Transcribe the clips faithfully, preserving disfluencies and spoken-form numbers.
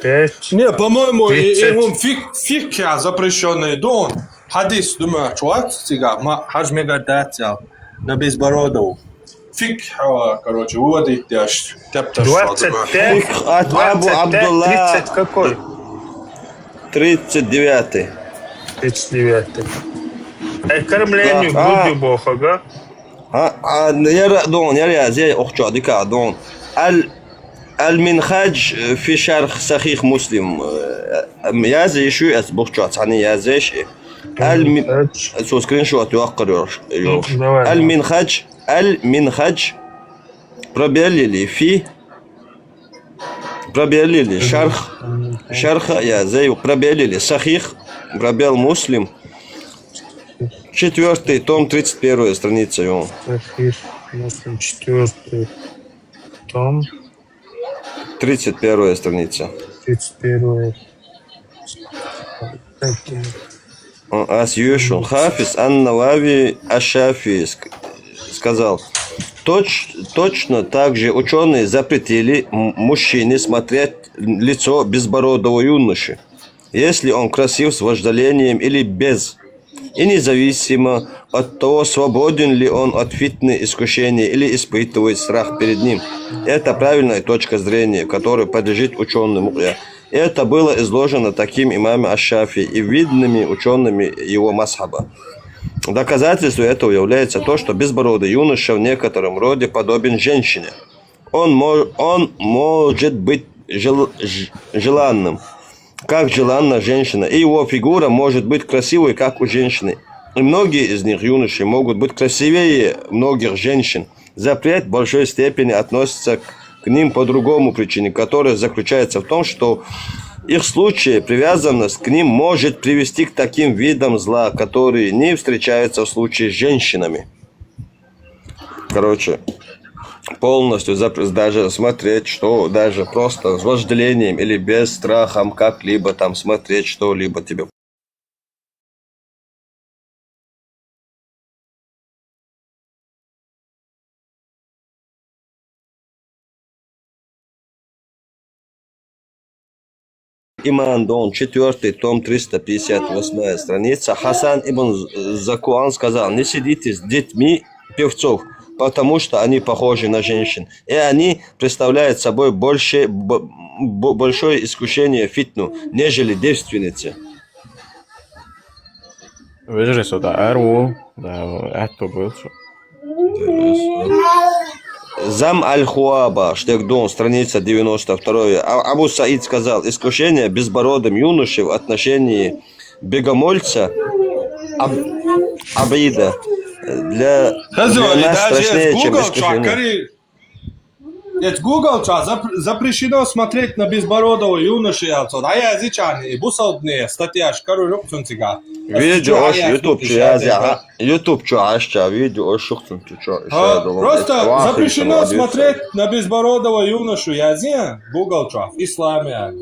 Пять. Не, по-моему, и, и тридцать. Он фиг, фиг я запрещённый, да он. Хадис, думаю, чувак, цига, ма, хаж мега дать взял. На безбородову. Фиг, а, короче, выводить дальше. Тяп-тяп, что думаю. Двадцать пять. Фиг от Абу двадцать пять, Абдулла. Тридцать какой? Тридцать девятый. Тридцать девятый. Ай, кормление. Да, а. Грудью Бога, га? А, а, яра дон, яра язъяй, охчо, дика дон. Ал, Ал-Минхадж фи шарх Сахих Муслим. Э, язъяй шу эс бухчо, цани язъяй ши. Ал-Ми-, Минхадж. Со скриншот юаккар ёрш, ёрш. Ну, давай, давай. Ал-Минхадж, Ал-Минхадж, пробел или фи, пробел или шарх, шарха язъяй, пробел или Сахих, пробел Муслим. Четвёртый том, тридцать первая страница, ё. Сахих Муслим, четвёртый том. Тридцать первая страница. Тридцать первая. Ас юшун. Хафиз ан-Навави аш-Шафии ск-, сказал: «Точ-, точно так же учёные запретили м-, мужчине смотреть лицо безбородого юноши, если он красив с вожделением или без, и независимо от того, свободен ли он от фитны, искушения или испытывает страх перед ним. Это правильная точка зрения, которой подлежит учёным». Это было изложено таким имамом аш-Шафии и видными учёными его мазхаба. Доказательством этого является то, что безбородый юноша в некотором роде подобен женщине. Он мо-, он может быть жел-, ж-, желанным, как желанна женщина, и его фигура может быть красивой, как у женщины. И многие из них, юноши, могут быть красивее многих женщин. Запрет в большой степени относится к, к ним по другому причине, которая заключается в том, что их случай, привязанность к ним может привести к таким видам зла, которые не встречаются в случае с женщинами. Короче, полностью запр-, даже смотреть, что даже просто с вожделением или без страхом как-либо там смотреть что-либо тебе. Иман Дон, четвёртый том, триста пятьдесят восьмая страница. Хасан ибн З-, Закуан сказал: «Не сидите с детьми певцов, потому что они похожи на женщин, и они представляют собой больше, б-, б-, большое искушение фитну, нежели девственницы». Выжри сюда, Эрву, да, это был. Зам аль-Хуаба, Штегдон, страница девяносто вторая. А-, Абу Саид сказал: «Искушение безбородым юношей в отношении богомольца Аб-, Абида для, для нас страшнее, чем искушение». Эт Google ча зап-, запрещено смотреть на безбородого юношу, я отсюда. А я зичани, бусалдне, статья, шкару рук цунцига. Видео ош YouTube ча язъя, YouTube ча аш ча, видео ош шух цунци ча. Просто запрещено смотреть на безбородого юношу, я зия, Google ча, в исламе.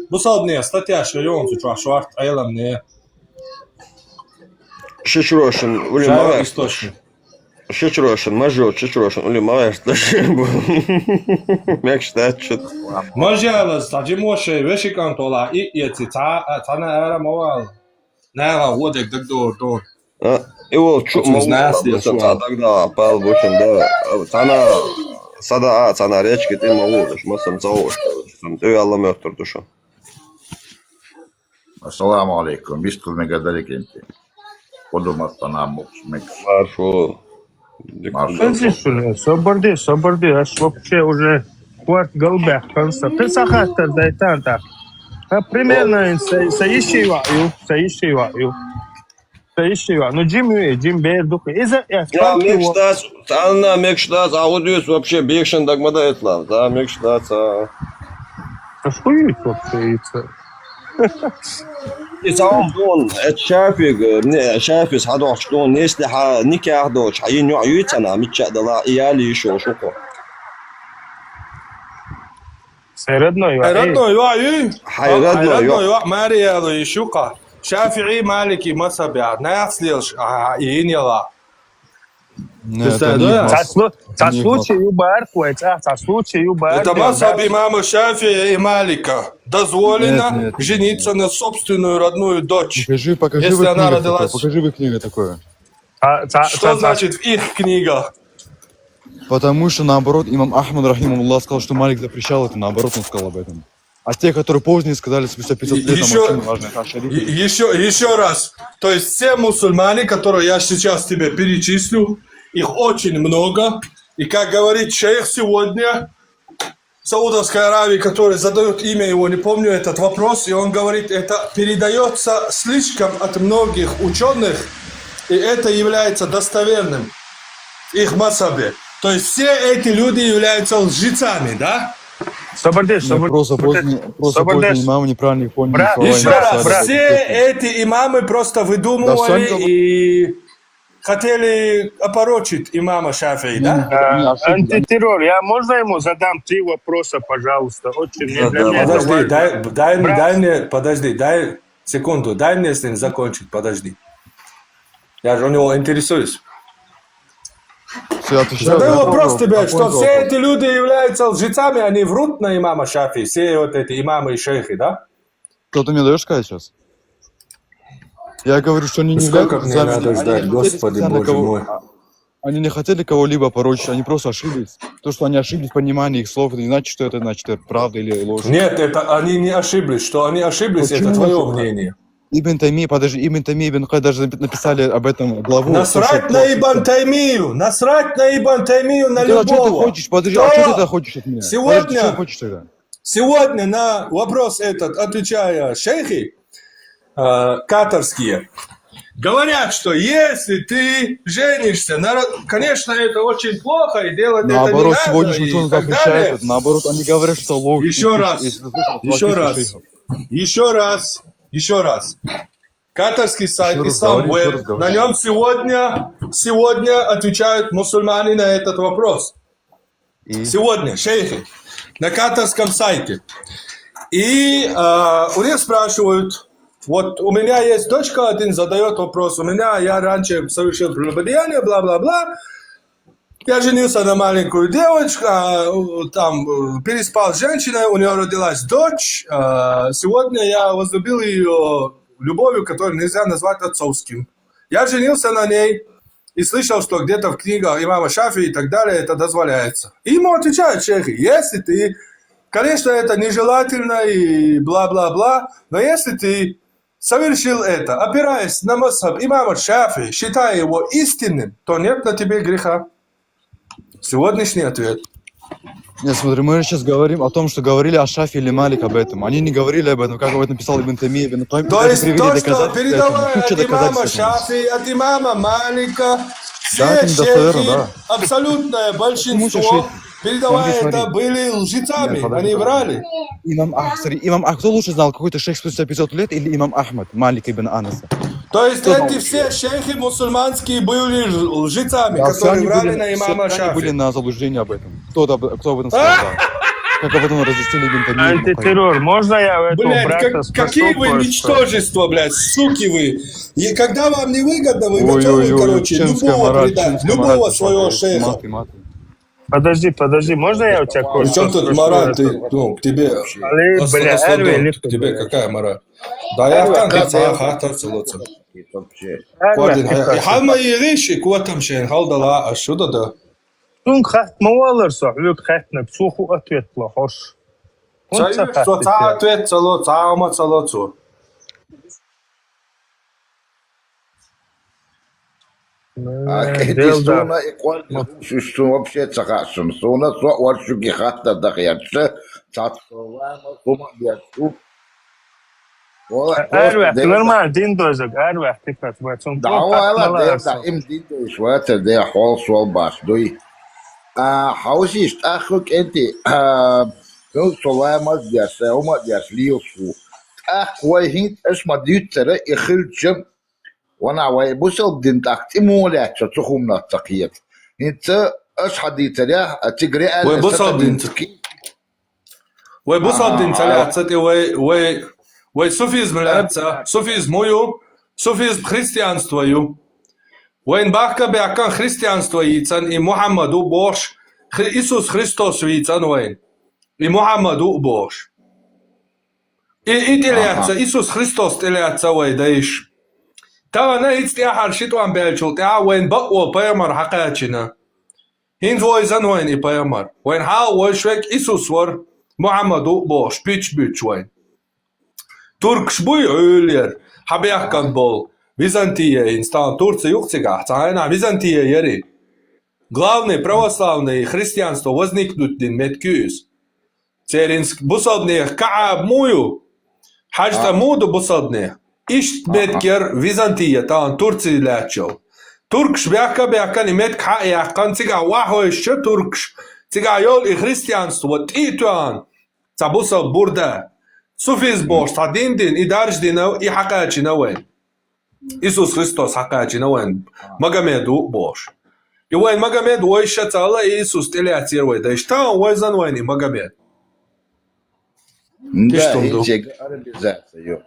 Бусалдне, статья, шкару цу ча, шварт, айламне. Шишрошин, улима источник. Шичрошин, мажо, шичрошин, ули мавеш таши бу. Мекштат чут. Мажала, саджи моше, вешикан тола, и, и ци, ца, а, цана ара мавал. Нава, водек, даг дор, дор. А, и вол чу, мавал, знас, я ца, чу. Ца, даг да, пал бушин, да. Цана, сада, а, цана речки, ты мавал, масан цаош, сам ты алла мёртур душу. Ассаламу алейкум. Вистхуз мега далекенти. Подумат пана мукс мекс. Маршо. Маршо. Подожди, что ли? Соборди, соборди. Аж вообще уже кварт голбях конца. Ты сахаттар дайтан так. А примерно са, са ищи ваю, са ищи ваю. Са ищи ваю. Ну, Джим, Джим Бер, дух. Иза, я, я, мекштас, Цана мекштас, а удюс вообще бекшен дагмада этлам. Та мекштас, а. А что есть вообще яйца? И сам дон, это шафиг, не, шафис хадох, что он, если ха, никях дочь, а и ню, ю цана, митча дала, и я ли ещё шуко. Хайрадной ва, хайрадной ва, ю. Хайрадной ва, Мария лу ишука. Шафии, Малики, мазхаб я. Наяц лилш, а, и иньяла. Нет, это не их мазхаб. Ца слу-, ца случай юбарк, вай, ца, ца случай юбарк, это мазхаб имама Шафии и Малика. Дозволено жениться на собственную родную дочь, если она родилась. Нет, нет, нет. Покажи, покажи в их книге такое. Покажи в их книге такое. Ца, ца, ца. Что значит в их книгах? Потому что, наоборот, имам Ахмад, рахимахуллах, сказал, что Малик запрещал это, наоборот, он сказал об этом. А те, которые позднее сказали, спустя пятьсот лет, там вообще не важно, это ашариты. Еще, еще раз. То есть все мусульмане, которые я сейчас тебе перечислю, их очень много. И как говорит шейх сегодня, Саудовской Аравии, который задает имя его, не помню этот вопрос, и он говорит, это передается слишком от многих ученых, и это является достоверным в их мазхабе. То есть все эти люди являются лжецами, да? Собердеш, собердеш. Просто поздние, просто поздние имамы неправильно их поняли слова имама Шафии. Брат, брат, брат. Все эти имамы просто выдумывали и хотели опорочить имама Шафии, да? Нет, нет, они ошиблись. Антитеррор, я можно ему задам три вопроса, пожалуйста? Очень мне, для меня это важно. Да, да, да. Подожди, дай, дай, дай мне, подожди, дай секунду, дай мне с ним закончить, подожди. Я же у него интересуюсь. Всё, отвечаю. Задаю вопрос тебе, что все эти люди являются лжецами, они врут на имама Шафии, все вот эти имамы и шейхи, да? Что ты мне даёшь сказать сейчас? Я говорю, что они не являются лжецами, они не хотели специально кого-, а, они не хотели кого-либо опорочить, они просто ошиблись. То, что они ошиблись в понимании их слов, это не значит, что это, значит, это правда или ложь. Нет, это они не ошиблись, что они ошиблись, это твоё мнение. Ибн Таймия, подожди, Ибн Таймия, Ибн Кайим даже напи-, написали об этом главу. Насрать на Ибн Таймию, насрать на Ибн Таймию, на любого. Ты чё ты хочешь? Подожди, а чё ты хочешь от меня? Подожди, чё ты хочешь тогда? Сегодня на вопрос этот, отвечая шейхи, э, катарские, говорят, что если ты женишься на ро-, конечно, это очень плохо, и делать это не надо, и так далее. Наоборот, сегодняшний учёный запрещает это. Наоборот, они говорят, что ложь. Ещё раз, ещё раз, ещё раз, ещё раз. Катарский сайт Исламвеб. На нём сегодня, сегодня отвечают мусульмане на этот вопрос. И? Сегодня, шейхи, на катарском сайте. И, а, у них спрашивают, вот у меня есть дочка, один задаёт вопрос, у меня, я раньше совершил прелюбодеяние, бла-бла-бла. Я женился на маленькую девочку, а, у, там, э, переспал с женщиной, у неё родилась дочь. А, сегодня я возлюбил её любовью, которую нельзя назвать отцовским. Я женился на ней и слышал, что где-то в книгах имама Шафии и так далее это дозволяется. И ему отвечают шейхи, если ты, конечно, это нежелательно и бла-бла-бла, но если ты совершил это, опираясь на мазхаб имама Шафии, считая его истинным, то нет на тебе греха. Сегодняшний ответ. Нет, смотри, мы же сейчас говорим о том, что говорили о Шафии или Малик об этом. Они не говорили об этом, как об этом писал Ибн Таймия, Ибн Кайим. То есть то, что передавая от имама Шафии, от имама Малика, все шейхи, абсолютное большинство, передавая это, были лжецами, они врали. Имам Ах-, смотри, имам Ах-, кто лучше знал, какой-то шейх спустя пятьсот лет или имам Ахмад, Малик ибн Анаса? То есть эти все шейхи мусульманские были лж-, лжецами, которые врали на имама Шафии. Все они были на заблуждении об этом. Кто об-, кто об этом сказал? Как об этом разъяснили Ибн Таймия? Антитеррор. Можно я у этого брата спрошу кое-что? Блядь, как-, какие вы ничтожества, блядь, суки вы. И когда вам не выгодно, вы готовы, короче, любого предать, любого своего шейха. Подожди, подожди, можно я у тебя кое-что спрошу? Причём тут Марат, ты, ну, к тебе... Али, бля, Эрвин, к тебе какая, Марат? Да я там, ты, ца, хатар, целоца. Эрвин, хатар, целоца. Хьалма ириш, и кватам шен, халдала, а что да? Сунг хат мавалар со, хьлюк хатнак, суху ответ ла, хош. Ца ответ, цело, ца ама, целоцо. А кӀентий суна и кӀвар, уж сун вообще ца хаьа сун. Суна со варшуги хатта дахъярча, цацалама, сума бяцу. Вала, просто арвах, дерда. Нормально, дин дозаг, арвах, тикат, вацун. Да, вала, дерда, им дин дойш вацар, де хол сол баш дуй. А, хьаусиш, тӀаху кӀентий, а, ну, саламат дяса, умат дяс, лиус ху. ТӀаху вай хин, эш ма дюцара, и хилча, Вана вай бусалба дин тӀаккха тӀе муха лаьтташ цу хӀуманах ца кхета. ХӀинца аша хьадийцарехь, а цига реально... Вай бусалба дин ца кхета. Вай бусалба дин ца лаьтта тӀе, вай, вай, вай суфизм лаьтта, суфизм хӀун ю? Суфизм христианство ю. Вайн бахка-баьхкан христианство йийцан, и Мухьаммад ву бохуш, Хри-, Исус Христос вийцан вайн, и Мухьаммад ву бохуш. И, и тӀелаьцца, Исус Христос тӀелаьцца вай дайша. Тахана хӀинца тӀаьхьара ши тӀом баьллачул тӀаьхьа вайн бакъо пайхамар хьакхаьчина. ХӀинца вайзан вайн и пайхамар. Вайн хьалха вайша век Исус вара, Мухьаммад ву бохуш, пич буьтуш вайн. Туркаш буй Ӏуьллера, хьабехкан болу, Византия, хӀинца тахана Турция юха цигахь, цхьа хьайна Византия яри. Главный православный христианство возникнуть дина меттиг ю иза. Церан бусалбанех Каъб муй ю? ХьаьжцӀа муй ду бусалбанех? Иштта меттиг яра Византия, тахана Турция лаьттачул. Туркаш бехка-бехкан и меттиг хьа а яьккхина, цигахь вахьойша туркаш, цигахь йолу и христианство тӀе а тоьхна, цхьа бусалба бурда, суфизм бохуш цхьа дин дина, и даржа дина, и хьакхаьчина вайн. Исус Христос хьакхаьчина вайн, Магомед ву бохуш. И вайн Магомед вайша ца хилла, и Исус тӀелаьцнера вай дайша. Тахана вайзан вайн и Магомед. Да, иштта хӀума ду. Иштта арабизация ю.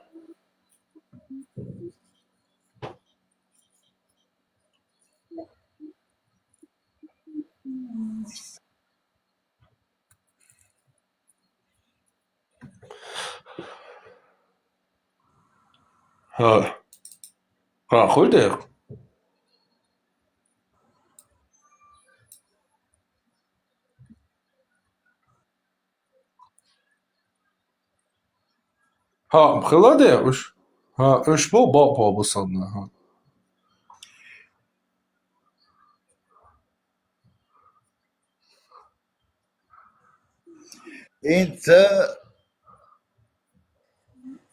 ХӀа. ХӀа, хуй дера. ХӀа, хила де уьш. ХӀа, уьш бу бакъо бу санна, хӀа. ХӀинца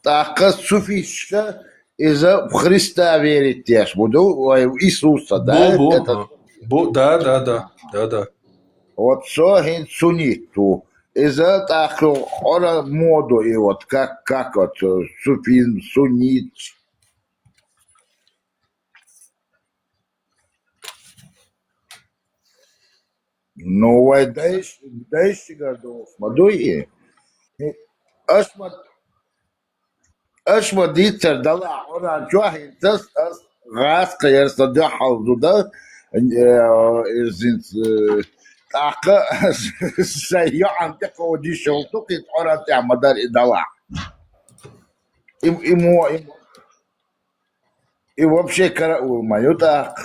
тӀаккха суфисташ иза Христа верить деш бу ду, вай Иисуса, да? Бу, бу, это бу, да, да, да, да, да. Вот со хӀинца суннит ву. Иза тӀаккха Къуръан моду и вот как, как вот, э, суфизм, суннит. Ну, вай дайш-, дайшигара долуш ма дуй и. Аша ма, аша ма дийцар дала, хьуна чохь хӀинца ас, ас гӀаскхаяр сан дуьхьал зуда, э, изинц, э, тӀаккха сайн йоӀан тӀе кховдийш йолу ту, кхин Къуръан тӀехь ма дара и далахь. И, и мо, и мо. И вообще караул ма ю тӀаккха.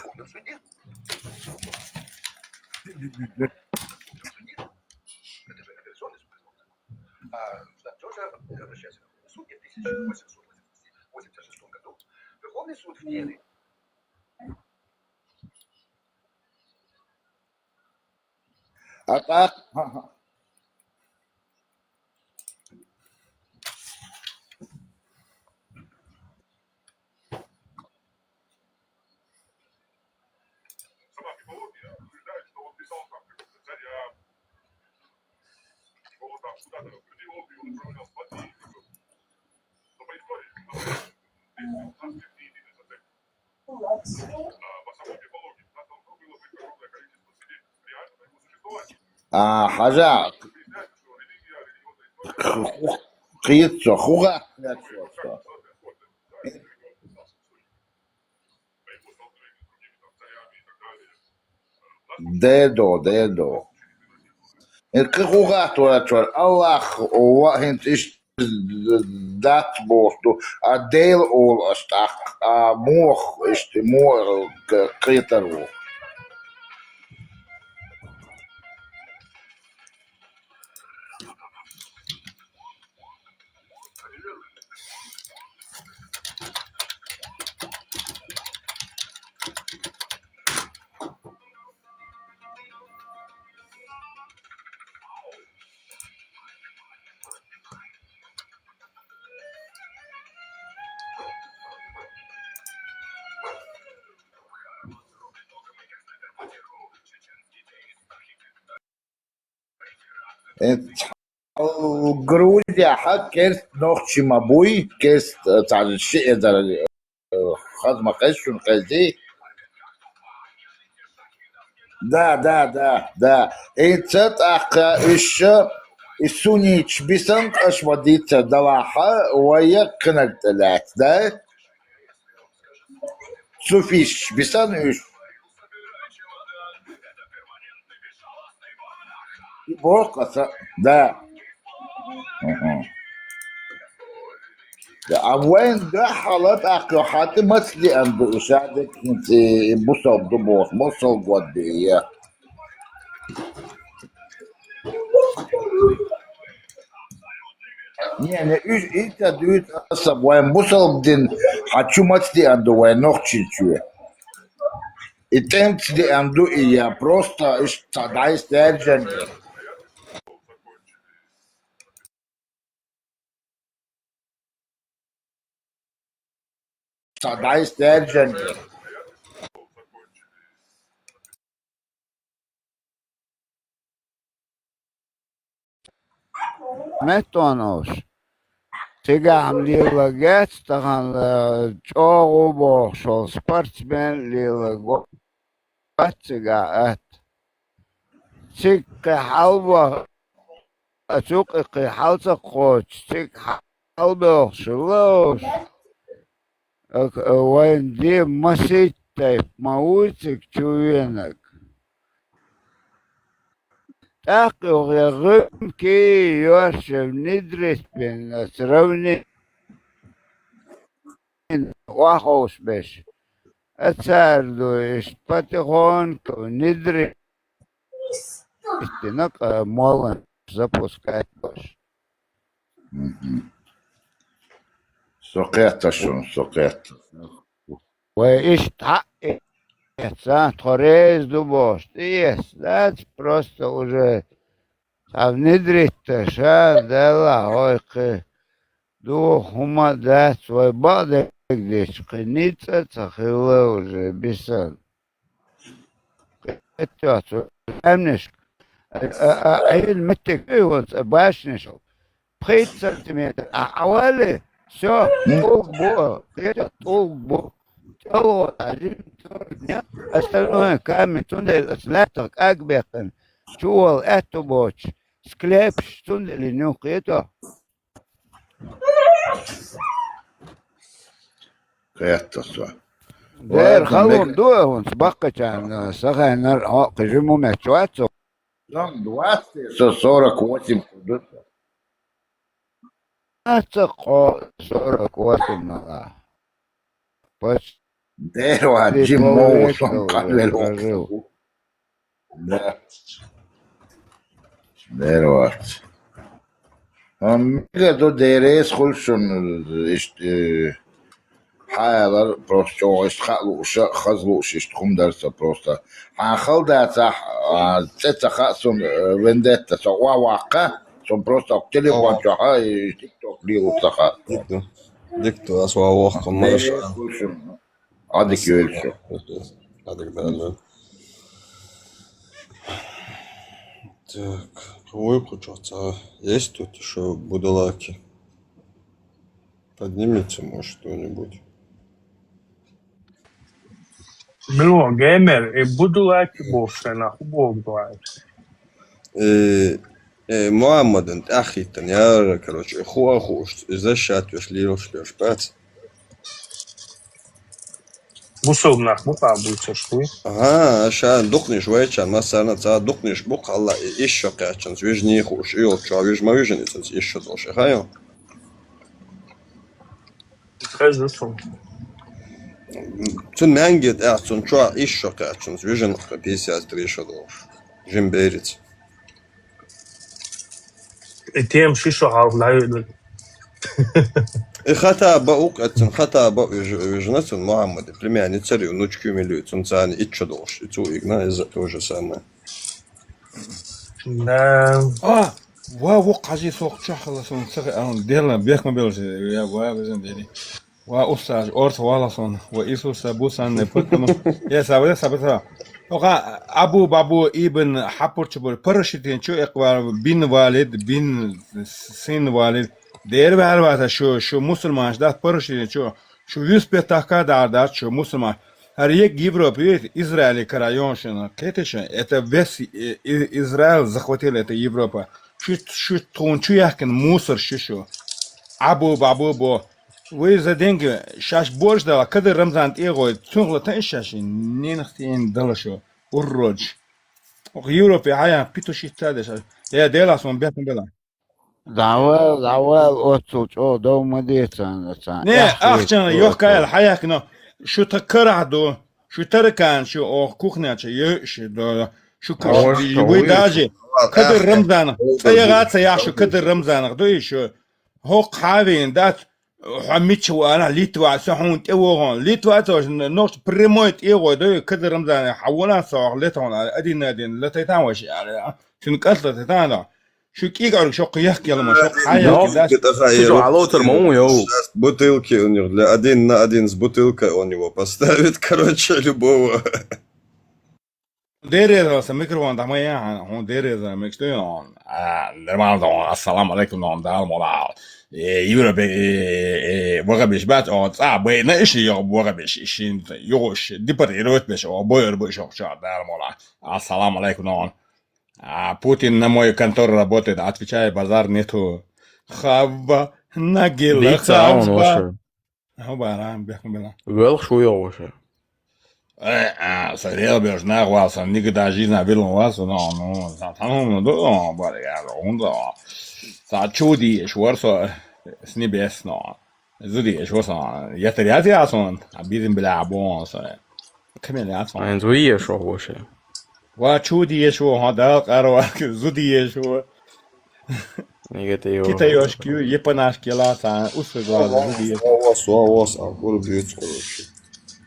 А так, А, хьажа. Кхетта со, хӀун гӀаттар со? Дедо, дедо. Э, кхин хӀун гӀаттар вара, Аллах ва хӀинца иштта дац боху ду, а Дела олу аш тӀаккха, а мох, иштта мох к-, кхетар ву. Э, Грузияхь керста нохчий ма буй, керста, э, цхьа ши эзар, э, хаза ма хеза шуна хезий. Да, да, да, да. ХӀинца тӀаккха уьш и сунниташ бисанкъа аша ма дийцар далахь, вай кхинарг тӀе лаьцна, да? Суфисташ бисанкъа уьш. И боху аса, да. Мгм. А вайн дуьхьал тӀаккха хьан тӀе маца деана ду и шадерг хӀинца и бусалба ду боху, бусалба год бе я? Не, не, уьш и ца дуьйцу аса, вайн бусалба дин хьан чу маца деана ду вайн нохчий чу? И тӀемца деана ду и я просто иштта дӀайса даьржина? Цхьа дӀайса даьржина. Меттонаш. Цигахь-м лелагец тахана, э, чӀогӀа бохуш волу спортсмен лелаго. Цигахь атта. Цига кхин хьалаваха, а цу кхин хьал ца кхочуш, цига хьалабоьлхуш лууш. Ак-, а, вайн де масийтта тайпа ма вуй цига чу венаг. ТӀаккха юха я гӀуьмки йош я внедрить бен аса равни охьаховшабеш. А цара ду иштта потихоньку внедрить дина, кху молланаш запускать беш. Мгм. Со кхетта шуна, со кхетта. Вай иштта хьаъ, эца, тхо реза ду бохуш, тӀеэца дац, просто уже цхьа внедрить ша, Дала, хьой кхин духу хӀума дац, вай бакъдерг дечу кхин ницкъ а ца хилла уже бисан. Кхетта цу аьмнашка. А, а, а, Ӏийна меттиг ю хӀунца башнаш. Пхийтта сантиметр а Ӏавали, всё, тӀулг бу, кхетта тӀулг бу. ТӀелгӀо а жим тур не, остальное камень, цундела аса лаьттах кӀаг беккхина, чу вала аьтту боцуш, склепаш, цундела ю кхетта. Кхетта со. Дера халон ду хӀунца баккхачарна, сахайнар хьо кхин жиму меттиг вац со. Дан двадцать, со сорок восемь ду. Аса кхо сорок восемь мала. Почти. Дера вац, жим мо ву сон, къанвелла ву. Да. Дера вац. Ам мега ду дерес хуьлу шуна иштта, э, хьалар просто чӀогӀа иштта хаа лууш, хаза лууш иштта хӀума дара сан просто. Хьан хала дацахь, а, цӀе ца хаьа суна, э, вендетта, со охьаваккха, сон просто телефон чохь, э, TikTok лело ца хаьа. Дика ду. Дика ду, аса охьавоккху, маша. Дерес хуьлу шуна. Ӏадика йойла шу. Ӏадика дала. Так, кхин вуй кху чохь цхьа? Есть тут ещё будулаки? Поднимите, может, кто-нибудь. Мила ву, геймер, и будулаки бохуш шайна, хӀун боху дуьйцу? Э, э, Мухьаммадан тӀаьхьахӀиттина яра, короче, хӀуъа а хууш, и защищать веш лелаш берш бац. Бусалба нах бу кхаба буьйцурш буй? Ага, ша дукханаш вайчарна, массарна а цхьа дукханаш бу кхалла, и ишша кхаьччанца вижний хууш, и йолччохь вижа ма вижина иза ишша долуш, и хаа ю? Хеза цунна. Цунна маьнге тӀехь, цунна чохь ишша кхаьччанца вижина пятьдесят три шо долуш. Жим берица. И тема ши шо хьалха дӀайоьдург. И хата баъ укх, эццун хата баъ виж-, вижина цун Мухьаммади, племянница ю, внучки мила ю, цун царна итт шо долуш, и цо игна, иза то же самое. Да. А, ва, ву хьажи сох чохь хала сон ца хе-, а, дела, бехма белаш, я, ва, безам дели. Ва устаз, орца вала сон, ва Иисуса бу санна, поэтому я сабра, сабра. Оха Абу Бабу ибн Хапурчу бур, парашютин чу экъвар бин валид, бин сын валид. Дер вар вата шу, шу мусульманш да парашютин чу, шу вюс петахка дар да шу мусульман. Хар ек Европа, Израиль крайон шина, кхетешин, это весь, э, И-, Израиль захватил это Европа. Шу, шу тхун чу яхкин мусор шу шу. Абу Бабу бо. Вай за деньги шаьш борж дала, када Рамзан тӀегӀой, цунах латан шаьш, ненах тӀен дала шу, урродж. Ох, Европе хьаян петушица деш, Э, делахь суна бехк бела. ДӀавал, дӀавал, оццул чӀогӀа дов ма децан, цан. Не, ахчана йохкаял хьаяхкина, шу та карахь ду, шу таракан, шу ох кухня ча йош до, шу каш, вы даже, кадр Рамзанах, цая гаца я шу кадр Рамзанах, ду и шу. ХӀокху хьавийн дац, хьо мича ву ана, Литва, со хьуна тӀе вогӀун. Литва цо нохча прямой тӀе гӀой дой, кадр Рамзан, хьавуна со летон, один на один, летайтан ваш, цин кӀал летайтан. Шу кӀигӀарг шоккха яхкелма, шоккха хьаяхкелма. Шу жу гӀалотар ма ву йов. Сейчас бутылки у них для один на один с бутылкой он его поставит, короче, любого. Дереза са микрофон дама я, хьун дереза микс ту он. А, нормально, он, ассаламу алейкум, он, дал мола. Э, Европе, э, э, вагабиш бат, он, ца, бай, на иши йо, вагабиш, ишин, йош, депортировать беш, о, бойр беш, о, ча, дал мола. Ассаламу алейкум, он. А Путин на мою контору работает, отвечаю, базар нету. Хавва, нагила, Дийца он хавва. Ваша. Хавва, рам, бехун бела. Велх шу йо ваша. Э, а, са рел беш нах вал, сан никогда жизнь вилун вал, со, но, ну, са танун, ну, ду, но, бар, я, он, да. Са чуди, швар, со, с небес, но. Зуди, швар, со, я теряти, а сон, а бизин бля, бон, со. Камеляцо. Айн зуди ешо вообще. Ва чуди ешо, ха, дал къарва, зуди ешо. Нигате ё. Кита ёшки, епанашки лаца, усы глаза, зуди ешо. Ва, ва, ва, ва, а кур бьётся, короче.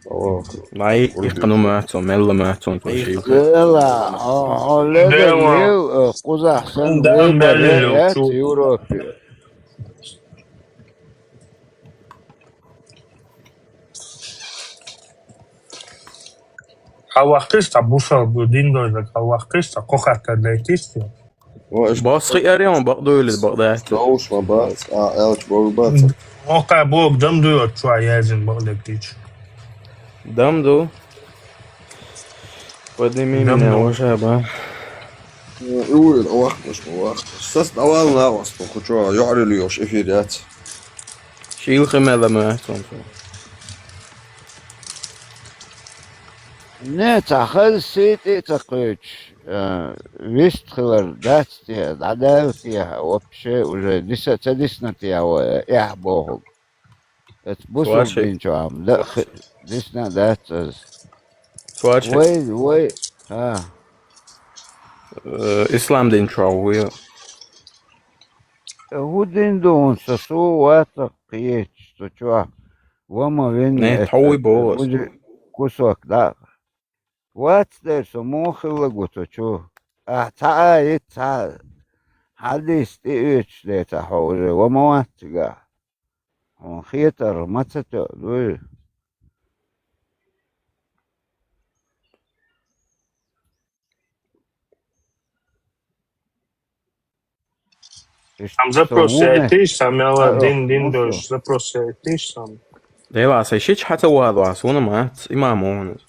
Ва, ва, кур. Най кур их бьётся. Кану мацо, мелла мацо, то ши. Эла, о, о, леда, Дема. Лев, э, кузах, сан, да, выбор, мелли лев, э, чу. Европе. Хьалвахкиш цхьа бусал бу дин дойзаг, хьалвахкиш цхьа кхо хаттар дайтиш цо. Ва, иш Бос хи арион бакъдуйлиз бакъдац. Доуш ма бац, а, элч богу бац. Окей, бог дам дуй отчуа язин бакъдактич. Дам ду. Подними Дам меня, ду. Уже, ба. Уй, вахташ, вахташ. Сас давал на вас, по хочу, а, я релиош эфир яц. Шил химела ма, сонсо. Не, ца хаза сийти ца кхуьйчуш, э, вист хилар дац те, дӀадаьлла те, вообще уже диса ца дисна те, э, эхь бохуг. Эц бусулба дин чу ам, да, хи-, дисна дац аз. Цуачи. Вай, вай, а. Э, ислам дин чу вуй. Э, хӀу дин ду хӀун са су вацах кхечу, со чохь ва ма винна. Не, эцна тхьовий боху аса. Кусок дакъа. Вац дера со муха хилла гу со чу. Ахь цхьа а йиц, цхьа хьадис тӀеоьцуш децахь хьо уже, ва ма вац цигахь. Хьуна хетар ма ца тоьа дуй. Там запрос яйтиш, там яла дин, дин дойш, запрос яйтиш, там. Дела, сай шич хата вала, суна ма, имам он.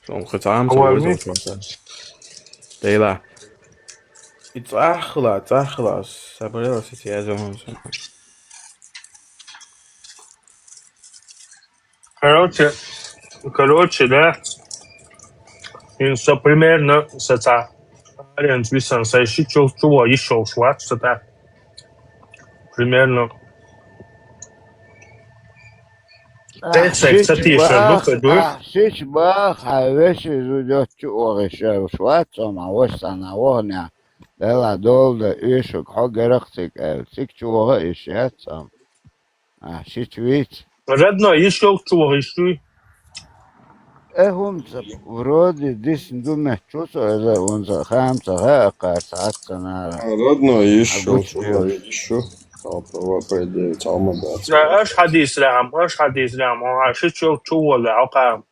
Сон хатам. Дела. И цахла, цахла, сабрела сити язон. Короче, короче, да. И со примерно со ца. Ариан висан са ши чул чула ещё шват со та. Примерно. Тесек са ти шо дука дуй. Шич бах, а веши зудёт чу ори шо шват, со ма ваш сана вогня. Дела долда ишук хо герах цик эл. Цик чу вога иш яц сам. А, шич виц. Родной, ещё чего ищу? Э, хӀумца, вроде дисна ду меттачу со, эза унца хаамца ха а кхарца хьацца нара. А, родной, ещё чего ищу? По идее, цалма дац. Аш хьадис рам, аш хьадис рам, а шичо чего ла, а кхам.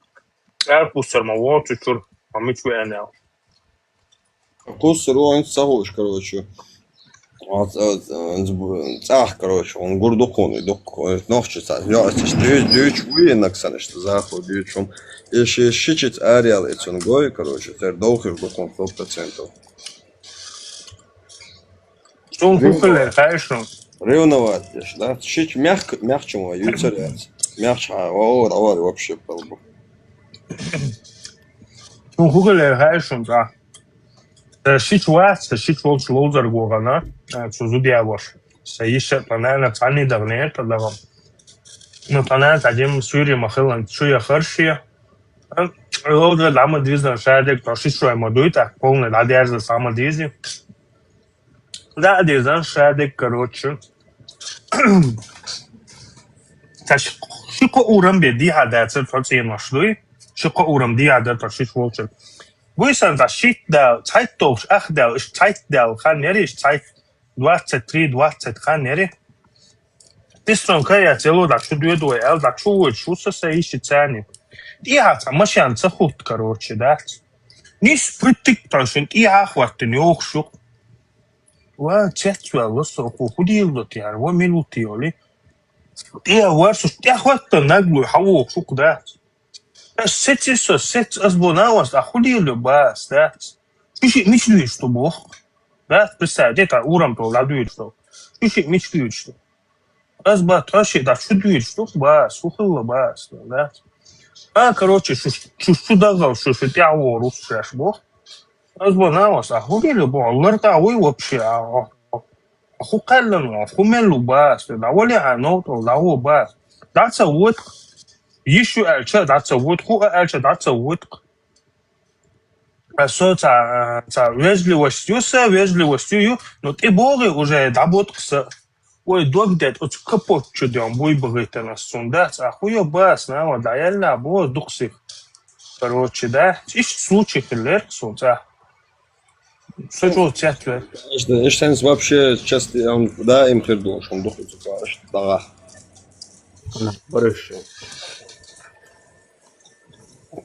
Эр пустер ма вот чур, а мич венел. Кусар вон ца хууш, короче. А, ц-, а, ц-, а, ц-, цӀахь, короче, он гур дукхуни, дукхуни, нохчи ца, я, ц-, ц-, дуй-, дуйч вуй, наксанаш, заху дуйчум. И ши-, шичиц ариял, и цун гой, короче, тер долхир дукхун, сто процентов. Цун хукале, хайшун. Ревновать деш, да? Шич мягк-, мягче ма, юцарец. Мягче, а, о, давай вообще полбу. Цун хукале, хайшун, да. Ша шича вац, ша шича волча ловзарго гӀана, а, цу зуда яьлча. Са йиша а, тха нана а цхьанне даханера тха дагӀа. Ну, тха нана цхьа жима суьйре ма хиллан, чу яхар ше. А, ловзар дӀа ма деззара шадерг, тхо шичой ма дуй, тӀаккха полный дӀадаьрза схьа ма дезий. ДӀа а деззара шадерг, короче. Ца ши-, ши-кхо урам бе дийхьа дацар тхо цӀенош дуй. Ши-кхо урам дийхьа дар тхо шича волча. Буьйсанна цхьа шийтта дала, цхьайтта долуш ах дала, иштта цхьайтта дала хан яра, иштта цхьайтта, двадцать три, двадцать хан яра. Пистон кая цело дӀа чу доьду вай аьлла, дӀа чу воьдуш ву со, са йиша царни. ТӀехьа цхьа машен ца хӀутту, короче, дац. Нис пуьттиг тхьо шун тӀехьа а хӀоттина йохуш ю-кх. Ва, цецваьлла со, хӀу, хӀу дийла ду те хӀара, ва минут йолий? ТӀе варсуш, тӀехӀоттан наглуй хьан вохуш ву-кх, дац. Ас сеци со, сец, ас бо навас, а хӀу лело бац, дац. Шу шиъ мича дуьйцуш ду боху? Дац, представь, де, тхан урам тӀе дӀадуьйцуш ду. Шу шиъ мича дуьйцуш ду? Ас бац, тхо шиъ дӀа чу дуьйцуш ду, бац, хӀу хилла бац, дац. А, короче, шу, шу, шу дагӀал, шу, шу тӀаьхьа вогӀур ву шаьш боху. Ас бо навас, а хӀу лело боху, лартӀа вуй вообще, а, а, а хӀу кхаьллан ван, хӀу мел ву бац, дӀа вале хьан новкъа, дӀа ву бац. ДӀа ца воту. Йиш ю аьлча, дӀа ца воту, хӀу а аьлча, дӀа ца воту. Ас со ца, ца вежливость ю са, вежливость ю, ю, но тӀе богӀий уже дӀаботкъу са. Ой, дог дет, оцу капот чу ден буй бахийтина ас цунна дац, а хӀу йо бац, нава, дӀа ялла бо, дукха сих. Короче, да, иштта случай хиллера суна цӀа. Со чӀогӀа цецваьлла. Конечно, иштта вообще часто, он, да, им хир долуш, он духу цу цара, иштта дагӀа. Барыш.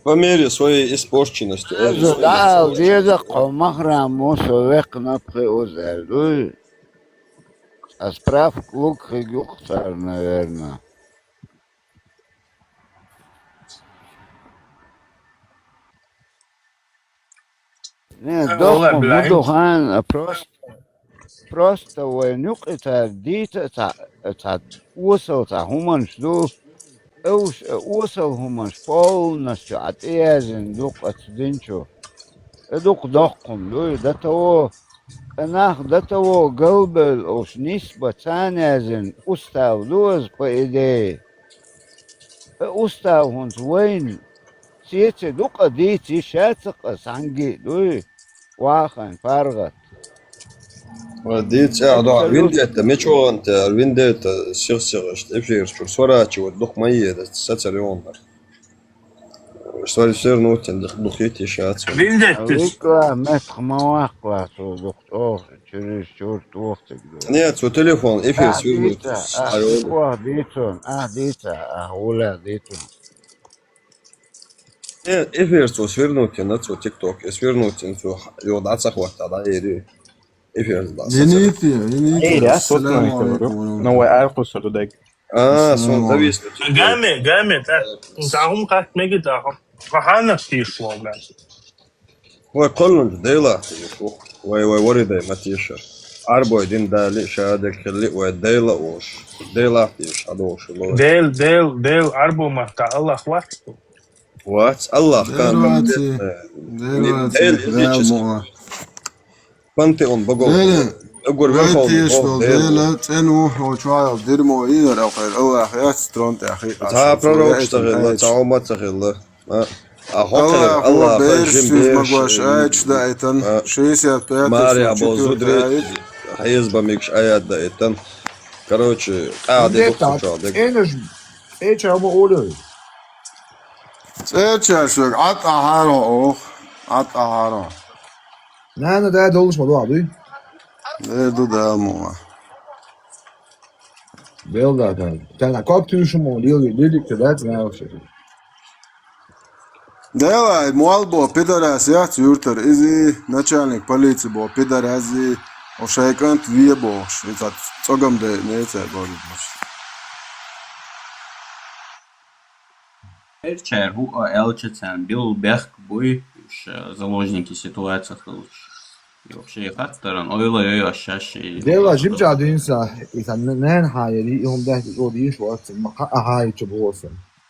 По мере своей испорченности. Аза дӀаала деза кхо махрам муса векхна пхи узер дуй. А справка луг хиг юкъ цара, наверное. Не, дохку ма ду хан, просто, просто вайн юкъа цара дийца а цхьа, цхьа осал цхьа хӀуманаш ду, уьш а осал хӀуманаш полностью а тӀеязйина дукха аца динчу. И дукха доккхум дуй, датаво, кӀа нах датаво галбевлла олуш нисба царна язйина устав ду аза, по идее. И устав хӀунца вайна сеци дукха дийца йиш яц-кх, ас хьанги а дуй, вахана паргӀат. Ва дийца а дохьа, виндетта, мича вахана те, виндетта, сих-сих, иштта эфирс чуьра сворачивать дукха ма еда, сацар йогӀунара. Сори, свернуть духийта йиш яц. Виндеттис. Вика метх ма ваккха, цо дукха чӀогӀа чуьриш чуьра тохтиг ду. Нет, цо телефон, эфир свернуть. Ахь дийца, ахь дийцун, ахь дийца, ахь гӀуллехь дийцун. Э, эфир цо свернуть йина, цо TikTok, э, свернуть йина, цо юха дӀа ца хӀотта, дӀа эри. Эфир дӀа ца ца. Вините, вините. Эй, да, ассаламу алейкум. Ну, вай аркъу со ду даг. А, сон давис. Гами, гами, та. Сагум кат меги та. Ханна тийш вогна. Вай кхоллунчу Делах тийш ву. Вай, вай, варидай ма тийшар. Арбой дин дали, шадерг хилли, вай Дела ош. Делах тийш, хьадогӀуш ло. Дел, Дел, Дел, Арбо ма та Аллах вац. Вац, Аллах кан. Дел ваци, Дел ваци, Дел Дел мо. Пантеон богов. Дела, угур вай верховный теш бог дол, Дела. Дела, цӀена ву, хьо чуьхьал дирмо йинар, ахир Аллах яц трон тӀехь хи. Цхьа пророк ца хилла, цхьа умма ца хилла. А, а хьо Аллах, Аллах, берш жим сиз берш, магош, м, айч даийтан, а, шестьдесят пятый Мария су бо четвёртый зудри, аят. Хьезба микш аят даийтан. Короче, къаде бухучал дег. ЦӀенаш, цӀеча ма олой. ЦӀеча шуг, Ӏат ахьаро ох, Ӏат ахьаро. Нана да долуш ма дуьхьа дуй? Э, ду да, муха. Бел да, да. Тана коп туьйшу мо, лил, лилик те дац, нана вообще. Делай, муал бо пидорас яц юртар, изи начальник полиции бо пидорас, и о шайкант вие бо, и цат цогам де, не цай бо, бо. Эрчар хӀу а аьлча царна билла бехк буй, уьш, э, заложники ситуация хилча. И вообще хаттаран ойла йой аш шаьш и Дела жимча динса, и сан нэн хьаяри, и хӀум дахьти чӀо дийш вац, ма кха а хьаяча бохсан.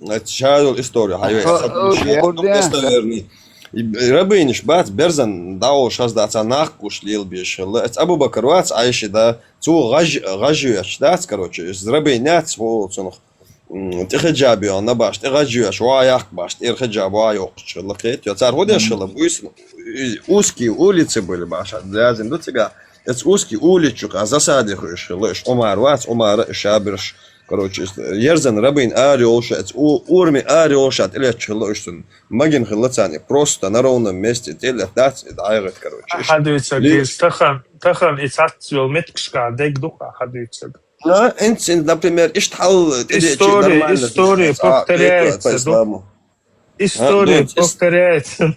Эцу ша йолу история хьайве. Ша достоверный. И рабынаш бац, берзан дӀаволуш хаза дац, цхьа нах гуш лелабеш хилла. Эцу Абу-Бакар вац, Ӏайши да, цо гӀаж-, гӀаж йоьттуш дац, короче, иза рабын яц, хӀу цунах, м, тӀе хиджаб йоьхна баш, тӀе гӀаж йоьттуш, ваха яккха баш, тӀера хиджаб ваха йоккхуш хилла кхета. Цара хӀун деш хилла, буьйсанна, и узкие улицы были баш, лазим ду цигахь. Эцу узкие улицы чу кхузахь засада хуьйш хилла, уьш Ӏумар вац, Ӏумара и шаберш, короче, иза ерзан рабын ара йолуш, эцу у-, ураме ара йолуш тӀелетташ хилла уьш цунна. Магина хилла царна, просто на ровном месте тӀелетта дац и дӀайгӀита, короче. Ахьа дуьйцург иза, тахана, тахана и цхьацца йолу меттигашкахь дерг ду-кх ахьа дуьйцург. А, инц, инц, например, иштта хьал тӀедеъчий история, нормально история дийца, а, повторяется, по исламу. История повторяется.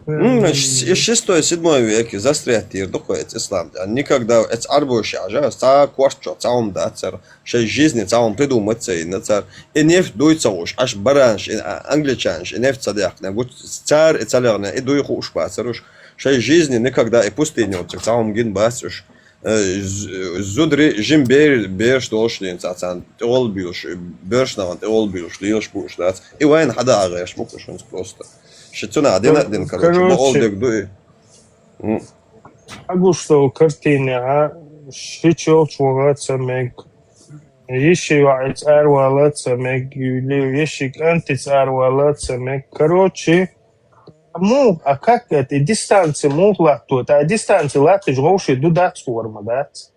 М, ш-, ш-, шестой, седьмой веке застрять дийр ду-кх эцу ислам. Никогда эцу Ӏарбоша яжа, цхьа корта чохь цхьа хӀума дац цара. Шайн жизни цхьа хӀума придумать ца йина цара. И нефть дуй ца хууш, аш баранаш, и, а, англичанаш, и нефть ца даьккхина, гуч-, цара и ца лехна, и дуй хууш бацара уьш. Шайн жизни никогда и пустыня оццуьнга цхьа хӀума гина бац уьш. Э, з-, зударий, жима бер-, бераш долуш дийна цхьа царна тӀегӀолла буьйлуш, боьрша нахана тӀегӀолла буьйлуш, лелаш бууш дац. И вайна хьада а гӀерташ бу-кх уьш хӀинца просто. Ши цунах дина а дина, короче, ма олдиг ду и. М. Агуш долу картинехь, шича йолчу ваха а ца мег, йиши йоӀ эца аравала а ца мег, или йиши кӀант эца аравала а ца мег. Короче, а муха, а как это, и дистанция муха латто? Ткъа и дистанция латташ вовший ду дац хӀора ма дац?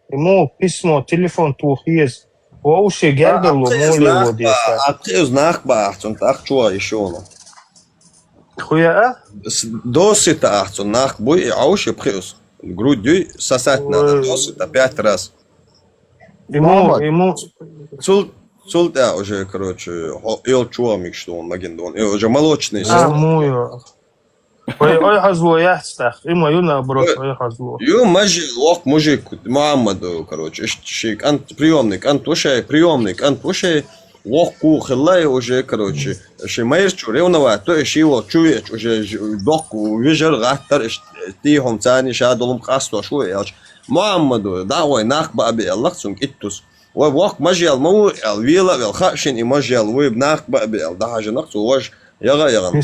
И муха письмо, телефон тоха еза? Вовший гергарло муха лело деза? А кхиуз нах баахь цунна тӀаккха чу а йиш йолу. Хуя а? Досита ахь цунна нах буй, и Ӏовши пхиуз. Грудь юй, сосать надо, досита пять раз. Ему, ему. Цул, цул тӀаьхьа уже, короче, хьо-, йолчу вогӀа мегаш ду, магина ду. И уже молочный. А, муй. Ой, ой, хьазло яц тӀаккха. Има ю наоборот, ой, хьазло. Ю, мажи, воккха мужик, Мухаммад, короче, иштта ши кӀант, приёмный кӀант ву шай, приёмный кӀант ву шай, воккха хилла и уже, короче, ши майрачу ревновать до, и ши волчу веача уже ж-, доккха вижар гӀаттар, иштта тӀехьа царна ша долу къастош ву, аьлча, Мухаммаду, дӀа вай нах баа бе аьлла цунна кӀиттус. Вай воккха мажел ма ву аьлла, вела а вела, хаа шина и мажел вуй, нах баа бе аьлла, дӀахьажанах цо важа, яга а ягӀана.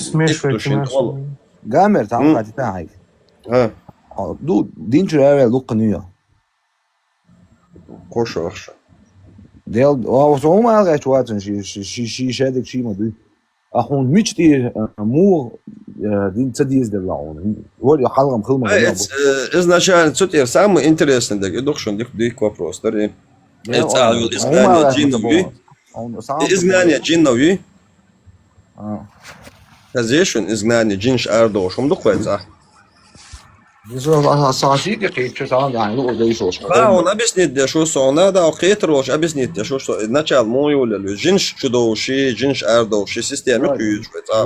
Гамер, цхьа хӀума хатта хьайга. ХӀа. Ду, дин чуьра ваьлла дуккха нуьйо. Кхо шо ахша. Дел, а, со хӀума аьлла гӀерташ вацан, ши, ши, ши, ши шадерг ши ма дуй. А хьуна мича тӀера, а, муха, а, дин ца дезаделла хьуна? ХӀора хьалхам хила ма хила. Э, изначально цу тӀера самый интересный дерг, и ду-кх шуна дика, дика вопрос дара. Э, цӀа йолу изгнание джиннов юй? Изгнание джиннов юй? А. Хаза еза шуна изгнание, джинаш арадохуш хӀума ду-кх вай цӀа? Иза сан шига кхечу сан яхьа луъу дайшалаш. Ха, хьуна объяснить деш ву со, хьуна да кхетар волуш объяснить деш ву со, начало муха йолаелла ю. Джинаш чу довший, джинаш арадовший система кхуьйсуш вай цӀа.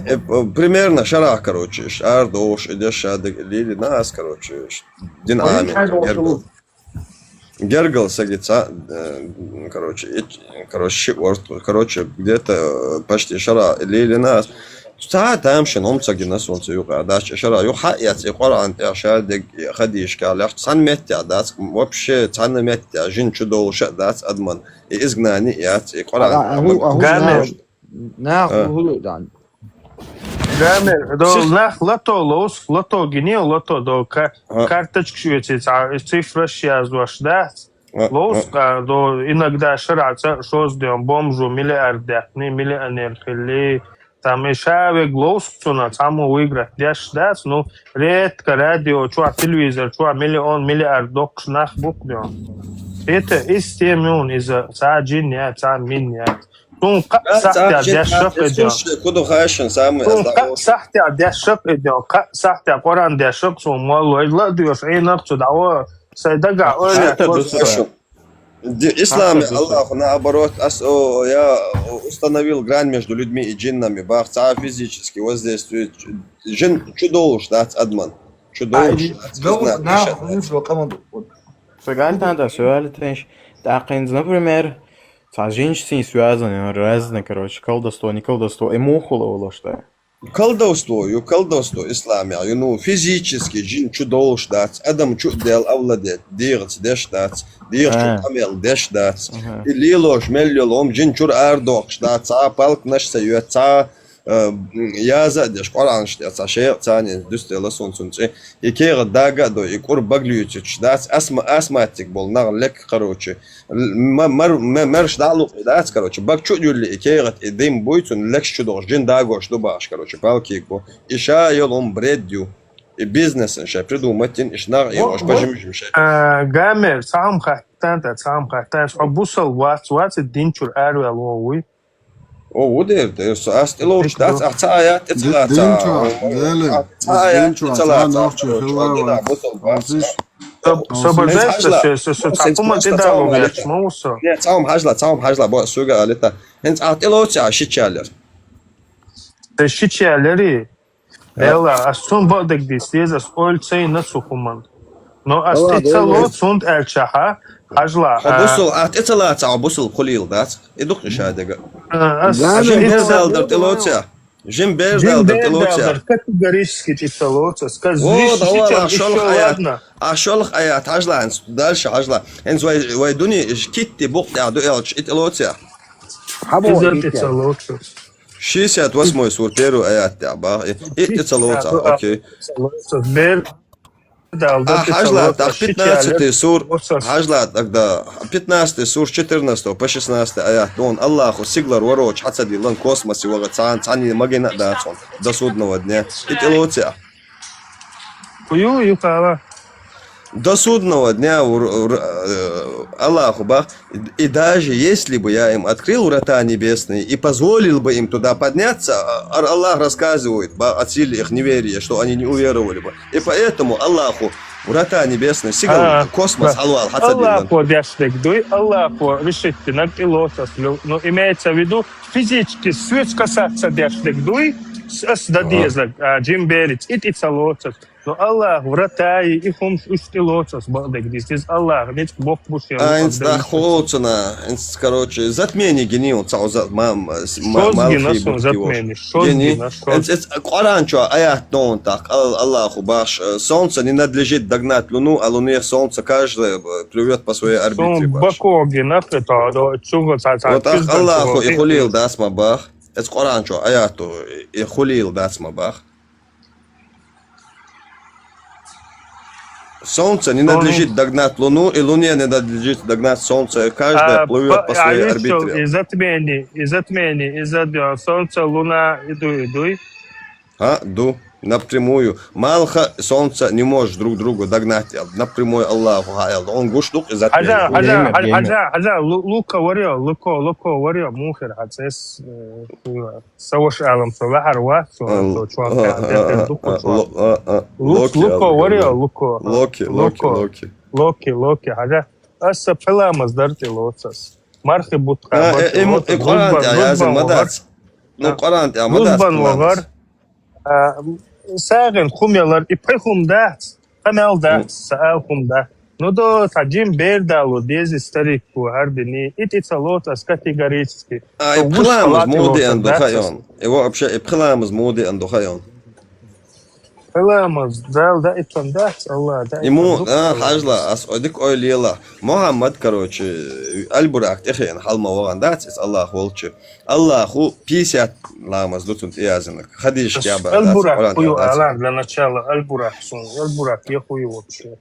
Э, э, примерно шарахь, короче, арадовший, и деш ша диг лили нас, короче, дин амин. Гергал саги цхьа, э, короче, ит-, короче, ши орт, короче, где-то, э, почти шара лелина ас. Цхьа а тамашийна хӀума ца гина суна цу юкъа дац, шара юха хьаэц и Къуръан тӀехь ша дерг хадийшка лаьхча, цхьана меттехь дац, вообще цхьана меттехь жин чу долуш а дац адаман, и изгнани а яц, и Къуръан. Гамер. Нах хӀу дан. Гамер, до нах лото ловск, лото гине, лото до ка-, карточка шуьца цифраш яздош дац. Ловск, а, до иногда шараца шоз дем бомжу миллиард дятни, миллионер хили. Там и шавег ловск цуна, цхьаммо выиграть деш дац, ну, редко радио чуа, телевизор чуа миллион, миллиард доккхуш нах букх дем. Это из тем юн, из а, ца джин я, ца мин я. Тун кхаъ сахьтехь деш шакъ иден. Куду хайшин самый. Тун кхаъ сахьтехь деш шакъ иден. Кхаъ сахьтехь Къуръан деш шакъ сун молло. Ла а доьшу Ӏийнах цу дӀаво. Сайн дагахь ойла. Ди-, ислам, Аллах, наоборот, ас-, о, я установил грань между людьми и джиннами. Бах, цхьа физически воздействует. Джин чу долуш дац адаман. Чу долуш дац. Ца гайтан да, суьвали тенш. ТӀаккха хӀинца, например, цхьа жинаш цин связаны, разные, короче, колдовство, не колдовство, и муха хула волуш дай. Колдовство ю, колдовство исламехь ю, ну, физически жин чу долуш дац, адам чу а Дала овладеть дегӀаца деш дац, дегӀаца чу къамел деш дац. И лелош мел йолу хӀума жин чуьра арадоккхуш дац, цхьа а палканаш ца йоьду, цхьа а, э, яза а деш, Къуръанаш тӀе цхьа шекъа царна дуьсделла суна цунна цӀе. И кехат дага а дой, и кӀур бага луьйцуьйтуш дац, асма-, астматик болу нах лекха, короче, Ма-, мар-, ма-, марш дӀа а лукъе дац, короче, бага чу а юьллий и кехат, и дим буй цунна, лекаш чу догӀуш, жин дагош ду бахаш, короче, палкиг бу. И ша йолу хӀума бред ю. И бизнесна шай придумать йина, и шнах и ош бажим-жим шай. А, Гамер, цхьа хӀума хаттан, цхьа хӀума хаттан, хьо бусал вац, вац и дин чуьра араваьлла вогӀу вуй? О, ву дер, дер, со ас тӀелоцуш дац, ахь ца аят тӀе ца лаца. Дин чохь, Дели, цхьа аят тӀе ца лаца, нохчо хилла вац. Бусал вац. Со бажайста, со, со, со, цхьа хӀума тӀедало ваьлча, ма ву со. Не, цхьа хӀума хьажла, цхьа хӀума хьажла, бо, суьга алита. ХӀинца ахь тӀелоцу ахь шичаллера. Ша шичаллери? Белла, ас цунна бакъдерг дийца деза, ас ойла ца йина цу хӀуманна. Но ас тӀе ца лоцу, цунна аьлчахьа, хьажла. Хьо бусал, ахь тӀе ца лаца, хьо бусал хуьлийла дац. И ду-кх и шадерг. Ас жин бердалдар тӀелоцу ахь. Жин бердалдар тӀелоцу ахь. Категорически тӀе ца лоцу ас. Каз вист шичалла, шолгӀа аят. Ахь шолгӀа аят хьажла хӀинца, дальше хьажла. ХӀинца вай, вай дуьне китти букъ тӀехь ду аьлча, и тӀелоцу ахь. Иза тӀе ца лоцу. Шестьдесят восьмой сур, первый аят тӀехь бах. И, и тӀе ца лоцу ахь, окей. Бер. А, хьажла, так, пятнадцатый сур, хьажла, тогда, пятнадцатый сур, с четырнадцатого по шестнадцатый аят. Вон Аллаху сигалара ворочу хьа ца диллан, космосе ваха цхьана, цхьаьна магина а дац хьуна до судного дня. И тӀелоцу ахь. Ю, ю, хала. До судного дня ур-, ур-, э, Аллаху бах, и даже если бы я им открыл врата небесные и позволил бы им туда подняться, а, Аллах рассказывает, ба, о силе их неверия, что они не уверовали бы. И поэтому Аллаху врата небесные, сигал космос хьалвала хьа ца диллан. Аллахо деш дерг дуй, Аллахо решить динарг тӀе лоцу ас, ну, имеется в виду, физически соьца касаться деш дерг дуй, ас дан дезарг, а, жин бераца, и тӀе ца лоцу ас. Но Аллах вратаи, и хӀумаш уьш тӀе лоцу ас бакъдерг дийца. Иза Аллах ницкъ боккха бу шен. А, инца даххуцуна, инца, короче, затмение гинийла цхьа за-, ма-, ма-, с-, ма-, шозгина малхи сон бутки затмение, ваш. Шозгина сон. Инца, инца Къуръан чу аят догӀун тӀаккха, Ал-, Аллаху баш, э, солнце не надлежит догнать луну, а луне солнце каждое, э, плывёт по своей орбите баш. Сон бакогина хета, до чугӀа ца-, ца-. Вот ах Аллаху и хулийла дац ма бах. Эц Къуръан чу аяту и хулийла дац ма бах. Солнце не надлежит догнать луну, и луне не надлежит догнать солнце. Каждое плывёт по своей орбите. И затмение, и затмение, и затмение. Солнце, луна, и дуй, и дуй. А, ду, напрямую. Малха солнце не может друг другу догнать, напрямую Аллаху хаал. Он гуш дук и затмение. Хьажа, хьажа, хьажа, хьажа, лу-, лука варио, луко, луко варио, мухер хьацес, э, Са ваша алам, со ваьхьар вац, со, со чохь кхаьа дехир ду кху чохь. Луко варио, луко. Локи, локи, локи. Локи, локи, хьажа. Аса пхи ламаз дар тӀе лоцу ас. Мархи бутт кхаба тӀе лоцу. Къуръан тӀе яза ма дац. Ну, Къуръан тӀе ма дац. Рузбан вахар. А, сагӀин хӀума ялар, и пхи хӀума дац. Къамел дац, са ал хӀума дац. Ну, до, цхьа жим бер дало деза старик бу, хӀара дини. И тӀе ца лоцу ас категорически. А, и пхи ламаз муха деана ду хаьа хьуна? И вообще, и пхи ламаз муха деана ду хаьа хьуна? Пхи ламаз, Дала даийтан дац, Аллах даийтан ду. И му-, а, хьажла, ас дика ойла ела. Мухьаммад, короче, Аль-Бурак тӀе хиъна хьал ма вахана дац, иза Аллах волчу. Аллаху пятьдесят ламаз ду цунна тӀе язанарг. Хадийша кӀаба дац, Къуръан тӀе дац. Аль-Бурак, я хуй вообще.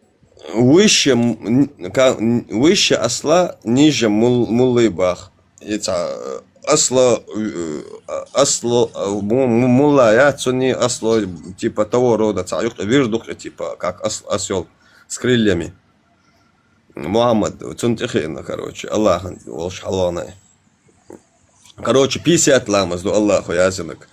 Выше, м, н-, ка-, н-, выше осла, ниже мул-, муллы бах. И цхьа, э, осло, э, осло, э, му-, му-, мулла яц цунна, осло, типа, того рода, цхьа юкъа вир ду-кх, типа, как ос-, осёл с крыльями. Мухьаммад, цунна тӀе хиъна, короче, Аллахана волуш хьалвахана. Короче, пятьдесят ламаз ду Аллаху язанарг.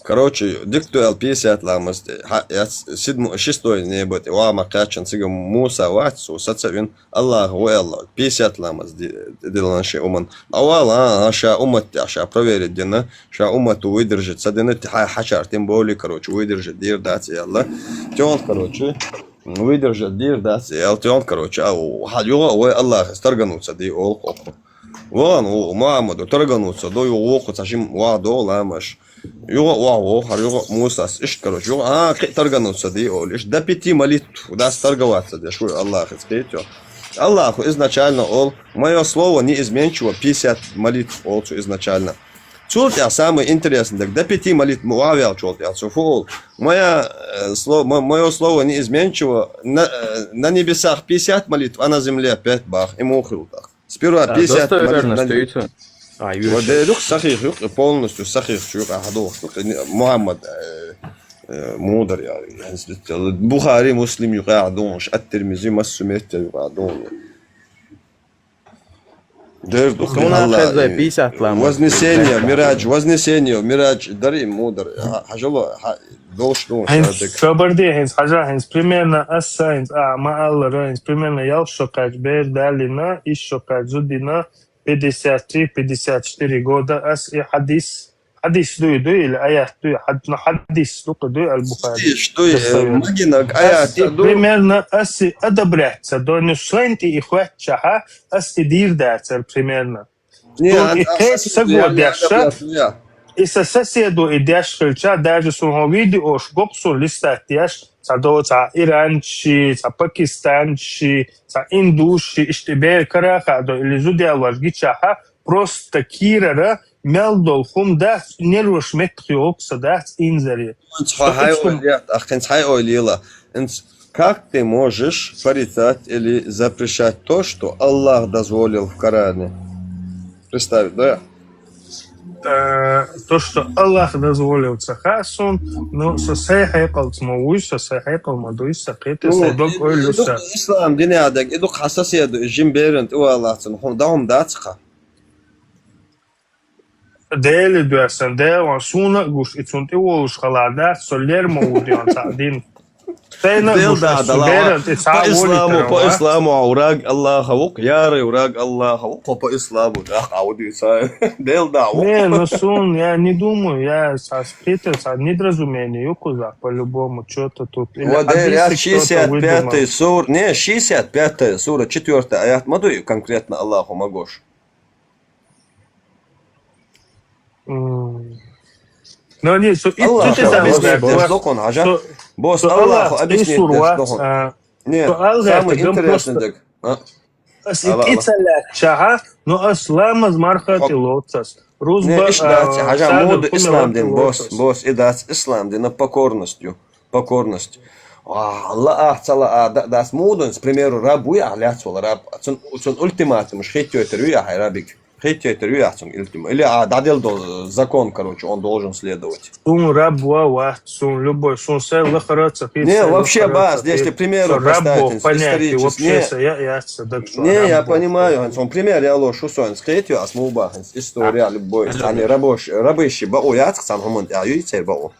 Короче, дика ду аьлла пятьдесят ламаз тӀе, хьа-, яц, седьмой, шестой небо тӀе, ва ма кхаьчна цига Муса вац, цо саца вина, Аллаху ву аьлла, пятьдесят ламаз ди-, дилана шен уман. ДӀавала, а, а, ша уммат тӀехь, ша проверить дина, ша уммату выдержать ца дина, ти хьа-, хьачар тем более, короче, выдержать дийр дац аьлла. Тёнт, короче, выдержать дийр дац аьлла, тёнт, короче, а, у, хьал юха а вай Аллахас таргану ца ди олу кху. Вон, у, Мухьаммаду таргану ца до, ю, вукху ца шим ваха до ламаш. Юха а вохар, юха а Мусас, иштта, короче, юха, а, кхи торгануться ди олу. Иштта до пяти молитв, дас торговаться деш, хуй Аллахица кхетё. Аллаху изначально ол, мое слово неизменчиво, пятьдесят молитв олцу изначально. Цул тӀехь самое интересное, так до пяти молитв ма ваьлчул тӀехь цу фу ол. Моя, э, сло-, мо-, мое слово неизменчиво, на, э, на небесах пятьдесят молитв, а на земле пять бах. И мухил так. Сперва А, пятьдесят достоверно молитв на стоит. А, Вот Юрий. Дерюк сахих юк, и полностью сахих юк, а хадох, Мухаммад, э, э, мудар, я, я, Бухари, Муслим юк, а донш, ат-Тирмизи, массу метте юк, а дон. Дер ду Куна хаза пятьдесят лама. Вознесение, Мирадж, вознесение, Мирадж, дари мудар. Хажало, долш ду. Хин шадык. Шабарди, хин хажа, хин примерно асса, хин а ма аллара, хин примерно ял шокач бер далина, иш шокач зудина, пятьдесят три, пятьдесят четыре года ас и хадис. Хадис дуй, дуй или аят дуй, хад-, ну, хадис дуй, дуй аль-Бухари. Хадис дуй, э, Достоверно. Магинаг аят Ас и ду. Примерно ас и одобряться, до не швенти и хватчаха, ас и дир дацар примерно. Не, Тут а, и а, хет а, сагу я, я, дяша, я, я. И со соседу и дяш хилча, даже сун хо видеош, гок сун листать дяш, са до, са иранчи, са пакистанчи, са индуши, ишти бер караха до, или зудя ваш гичаха, просто кирара, мел дол хум дац, нерваш мет хиокса дац, инзари. Хай ойли, ахин хай ойли ла. Инц, как ты можешь порицать или запрещать то, что Аллах дозволил в Коране? Представь, да? Э, то, что Аллах дозволил цахасун, ну, со сай хайкал цмовуй, со сай хайкал мадуй, са кете, Ну, сай дог и-, ойли и-, са. Ислам динядак, и дук хасасияду, и жим берент, и Аллах цун, хум, да хум дацха. Дели дуэсан, деван суна гуш, и цун ти волуш хала дац, со лер ма удиан ца дин. Тайна Дел гуш, да, а да, су лава. Беран, ти ца По исламу, воли по тара, исламу, а ураг Аллаха вук, яра ураг Аллаха вук, по исламу, да, а уди ца. Дел да, вук. Не, ну сун, я не думаю, я со спита, со недоразумение, юкуза, по-любому, что-то тут. Или Вот, э, хадисы я кто-то выдумал. шестьдесят пятая сура, не, шестьдесят пятая сура, четвёртый аят, мадуй конкретно Аллаху магош. М. Но не, со, и Аллах, тут это Аллах, объясняет, Аллах, босс. Аллах, он, хажа. Со, Босс, со Аллаху Аллах, объяснит, и сурват, что он. А, Не, со Аллах, самый это интересный, просто так. А? Ас Аллах, Аллах. Икицалят чаха, но ас ламаз мархат Хоп. И лоцас. Не, Рузба, иш дац, а, хажа, садр муду куме ислам лоцас дин, босс, лоцас. Босс, и дац ислам дин, покорностью, покорность. А, Аллах, цала, а, да, дац муду, к примеру, раб уй, а, ляц вала раб. Цун, цун ультиматум, ш хетёй тер уй, а, хай рабик. Хететер ю яхцун илтим. Или, а, дадел дол-, закон, короче, он должен следовать. Сун раб ва, ва, сун любой, сун сай лахараца хит, Не, сай вообще лахараца бас, если, хит. К примеру, Со раб представить, бо, понятие, исторически, вообще не. Со я, я, со, так что Не, раб я бо, понимаю, что. Он пример, я ложу, что он скрытью, а смол баханс, история, А, любой, а, они рабочие, рабыщи, бао, я цхан хуман, я ю цер бао.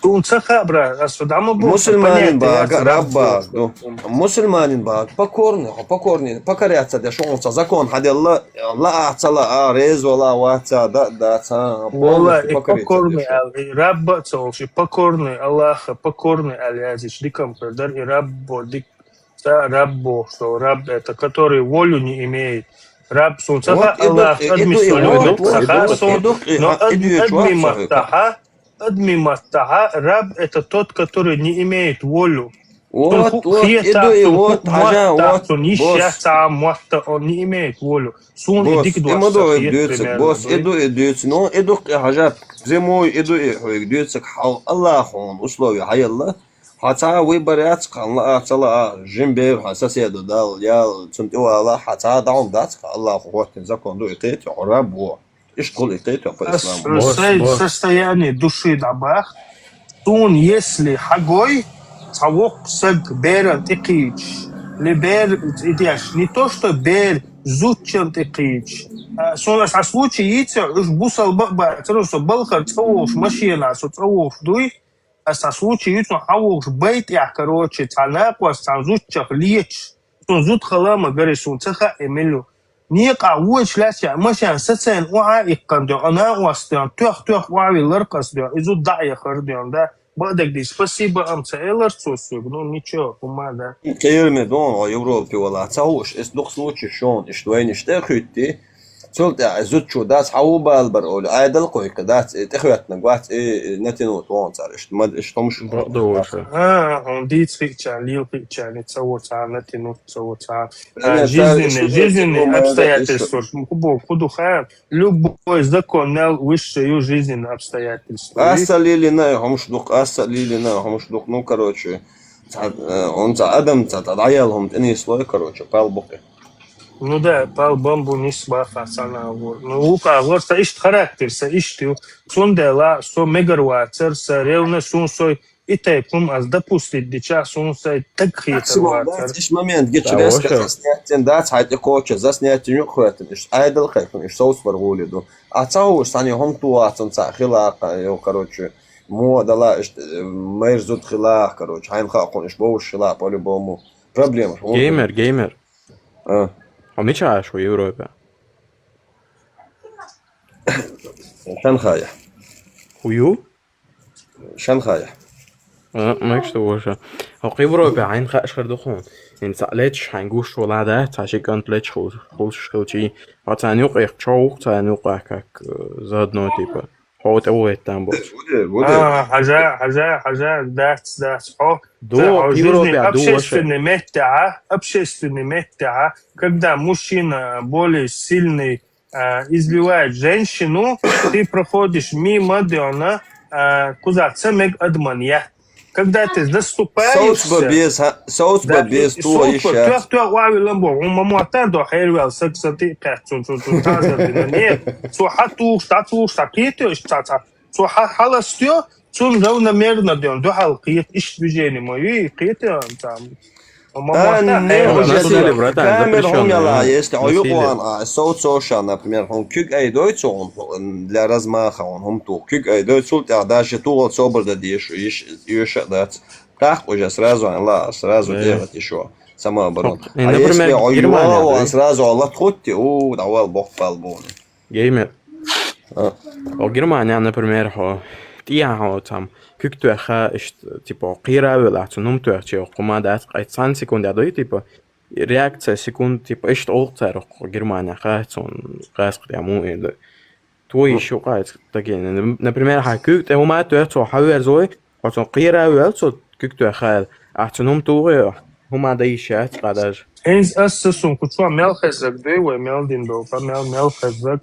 Тун ца хаъ, брат, ас дама бу, Мусульманин понятие, бага, я раб цараб бага, бу. Ду. Мусульманин бага, покорный, хо, покорный, покоряться деш, он ца закон хьаделла, ла а ца ла а, резво ла ваца, да, да, ца, Валла, полностью и покориться покорный деш. Ал, и раб ца олш, и покорный Аллаха, покорный Ал языч, дикам дар, и раб бо, дик, ца раб бо, что раб это, который волю не имеет. Раб сун ца ха, Вот и Аллах, дух, и, и адми ду, и сулю, вот, дух, и ца ха дух, и сун, дух, и, но а, и ад-, дух, и адми чувак, маттаха, Адми маттаха, раб это тот, который не имеет волю. Вот, Сун ху-, вот, хиета, иду и сун вот, ху-, хажа, матта, вот, сун иш босс. Яца матта, он не имеет волю. Сун Босс, идик и дуаса мадо хиет, идётся, примерно, босс, да? Иду идётся, но иду к хажа, прямой иду и хо идётся к хал Аллаху, он условия хаялла. Хаца выбор яц, ханла а, цала а, жим бер, ха соседу дал, я, цун тивала, хаца даун дац, Аллаху, вот, закон ду и третий, раб, во. Иш кхул и тайт по Ас исламу. Босс, сай босс. Состояние души дабах. Тун если хагой, цавок саг беран тикич. Ле бер идеш. Не то, что бер зуччан тикич. А, сун ас а случай яйца, уж бусал ба, ба, цару со балхар цавош машина, со цавош дуй. Ас а случай яйца, хавош байт я, короче, цана квас, цан зуччах леч. Сун зуд хала ма гари сун ца ха эмилу. Некъа вуч лач я, машан сацен уа иккан дё, ана уастен, тёх-тёх уа ви ларкас дё, изу да я хар дё, да. Бадагдий, спасибо, ам ца элар цо суг, ну, ничего, ума, да. Кайрме дон, о Европе вала, ца уж, эс дух случай шон, иш двойни штехуйти. Цул тӀаьхьа зудчо дац, хьан ву бала бар олий, Ӏадал кхойка дац, э, тӀехоьттинарг вац, э, э, натянуть вон цар, иштта, мад, иштта хӀумаш. Бакъ ду ваша. А, хьуна дийца хиъча, лела хиъча, ца во цхьа натянуть, ца во цхьа. А, жизненный, жизненный обстоятельства, хубо, худуха, любой закон мел высший ю жизненный обстоятельства. Аса лилина хӀумаш дукх, аса лилина хӀумаш дукх, ну, короче, цхьа, э, он цхьа адам, цхьа, цхьа дӀаял хӀума тӀенислой, короче, пал букъи. Ну да, пал бамбу нис баха цана агур. Ну, вукъа агур са ишт характер, са ишт ю. Цундела со мегар вацар, са ревность, сун сой и тайп хум аз допустить дича, сун сай таг хитар вацар. Иш момент гича резко заснятен дац, хьайти коча заснятен юк хватин, иш айдал хайхун, иш соус бар гули ду. А цауш сани хум туацун ца хилаха, йо, короче, модала, иш, э, мэр зуд хилах, короче, хайн хакун, иш боуш хила по-любому. Проблема. Геймер, геймер. А. А мича аш у Европе? Шанхая. Хую? Шанхая. А, мак что уже. А у Европе айн хашхар духун. Ин ца леч хайн гуш вала да, ца ши кант леч хул, хул шхилчи. А ца нюк эх чоук, ца нюк как, э, заодно типа. Хо тӀе вугӀийтан болчу. А, хьажа, хьажа, хьажа, дац, дац, хьо. Ду, ца, хьо кхибаро жизни бя, ду, общественный вообще. Меттехьа, общественный меттехьа, когда мужчина более сильный, а, избивает женщину, ты проходишь мимо, Диона, а, куда ца мег адман я. Когда ты заступаешься, соцба без, ха-, соцба да, без и то соцба, ещё. Тёх, тёх, уави ламбо, он мамота до хервел, сак, сати, кэт, цун, цун, цун, таза, дина, нет. Цу хатуш, татуш, такие, то есть, та, та. Цу ха-, халастё, цун равномерно дён, духал киет, иш движение моё, и киет, там. А, не, камера хум яла, если аюкъан, а, соу соша, например, хум кюк ай дойцу, он, для размаха, он, хум ту, кюк ай дойцу, тя даже тугъал собар да деш, иш, иш, да. Как уже сразу, ла, сразу делать ещё самооборону. А если аюкъан, сразу ла тхутти, у, давал бог палбуны. Геймер. А. О Германия, например, хо, тия хо, там, кюк туэха, ишт, типа, кира вела, цу нум туэх, че, хум дац, кайт сан секунд, а дой, типа, реакция секунд, типа, ишт олк цар, хо, Германия, ха, цун, кас, кья, му, и да. Твой ещё кайт, такие, например, ха, кюк, те, хум туэх, цу, ха, верзой, Оцун кхера вел цу куьг тоьхна, ахь цу хӀума тухий, хӀума дан йиш яц цкъа даже. ХӀинца аса сумка чохь мел хезаг дуй вай, мел дина долу, мел, мел хезаг.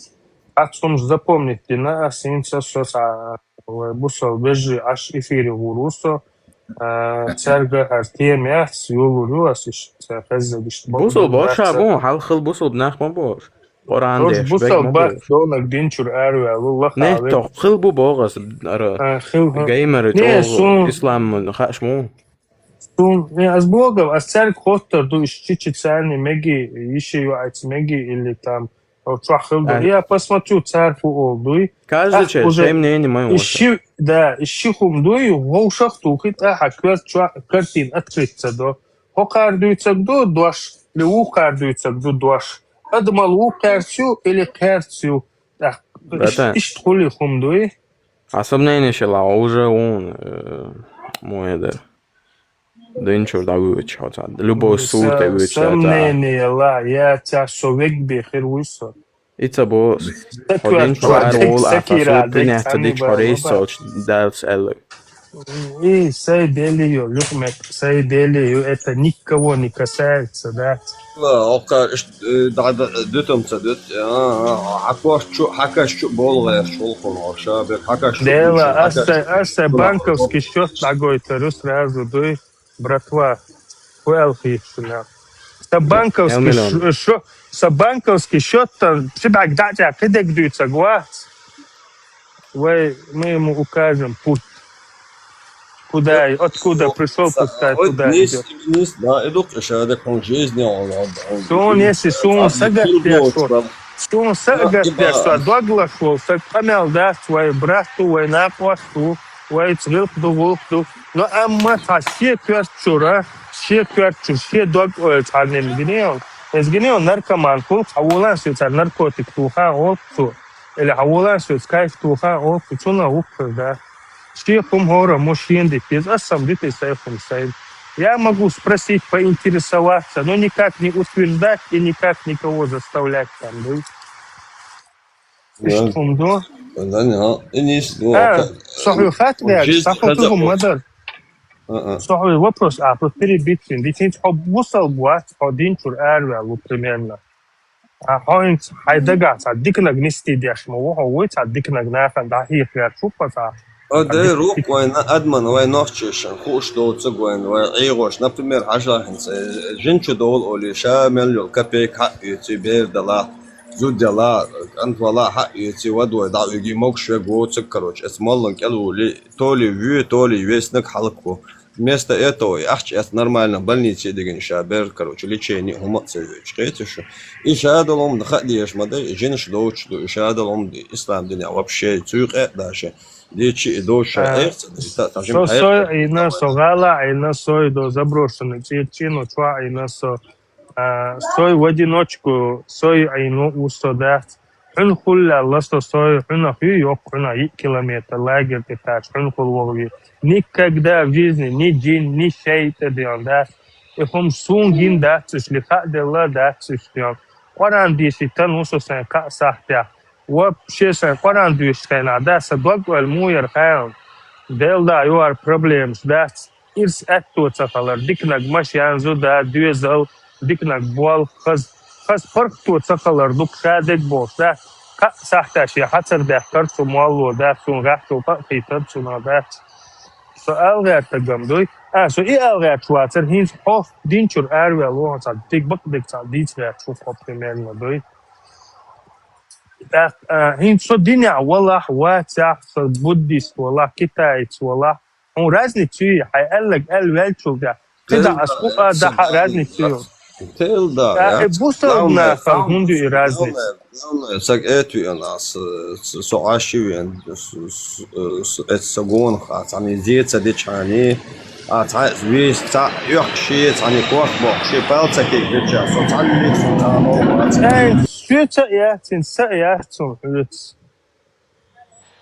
Ас хӀумаш запомнить дина, ас хӀинца со схьа вай бусал вежарий Ӏаш эфире гӀур ву со. А, цаьрга хӀара тема яц, йолур ю ас иштта, хезаг иштта бакъ Бусал ду, боша бу, хьалхал бусал нах ма бу. Къуръан деш бусал бегна бу. Бах донаг динчур араваьлла, лаха. Не, ве- то хил бу богӀас ара. А, хил, хил. Геймер не, чӀогӀа сун- ислам хаьш му? Сун, не, ас богав, ас цаьрга хоттар ду, иш чичи царни меги, йиши юайц меги или там, о, чохь хил ду. А. Я посмотрю, цар фу ол дуй. Каждый ах, человек, уже своё мнение моё. И ши, да, и ши хум дуй, вовшах тухи, тӀаьхьа квер чохь картин открыться до. ХӀокхара дуьйцург ду дош, или вукхара дуьйцург ду дош? Адамал ву кхаьрца ю или кхаьрца ю? ТӀаккха иш-, Братан. Иштта хуьлий хӀума дуй? А сомнение шела, уже вон, э, мой дар. Динчур да вуьйчу хьоца. Любой сур тӀе вуьйчу хьоца. Сомнение ла, я ца со вег бе хир вуй со. И ца бо, хьо динчу ара вол, а хьо сур принять ца дичу хьо рейс цолчу Далла аьлла. И сай бели ю, люкмет, сай бели ю, это никого не касается, да. Ла, окка, ш-, э, да, да, дутам ца дут. А, а, а, хьакаш чу, хьакаш чу болу гӀеш, шулхун, ша, бек, хьакаш чу. Дела, аса, аса банковский счёт дагойтару сразу, дуй. Братва, хӀу аьлла хийтта шуна? Са банковский Милан. Ш-, ш-, са банковский счёт-то ши бӀаьрг дӀа а кхидерг дуьйцург вац. Вай, мы ему укажем путь. Куда и откуда пришёл, пускай туда идёт. Низ, низ, да, и дук, ша, да, кон жизни, он, он, он. Суна, если суна сагатдеш ву, суна сагатдеш ву, дог лаш ву, са къамел дац, вай брат ву, вай накъост ву. Вайца гӀиллакх ду, гӀуллакх ду. Но амма цхьа шен коьрта чуьра, шен коьрта чуьра, шен дог ойла цхьаннена гинийла. Иза гинийла наркоман хуьлу, хьан волан соьца наркотик тухахь олу цо. Или хьан волан соьца кайф тухахь олу цо. Цунах вукхуьра да. Шен хӀума хӀора мо шена дита деза, ас сам дита сайн хӀума сайна. Я могу спросить, поинтересоваться, но никак не утверждать и никак никого заставлять там, да? Иштта хӀума ду. Да, не, и не с- ну, А, как- со хьоьга хатта ваьгӀа, жизнь са хӀума ду хаза хӀума ма хочет. дар. А, а. Со хьоьга вопрос, а, хьо перебить вин. Дицинчу хьо бусалба вац, хьо динчуьра араваьлла ву примерно. А хьо хӀинца хьайн дагахь цхьа диканаг нисдеш ма ву хьо, вуй цхьа диканаг нахана дӀахьеха гӀерташ ву хьо цхьа. О, дай рук вайна, адман вай нохчешан, хууш доцург вайна, вай Ӏийгош, например, хьажахьинца, жин чу довла олий, ша мел йолу копейка хьаъ оьций, бер дала, зуда яла, кӀант вала хьаъ оьций, вад вай дӀа уьгий, могуш вег воцург, короче, эца моллан кӀел вули, то ли вуьй, то ли веснаг хьалакву. Вместо этого и ахча эца нормально больнице дигина ша бер, короче, лечение хӀума а ца йойтуш, кхеташ шу. И ша долу хӀума хаа дезаш ма дай, и жинаш доцуш ду, и ша долу хӀума ислам динехь вообще цуьйкъе а даша. Дечи и доцуш ша А, айхца дай, та, та жим Со, со айхца. Ӏийна, со гӀала Ӏийна, со до заброшенный цӀе-, цӀено чохь Ӏийна, со, а, со в одиночку, со Ӏийна ву со дац. Хьуьнан хула лаьлла со, со хьуьнах ю йоккха, хьуьнах йиъ километр лагерь тӀе тача, хьуьнан хула вогӀу. Никогда в жизни ни жин, ни шайтӀа ден дац. И хӀума суна гин дац уьш, ли хаа делла дац уьш ден. Къуръан дийшийтан ву со сайн кхаа сахьтехь. Вообще сайн Къуръан дуьйцучу хенахь, да, сан дог ойла муха яра хаьлла. Делла да, юхар проблемаш дац. Ирс аьтто ца хилар, диканаг машен, зуда, доьзал, диканаг болх, хаза, хаза паргӀато ца хилар, дукха ша дерг бохуш дац. Кхаа сахьтехь шен хьацар даьккхира цу молло, дац, суна гӀаьхчул кхаа хийтар цунах дац. Со ала гӀертарг-м дуй. А, со и ала гӀерташ вацара, хӀинца хьо динчуьра араваьлла ву, хьо цхьа дика бакъдерг цхьа дийца гӀерташ ву хьо примерно дуй. ТӀаккха, а, хӀинца со динехь валахь, вацахь, со буддист валахь, китаец валахь, хьуна разница ю, хьайн аьлларг аьлла ваьллачул тӀаьхьа. КхидӀа ас хӀун а дахьа разница ю. Тел да, ТӀаккха и яц. бусалба Главное, нахана хӀунда ю и разница? Главное, саг этвен ас, с- со Ӏаш вен, с- с- с- эцу са гонах, а цхьаьна зе ца дечхьани, а цхьа вес, цхьа оьхкуш, цхьаьна корта бохкуш, пал ца кийча, со цхьаьна лица цхьаьна вац. Ай, соьца а яц, хӀинца а яц, хьоьца.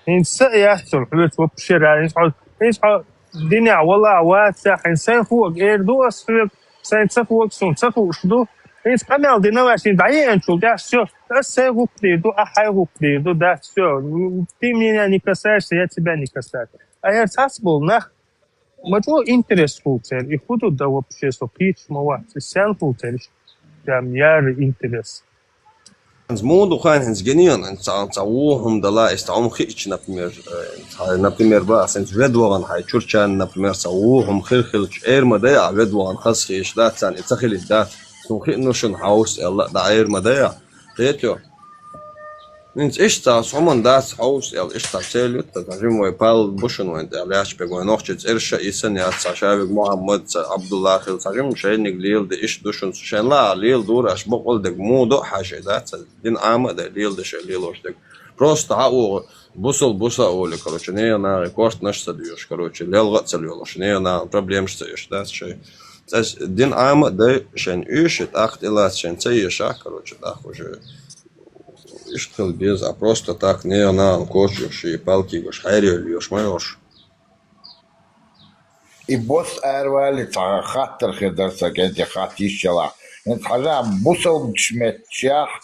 ХӀинца а яц, хьоьца вообще ра. ХӀинца хьо, хӀинца хьо динехь валахь, вацахь, хӀинца сайн хӀуъа эр ду ас хьоьга, сайн ца хӀуъа суна ца хууш ду. ХӀинца къамел дина вац, хӀинца дӀаеанчул тӀаьхьа, всё, ас сайн гӀуллакх дийр ду, ахь хьайн гӀуллакх дийр ду, дац, всё. Ты меня не касаешься, я тебя не касаюсь. А я цхьацца болу нах, ма чӀогӀа интерес хуьлу церан, и хӀун ду дан вообще, со кхеташ ма вац, и сел хуьлу церан, прям яра интерес. ХӀинца муха ду хан, хӀинца гинийна, хӀинца цхьа, цхьа вон хӀума дала, и цхьа хӀума хиъча, например, э, цхьа, например, ба, ас хӀинца вед вахана хьайн чурчарна, например, цхьа вон хӀума хир хилча, эр ма дай, а вед вахана хаза хеташ дац царна, и ца хилийта дац. Суна хиъна шуна хьовса аьлла, дӀа эр ма дай, а? Кхетайо? ХӀинца иштта цхьа хӀуманна дац хьовса аьлла, иштта цхьа цел ю, ткъа жима вай пал бу шуна вайн тӀехь лаьтташ беган вайн нохчий цӀераш а, Иса яц, цхьа ша вег Мухьаммад, цхьа Ӏабдуллахил, цхьа жима шайниг леладе, иштта ду шуна, шайн лаа леладора аша бакъалла дерг муха до а хьажий, дац, дин Ӏама а дай, леладе шайн лелош дерг. Просто хьан оха бусал буса а олий, короче, нехан нахе кортанаш а ца доьхуш, короче, лелгӀа а ца лелош, нехан нахана проблемаш а ца еш, дац шайн. Цкъа дин Ӏама а дай, шайн уьш, тӀаккха тӀелаца шайн ца ешахь, короче, тӀаккха уже иштта хила беза, а просто так нехан нахана коча йохуш, и палки йохуш, хьерийолуш ма йолуш. И бос аравали цхьа хаттар хир дара сан кӀентий хатта йиш ялахь. ХӀинца хьажа бусалбачу метташехь,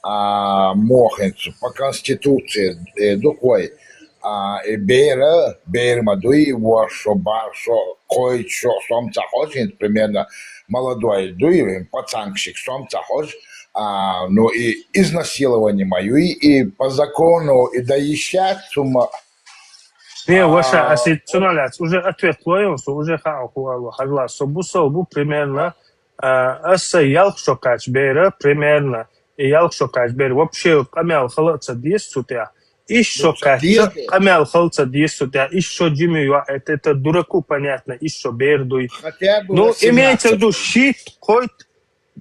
а, мохинца по конституции, э, ду-кх вай, а, и бера, бер ма дуй, ворхӀ шо, бархӀ шо, кхойтта шо, сом ца хьожа, хӀинца примерно молодой дуй, пацанкашка сом ца хьожа, а, ну и изнасилование ма юй, и по закону и дан йиш яц, цу ма- Не, ваша, ас и цунах лаьцна уже ответ лойла, со уже хаьа хӀун ала, хьажал, со бусалба ву примерно, а, аса ялх шо кхаьчча бера, примерно, и ялх шо кхаьчча бера, вообще къамел хала а ца деза цу тӀехь. Исс шо кхаьчча, къамел хала ца деза цу тӀехь. Исс шо жима йоӀ, это, это дураку понятно, исс шо бер дуй. Ну, имеется в виду, шийтта, кхойтта,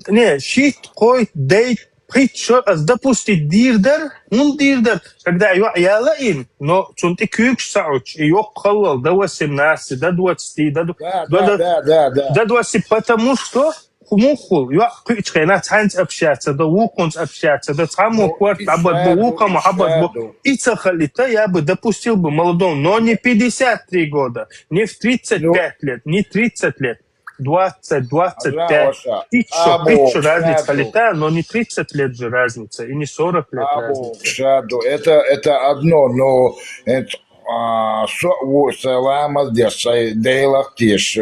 не, шийтта, кхойтта, дейтта, пхийтта шо ас допустить дийр дара, хӀунда дийр дара, когда йоӀ яла ин, но цунна тӀе куьйгаш ца Ӏуттуш, и йоккха халлал, до восемнадцати, до двадцати, до, до, до, до двадцати, потому что хӀун муха хуьлу, йоӀ кхуьучу хенахь цхьаьнца общаться до, вукхунца общаться до, цхьаммо корта дӀабадбо, вукхо ма хьабадбо. И ца хилийта, я бы допустил бы молодому, но не пятьдесят три года, не в тридцать пять лет, не тридцать лет. двадцать, двадцать пять. Тысяча, тысяча разница летает, но не тридцать лет же разница, и не сорок лет разница. Шаду, это, это одно, но это, а, со-, во-, саламат деш, шай дейлах теш,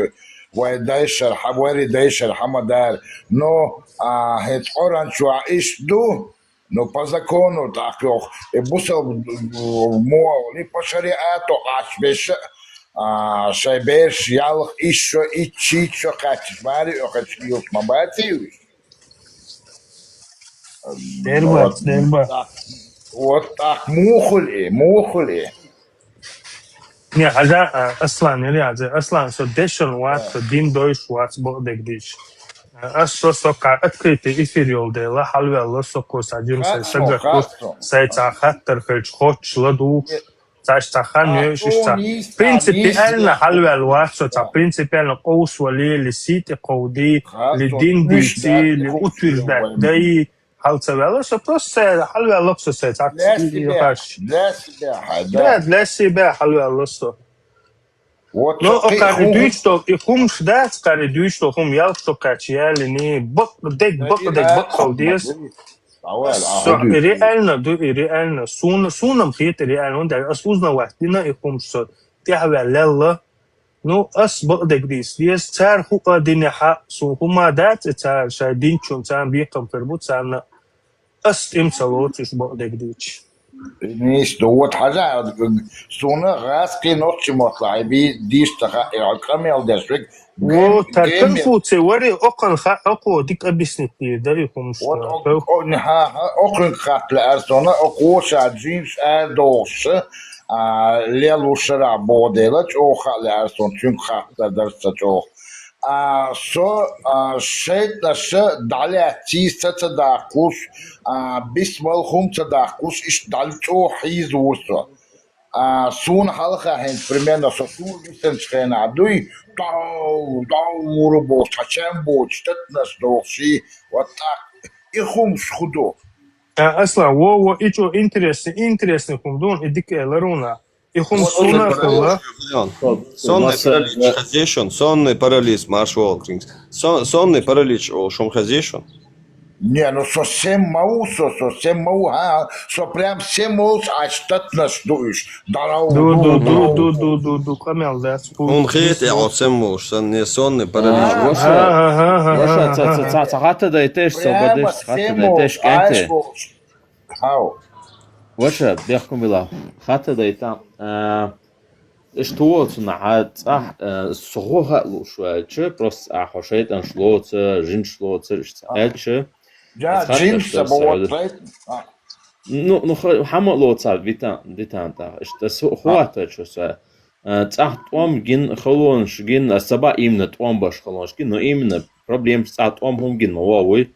вай дайшар, ха-, вари дайшар, хамадар. Но, а, хет оран чуа иш ду, но по закону так ёх, и бусал, мо, ли по шариату аш беш, а, шай беш, ялх иш шо, ич чи шо качиш, мари, охач, юх, мабати, юш. Дерба, вот, дерба. Так, вот так, мухули, мухули. Не, хӀанз, а, Аслан, или хӀанз, Аслан, со дешан вац, со дин дойш вац, бо дегдиш. А, ас со, со ка-, открытый эфир йол дела, хьалвелла со ко саджим сай сагат, сай ца хаттар хелч, хоч ладу, цаш ца хан, а, еш, ца. Принципиально хьалвел вац, со ца принципиально къовс вали, ли сити къовди, ли дин дици, ли утверждать дай, хьал ца вела, со просто сай, хьал вела, со сай, так, для себя, для себя, да. Да, для себя хьал вела, со. Вот. Но, о, кари дуйч, что и хумш дац, кари дуйч, что хум ял, что качияли, не, бак, дек, бак, дек, бак, халдес. Со, и реально, ду, и реально. Сун, сунам хет, и реально. Он да, ас узнавать, дина и хумш, со. Тяхвя лелла. Ну, ас бакъдерг дийцар деза, цар хӀуъа динехьа, сона хӀума дац, цар шай динчун, царна бекхам хир бу, царна ас тӀем ца лоцуш бакъдерг дийцар. Нийса ду, вот хьажа, суна гӀаскхи нохчи мотла хьайби дийш ца хаъ, къамел деш век. О, тар Конфуций вари, окхан хаъ, окхо дика объяснить дийр дари хӀумаш. Вот, о, о, ха, ха, окхунга хатта лаьар сона, окхо ша джинш ар дохуш, а, лелуш шарахь боху дела, чӀогӀа хаъ лаьар сона, цуьнга хатта дар ца чӀогӀа. А, со, а, шайтӀанаша дӀалаьцций, са ца даккхуш, а, бисмал хӀума ца даккхуш, иштта дӀал чӀогӀа хьийза вур со. А, суна хьалха хӀинца, примерно, со сур висанчу хенахь дуй, дов, дов вур бохуш, хьан чам боцуш, татнаш дохуш, и, вот так. И хӀумаш хӀун ду? А, Аслан, во, во, и чӀо интересный, интересный хӀума ду, и дика элар вуна. И хӀума суна хилла. Сонный паралич, хазешон, сонный паралич, марш вол, кринкс. Сон-, сонный паралич, о, шум хазешон. Не, ну совсем ма ву со, совсем ма ву, хӀа, со прям сем волуш Ӏаш татнаш ду уьш. Дарав, ду, ду, ду, ду, ду, ду, ду, къамел дац. Хьуна хета, я, оцу сем волуш, сан не сонный паралич. Ваша, ваша, ца, ца, ца, ца хатта дайтеш, со бадеш, ца хатта дайтеш, кӀанте. Хьау. Ваша, бехкам вила. Хатта дайта, а, Иштта ву цунахьа цӀахь, э, суху хаалуш ваьлча, просто ахьа хьо шайтӀанаш лоца, жинаш лоца, иштта аьлча, жинаш ца боху шайтӀан. Ну, ну, ха-, хьама а лоца витан, дитан тӀаккха. Иштта су-, хӀун ваьттачу со, э, цӀахь тӀом гин, халонаш гин, аса ца баьа именно тӀом баш халонаш гин, но именно проблемаш цӀахь тӀом хӀума гин ма вогӀуй.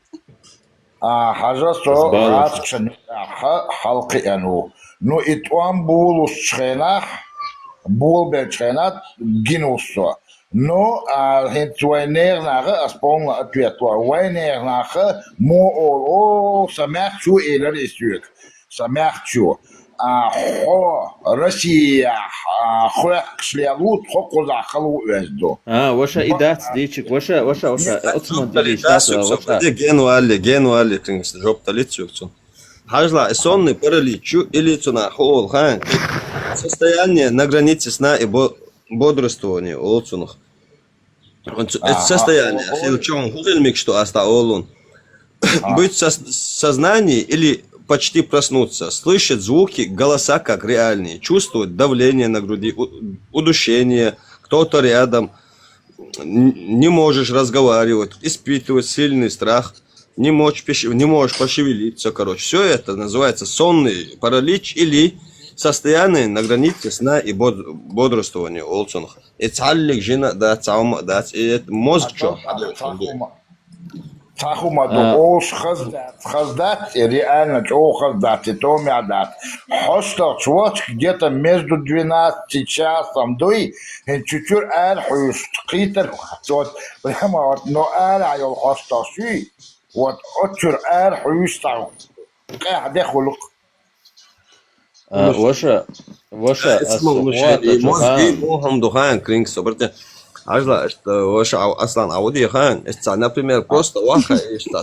А, хьажа со гӀазкхашна юкъахь хьалакхиъна ву. Ну, и тӀом болучу хенахь, болабеллачу хенахь гина ву со. Ну, а, хӀинца вайн нехан наха, ас полный ответ ло, вайн нехан наха мо олу, о, сан маьхчо элира и соьга. Сан маьхчо. А, хьо Россияхь, а, хоьхкуш лелуц, хьо кхузахь хала ву оьзда. А, ваша, и дац дийчиг, ваша, ваша, ваша, оцу ма дилийш, дац, ваша. Ген валли, ген валли, тингас жоп талиц юкцун. Хьажла, и сонный паралич ю, или цунах хьо олу хан. Состояние на границе сна и бо-, бодрствования олу цунах. Он ц-, это состояние, хил чон, хӀун хила мегаш ду ас дӀа олун. Быть в сос-, сознании или почти проснуться, слышать звуки, голоса как реальные, чувствовать давление на груди, у-, удушение, кто-то рядом, н-, не можешь разговаривать, испытывать сильный страх, не можешь пеш-, не можешь пошевелиться, короче. Всё это называется сонный паралич или состояние на границе сна и бод-, бодрствования, олу цунах. И цхьаллиг жина а дац, цхьа хӀума а дац, и это мозг чохь хьадоьцуш ду. Цхьа хӀума ду, олуш хаза дац, хаза дац, и реально чӀогӀа хаза дац, и томехь дац. ХьостагӀчу вахча где-то между двенадцатью часом дуй, хӀинца чу-чуьра ара хьуьйсуш, кхетар вац, вот, прямо вот, но ара йолу хьостагӀ шуьй, вот, оцу чуьра ара хьуьйсуш цхьа къаьхьа де хуьлу-кх. А, ваша, ваша, ас хӀун ду хан, кринкс, обратите. Хьажал, что ваша Аслан Ауди хан, это, например, просто ваха, и что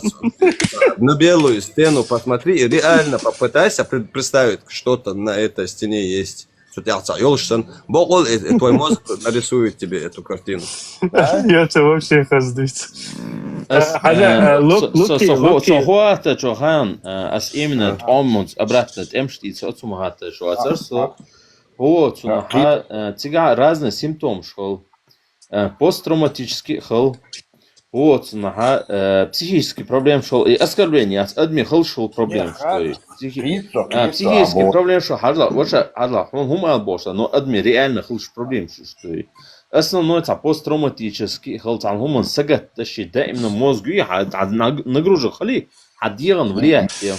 на белую стену посмотри и реально попытайся пред- представить что-то на этой стене есть. Что ты отца ёлышь сан, бокол, и, и твой мозг нарисует тебе эту картину. Я це вообще хаздується. Ас- Хьажа, э, э, лук- со- со- луки- со- хо- луки- со- хо ата чо хан, э, ас именно томмунц обратно тем штица отсумахата шо ацарсо. О, цуна ха, э, цига разные симптомы шхол. Э, посттравматический хол. О, цуна ха, э, психический проблем шхол. И оскорбление, ас адми хол шхол проблем, что и психи- А, психический проблем шо хьажал, ваша хьажал, хум хум ал боша, но адми реально хол проблем шо, что и основной ца посттравматический хол ца хуман сагат, да ши даимно мозгу, ха, ца наг- нагрузка хали, ха диган влиять, я.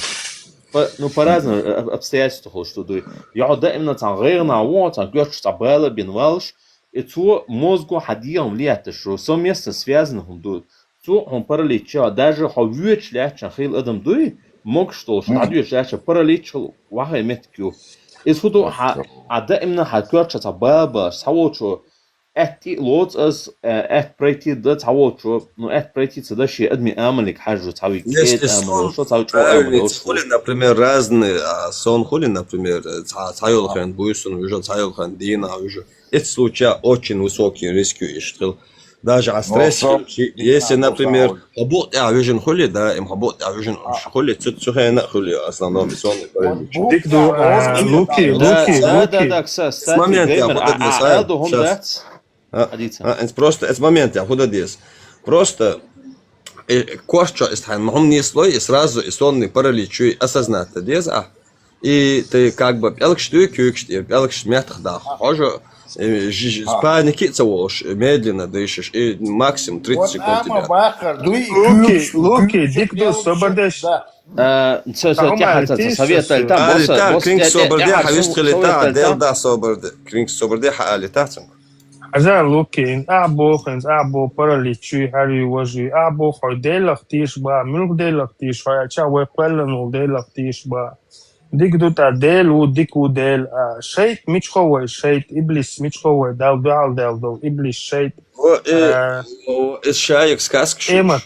По- ну, по разным э, об- обстоятельствам хол, что дуй. Я даимно ца гайгна во, ца гёч ца бала бин валш, и цо мозгу ха диган влиять, что совместно связаны хум дуй. Цо хьон паралич, даже хьо вуьйцуш лаьттача хила адам дуй, могуш долуш, хьо дӀадоьдуш лаьттача паралич хила вахай меттиг ю. Иза хӀу ду, хьа, хьа даимна хьа коьртача цхьа баба, цхьаволчо, аьтта тӀе а лоцу ас, э, аьтта пройти дан цхьаволчо, ну, аьтта пройти ца дан шен адми амалиг хьажу, цхьавиг Если кӀеда амал сон шо, цхьав чӀо амал правильница шо. Хули, например, разные, а сон хули, например, цхьа, цхьайолхен буйсун вижа, цхьайолхен дийна вижа. Эти случаи очень высокий риск ю иштхил. Даже а стресс, если, например, хабук тя вижен хули, да, им хабук тя вижен хули, цу цу хена хули, основном сонный паралич. Дик ду, а, луки, Да, луки, да, луки. да, да, кстати, Момент я геймер, буду а, для а, Сая а, духом сейчас. дац. А, Адица. а, это просто, это момент я буду здесь. Просто э, корчо из тайн, махум не слой, и сразу и сонный паралич, и осознать это дез, а. И ты как бы пялкш ты кюкш, и пялкш мятах да. Хожа, э, ж- ж- с паники ца волш, медленно дышишь, и максимум тридцать секунд тебе. Луки, луки, дик ду, собардеш. Э, ца- ца- Ахума тяха- ца- артист, ца- совет, ца- там, А, босса- так, босса- Кринг тя- тя- собарде, тя- хавис совет- хилита, совет- дел там. Да собарде, Кринг собарде, ха алита цунг. Хьажа луки, а бохенц, а бо паралич, чуй хари важи, а бо хой делах тиш ба, мюлк делах тиш, хой ача вай квелланул делах тиш ба. Дик ду та дел, у дик у дел, а шейт мичхо вай, шейт иблис мичхо вай, дал дуал дел дол, иблис шейт. О, э, А, о, из шаек сказка шуш. Эма.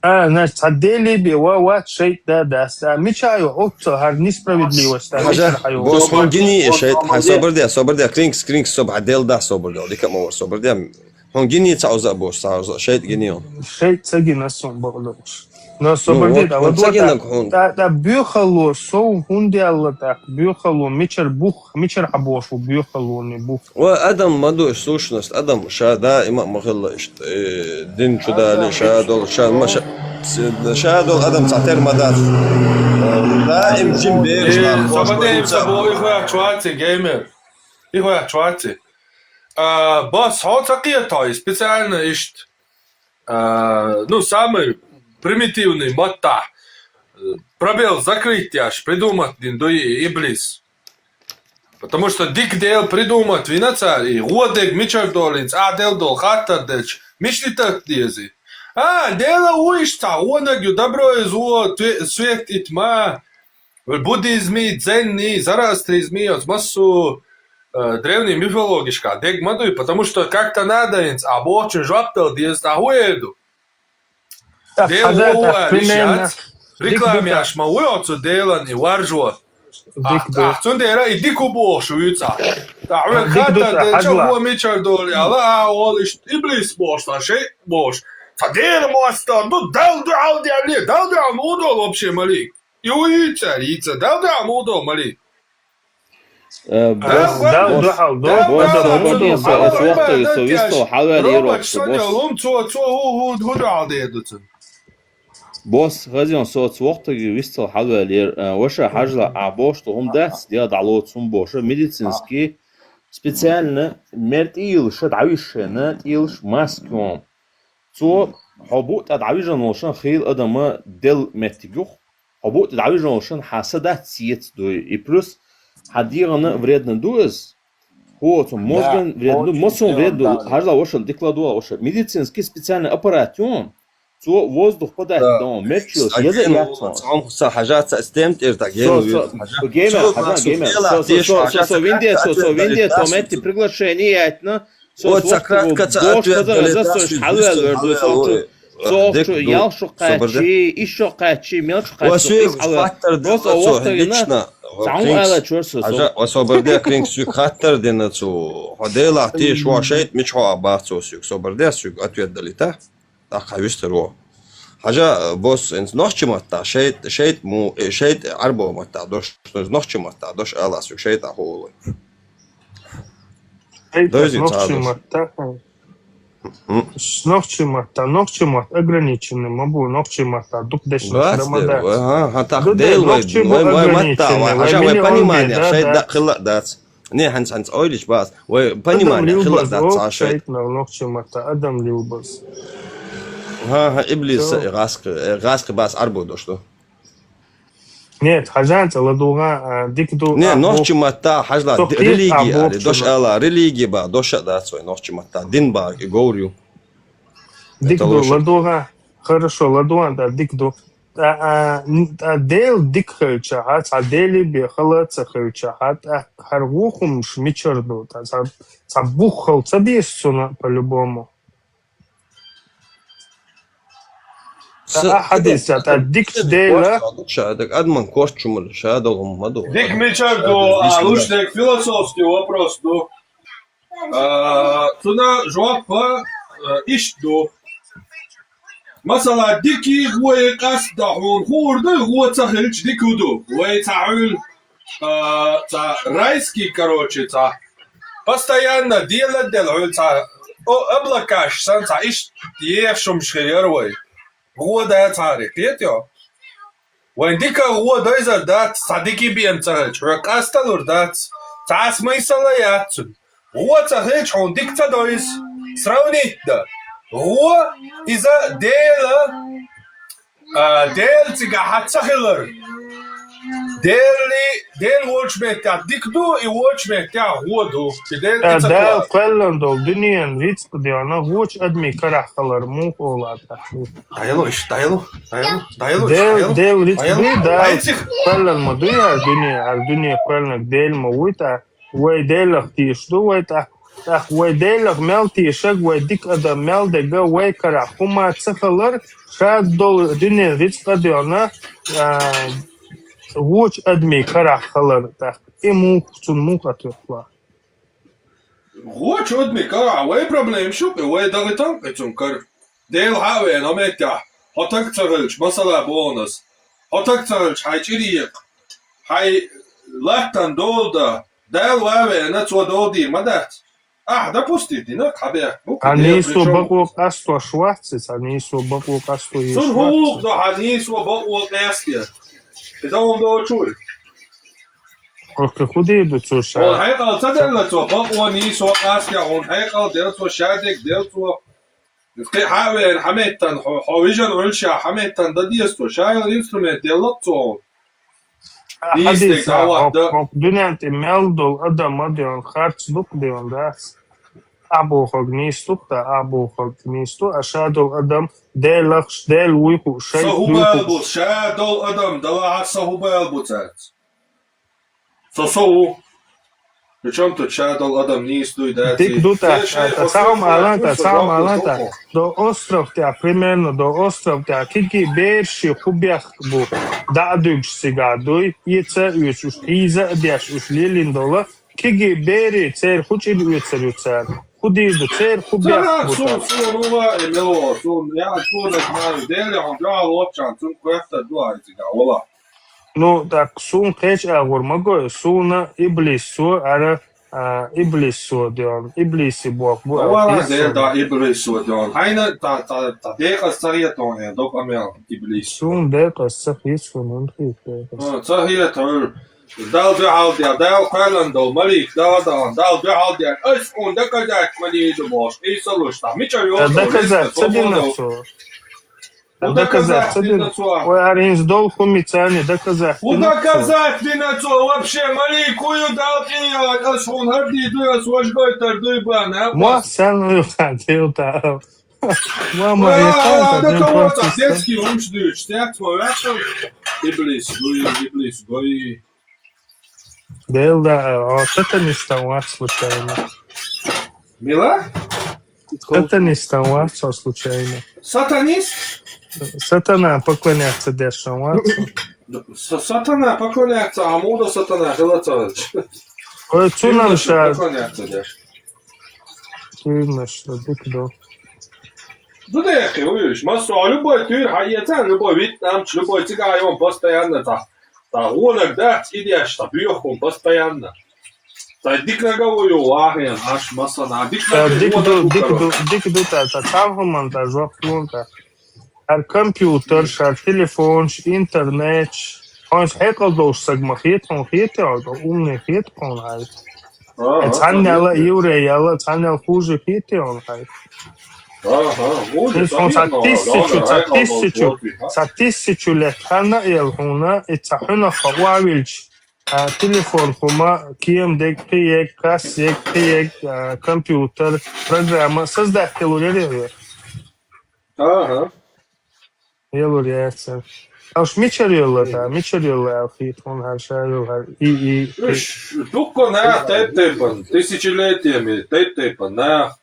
А, значит, ца дели би, ва, ва, шейт да, да, ста. Мичаю, отца, хар несправедливость, да, Хажа, мичхо хай. Бос, хун гини, шейт, хай собарде, собарде, Кринг, Кринг, соб, а дел да собарде, дика мовар собарде. Хун гини цауза бос, цауза, шейт гини он. Шейт цаги на сон богдош. Но собарде, вот, да, он вот цаги вот на так. хун. Да, да, бюхало, со, хунде Алла так, бюхало, мичер бух, мичер хабошу, бюхало не бух. Ва адам маду сущность, адам ша да има махилла ишт, э, дин чудали ша дол, ша маша, ша дол адам цатер мадац. Да им жим бер, Э, собаде им собо, их ваьчваьци, геймер. Их ваьчваьци. А, бос, хьо ца кхетаой, специально ишт. А, ну, самый примитивный маттахь. Э, пробел закрыть яш, придумать дин дуй иблис. Потому что дик дел придумать вина цар, и гӀо дег мичар долинц, а дел дол хаттар деча, мишни тат дези. А, дела уйш ца, гӀонаг ю добро и зло, тве- свет и тьма. Буддизми, дзенни, зороастризми, оц массу, э, древний мифологишка дег ма дуй, потому что как-то надо инц, а бочун жоп дал дез, а хуэду. Дел хаза, вова, так, примерно. Рекламяш ма уй оцу делан и варжо. А, а цундела и дику боху вуьца. Та хьоьга хатта деча хьо мичар доли, ала, а, ол иш иблис боху, та шей боху. Та дела моста, ну, дал дуал дели, дал дуал мудол вообще мали. И уйца, ица, дал дуал мудол мали. Э, бос- Дал дуал, дал бос- дуал. бос- бос- бос- вахта, со вистал хьалваьлла ирок, бос. Лум цо, цо, ху, ху, ху, ху, ху, ху, ху, Бос, хазен соц вохтаги вистал хьалваьлла ир, э, ваша хьажла, а бошта хӀума дац, дела дӀалоцу хӀума боша, медицинский, специально, мер тӀийла ша дӀавиш шена, тӀийла ша маски он. Цо, хьо бу тӀа дӀавижан волшан хил адама дел меттиг юх, хьо бу тӀа дӀавижан волшан хьа са дац сец дуй. И плюс, хьа дегӀана вредно ду из, хӀу оцу мозган вредно ду, мосун вредно ду, хьажла ваша, дикла дула ваша. Медицинский специальный аппарат ю, цо воздух подать дон, мерчилаш, еза яцо. Цхьаьна хьажаца стем тӀера так Со, со, геймер, хьажа, геймер, со, со, со, со, со, винде, со, со, винде, то метти приглашение яйтна, Со, о, ца кратко ца ответ дали, да, шуьга хьалвел верду, со чу, со чу, ялх шу кхачи, иш шу кхачи, мел шу кхачи, иш хьалвел. Просто о вахтагина, цхьа ала чур со, со. Хьажа, ва собар де, кринг, шуьга хаттар дина цу, хьо Делах теш ва шайтӀа мича хьо а бац со шуьга, собар де, шуьга ответ дали, та? ТӀаккха вистхир во. Хьажа, босс, инц нохчи матта, шайтӀа, шайтӀа му, э, шайтӀа Ӏарбо матта дош, нохчи матта дош ала шуьга, шайтӀа хулой. Дойзи нохчи ца дош. Нохчи матта, нохчи матта ограниченный ма бу, нохчи матта дукха дешна. Рамада. Ага, ха, так, Дел вай, вай матта, вай, хьажа, вай понимание, шайтӀа да хила дац. Не, хӀанз, хӀанз ойлиш бац. Вай понимание хила дац ца шайтӀа. Нохчи матта адам лилбаз. Ха, ха, иблис, э, гӀаскхи, э, гӀаскхи бац Ӏарбо дош ду. Нет, хьажанца ладугӀа, а, дик ду. Не, нохчи матта хьажла, религи али, дош ала, религи ба, дош а дац вай нохчи матта, дин ба, и говр ю. Дик ду, ладугӀа, хорошо, ладугӀа, да, дик ду. ТӀа, а, н-, тӀа Дел дик хилча, хьа, цхьа Дели бе хала ца хилча, хьа, тӀа хьар вухумш мичар ду, тӀа цхьа, цхьа бух хал ца бес цуна, по-любому. Са хьадис, а, тӀа дикч Дела. Ша, так, адман корчумал, ша, долгум ма ду. Дик мичар ду, а, лучник философский вопрос ду. А, цуна жоп, а, ишт ду. Масала, дики гӀо къаст да хьуна хуур ду, гӀо ца хилча дик хӀу ду. Вай ца хьуьл, а, ца райский, короче, ца. Постоянно делать дел хьуьл ца. О, облакаш сан ца ишт ешумш хир яр вай. ГӀо да цари, кхетё? Вайн дика гӀо дойзар дац, цхьа дики бен ца хилча, хьоьга къасталур дац, цхьа смысл а яц цун. ГӀо ца хилча, хьуна дика ца дойз. Сравнить да. ГӀо, иза Дела, а, Дела цигахьа ца хилар. Дели, Дела волчу меттехь дика ду, и волчу меттехь гӀо ду. И Дела, а, и ца Дала кхоьллина долу дуьненан рицкъ дена, вочу адамийн карахь хилар муха олу аса? ДӀаяло иштта, дӀаяло, дӀаяло, дӀаяло иштта, Дел-, дӀаяло. Дела рицкъ ду, Дала кхоьллина ма ду яра дуьне, хьара дуьне кхоьллинарг Дела ма вуй тӀаккха. Вай Делах тийша ду, вай тӀаккха, тӀаккха вай Делах мел тийшарг, вай дика адам мел дерг, вай карахь хӀума ца хилар, ша долу дуьненан рицкъ а доьгӀна, а, вочу адамийн карахь хилар тӀаккха. И муха, цунна муха ответ ло? Вочу адамийн карахь вай проблема шу кхин, вай дахийтан кхин цунна кара. Дела хьа а веана, хьо меттехь, хьо таг ца хилча, масала боху ас, хьо таг ца хилча, хьайн чӀир екха, хьайн латтан дола дан, Дала ван а веана, цо дола дийр ма дац. Ахьа, допустим, дина, хьан бехк бу? Хьан нийсо бакъо къастош вац иза, хьан нийсо бакъо къасто еш вац иза. Цунна хӀун гӀуллакх ду хьан нийсо бакъо къаьстина? И дан хӀун доцуш ву? Окей, хӀун дийр ду цо ша? Хьуна хьекъал ца делла цо, бакъо нийсо къастехь, хьуна хьекъал дел цо, шадерг дел цо. Кхин хьан а веана, хьан меттан, хьо, хьо вижина Ӏуьллуш, хьан меттан дан деза цо, ша йолу инструмент делла цо хьуна. Хьадийса, хӀокху дуьнен тӀе мел долу адам а деана, харц дукха деана дац. Ахь бохург нийса ду-кх, ахь бохург нийса ду, а ша долу адам Делахш, Дела вуй хууш, шайх вуй хууш. Со хӀун бала бу, ша долу адам, далахьара со хӀун бала бу цаьрца? Со со ву. Причём тут ша долу адам нийса дуй, дац? Дика ду тӀаккха, цхьа хӀума алан тӀаккха, цхьа хӀума алан тӀаккха. До остров тӀехь, примерно, до остров тӀехь, кегий бераш хӀун бехк бу, дӀа а дуьгуш цигахь дуй, эца а оьцуш, хьийза а деш уьш лелийна долу, кегий берий, церан хӀун чӀир оьцур ю цара? ХӀун дийр ду, церан хӀун бехк бу? Суна, суна, суна, суна, я, суна, Дела хьуна дуьхьал воцчарна, цунна кхетта ду хьайн цигахь, вала. Ну, так, суна кхечу агӀор ма гой, суна иблис цо, ара, а, иблис цо доьгӀна, иблиси боху бу. Вала, Дела, да, иблис цо доьгӀна. Хьайна, та, та, та декъаза ца хета хьуна, доп амел иблис. Суна декъаза ца хета, суна хӀунда хета декъаза? А, ца хета хьуна. Далла дуьхьал дер, Дала кхоьллина долу малик, Дала, Дала, Далла дуьхьал дер. Ас хьуна доказать ма дийр ду бохуш, Ӏийса луш, та мичара йоху? Доказать ца дина цо? ХӀун доказать ца дина цо? Вай, хӀара хӀинца долу хӀума царна доказать дина цо? ХӀун доказать дина цо? Вообще, малик хӀун ю, Далла тӀе а яхьа, ас хьуна хӀара дийр ду, ас важа гойтур дуй бан, а? Мохь санна ю хан, Дела тӀе. Мама, я так, да, да, просто детский хӀумаш дуьйцуш, цец ма ваьхна. Иблис, гой, иблис, гой. Дела, а, сатанистан вац случайно. Мила? Сатанистом вац хьо случайно? Сатанист? Сатана поклоняться деш хьо вац хьо? Са- Сатана поклоняться, а муда сатана хилацалыч. Ой, цунам ша Поклоняться деш. Цуймаш, да дик до. Да да, яхи, уйш. Массо, любой тур, хайца, любой вид, нам, любой цыгайон постоянно та. Та гонок, да, идешь, та бьёхун постоянно. Та дик на голову, ахен, аж масса на, дик на Та дик вот до, так дик вот. До, дик до, та, та цамхуман, та жоп лун, та. Ар компьютер, шар телефон, ш- интернет, ш- он хекал долш саг ма хет, он хет, он умный хет, он ай. Ага, Цан яла, конечно. Еврей яла, цан яла хуже хет, он ай. Ага, будет, Ин сон са конечно, тысячу, ага, са ага, тысячу, вот, ага. Са тысячу лет хана ел хуна, и ца хуна хававилч, а, телефон хума, кием дег, киек, кас, ек, киек, а, компьютер, программа, создать телу ререве. Ага. Елур яца. Аш мичер ела, да, мичер ела, алхит, он харша ел хар, и, и, и. Иш, дукко на, тейп-тейпан, тысячелетиями, тейп-тейпан, на.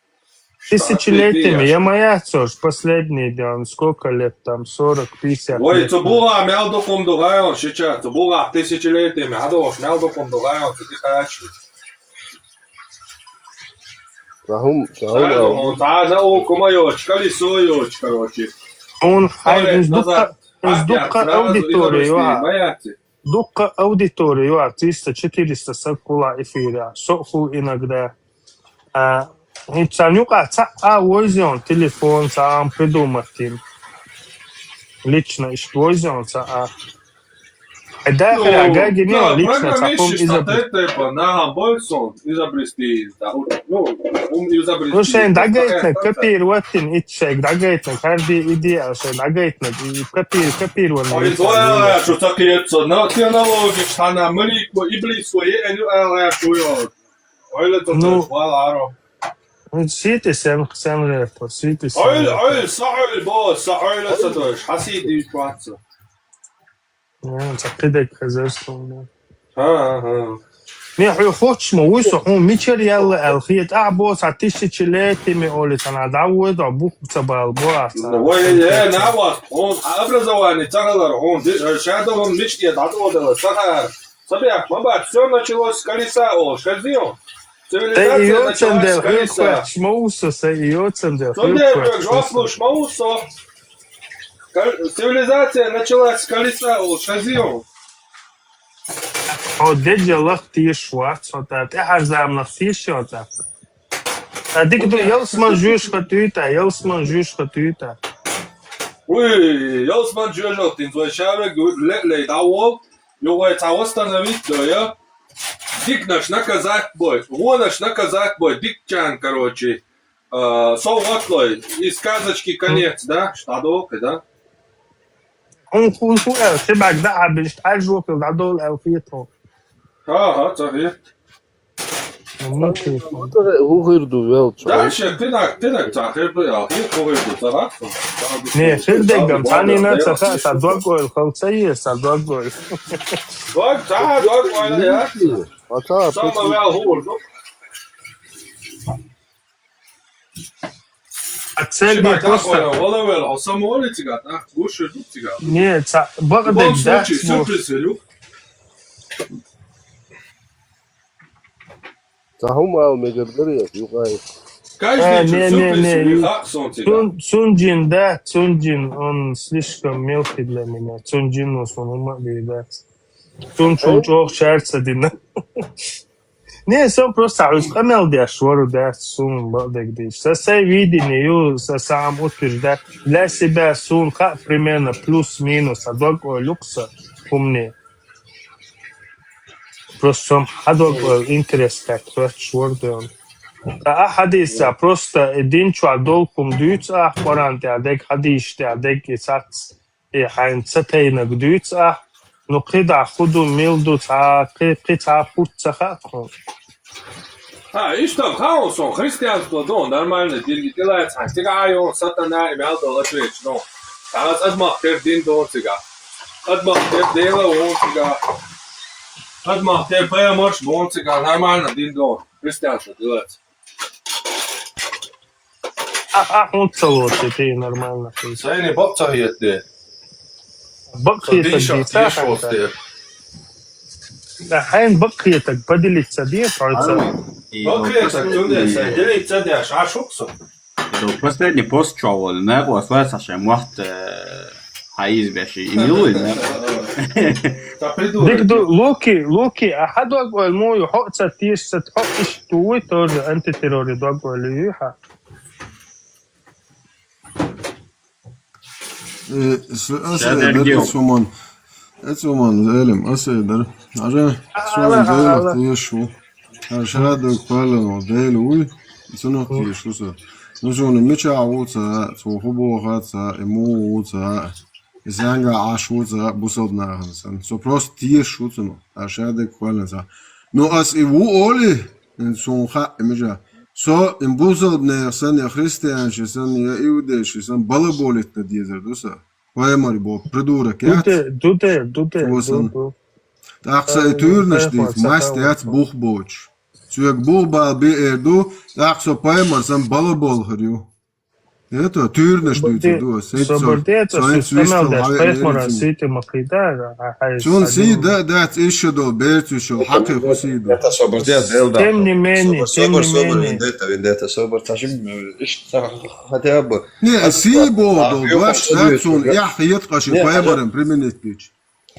Тысячелетиями, Штаты, я моя цош, последний день, сколько лет там, сорок, пятьдесят Ой, лет. цо була мел докум дугайон, сейчас, цо була тысячелетиями, а дош мел докум дугайон, цо дихачи. Цахум, цахум, Сразу ау. он, сразу о, кумайоч, колесоёч, короче. Он хай Ой, из назад. дукка, из Опять дукка сразу аудитория, из ва. Моя Дукка аудитория, ва, триста, четыреста сакула эфира, соху иногда. А, и цанюка ца а возион, телефон ца ам придумать им. Лично иш возион ца а. Э, да, хара, гаги не, лично ца пом изобрести. Тейп-тейпа, на, больше изобрести, да, ну, ум изобрести. Ну, шен дагайтна, копировать им, и шен дагайтна, каждый идея, шен дагайтна, и копир-, копирование. Ой, твоя, что такие, что на технологии, что на млику, и близко, и эн ю эл эр, что я. Ой, это Ну. Валаро. Ну, сити сен, сен рэпо, сити сен Ой, рэпо. Ой, са Ой, бо, са Ой, са Ой, хасиди плаца. Ну, ца кидек хозяйство, да. Ага. Не, ху-, хочешь, ма, уйсо, ху, мичер яла, алхит, а, бо, ца тысячелетиями, оли, ца на, да, уйдо, бух, ца бал, бо, а, ца. Ой, э, на вас, он, а образование, цагалар, он, ди-, э, шадо, он, мечте, да, да, да, цагар. Собяк, маба, все началось с колеса, о, шазио. Тэ Цивилизация иё началась цендел, с колеса. хыпхват, шмоусо, сэ иё цендел, Цендел, хыпхват, жопу, шмоусо. Кол-, цивилизация началась с колеса, о, шазио. О, деджа лах тиш вац, о, та, тэ хар замнах тиш, о, та. Та, дик ду, ялсман жуж хатуй та, ялсман жуж хатуй та. Уй, ялсман жуж хатуй, твой шавек, ле-, ле, да, вол. Югой ца восстановить, да, я. Дик наш наказать бой, во наш наказать бой, дик чан, короче. Э, со вот лой, из сказочки конец, да? Что долго, да? Он хуй хуй, э, ты бак да, а бишь, тай жопил, да, дол, э, хуй то. Ага, ца хет. Ну, ты. Ху хирду вел, чё? Дальше ты так, ты так, ца хет, а, хет, хет, ца хет. Не, хирдегам, цани на, ца, ца, ца, дог ойл, хол, ца, е, ца, дог ойл. Дог, ца, дог, ой, я. А ца, Самое вел хуй, ну. А цель не просто. Вала вел, а самое ли цыган, а? Гуши, ну, цыган. Не, ца, В любом багдег, да, случае, сюрприз, Илюх. Цахум ау мегердер я, югай. Каждый Э, день не, не, сюрприз, не, Илюх, и- а, солнце, да. Цун, Цунджин, да, Цунджин, он слишком мелкий для меня. Цунджин, ну, он ума, да. Цун чулчох чарца дина. Не, со просто уж камел деш, вору деш, сун багдег деш. Со, со видение, ю, со сам утверждать. Для себя сун, как примерно, плюс-минус, а дог ойл, люкса, умнее. Просто сам, а дог ойл, интерес, как, просто шворден. А, а хадис, а, просто, э, дин чуа долкум дюц, а, Коран те, а, дег, хадис те, а, дег, и сац. Э, хьайн ца тайнаг дуьйцу ахь, ну, кхидӀа хӀу ду, мила ду, цхьа, кхи-, кхин цхьа хӀутту ца хаьа тхуна. А, иштта хаьа суна, христианство ду, нормально дин тӀелаьцна, хьайн цига Ӏайо, сатана, и мел долу отвечу, ну. Аса адамах тера дин ду цига. Адамах тера Дела ву цига. Адамах тера пайхамарш бу цига, нормально дин ду, христианство тӀелаьцна. А, а, хӀунда ца лоцу, тӀе нормально. Сайни бакъ ца хетаде. Бакъ хетаг дийца хьайна. Да, хьайна бакъ хетаг поделиться де, хьайца. Бакъ хетаг, цундела сайн делиться деш, а шух со. Последний пост чё волю, на его слайд Саша, может, э, хьаиз беш, и милуй, да? Та придурок. Дик ду, Луки, Луки, а хьа дог оль муу, хьо ца теш, ца хьо иш туй, тоже антитерроре дог оль ю, хьа. Э, с-, ас Шадер эдер гео. Эцуман. Эцуман, Элим, ас эдер. Ажа, суан Алла, Алла. Дела тиешу. Ар шадер квален о Дела уй. Цунах тиешу са. Ну, суна мича вуца, цу хубоха ца, и му вуца, и занга аш вуца, бусалбнахан сан. Со просто тиешу цуна. Ар шадер квален ца. Ну, ас и ву оли, Ин сунха имжа. Со ин бусалбнех сан, я христианши сан, я иудейши сан, балаболитна дезар ду са. Паймари бо, придурок яц. Дуде, дуде, дуде, Ту сан. Ду, ду. Тахса и Э, тюрнаш э, диц, хватса мастер яц хавса. Бух боч. Цуек бух бал би эр ду, тахса паймар сан балабол хрю. Это тюрнаш дуйца дуа, сеть со. Собрде, это со, со, со, со, со, со, со, сама сити макида, а, а, Чун а, си, да, да, ещё до, берцу ещё, хакы хуси до. Это собрде, да, да. Тем не менее, Собр, тем собр, не собр, менее. Вендетта, вендетта, собр, ташим, э, иш, та, хотя бы. Не, а, си а, бо, а, до, ё, баш, хо, да, хо, чун, хо, я, хиет каши, не, поэмарем, а, применить пич.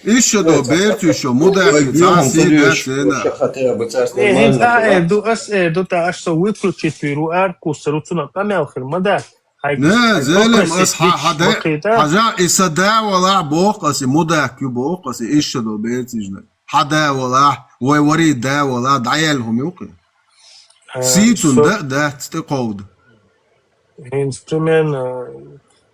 Ещё до, берцу ещё, мудак, ой, ца, ё, си, да, ё, сена. Хотя бы, ца, Э, нормально, хин, а, да? Э, ду, ас, э, ду, та, аш со выключить виру, арку, саруцуна, камел, хир, мада. Хай, Не, хай, зелем, хай, ас ха-, хай, хаде, хай, да? Хажа, иса да вала бох, ас и мудак ю бох, ас и иша до берцижна. Хада вала, вай вари да вала, даял хум юкы. Э, Ситун со- да, да, цты ковд. Инструмент, э,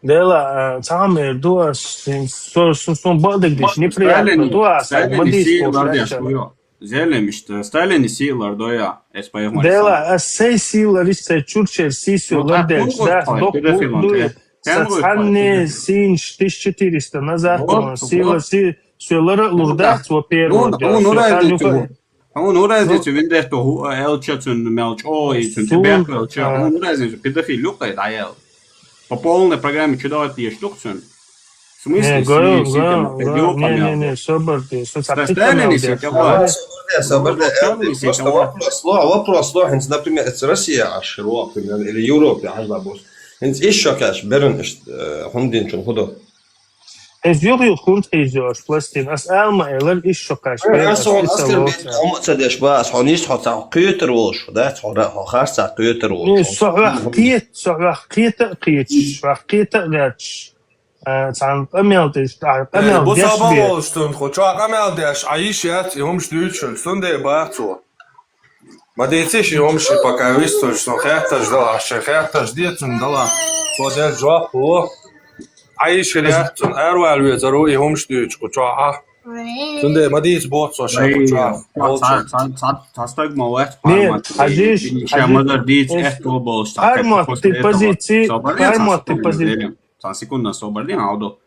дела, э, цамер дуа, син, со, со, со, бадык диш, неприятно, Сталин, дуа, Сталин мадис, си по лардеш, флешам. Хуё. Зелем ишта, Сталин и силар доя, эс поехал. Дела, а сей силар, ишта чурчер, си силар, деш, да, док, педофилон, дуй, те. Сацанне, син, тысяча четыреста назад, вот, сила, вот. Си, силар, лурдах, во первый, ну, да, ну, силар, разницу, ну, ну, разницу, вендетто, ху, а, элча, цун, мелчо, и цун, сун, тебе, элча, а, ну, разницу, педофил, люкай, да, ел. По полной программе чудо еш лукцун. В смысле, не, говорю, си, си, говорю, там, говорю, не, не, не, собор ты, со-, Сталин и сеть, собор, собор, Сталин и сеть, просто вопрос, сло-, вопрос, сло-, хинц, например, это Россия, аж широко, например, или Европе, аж лабус. Хинц ещё, конечно, берн, э, хундин чун худо. Эз юг юг хунт эз ёш пластин. Ас алма элер иш шо каш. Э, бер, ас ас хон ис аскер алош. Бет, ам цадеш ба, ас хон ис хо ца кютер волш, да, ас хо ра-, хо харса кютер волш. Не, со вах кит, со вах кит, кит, вах кит, гач. Э, цан камел деш, а, камел деш бе. Бу саба волш тун, хо чо камел деш, а иш яц, и хумш дючл, сунде бацо. Ма дециш, и хумши пока вистуш, сон хетташ дала, аш хетташ децун дала. Со дел жоп, о. Ай, ширяцун, арвал везару, и хумш дючку, чо, а? Сунде, ма дец бот, со ша, чо, а? Ца, ца, ца, ца стаг ма вет, не, пармат, хажиш, и ша хажиш, мадар дец, э, эх, то болш, ца, пармат, ты позиции, пармат, ты позиции. Цан секундна собар дин, алду.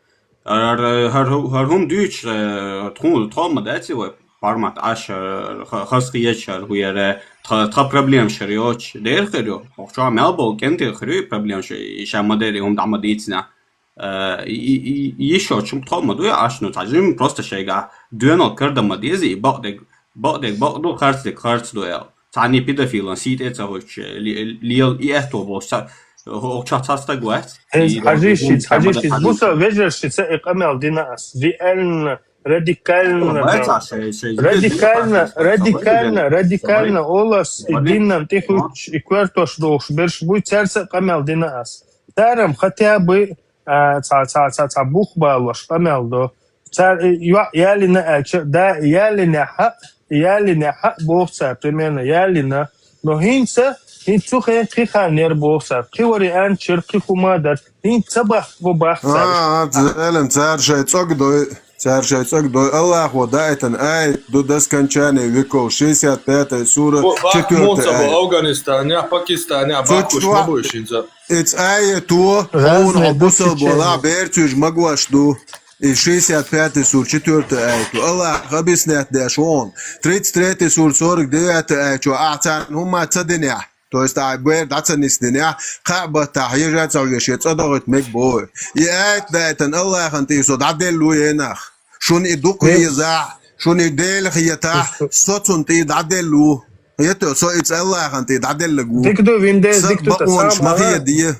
Ар, ар, ар, ар хум дүүч, э, тху-, тхо ма даци вай, пармат аш, э, ха-, хас хиечар хуяре, тха, тха проблем шар ёч, дер хэр ё. Охча мел бол, кен дер хэр ё проблем шар, иша ма дери хум дама дицна. Э, и, и, и, и ещё чем тхо ма дуя аш, ну, тажим просто шайга, дуэнал кар дама дези, и бак дег, бак дег, бак ду, харц дег, харц дуэл. Цани педофилан сит эца хоч, ли-, лиел и это бол, са-, хо-, хо-, ча-, часто говорит. Э, и хажиши, хажиши, буса вежерши, ца и камел дина ас. Реально, радикально, радикально, радикально, радикально, олас, и диннан, ты хуч, и квартош долш, берш буй, царца камел дина ас. Тарам хотя бы, а, ца, ца, ца, ца, бух балош, камел до. Цар, э, юа-, ялина, э, чё, да, ялина, ха, ялина, ха, бог цар, примерно, ялина. Но хинца, хин цухе, кихан нер бог цар. Кивари ан чер, кихума дат. Хинца бах, во бах цар. А, а, ц-, элем, цар шай цог дой, цар шай цог дой. Аллах во да этан, ай, ду до скончания веков, шестьдесят пятая сура, четвёртая ай. Афганистан, я, Пакистан, я, Баку, Шмабу, Шинца. Эц ай, то, он, обусал была, берцуж, могваш ду. И шестьдесят пятый сур, четвёртый аяту. Аллах объясняет дальше, он. Тридцать третий сур, сорок девятый аяту. А цан хумма цадиня. То есть, ай бер дӀа ца нисдинехь, кхаа баттахь ежа ца веш, я цӀа догӀуьйту мег боху. И аят дайтан Аллахьан тӀе со дӀаделла ву енах. Шуна и дукха везахь, шуна и Дела хетахь, со цунна тӀе дӀаделла ву. Ето, со и цӀа Аллахьан тӀе дӀаделлаг ву. Дика ду, вин Дела, Са дика ду, та бакъонаш сам ма ала. Хеде.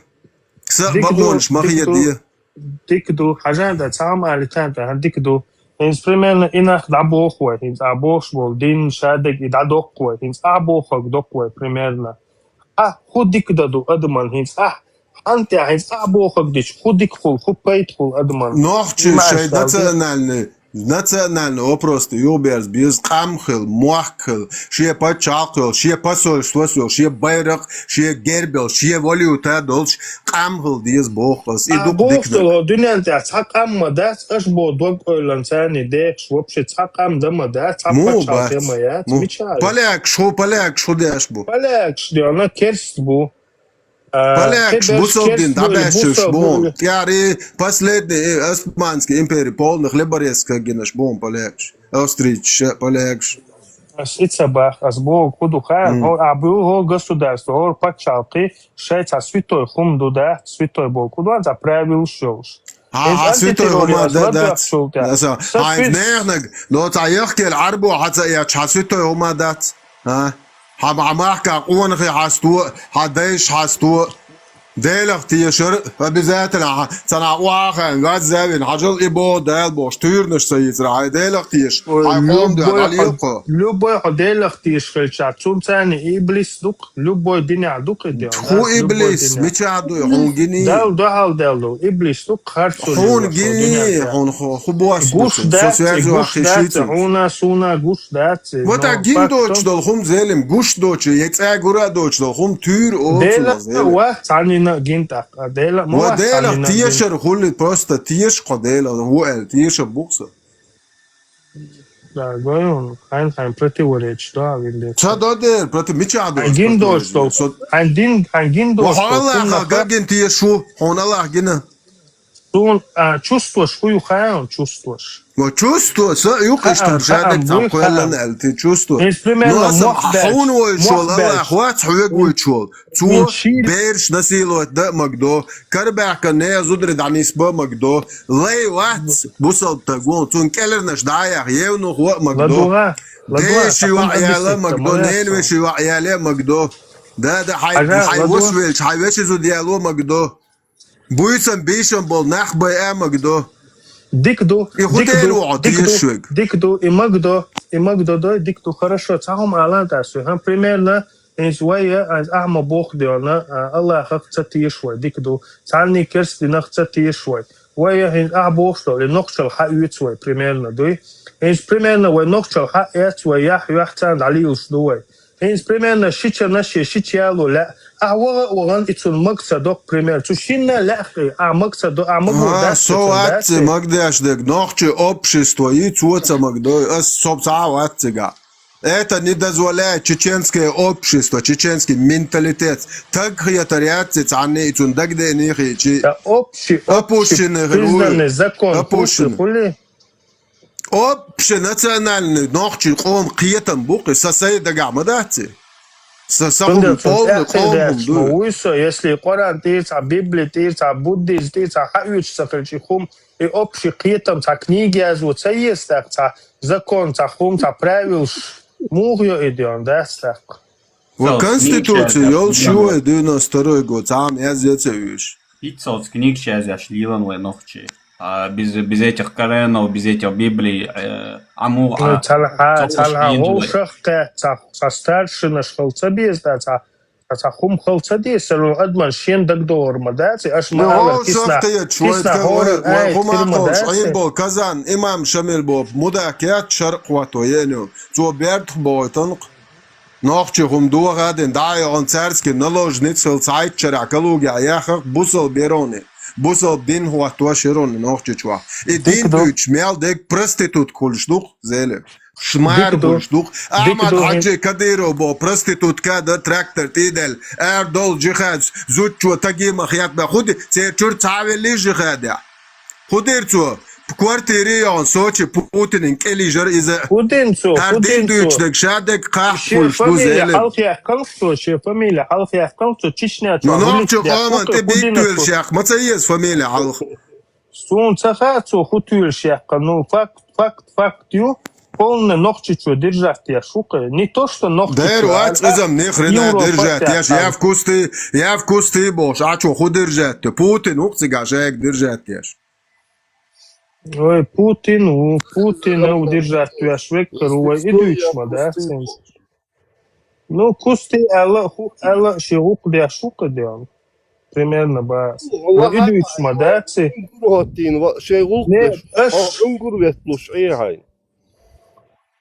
Са Дика ду, бакъонаш ма дика ду. Хеде. Дика ду, хьажа дан, цхьа ма алийтан, та хьан дика ду. ХӀинца примерно и нах дӀабоху вай, хӀинца а бохуш болу дин, шадерг и дӀадоккху вай, хӀинца а бохург доккху вай примерно. А, хӀу дика дан ду адаман, хӀинца а, хьан тӀе, хӀинца а бохург дича, хӀу дика хула, хӀу пайда хула адаман. Нохчий Имаш шайн дал ду. Национальный, национальный вопрос-то юхаберза беза, къам хила, мохк хила, шен пачхьалкх йолу, шен посольство йолу, шен байракх, шен герб йолу, шен валюта долуш, къам хила деза боху ас. И А, дукха боху дика ду. Со, дуьнен тӀехь цхьа къам ма дац, аша боху дог-ойланца царний дехаш, вообще цхьа къам дан ма дац, цхьа Муха пачхьалкх бац? Ма яц, Муха? Мичара? Полякаш хӀу, полякаш хӀу деш бу? Полякаш, дена, керст бу. А, Полякаш, кхиберш бусалба дин керст буй, дӀабаьшчуш бусалба бу. Буй. ТӀаьхьара последний, э, Османский импери полный хлеборезка гинаш бу полякаш. Австрийчаша, полякаш. Ас и ца бах, ас боху, хӀу ду хаьа, М. хӀо-, а бу хӀо государство, хӀора пачхьалкхе, шайн цхьа святой хӀума ду дац, святой боху, хӀу ду, цхьа правилаш йолуш. Хьан, Иза хьан святой антитеррор хӀума яц, да, ладогӀа дац? Шул тӀе. Аса, Са хьайн фи- нехнаг, но цхьа яхкел Ӏарбо хьан ца эцча, хьан святой хӀума дац? А? Хьан, хьан махка къонахий хьасто, хьан дайш хьасто, Делах тешар, обязательно, хьан, цхьана охьа а хаьа, ваьзза а вина, хьажал и боху Дала бохуш, туьйранаш ца йийцара, хьайн Делах теша, Ой, хьайн къом дуьхьа любой хьо, дӀалийла кхо. Любой хьо Делах теша хилча, цунцарний иблис ду-кх, любой динехь ду-кх и де, ХӀу да, любой иблис, динехь. Мичахь дуй, хьуна гиний? Дал, духьал дел ду, иблис ду-кх харцо Хьуна лелош, хьо гиний, дуьнен тӀехь. Хьуна хӀу, хӀу боху Гуш дац, со связь гуш вахи дац, шуьйцу. Хьуна, суна гуш дац. Вот а но гин факт доцуш долу хӀума, Зелим, гуш доцу, я цӀа гура доцу долу хӀума туьйра оцу Дела Зелим. Вац цхьаннина гин тӀаккха. Дела ма Ва вац Делах цхьаннина гин. Тешар хуьлу, просто теша кхо Дела, хӀу аьлла, теша бу-кх со. Да, гой хьуна, хьайн, хьайн противоречит, да, вин де. Ца до дер, проти-, мичахь до Хьайн гин доцу долу, со хьайн дин, хьайн гин Ва доцу долу хӀаллаха хӀуманах гагин теша ву, хьуна Аллах гина. Суна, а, чувстваш хӀу ю хаьа, чувстваш? Ва чувство, са юкъа Хаам, иштар хаам, шадерг цхьа буй кхоьллан хаам. Аьлла, ти чувство. Иза примерно Но аса мохь баьлча, хьуна войшол мохь Аллах баьлча. Вац, хьоьга вуьйчул. Цо Вин ший бераш насиловать да а магадо, карабаьхка нехан зударий дӀанисба а магадо, лай вац, бусалба таг вон, цунна кӀеларнаш дӀа а яха, евнух ва а магадо. ЛадугӀа, ладугӀа, Деши сакъум ваъ яла а объяснить магадо, ма ненан яц. Веши ваъ яла а магадо. Да, да, хьай, Хьажа, хьай ладугӀа. Ваш велча, хьай веши зуда яло а магадо. Буьйсан бийшан болу нах байа а магадо. Дика ду, И хӀу дика ду, дела ву хьо дика ду, тешаш вега? Дика ду, и магадо, и магадо дой, дика ду, хорошо, цхьа хӀума алан тӀа со, хӀан, примерно, хӀинца вай, а, ахьа ма боху деана, а, Аллахах ца теша вай, дика ду, цхьанний керстинах ца теша вай. Вай, а, хӀинца ахьа бохуш долу, и нохчалла хьаоьцу вай, примерно, дуй? ХӀинца, примерно, вай нохчалла хьаэц вай, яхь, юьхь царна дӀалийлуш ду вай. ХӀинца, примерно, шича наше, шича яло лаьа. Ахьа ваха а вахана, и цунна мага ца доккху, пример. Цу шинна лаьа хье, ахьа мага ца до, ахьа мага А, дац со цунна, вац дац? Мага деш дерг. Нохчий общество, и цо ца мага дой. Ас со цхьа а вац цигахь. Это не дозволяет чеченское общество, чеченский менталитет. Таг хетар яц цхьанне, и цунна дагадеъний хи чи. Да общий, Опущенный общий признанный закон Опущенный. Хули? Общенациональный нохчий къоман кхетам бу-кх, сан сайн дагахь ма дац и. Сан, сан хӀума полный къоман хӀума ду. Ма вуй со, если Къуръан тӀера цхьа, Библи тӀера цхьа, буддизм тӀера цхьа хьаоьцуш ца хилча, и хӀума, и общий кхетам, цхьа книга язво ца еза тӀаккха, цхьа закон, цхьа хӀума, цхьа правилаш, муха йо и деана, дац тӀаккха? Ва конституция йолуш ю вай девяносто второй год, цхьа а язъе ца вуьйш. Пятьсот книг сейчас я шлилан вай нохчий. А без, без этих Коранов, без этих Библий, э, аму, Ну, а, цалха, цалха, вовшах кхетта, ца, ца старшинаш хала ца беза, ца, ца, ца хум хала ца деза, сару адман шен дагдовар ма дац, аш ма Ну, алар вовшах кисна, кхеташ, вай кисна тха, вай, хора, вай ай, хума тирма ховш, дац. Ӏин бо, Казан, имам Шамил бо, мудак яц шаркъ вато, ен ю. Цо бертах бо, танкъ. Нохчий хӀума дохадина, дӀа а йогӀун цаьрца кхин наложница хила цхьайтта шарахь Калугехь яххарх бусалба ярони, бусалба дин хӀоттош ярони нохчий чохь. И дин буьйцуш мел дерг проститутка хуьлуш ду-кх, Зеле. Шмара хуьлуш ду-кх. Ахьмад-Хьаджи Кадыров бо проститутка дан трактор тӀе а делла, ара долу жихадас, зудчо таге ма хетта бен. ХӀу де, церан чуьра цхьа а веллий жихадехь? ХӀу дира цо? Квартире йоагӀна Сочи Путинан кӀелижар иза. Худин цо, худин цо. Динг ша дег кхахьа хуьлуш бу зеле. Хьалхъяьккханх цо, шен фамилия хьалхъяьккханх цо, Чечня чу. Ну, нохча къоман тӀе бийттуьйлуш яккха, ма ца еза фамилия хьалха. Суна ца хаьа цо хӀу туьйлуш яккха. Ну, факт, факт, факт ю. Полный нохчичо держать еш ву кхе. Не то, что нохчичо. Дер вац изам не хрена держать еш. Яв кусти, яв кусти бохуш, а чо хӀу держать. Путин ву-кх цигахь шайга держать еш. Ой, Путин ву, Путин ву держать веш веккхар ву, вай и дуьйцуш ма дац хӀинца. Ну, кусти аьлла а, хӀу аьлла а, шен гӀуллакх деш ву-кх де. Примерно бац. Вай и дуьйцуш ма дац. ХӀунгур хӀоттийна, шен гӀуллакх деш. Аш хӀунгур ветталуш Ӏехьайна.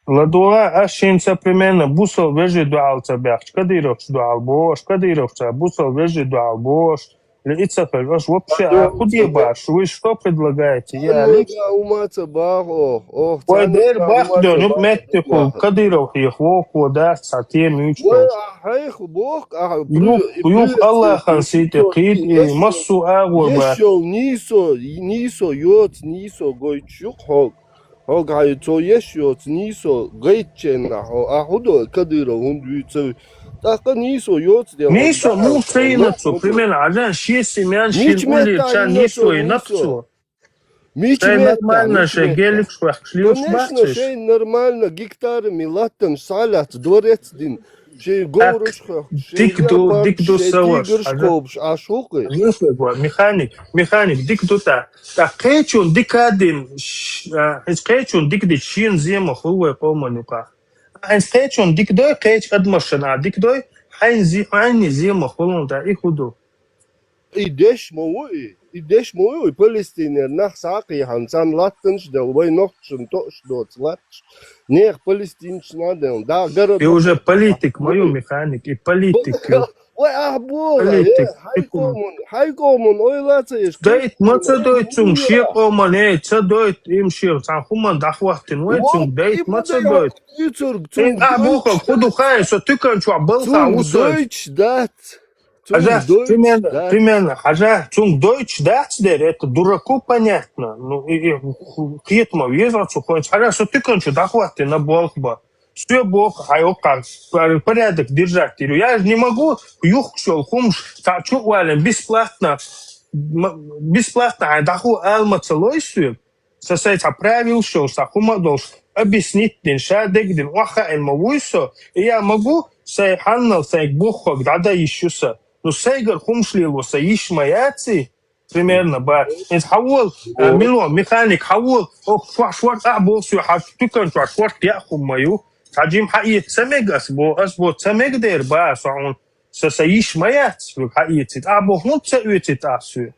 ЛадогӀа, аш хӀинца примерно бусал вежарий дуьхьал ца баьхча, кадыровцаш дуьхьал бохуш, кадыровцаш бусал вежарий дуьхьал бохуш, или и ца хилча, аш вообще а хӀу де баш, вы что предлагаете? Я Алик. Ума ца бах, ох, ох, вай дер бах дон, юк метти хул, кадыров хьех, вохо дац, ца тем юч. Вай, а хьех, бох, а юх, юх Аллахьан сийте кхийт, и массо а агӀор бах. Ешшол нийсо, нийсо йоц, нийсо гойтуш юкъ хьог. Хьога хьай цо еш йоцу нийсо гайтченна хьо, а хӀу до Кадыров хӀунда вуьйцу? ТӀаккха нийсо йоцу дела. Нийсо муха ца йина цо, примерно, Ӏадан шен семьян шен уллерча нийсо йина цо. Мича шайн нормально, шайн геликаш вехкаш лелаш бац. Конечно, шайн нормально гектарами латтанаш схьалаьцна, дворец дина. Шайн говраш хохкуш, шайн дик ду, дик ду шайн саваш, тиграш кхобуш, аш хӀу кхе? Механик, механик, дик ду та. ТӀаккха кхечун дика дина, ш-, а, хӀинца кхечун дика дича шена зема хуьлу вай къоман юкъахь. ХӀинца кхечун дика дой, кхечу адамашна а дика дой, хьайна зе-, хьайна зема хуьлу тӀа, и хӀу ду? И деш ма ву и, и деш ма ву и, Палестинера нах схьа а кхийхьна, царна латтанаш а делла, вай нохчашна тоъаш доцу латташ, нехан Палестинчунна а делла, дагара. И уже политик ма ю, механик, и политик ю. Вай, ахь боху, политик, э, хьайн къоман, хьайн къоман ойла ца еш. Дайта ма ца дойту цунга, шен къоман, э, ца дойту, им шен цхьана хӀуманна дӀахӀоттина вай цунга, дайта ма ца дойту. Ахь боху, хӀу ду хаьа, со туькан чохь балха ву со. Цунга дойтуш дац. Хьажа, примерно, примерно, хьажа, цунга дойтуш дац дера, это дураку понятно. Ну, и, и, ху-, ху-, кхета ма веза цу хӀуьнца. Хьажа, со туькан чу дӀахӀоттина болх бан. Соьга боху, хьайн оккхахь порядок держать дийр. Я же не могу, юхкуш йолу хӀумаш, цхьа чу а валийна, бесплатно, м-, бесплатно хьайн дӀахо ала ма ца лой соьга. Сан сайн цхьа правилаш йолуш, цхьа хӀума а долуш, объяснить дина, ша дегдина, охьахаийна ма вуй со, и я могу, сайн хьаннал, сайн буххаг дӀадан йиш ю сан. Ну, сайгара хӀумаш лело сан йиш ма яций? Примерно, ба. ХӀинца хьан волу, а, мило, механик, хьан волу, ох, шо-, шорта а боху соьга, хьан туькан чохь шорта яа хӀума ма ю. Цхьа жима хьаэца ца мега ас бо, ас бо ца мега дера, ба, со хьуна, сан, сан йиш ма яц, вуьга хьаэцийта. А боху, хӀунда ца оьцийта ас соьга?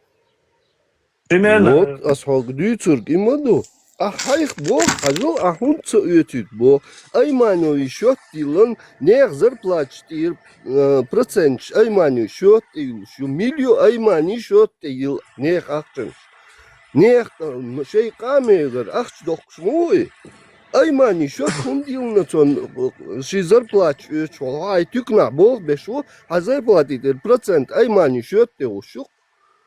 Примерно. Вот, ас хьоьга дуьйцург и ма ду. Ахь хьайх боху, хьажал, ахь хӀунда ца оьцуьйту боху. Айманови счёт тӀе йиллан, нехан зарплаташ тӀера, э, проценташ Аймани счёт тӀе йиллуш ю. Мила ю Аймани счёт тӀе йилла нехан ахчанаш? Нехан, э, шайн къамелара ахча дохкуш ма ву и? Аймани счёт хӀунда йиллина цунна, э, шен зарплаташ оьцуш хьо? Хьайн туьканахь болх беш ву, хьан зарплати тӀера процент Аймани счёт тӀе гӀуш ю-кх.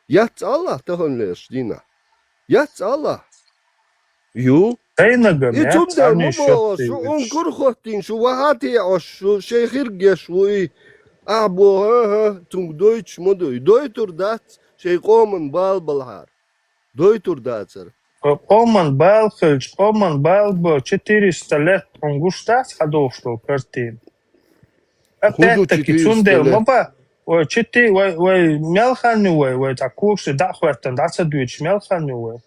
Яц алахь таханлерчу дийнахь? Яц алахь? Ю. Тайнага, и цундела ма боху шу, хӀун кура хӀоттийна шу, ваха а теӀош шу, шайн хирг еш ву и. Ахь боху, хӀа-хӀа, цунга дойтуш ма дуй. Дойтур дац, шайн къоман бала балахьара. Дойтур дацара. Къоман бала хилча, къоман бала бо четыреста лет хьуна гуш дац хьан дохуш долу картина? Опять-таки, цундела ма ба, вай чити, вай, вай мел хан ю вай, вай цхьа когашна дӀа а хӀоьттина, дӀа ца дуьйцуш мел хан ю вай?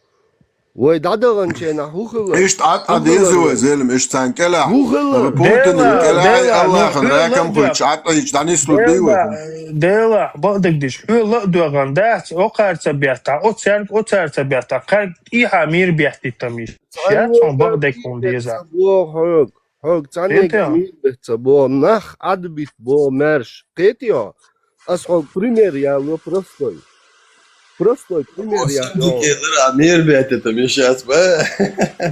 Вай дӀадаханчийнахь хӀун хилла? Иштта Ӏад-Ӏад еза вай, зелим, иштта царна кӀелахь. ХӀун хилла? Путинан кӀелахь, Аллахьан ракам хуьлуш, Ӏад-Ӏийча дӀанислур дуй вай? Делахь, бакъдерг дийцича, хьоьга ла а доьгӀна дац, окхара ца бетта, оцаьрга, оцара ца бетта, кхаьрга тӀехьа мийра беттийтам йиш яц, хьуна бакъдерг хӀума деза. Хьоьга, хьоьга цхьаьннега мийра бетта ца боху, нах Ӏадбита боху маьрша. Кхетий хьо? Ас хьоьга пример яло простой. Простой пример яло. Мийра беттийтам йиш яц ба.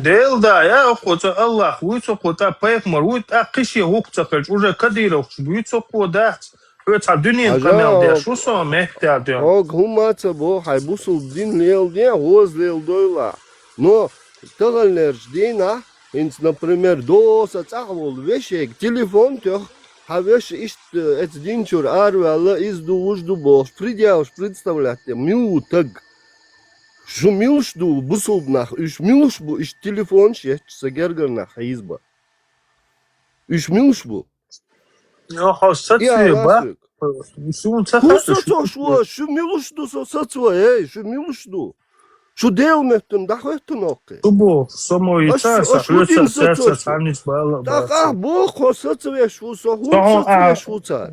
Дела да, я, оцу Аллахь вуй цу кху тӀа, пайхамар вуй тӀа, кхин шен гӀуллакх ца хилча, уже кадыровцаш буй цу кху дац. Хьоьца дуьненан къамел деш ву со, мехкда дуьнен. Хьоьга хӀумма ца боху, хьайн бусулба дин леладе, гӀоза леладойла. Но таханлерча дийнахь, хӀинца, например, доса цӀахь волу вешега телефон тоьху, хьан веша иштта, э, эца динчуьра араваьлла, иза ду, вуж ду бохуш, предъяваш представлять де, мила ву таг? Шу милаш ду, бусулба нах, уьш милаш бу, иштта телефонаш етташ, сан гергара нах хьийза бан? Уьш милаш бу? Йо, хьо сацве бах. Суна ца хӀун хаьа, шу сацош ву? Шу милаш ду со сацван, эй, шу милаш ду? Шу Делан меттана дӀахӀоьттина оккхе? Шу боху, со мо йица, аса хьоьца, аса цхьаннис бала а бац. ТӀаккха ахь боху, хьо сацвеш ву со, хӀунда сацвеш ву цара?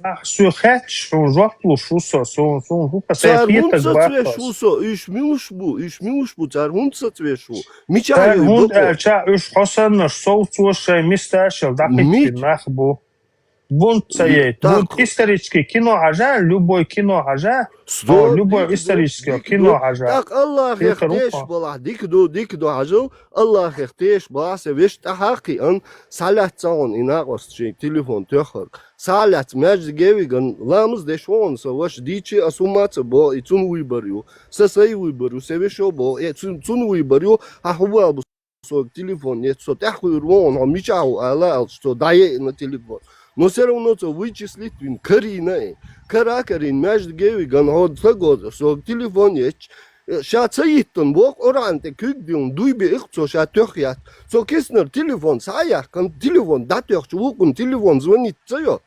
Ахь соьга хаьтташ, хьуна жоп луш ву со, суна, суна хӀун хан сайн хетаг баккхалц. Цара хӀунда сацвеш ву со? Уьш милаш бу? Уьш милаш бу? Цара хӀунда сацвеш ву? Мичахь ю бакъо? Цара хӀунда аьлча, уьш хьо саннарш совцош шайн мисташал дӀахӀиттина нах бу. Бунт ца яйта. Бунт исторический кино хьажа, любой кино хьажа. Стоп, любой исторический кино хьажа. ТӀаккха Аллахех тешаш балахь, дика ду, дика ду хьажал, Аллахех тешаш балахь, сан вешан тӀаьхьа кхиъна, схьалаьцна хьуна и накъост шен телефон тоьххьара. Схьа а лаьцна, маьждиге а вигна, ламаз деш ву хьуна сан ваша, дийчи ас хӀумма а ца боху, и цуьнан вуйбар ю. Сан сайн вуйбар ю, сан вешан боху, э, цуьнан, цуьнан вуйбар ю, хьан хӀун бала бу? Сога телефон ецна, со тӀаьхьа вуьйр ву хьуна, хьо мичахь ву ала аьлча, цо дӀаеана телефон. Но всё равно цо вычислить вина, карийна и. Кара а карийна, маьждиге а вигна, хьо стаг воцург, сога телефон ецча, ша ца йиттина боху, Къуръан тӀе куьг диллина, дуй биъна цо, ша тоьхна яц. Цо киснара телефон схьа а яьккхина, телефон дӀатоьхча, вукхунна телефон звонить ца йо.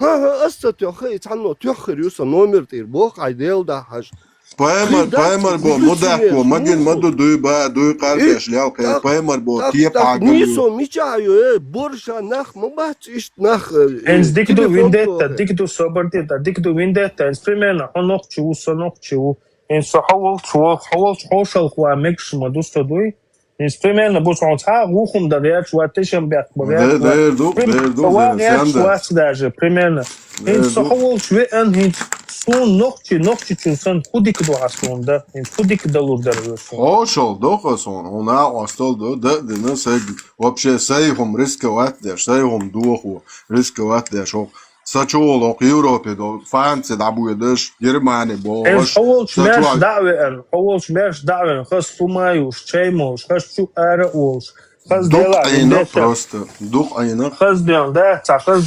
ХӀан-хӀа, ас ца тоьххий, цхьанна тоьхна хир ю, сан номер тӀера боху, хьайн Дела дахьаш. Пайхамар, пайхамар боху, мудаккхо, магин ма ду, дуй ба, дуй къаркъеш лелхе, пайхамар боху, тӀаккха, тӀаккха нийсо мичахь ю, э, борша нах ма бац иштта нах, э, хӀинца дика ду, вендетта, дика ду, собар де, дика ду, вендетта, хӀинца примерно, хьо нохчи ву, со нохчи ву, хӀинца со хьо волчу, хьо волчу хьошалгӀа ван мегаш ма ду со дуй? ХӀинца примерно бу хьуна цхьа а гӀухум дан гӀерташ вац, тешам бехк бан гӀерташ вац. Дер ду, дер ду, ван гӀерташ вац даже, примерно. ХӀинца со хьо волчу веана, хӀинца суна нохчи, нохчичун санна, хӀун дика ду хьан суна дан? ХӀинца хӀун дика далур дара вай суна? ХьошалгӀа доху суна, хьуна а остал ду, да а дина, сайн, вообще, сайн хӀума рисковать деш, сайн хӀума дохо рисковать деш, хӀокху Сан чу волу хӀокху Европе долу, Франци дӀабоьдуш, Германи бохуш. Хьо волчу маьрша дӀа а веана, хьо волчу маьрша дӀа а веана, хаза хӀума а юуш, чай молуш, хаза чу ара а волуш, хаза дела а вина просто. Дукха Ӏийна. Хаза дела, да, цхьа хаза,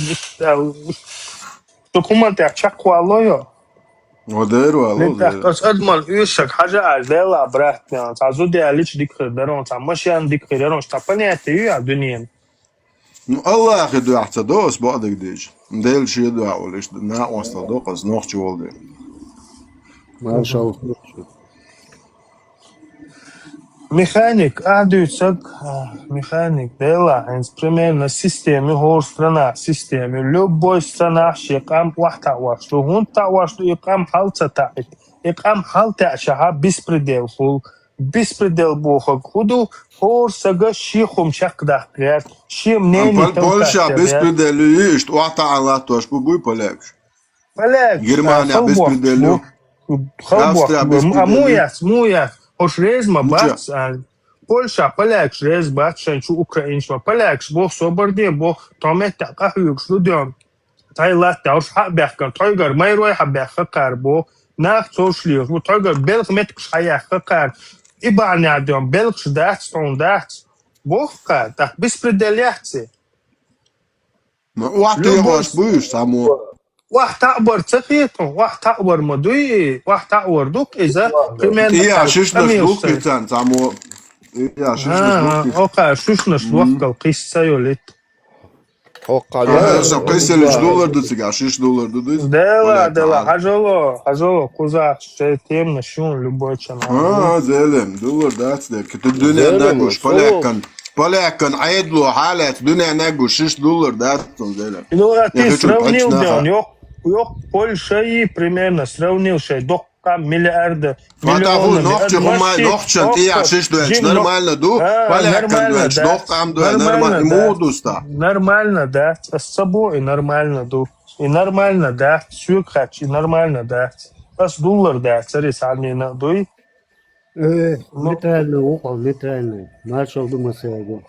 шу хӀуманна тӀехь чекхвалло йо? О, дера валло, дера. Ас адамал уьйшаг хьажа аьлла, дела а, брат, цхьа зуда ялича дика хир дара, цхьа машен дика хир яра, цхьа понятие ю а дуьненан. Ну, Аллахе дуьхьа ца до ас бакъдерг дийча. Дела шен дуьхьа волу иштта накъостал до ас нохчи волу дела. Машалла. Механик, ахь дуьйцург, а, механик, дела, хӀинца примерно система, хӀора странах система, любой странах шен къам охьатаӀош ду. ХӀунда таӀош ду, и къам хьал ца таӀийта? И къам хьал таьӀчахьа беспредел хуьлу. Беспредел бохург хӀун ду? ХӀора сага шен хӀума чекхдаккха гӀерта, шен мнение товкать гӀерта. Польша беспредел ю, иштта охьатаӀа латтош бу, буй полякаш? Полякаш, Германия беспредел ю. Халбохкаш бу. Австрия беспредел ю. А мух яц, мух яц? Хьо шу реза ма бац, а? Польша, полякаш реза бац шайн чу украинаш ма. Полякаш боху, собар де боху, тхо меттехь къахьоьгуш ду ден. Тхайн латта уьш хьа а баьхкина, тхойгара майрой хьа баьхка кхара боху, нах цовш лелаш бу, тхойгара белхан меттигаш хьа яьхка кхара, и бахьанехь ден белхаш дац, тхуна дац. Боху кхара, тӀаккха беспредел яц и? Ну, охьатаӀош бу уьш цхьаммо. ОхьатаӀабар ца хета, охьатаӀабар ма дуй и, охьатаӀабар ду-кх иза, примерно. И а шишнаш ду-кх и царна цхьаммо. И а шишнаш ду-кх и. Оха шишнаш лохкал кхисса йолу итт. Хьо кхана. Аса кхайсаллаш доллар ду цига, шиш доллар ду дуьйцу. Дела, дела, хьажало, хьажало, кхузахь шайн теманаш ю любой чан. А, зелем, доллар дац дерг. Ту дуьнен нагуш, поляккан, поляккан Ӏедало хьалаьцна дуьнен нагуш шиш доллар дац цунна, зелем. Ну, а ты сравнил, да, йоккха, йоккха Польша и примерно сравнил шайн доккха къам миллиарда. Фатаху, миллионами нохчи хӀумма, нохчан тӀехьа шиш доьлча нормально ду, поляккан доьлча доккха къам ду, нормально, муха ду ста? Нормально дац, ас ца боху и нормально ду. И нормально дац, соьга хаьттича, и нормально дац. Ас дуллар дац, цари схьаннийна а дуй. Э, нейтральный ву-кх, нейтральный. Маршалла ду массаьрга.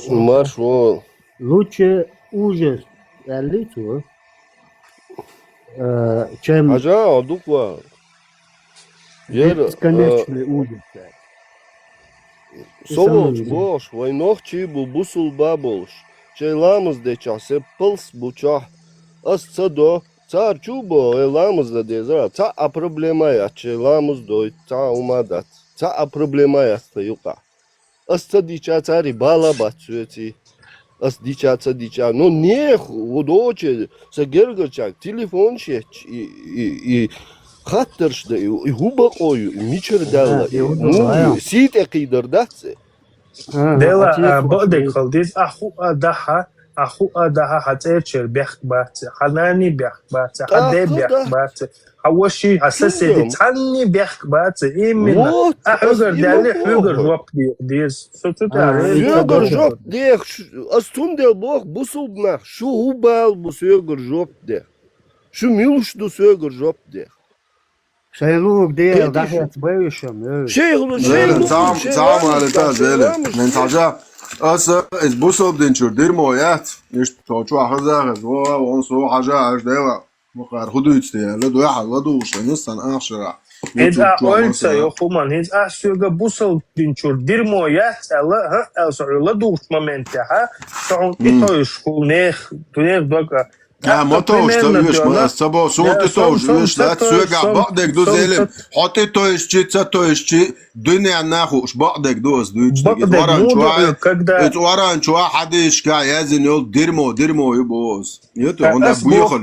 Маршалла. Лучше ужас аьллий цо? Э, чем... Хьажа, дукха. Яра, бесконечный ужас. Со волчу бохуш, вай нохчий бу, бусулба болуш. Шайн ламаз дечохь сеппалс бу чохь. Ас ца до, цара чу бо, вай ламаз дан деза. Цхьа а проблема яц, шайн ламаз дойту, цхьа а хӀума дац. Цхьа а проблема яц тхан юкъахь. Ас ца дича, цари бала бац соьций. Ас дича, ца дича. Но нех, во доче, са гергарчаг, телефон шетч, и, и, и хаттарш да, и, и хӀу бакъо ю, и мичара даьлла, и, ну, и сий тӀе кхийдар дац. Дела, а, бакъдерг хала деза, а хӀу а дахьа, а хӀу а дахьа, хьан цӀерачер бехк бац, хьан нани бехк бац, хьан де бехк бац, хьан ваши, хьан соседи, цхьанни бехк бац, именно. А хьоьгара даьлли, хьоьгара жоп де деза. Со цу тӀехь соьгара жоп дех, ас цундел боху, бусулба нах, шу хӀу бала бу соьгара жоп дех? Шу милуш ду соьгара жоп дех? Шайн лугӀург дехьа дӀахецбай уьш-м, ой. Шайн лугӀург, шайн лугӀург, шайн лугӀург, шайн лугӀург. Мин хьажа, аса иза бусалба дин чуьра дирмо яц. Иштта тхо чохь хаза хеза, во, вон со хьажа, аш дела. Мукъара хӀу дуьйцу те аьлла, дуьхьал ладугӀуш, сан ахшара. Иза а ойла ца йо хӀуман, иза а соьга бусалба дин чуьра дирмо яц аьлла, хӀа, аьлла со хьоьга ладугӀучу моментехь, со хьуна тӀетойуш хӀу нех, нех дог а. А, ма товш, ца оьшу, ма ас ца боху, суна тӀетовш оьшу дац, соьгахь бакъдерг ду, Зелим. Хьо тӀетойшчи, ца тойшчи, дуьненна хууш бакъдерг ду ас дуьйцуш дерг. Иза оран чохь, иза оран чохь хьадисашкахь яздина йолу дирмо, дирмо ю боху ас. Ас боху,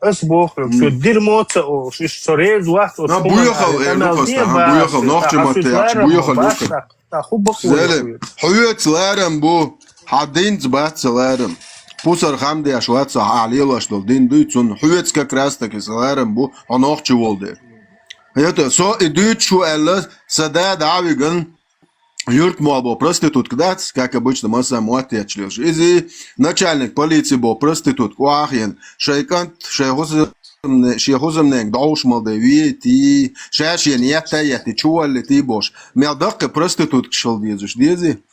ас боху, шу дирмо ца олуш, уьш со реза вац, ас хӀума буьйхал эр ду, ас тахана буьйхал, нохча матте яхча, буьйхал ю. Зелим, хьоьца ларам бу, хьан динца бац ца ларам. Пусар хам деш вац ахь, ахь лелош долу дин дуй, цунна хьоьца как раз таки ца ларам бу, хьо нохча волу дела. ХӀета, со и дуьйцуш ву аьлла, сан да дӀа а виган, юьртмол бо проститутка дац, как обычно, масса мотт етташ лелаш. Иза начальник полиции бо проститутка, охьахиъна, шайн кӀант, шайн хӀусамне-, шен хӀусамненга дӀовш мал дай вейтий, ша шена етта а етти, чу валлитий бош. Мел даккхий проституткаш хила дезаш, дезий?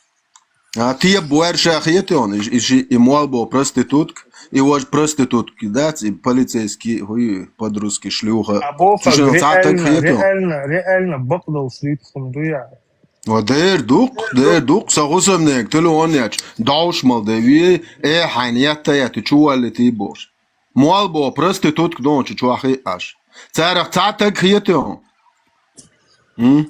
А, те бу аьрша хетий хьуна, и, и ши-, и мол бо проститутка, и важа проститутка дац, и полицейский, хӀуй, подростки, шлюха. А боху, цу шинна цхьа таг реально, хетий хьуна? Реально, реально бакъдолуш дуьйцу хӀума ду яхь? Ва дер дуккха, дер дуккха, сан хӀусамнега телефон ечу, дӀовш мал дай вей, э, хьайна етта а етти, чу валлитий бош. Мол бо проститутка дончу чохь хиъ аш. Царах цхьа таг хетий хьуна? М?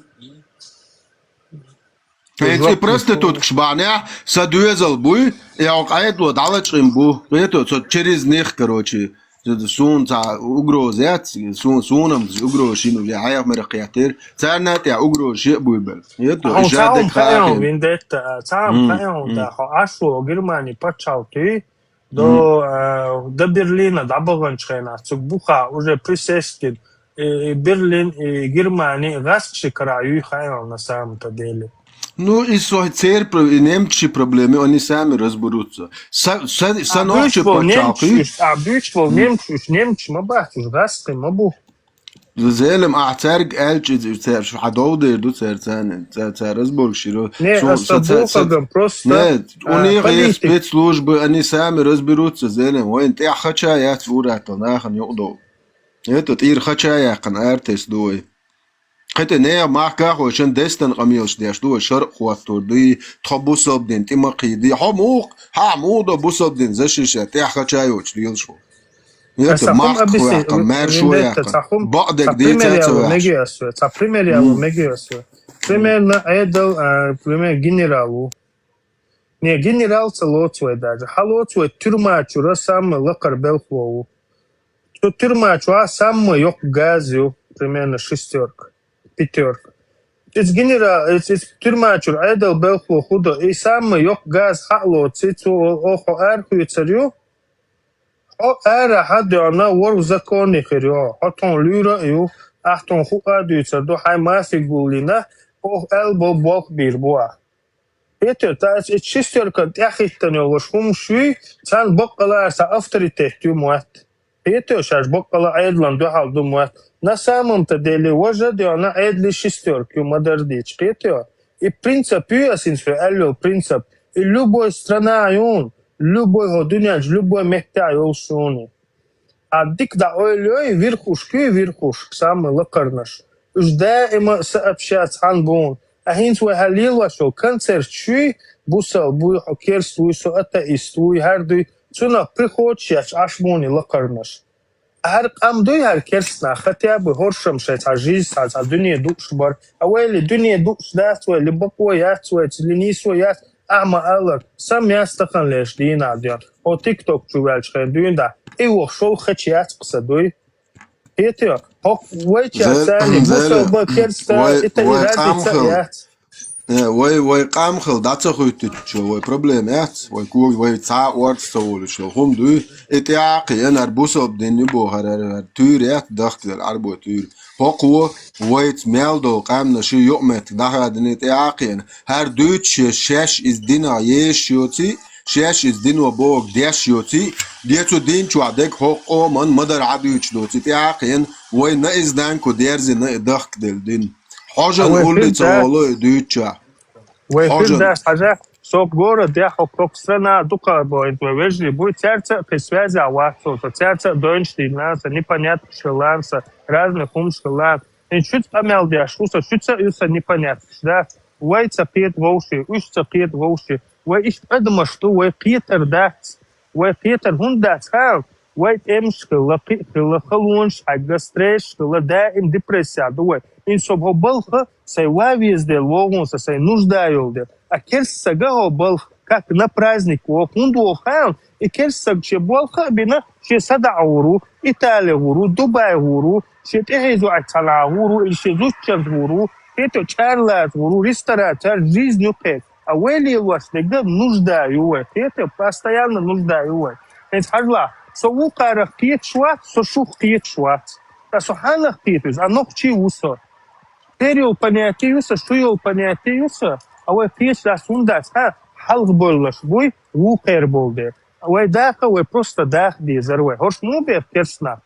Хьайца и проституткаш бахьанехь, сан доьзал буй, и хьо къайдало дӀалачкъийна бу. Хетий, со через них, короче, суна цхьа угроза яц, суна, суна-м угроза шина уже хьеха мера кхеттера. Царна а тӀехь угроза шиъ буй бара. Хетий, и жадек хаахина. Вендетта, цхьа хӀума хаьий хьуна, да, хьо Ӏаш волу Германи пачхьалкхе, до, а, до Берлина дӀабаханчу хенахь, цу буха уже присесть гина, и, и Берлин, и Германи гӀазкхи карахь юй хаьий хьуна, на самом-то деле. Ну, и со церан про-, и немцаши проблеми, они сами разберутся. Са, са, сан нохча пачхьалкхе. А буьйцуш болу немцаш, уьш немцаш ма бац, уьш гӀазкхи ма бу. Зелим, ахь цаьрга аьлча, цаьрга хьан дов дер ду цаьрца, цаьрца разборгаш йира. Не, аса бохаган просто, не, у них есть спецслужбы, они сами разберутся, Зелим. Вайна тӀехь хача яц ур-аттал нахана юкъадовла. Это тӀера хача яьккхина артист ду вай. Кхета нехан махкахой шен дестан къамелаш деш ду вай, шаръ хӀоттор дуй, тхо бусалба дин тӀе ма кхийдий. Хьо муха, хьан муха до бусалба дин защищать, тӀехь хача йоцуш лелаш ву. Это махка хӀоьттина, маьршо яьккхина. Бакъдерг дийца а ца ваьхьаш. Цхьа пример яло мегий ас ве. Примерно Ӏедал, а, пример генерал ву. Не, генерал ца лоцу вай даже. Хьан лоцу вай тюрьма чуьра самый лакхара белхало ву. Цу тюрьма чохь самый йоккха газ ю, примерно шестёрка, пятёрка. Иза генерал, иза, иза тюрьма чуьра Ӏедал белхало хӀу до, и самый йоккха газ хьан а лоций, цо оха хьо арахуьйцур ю. Хьо арахь а доьгӀна, ворхӀ законе хир ю. Хьо тхуна луьйра а ю, ахь тхуна хӀуъа а дуьйцур ду, хьайн мафиг гуллина, оха аьлла болх бийр бу ахь. Хетий, цхьа эцу шестёркан тӀаьхьахӀиттина йолуш хӀумаш юй, царна баккъалла аса авторитет ю мотт. Хетий, шаьш баккъалла Ӏедалан дуьхьал ду мотт. На самом-то деле, важа а доьгӀна Ӏедале шестёрка ю ма-дарра дийцича, хетий? И принцип ю ас хӀинца хьоьга аьлла йолу принцип. И любой страна юн, любой хӀо дуьнен чу, любой меттехь йолуш юн. А дика дӀа ойла йой, верхушка юй, верхушка, самый лакхарнаш. Уьш даима сообща цхьаьна бу хьуна. А хӀинца вай хӀара лелош йолу концерт шуй, бусал буй, хьо керст вуй, со атеист вуй, хӀара дуй, цунах приходишеш Ӏаш муни лакхарнаш. ХӀара къам дуй, хӀара керст нах, хотя бы хӀоршам шайн цхьа жизнь, цхьа, цхьа дуьне дууш бар. А вайли дуьне дууш дац вайли, бакъо яц вайца, ли нийсо яц, ахьа ма аллара, сан яц тахана леш дийнахь ден. Хьо TikTok чу ваьлча хен дуьйна да, и вохшол хача яц кхаса дуй. Хетио, хьо вайча Зер-, царни, зер-, бусалба керста, вай, ита вай ирати ца къамхал. Яц. Э, вай, вай къамхал дӀа ца хуьттичо, вай проблема яц, вай ког, вай цхьа а орца ца волуш, хӀума дуй, и тӀеӀакхи, янар бусалба дин ю бохар, ар, ар, туьйр яц, дахкаделла Ӏарбой туьйр. ХӀокхо вайца мел долу къаьмнаш юкъаметтиг дӀахадина и тӀеӀакхи, хӀара дуьйцуш шаьш иза динах езаш йоций, шаьш иза дино бохург деш йоций, де цу дин чохь дерг хӀокху къоман ма-дарра Ӏадуьйцуш доций тӀеӀакхи, вай наизнанку дерзина и дахкаделла дин. Хьожан уллица волу и дуьйцучохь. Вай хир дац хьажа, со город я, хьо коксана дукха бойтва вежли буй, цаьрца а кхин связя вац со, цаьрца а дойнаш дийна, со непонятно шелан, со разный хумш хилан. И шуьца къамел деш, хӀу со шуьца а ю со непонятно, да? Вай ца кхета вовши, уьш ца кхета вовши. Вай иштта адамаш ду, вай кхетар дац. Вай кхетар хӀунда дац, ха? Вай тӀемаш хилла, кхиъ хилла, халонаш хьаьгга, стрессаш хилла, даим депрессия ду вай. Ин со хӀо балха, сайн ва везде вогӀун са, сайн нужда йолу де. А керст сага хӀо балха, как на праздник воху, хӀунда воху хаьал? И керст саг шен болха а бина, шен садаӀа гӀур ву, Итали гӀур ву, Дубай гӀур ву, шен тӀехье зуьйцу цхьана гӀур ву, или шен зудчанца гӀур ву, хӀета чарлаца гӀур ву, ресторацияра жизнь ю кхетта. А вай лелош дерг нужда ю вай. Кхетий, постоянно нужда ю вай. ХӀинца хьажалахь, со вукхарах кхеташ вац, со шух кхеташ вац. Ткъа со хьанах кхета веза? А нохчий ву со. Тера йолу понятие ю со, шу йолу понятие ю со. А вай кхеташ дац хӀунда дац, хьан хьалха бойлалаш буй, вукхер болу дела. Вай даха, вай просто даха дезара вай. ХӀорш муха беха керстанах?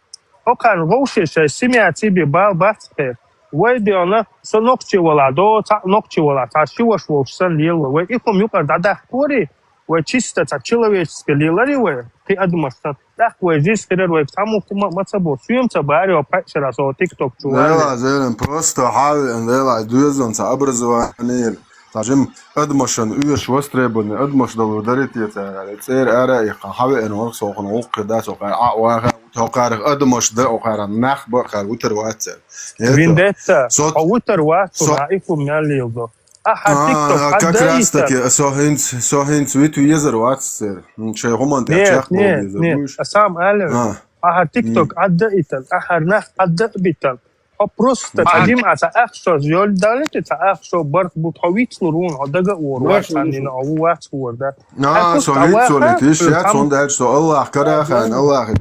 ХӀокхарна вовше шайн семья цӀий бе бала бац кхета. Вай деана, со нохчи вала до, цхьаъ нохчи вала, цхьа ши ваша волуш санна лела вай. Вай и хӀума юкъара дӀадахкорий, вай чисто цхьа человечески леларий вай, кхин адамаш санна. ТӀаккха вай жизнь хирар вай, цхьа муха ма, ма ца бо, соьма ца бари, вай пхьаьшара со TikTok чу варна. Вела, зелен, просто хьавеана, вела, доьзалан цхьа образование. Цхьа жим адамашан оьшуш востребованный адамаш далур дарий те цара, цӀера ара а иккха, хьавеана вара со хӀокхунах гӀуллакх хир дац, хӀокхара Ӏа а ваха, хӀокхарах адамаш дан, хӀокхарах нах бан, хӀара витар вац цара. Виндетта, со хьо витар вац, со хьан и хӀума мел леладо. Ахьа А, TikTok а, как раз Ӏаддаийтан. Таки, со хӀинца, со хӀинца вита везар вац цара. М, шайн хӀуманна тӀехь Нет, чекх нет, бовлийзар нет. Вуйш. А сам аллер. А. Ахьа TikTok М. Ӏаддаийтан, ахьа нах Ӏадда а битан. Хьо просто М. цхьа жимӀа цхьа ахчо йолу даллалц, цхьа ахчо барх бут, хьо вицлур вуна, хьо дага а вор, вац Ваша цхьаннина, вуша. Хьо ву вац хӀор да. А, Хьай со просто вицволий, аваха, тиша яц, хам-, хӀунда аьлча со Аллах карахьа, хам-, Аллахе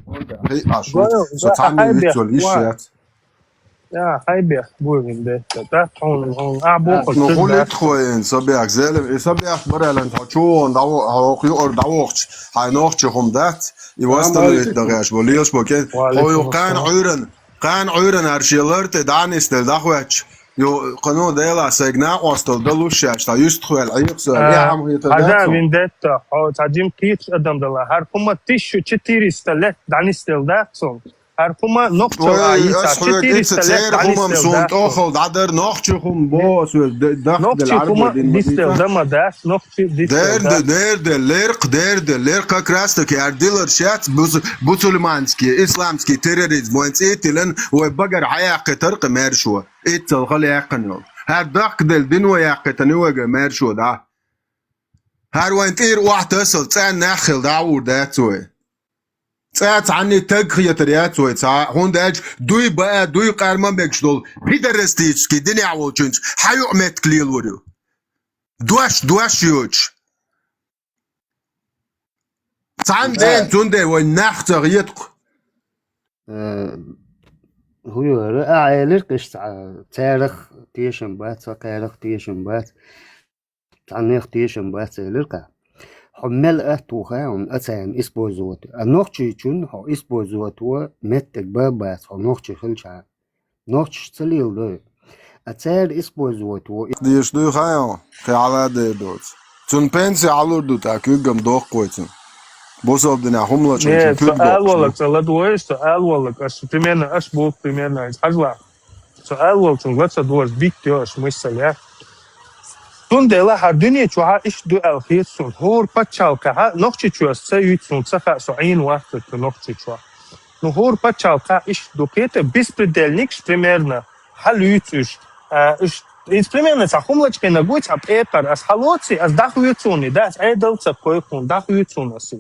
хьайкъаш ву. Гой, Со гой, цхьанне хьай бех, вицволий, иш ва. Яц. Я, хьай бех, буй вин де. Да, тхьун, тхьун, а, боху Ну, чуьра хули да. Тхойн, са бех, зелем, и са бех баралан, тхьо чугӀун дӀаво-, хьо юкъара дӀавохчу, хьайн нохчи хӀума дац, и Салам восстановить алейкум. ДагӀеш бо, лелаш бо, кен, Ва хьо ю алейкум кхана ассалам. Ӏуьйран, кхана Ӏуьйран ар шен лар тӀе дӀанисдел дӀахӀоьттуш. Ю, кхано Дела сайга накъостал далуш шаьш, та юстхвел Ӏехса, А, я хьам хетар хьажа дац цун. Виндетта, хьо цхьа жим кхеташ адам дала. ХӀара хӀума тысяча четыреста лет дӀанисдел дац цун. ХӀара хӀума нохчо Ой, а йица ас хьоьга четыреста ица лет церан хӀумам дӀанисдел суна дац цун. ТӀохал дӀадар, нохчи хӀума бо, Не-, соьга д-, дахдел Нохчи Ӏарбой хӀума дин ма дисдел дийца. Да ма дац, нохчи дисдел Дерде, дац. Дерде, леркъ, дерде, леркъ как раз таки ардилар шац бус-, бусульманский, исламский терроризм вайн цӀе тилан, вай багар хьаяьккхи таркъа мершо. Иццал хала яьккхина йолу. ХӀара дахкаделла дино яьккхитана ю вайга маьршо дӀа. ХӀара вайн тӀера охьатасал цӀенна нах хила дӀа а ур дац вай. ЦӀа цхьанний таг хетар яц вай цхьа, хӀунда аьлча дуй баа, дуй къар ма мегаш долу пидорастический динехь волчуьнца хьан юкъаметтиг лелор ю? Дош, дош йоцуш. Цхьана ден цундела вайн нах ца хетакху. Э, хӀун ю хӀара? А, элира кхишца, царах тешам бац, цхьа кхарах тешам бац, цхьаннех тешам бац, элира кхаьа. Хьо мел атта ву хаьа хьуна, а царна использовать. А нохчийчун хьо использовать во меттиг бан бац, хьо нохчи хилча. Нохчаш ца леладой. А цара использовать во. Деш дуй хаьа, кхин хьала дер доцу. Цунна пенсия хьалур ду тӀаккха, куьггам доккху вай цунна. Бусалба динехь хӀума лачкъа Не, цунна со куьг доккхуш алваллаг ду. Ца ладвой, со алваллаг, аш примерно, аш бу примерно, аш хьажла. Со алваллаг цунна ла ца доза, битт йо, аш мыссал я. Цундела хӀара дуьне чухьа иштта ду аьлла хета суна. ХӀора пачхьалкхехьа Нохчийчоьнца ца юьйцу суна ца хаьа, со Ӏийна вац цу Нохчийчохь. Ну, хӀора пачхьалкхехь иштта ду кхета, беспредельникаш примерно хьалуьйцу уьш. А, уьш, иза примерно цхьа хӀума лачкъийнарг вуй, цхьа пекъар. Ас хьалоций, ас дӀахоьцу хьуна, да, ас Ӏедал ца кхойкху хьуна, дӀахоьцу хьуна ас.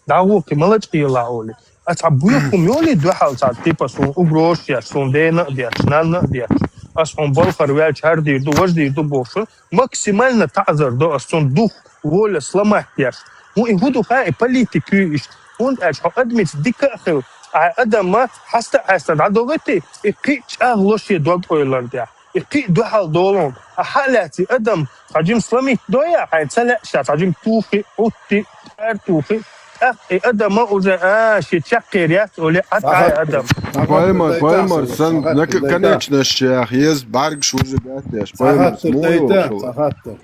ДӀахо кхин ма лачкъийла олий. Ас цхьа боьха хӀума йолий дуьхьал цхьа, типа, суна угрозаш еш, суна дена а деш, нанна а деш. Ас хьуна балхара ваьлча хӀара дийр ду, важа дийр ду бохуш, максимально таӀзар до ас цунна дух, воля сломать деш. ХӀун и хӀун ду хаьа, и политика ю иштта. ХӀунда аьлча хьо адамица дика а хила, хьайн адам ма хьаста а хьаста дӀадогӀийти, и кхин а чӀагӀло шен дог-ойлан тӀехь. И кхин а дуьхьал долун. А хьа а лаьций адам, цхьа жима сломить дой а, хьайн ца лаьа ша, цхьа жима тухий, Ӏутти, тӀар тухий, тӀаккха и адам а уже, а, шен чаккхе яц, оле, а, цхьа тӀай хатта, адам. Цхьа хатта Поймар, дайта поймар, ахьа, сан, цхьа хатта наконечность дайта. Еза, бӀаргаш уже баьттеш, Цхьа поймар, хатта муо дайта, йолуш цхьа вала. Хатта.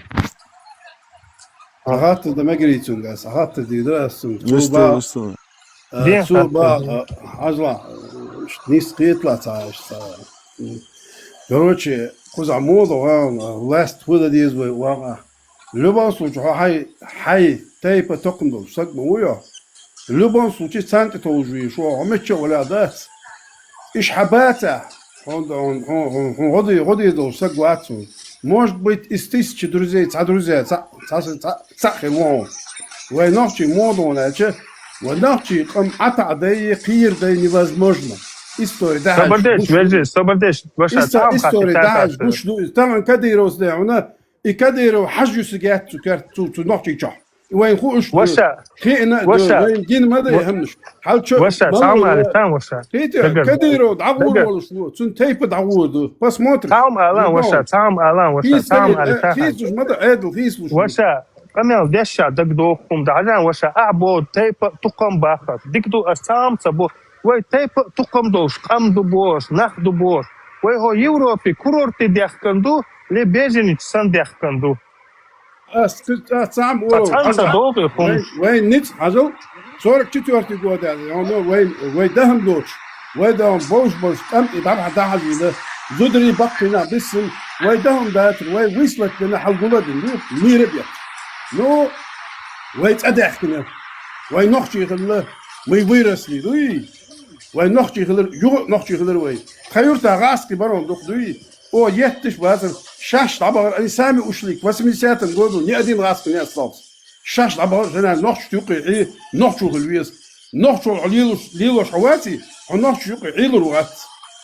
Хьан хаттар дан мегар ю цуьнга, ас хаттар дийр ду ас цуьнга. Цо Висту, ба, висту. а, Ден цо ба, хаттар. а, хьажал, а, нийса кхеталахь ца Ӏаш ца. Короче, кхузахь муха ду ван, а, власть хӀун дан деза вай ван а. Любом случае, хьо хьай, хьай тайпа токхам долуш саг ма ву йо. Любом случае, царна тӀе товжу веш ву, хьо мичча а вале а дац. Иш хьан бацахь, хьуна, хьуна, хьуна, хьуна гӀо де-, гӀо деза долуш саг вац хьуна. Может быть, из тысячи друзей, цхьа друзья, цхьа, цхьа, цхьа, цхьа хир ву хьуна. Вай нохчий муха ду аьлча, вай нохчий къам Ӏатаъ дай, кхийр дай невозможно. Истори дахьаш. Собар деш, гуш ду. Вежи, собар деш, ваша, Иста-, там истори хатта дахьаш, хатта. Гуш ду. Тахана Кадыровс де хьуна, И Кадыров хьажа юьсу гетта цу керт-, цу, цу Нохчийчохь. Вайн хууш ду. Ваша, Хиъна а ду, ваша, вайн гина ма дай ва-, хӀамнаш. Хьал чо-, ваша, мала цхьа хӀума ала, ва-, цхьа ваша. Хетий, Дагар. Кадыров дӀагӀур Дагар. Волуш ву, цун тайпа дӀагӀур ду. Посмотрим. Цхьа хӀума ала, Ну, ваша, цхьа хӀума ала, ваша, Хийца цхьа хӀума ала, э, цхьа хӀума. Хийцаш ма да, Ӏедал хийцалуш ву. Ваша, къамел дешша дагадоху хӀума да, хьажан, ваша, ахь бо тайпа тукхам бахар. Дика ду, ас цхьа хӀума ца бо. Вай тайпа а тукхам долуш, къам ду бохуш, нах ду бохуш. Вай хӀо Европе курорте дехкан ду, ле беженец санна дехкан ду. Ас, ас цхьаъ Ца ву, цхьаъ ца хьажал. ДогӀу хӀума. Вай, вай ницкъ хьажал, сорок четвёртый год аьлла, хьуна вай, вай дахам доцуш, вай дахам бовш-бовш, къам и дӀабахьа дахьажийна, зударий баккхийна биссина, вай дахам дацар, вай вислат дина, хьал гула дина ду, мийра бетта. Ну, вай цӀа даьхкина, вай нохчий хилла, мы выросли, дуй? Вай нохчий хилар, юха а нохчий хилар вай. Тхан юрта гӀаскхи барон дукха дуй? О, етташ бацар, шаш дӀабахар, они сами ушли, к восьмидесятым году ни один гӀаскхи не остался. Шаш дӀабахар, жена нохчашта юккъе Ӏе, нохчо хила веза. Нохчо хьо лелуш, лелош хьо ваций, хьо нохчо юккъе Ӏелур вац.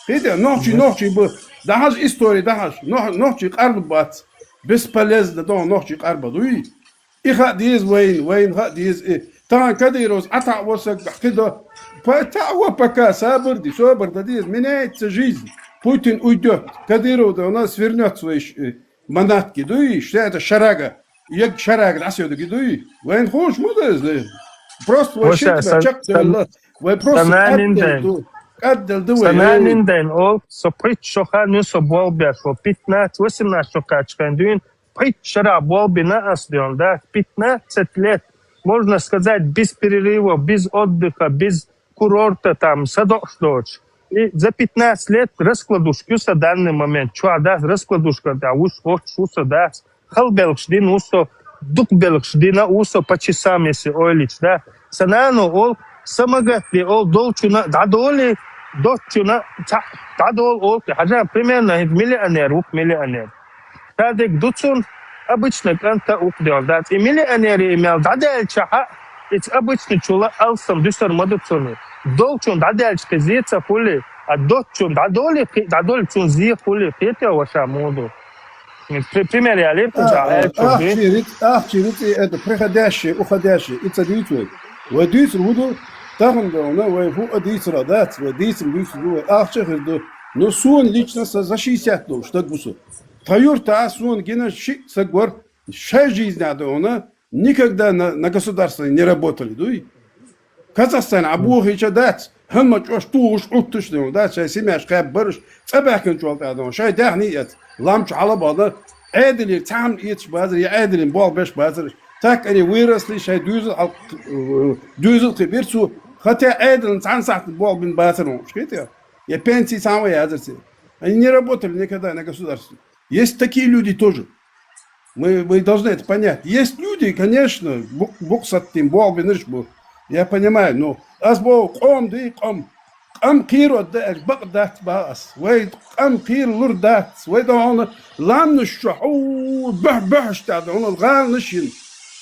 Хетий, нохчий, Мгм. нохчий бу, дахьаш истори дахьаш, нох-, нохчий къарбу бац. Бесполезно догӀу нохчий къарба дуй? И хаа деза вайна, вайна хаа деза и. Тахана Кадыровс Ӏа таӀа во саг кхидо. Па-, таӀа во пока, сабар де, собар дан деза. Меняется жизнь. Путин уйдёт. Кадыров да у нас вернётся вай ш-, э, манатки дуй, что это шарага. Егг шарага дӀасоьдуги дуй. Вайна хууш ма да иза. Просто вай Ваша, шийтта сан-, чакхдевлла. Вай просто сананин къаддел дайн. Ду. Къаддел ду вай. Сананин дайн ол, со пхийтта шо хан ю со болх беш, со пятнадцать, восемнадцать шо кхаьччхьан дуьйна. Пхийтта шарахь болх бина ас, ден, да, пятнадцать лет, можно сказать, без перерыва, без отдыха, без курорта, там, садоӀуш доцуш. И за пятнадцать лет раскладушка ю сан данный момент, чохь дац раскладушка, да, вуш, воцуш ву сан дац, хала белхаш дина ву со, дукха белхаш дина ву со по часам, если ойлича, да. Сан нано ол, самагатде ол, долчуна дӀадолий, доцчуна ца-, дӀадолу олу, хьажа, примерно, хӀинца миллионер ву, миллионер. Ша дерг ду цунна, обычно кӀанта а укх дел дац. И миллионери и мел дӀадаьлчахьа, ица обычно чула алсам дуьсар ма ду цунна. Долчун дӀадаьлча кхин зен ца хуьлий, а доцчун дӀадолий, кхин дӀадолий, цунна зен хуьлий, кхетий ваша муха ду? При-, пример ялийра кхуза, а, аьлла чу ахчи риц-, ахчи рицкъи это приходящее, уходящее, и ца дуьйцу вай. Вай дуьйцур ву ду, тахана долна, вай хӀу а дийцара дац, вай дийцам дуьйцур ду, вай ахча а хир ду. Но суна лично са за шестьдесят долуш стаг ву со. Тхан юрта суна гина шиъ саг вара, шайн жизнь а дона, никогда на, на государство не работали, дуй? Казахстан а бохийча дац, хӀанна чӀош тухуш, Ӏуттуш дона дац, шайн семьяш кхаьббараш, цӀа баьхкина чӀол тӀа дона, шайн даьхний эц, ламчу хьала бахна, Ӏедалера цхьа хӀама эцаш бацар, я Ӏедалин болх беш бацар. Так они выросли, шайн дуьйзал хьал-, дуьйзал кхин бира цо, хотя Ӏедалан цхьана сахьтан болх бина бацар хӀума, шкетера. Я пенсии цхьа хӀама язар церан. Они не работали никогда на государство. Есть такие люди тоже. Мы, мы должны это понять. Есть люди, конечно, бу-, буксаттин болбинаш бу. Я понимаю, но аз бо къом ди, къом. Къам кхийрод да, аш бакъ дац ба аз. Вай къам кхийр лур дац. Вай да хьона ламнаш чу хьу бах-, бахаш да хьона гӀалнаш ин.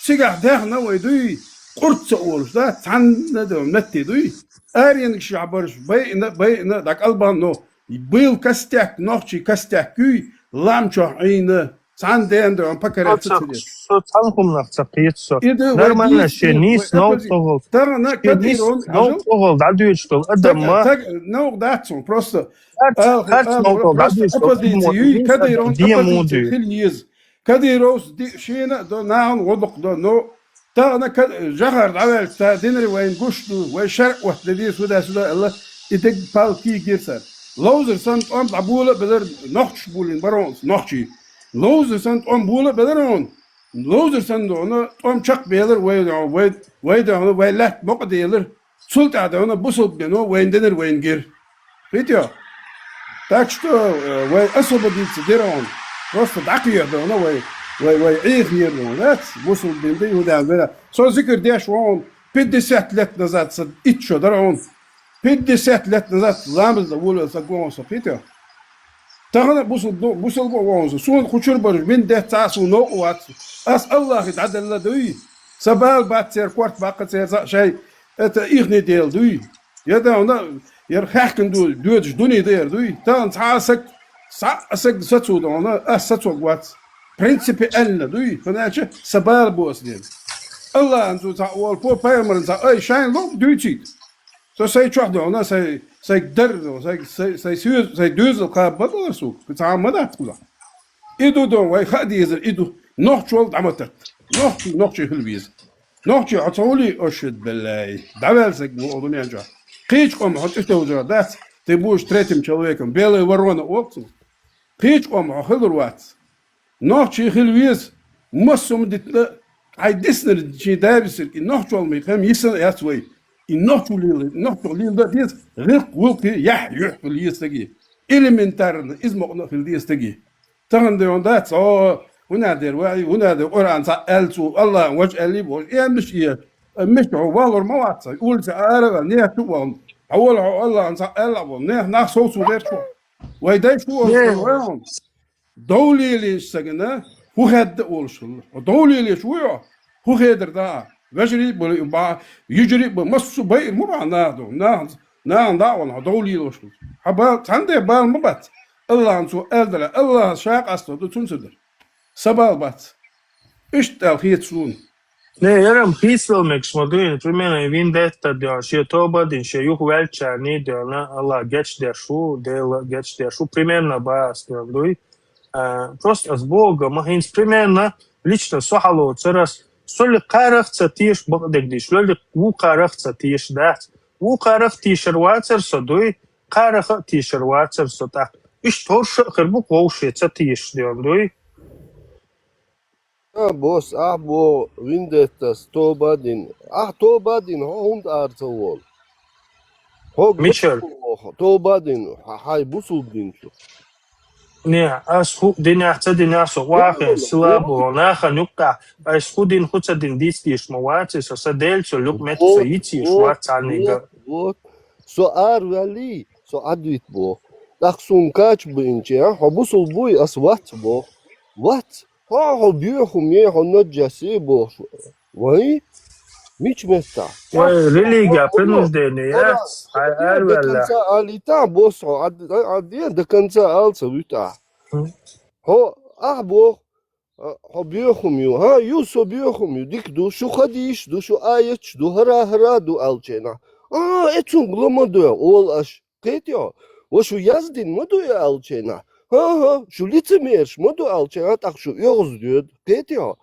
Цигахь дехна вай дуй, къурца олуш да, цхьанна да метти дуй. Аренг шахь бараш, байна, байна, да калбан, но был костяк, нохчий костяк юй, лам чу Ӏийна. Цхьана ден дон, покоряться Со ца-, царец. Со цхьана хӀуманах ца кхета со. И да, вай Нормально, дийс ше ди, нис вай нов оппози-, цогӀал. Тахана Ше нис Кадыровн нов ажал. ЦогӀал дӀадуьйчу долу Таг-, адамма. Таг-, нов дац он, просто Харц, ал-, харц ал-, нов цогӀал просто дӀадуьйчу долу оппозиция адамма юй, дийс Кадыровн адам ден оппозиция муду. Хил еза. Кадыровс ди-, шена до, нахана гӀодукх до, но тахана ка-, жахар дӀаваьлча, ца динар вайн гуш ду, вай шар отта де деза, сюда, сюда, аьлла, и дег палки гир цара. Ловзар сан тӀом дӀабула а белар, нохчаш булин баронс, нохчий. Ловза сан тӀом була белар хьуна. Ловза сан дона тӀом чекхбелар вай, вай, вай дона, вай лаьтта мукъа делар. Цул тӀаьхьа дона бусалба дино вайн динар вайн гир. Хитё? Так что, э, вай особо дийца дира хьуна. Просто дӀакхехьа дона вай, вай, вай Ӏехера дона, дац? Бусалба дин да, иудаьн вера. Со зикр деш вон, пятьдесят лет назад са итт шо дара хьуна. Пятьдесят лет назад ламаз да волавелла са гон со, хитё? Тахана бусалба, бусалба вон со. Суна кху чуьра бараш, мин детта а суна новкъа вац. Ас Аллахи дӀаделла дуй. Са бала бац церан корта баккха церан цхьа шай, это ихний дела дуй. Я да хьуна, яра хаьхкина ду, доьдуш дуний да яра дуй. Тахана цхьа а саг, цхьа а саг сацу да хьуна, ас сацог вац. Принципиально дуй. ХӀана аьлча са бала бу ас дена. Аллахьан цу цхьа олпо, пайхамаран цхьа, ай, шайн лов дуьйцийта. Со сай чохь дона, сай, сай дар, сай, сай, сай соьз-, сай доьзал кхаба ма дара суг, цхьа а ма дац кхузахь. И ду дон, вай хаа дезар, и ду. Нохчол дӀа ма татта. Нохчий, нохчий хила веза. Нохчий хьо ца хуьлий, ошшуд беллай. ДӀаваьлла саг ву оха дуьнен чохь. Кхечу къоман хьо тӀе товжар дац, ты будешь третьим человеком. Белая ворона олу цунах. Кхечу къоман хьо хилур вац. Нохчий хила веза, массо а дитина, хьайн диснарг шен да висирг, и нохчолмийн къам йисана яц вай. И нохчо лела, нохчо лела дан деза, гӀиллакх, гӀуллакхе, яхь, юьхь хила еза стаге. Элементарно, иза мукъана а хила деза стаге. Тахана де он дац, о, хӀунда дера вай, хӀунда дера Къуръан цхьаъ аьлла цо, Аллахьан важа аьллий бохуш, и аьлла миш, э, миш хьо валур ма вац, улица ара а ваьлла, нехан чу а вахана. Хьо вала хьо Аллахьан цхьаъ аьлла а боху, нехан нах сов цо дерчу. Вай дай шу Не. Вай хьуна. Дов лелийначу сагана хӀун хадда а волуш хилла. Хьо дов лелийча вуй хьо? ХӀун хедар дан а? Вежарий а буьллий, ба-, юьжарий а бу, массо а байира ма бахьа наха ду. Наха, нахана дӀа а вахана, хьо дов лелош хилла. Хьан бала, цхьанна де бала ма бац. Аллахьан цо аьлла дара, Аллахьа ша къасто ду, цунна ца дара. Са бала бац. Иштта аьлла хета суна. Не, ярам хийцалла мегаш ма дуьйна, примерно виндетта доьна, шен тоба а дина, шен юха ваьллачарний а доьна, Аллах гечдеш ву, Дела гечдеш ву, примерно бац доьна дуй. А, просто ас богу, ма хӀинца примерно, лично со хьалоцур ас, со ли кхарах а ца теша бакъдерг дийш, лоли вукхарах а ца теша дац. Вукхарах а тешар вацар со дуй, кхарах а тешар вацар со тӀаккха. Иштта хӀорша а хир бу, вовше ца теша доьна дуй. А, босс, ахь боху виндеттас тоба а дина. Ахь тоба а дина, хьо хӀунда ара ца волу? Хьо Мичара? Тоба а дина, хьа-, хьайн бусулба динчу. Не, ас хӀу динехь, ца динехь, со вахе, сила боху, нахана юккъехь, ас хӀу дина, хӀу ца дина дийца дийш ма ваци, со сан Делаца юкъ метта со йицийш вац цхьаннега. Вот, вот. Со араваьллий, со Ӏадвит боху. ТӀаккха суна кача баинче, а, хьо бусулба буй, ас вац боху. Вац. Хьо, хьо боьху хӀума е, хьо наджас е бохуш. Вай? Мича меттахь? Вай, религия принуждение яц, хьайн араваьлла. До конца алийтахь, босс хьо, Ӏад-, Ӏад-, до конца ала ца вуьту ахь. Хьо, ахь боху, а, хьо боьху хӀума ю. ХӀа, ю со боьху хӀума ю. Дика ду, шу хадийш ду, шу аяташ ду, хӀара-хӀара ду алченахь. А, э, цунга ла ма доьгӀу, олу аша. Кхетий хьо? Ва шу яздина ма ду и алченахь? ХӀан-хӀа, шу лицемераш ма ду алченахь, тӀаккха шу оьгӀаз доьду. Кхетий хьо?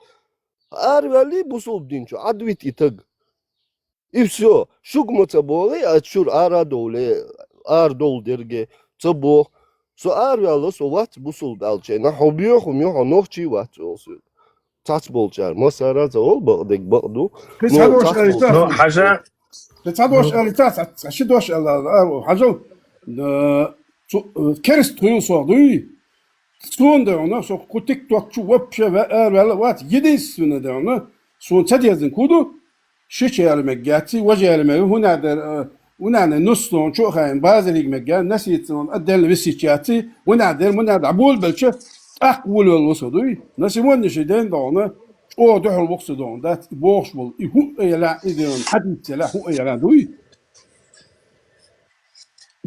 Араваьллий бусулба динчу, Ӏадвит и таг. И всё, шуга ма ца бохий, ас шура ара а довле, ара довла дерге, ца боху. Со араваьлла, со вац бусулба аьлча, хьо боьху хӀума ю, хьо нохчий вац, олу соьга. Цхьацца болчара массара а ца олу, бакъдерг бакъ ду. Кхин цхьа дош аьлча, ну, хьажа. Кхин цхьа дош аьлча, цхьа, цхьа ши дош аьлла, а, хьажал, э, цу, э, керст хуьлу со, дуй? Суна дегӀна, со кху тикток чу вообще ве-, араваьлла а вац. Единственное дегӀна, суна ца дезанг хӀу ду, шича яла мегаргьяц, важа яла мегаргья, хӀунда аьлча, э, хӀунда аьлча нус дегӀна чу а хаийна, базаре мегаргья, Насица дегӀна отдельно висийта яц, хӀунда аьлча, хӀунда аьлча, дӀаболабелча, тӀаккха волавелла ва со, дуй. Наси ванна ши ден дегӀна, чӀоагӀа духьал ва-кх цу дегӀна, дац, и бохуш болу, и хӀуъа а елахь, и дегӀна, хьадис елахь, хӀуъа а елахь, дуй.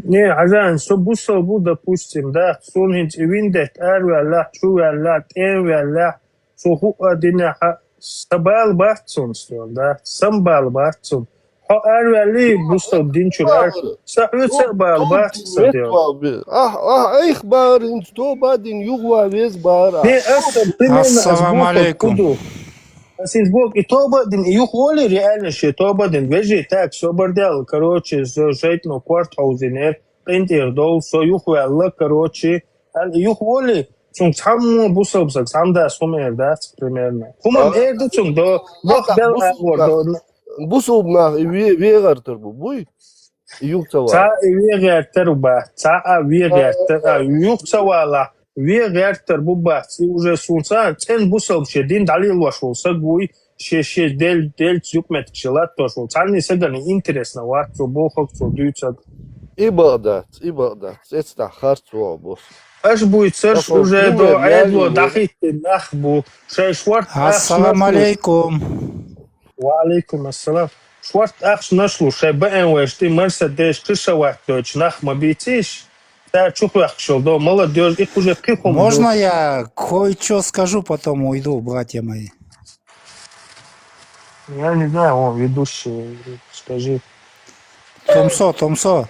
Не, хьажа, со бусалба ву, допустим, да, суна хӀинца и виндетта араваьллехь, чу ваьллехь, тӀе ваьллехь, цо хӀуъа а динехь, сан бала бац цунна, да, сан бала бац цунна. Хьо араваьллий бусалба дин чуьра аьлча, сан хьоьца а бала бац сан, да. Ахь, ахь айхьа бахара, хӀинца тоба а дина, юхаван веза бахара ахь. Не, аса, примерно, ас бохург хӀу ду. Ас иза боху, и тоба а дина, и юхаволий реально шен тоба а дина, вежарий, так, собар де аьлла, короче, со шайтӀано корта хьовзийнера, къинтӀера довла, со юхаваьлла, короче, аьлла, и юхаволий, цуьнга цхьаммо бусалба саг, цхьаммо дас хӀума эр дац, примерно. ХӀума эр ду цуьнга, до, ваха дел агӀор, до. Бусалба нах и ве-, вен гӀертар бу, буй? И юха ца вала. Цхьа а вен гӀертар бац, цхьа а вен гӀертар, а, юха ца вала, вен гӀертар бу бац, и уже суна цхьа а цӀена бусалба шен дин дӀалелош волу саг вуй, шен, шен дел-, делца юкъаметтигаш латтош волу. Цхьанне сагана интересно вац цо бохург, цо дуьйцург. И бакъ дац, и бакъ дац, эццахь харц вогӀу бос. Аша буй царш уже до Ӏедало дӀахӀиттина нах бу, шайн шорта ахчанаш луш. Ассаламу алейкум. Ва алейкум ассалам. Шорта ахчанаш луш, шайн бэ эм вэш тӀе Мерседес, Крышевак дойтуш нах ма бийцийша. Цара чу хоьхкуш йолу до, молодёжь, и кху же кхин хӀума ду. Можно я кое-что скажу, потом уйду, братья мои? Я не знаю, он ведущий, скажи. Тумсо, Тумсо.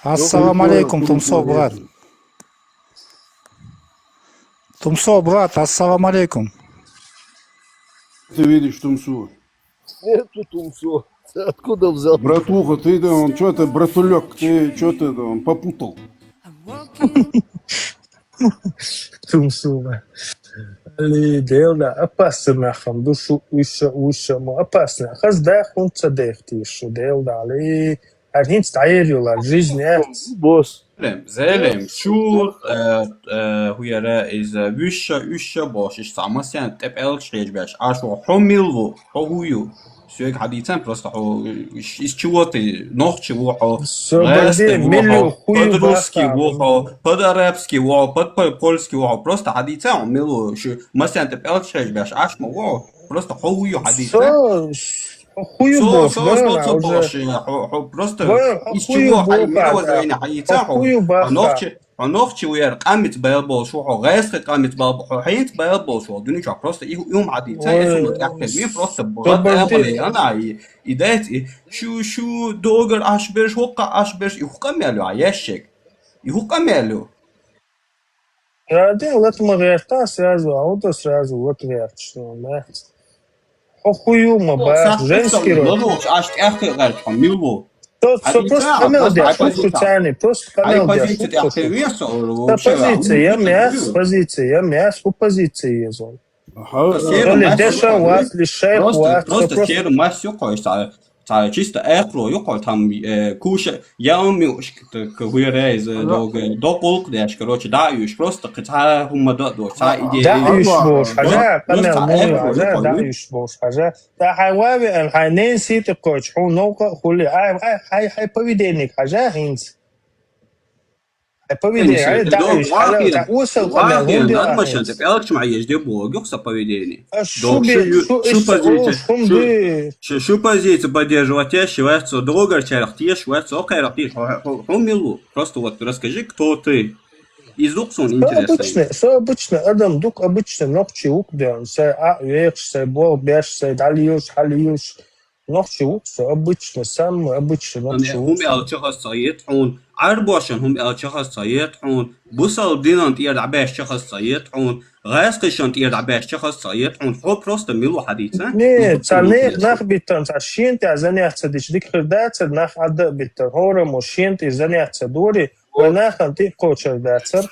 Ассаламу алейкум, Тумсо, брат. Тумсо, брат, ассаламу алейкум. Ты видишь Тумсо? Нету Тумсо. Ты откуда взял? Братуха, ты да, он чё ты, братулёк, ты чё ты да, он попутал? Тумсо. Али, Дела, опасный нахам, душу уьша, уьша, мо опасный. Хаза да, хӀунда ца дехтийша, Дела, али. Ар хӀинца дӀаер йолу, ар жизнь яц. Бос. Зелем, зелем, шу, э, э, хӀу яра иза, вуьшша, уьшша бохуш, иштта цхьа массарна тӀе пӀелгаш хьежабеш, аша ву, хьо мила ву, хьо хӀу ю? Соьга хьадийцан, просто хьо, иш-, иза чу воти, нохчи ву хьо, гӀаьсти ву хьо, под-русский ву хьо, под-арабский ву хьо, под-по-, польский ву хьо, просто хьадийцан, хьо мила ву, шу массарна тӀе пӀелгаш хьежабеш, аша ма ву хьо, просто хьо хӀу ю хьадийцан. Хьо хӀу ю бохуш, со, со, да, со, ца уже бохуш, хьо, хьо просто из чего хьайн мировоззрение хьайца хьо? Хьо нохчи, хьо нохчи ву яра къамица баьл болуш ву хьо, гӀаьсхи къамица баьл бо-, хьо хьенца баьл болуш ву, дуьничохь просто и, и хӀума хьадийца, и суна тӀаьхьа тевми, просто бат амале, ана, и, и дац, и шу, шу догар аш берш, хӀокха аш берш, и хӀу къамел ю, а ящик? И хӀу къамел ю? Радио лата ма гӀерта сразу, а вот сразу вот гӀерташ, ну, да. Хьо хӀу ю ма бах, женский род. Лалуш, аш тӀехкхиъ гӀерташ, хьо мила ву? Со, со просто къамел деш, хӀу шу царни, просто къамел деш, хӀу шу. Сан позиция я мяс, позиция я мяс, хӀу позиция езон. Аха. Или деша вац, или шайх вац, просто серый мас ю кхойш, цхьа, цхьа чисто эхло ю кхой, там, э, куша, я ум ю, ш-, к-, к-, хуя рейз, э, дог, э, до полк деш, короче, да, юш, просто к-, цхьа хӀума да, до, цхьа идея. Да, юш бош, хьажа, къамел муй, хьажа, да, юш бош, хьажа. Та хьайн вави, ан хьайн нен ситы кхойч, хьун новка хули, ай, ай, хьай, хьай поведение, хьажа, хинц. Поведение, ай, да, иш, хьала, та усал къамел, хӀун дела хӀинца? Пялкаш ма еш де богу, юхса поведение. Шу бе, шу, шу позиция, шу, шу позиция поддерживать еш, вац со, догарчарах теш, вац со, кайрах теш, хьо, хьо, хьо милу. Просто вот расскажи, кто ты. Из дук сон интересный. Со обычный, со обычный адам, дук обычный, нохчи ук ден, сай а векш, сай бол беш, сай далиюш, халиюш. Нохчи ву со, обычно, самый обычный нохчи ву со. ХӀума аьлла чахаз ца йет хьуна, Ӏарбошан хӀума аьлла чахаз ца йет хьуна, бусалба динан тӀера дӀабеш чахаз ца йет хьуна, гӀаьскхишан тӀера дӀабеш чахаз ца йет хьуна, хьо просто милу хьадийца? Не, ца не нах биттан, ца шен тӀа занятца диш дик хир дацар, нах Ӏадда биттан, хӀораммо шен тӀа занятца дори, вай нахан тӀе кхочар дацар.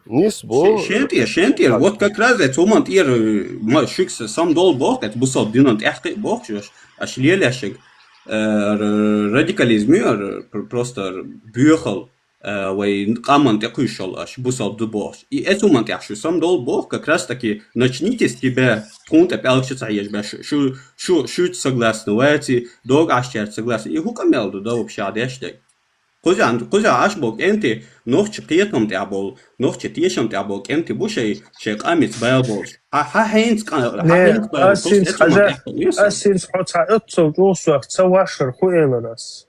Нис бо. Шен тӀе, шен тӀе, вот как раз эцу хӀуман тӀера, ма, шуьгса сам дол боху, эцу бусалба динан тӀехкхиъ боху, аш, аш лелешиг, э, р-, радикализм ю, р-, пр-, просто боьхал. э, вай къаман тӀе кхуьйсуш йолу аша, бусалба ду бохуш. И эцу хӀуманна тӀехь шу самадовла боху, как раз таки начните с себя, тхуна тӀе пӀелгаш ца хьежа беш, шу, шу, шуьца согласна вац, догӀу Ӏаш цаьрца согласна. И хӀун къамел ду, да, вообще деш дерг? Кхузахь, кхузахь Ӏаш болу кӀентий, нохчи кхетам тӀехь болу, нохчи тешам тӀехь болу кӀентий бу шайн, шайн къамица байла болуш. Хьан, хьан хьенца къа-, хьан Не, хьенца байла ас болуш, хӀинца эцу хӀуманна хьажа-, тӀехь болу, ас хӀинца хьо цхьа оццул чӀогӀа сох ца вашар хӀун элира ас?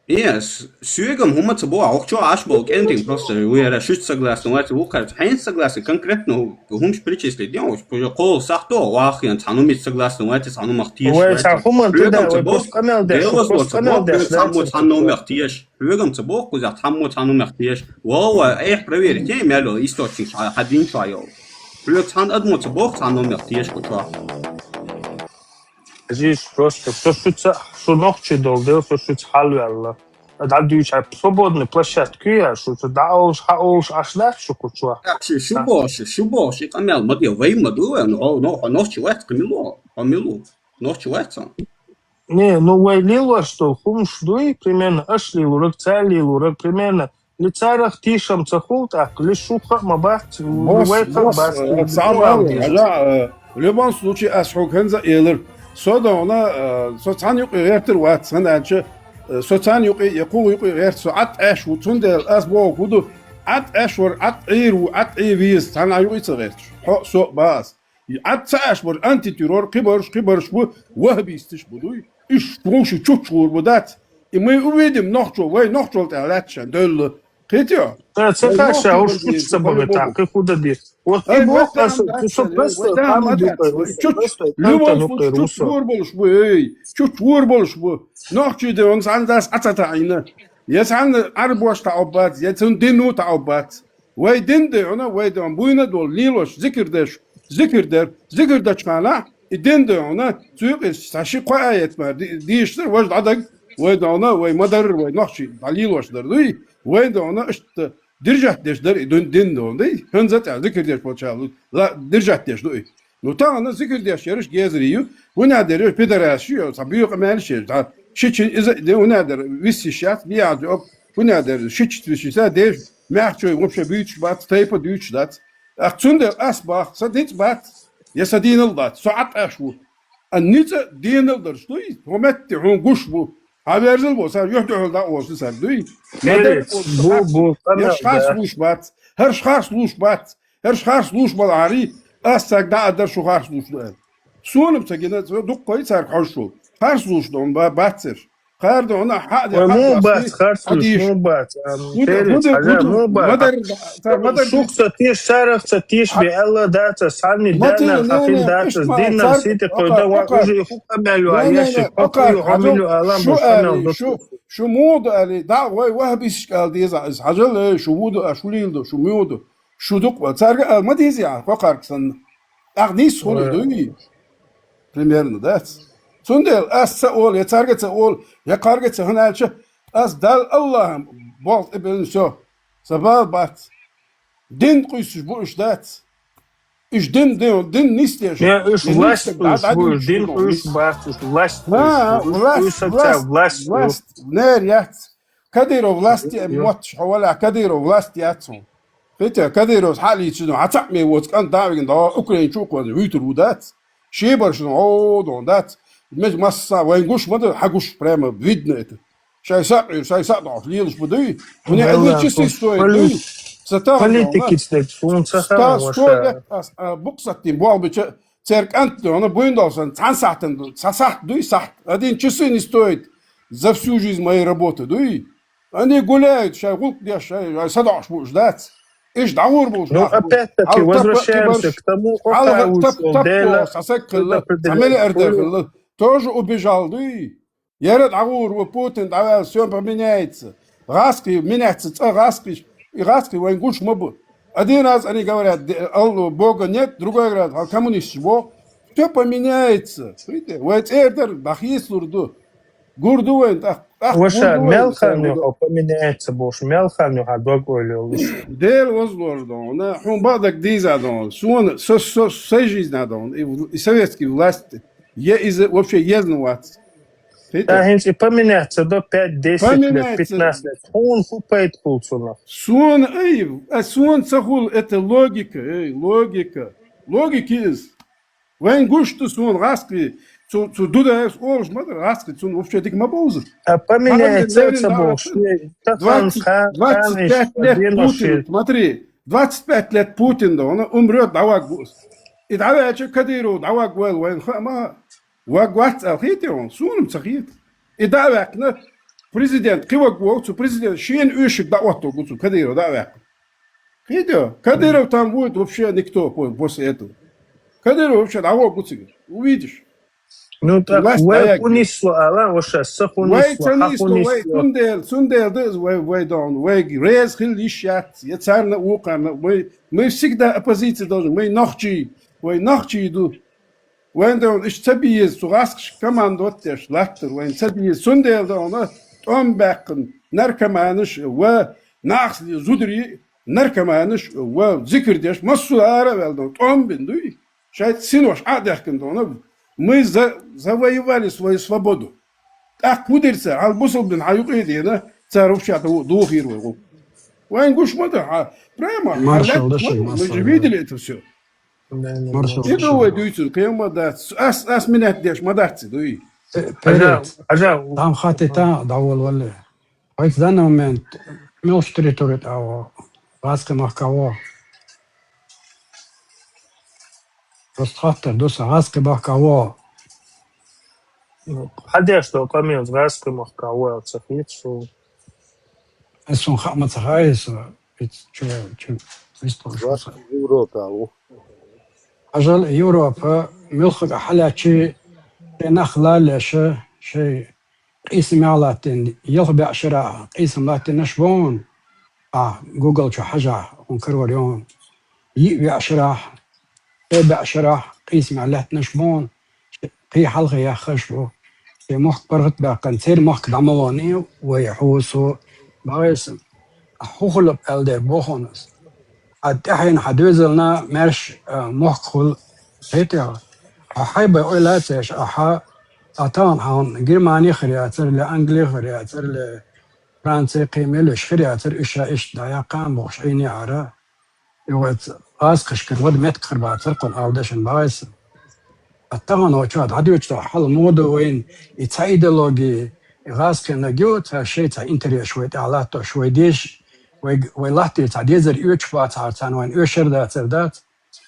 Э, с-, соьгам хӀума ца боху, хӀокху чохь Ӏаш болу кӀентий просто ву яра шуьца согласна вац, вукхарца хьенца согласна, конкретно хӀумаш причислить ден, уже кхола сахьто ваххена цхьана хӀумица согласна вац, цхьана хӀумах теша вац. Вай цхьа хӀуманна тӀе да, вай просто къамел деш, просто къамел деш, цхьаммо цхьана хӀумах теша. Хьоьгам ца боху кхузахь, цхьаммо цхьана хӀумах теша. Валла, вай айхьа проверить, мел йолу источник хьан, хьан дин чохь йолу. Хьоьга цхьана адамо ца боху цхьана хӀумах теша кху чохь. Азиз, просто со шуьца, шу нохчий долу дела, со шуьца хьалаваьлла. ДӀадуьйчу хьайн свободный площадка ю я, шу ца дӀаолуш, хьаолуш Ӏаш дац шу кху чохь? Шу, шу бохуш, шу бохуш, и къамел ма де, вай ма ду, вай, хьо, хьо, хьо нохчи вац, кхин мила ву, хьо мила ву, нохчи вац хьо? Не, ну вай лелош долу хӀумаш дуй, примерно, аша лелораг, цара лелораг, примерно, ли царах тешам ца хуьлу тӀаккха, ли шух а ма бац, вай хаа бац, э, цхьа а ма ду, хьажа, э, в любом случае, ас хьоьга хӀинца а элира. Со догӀна, э, со цхьана юкъе гӀертар вац, хӀана аьлча, э, со царна юкъе я кху юкъе гӀерта со Ӏад Ӏеш ву, цундела ас боху хӀун ду, Ӏад Ӏеш вара, Ӏад Ӏийр ву, Ӏад Ӏе веза, цхьана а юкъе ца гӀерташ. Хьо а, со а бан ас. И Ӏад ца Ӏеш бара антитеррор, кхин бараш, кхин бараш бу, ваххабисташ бу дуй. Уьш вовши чуччугӀур бу дац. И мы увидим нохчо, вай нохчол тӀехь лаьтташ шайн девлла. Кхетий хьо? Ца, ца вай таша, нохчо уж вай кхуьч ца бага тӀаккха, кхин хӀун дан деза? Вот и боху аса, цу со просто там дукхайр ву со, просто там дукхайр ву со. ЧуччугӀур болуш бу, эй, чуччугӀур болуш бу. Нохчий де, он сан дас Ӏа ца таӀийна. Я цхьанна Ӏарбош таӀо бац, я цунна дино таӀо бац. Вай дин де хьуна, вай де хьуна, буйна долу лелош, зикр деш, зикр дер, зикр дечу ханахь, и дин де хьуна, цуьйкъе цхьа ши кхо аят ма ди-, дийшира, важа дӀадаг, вай де хьуна, вай ма-дарра, вай нохчий дӀалелош дар дуй, вай де хьуна, иштта держать деш дар и дин, дин де хьуна дуй, хӀинца тӀехь зикр деш болчарна ла-, держать деш ду и. Ну, тахана зикр деш ераш гезарий ю, хӀунда дераш пидорас ю, цхьа буьйкъа мел шеш, да, ши чин иза де хӀунда дер, виссиш яц, биязы ок, хӀунда дер, ши чит виссиса, деш, мягчой вообще буьйцуш бац, тайпа дуьйцуш дац. Ах, цундела ас бах, са диц бац, я са дийнал дац, со Ӏад Ӏеш ву. А ницкъ дийнал дарш дуй, хӀо метте хьуна гуш бу. Хьан верзал бо, сар юьхь дуьхьал дӀа ошу сар дуй. Ма дерг ошу бу, бу, я шхас луш бац, хӀара шхас луш бац. ХӀарш харц луш балахьарий, ас цаьрга дӀа а дара, шу харц луш ду аьлла. Суна-м ца гина, цо дуккха а цаьрга хьожуш волу. Харц луш ду, ма бац церш. Кхара ду хьуна хьаъ де. Ой, муха бац, харц луш, муха бац? Ам, хӀун де, хӀун де, хӀун де? Муха бац? Мадар, цар мадар. Шух ца теш, царах ца теш, бе Алла дац, ас хьанни даьнна, хьан хин дац, ас динна, сити кхойда, ва уже хӀу къамел ю, а яши, хӀу къамел ю, алам, шу къамел ду. Шу, шу муха ду али, дӀа вай вахабисашка ала деза, ас хьажал, эй, шу ву ду, а шу лийла ду, шу муха ду? Шу дукха ван. Цаьрга а ма дезий ахьа, кхо кхарга санна. ТӀаккха нийса хуьлу дуй? Примерно, дац? Цундела ас ца олу, я цаьрга ца олу, я кхарга ца хӀун аьлча, ас Далла Аллахьан болх тӀе бевлла со. Сан бала бац. Дин къуьйсуш бу уьш, дац? Уьш дин, дин, дин нисдеш. Я уьш власть къуьйсуш бу, уьш дин къуьйсуш бац, уьш власть къуьйсуш бу. Уьш, уьш ца власть бу. Власть, нер яц. Кадыров власть ян мотташ хьо валахь, Кадыров власть яц хьуна. Хита, Кадыровс хьалийча ду, хьан цхьаъ ме воцу кӀант дӀа а вигна, дӀа Украин чу а кхозна, вуьйтур ву дац? Шен баршна гӀо дон дац? Мега масса, вайн гуш ма ду, хьан гуш прямо видно это. Шайн саъ Ӏуьйр, шайн саъ дохуш лелаш бу дуй? Хьуна элли часы стоит дуй? Ца тахана политикица дерг суна ца хаьа, сто лет ас, а, букъ саттийна болх бича, церан кӀант ду, хьуна буйна долу санна, цхьана сахьтана ду, цхьа сахьт дуй, сахьт. Один часы не стоит за всю жизнь моей работы дуй? Они гуляют, шайн гӀуллакх деш, шайн, шайн садоӀуш бууш дац. Иштта дӀагӀур бууш дац. Ну, опять-таки, возвращаемся к тому, хьалха тап, тап, тап, цхьа саг хилла, цхьа миллиардер хилла, тоже убежал дуй? Яра дӀагӀур ву, Путин дӀаваьлла, всё поменяется. ГӀаскхий, меняться цӀа гӀаскхий, и гӀаскхий вайн гуш ма бу. Один раз они говорят, де-, Алло, Бога нет, другой раз, а, коммунисташ боху. Всё поменяется. Видите, вай цӀера дара, дӀахецалур ду. Гур ду вайн, тӀаккха, тӀаккха гур ду вайн. Ваша, мел хан ю хьо поменяется бохуш, мел хан ю хьан дог ойла йолуш? Дела вазлор ду, на, хьуна бакъдерг дийза ду, суна, со, со, сай жизнь ду, и, и советский власть, я иза вообще езна вац. Тэ хӀинца и поменяться до пять, десять лет, поменяться, пятнадцать лет. Хьуна хӀун пайда хул цунах? Сона, эй, а сона ца хул, это логика, эй, логика. Логика из. Вайн гуш ду сона гӀаскхи, цу, цу Дудаевс олуш ма дара, гӀаскхи цунна вообще дика ма бовзу. А поменяется ца бохуш, двадцать, двадцать пять лет Путин, смотри, двадцать пять лет Путин да, он умрёт, дӀаваггу. И дӀаваьлча Кадыров дӀаваггу вайла вайна хаьа ма. Ваг вац аьлла хетий хьуна? Суна-м ца хета. И дӀа а ваьккхина, президент кхин ваг вогӀу, цу президент шена оьшург дӀаоттаву цу Кадыров дӀа а ваьккхина. Хетий? Кадыров там будет вообще никто по-, после этого. Кадыров вообще дӀавогӀу цигара. Увидишь. Ну, так, власть вай дӀаяггира. ХӀун нисло, ала, ваша, са хӀун нисло, хьа хӀун нисло? Вай цундела, цундела да из вай, вай дон, вай реза хила йиш яц, я царна, вукхарна. Мы, мы всегда оппозиция должны, мы нохчий, вай нохчий ду. Вайн дан иштта ца беза, цу гӀаскхашка командовать деш латтар, вайн ца беза. Цундела дан тӀом баьккхина наркоманаш ва нахаца зударий, наркоманаш ва зикр деш, массо а ара а ваьлла дан тӀом бина дуй. Шайн синош Ӏа а даьхкина дан, мы за-, завоевали свою свободу. ТӀаккха хӀун дира цара? Хьал бусалба дин хьан юкъе а дена, цара вообще духийра вай гӀуллакх. Вайн гуш ма ду, хьа, прямо, хьа лаьтта ма ду, мы же видели это всё. Маршал. И ду вай дуьйцур, кхин ма дац. Ас, ас минет деш ма дац, дуй. Хьажа, хьажа. Там хатта тӀа дӀаволла валле. Вай в данный момент мелочь территория тӀа вогӀу. ГӀаскхи махка вогӀу. Просто хаттар ду сан, гӀаскхи махка вогӀу. Хьадеш до къамел гӀаскхи махка вогӀу, ца хеташ ву. Ас сун хаа ма ца хаьа со, иц чу, чу, вистхуш ма ца. Европа ву. Хьажал, Европа, муьлххача хьалаьччи, шайн нах лаллеша, шайн къийсам яха латтийна, ялх бӀешарахь къийсам латтийнаш боху, ахь Google чу хьажахь, хьуна карор йоху. Йиъ вӀешарахь, ши бӀешарахь къийсамехь лаьттинаш бу, кхин хьалха яххаш бу. Шайн мохк паргӀат баьккхина, церан махка дӀа ма вахний вай, хьо, со, бахьийса. Ахь хӀун хуьлу аьлла дерг боху аса. Хьан тӀаьхьенна хьан доьзална маьрша, а, мохк хуьлу, хетий хьо? Хьо хьайба ойла ца еш, ахьа, а тахана хьан Германи хир яцара, ле Англи хир яцара, ле Франци, кхин мел йиш хир яцара, уьш ша иштта дӀаяккха а бохуш, Ӏийна яра. И вай гӀазкхашкара вада меттиг хир бацара кхунна, ала дашан бахьийса. Ткъа тахана вай чохь дӀадоьдучу хьал муха ду вайна и цхьа идеологи, и гӀазкхинарг ю, цара шайн цхьа интерес вай тӀехь латтош, вай деша, вай, вай латтийла цхьа дезар оьцуш бацахьара, царна вайна оьшур дацар дац.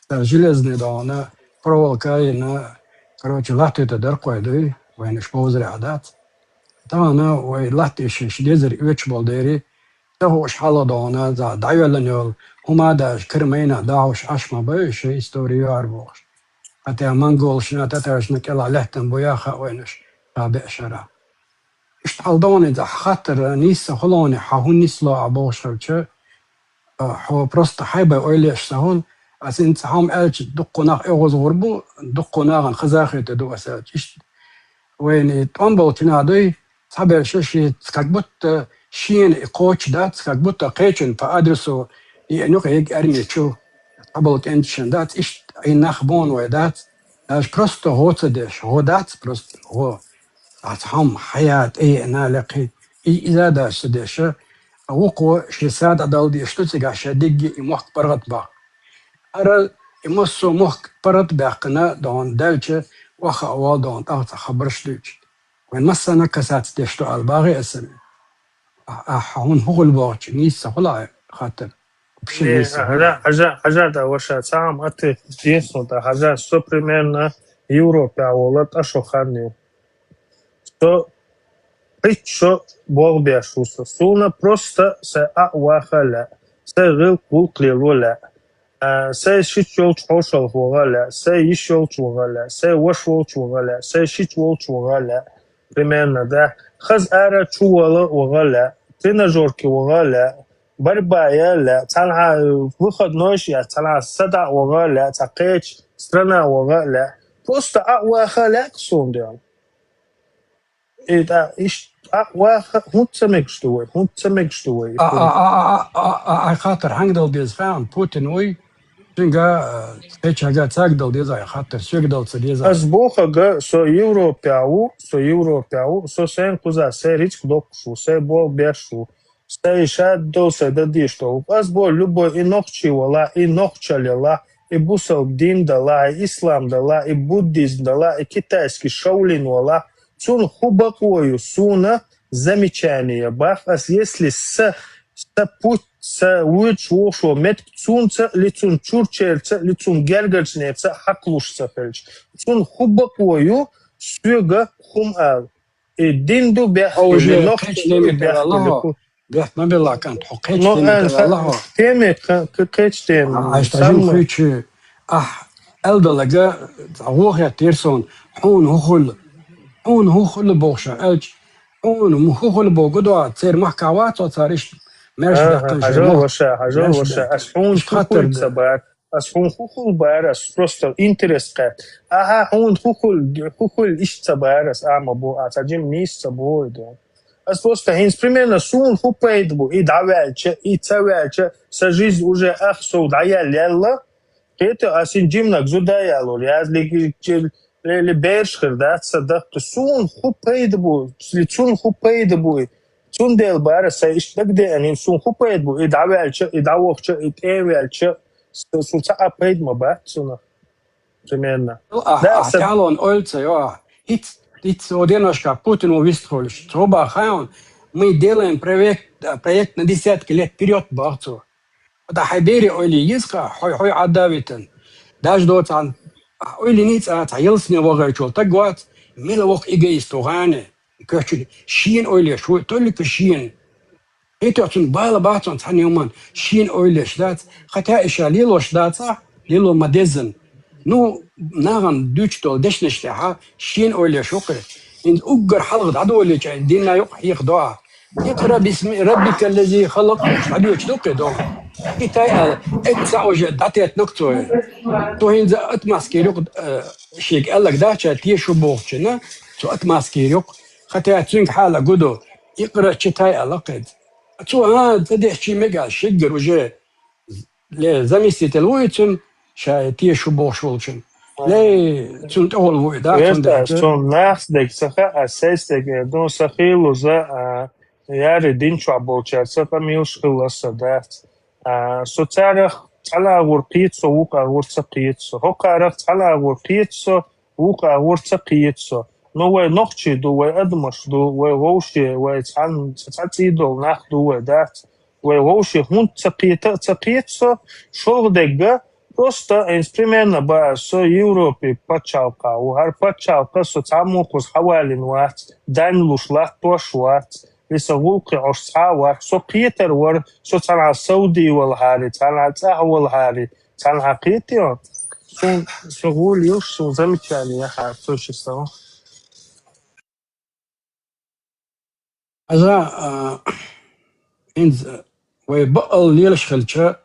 Цара железный догӀана, проволока а йина, короче, латтийта дара кхой дуй, вайна уьш бовзарехь дац. Тахана вай латтийша ши дезар оьцуш болу дерий, ца хууш хьалха догӀана, за дӀайоьллина йолу хӀума а даьлча, кара майна дахьуш Ӏаш ма бай, шайн истори юьхьар бохуш. Хьан тӀе монголшна, татаршна кӀелахь лаьттина буй а хаьа вайна уьш, ша беа шарахь. Иштта хьал догӀана иза хаттар нийса хуьлу хьуна, хьан хӀун нисло а бохуш хилча, а, хьо просто хьайба ойла еш ца хуьлу, аса хӀинца хьо-м аьлча, дуккха нах оьгӀазгӀур бу, дуккха нахана хаза а хетар ду аса аьлча. Иштта вайна и тӀом болчу нах дуй, цхьаберш ши, как будто шена и кхочуш дац, как будто кхечунна по адресу еана юкъа ерг арми чу цхьаболу кӀенташна дац, иштта и нах боху вай дац, даже просто гӀо ца деш, гӀо дац просто, гӀо. Аса хьо-м хьая тӀееана лекхи, и иза а дац ца деша, а вукхо шен са дӀадала дезаш ду цигахь, ша дигги и мохк паргӀат баккха. Ара и массо а мохк паргӀат баьккхина догӀана даьлча, охьа а вала догӀана тӀаккха цхьа хабарш дуьйцу. Вайн массарна касаться деш ду ала бахьи аса. Ахь, ахь хьуна хӀун хуьлу бохучу нийса ца хуьлу хьан хаттар? Вообще нийса ца хуьлу. Хьажа, хьажа, хьажа, да, ваша, цхьа хӀума а тӀе десна тӀе, хьажа, со примерно Европехь волу тӀе шо хан ю. Со пхийтта шо болх беш ву со. Суна просто сайн Ӏа а ваха а лаьа, сайн гӀиллакх-гӀуллакх лело а лаьа. А, сайн шича йолчу хьошалгӀа ваха а лаьа, сайн йиша йолчу ваха а лаьа, сайн ваша волчу ваха а лаьа, сайн шича волчу ваха а лаьа. Примерно, да. Хаза ара чу вала ваха а лаьа, тренажёрке ваха а лаьа, борьба яла а лаьа, цхьанхьа выходной яц, цхьанхьа садаӀа ваха а лаьа, цхьа кхечу страна ваха а лаьа. Просто Ӏа а ваха а лаьа суна дела. И тӀа, иштта, Ӏа а ваха, хӀунда ца мегаш ду вай? ХӀунда ца мегаш ду вай? А, а, а, а, а, а, а, хаттар хьанга дала деза хаьа, Путин вуй, Цуьнга, э, кхечага цаьрга дала деза, хаттар соьга дала ца деза. Ас бохага, со Европе ву, со Европе ву, со сайн кхуза, сайн рицкъ доккхуш ву, сайн болх беш ву, сайн шад дол, сайн дадеш дол. Ас бо любой и нохчи вала, и нохчале ла, и бусалба дин дала, и ислам дала, и буддизм дала, и китайский шаолинь вала. Цун ху бакъо ю, суна замечание бах. Ас если са, са путь, са вуьйцуш вохуш во метка цунца, ли цун чурчерца, ли цун гергарчнеца хьакхалуш ца хилча. Цун ху бакъо ю, соьга хум ала. И дин ду бехк, Хо уже нохчи кхечу ду и деме бехк, тӀера АллахӀо. Бехк ма белла, кӀант, хьо кхечу Ну, деме а, тӀера ха-, АллахӀо. Теме, ха-, кхечу теме. А, аш та жин самма. Хуьйчу, ахь, элдалага, вохья тера сон, хьуна хӀу хуьлу, хьуна хӀу хуьлу бохуша, элча, хьуна хӀу хуьлу боху гудо, церан махка вацо цара иштта, мерш Ага, бехкан хьажал шайна, ваша, хьажал мерш ваша. бехкан. Аш хьуна Иштта хаттар хӀу хуьлу ца да. Бар. Ас хьуна хӀу хуьлу бара, ас просто интерес кхаьт. Аха, хьуна хӀу хуьлу, хӀу хуьлу иштта ца бара, ас ама бу, а ца жим нийса ца бу, ду. Ас просто хӀинца примерно суна хӀу пайда бу, и дӀаваьлча, и ца ваьлча, са жизнь уже ах сов дӀаяьлла яьлла, кхета, ас хӀин жимнаг зуда ялур, яз ли, ли, ли берш хир дац, са даккха. Суна хӀу пайда бу, ли цун хӀу пайда бу, цундела бара, са иштта дагадеана, хӀин суна хӀу пайда бу, и дӀаваьлча, и дӀавохча, и тӀеваьлча, Су, су ца а пайда ма бац цунах. Примерно. Ну, а, Да, а са тӀалон ойла ца йо. Иц, иц о деношка Путин во вистхуьлуш. Цо баха хьайон, мы делаем проект, а, проект на десятки лет вперёд бах цо. Да хьай бере ойла йизка, хой, хой адавитан. Даже до цан, а, ойла ниц а, ца елсне вагайчул, так вац, мила вох эгоист вагане. Кхечун шен ойла еш ву, только шен. Итоцун бала бацун цхьана юман шен ойла еш дац, хотя и ша лелош дац а, лело ма деззан. Ну, нагӀан дуьйцу долу дешнаш тӀехьа шен ойла еш ву кхе. Инза уггар хьалха дӀадолийча, динна юкъа хьеха доа. Икъра бисми раббика ллази халакъ, дӀадоьчу ду кхе доа. И тай ала, эцца уже дӀатетнаг цо. Цо хӀинца атмаскийр юкъа, э, шега аьллаг дац, ша теша ву бохучунна, цо атмаскийр юкъа. Хотя цуьнга хьала гу ду, икъра читай ала кхедза. Цо, а, ца деш чи мега, шиггар уже ле, заместитель ву и цуьнан, ша теша ву бохуш волчун. Ле, цунна тӀехула ву и, да, Верта, цундела. Цунна нахс дег ца хаьа, сайс дег, э, дун са хийла уза, а, яри дин чохь болчаьрца, къамелаш хилла аса дац. А, со царах цхьана агӀор кхета со, вукху агӀор ца кхета со. ХӀокхарах цхьана агӀор кхета со, вукху агӀор ца кхета со. Ну, вай нохчий ду, вай адамаш ду, вай вовше, вай цхьана, ца цхьа цӀий долу нах ду, вай дац. Вай вовше хӀунда ца кхета а ца кхета со, шолгӀа дегга, просто, инца примерно баа, со Европе пачхьалкха ву, хӀара пачхьалкха со цхьаммо кхуза хьавалина вац, дайна луш латтош вац. И сан гӀуллакхе Ӏош цхьа а вац. Со кхетар вара, со цхьанхьа Сауди валахьари, цхьанхьа цӀахь валахьари, цхьанхьа кхетайо. Суна, со гӀур йолуш, суна замечание яхьа, со ши сан. Хьажа, а, хӀинца вай баъал лелаш хилча,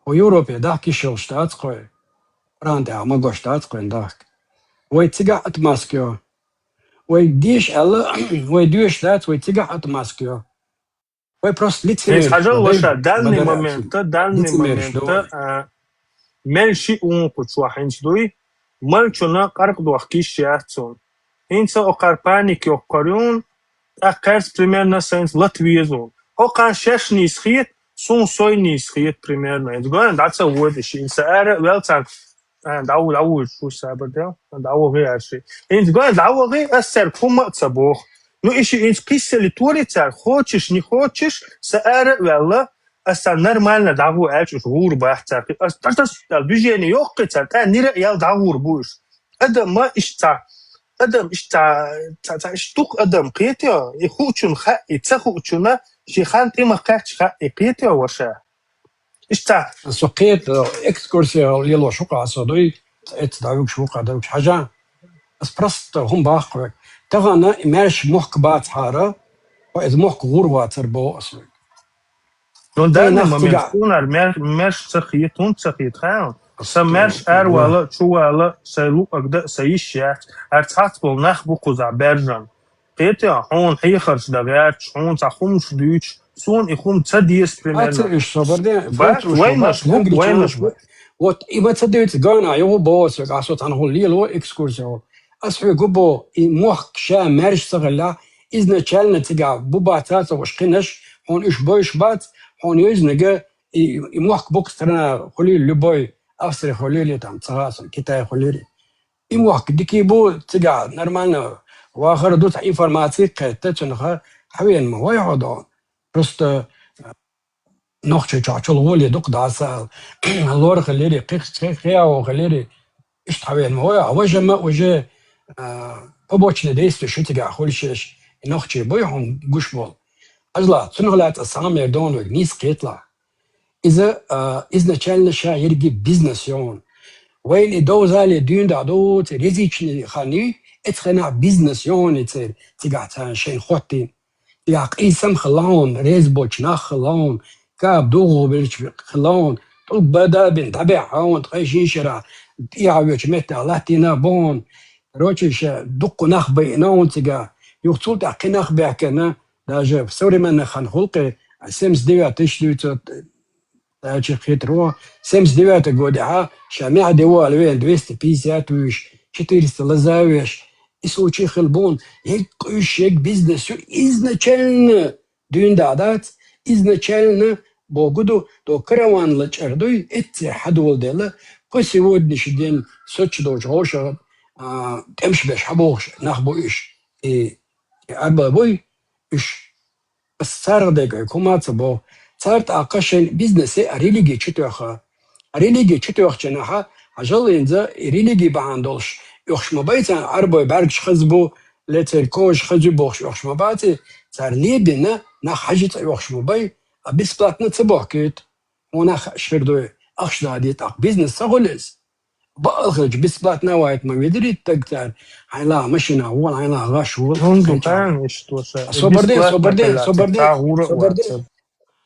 хӀо Европе дахкиш йолуш дац кхой. Къуръан тӀехь ма гош дац кхойн дахка. Вай цигахь атмаска йо. Вай деша аьлла, вай доьшуш дац, вай цигахь атмаска йо. Вай просто лицемерш Хьажал ду, ваша, дай, данный бадарра момент, цу данный лицемерш момент, ду вай. А, мел ши ункъу чохь хӀинца дуй, малчуна къаркъ дохкиш яц цунна. ХӀинца окхар паник йоккхур юн, тӀаккха кхерца примерно сайнца лат везун. Окхар шеш нийса хет, суна сой нийса хет примерно. ХӀинца гой дӀа ца вода ши, хӀинца ара а вел царна А, дӀа-, дӀавуьйцуш ву сабар де, дӀавахи аьлла ши. ХӀинца гой, дӀавахи, ас цаьрга хӀумма а ца боху. Ну, и ши хӀинца кхиссали тори цара, хочешь, не хочешь, са ара а ваьлла, ас царна нормально дӀагӀо аьлча, уьш гӀур бац цара. Ас тӀаш-тӀаш аьлла движение йоккхи цара, тӀа нира а ял дӀагӀур бу уьш. Адам ма иштта, адам иштта, ца, ца, иштта дукха адам кхетайо, и хуучун хаьа, и ца хуучунна, ши хан тӀе ма кхаьчча хаьа, и кхетайо ваша. Иштта. Со кхета, экскурсия лелош ву-кх аса дуй, эцца дӀавуьгуш ву-кх, дӀавуьгуш хьажа. Ас просто хӀума баккха век. Тахана и маьрша мохк бацахьара, хьо иза мохк гӀур вацар боху ас век. Ну, Эй, данный нах момент цигахь. Хунар мер-, мерш ца хета, хӀунда ца хета, хаьа? Ас Сан мерш ду, ар ду. Вала, чу вала, сайн луъаг дан, сайн йиш яц. Ар цхьацца болу нах бу кхузахь баьржина. Кхетий, хьуна хьехарш дан гӀерташ, хьуна цхьа хӀумаш дуьйцуш, суна и хӀума ца деза, примерно. Аццар уьш собар де, Бац, бац уьш, вайнаш бац бу, лангичан вайнаш уьш, бу. Вот, и ма ца дуьйцу, гана, юху боху соьга, ас со цхьана хӀума лело, экскурсия хӀума. Ас хьоьга бо, и мохк ша маьрша ца хилла, изначально цигахь бу бац ца уьш кхинаш, хьуна уьш бойш бац, хьуна йоьзнага, и, и мохк бу-кх страна хуьлийла, любой, Австри хуьлийла, там, ца хаьа суна, Китай хуьлийла. И мохк дика бу, цигахь нормально вахар ду, цхьа информаци кхетта, цунах хьавена ма вай хьо догӀу. Просто, нохчий чохь чул гӀоле дукха дӀасаала. Лор хилири, кхих-, кхих-, кхиао хилири, иштта хьавена ма вай, а важа ма уже, а, побочное действие шу цигахь хуьлу шеш, и нохчий буй хьуна гуш болу. Ажла, цунах лаьцна сан мер дону нийса кхеталахь. Иза, а, изначально ша ерриге бизнес йогӀун. Вайн и довзале дуьйна дӀа доцу резичный хан юй, эцу хенахь бизнес йогӀун и церан, цигахь царна шайна хӀоттийна. Цигахь къийсам хилла хьуна, реза болчу нах хилла хьуна, каба дугӀу белча хилла хьуна, тӀулг бада бина дӀабехьа хьуна, ткъе шина шарахь тӀехьа воьдучу меттехь латтийна бу хьуна. Короче, ша дуккха нах байина хьуна цигахь. Юха цул тӀаьхьа кхин нах баьхкина, даже в современный хан хуьлу-кх, семьдесят девятый, тысяча девятьсот, а, чекхетаро, семьдесят девятый годехь ша маьхьа де вала веана двести пятьдесят вуьйш, четыреста лаза веш, и случай хилла бу хьуна, ерриг къуьйсуш, ерриг бизнес ю изначально дуьйна дӀа дац, изначально боху ду, до караван лачкъар дуй, эццера хьадоладелла, по сегодняшний день соцуш долчу гӀовшах, а, тӀемаш беш хьабохуш нах бу уьш. И, и арба буй уьш. Ас царах декъе хӀума ца боху. Цара тӀаккха шайн бизнесе а религи чу тоьхна. А религи чу тоьхначу нахьа, хьажал хӀинца и религи бахьана долуш, оьхуш ма бай царна, Ӏарбой бӀаьргаш хаза бу, ле церан кожа хаза ю бохуш оьхуш ма бац и, цара лебина нах хьажи цӀа оьхуш ма бай, а бесплатно ца бохкуьйту. Хьуна хууш хир дуй, ахча дадийта, тӀаккха бизнес ца хуьлу иза. Бакъ хилча, бесплатно вайта ма везарий стаг цара. Хьайна ла машина вон, хьайна ла гӀаш вон. ХӀунда тӀаьхьа иштта ша? Собар де, собар де, собар де, собар де.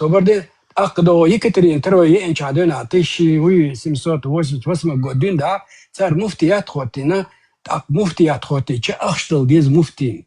Собар де. ТӀаккха догӀу Екатерина второй еанчохь дуьйна, тысяча восемьсот восемьдесят восьмой год дуьйна, цара муфтият хӀоттийна, тӀаккха муфтият хӀоттийча, ахча дала деза муфтийна.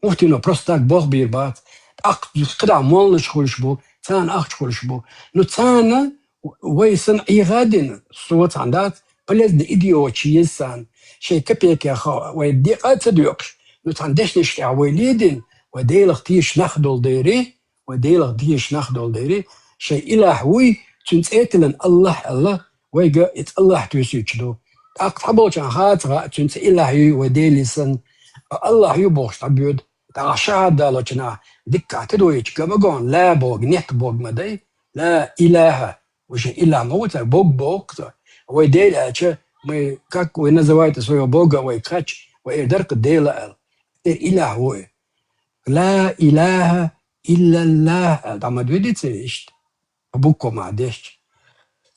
Муфтийно просто так болх бийр бац. ТӀаккха кхидӀа молланаш хуьлуш бу, царна ахча хуьлуш бу. Ну, царна вай санна Ӏеха а дина, со цхьаьна дац, полезный идея йоцуш еза царна. Шайн капекех вай декъа а ца доькъуш, ну, цхьана дешнаш тӀехь вай ледина, вай Делах тешаш нах долу дерий, вай Делах тешаш нах долу дерий, шайн илахь вуй, цуьнан цӀе а тиллина Аллах аьлла, вайга иза Аллах туьйсуьйтуш ду. ТӀаккха цхьаболчарна хаа ца хаьа, цуьнан цӀе илахь юй вай Дела санна, Аллах ю бохуш дӀабоьду. ТӀаккха шахьад далочу нах диккахь тидойтуш га ма гон, ла боху, нет боху ма дай, ла илаха. Уже илаха ма ву цара, бог боху цара. Вай Дела аьлча, мы, как вы называете своего Бога, вай кхач, вай эр дара-кх Дела аьлла. Эр илаха ву и. Ла илаха иллаллах аьлла, дӀа ма дуьйцу иштта. Буква ма дешча.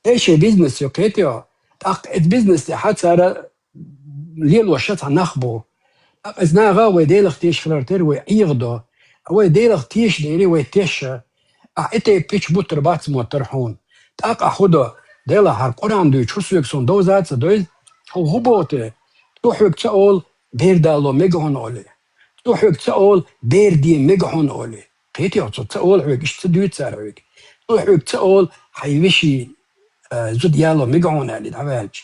Эй, шайн бизнес ю кхетий хьо? ТӀаккха эцу бизнес тӀехь цара лелош цхьа нах бу. ТӀаккха иза наха вай Делах тешаш хилар тера вай Ӏеха до. Вай Делах тешаш дерий вай теша. Ахьа и тайпа пича буттар бац моттар хьуна. ТӀаккха ахьа хӀун до? Делахь хӀара Къуръан дуьйцуш хӀу соьга суна довза а ца дойла, хьо хӀун боху те? Цо хьоьга ца олу, бер дало мега хьуна олий. Цо хьоьга ца олу, бер де мега хьуна олий. Кхетий хьо, цо ца олу хьоьга, иштта ца дуьйцу цара хьоьга. Цо хьоьга ца олу, хьайн вешин, а, зуда яло мега хьуна аьлла, дӀаваьлча.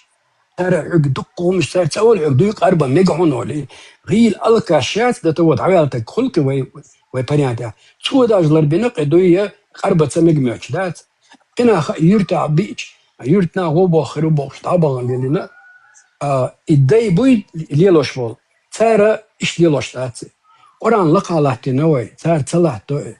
Цара хьоьга дуккха хӀуманаш цара ца олу хьоьга, дуй къарба мега хьуна олий. ГӀийла алкаш яц, да того дӀаваьлла стаг хуьлу-кх вай, вай парянтехь. Цо даже ларбина кхин дуй я къарба ца мега моьттуш дац. Кхин нах а юьртахь биъча, юьртнах гӀо бохур бу бохуш, дӀабахана лелийна, а, и дай буй лелош волу. Цара иштта лелош дац и. Къуръан лакхахь латтийна вай, цара ца латто и.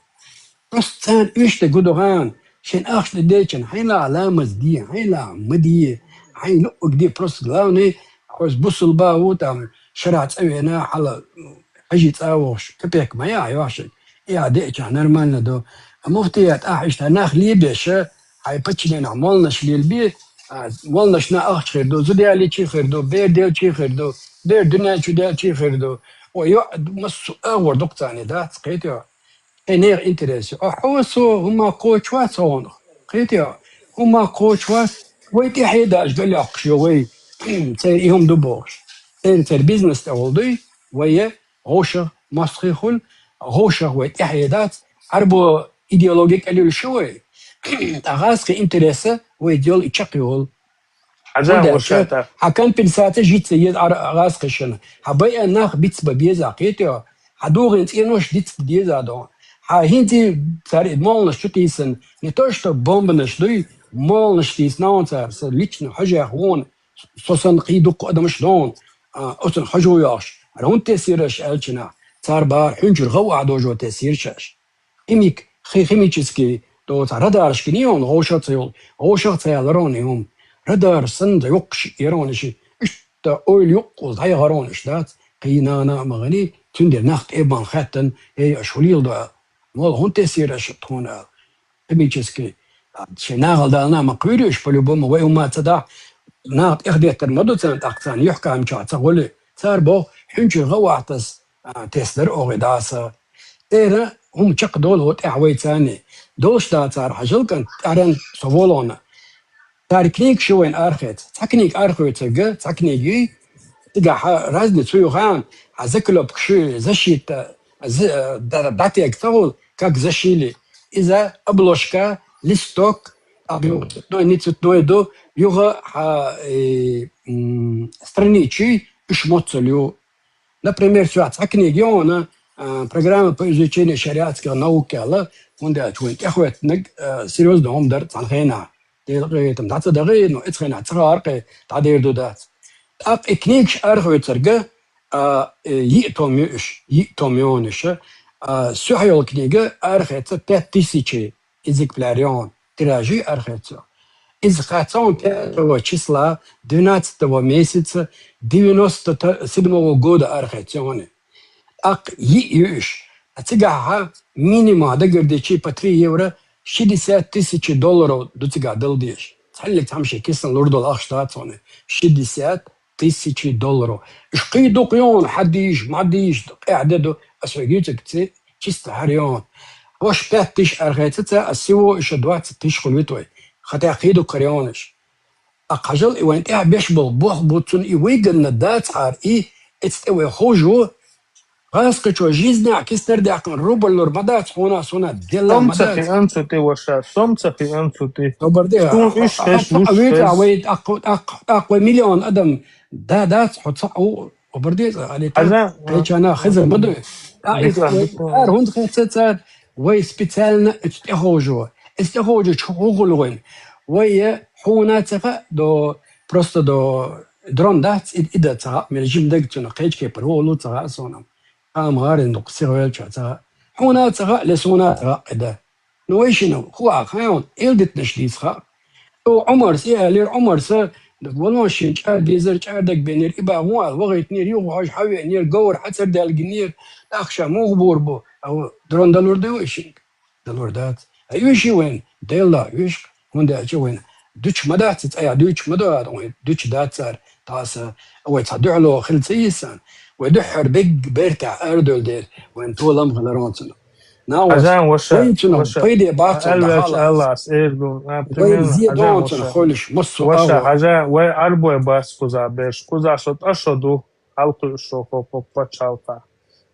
Просто царна уьш де гу ду гӀана, шайн ахча де дечун, хьайна ла ламаз де, хьайна ла ма де, хьайна луъург де, просто главное, хьо иза бусулба ву, там, шарахь цӀа вена, хьала хьажи цӀа а вохуш, капек ма яхьа йош. И а деачахь нормально ду. А муфтият ахь иштта нах лебеш, хьайн паччаненахь молланаш лелабе, а, молланашна ахча хир ду, зуда ялийчий хир ду, бер делчий хир ду, бер дуьнен чу делчий хир ду. О, йо, массо а агӀор дукха царна дац, кхетий хьо? Хьайн нехан интерес ю. Ахьа хьо со хӀума кхочуш вац хьуна. Кхетий хьо? ХӀума кхочуш вац, вай тӀаьхье даьлча гал йоккхуш ю вай. Церан и хӀума ду бохуш. Церан, церан бизнес тӀехула дуй, вай я, вовшах мостагӀий хуьлу, вовшах вай тӀаьхье дац, Ӏарбо идеологи кӀел йолуш ю вай. Ткъа гӀазкхийн интереса вай йолу и чекхйолу. Хьажа, хӀунда аьлча, ваша, та хьа компенсаци жицца еза ар-, гӀазкхашна. Хьа байа нах бицба беза кхетио. Хьа дугӀин цӀенош диц деза дон. Хьа хӀинзи цар и молнаш чу тийсан, не то что бомбанаш дуй, молнаш тийснаун цар, са лично хьожех вон, со сан кхий дукха адамаш дон, а, оцун хьожу йоахш. Ара хӀунда тесираш аьлчина, цар бар хӀунчур гӀав а дожо тесиршаш. Химик, хи-, химический, то ца радарш гини он, гӀошах ца йол, гӀошах ца яларон юм. Радар сан да юкш ирониши, ишта ойл юккул дай гарониш дац, кхий нана магани, цундер нах тӀебан хаттан, эй, аш хулил да. Мол хун тесир аш тхона. Химический, а, ши нагал дална ма куйриш, по-любому, вай ума ца да, нах тӀехдеттер ма ду цан, тӀакцан, юхкам ча ца гули. Цар бо, хӀунчур гӀавахтас, а, тесдар оги даса. Эра, хӀум чакх дол гӀо тӀехь вайцани. Долш да цар хьажал кан тӀаран со волона. Цар книг ши вайн архец. Ца книг архуйцага, ца книги, тига хьа разни цу юхан, а заклёпк ши защита, з-, да-, датек цагул, как зашили. Иза обложка, листок, а, цветной, не цветной ду, юга, а, э, м, страничи, иш моцалю. Например, сюа цхьа книга йона, а, программа по изучению шариатских наук яла, хунда чуин тяхвет наг, а, серьезно омдар цанхена. Делгайтам даца дагы, но эцхена цхаркы, та дерду дац. Так и книгш архвецерга, а, э, и том юш, и том йониш, а, сюхьёл книга археца пять тысяч экземплярён тиражи архецо. Из хацон пятого числа двенадцатого месяца девяносто седьмого года архецёны. Так и юш. А цига ха минимум дагардичи по три евро шестьдесят тысяч долларов ду цига далдиш. Цалли тамши кисан лурдол ахштацоны. Шестьдесят тысяч долларов. Иш кхидук ён, хадиш, мадиш, къяде ду, асвегицик ци, чисто харён. Вош пять тысяч археца ца, а всего ещё двадцать тысяч хулвитой. Хотя кхидук харёниш. А хажал и вайн тя беш бол, бох буцун и выгодно дац ар и, эцте вай хожу, газ качо жизнь, а кистер дякон рубль лур мадац, хона, сона, дела мадац. Сом цахи анцути ваша, сом цахи анцути. Добр день. Сум иш хеш луш хеш. А вай, а, а, а, а, миллион адам, да, дац, хоца, о, Обрдез, али та, Аза, кайчана, а, хиза, а, буду. А, бекла, их, бекла. Ар хунд хецецар, вай специально эцтехожу. Эцтехожу чхугулгын. Вай, э, хуна цеха до, просто до дрон дац, и, и да цеха, мел жим дег цуна, кайчке пар, олу цеха сонам. Ам гарин дук сигвел ча цеха. Хуна цеха, ле суна цеха, и да. Ну, вай шина, хуа, хайон, элдитнаш дисха. То Умарс, и алир Умарса, валон шин, чар дезер, чар даг бенер, и ба гуал, вагит нир, юг хаш, хаве нир, гавр, хацар дал гинир, тахша, мугбур бу. А дрон далур да вай шин. Далур дац. А юши вен, дела, юш, хунда чи вен. Дуч мадац, а я дуч мада, вен, дуч дацар, таса, вай ца духло, хил цийсан. Вай духар биг берта, ардол дер, вен толам халаронцун. Науас, Хажан, ваша, вайнцунам, ваша. Пайде бацун, Алвач дахала. Аллас, эрдун, а, вайн примерно, зе Хажан, донцун, ваша. Холиш, массу Ваша, ава. Хажан, вай арбой бас куза берш, куза со ташоду, алку шо хо, хо, пачалка.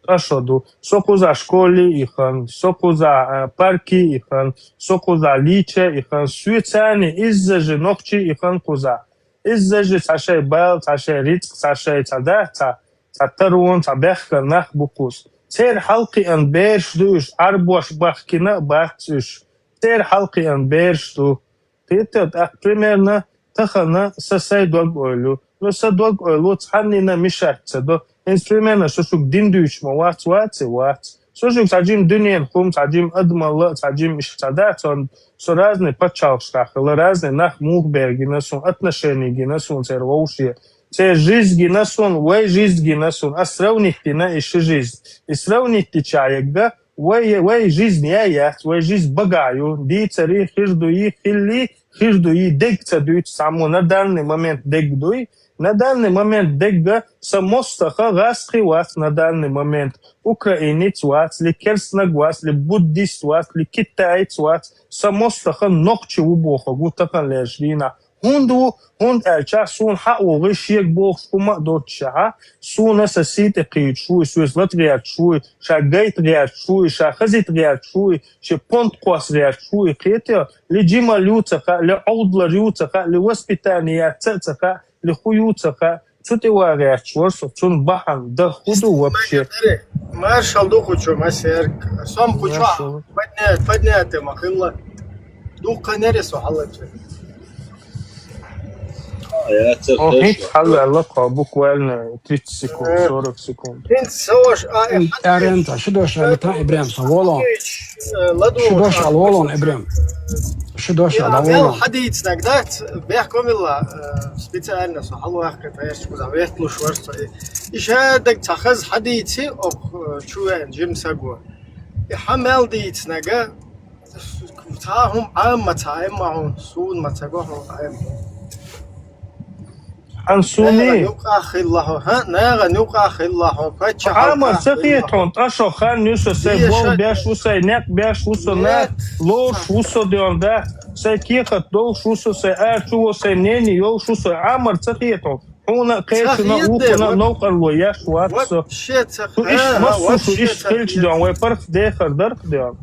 Ташоду. Со куза школи ихан, со куза, а, парки ихан, со куза лича ихан, суицани, изза же нохчи ихан куза. Изза же цашай бал, цашай рицк, цашай цада, ца, ца тарун, ца бехка нах букус. Цер халкъи ан берш душ, арбош бахкина бацуш. Цер халкъи ан берш ду. Тетет, а, примерно, тахана са сай дог ойлу. Но са дог ойлу, цханнина мишат ца до. Инструмента сушук дин душ ма вац, вац, вац. Сушук саджим дунен хум, саджим адмалла, саджим иш цада, сон, со разный пачалшка хила, разный нах мух бергина, сон отношений гина, сон цер воушия. Цер жизнь гина, сон, вай жизнь гина, сон, а сравнить дина иши жизнь. И сравнить ди чаегга, вай, вай жизнь я яц, вай жизнь багаю, ди цари, хирду и, хилли, хирду и, дег ца дуйт, само на данный момент дег дуй, На данный момент дегга са мостаха гӀаскхи вац на данный момент. Украинец вац, ли керснаг вац, ли буддист вац, ли китаец вац, са мостаха нохчи ву бохагу тахан леш дина. ХӀунда ву, хӀунда аьлча суна хьаъ вогӀий шега бохуш хӀума а доццушехьа, суна сан сий тӀе кхийчуш вуй, соьца лата гӀерташ вуй, ша гайта гӀерташ вуй, ша хазийта гӀерташ вуй, шен понт кхосса гӀерташ вуй, кхетий, ли жималла ю ца хаьа, ли Ӏовдалар ю ца хаьа, ли воспитание яц а ца хаьа, ли хӀун ю ца хаьа, цу тӀе ван гӀерташ вара со, цунна бахьана дан хӀун ду вообще? Маршал ду кхучу, масерг. Сом кхучу. Маршал. Поднять, поднять ма хилла. Дуккха нери со хьалача. О, хӀинца хьалла кхо, буквально тридцать секунд, сорок секунд. ХӀинца со ваш, а, э, хьан аренда, шу дош а, тан Ибрам, со волон. Э, ладу шу дош а волон, Ибрам. Шу дош а волон. Хьадийцнаг дац, бехк омилла, э, специально со хьалвахка, тайрч куза ветлуш варсо. И шадаг ца хаз хьадийци, ох, э, чу вен, жим саго. И хьа мел дийцнага, Ца хӀума Ӏамма ца Ӏемма хьуна, суна ма ца го хьуна Ӏемма. Ан суни? Наган юкъа хилла хьо, хӀа? Наган юкъа хилла хьо, паччахьалкъа Ӏамма ца хилла хьо. Хетон, тӀа шо хан ю со сай, дия бол ша- беш ву сай, некъ беш ву со, на, нет, лош ву со деон, да? Сай кехат долуш ву со сай, а чу во сай мнение йолуш ву со, Ӏаммар ца хетон. Хьуна а кхечуна а, вукхуна а новкъарло еш вац со. Шу иштта массо, шу иштта хилча деон, вай паргӀат дехар дарх деон.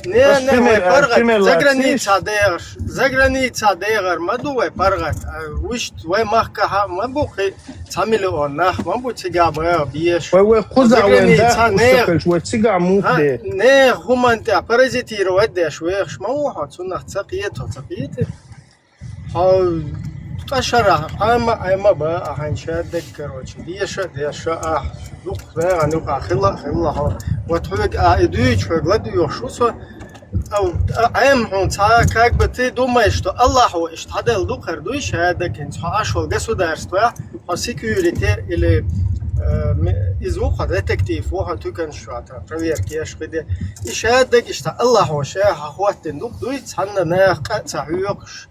Не, не, вай паргӀат. Заграница дехаш, заграница дехар ма ду вай паргӀат. Вуьшта вай махкахьа ма бу кхин цхьа миллион нах, ма бу цига баха беш. Вай, вай кхуза вайн да, заграница, вай цига мух де. Не, хӀуман тӀехь паразитировать деш вехаш ма ву хьо, цунах ца кхета, ца кхета. Хьо ткъа шарахь Ӏама, Ӏама ба, ахьан ша даг, короче, деша, деша, а, дукха вегӀан юкъа хилла, хилла хьо. Вот хьоьга, а, и дуьйчу хьоьга ладуьйхуш ву со. А, а, Ӏема хьуна цхьа, как бы ты думаешь, что Аллахьо иштта хьаделла ду кхара дуй ша даг, хӀинца хьо Ӏаш волу государство, хьо security или, э, ме-, иза ву хьо детектив, ву хьо туьканаш шота, проверка еш хи де. И ша даг иштта Аллахьо ша хьан хӀоттина ду дуй, цхьанна наха къа а ца хьоькхуш.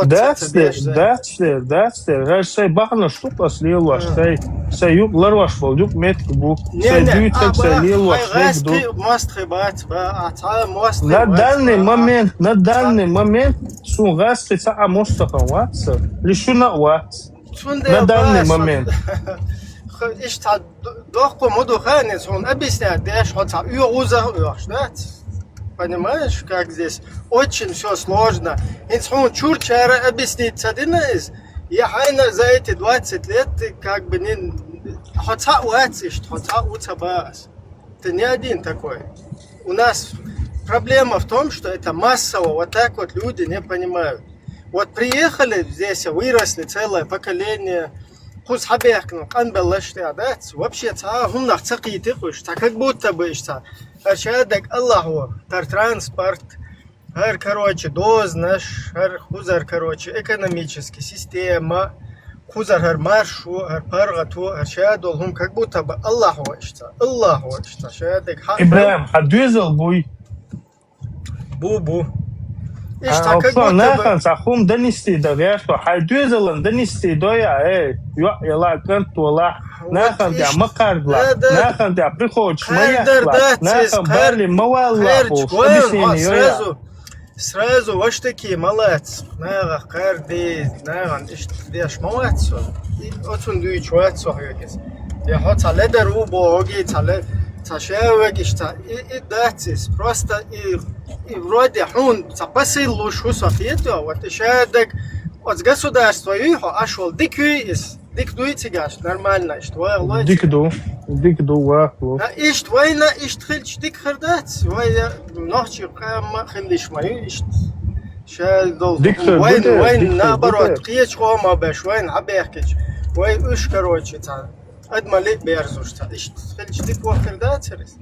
Дац дер, дац дер, дац дер. ХӀара сайн бахьанаш ду ас лелош, сайн, сайн юкъ ларош болу юкъ меттиг бу. Сайн дуьйцург, сайн лелош дерг ду. На данный момент, на данный момент суна гӀазкхи цхьа а мостагӀа вац, лишуна а вац. На данный момент. Иштта Д-, доккхо ма ду хаьа, хьуна объяснять деш, хьо цхьа оьгӀув а оьхуш дац. Понимаешь, как здесь очень всё сложно. ХӀинца хьуна чуьрчара объяснить ца дина иза, я хьайна за эти двадцать лет, как бы, не, хьо цхьаъ вац иштта, хьо цхьаъ ву ца баъас. Ты не один такой. У нас проблема в том, что это массово, вот так вот люди не понимают. Вот приехали здесь, выросли целое поколение, кхуза хьабехкана къанбеллаш тӀехь дац, вообще цхьа а хӀуманах ца кхийти кхуьш, цхьа как будто бы иштта. ХӀара ша даг Аллахьо, хӀара транспорт, хӀара, короче, дозанаш, хӀара кхузара, короче, экономический система, кхузара хӀара маршо, хӀара паргӀато, хӀара ша долу хӀума как будто бы Аллахьо иштта, Аллахьо иштта, ша даг хьа- Ибрахим, хьан доьзал буй? Бу, бу. Иштта а, как будто бы нахана цхьа хӀума донести дан гӀерто, хьайн доьзалан донести дой а, эй, йоӀ яла, кӀант вала, нахана тӀехь ма кхардала, нахана тӀехь приходишка ма яхала, нахана бале ма валла бохуш, объяснение йой а. Сразу, сразу ваштаки ма лац, нахах кхарде, нахана иштта деш ма вац со. И оцунна дуьйцуш вац со хьоьга иза. Я хьо цхьа ледар ву бохуги, цхьа ле-, цхьа шевегаш, цхьа и, и дац иза. Просто и, и вроде хьуна цхьа посыл луш ву со хетош, вот и ша даг, оцу государство юй хьо, аш волу дика юй иза. Дика дуй цигаш, нормально, иштта ваха лой. Дика ду, дика ду, ваха ло. А иштта вайна, иштта хилча дика хир дац, вай я нохчи кхамма хилиш ма ю, иштта. Ша долу дика хир вайн, ду, вайн, дика хир ду наоборот, те. Кхечу къома беш, вайн хьабехкича. Вай уьш, короче, цхьа Адамалли а берзуш ца, иштта хилча дика вахар дацара иза?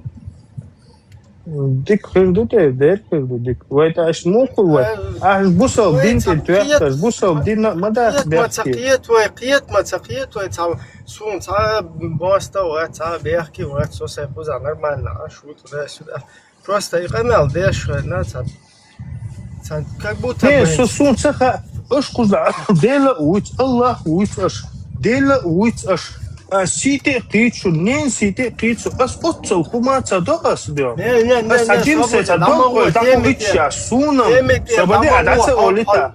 Дика хир ду те, дера хир ду дика. Вай тӀа аша муха вай? Аша бусал дин тӀе тоьхкаш, бусал дин ма дац бехке. Кхет ма ца кхет вай, кхет ма ца кхет вай, цхьа суна цхьа моста вац, цхьа бехке вац, со сайн кхуза нормально, аша ву туда-сюда. Просто и къамел деш хьайна, цхьа, цхьа, как будто бы. Не, со сун ца хаьа, аша кхуза Дела а вуьйцу, Аллах а вуьйцу аша, Дела а вуьйцу аша. А, сий тӀе а кхийцу, нен сий тӀе а кхийцу, ас оццал хӀума ца до ас бен. Не, не, не, ас хьан жимсай ца доггой, дӀахо итт час, суна, со баде а дӀа ца олита.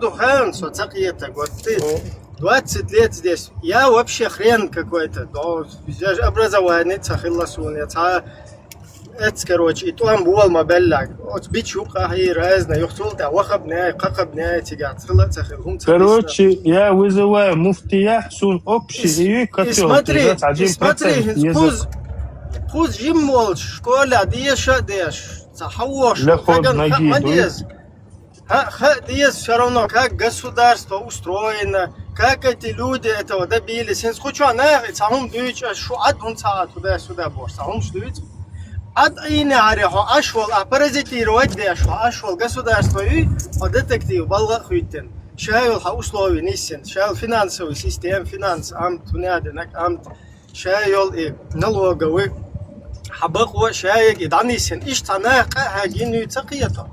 ду хаан, со ца кхетаг, вот ты двадцать лет здесь, я вообще хрен какой-то, да, я же образование ца хилла суна, я ца, это, короче, и там бу ма беллаг, вот бичу кахи разно, юхтул та, вахаб не, какаб не, тига, цила ца хил, хум ца. Короче, я вызываю муфтия, сун общий, и смотри, и смотри, куз, куз жим вол школа, деша, деш, ца хавош, ля ход ноги, дуй. Ха, ха, дез всё равно, как государство устроено, как эти люди этого добились. Хинц куча на, ца хум дуйч, а шу ад хум ца туда-сюда бор, ца хум дуйч. Ад ине аре хо ашвал, а паразитировать де, ашвал, ашвал государство и, а детектив, балга хуйтен. Шайвал ха условия нисен, шайвал финансовый систем, финанс, амт, туняденак, амт. Шайол и налоговый хьабакъо шаег и дӀанисен. Иштта нах къахьегин нуьйца кхета.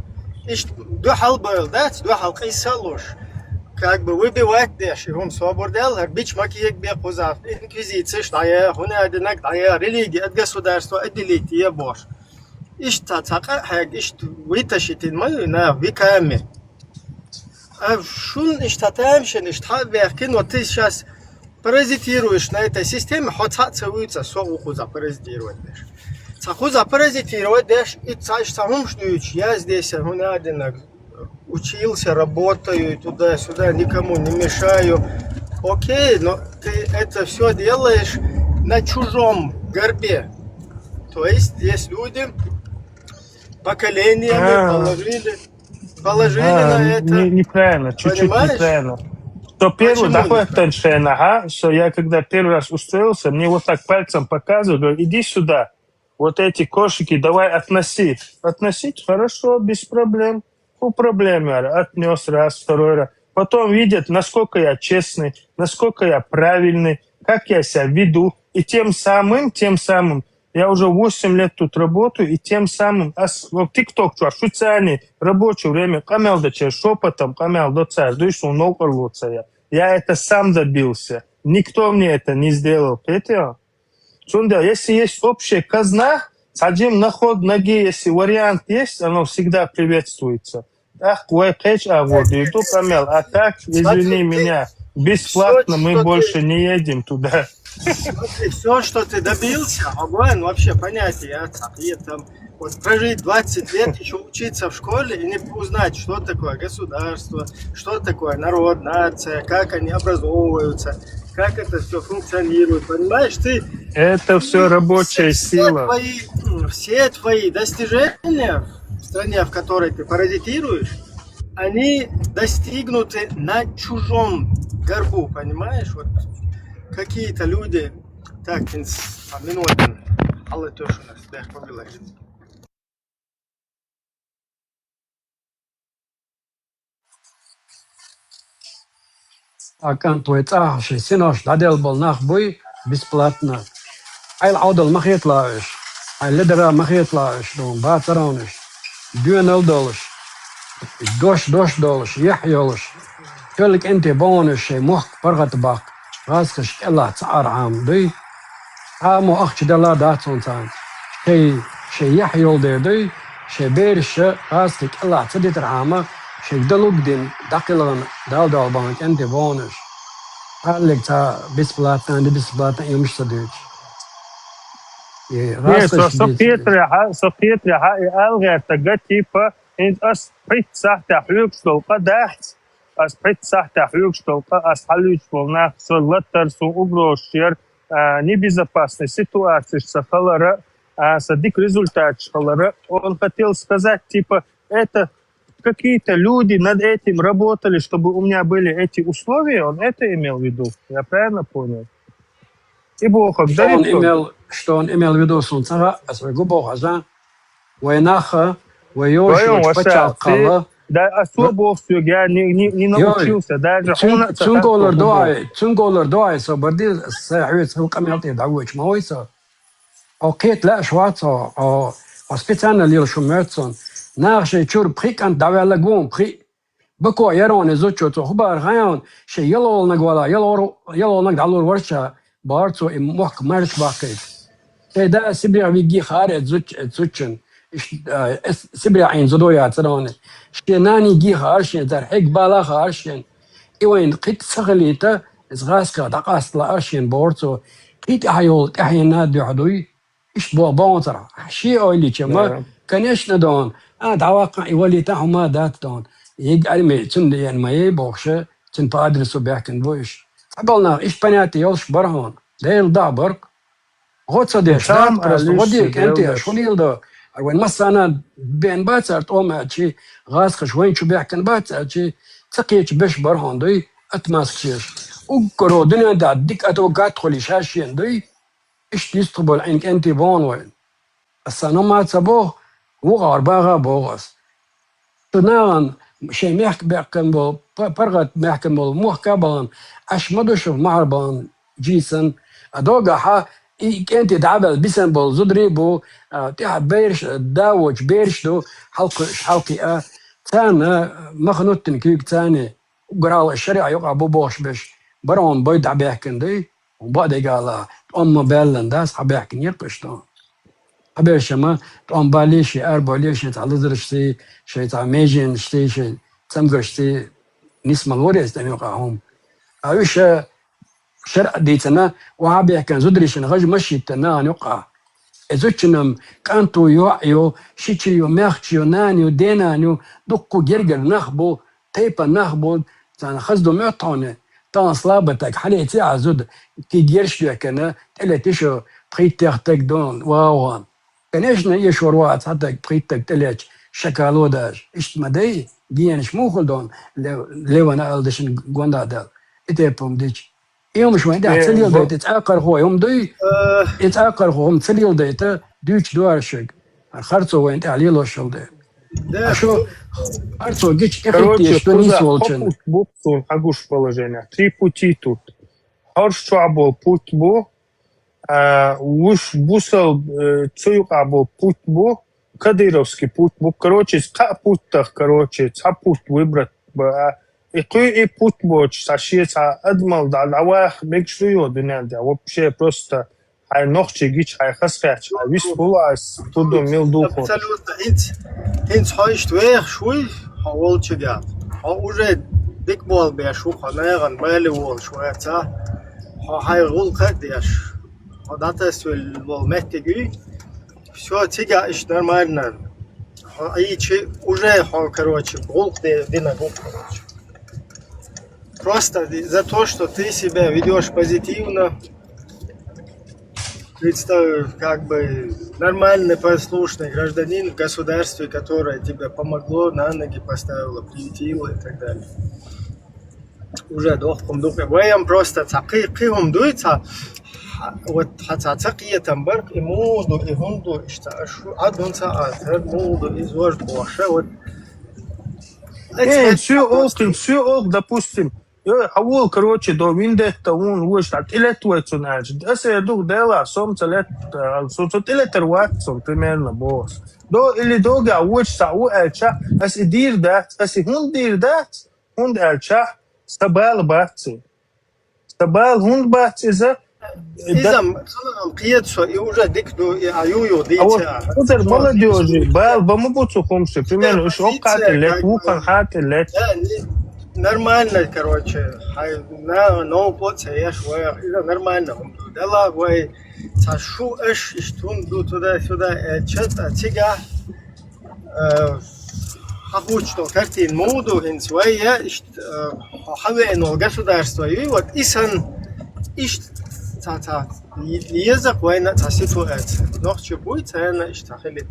Иштта дуьхьал байл дац, дуьхьал къийса а луш. Как бы выбивать деш, и хӀума собар дел, хӀар бич макиег бе кхуза, инквизицеш дӀая, хӀуна динаг дӀая, религия от государства отделить е бош. Иштта ца къахьег, иштта вытащить ин ма ю, на, веками. А шун иштта тамашен, иштта хьа а бехкин, вот ты сейчас паразитируешь на этой системе, хьо цхьаъ ца вуьйца, со ву кхуза паразитировать деш. Ца кхуза паразитировать деш, и ца иштта хӀумаш дуьйцу, я здесь, хӀуна динаг, учился, работаю, туда-сюда, никому не мешаю. Окей, но ты это все делаешь на чужом горбе. То есть здесь люди поколениями А. положили, положили А, на это. не- неправильно, чуть-чуть Понимаешь? неправильно. Что первый, Почему да, неправильно? Что я когда первый раз устроился, мне вот так пальцем показывают, говорят, иди сюда, вот эти кошики давай относи. Относить? Хорошо, без проблем. По проблеме, говорю, отнес раз, второй раз. Потом видят, насколько я честный, насколько я правильный, как я себя веду. И тем самым, тем самым, я уже восемь лет тут работаю, и тем самым, ас, вот TikTok чуар, шуцани, рабочее время, къамел да чер, шепотом, къамел да цар, дуй сун новкъар лоца я. Я это сам добился. Никто мне это не сделал, понимаете? Цунда, если есть общая казна, садим на ход ноги, если вариант есть, оно всегда приветствуется. Ах, вай кхеча а вот, и тут, Амел, а так, извини меня, бесплатно мы больше не едем туда. Смотри, все, что ты добился, огонь, вообще понятие, я там, я там, вот прожить двадцать лет, еще учиться в школе и не узнать, что такое государство, что такое народ, нация, как они образовываются, как это все функционирует, понимаешь? Ты Это все рабочая все сила. Твои, м, все твои достижения в стране, в которой ты паразитируешь, они достигнуты на чужом горбу, понимаешь? Вот какие-то люди, так, ин с-, а, минутин, Алла тёшина, сбер, побила. А кӀант вай цӀахь шайн синош дӀаделла болу нах буй бесплатно. Ӏайла Ӏовдал ма хеталахь уьш, Ӏай ледара ма хеталахь уьш, ду бацаровнаш, доьналла долуш, дош-дош долуш, яхь йолуш, тоьлла кӀентий богӀунаш шайн мохк паргӀатбаккха, гӀазкхаш кӀелахь ца Ӏархьама дуй. Цхьа а мо ахча делла дац хьуна царна. Шайн, шайн яхь йолу дер дуй, шайн бераша гӀазкхи кӀелахь ца дитархьама, шайга далуг дина, дӀакхелхина, Далла догӀу бахана кӀентий богӀунаш. Аллиг ца бесплатно, не бесплатно, и хӀумаш ца дуьйцуш. И Не, со, гӀазкхаш со дуьйцу. Кхетарехьа, со кхетарехьа, и ала гӀерта ган, типа, хӀинца ас пхийтта сахьтехь хьоьгуш долу къа дац, ас пхийтта сахьтехь хьоьгуш долу къа, ас хьалуьйчуш болу нах, со латтар, суна угрозаш яр, а, небезопасный ситуацеш ца хилара, а, сан дика результаташ хилара. Он хотел сказать, типа, это какие-то люди над этим работали, чтобы у меня были эти условия, он это имел в виду? Я правильно понял? И боху, что он имел, что он имел в виду, сун ца хаьа, ас вай гу боху, аза? Вай наха, вай йоша, вай пачхьалкхалла. Да, а со боху соьга, я не, не, не научился даже. Цуьнга лар дуай, цуьнга лар дуай, со барди, сай хьоьца хӀун къамел тӀе дӀавоьдуш ма вай со. Хьо кхета лаьаш вац хьо, хьо Хьо специально лела шу моьтту суна. Наха шайн чуьра пхи кӀант дӀаваьлла гуна, пхи. Бако яр хьуна и зудчо, цо хӀун бахар хаьий хьуна, шен ялхолгӀаниг вала, ялхор-, ялхолгӀаниг дӀалур вара ша, бахар цо, и мохк марша баккхийта. Шен да Сибрех виге хаьара и зудч-, и зудчун. Иш-, а, эс-, Сибрех Ӏийна зудо яцара хьуна. Шен нанега хаьара шена, цар хьега бала хаьара шена. И вайна кхин тӀа ца хилийта, иза гӀазкхех дӀакъаста лаьара шена, бохура цо. Кхин тӀаьхьа йолу тӀаьхьенна дуьхьа дуй, иштта боху баханцара. Шен ойла йича ма, конечно, дона, а, дӀаваккха и валийта хӀума дац, дона. Ега арми, цунна деана ма ей бохуша, цуьнан по адресу баьхкина бу иша. Цхьаболу нах иштта понятие йолуш бара хьуна. Делан даха баркъ. ГӀо ца деш, дац просто, гӀо де, кӀентий, аша хӀун йила до? Вайн массарна бен бац аьлла тӀом аьлчи, гӀазкхаша вайн чу баьхкина бац аьлчи, ца кхечу беш бара хьуна дуй, отмазкаш еш. Уггаро дуьнен тӀехь дика адвокат хуьлий ша шена дуй, иштта йистхуьлу Ӏин кӀентий боху вайна. Аса хӀума ца боху, вукхара баха боху ас. Шу нахана шайн мехка баьхкина болу, па-, паргӀат баьхкина болу мохка а бахана, аш ма ду шу махьар бахана жийсан. А догахьа, и кӀентий дӀабелла бисина болу зударий бу, а, тӀаьхьа бераш, да воцуш бераш ду, хьалкхуьуш хьалкхиа. Царна маханаттина куьйга царна, уггар хьалха шариӀа юкъахь бу бохуш берш, бара хьуна бой дӀабаьхкина дуй. Бакъдерг ала, тӀом ма баьллан дац, хьабаьхкинера кхуьш тӀом. Хьабершама тӀом баллий шен, араболлий шен цхьа лазаршций, шен цхьа меженашций, шен цамгаршций, нисмалора иза тӀеман юкъахь хӀума. А уьш шарӀа дийцина, охьабаьхкина зударий шина гӀаж ма шийтта нахана юкъахь. И зудчунна кӀант ву, йоӀ ю, шича ю, маьхча ю, нана ю, денана ю, дуккха гергара нах бу, тайпа нах бу, царна хаза ду моьтту хьуна, тахана слабатаг, хьалеца а зуда, кхин герш доьхкина, тӀелетиш ю, пхийттех таг ду, вагӀан. Конечно, эшор ваха цхьа таг, пхийттаг тӀелетча, шакало даже. Иштта ма дай, генаш муха хила дона, ле-, левана ала дашна гонда дала. И тайпа хӀума дича. И хӀумаш вайн тӀехь ца леладайта, и цӀаккхархо хӀума дуй, и цӀаккхархо хӀума ца леладайта, дуьйцуш ду ара шуьга. Харцо вайн тӀехь лелош хила дела. Аша харцо гича, тӀехӀиттийша ду нийса волчун. Путь бу суна хьагуш положение. Три пути тут. Хьорш чохь болу путь бу, а, вуш бусал, э, цу юкъахь болу путь бу, кадыровский путь бу. Короче, кхаа путь тах, короче, цхьа путь выбрать ба. И кхуьй и путь боцуш, цхьа шен цхьа адамал дӀа-, дӀаваха мегаш ду йо дуьнен тӀехь. Вообще просто хьайн нохчий гича, хьайн хазахетча, хьайн вис хуьлу ас, хӀун ду, мила ду хӀун. Абсолютно. ХӀинца, хӀинца хьо иштта вехаш вуй, хьо волчигахь. Хьо уже дика болх беш ву, хьо нахана бале волуш вац, а? Хьо хьайн гӀуллакх а деш, хьо дӀатасвелла волу меттиг юй. Всё, цигахь иштта нормально. Хьо Ӏийчи, уже хьо, короче, гӀуллакх де-, дина гӀуллакх, короче. Просто за то, что ты себя ведёшь позитивно, представь, как бы нормальный, послушный гражданин в государстве, которое тебя помогло, на ноги поставило, приютило и так далее. Уже дохкун дукъе. Вайам просто цхьа кхи-, кхи хӀума дуй, цхьа, вот, хьан цхьа ца кхетам барх, и муха ду, и хӀунда ду, иштта аш шу Ӏадун ца а, хӀара муха ду, иза важа бохуша, вот. Э, всё ок, всё ок, допустим. Э, хьан вол, короче, до виндетта вон вуш, а тӀелет вай цун аьлча. Аса э дух дела, сом ца лет, а, со, со тӀелетар вац цун, примерно, бос. До или дога вуч са у аьлча, ас и дир дац, ас и хӀун дир дац? ХӀунда аьлча, сан бала бац и. Сан бала хӀунда бац иза? Иза м-, кхета со, и уже дика ду, и а ю-ю дийца. А вот кхузара молодёжи бала ба ма бу цу хӀумаши, примерно, уж оккхатӀе лет, вукхан хьатӀе лет. Да, не, нормально, короче, хьай, на, нову плоца еш вай, иза нормально хӀума ду. Дала вай, ца шу аш, иштун ду туда-сюда, э, чат, а цига, Э, хьан хӀуттуш долу картина муха ду хӀинца вай, я иштта, э, хьо хьан веана волу государство юй, вот и сан иштта ца, ца, еза-кх вайна а цхьа ситуация. Нохчи буй, царна иштта хили.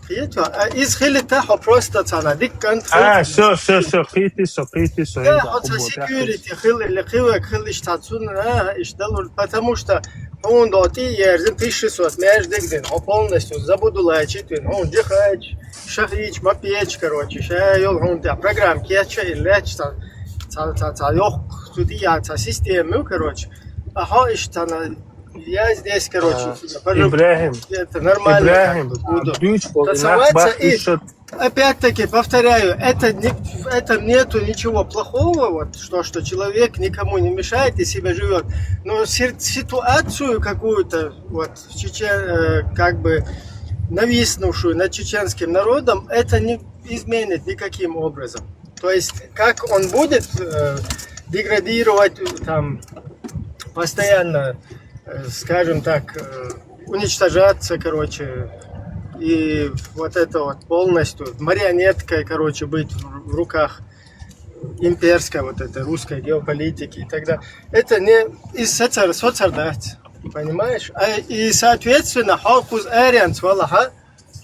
Кхета, а, иза хилита, хьо просто царна дика кӀант хилита. А, всё, всё, всё, кхийти со, кхийти со, я, хьо ца секьюрити хила, или кхивег хила, иштта цунна, а, иштта далур, потому что хьуна до тӀе а ерзина, тысяча шестьсот меж дегдина, хьо полностью забудулачи твин, хьуна жихача, ша хийча, ма печа, короче, ша йолу хьуна тӀехь программа кеча и леча, ца, ца, ца, ца йохку, цу тӀе я ца система ю, короче. А хьо иштта царна Я здесь, короче, А, всегда пожив-, Ибрахим, это нормально, как Ибрахим, бы, буду дюч бол, тасоваться нах и бахтышат. Опять-таки, повторяю, это не, в этом нету ничего плохого, вот, что, что человек никому не мешает и себе живет. Но сер- ситуацию какую-то, вот, в Чечен-, э, как бы нависнувшую над чеченским народом, это не изменит никаким образом. То есть, как он будет э, деградировать, э, там, постоянно, э, скажем так, э, уничтожаться, короче, и вот это вот полностью марионеткой, короче, быть в, в руках имперской вот этой русской геополитики и так далее. Это не из соцар, соцар дать, понимаешь? А, и, соответственно, хокус арианс, валаха,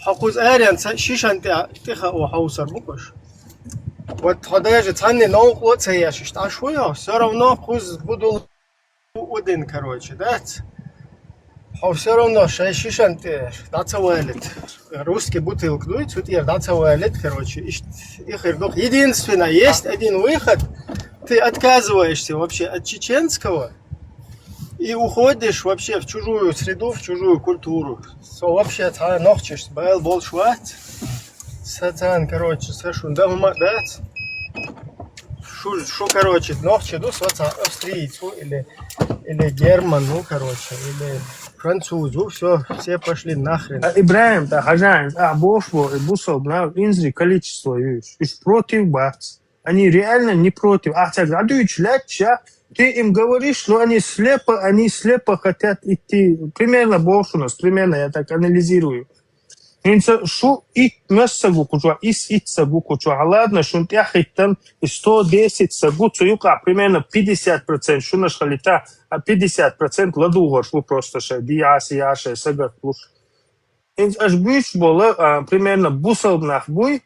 хокус арианс, шишан тиха у хаусар букуш. Вот, хо даже цанни наук вот саяшиш, а шо я, все равно куз буду один, короче, да? Хо все равно шай шишан те, да, цавалит. Русский бутылка дует, тут я, да, цавалит, короче. Иш-, их ирдух. Единственное, есть один выход. Ты отказываешься вообще от чеченского и уходишь вообще в чужую среду, в чужую культуру. Со вообще та нохчеш, бэл бол шват. Сатан, короче, сашун да ума дац. Шу, шу, короче, нохче ду, саца австриец, ну, или, или герман, ну, короче, или француз, ну, все, все пошли нахрен. А, Ибрахим, да, хажан, а, бош бо, и бусал, на, инзри количество, иш, иш против бац. Они реально не против. А так, радуючи ляча, ты им говоришь, но они слепо, они слепо хотят идти. Примерно больше у нас, примерно я так анализирую. Инца шу ит месса гукуча, ис ит са гукуча. А ладно, шун тяхитан, и сто десять са гуцу юка, примерно пятьдесят процент шунаш халита, а пятьдесят процент ладугар шу просто ше, диаси яше, сагат луш. Инц аш буч бола, а, примерно бусал нах буй,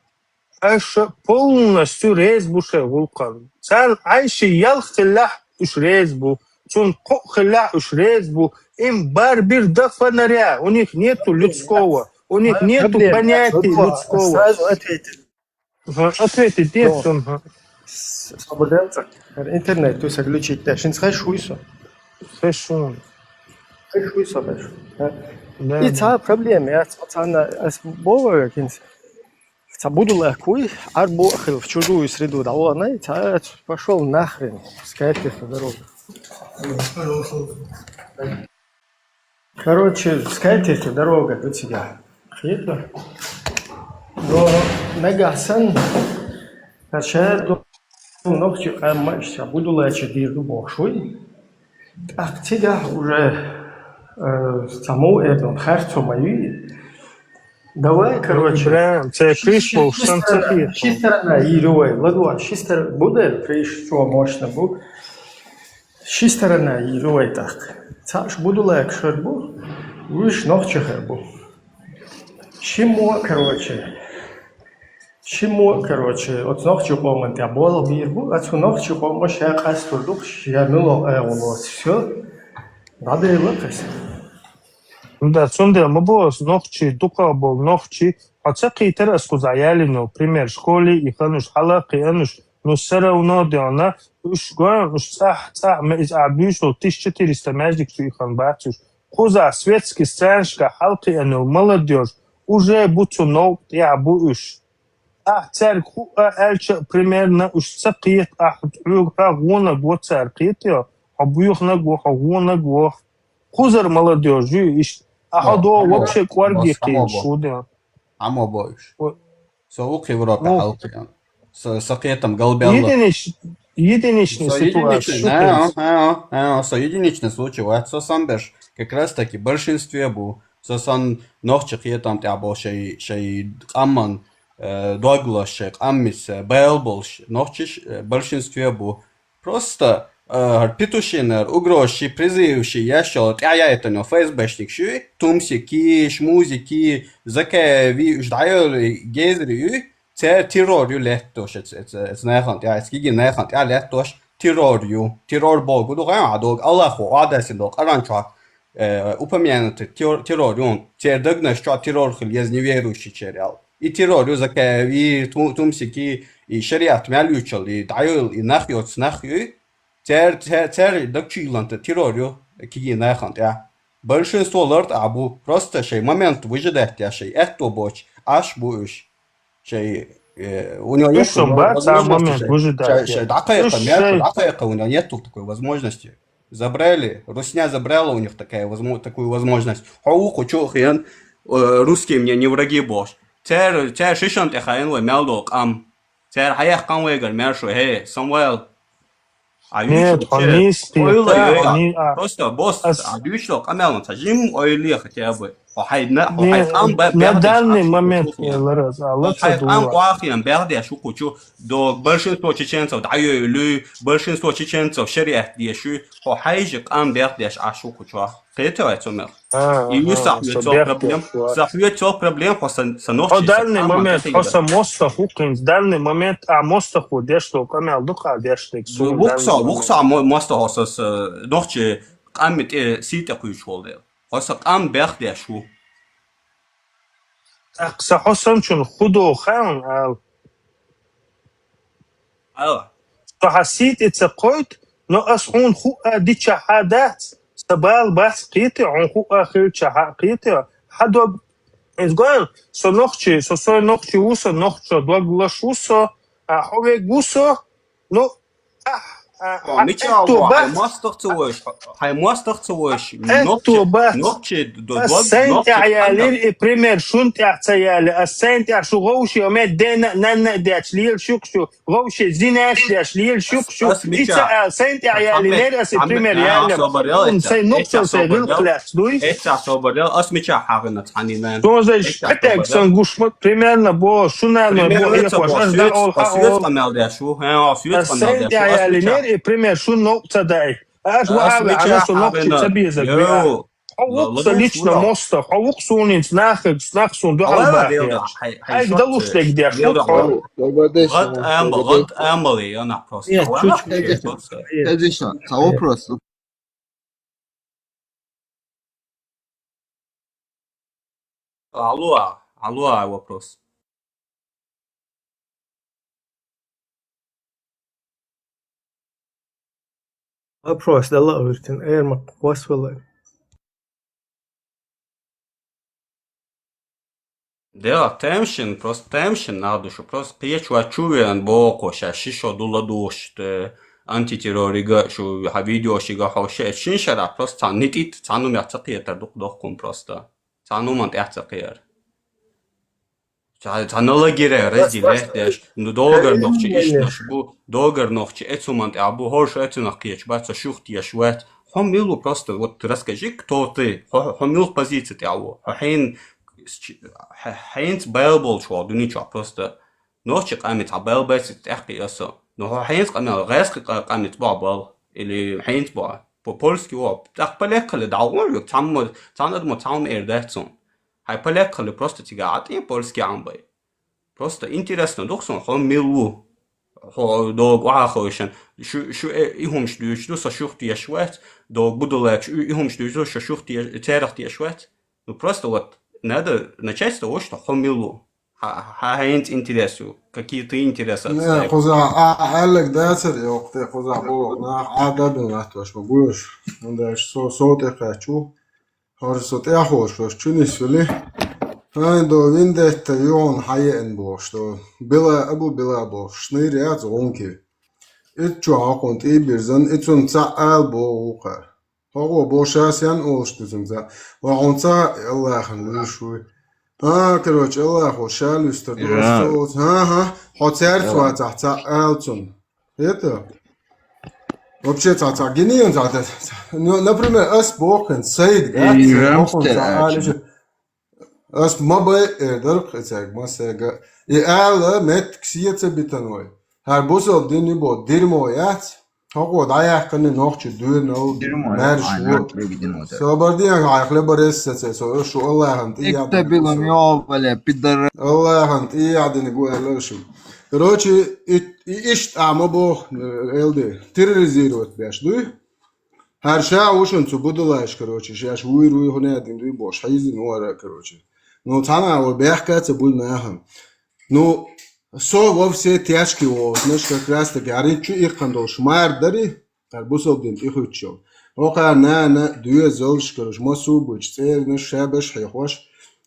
аш полностью рез бу ше гулкан. Цан айши ял хилях уж рез бу, цун ко хилях уж рез бу, им бар бир да фонаря, у них нету людского, у них нету понятия людского. Сразу ответит. Ага, ответить нет, он, ага. Свободенца. Интернет, то есть отключить, да, шин схай шуйсо. Хэшун. Схай шуйсо, бэш. Да. И ца проблема, я ца на, ас бова, кинс. Ца буду ла куй, ар бу хил в чужую среду, да, ладно, и ца пошел нахрен, скайпер дорога. Короче, скайпер дорога до тебя. Хитро. Но нагасан, качает, ну, ногти, а, мачта, буду ла че дирду бошуй. Так, тебя уже, э, саму эту харцу мою. Давай, короче. Прям, це прийшло в Шестая, Санкт-Петербург. шестая на Ирой, ладно, шестая будет, прийшло мощно был. Шестая на Ирой так. Цаш буду ла шербу, уж ногти хербу. Чему, короче. Чему, короче, от ногти комнат я бола бирбу, а цу ногти комнат я кастурдук, я мило, э, вот, все. Надо и лакас. Да, цунде ма бо ногти, дука бол ногти, а ца китер ас куза яли, например, школе и хануш, хала киануш, но все равно дёна, уж гон, уж цах, цах, ме из обюшел тысяча четыреста междик цу и хан бацуш. Куза светский страншка, халки анул молодежь, уже буцу ног, я бу уж. А церк ху, а эльча примерно уж ца кит, а ху, а гуна го церк кит, я, а буюх на го, а гуна го. Хузар молодежь, ю иш. А Ну, хадо амма вообще кварги бос, амма кин бос. Шудя. Амма боюш. О. Со ук Европа Ну. Халкиян. Со, со киетам галбялла. Единич, единичный Со ситуация. единичный, Шутен. а, а, а, а, со единичный случай, вот со самбеш, как раз таки в большинстве был. Со сан ногчи киетам тя бо шей, шей амман, э, доглаш, шей аммис, э, бэл болш, ногчиш, э, в большинстве был. Просто, э, петушинер, угрозши, призывши, я шо, тя я это но ФСБшник ши, тумсики, шмузики, закеви, уж дайо гезри, цер террор ю леттош, эц, эц, эц, нехант, я, эц, гиги нехант, я леттош, террор ю, террор богу, дуга, а, дог, Аллаху, адасин дог, аранчак, э, упомянутый террор, террор ю, цер дагнаш ча террор хил, ез неверующий черял. И террор ю, закеви, ту-, тумсики, и шариат мялючал, и дайо, и нахьёц, нахью, цер, цер, цер дагчиланта террор ю, киги нехант, я. Большинство лартӀа бу. Просто шоай момент выжидать деш, шоай аьтто боацаш Ӏаш бу уж. Шоай, э, у него Уж нет сон бац, а возможности момент шоай, выжидать шоай, шоай деш. дӀакхайкха, Уж мягко, шоай. дӀакхайкха, у него нету такой возможности. Забрали. Русня забрала у них такая возможность, такую возможность. Хьо ву кху чу хин, э, русские мне не враги боацаш. Цар, цар шишан тӀа хаьна вай мел дола къам. Цар хьаяьккха къам вайгара мел шу, хей, Самвел. А Нет, юйчу хьо че, нийса ойла кхета, йой, хьо а, ни-, а, просто босс, ас, а дуьйш дола къамаьл ца жим ойла хотя бы. Хьо хьай на, хьо хьай не, къам бе-, на бегӀ деш данный Ӏаш ву кху момент хин. лараз, а, Хьо ла ца хьай къам дура. къохин бегӀ деш ву кху чу. Дог большинство чеченцев дӀайойлуй, большинство чеченцев шариат дешуй, хьо хьайжа къам бегӀ деш Ӏаш ву кху чу. Кхетий вай цу мел? А, И ю а, са хьоьцу со цо бегӀ проблем, деш вац. са хьоьцу цо проблем, хьо сан, сан Хьо нохчий, сан данный къаман момент, хьо тӀехьийра. са мостагӀа хӀу кхинца, данный момент, а мостагӀа хӀу деш дола къамаьл дукха деш дег сона Вукса, данный вукса момент. мо-, мостагӀа хьо са, са нохчий къаман тӀе сий тӀе кхуьйсуш волу дела. Хьо сан къам бегӀ деш ву. ТӀаккха са хьо санначун хӀу догӀу хаьа хьуна ала. Ала. Со хьан сий тӀе ца кхойту, но ас хьуна хӀу а дича хьа дац, сан бала бац кхетий, хьуна хӀу а хилча хьа кхетий, хьа дог. Иза гойла, со нохчий, со сой нохчий ву со, нохчо дог лаш ву со, а хьо вег ву со, ну, а, а, Хьо хьа мича аьтто ву, хьай бац, мостагӀа ца войш, хьай мостагӀа ца войш, аьтто нохчий, бац. нохчий д-, д-, Ас дог, сайна тӀехь нохчий ялира, къамел. и пример шун тӀехь ца яли, ас сайна тӀехь шу гӀовши, ме дена, нанна а дечу, лела шух шу, гӀовши, зинаш деш, лела шух шу, Ас и ца мича, ала, сайна тӀехь яли, Мухаммед, нера ас и Мухаммед, пример а, яллем. собар ял, Хьуна эцця, сайн эцця нуксал сайн собар ял, гӀилкхлаьцна дуй. Эцця собар ял, ас мича хьагӀина цхьанина. Шун зайш Эцця кхетаг собар ял. сан гуш ма, примерно бо, шуна ма бо, Примерно я ца хош, бо, ас дан соьц, ол ас ха соьц ол. къамел деш ву, хьа, ас соьц Ас къамел сайна деш ву, тӀехь ас яли, мича. нера и пример шун нокъ ца дай. Аш ва Ас ала, мича хьана со нокъ чи ца хьагӀина. беза гуя. Йо. Хьо вукх са Лалуш лично вура. Мостафа, хьо вукх суна инца нахаг, снах суна дуьхьал Алла бахе. делда, хай, хай Айга шот далуш цеш. дегдеш, Делда вукх хьо. хай. Добрый день, Гад Шамал. амбал, Добрый гад амбал, я на просто. Нет, Алла чуть-чуть. хай, Нет. просто. Конечно, а вопрос. Алло, алло, вопрос. Вопрос, да ла виртин, эрмак хвас вала. Да, темшин, просто темшин надо, что просто кхечу ва чу вен бохо, ща шишо дула душ, те антитеррорига, шу ха видеошига хо ше, шин шара просто цан нитит, цану мя цакиетар дук дохкун просто. Цану ман тя цакиер. Цана лагере разделять деш, ну, догар нохчи ишнаш бу, догар нохчи эцуман тя бу, хорш эцунах кхечу бац, шух теш вац. Хо милу просто, вот расскажи, кто ты, хо, хо милу позиция тя ву, хо хейн, хейнц байл болчу вал дуьничо просто. Нохчи къамец а байл байц тяхки ясо. Ну, хо хейнц къамел, гайс къамец бо бал, или хейнц бо, по-польски о, так поляк кале дал, цамма, цамма, цамма эр дацун. Хай поляк хали просто цига атӀе польский амбай. Просто интересно, дух сон, хо милу. Хо дог вахойшан. Шу, шу, э, и хумш дуч, ду со шух теш вац, дог будулач, и хумш дуч, ду со шух теш, церах теш вац. Ну, просто вот надо начать с того, что хо милу. Ха, ха, хейнц интересу, какие ты интересы Не, отстаиваешь. кхуза, а, а, Олег дацар, йокъ, те кхуза, бо, на, а, дабин латташ, ма гуш. Ну, дальше со, со те качу. Хор со те хор, шо чунис вели. Ай, до виндетта юн хае эн бо, что била, абу била бо, шныр яц гонки. Ит чу хакун ти бирзан, ицун ца ал бо укар. Хо бо шас ян олш тузун ца. Ва он ца, Аллахын луш вуй. А, короче, Аллаху шалюстер Ира. Ага, хо церц ва ца, ца ал цун. Это. Вообще ца, ца, гини он ца, ца, ца. Ну, например, ас бохен, сайд, да, И ца, Рамс бохен, те ца, а, алиш. Ас ма бай, э, дарк, э, цег, ма сега. И ала мет ксия ца битан вай. Хар бусал дин и бо, дирмо яц. Хакъо даяхкани нохчи дуйнал, Дирмо, марш ай, ву. нал требидин вот. Собардиан хай хлебарес сеце, со, шу Аллахын тиядин Икта билам гу. ёбале, пидор. Аллахын тиядин гу, элэшу. Короче, и, и ишт ама бох, э, элди. Терроризировать беш, дуй? Хар ша ушун цу будулаш, короче, шаш вуй руй хуне дин дуй бош, хайзин уара, короче. Ну, цана ва бехка ца буль нахан. Ну, со во все тяжкие, вот, знаешь, как раз таки, ари чу их кандол шмар дари, хар бусал дин их учил. Оха нана доьзалш, короче, массо а бучу цӀернаш шабаш хьехош,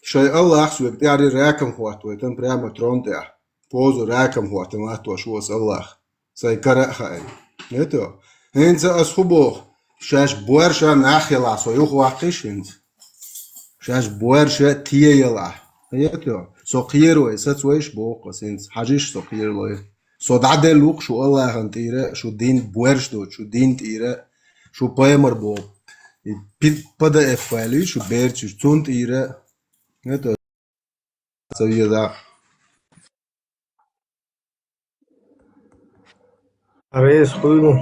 шай Аллахс век тӀаьхьаре ракам хӀоттавайтан прямо трон тӀехь. Позу ракам хӀоттан латтош вос Аллах. Сай кара а хаьа. Нето? ХӀинца ас хӀу боху? Шаьш боьрша нах хила со юхаваккхиш хӀинца. Шаьш боьрша тиеяла. Нето? Со кхеро, сац вайш боху ас хӀинца. Хьажиш со кхералой. Со дӀаделла ву-кх шу Аллахьан тӀера, шу дин боьрш доцу, шу дин тӀера, шу пайхамар боху. И пи-, П Д Ф файлий шу берчуш, цун тӀера. Нето? Ца веза. Реза хуьлу.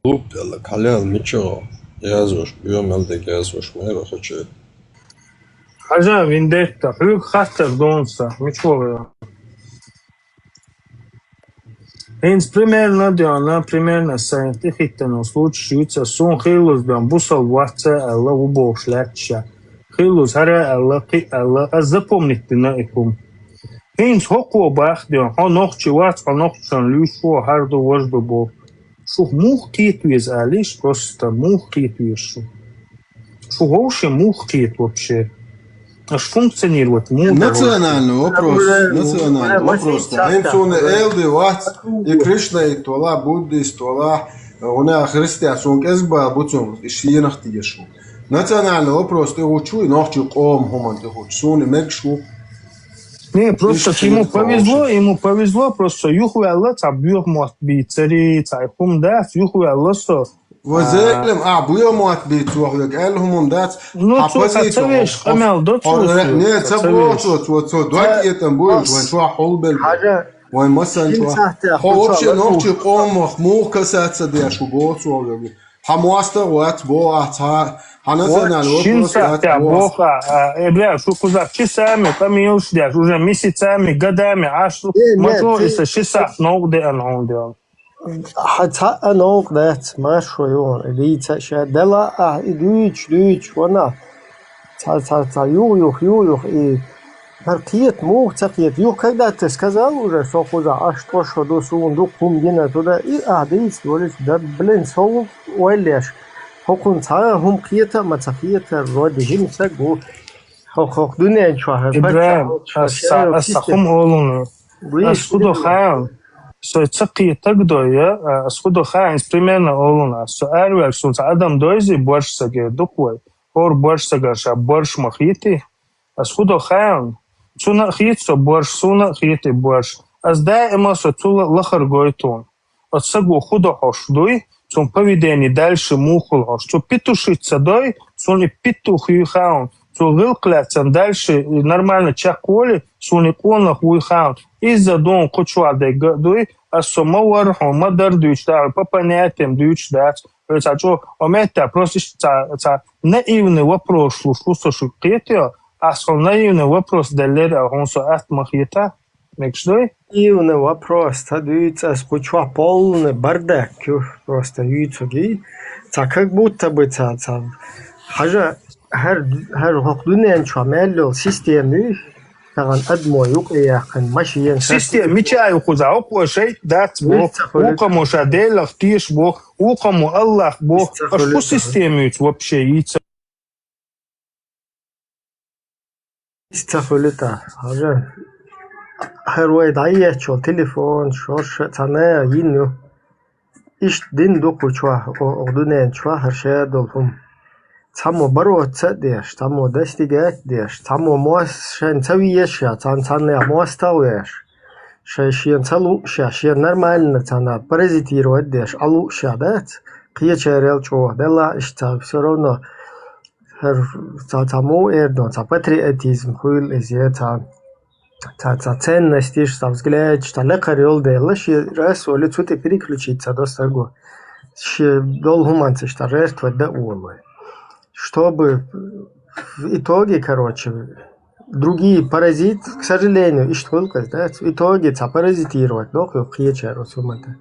Клуб аьлла, кхьалел мичахь язваш, боьмал дерг язваш, мера хаче. Хьажа, Виндетта, хьоьга хаттар ду-м сан, мичахь вара? ХӀинца примерно, Диана, примерно сайн тӀехӀиттина случай ю ца, суна хиллалц, Диана, бусалба вац аьлла, ву бохуш лаьтташ. Хиллалц хӀара аьлла, кхин аьлла, ас запомнить дина и хӀума. ХӀинца хӀокхо бах, Диана, хьо нохчи вац, хьо нохчашна луьйш ву, хӀара ду, важа ду боху. Шух муха кхета веза, алийша, просто муха кхета веза шу? Шу вовше муха кхета вообще? Аш функционировать муха Национальный вопрос. Национальный вопрос. ХӀинца суна элди вац, и кришнаит вала, буддист вала, уна христиан суна кӀезга бала буцун, и шенах тиеш ву. Национальный вопрос тӀе гучу, и нохчи къом хӀуман тӀе гучу. Суна мегаш ву. Не, просто ему повезло, ему повезло, просто юхаваьлла, цхьа боьха мотт бийцари, цхьа хӀума дац, юхаваьлла со. Вазелем, а, буьйху мотт бийца вохуьйту аьлла хӀуманна дац. Ну, хьан цо позиция ца веш, къамел до цо. Не, ца боху цо, цо, цо дог этӀан буьйхуш, вайн чохь хьулбелла. Хьажа. Вайн массан чохь. Хьо вообще нохчий къомах муха касаться деш ву боху цо вега. Хьан мостагӀ вац боху ахь цхьа, хьан национальный вопрос вац боху. Боху, а, э, бля, шу кхузахь часами къамелаш деш, уже месяцами, годами, Ӏаш ма чо, иса ши сахьт новкъа деана хьуна дела. Хьан цхьа а новкъа дац, маршо ю хьуна, и дийца а ша. Дела ахь и дуьйцуш, дуьйцуш, ванах. Цхьа, цхьа, цхьа, юха, юха, юха, юха, и хӀара кхета, муха ца кхета. Юха когда ты сказал уже, со кхуза Ӏаш тӀо шо ду, суна дукха хӀума гина туда, и ахь дийца долуш, да, блин, со ву ойла еш. ХӀокхунна цхьа а хӀума кхета а ма ца кхета, вроде хӀинца гу. ХӀокху, хӀокху дуьнен чохь, ИбрахӀим, ас ца, ас ца хӀума олуна. Ас хӀу до хаьа, со ца кхетаг дой, я, а, ас хӀу до хаьа, ас примерно олун, ас со араваьлла, суна ца адам дойзи, борш саге дукха вай. ХӀора борш сагар ша борш ма хити, ас хӀу до хаьа, цуна а хити со борш, суна а хити борш. Ас даима со цула лахар гойтун. Оцу саго хӀу до хьош дуй, цун поведение дальше мухула хьош. Цу петушить ца дой, цун и петух юй хаун. Цу гӀилкх лаьцна дальше нормально чекхволи, суна и къонах вуй хаун. Изза дун кху чохь дегга а дуй, ас со ма вар хьун, ма дар дуьйцу, да, по понятиям дуьйцуш дац. Хьо цхьа чӀо, о метта, просто иштта цхьа, цхьа наивный вопрос луш, хӀу со шу кхетайо, ас хьо наивный вопрос деллера, а хьун со атта ма хета. Мегаш дуй? Ивна вопрос ца дуьйцу ас, кху чохь полный бардак ю, просто юьйцугий. Цхьа как будто бы цхьа, цхьа, хьажа, хӀара, хӀара хӀокху дуьнен чохь мел йолу система юй, тахана адамо юкъаяьккхина машина. Система мича ю кхуза? ХӀокхо шайтӀа дац бо, вукхамо ша Делах теша бо, вукхамо Аллах бо. Аш хӀу система юьйцу вообще йийца? Иштта ца хуьлу тӀаккха. Хьажа, хӀара вай дӀаеччул телефон, шорша а цхьа наха йина ю. Иштта дина ду кху чохь, о-, оха дуьнен чохь хӀара ша долу хӀума. Цхьаммо бароца а деш, цхьаммо достигать а деш, цхьаммо мос-, шайна ца везаш, цхьана, цхьаннех мостагӀ а веш. Шайн шена ца лууш, шена нормально цхьана паразитировать а деш, Ӏа лууш дац, кхечарел чӀогӀа делахь иштта цхьа всё равно. ХӀара цхьа, цхьа муха эр ду, цхьа патриотизм хуьлу иза, цхьа, цхьа, цхьа ценностиш, цхьа взглядаш, цхьа лекхар йолу дела, шен рас волу цу тӀе переключить ца до стаг ву. Шен долу хӀуманца иштта жертвовать дан а волу вай. Чтобы в итоге, короче, другие паразиты, к сожалению, иштта хуьлу-кх иза, да, в итоге цхьа паразитировать доху кхечара оцу хӀуманна тӀе.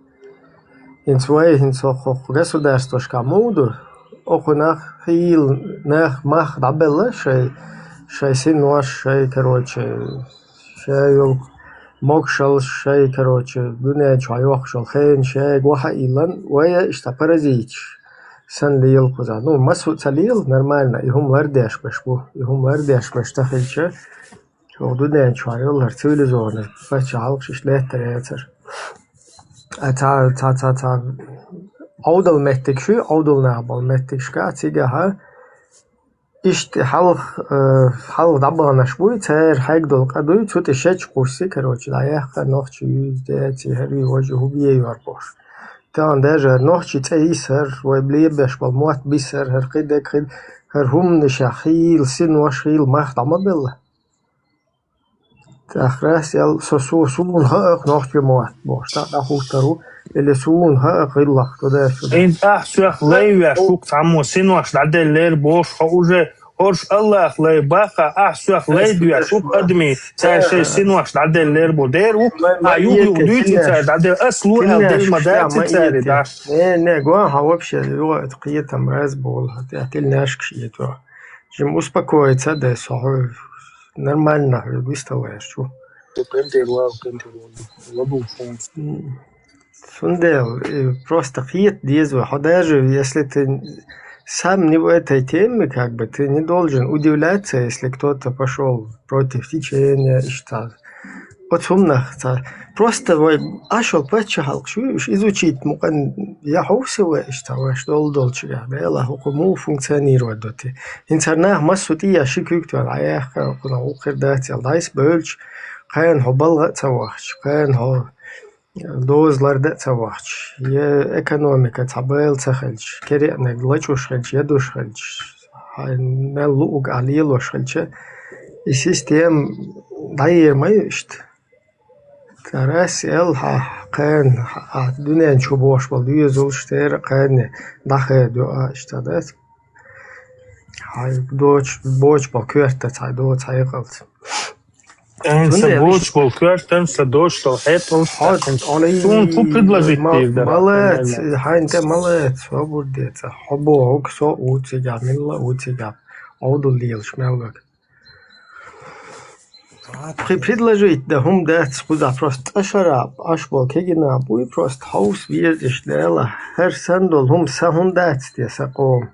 ХӀинца вай, хӀинца хӀокху, хӀокху государствашкахь муха ду? Окху нах хийла, нах мах дӀабелла шайн, шай синош, шай, короче, шай йолу могушаллаш, шай, короче, дуьнен чохь йоккхуш йолу хенаш шайга ваха а йиллина, вай иштта паразиташ санна лела кхузахь. Ну, массо а ца лела, нормально, и хӀума лардеш беш бу, и хӀума лардеш беш ца хилча, оха дуьнен чохь йолу хӀара цивилизованный пачхьалкхаш иштта лаьттар яцара. Ткъа цхьа, цхьа, цхьа, цхьа Ӏовдал меттигаш ю, Ӏовдал нах болу меттигашкахь цигахь иштта хьалха, э, хьалха дӀабаханаш буй, церан хьегна долу къа дуй, цу тӀе шечу кхуссий, короче, дӀаяьккха, нохчий юьйцу, деций, хӀара важа хӀу бен йор бохуш. Тахана даже нохчий цӀе йисар, вай лебеш болу мотт бисар, хӀара кхидерг, хӀара хӀуманаш, хийла синош, хийла мах дӀа ма белла. ТӀаккха Расел, со, со, суна хаьа-кх нохчийн мотт бохуш, дӀа, дӀахӀуттур ву, или суна хаьа-кх гӀиллакх, ду деш шу. ХӀинца ахь соьх лай веш ву-кх цхьаммо синош дӀаделлера бохуш, хьо уже хӀорш Аллах лай баха, ахь соьх лай доьш ву-кх адамийн, цара шайн синош дӀаделлера бу. Дера ву-кх, а юха-юха дуьйцу цара дӀаделла, ас ло аьлла делла ма дац цаьрга даш. Не, не, гон хьан вообще юха это кхетам раз болу, хьан тӀехь тилнашкаш ето. Жим успокоиться а дай со хьо. Нормально хьоьга вистхила аьлла чу. Кхин тера вала, кхин тера вала. ЛадугӀу сан. М, цундела, э, просто кхета деза вай. Хьо даже, если ты сам не в этой теме, как бы, ты не должен удивляться, если кто-то пошёл против течения, иштта. Оцу хӀуманах ца. Просто вай Ӏаш йолу паччахьалкхаш ю, уьш изучить мукъан я хьовса вай иштта, вайш долу долчуьра. Делахь хӀокху муха функционировать до те. ХӀинца хӀара нах массо а тӀе а ши куьг тоьхна, Ӏа яхка, кхунах вукхуьра дац аьлла, дӀайса бевлча, кхана хьо балха а ца вахча, кхана хьо доза ларда а ца вахча, я экономика цхьа байла ца хилча, кереъниг лачкъуш хилча, ядуш хилча, хьайн мел луъург ахь лелош хилча, и система дӀаер ма ю иштта. Карас эл хьан кхана, хьан дуьнен чу бохуш болу доьзалш тера а кхане дӀахедо а иштта дац. Хьайн доч-, бочу болу коьрта цхьа до цхьа якъалца. Эн са Цундела бочу болу коьртан, са доч долу хьеталш хьо тахана. Олий, Суна кху предложить ма-, дийр дара, малац, нормально. Хьайн тӀе малац, хьо бурдеца. Хьо боху, со а ву цигахь, милла а ву цигахь. Ӏовдал лелаш мел вега. Кхин предложить дан хӀума дац, кхузахь просто тӀашара, Ӏаш болу кегина буй, просто хьовса веза иштта Дала. ХӀара санна долу хӀума сан хӀунда дац те, сан къома?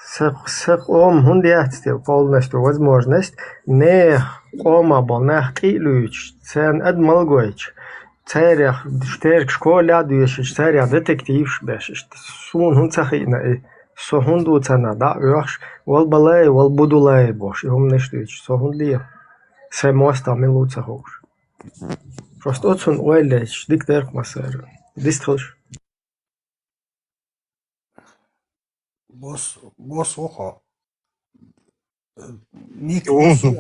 Сан, сан къома хӀунда яц те полностью возможность, нехан къомах болу нах къиъ луьйчуш, царна адам мала гойтуш, царех, штерка школе а доьшуш, царех детективаш беш, иштта суна хӀунда ца хиъна и? Со хӀунда ву царна дӀа а оьхуш, вал балай, вал будулай бохуш, и хӀуманаш дуьйцуш, со хӀунда ле? Сайн мостагӀа мила ву ца хууш. Просто оцунна ойла лечуш, дика дерг массара. Дистхалш. Бос, бос ву хьо. Ник, Ун, бос ву.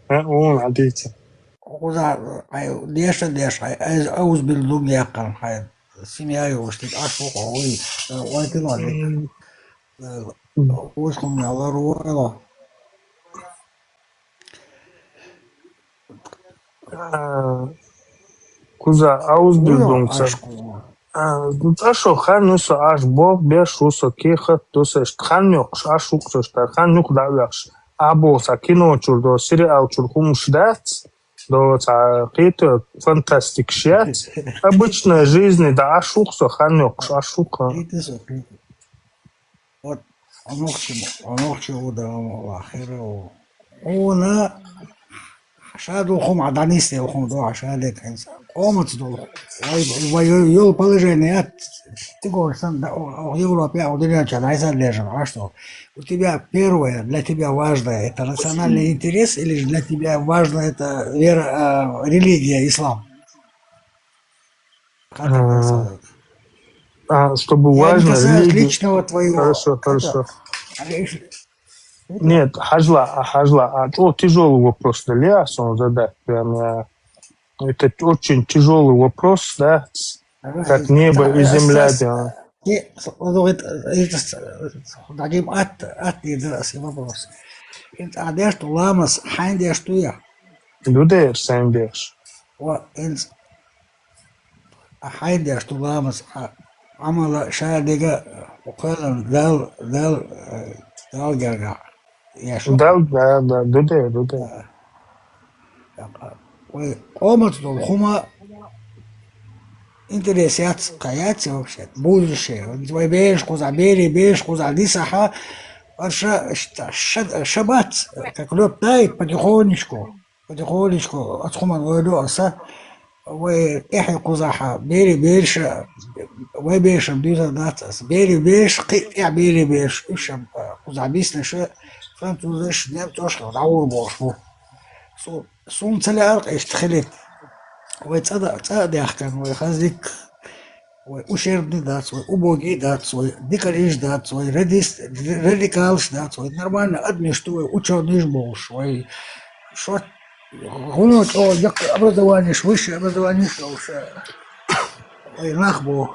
Ун, хьан дийца. Кхуза, хьайн деша, деша, хьайн, ай, аузбил луг яьккхина, хьайн семья йолуш дика Ӏаш ву хьо, вуй, э, вай тилла дика. Э, вуш хӀума лар ву, эла. А, кхуза аузбил Вуй, дунца. Ӏаш кхуза. А, ну, цӀа шо хан ю со Ӏаш боху, беш ву со кехат ду со, иштта хан йоккхуш Ӏаш ву-кх со, иштта хан юкъа дӀа а вехаш. Ахьа боху цхьа кино чуьра до, сериал чуьра хӀумаш дац, до цхьа кхета фантастикаш яц. Обычная жизнь дӀа Ӏаш ву-кх со, хан йоккхуш Ӏаш ву-кх. Кхета со, кхета. Вот, хьо нохчи, хьо нохчи ву дан вахира ву. Хьуна ша долу хӀума дӀанисде, хӀума дохьа ша дерг хӀинца. Къомаца долу. Вай, вай йо-, йолу положение ат, ти гонаш сан, да, о, о, Европе, о, дуьнен чохь дӀасадлежана, а что? У тебя первое, для тебя важное, это национальный интерес или же для тебя важно это вера, а, религия, ислам? Как это А, сказать? А, чтобы Я не важно касаюсь религии. Личного твоего. Хорошо, это, хорошо. а, лиш-, Нет, хьажла, а, хьажла, а, чӀо тяжёлый вопрос да, ле, а, сон задать прям, я, это очень тяжёлый вопрос, да, как небо и земля, да. Дагим ат, ат, вопрос. Ин а деш ту ламас, хьайн деш ту я? Ду деш, сайн деш. Ва, ин Ахьайн деш ду ламаз, а, Ӏамала ша дега, кхоьллина Дал, Дал, э, Дал гергахь. Дал, да, да, дуде, дуде. Вай къомаца долу хӀума интерес яц, кхин яц вообще, бузуше. Вай бераш кхузахь, берийн бераш кхузахь дисахь, аша ш-, ш-, ша бац, как лёт тает потихонечку, потихонечку, оцу хӀуманна ойла аса. Вай тӀаьхье кхузахь, берийн бераш, вай берашна дуьйцур дац аса. Берийн бераш, кхин а тӀаьхье берийн бераш, уьш а кхузахь биснарш, французаш, немцош дӀагӀур болуш бу. Су-, суна ца лаьара-кх иштта хилийта. Вай цӀа а, цӀа а даьхкина, вай хаза дика, вай ущербный дац, вай убогий дац, вай дикариш дац, вай радист-, радикалаш дац, вай нормальный адамаш ду, вай учёныйш болуш, вай шот гӀуно чӀогӀа яккха образованиеш, высшее образованиеш долуш, вай нах бу,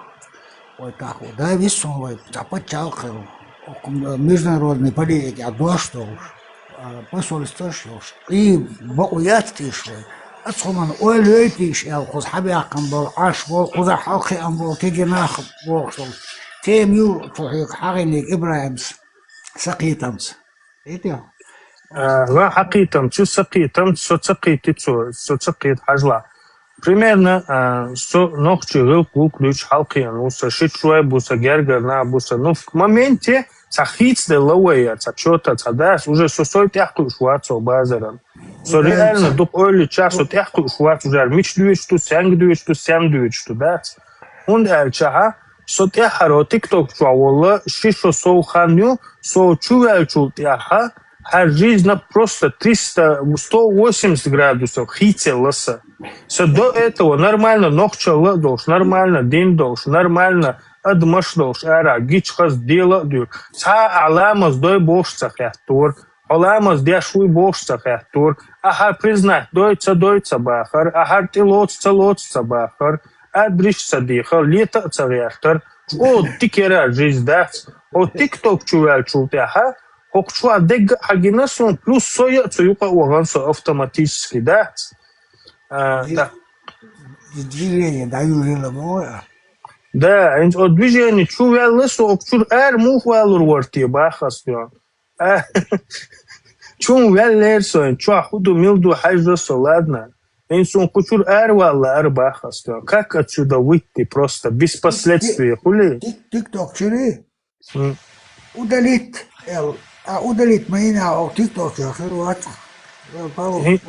вай тахо. Да, виссун вай, цхьа пачхьалкх хилла, окху международный политикехь дош долуш, а, посольствош йолуш. И бакъо яц тийша вай. Аса хӀуманна ойла йойтийша аьлла, кхуза хьабаьккхина болу, Ӏаш болу, кхузахь хьалакхиъна болу, кегий нах бохуш долу. Тема ю цу хьоьга хьагӀийниг ИбрахӀимс, сакхетамца. Эти? А, ва хьакхийтам, цу сакхийтам, со ца кхийти цо, со ца кхийта хьажла. Примерно, а, со нохчий гӀиллакх-гӀуллакх дуьйцуш хьалкхиъна ву со, ши чу вай бу со, гергара нах бу со. Ну, в моменте цхьа хийцаделла вай, цхьа чота, цхьа дас, уже со сой тӀаьхьакхуьуш вац со базаран. Со реально дукха ойла йича, со тӀаьхьакхуьуш вац уже, мича дуьйцуш ду, сенга дуьйцуш ду, сенна дуьйцуш ду, дац. ХӀунда аьлча, со тӀаьххьара TikTok чохь волла, ши шо сов хан ю, со чу ваьллачул тӀаьхьа, хӀара жизнь просто триста, сто восемьдесят градусов хийцаелла сан. Со до этого нормально нохчалла а долуш, нормально дин долуш, нормально адамаш долуш, ара гича хаза дела а дуьйр. Цхьа а ламаз дой бохуш ца хаьттора, хьо ламаз деш вуй бохуш ца хаьттора, ахьа признать дой ца дой ца бахар, ахьа тӀе лоцу ца лоцу ца бахар, адриш ца дехар, лета а ца гӀертар, чӀогӀа дика яра жизнь дац. Хьо TikTok чу ваьллачул тӀаьхьа, хӀокху чохь дегга а хьагина суна, плюс со а цу юкъа а вахана со автоматически, дац? А, да. Движение дӀаюьйлина боху а. Да, хӀинца о движение чу ваьлла со, хӀокху чуьра ара муха валур вара те, баха ас доьгӀна. А, чун ваьллера со, чохь хӀун ду, мила ду, хьаьжжа со, ладно. ХӀинца суна кху чуьра ара вала лаара баха ас доьгӀна. Как отсюда выйти просто, без последствий, хули? Тик-, TikTok чуьра? Удалить, эл, а удалить ма йина, о, TikTok чуьра хир вац. ХӀин-,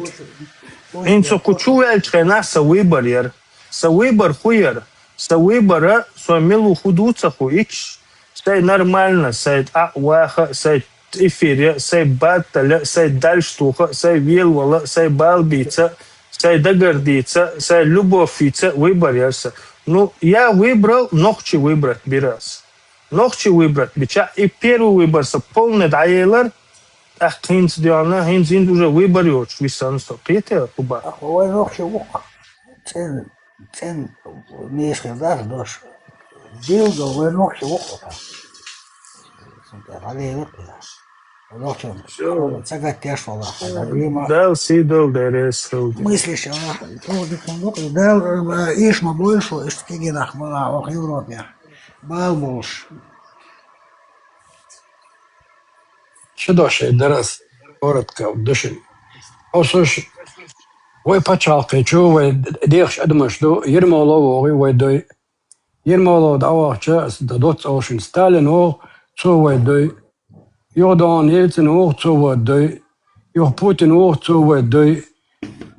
хӀинца кху чу ваьллачу хенахь сан выбор яра. Сан выбор хӀун яра? Сан выбора, со мила ву хӀун ду ца хуьйцуш, сай нормально, сай тӀаьхьа ваха, сай эфире, сай баттале, сай дальше туха, сай велавала, сай балбийца, сай дагардийца, сай любовь йийца выбор яра сан. Ну, я выбрал нохчий выбрать бира ас. Нохчий выбрать бича, и первый выбор сан полный дӀаелар, тӀаккха хӀинца доьгӀна, хӀинца, хӀинца уже выбор йоцуш висана со. Кхетий хӀу бах? Ахьа вай нохчий ву-кх. ЦӀен, цӀен неша хир дац дош. Дилла вай нохчий ву-кх. Сан тӀе хьалелакх. Нохчий ца гатдеш вала. Дала сий долу деррес хилда. Мыслишь, а? Дала, а, эш ма бойла шу, иштта кегий нах ма лахь оха Европе. Бала болуш. Ши дош дара ас, коротко, душин. Хьо сош, вай пачхьалкхе чу, вай дехаш адамаш ду, Ермолов вогӀий вай дой. Ермолов дӀавахча, ас дан доцца олушин, Сталин вогӀу, цо вай дой. Юха догӀун Ельцин вогӀу, цо вай дой. Юха Путин вогӀу, цо вай дой.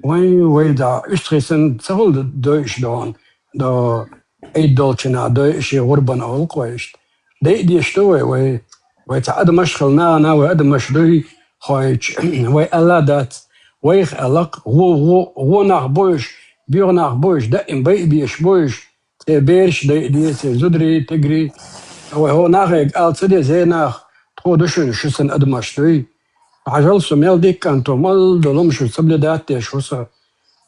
Вайн вай да, уьстагӀий санна, ца хуьлу дойуш догӀун. До Ӏийд долчу нах дойуш, и гӀурбан олу-кх вай иштта. Дайа дезаш ду вай, вай, вай цхьа адамаш хила нахана, вай адамаш дуй хойчу, вай аьлла дац, вайх аьлла-кх, гӀо, гӀо, гӀо нах бу уьш, боьха нах бу уьш, даим байа безаш бу уьш, церан бераш дайа деза, церан зударий, тигрий. Вай хӀо нахе ала ца деза, хӀей нах, тхо ду шуна, шу санна адамаш дуй. Хьажал, со мел дика кӀант ву, мел долу хӀума шуьца соблюдать деш ву со.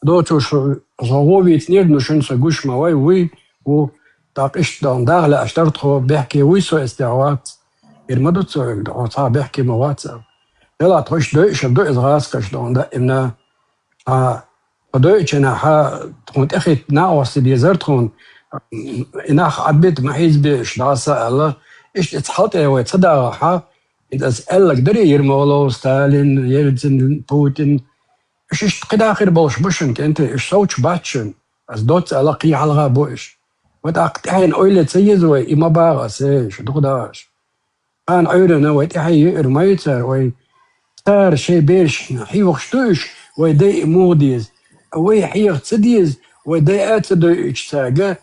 Доцуш, со гӀо вийцинера, ну шуна со гуш ма вай, вуй, ву. ТӀаккха иштта дан даха лаьаш дара тхо, бехке вуй со, эцу тӀехь вац. Ира ма ду цо, хьо цхьа бехке ма вац аьлла. Делахь тхо иштта дойуш ду иза гӀазкхаша дан даимна. Хьан, хьо дойучу хенахь, хьан тхуна тӀехӀитта накъостий дезара тхуна, и нах Ӏадбита ма хьийзабе уьш дӀаса аьлла. Иштта иза хьал тӀе вай ца дагӀахь, Ас аьлларг дарий, Ермолов, Сталин, Ельцин, Путин. Уж иштта кхидӀа хир болуш бу шуна, кӀентий, уж совцуш бац шуна. Ас доцца аьлла, кхин хьалха бу уж. Ва тӀаккха тӀаьхьенна ойла ца еза вай, и ма боху ас, эй, шу дукха дахаш. Кхана Ӏуьйранна вай тӀаьхье юьйр ма ю цара, вай цара шайн берашна хьехаш ду уж, вай дай и муха деза. Вай хьеха ца деза, вай дай а ца дойуьйтуш цаьрга,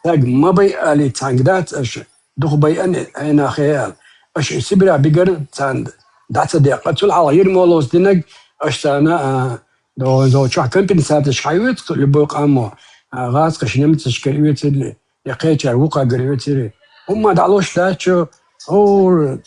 цаьрга ма байа алий цхьаьнга дац аша, дукха байъан Ӏена хе аьлла. Аша и Сибре бигар царна дӀа ца деккха. Цул хьалха Ермоловс динарг аша царна, а, догӀу чохь компенсацеш хьаоьцу любой къамо, а, гӀазкхаша немцашкара оьцурли, я кхечара вукхагара оьцури. ХӀумма дӀалуш дац шу, хӀора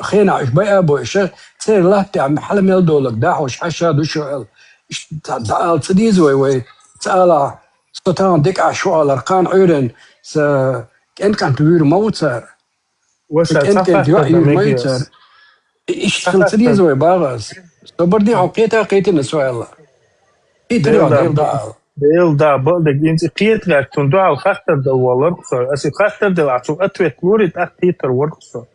хенахь уьш байа а бу, иша церан латта тӀехь хьала мел долург дахьуш хьаша ду шу аьлла. Иштта дӀаала ца деза вай, вай ца алахь, со тахана дика Ӏаш ву алар, кхана Ӏуьйранна са кӀен-кӀант вуьйр ма ву цара. Ва ша ца кӀен-кӀант йоӀ хаттар дан юьйр ма ю мегаш. Цара. И иштта хила ца деза вай, боху ас. Собар де, хьо кхета а кхетина со аьлла. Кхетар йоӀ, Дела дӀаала. Дела да, бакъдерг, инца кхета гӀертун дуьхьал хаттар дан валар со. Аса и хаттар делахь, цу ответ лури, тӀаккха кхетар вар со.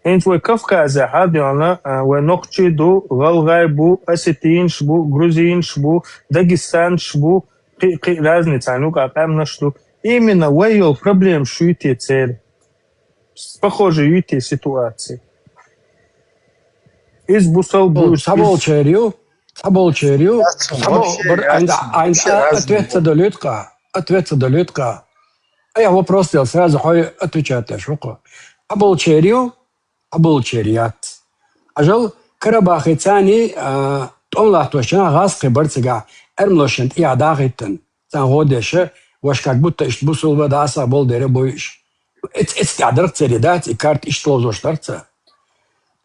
ХӀинца вай Кавказехь а дуьйна, а, вай нохчий ду, гӀалгӀай бу, осетинаш бу, грузинаш бу, дагестанцаш бу, кхин, кхин разницаш ю, къа-, къаьмнаш ду. Именно вай йолу проблема шу ю те церан? Похожа ю те ситуация? Иза бусалба бу, иза цхьаболчеран ю, цхьаболчеран ю, цхьабо-, бар-, айна, айна ответ ца далуьйту-кх, ответ ца далуьйту-кх. Айхьа вопрос дел, сразу хьой отвечать деш ву-кх. Цхьаболчеран ю, цхьаболчеран яц. Хьажал, Карабахе царний, а, тӀом латточу нах гӀазкхий бара цигахь, эрмалошна тӀехьа дахийтина. Царна гӀо деш, ваша как будто иштта бусалба дӀасахь болу дера бу уьш. Эц-, эццахь дара-кх церан, дац, и карта иштта лозош дара-кх цара.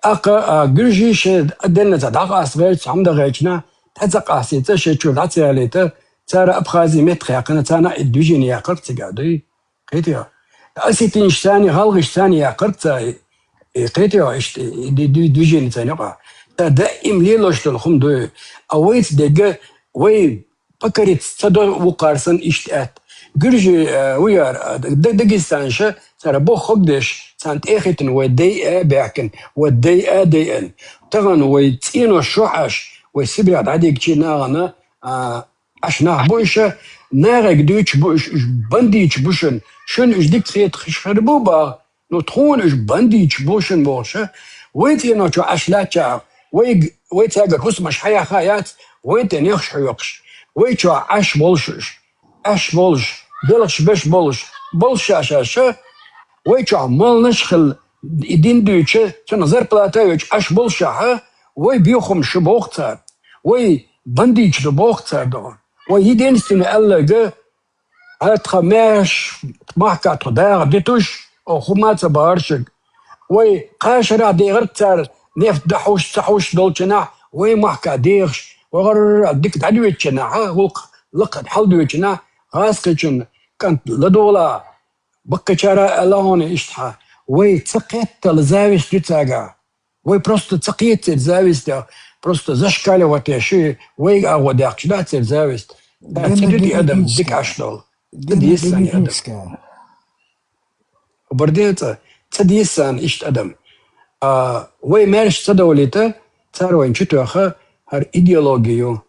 ТӀаккха, а, гуьржий шайн отдельно цхьа дӀакъаста гӀерташ, хьамда гӀерташ, цхьа ца къастийта, шайн чуьра дӀа ца ялийта, цара Абхази меттахъяьккхина, царна и движение яьккхира-кх цигахь, дуй? Кхетий хьо? Осетинаш царний, гӀалгӀаш царний яьккхира-кх цара, и, кхетий хьо, иштта, и ди-, ди-, движение царна юкъахь. Цара даим лелош долу хӀума дуй. А вайца дерг, вай покориться ца до вукхара санна иштта аьтта. Гуьржи, э, вуьйр, э, Д-, Дагестанаша цара боху хӀума деш, царна тӀе а хӀиттина, вай дай а баьхкина, вай дай а дайъина. Тахана вай цӀенош чохь Ӏаш, вай Сибрехь дӀадигчи нахана, а, Ӏаш нах бу уьш, нахе дуьйцуш бу уьш, уьш бандиташ бу шуна, шуна уьш дика хеташ хир бу боху, Ну, тхуна уьш бандиташ бу шуна бохуш, вай цӀенош чохь Ӏаш лаьттачохь, вай, вай цаьргара хӀусамаш хьаяьхна яц, вайн тӀе нехаш хьоькхуш. Вай чохь Ӏаш болуш уьш, Ӏаш болуш, белхаш беш болуш, болуш ша-ша, вай чохь молланаш а хилла, и дин дуьйцуш, цунах зарплата а йоцуш Ӏаш болушехь, вай боьха хӀума шу боху цара, вай бандиташ ду боху цара догӀу. Вай единственный аьлларг, Хьан тхан маьрша махкахь тхо даха дитуш, оха хӀума а ца бахара шуьга. Вай кхаа шарахь дехира-кх цара, нефть дахьуш, ца хьуш долчу хенахь, вай махкахь дехаш, вахара дика дӀадоьдучу хенахь, гӀуллакх лакха хьаладоьдучу хенахь, гӀазкхичун кӀант ладогӀалахь, баккхачара а аьлла хьуна иштта хьан, вай ца кхеттала зависть ю цаьргахь. Вай просто ца кхета церан завистех, просто зашкаливать еш ю, вайга агӀо даьккхича дац церан зависть. Цара ца дуьту адам дика Ӏаш долу. Ца деза сан адам. Хабар ден цӀа, ца деза сан иштта адам. А, вай маьрша ца довлийта, цара вайна чу тоьхна хӀара идеологи ю.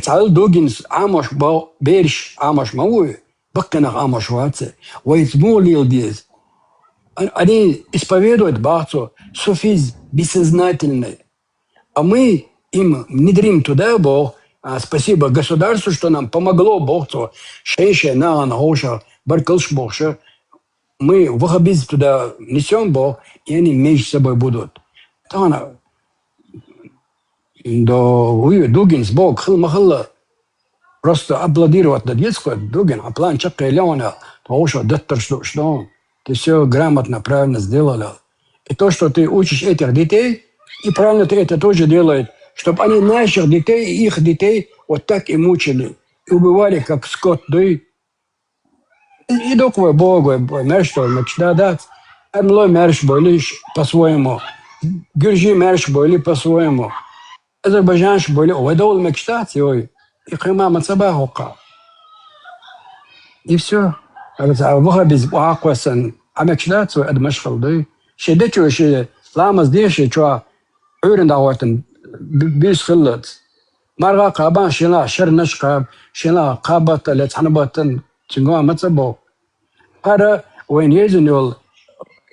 Цхьаьна Дугинс Ӏамош бо-, бераш Ӏамош ма вуй. Баккхинах Ӏамош вац. Вайца муха лела деза? А-, они исповедуют боху цо, суфизм бессознательный. А мы им внедрим туда, боху, а, спасибо государству, что нам помогло, боху цо, шайн-шайн нахана ховшах баркаллаш бохуш, мы ваххабизм туда несём, боху, и они между собой будут. Тахана До, вуй, Дугинс боху хила ма хилла. Просто аплодировать дан деза кхо, Дугин, хьан план чекхъели хьуна, тхо вовшах даттарш дууш ду. Ты всё грамотно, правильно сделал. И то, что ты учишь этих детей, и правильно ты это тоже делаешь, чтоб они наших детей и их детей вот так и мучили, и убивали, как скот, дуй. И дукха вай боху, вай, вай маьрша довла мегаш дац. Эрмалой маьрша бойли по-своему. Гуьржий маьрша бойли по-своему. Азербайджанаш бойли, вай довла мегаш дац, йой. И кхин ма ца боху-кх. И всё. Аса ваххабизм охьакхоьссина, Ӏа мегаш дац вай адамаш хила дуй. Шен дечо шен Ламаз деши чоа Ӏуьйран дӀагӀортан б-, буьйса хиллалц. МаргӀа кхаба, шийла шернаш кхаба, шийла кхаба баттал, цхьана баттал, цуьнгахь ма ца бо. ХӀара вайна езина йолу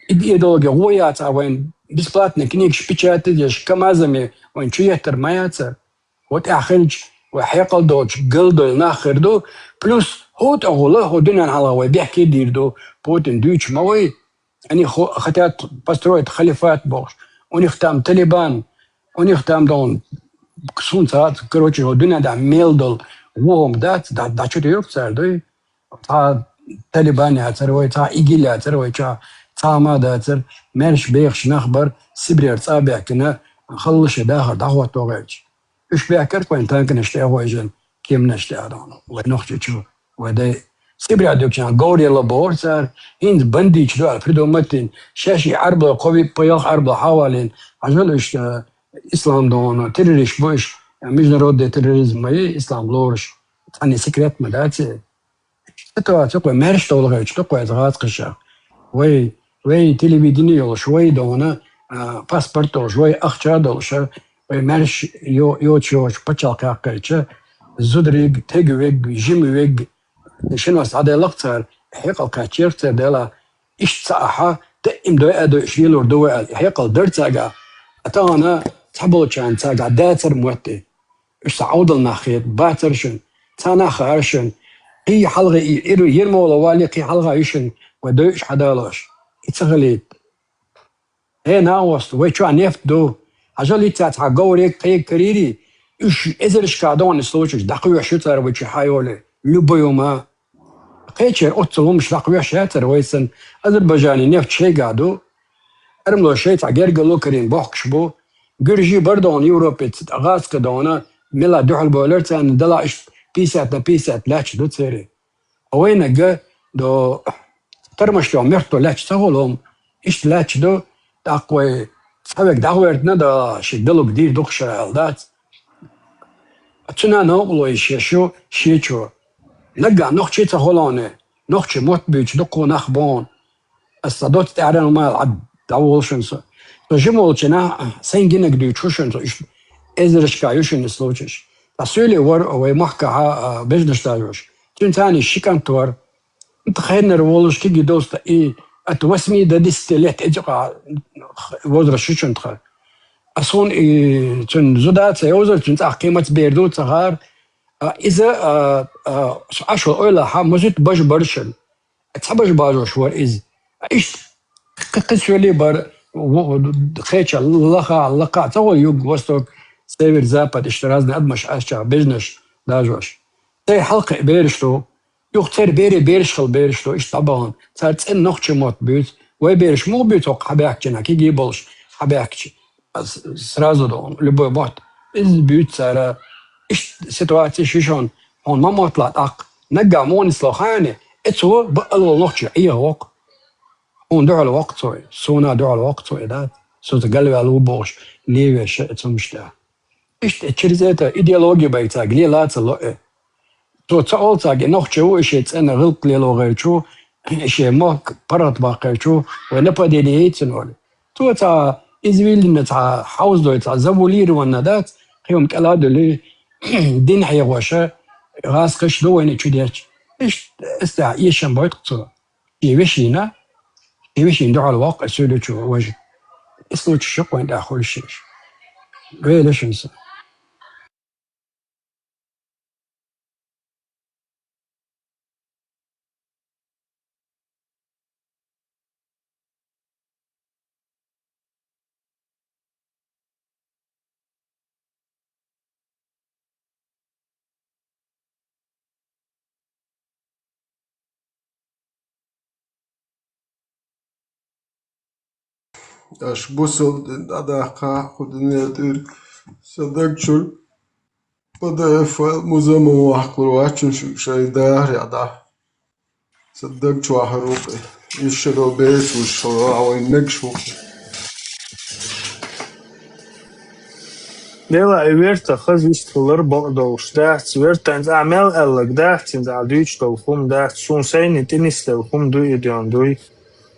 и-, идеологи гӀо яц а вайна, бесплатный книгаш печатать деш, КамАЗами вайна чу еттар ма яцара. ХӀо тӀехь хилча, вай хьекъал доцуш, галдойла нах хир ду. Плюс хӀо тӀехула, хӀо дуьненна хьалха вай бехке дийр ду. Путин дуьйцуш ма вай. Они хо-, хотят построить халифат бохуш. У них там Талибан, у них там дон, сунца, короче, хӀо дуьненна тӀехь мел долу вохам дац, да, да чу тӀе юрк цара дуй. Цхьа Талибан яцара вай, цхьа ИГИЛ яцара вай, цхьа, цхьа ма дацара, маьрша бехаш нах бара, Сибрера цӀа а баьхкина, халла шайн дахар дӀахӀотто гӀерташ. Уьш баьхкара вайн танканаш тӀе а гӀойжина, кеманаш тӀе а дохна. Вай нохчичу, вай дай. Сибре дуьгучу говралла бохура цара, хӀинца бандиташ ду аьлла придумать дина, шаьш и Ӏарбойн кхо ви-, кхо ялх Ӏарбой хьавалийна, хьажал уьш, э, ислам дохна, террорист бу уьш, международный терроризм ма ю, ислам лоруш, цхьанна секрет ма дац и. Ситуаци кхой маьрша товла гӀерташ ду кхой гӀазкхаша. Вай, вай телевидение йолуш, вай дона, а, паспорт долуш, вай ахча долуш, вай маьрша йо-, йоцуш йоцуш пачхьалкх яккхийча, зудариг, тегавиг, жимавиг, шинос дӀаделлакх цара, хьекъал кхаьчнарг цара дела, иштта ца ахьа, даим дой а дой, уьш лелор ду вай аьлла, хьекъал дара цаьрга. А тахана цхьаболчарна цаьрга дацара мотт и. Уьш сан Ӏовдал нах хета, бацара шуна, цхьа нах хаьара шуна. Кхин хьалха и, ир-, Ермоло валли, кхин хьалха ю шуна, вай дойуш хьадалош. И ца хилийта. Э, накъост, вай чохь нефть ду. Хьажал, ицца цхьа говриг, кхег карийрий, уьш эзаршка дохна случаеш дӀакхоьхьуш ю цара вай чу хьайоле. Любой хӀума. Кхечеран оццул хӀумаш дӀакхоьхьуш яцара вай санна. Азербайджане нефть шайга ду. Армло шайца гергарло карийна бохкуш бу. Гуьржий бара дохна Европе, гӀазкхи дохна, мела дуьхьал бойлар царна, дала иштта пятьдесят на пятьдесят лаьтташ ду церан. Вайнага до тармаш тӀехь муьрхӀ лаьтташ ца хуьлу хӀума, иштта лаьтташ ду, тӀаккха вай цхьа вег дӀахӀоьртина, да ши далуг дийр ду-кх ша аьлла дац. Цуьнан новкъарло йиш еш ю шен чу. Наггахь нохчий ца хуьлу хьуна, нохчийн мотт буьйцуш дуккха нах бу хьуна. Аса сан доцца тӀаьхьаран ма аьлла, Ӏад дӀаволу шуна со. Со жима волчу нахь сайн гинарг дуьйцуш ву шуна со, иштта эзаршка ю шуна и случаеш. Ткъа суьйле вара вай махкахь а, бежнаш дажош. Цуьнан царна ши кӀант вара. ХӀинца хеннара волуш кегий доста и от восьми до десяти лет эцу къа возраст шу чун тхан. Ас хӀун и цуьнан зуда ца йовзар, цуьнан цӀахь кхин маца бер ду ца хаар. А, иза, а, а, со Ӏаш вала ойла хьа, музит бажа баршан. Ца бажа бажош вара иза. Иштта кхин, кхин соьли бара, в-, в-, кхеча лаха, лакха, ца гӀо юг, восток, север, запад, иштта разный адамаш Ӏаш ча, бежнаш дажош. Цай хьалкхе бераш ду. Юха церан бере бераш хила бераш ду, иштта дӀабахана. Цара цӀена нохчийн мотт буьйцу. Вай бераш муха буьйцу хӀокху хьабаьхкачу, кегий болуш хьабаьхкачу? С-, сразу ду, любой мотт. Иза буьйцу цара. Иштта ситуацеш ю шуна, хьуна ма моттала тӀаккха. Наггахь муха нисло хаьий, эцо баъал волу нохчо Ӏехавоккху. Хьуна дуьхьал воккху цо, суна дуьхьал воккху цо, и дац. Со ца галваьлла ву бохуш, левеш а цу муьштахь. Иштта через это идеология бай цаьрга лела а ца ло э. Цо ца олу цаьрга, и нохчо ву, и шен цӀена гӀиллакх лело гӀерташ ву, и шен мохк паргӀатбаккха гӀерташ ву, вай нападение яйта цунна олий. Цо цхьа извилина, цхьа хьовзадой, цхьа завуалированно дац, кхин хӀума кӀел а дуьллий, дин хьехоша, гӀазкхаш ду вайна чу детташ. Иштта, иштта эшам бойту цо. Шен вешина, шен вешина дуьхьал воккху, аса суьйлучу важа. И случай шу кхойн тӀехь хуьлуш еш. Вела шуна сан. Аша бусалба дин дӀадаккха кху дуьне тӀера, сан даг чуьра П Д Ф файл музамма ваккхалур вац шуна шайн дахарехь дӀа. Сан даг чохь хир ву-кх и. Иштта долу беса вуьш хилла вайн мегаш ву-кх. Дела и верта хаза иштта хилар бакъдолуш дац. Вертан цӀа мел аьллаг дац, цуьнан цӀа дуьйцуш долу хӀума дац. Суна сайна тӀе нисделла хӀума дуй и ден дуй.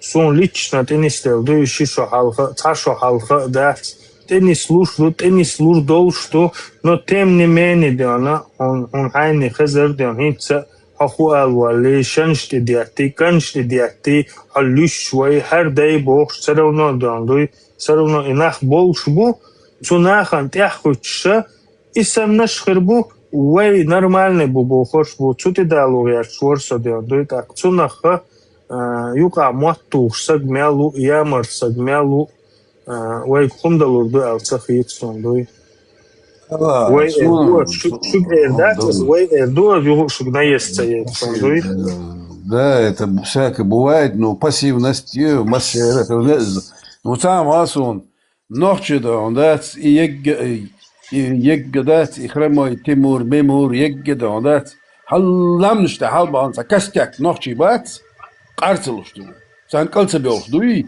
Суна лично тӀенисделла ду, ши шо хьалха, цхьа шо хьалха а дац. ТӀенислуш ду, тӀенислур долуш ду, но тем не менее, дена, хьуна, хьуна хьайна хезар, дена, хӀинца а хьо ху ала валли, шанаш тӀедетти, канаш тӀедетти, хьо луьш вай, хӀара дай бохуш, все равно, дена, дуй, все равно и нах болуш бу, цу нахана тӀехь хуьттуша, и саннаш хир бу, вай нормальный бу бохуш бу, цу тӀедало гӀерташ вара со, дена, дуй, тӀаккха цунах, а, юкъахь мотт тухуш саг мел ву, ямарта саг мел ву, а, вайга хӀума далур ду аьлла ца хета суна, дуй. Ала, Вай эр суна, ду, шу, суна, шуьга эр суна дац ду. Аса, вай эр ду, аса юха шуьга наезд ца эр суна, дуй. Да, это всякое бывает, но пассивность, э, массера, это не з-, ну, сам, а, суна, нохчи да, он дац, и егга, и, и егга дац, и хромой Тимур, Мемур, егга да, он дац. Хьалламнаш да, хьалбахан ца костяк нохчи бац, къарцалуш ду. Царна кӀал ца бевлуш дуй?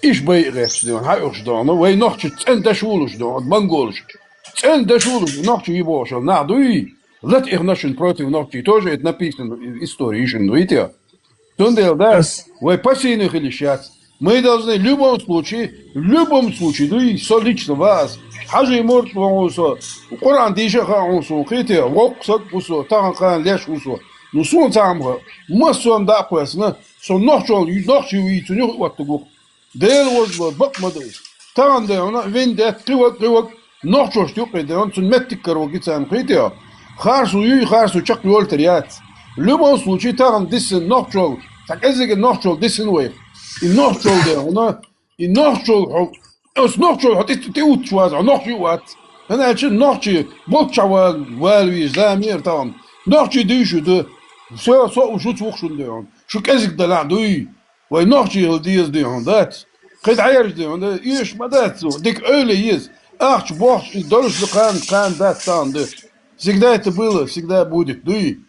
Иш бай гӀерташ ду, хьан уьш ду, ну, вай нохчи цӀен дашвулуш ду, монголаш. ЦӀен дашвулуш, нохчи бохуш, нах дуй? Лат их нашин против нохчи, тоже это написано в истории, ишин дуй те. Цундела, да, Ас- вай пассивный хила йиш яц. Мы должны в любом случае, в любом случае, дуй, со лично вас, хьажий мурт ван ву со, Къуръан дийша хаьа ву со, кхете, воккха саг ву со, тахан кхана леш ву со. Ну, суна цхьа хӀума хаьа, массо а дакъа кхоьссина, со нохчол, нохчи вийцун юха оттуг ву. Дела вожа бакъ ма ду иза. Тахана дайна, вин детта, кхиваг, кхиваг, нохчошта юкъе дайна, цун меттиг каро гицан кхийти. Харсу юй, харсу чекх йолтар яц. В любом случае, тахана диссина нохчол, цхьа кӀезига нохчол диссина вай. И нохчол дайна, и нохчол хьо, ас нохчол хьо тӀе, тӀе утташ ваза, нохчи вац. ХӀана аьлча нохчи болчча вал, вал вийш, замер тахана. Нохчи дуй шу ду. Со, со у шуц вух шун дайна. Шу кӀезиг далахь дуй. Вай нохчий хила деза дуй хьуна дац. Кхин дӀаерза дуй хьуна, эш ма дац цо. Дика ойла еза. Ахча бохча и долуш ду кхана, кхана дац цхьана ду. Всегда это было, всегда будет, дуй.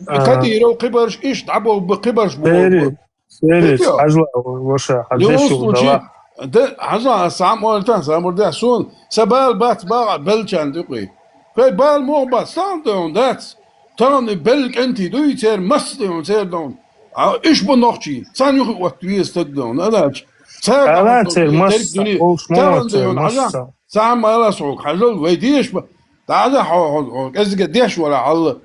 А. Кадиров кхибарш, иш дӀаболу кхибарш бу. Сери, сери, хьажла, ваша, хьажла. Хьажла, ас сам ойла тан, сам урда, сун, са бала бац, бала белчан дукъи. Кхай бала мох бац, сан дуй хьуна дац. Тахана и белла кӀентий дуй, церан масса дуй хьуна, церан дуй хьуна. А, иш бу нохчий, царна юха отта веза стаг дуй хьуна, адаьлча. Цара Ала тахана церан дуй, масса, дерг дуьне, олуш ма тахана вацара дуй хьуна, хьажа, масса. Цхьа хьама ала схьога, хьажал, вай деш ба. ДӀахьажа хьо, хьо, хьо, кӀезига деш вала хьалла.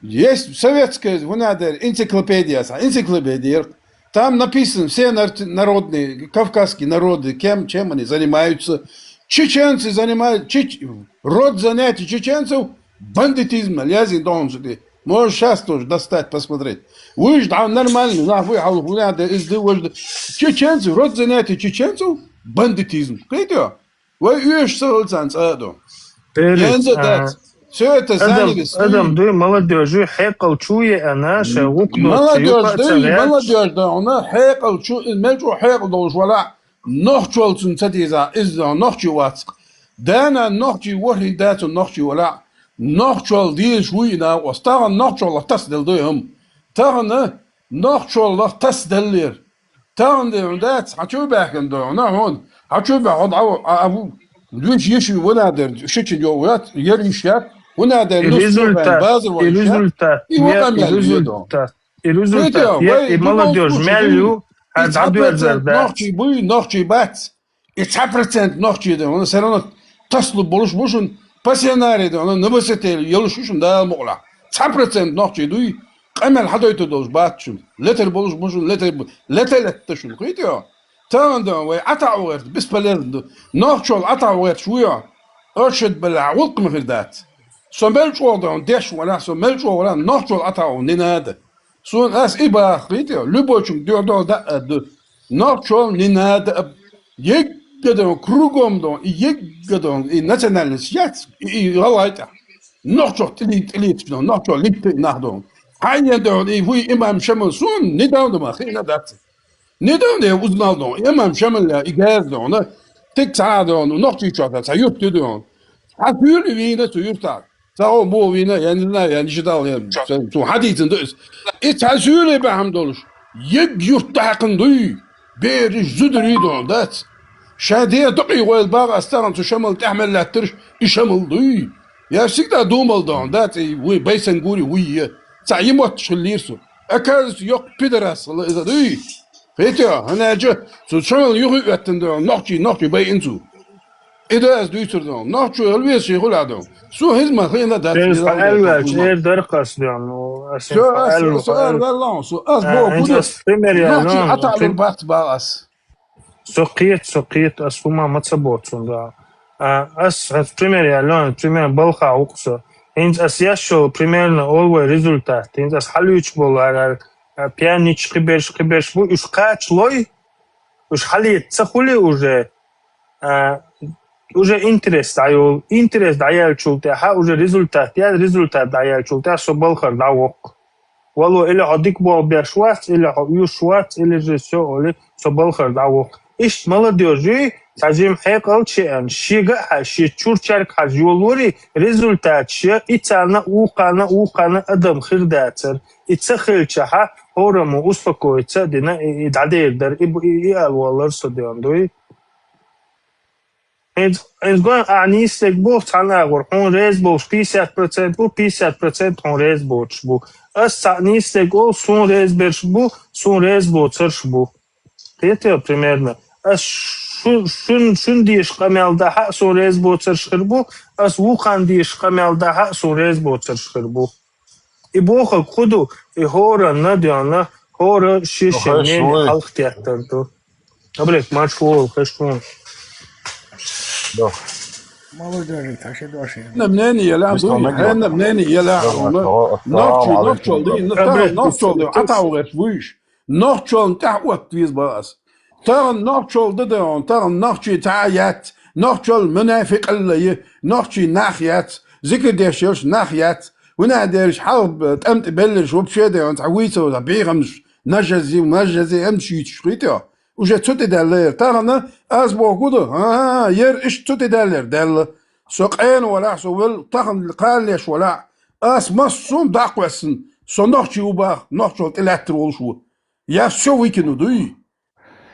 Есть советская, вуна дер, энциклопедия, са, энциклопедия. Там написано, все нар-, народные, кавказские народы, кем, чем они занимаются. Чеченцы занимаются, чеч-, род занятий чеченцев бандитизм, лязин должен ты. Можешь сейчас тоже достать, посмотреть. Вы же там нормальный, нахуй, хьал, хуйня, да, из, вы же, чеченцы, род занятий чеченцев, бандитизм. Кхетё? Вай уьш ца хилцан цӀа а ду. Перец, Янза а, дац. Все это Адам, заняли свои. Адам, дуй, молодёжь, хьекъал чу е ана, ша вукнур молодёжь, дуй, молодёжь, да, она хьекъал чу, из мел чу хьекъал долуш вала. Нохчолцун ца деза, из нохчи вац. Дана нохчи ворхӀин дацун нохчи вала. Нохчол дезаш вуй и накъост. Тахана нохчолах тасделла дуй хӀума. Тахана нохчолах тасделлера. Тахана де хьуна дац, хьан чу баьхкина дуй хьуна, хьуна. Хьан чу баьхкина хьуна, а, а, ву. Дуьйш йиш вуй вуна дер, шичи йо вац, яр йиш яц. Вуна дер И нус результат, базар и ван йиш яц. Результат, И ву е, и къамел йо дуй. Результат. И результат, Видео, е, вай и молодёжь, любом случае, мел ю, и хьан цхьа дӀадоьрзар процент дац. Нохчий буй, нохчий бац. И цхьа процент нохчий ду, вона все равно таслу болуш бу шун, пассионарий ду, вона набасетел йолуш ю шун Дала мукъалахь. Цхьа процент нохчий дуй, къамел хьадойту долуш бац шун. Летар болуш бу шун, летар бу-, летар летта шун. Кхийти хьо? Тахана ду, вай Ӏата а ваьрта, бесполезно ду. Нохчол Ӏата а ваьрташ вуй хьо? Оршот балахь, гӀуллакх ма хир дац. Со мел чӀогӀа ду, деш валахь, со мел чӀогӀа валахь, нохчол Ӏата а ву, не надо. Суна ас и бахахийта, любойчунга дуьхьа догӀу даъа ду. Нохчол не надо, егга дон, кругом дон, и егга дон, и национальность яц, и, и гӀалгӀай тӀехь. Нохчох тӀили-, тӀилиташ дон, нохчол литта и нах дон. Хьайна дон, и вуй имам Шамал суна, не дон ма, хина дац. Не дон, я узнал дон, имам Шамал я, и газ дон, тик цхьа дон, нохчий чохь, цхьа юрт ю дон. Хьан хуьли вийна цу юртахь? Ца гӀо бо вийна, я не знаю, я не читал, я цу хьадийцан ду иза. И цхьа суьйле бахьана долуш, егга юрт дахьакхана дуй, бераш зударий дон дац. Ша де дакъий гӀойла багӀа ас тахана цу Шамал тӀехь мел лаьттарш, и Шамал дуй. Я всегда думал дон дац, и вуй Байсангури вуй е. Цхьа йимотташ хиллийра со. Оказывается, йоккха пидорас хилла иза дуй. Хетё, хӀана аьлча, цу чамал юхи оьттан ду, нохчий, нохчий байин цу. И да аз дуьйцур ду, нохчо хила веза ший хула ду. Со хӀизма хина дац, Шерз хьаьлваьлча, эр дар кхас ду, ну, ас Со ас, хьаьлва, со эр хьаьлва. Валлахь, со ас А, бо хӀинца гуду. Ас пример яьлла, Нохчий ну, аталур хин- бац бал ас. Со кхет, со кхет, ас хӀума ма ца боцун да. А, ас, ас пример яьлла, пример балха укъ со. ХӀинца ас яшшо примерно олвай результат. ХӀинца ас хьалуьйчу болу ар, ар, а, пьянич кхиберш, кхиберш бу, уьш кхач лой, уьш хьалийца ца хули уже, а, уже интерес дӀайолу. Интерес дӀаяьллачул тӀаьхьа уже результат ял, результат дӀаяьллачул тӀаьхьа со балхар дӀавоккху. Вало, или хьо дика болх беш вац, или хьо уьш вац, или же всё, оли, со балхар дӀавоккху. Иштта молодёжь юй, цхьа жима хьекъал чеан, шега а хьаьжа, шен чурчаьрга хьаьжа йолори, результат ше, и царна, укхарна, укхарна адам хир дацар. И ца хилчахьа, хӀораммо успокоиться а дина, и, и дӀадер дара, и, и, и алвалар со деан дуй. Эз, эз гой а нийсдерг бу, цхьана агӀор, хьуна реза болуш пятьдесят процент бу, пятьдесят процент хьуна реза боцуш бу. Ас цхьа нийсдерг олу, суна реза берш бу, суна реза боцурш бу. Кхетий, примерно? Ас шу-, шун, шун деша къамел дахьа а суна реза боцурш хир бу, ас вукханна деша къамел дахьа а суна реза боцурш хир бу. И бохург хӀун ду, и хӀоранна а доьнна, хӀора шен-шен мнение хьалха теттар ду. Абрек, марш вогӀу, хеш вон. Молодёжи, таша доши. Хьенна мнение елахь дуй, хьенна мнение елахь хьуна. Нохчий, нохчалла дуй, тахана нохчалла дуй, ӀатавгӀерш вуйш. Нохчаллин тӀаьхьа отта веза бан ас. Тахана нохчалла дан дан, тахана нохчий цхьа а яц, нохчалла мунафикъалла ю, нохчий нах яц, зикр деш йолуш нах яц, вуна а дерриш хьалха тӀам тӀе белларш вообще дан, цхьа вуйца ваза бехамаш, нажази, нажази, амма шуьйцуш хӀуьйту. Уже цу тӀе даьлла яра. Тахана ас боху ду, а, яра иштта цу тӀе даьлла яра, даьлла. Со къена валахь, со вал тахана кхаллеш валахь, ас массо а даккхоьссина, со нохчий ву баха, нохчалла тӀе лаьттар волуш ву. Я всё выкину дуй.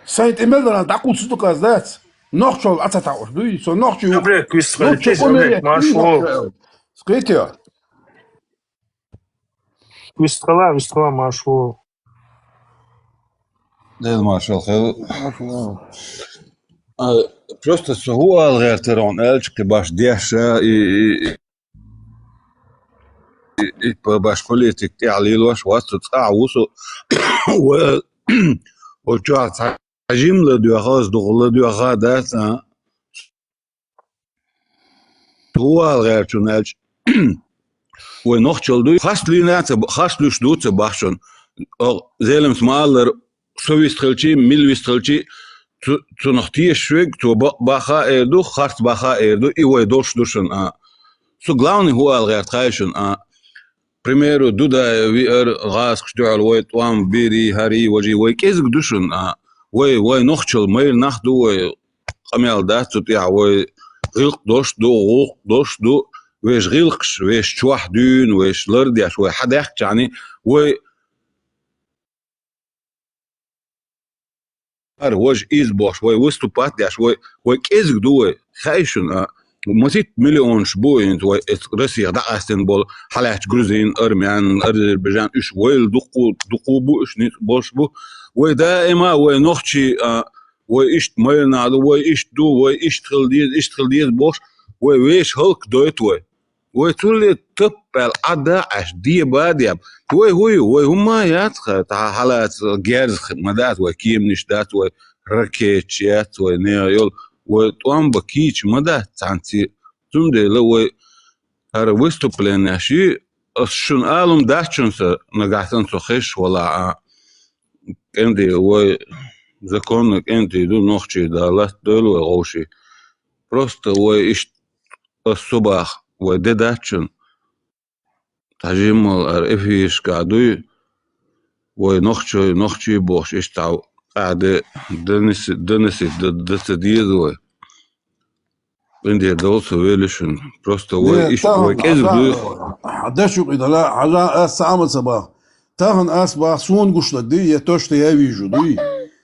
Сайн тӀе мел дара дӀакхуьссу ду каза дац. Нохчалла Ӏа ца таӀуш дуй. Со нохчий ву. Абрек, куьст хали, Нохчий тез, ву абрек, мега, марш ву. Скрытие. Куьст хала, куьст хала, марш ву. Дел маршал хел. А, просто со хӀу ала гӀертара хьуна аьлча кхин баш деш, а, и, и, и, и, и, баш политик тӀехь лелош вац со, цкъа а ву со. Вай, вай чохь цхьа жимла доьха, ас дукха ладоьха дац, а. ХӀу ала гӀертачунна аьлча, вай нохчалла дуй, харц лийна а ца ба-, харц луьйш ду ца бахчун. Оха Зеламс ма-аллара, со вистхилчий, мила вистхилчий, цу-, цунах тешаш верг, цо бакъ баха а эр ду, харц баха а эр ду, и вай долуш ду шуна, а. Со главный хӀу ала гӀерта хаьий шуна, а. Примеру, Дудаев виар гӀазкхаш дуьхьал вай тӀом бирий, хӀарий, важий, вай кӀезиг ду шуна, а. Вай, вай нохчалла майра нах ду вай, къамел дац цу тӀехь, вай гӀиллакх долуш ду, гӀуллакх долуш ду, вешан гӀиллакхаш, вешан чохь дуьйна, вешан лардеш, вай хьадаьхкачарний, вай ара, важа иза бохуш, вай выступать деш, вай, вай кӀезиг ду вай, хаьий шуна, а? Масийтта миллионаш бу хӀинца вай эцу Россехь дӀакъаьстина болу, хьалаьттачу грузин, армян, азербайджан, уьш вайла дуккху, дуккху бу, уьш ницкъ болуш бу. Вай даима, вай нохчий, а, вай иштта майра нах ду, вай иштта ду, вай иштта хила деза, иштта хила деза бохуш, вай вешан хӀаллакдойту вай. Вай цулле таппаьлла Ӏа да Ӏаш, деба а деб. Вай хӀу ю, вай хӀумма а яц-кха, тахьа хьалаца герз ма дац, вай кеманаш дац, вай ракеташ яц, вай нехан йолу, вай тӀом бан кийча ма дац цхьаьнций. Цундела вай хӀара выступленеш йий, ас шуна алум дац шуна сан, нагахь санна со хезаш валахь а. КӀентий, вай законно кӀентий ду, нохчий да, латта дойла вай гӀовший. Просто вай иштта ас со баха, вай де дац шуна. Цхьа жиммал ара эфирашкахь дуй, вай нохчой, нохчий бохуш, иштта цхьа къаьхьа де, даниси-, даниси-, да, да ца деза вай. КъинтӀера довла со велла шуна. Просто вай Не, иштта, тахана, вай кӀезиг дуй. Хьан даш юкъе дала, хьажа ас цхьа а ма ца баха. Тахана ас баха, суна гуш даг дуй, я то, что я вижу, дуй.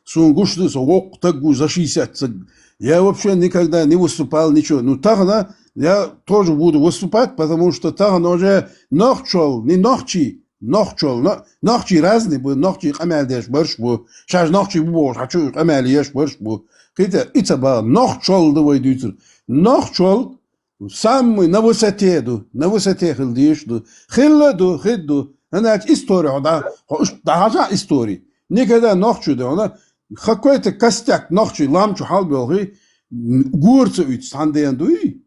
Суна гуш ду, со воккха таг ву, за шестьдесят таг. Я вообще никогда не выступал, ничего. Ну, тахана я тоже буду выступать, потому что тахана уже нохчалла, не нохчий, Нохчолна, нохчий разный бу, нохчий къамел деш барш бу, шаьш нохчий бу бохуш, хьан чу къамел еш барш бу. Кхета, и ца баха, нохчол да вай дуьйцур. Нохчол самый на высоте ду, на высоте хила деш ду. Хилла ду, хид ду. Хьанача истори хьо да, хьо уш да хьажа истори. Никогда нохчу да, она какой-то костяк нохчий ламчу хьал белхи, гурца уйц, сан ден дуй.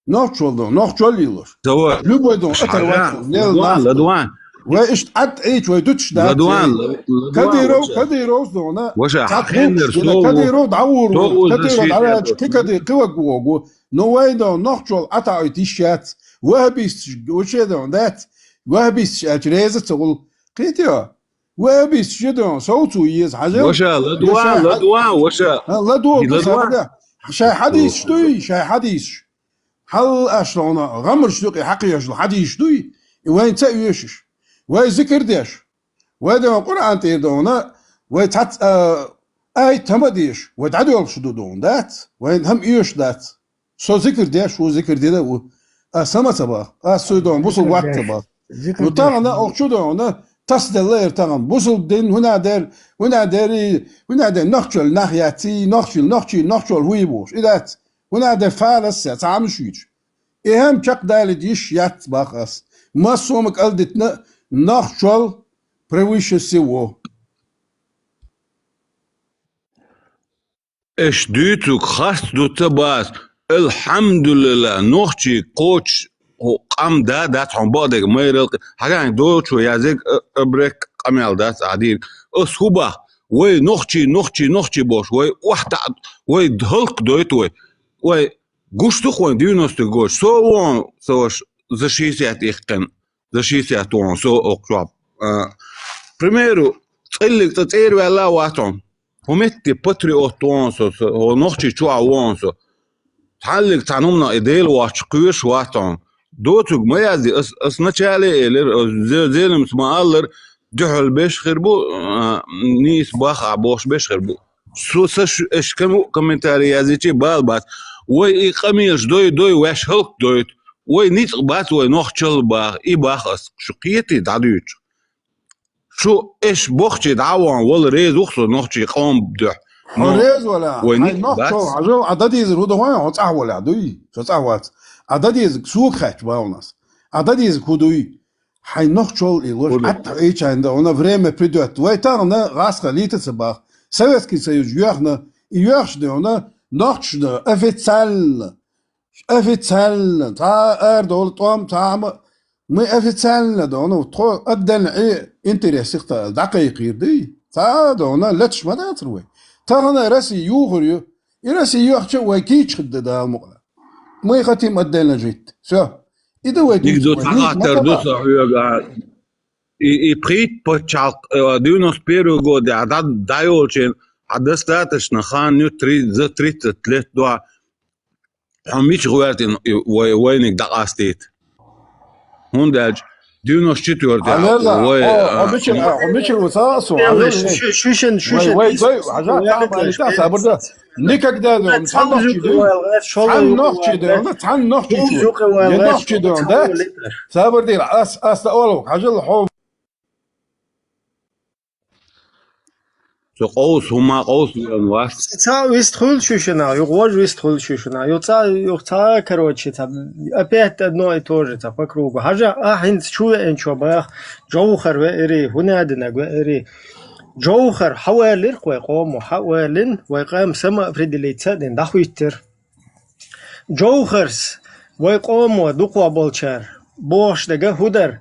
Нохчол дон, нохчол йилуш. Давай. Любой дон, Шагьра, оторвать, нел Ладуан, нас. Ладуан. Вай ишт ат эйч, вай дутш да. Ладуан, Ладуан, Кадыров, Ладуан. Кадыров дона. Ваша, Цат хеннер лукш дона, сову. Кадыров даур, Сову Кадыров защита давач, это. Кикади кывак гогу. Но вай дон, нохчол ата ой тишац. Вахбист, вообще дон, дац. Вахбист, ач реза цугул. Китио. Вахбист, же дон, соуцу ез, хажал. Ваша, Ладуан, Ладуан, ваша. Ладуан, Ладуан. Шай хадис, шай хадис. Хьал ашлона, гӀамраш юкъе хьакхаеш хьадийш дуй, и вайн ца оьшуш. Вай зикр деш. Вай дон Къуръан тӀера дона, вай цац, а, ай тама деш, вай дӀадоьлхуш ду дона, дац? Вайн хӀама оьшуш дац. Со зикр деш, ву зикр дина ву. А сама ца бах, а суй дон, бусул ват ца бах. Ну, тагана, охчу дона, тас делла эр таган. Бусул дин, хӀуна дер, хӀуна дери, хӀуна дер, нохчол нах яци, нохчол, нохчи, нохчол хӀуй буш. И дац. ХӀуна де фалас я, цхьа амш вич. Эхьам чакхдали диш яц бах ас. Массома кӀалдитна нохчол превыше всего. Эш дуьйцуг хаст ду ца баз. Алхьамдулилла, нохчи кочу къам да, дац хьон бакъдерг майралкъ. Хьагайн дочу язег, а, абрек къамел дац, а дийр. Ас хӀу бах, вай нохчи, нохчи, нохчи бош, вай охьта, вай хӀалк дойту вай. Вай гуш ду хьуна девяностый год. Со вон, со ваш за шестьдесят ихкъен, за шестьдесят вон, со окхуш вап. А, примеру, цӀиллиг цӀа цӀерваьлла ватон. ХӀу метте патриот вон со, со, хӀу нохчи чуа вон со. Цхьаллиг цхьа нумна и Дела вачу кхоьш ватон. Доцуг ма язди, ас, ас начале элир, ас зе-, зелимс ма аллар, дуьхьал беш хир бу, а, нийс бах а бохуш беш хир бу. Со, са шу, эш кому комментарий язичи бал бац. Вай и къамелаш дой, дой, ваьш хӀалк дойту. Вай ницкъ бац, вай нохчал бах, и бах ас. Шу кхети дӀадуьйчу. Шу эш бохчи дӀа а ван, вала реза вух со нохчи къом дуьхь. Хьо реза вала, вай хьайн ницкъ нохчо бац. Хьажал, а дадийзар хӀу ду хьайн, хьо цӀахь вала дуй, со цӀахь вац. А дадийзар суг хач бавнас. А дадийзар хӀу дуй. Хьайн нохчол и лош, хӀу ду. Атта эйчайн да, она время придёт. Вай тагна гӀаска лита ца бах. Советский Союз йоьхна, и йоьхш да, она нохчна официально. Официально, цхьа ардолу тӀом, цхьа хӀама, мы официально да, ну, тхо отдельно и интерес их та, дӀакхайкхийр дай. Цхьа да, ну, леташ ма дацар вай. Тахана Россия юхур ю. И Россия йохча вай кийча хӀидда дала мукъана. Мы хотим отдельно жить. Всё. И да вай Дик ду кийча, вай цхьа хаттар ду ца хьоьга. И, и пхийтта пачхьалкх, э, девяносто первый год, а, да, дӀайолчен, а, достаточно хан ю три-, за тридцать лет до. Хьо мича гӀоьртина и вай-, вайниг дӀакъастийта? ХӀунда аьлча девяносто четвёртый Алло, вай, о, а, хьо мича, а, хьо мича ву ца а со, Алло, шу-, шу-, шуьшан, вай, шуьшан вай, вай, хьажа, та, ма, та, сабар да. Никогда да, цхьа нохчи да, цхьа нохчи да, цхьа нохчи чу. Я нохчи да, да? Сабар дира, ас, ас да олу, хьажал хьо. Со къовса, хӀума къовса веана вац. Ца вист хуьлу шуьшина, юха вож вист хуьлу шуьшина. Юха ца, юха ца, короче, ца, опять одно и то же, ца, по кругу. Хьажа, а, хӀинца чу веанчо бах, Джовхар веари, хӀунадинаг веари. Джовхар хьаваллира вай къомо, хьаваллин, вай къам самоопределиться а дина, дӀахуьттира. Джовхарс, вай къомо дукхо болчара, бохуш дага хӀу дара?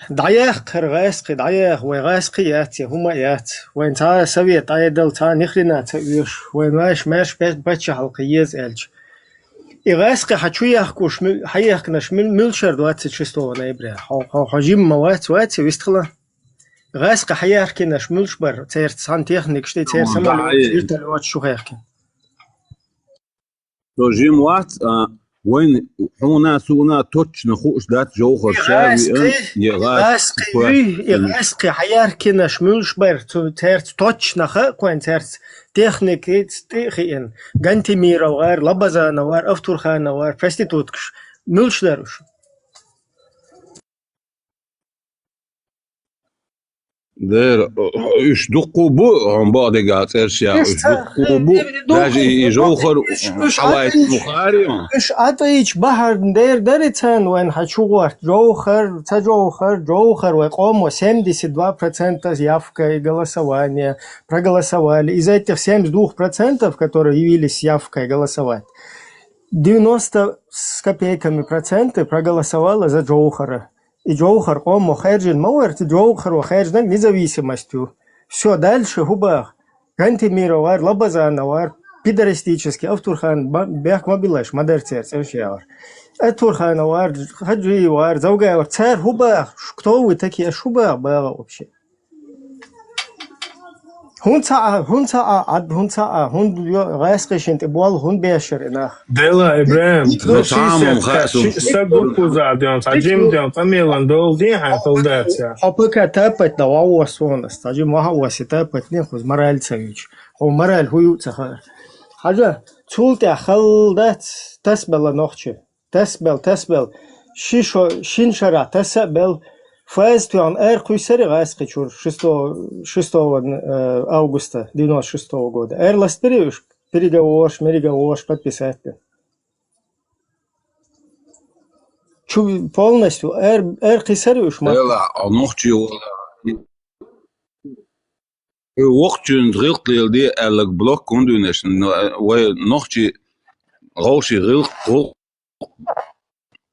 ДӀаяхкхара гӀаьскхи, дӀаяха, вай гӀаьскхи яц, я хӀума а яц. Вайн цхьа совет Ӏедал, цхьа ни хрена ца оьшу, вайн ваьш маьрша пе-, паччахьалкхе еза аьлча. И гӀаьскхи хьан чу яхкуш, муь-, хьан яхкнаш муь-, муьлшара двадцать шестого ноября? Хьо, хьо, хьо жимма вац, вац, вистхила? ГӀаьскхи хьан яхкинаш муьлш бара? Церца цхьана техникаш тӀе, церца самолёташ, вертолёташ шу хехкина. Со жим вац, а, вайн хьуна, суна точно хууш дац, Джовхар ша виъна, я гӀаьскхи, я гӀаьскхи, я гӀаьскхи хьаяркинаш муьлш бара, цу цаьрца точно хаьа кхойн цаьрца техникица тӀе а хиъна, Гантимиров вара, Лабазанов вара, Автурханов вара, проституткаш муьлш дара уж. Дера, уьш дуккху бу, хьуна бакъдерг цӀераш яха, уьш дуккху бу, даже и, и жовхар хьалайта мухари. Уьш атӀийча бахьарна дера дари царна вайна хьа чу гӀорта жовхар, ца жовхар, жовхар вай къомо семьдесят два процента явка и голосование, проголосовали. Из этих семьдесят двух процентов, которые явились с явкой голосовать, девяносто с копейками проценты проголосовало за жовхара. И жовхар къомо хаьржина ма вара, и жовхаро хаьржинарг независимость ю. Всё, дальше хӀу баха? Кантемиров вар, Лобазанов вар, пидорастический Автурхан ба-, бехк ма биллаш, ма дара церан цӀераш яхар. Автурханов вар, Хаджиев вар, Завгаев вар, цар хӀу баха? Ш-, кто вы такие? Аш хӀу баха, баха вообще? ХӀунда ца Ӏа, хӀунда ца Ӏа, Ӏад хӀунда ца Ӏа, хӀунда йо-, гӀаскхишин тӀе болх хӀунда беш яр и нах? Дела, ИбрахӀим, ну, цхьа хӀама хаьа суна. Са гуркуза ден, цхьа жим ден, къамелан долу ден хьайн хала дац. Хьо пока тапать да, вовос вон ас, цхьа жим ваха васи тапать не хуз, мораль ца вича. Хьо мораль хӀу ю ца хаьа. Хьажа, цул тӀехь хала дац, тасбелла нохчи. Тасбел, тасбел. Ши шо-, шин шарахь таса а бел. Фаза тоьхна ара кхуьссари гӀаскхи чура шестого, шестого, э, августа девяносто шестого года. Ара ластбири уьш переговорш, мереговорш подписать дина. Чу полностью ара, ара кхиссари уьш ма. Дела, а нохчи вала. Хьо воккхачуьнца гӀиллакх леладе аьлларг блок хӀунда винарш, но, вай нохчи гӀовши гӀиллакх, гӀуллакх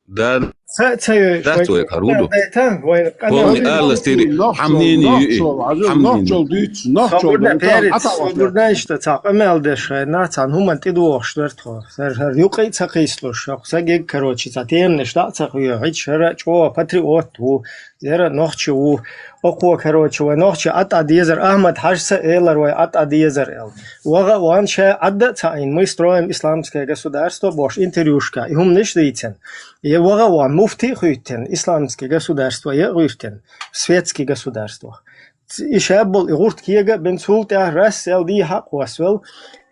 дан ца, ца йой, дац вай, вай хӀара хӀу ду? Дай тан, вай къамел полный ди-, алластири, нохчо, хьамнени ю и, нохчо, хьамнени. Нохчо дуьйцу, нохчо дуьйцу. Собарна, перец, собарна, иштта цхьа къамел деш хьайна, цхьана хӀуманна тӀедогӀуш дара тхо. Сар, сар юкъе а ца кхийслуш, хӀокху сагиг, короче, цхьа терминаш дӀа а ца хуьйху, хьича хӀара чӀогӀа патриот ву. Яра нохчи ву. Окхо, короче, вай нохчи Ӏад Ӏа дезар, Ахьмад-Хьажас а элар вай Ӏад Ӏа дезар аьлла. ВагӀа а ван ша Ӏадда а ца Ӏийна, мы строим исламское государство бохуш интервьюшка, и хӀуманаш дийцина. Я вагӀа а ван муфти а хуьттина, исламский государство я а гӀуьртина, светский государство. И шаббал и гӀурт кега а бен цул тӀаьхьа расс аьлла дийхьа а кхоссавелла.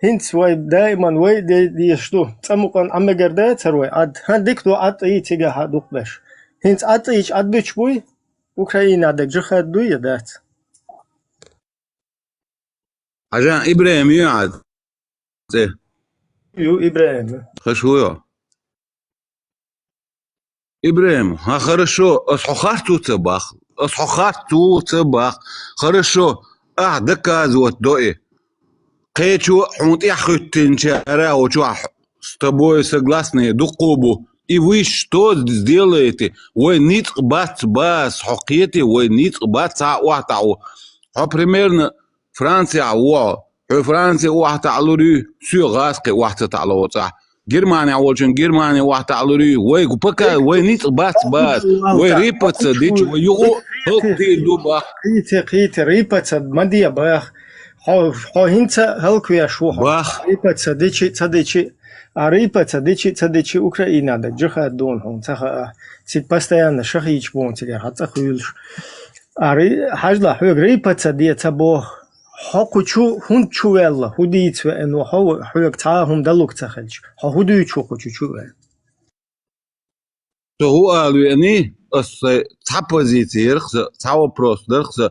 ХӀинца вай даиман вай де-, дезаш ду. ЦӀа мукъан Ӏа мегар дацар вай Ӏад. ХӀан дика ду Ӏад Ӏий цигахьа дукха беш. ХӀинца Ӏад Ӏийча Ӏад буьтуш буй? Украина дага джихад дуй я дац? Хьажа, ИбрахӀим ю хьан цӀе? Ю, ИбрахӀим. Хаш ву йо? ИбрахӀим, хьан хорошо, ас хьо харцо ца бах. Ас хьо харцо ца бах. Хорошо, ахь доказывать до и. Кхечо а хьуна тӀаьхьахӀуьттинчара а, хьо чохь с тобой согласные дуккхо бу. И вы что сделаете? Вай ницкъ бац баз, хьо кхете, вай ницкъ бац, цхьа охьатаӀо. Хьо примерно Францехь ву хьо. Хьо Франце охьатаӀалур ю, соьга гӀазкхи охьа ца таӀало цӀахь. Германехь волчун Германе охьатаӀалур ю, вай пока вай ницкъ бац баз, вай рипаца дича, вай юкъу хӀаллакдийр ду бах. Кхийте, кхийте, рипаца ма де бах. Хьо, хьо хӀинца а хӀаллаквеш ву хьо. Бах. Рипа ца дичи, ца дичи. А рипа ца дичи, ца дичи Украина дага джихад дуна хьуна ца хаьа. Цига постоянно шахийча буна цигара хьан цӀа хуьйлуш. А ри-, хьажла, хьоьга рипа ца де ца боху. Хьо кху чу хӀунда чу ваьлла, хӀун дийца веана ву хьо, хьоьга цхьа а хӀума далуг ца хилча. Хьо хӀун дуьйцу кху чу ваьлла? Со хӀу ала веаний, ас сайн цхьа позици ярх сан, цхьа вопрос дарх сан,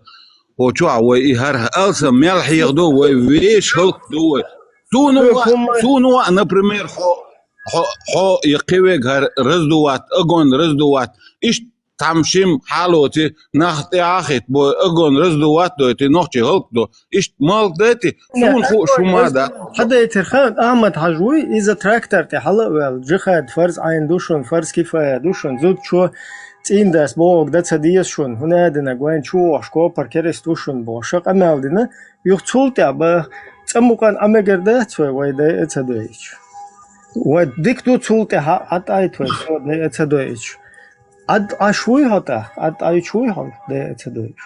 хӀо чохь вай и хӀара алсам мел хьехаду вай, вешан хӀаллакду вай. Суна а, суна а, например, хьо, хьо, хьо я кхин верг хӀара раздувать, огонь раздувать, иштта цхьамма шимма хьалоций, нах тӀе а хӀиттабой, огонь раздувать дойтий, нохчий хӀаллакдо. Иштта малх дайти, суна хууш хӀума дац. Хьадайтира хан, Ахьмад-Хьажа вуй, иза трактор тӀе хьала а ваьлла, джихад фарз Ӏайн ду шуна, фарз кифая ду шуна, зудчо цӀийндас бохург дан ца деза шуна, хӀунда аьлла динарг вайн чу вогӀуш копар кераст ву шуна бохуш, ша къамел дина, юха цул тӀаьхьа баха, цӀа мукъан Ӏа мегар дац вай, вай дайа а ца дойчу. Вай дика ду цул тӀаьхьа Ӏад Ӏайта вай, со дайа а ца дойчу. Ӏад Ӏаш вуй хьо тӀаккха? Ӏад Ӏайчу вуй хьо, дайа а ца дойуш?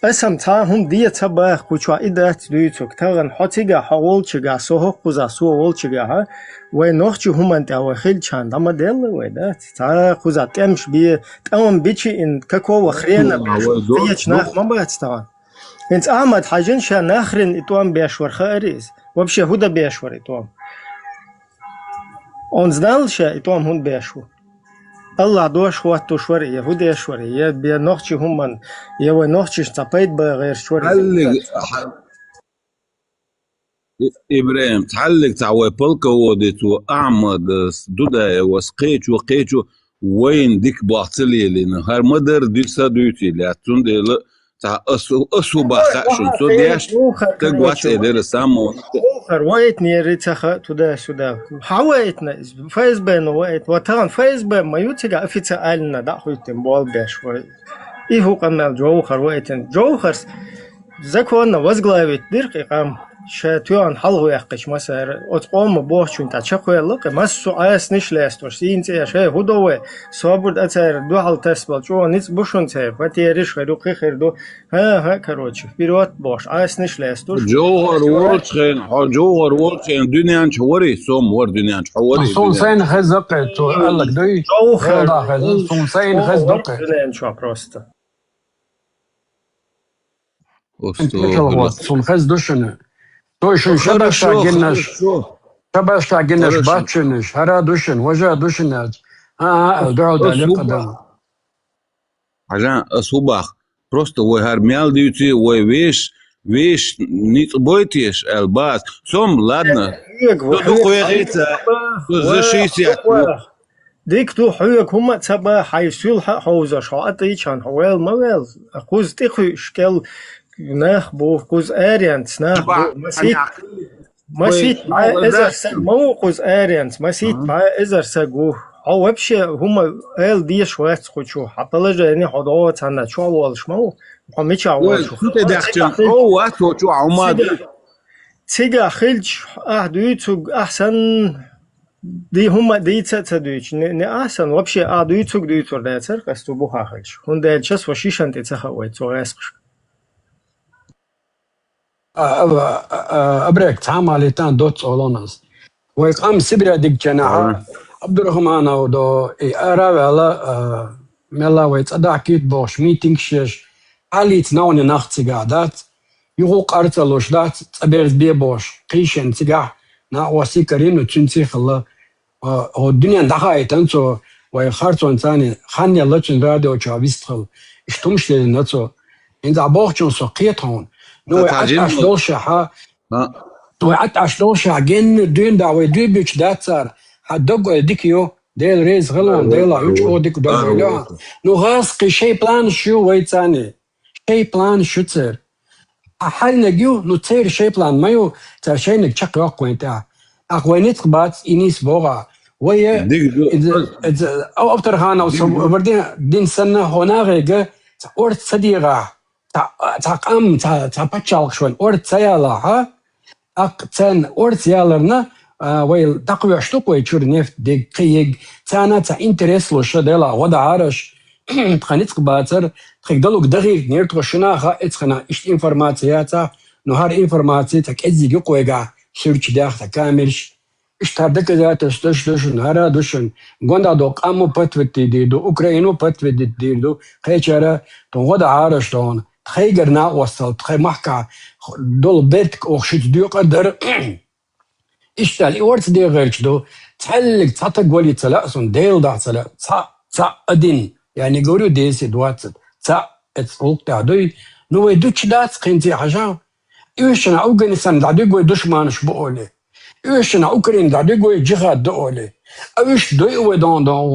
Аса-м цхьа хӀума де ца баха кху чохь, и дац дуьйцург. Тахана хьо цигахь, хьо волчигахь, со хӀокхузахь, со волчигахь, вай нохчи хӀуманна тӀехь вай хилчхьана дӀа ма делла вай, дац? Цхьа кхузахь тӀемаш бе, тӀом бичи ин, какого хрена беш, кхечу нах ма бац тахана. ХӀинца Ахьмад-Хьажин ша нахрин и тӀом беш вара хаарий иза? Вообще хӀун дан беш вара и тӀом? Он знал ша и тӀом хӀунда беш ву? Аллах дош хӀоттуш вара, е хӀу деш вара, е бе нохчи хӀуман, е вай нохчиш цхьа пайда ба гӀерташ вара. Хьаллиг, хьа-, И-, Ибрахим, хьаллиг цхьа вай полководец ва Ахьмадас, Дудаевас, кхечо, кхечо вайна дика болх ца лелийна. ХӀара ма дарра ди-, са дуьйций лаьтта. Цундела цхьа ас, ас хӀу бах хаьа шуна. Со деш, таг вац э дера саммо. Вохар вайтнери ца хаьа туда-сюда. Хьа вайтна из, ФСБ-но вайтна. Ва тахан ФСБ ма ю цига официально дӀахуьттина болх беш вай. И хӀу къамел Джовхар вайтина. Джовхарс законно возглавить дира кхы къам. Ша тоьхна хьалхаваьккхича массара, оцу къоман бохучун тӀа чакхваьлла кхы, массо а Ӏасанаш лаьсташ, сийна цӀе, шай хӀу до вай, собар да цара дуьхьал тасбал, чӀогӀа ницкъ бу шуна церан, потеряш хир ю, кхы хир ду, хӀа-хӀа, короче, вперёд бохуш, Ӏасанаш лаьсташ. Джовхар волчу хенахь, хьо Джовхар волчу хенахь дуьнен чу варий, сом вара дуьнен чу, хьо варий. Суна дуьнен сайна хеза кхы, цо аьлларг дуй, Джовхар хеза, суна сайна хеза ду кхы. Дуьнен чу просто. Оцу Ин тӀехьа гӀо, суна хеза ду шуна. Той шуна шабашта гиннаш, шабашта гиннаш бац шуна, хӀара ду шуна, важа ду шуна аьлча. А, а, а, дуьхьал дан лекха дан. Хьажан, ас хӀу бах? Просто вай хӀара мел дуьйций, вай веш, веш ницкъ бойтеш аьлла бац. Сом, ладно. Хьоьга, со дукха вехийца, со за шийсет. Дика ду, хьоьга хӀума а ца бан, хьайн суьлхьа а хьовзаш, хьо а тӀийчхьана, хьо вел ма вел. Кхуза тӀекхуьуш кӀел нах бу, кхуза аренца нах бу. Масит, масит бӀе эзар саг ма ву кхуза аренца, масит бӀе эзар саг ву. Хьо вообще хӀума ала дезаш вац кху чу, хьан положение хьо догӀу цхьанна чохь волуш ма ву, хьо мичахь волуш ву. Цигахь хилча, ахь дуьйцург, ахь санна, ди хӀума дийца а ца дуьйцу, не, не ахь санна, вообще ахь дуьйцург дуьйцур дацара, къаьсту бухахь хилча. ХӀунда аьлча ас ван шишан тӀе ца хаьа вай цу гӀаскхашка. А, а, а, а, абрек, цхьа а ма летан доцца олонас. Вай къам Сибре дигча нахьа, Абдурахманов до, и ара а ваьлла, а, мелла вай цӀа дахкийта бохуш, митингаш еш, хьаллийца новне нах цигахь дац, юха къар ца луш дац, цӀа берзабе бохуш, кхийшина цигахь, накъостий карийна, цуьнций хилла, а, хӀо дуьнен дӀахаийтан цо, вай харцонца царна хан елла цуьнан радиочохь вистхила. Иштта хӀумаш лелийна цо. ХӀинца бохучун со кхета хьуна. Ну, вай Ӏаш долшехьа, вай Ӏаш долшехьа, генна дуьйна да вай дуьйбуьтуш дац цара. Хьан дог ой дика ю, Дела реза хила хьуна, Дела хьуна чӀогӀа дика дог ой ло. Ну, гӀазкхий шайн планаш ю вай царна. Шайн планаш ю церан. Ахьа хьайниг ю, ну, церан шайн план ма ю, цара шайниг чекхйоккху вайн тӀехь. Ахьа вай ницкъ бац, и нийса богӀа. Вай, иза, иза, Ав-, Авторханов, со вар дин, дин санна, хьо нахега, цхьа орца ца дегӀахь, цхьа, цхьа къам, цхьа, цхьа пачхьалкхаш вайн орца ца ялахь, а? Аккха царна орца яларна, а, вай дӀакхоьхьуш ду-кх вай чуьра нефть диг, кхин йиг. Царна цхьа интерес луш, ша Дела гӀо дахьараш, тхан ницкъ бацар, тхайга далург дахийтинера тхо шуна хаьа, эцхана иштта информаци яцахь, но хӀара информаци цхьа кӀеззиг ю-кх вайгахь, суьрташ дех, цхьа камераш. Иштта хӀара доказательстваш ду шуна, хӀара а ду шуна. Гондахь долу къам а подтвердить дийр ду, Украина а подтвердить дийр ду, кхечара тхуна гӀо дахьараш тхуна. Тхайгара накъосталла, тхайн махкахь долу бертиг оха шуьца доькъур дара. Иштта аьлла, и орца дегӀарчу ду, цхьаьллиг цхьа таг валий ца лаьа суна, Дела дахь ца лаьа, цхьаъ, цхьаъ один, я не говорю десять, двадцать, цхьаъ, эцу гӀуллакх тӀехь дуй. Ну, вай дуьтуш дац кхин цӀе хьажа. Уьш шуна Афганистан дӀадуьгу вай душманаш бу олий. Уьш шуна Украина дӀадуьгу вай джихад ду олий. А уьш дойу вай дон, дон,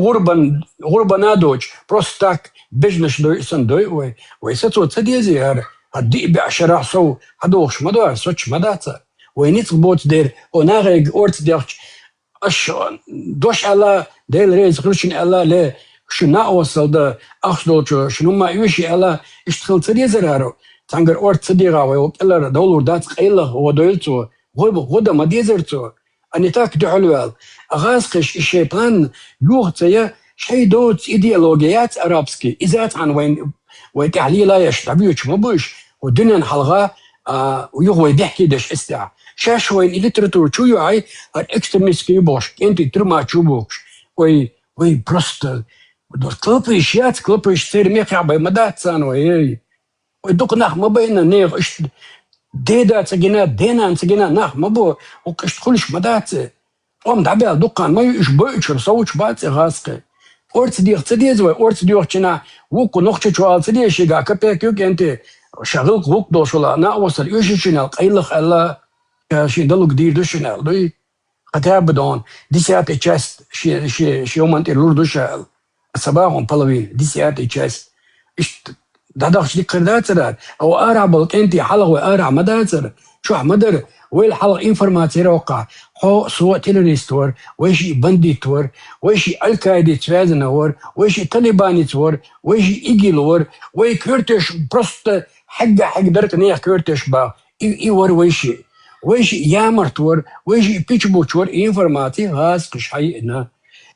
гӀурбан, гӀурбана а доцуш, просто так, бежнаш дойу санна дойу вай. Вай сацо ца дезий хӀара? ХӀара диъ бӀе шарахь сов хьадохуш ма ду хӀара, соцуш ма дац хӀара. Вай ницкъ боцу дера, о, нахега орца дехча, аша дош аьлла, Дела реза хила шуна аьлла, ле, шуна накъосталла дан ахча долчо, шуна хӀумма оьший аьлла, иштта хила ца дезара хӀара. Цхьаьнгара орца ца дегӀахь вай, вай кӀелара довлур дац, къайлаха гӀо дойла цо, гӀо, гӀо дан ма дезара цо. А не так дуьхьал ваьлла. А гӀазкхаша и шайн план йоха ца я, шайн доцу идеология яц арабский, иза цхьаьна вайн, вай тӀехь лелаеш дӀабоьдуш ма бу уьш, хӀу дуьненна хьалха, а, юха вай бехке деш эцнехь. Шаьш вайна и литература чу а йохьий, хӀара экстремистский ю бохуш, кӀентий туьрма чу а бохуш. Вай, вай просто, клопуйш яц, клопуйш церан мехкахь бен ма дац царна вай, эй. Вай дукха нах ма байна, нехан иштта деда ца гина, денана ца гина нах ма бу, укх иштта хуьлуш ма дац. ТӀом дӀабаьлла дуккха хан ма ю, уьш бойучуьра совцуш бац и гӀазкхий. Орца деха ца деза вай, орца доьхучунна вукхо нохчочо ала ца деза шийга капек ю кӀентий, ша гӀиллакх гӀулакх долуш вала, накъостал оьшучунна аьлла, къайлаха аьлла, ша шен далург дийр ду шуна аьлла, дуй? Хотя бы дон, десятая часть шен, шен, шен йоман тӀера лур ду ша аьлла. Ца бахьа половина, десятая часть. Иштта дӀадахча дика хир дацара, а вай арахь болу кӀентий хьалха вай арахь ма дацара, чохь ма дара, вайл хьалха информаци яра воккхахь, хьо, со террорист вара, вай шиъ бандит вара, вай шиъ Аль-Каидица связана вара, вай шиъ талибаница вара, вай шиъ игил вара, вай коьртеш просто хьегга-хьегга дарка нехан коьртеш баха. И, и вара вай шиъ. Вай шиъ ямарт вара, вай шиъ пичбуч вара, и информаци гӀазкхаша хьаеана.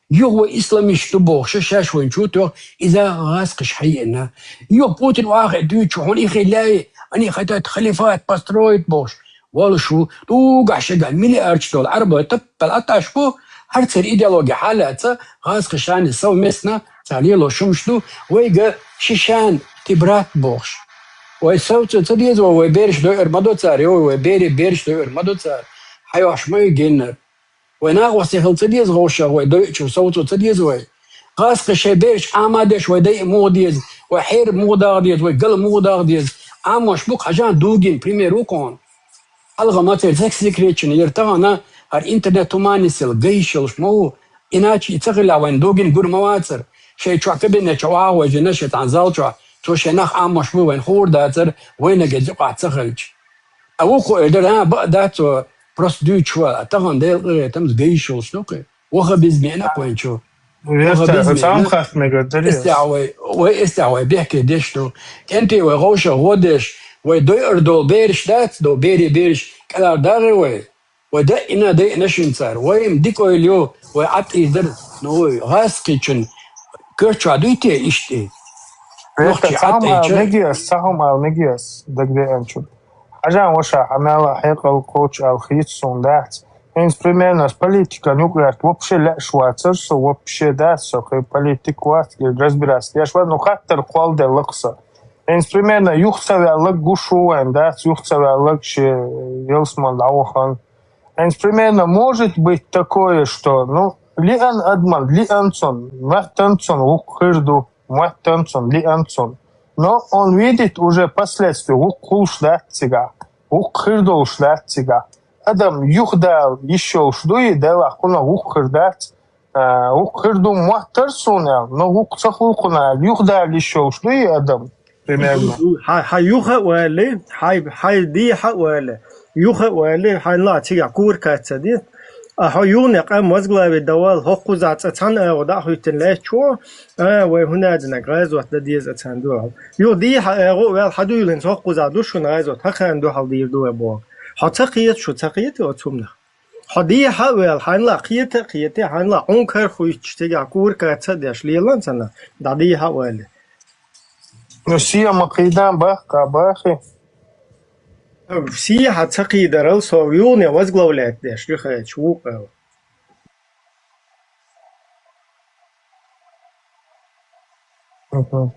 Юха вай исламист ду бохуш, шаьш вайна чу а тоьхна, иза гӀазкхаша хьаеана. Юха Путин охьахиъна дуьйцучу хьуна и хиллехь, они хотят халифат построить бохуш. Волуш ву, дугахь шагахь миллиардаш долу Ӏарбой таппал аташ бу, хӀара церан идеология хьалаца, гӀазкхашани совместно цара лело шумаш ду, вайга шишан ти брат бохуш. Вай совцо ца деза вай, вай бераш дойур ма до цара, йой, вай бере бераш дойур ма до цара. Хьайохьуш ма ю геннара. Вай накъостий хила ца деза гӀовшах, вай дойучух совцо ца деза вай. ГӀазкхаша шайн бераш Ӏама а деш, вай дайа муха деза, вай хьера муха даха деза, вай гала муха даха деза. Ӏамош бу-кх, хьажахьа, Дугин пример ву-кх хьуна. Хьалха ма церан сек-, секретчина яра тахана, хӀара интернет туманисел гайш йолуш ма ву, иначе и ца хилахь вайн Дугин гур ма вацара. Шайн чохь кабинет чохь охьа а вайжина, шайн цхьана зал чохь, цо шайн нах Ӏамош бу вайна хуур дацара, вайнага иза юкъахь ца хилча. Ткъа вукхо эр дара, а, бакъ дац цо, просто дуьйцуш вала, а тахана Делан къинхетамца гайш йолуш ду-кх и. Ваххабизм еана-кх вайн чу. Ваххабизм еана. Цхьа хӀума хаьттина мегар дара. Эстехь вай, вай эстехь вай бехке деш ду. КӀентий вай гӀовшах гӀо деш, вай дойур долу бераш дац, долу берийн бераш кӀелхьардахьа вай. Вай дайина, дайина шуна цара. Вай-м дика ойла ю, вай Ӏад ийзар, ну, вай гӀазкхичун коьрта чохь дуй те иштта? Нохчий Ӏад ийча. Цхьа хӀума ала мегий ас, цхьа хӀума ала мегий ас, дагадеанчун. Хьажахьа, ваша, хьан мел хьекъал кхочу аьлла хийца суна дац. ХӀинца примерно ас политикан юкъа гӀерта вообще лаьаш вацара со, вообще дац со, кхин политик вац, или разбираться деш вац, ну, хаттар кхолладелла-кх сан. ХӀинца примерно юха ца ваьлларг гуш ву вайн, дац, юха ца ваьлларг шен ялсамане дӀавахана. ХӀинца примерно может быть такое, что, ну, лиъна адамна, лиъна цунна, моьттина цунна, вукху хир ду, моьттина цунна, лиъна цунна. Но он видит уже последствия, вукху хуьлуш дац цигахь, вукху хир долуш дац цигахь. Адам юхадала йиш йолуш дуй, делахь кхунах вукху хир дац, а, вукху хир ду моьттара суна аьлла, но вукху ца хуьлу кхунах аьлла, юхадала йиш йолуш дуй адам? Примерно. Хьан, хьан юха а вали, хьай, хьай дехьа а вали, юха а вали, хьайна ла цигахь курка ца де. А хьо юхане къам возглавить дан вала, хӀокхузахь цкъа цхьана агӀо дӀа а хӀуьттина лаьттачо, а, вай хӀун яздинарг, гӀазот дан деза царна дуьхьал. Юха дехьа агӀо а ваьлла, хьан дуьйланца хӀокхузахь ду шуна гӀазот, хӀокхарна дуьхьал дийр ду вай боху. Хьо ца кхета, шу ца кхета оцу хӀуманах? Хьо дехьа а ваьлла, хьайна ла кхета а кхета, хьайна ла хьуна карахуьйтуш, цигахь курка ца а деш, лелан царна, дӀа дехьа а вали. Ну, сема кхийдан бахка бахи. Сехьа ца кхийдарал со юхане возглавлять деш, юхачу вукъал. Мгм.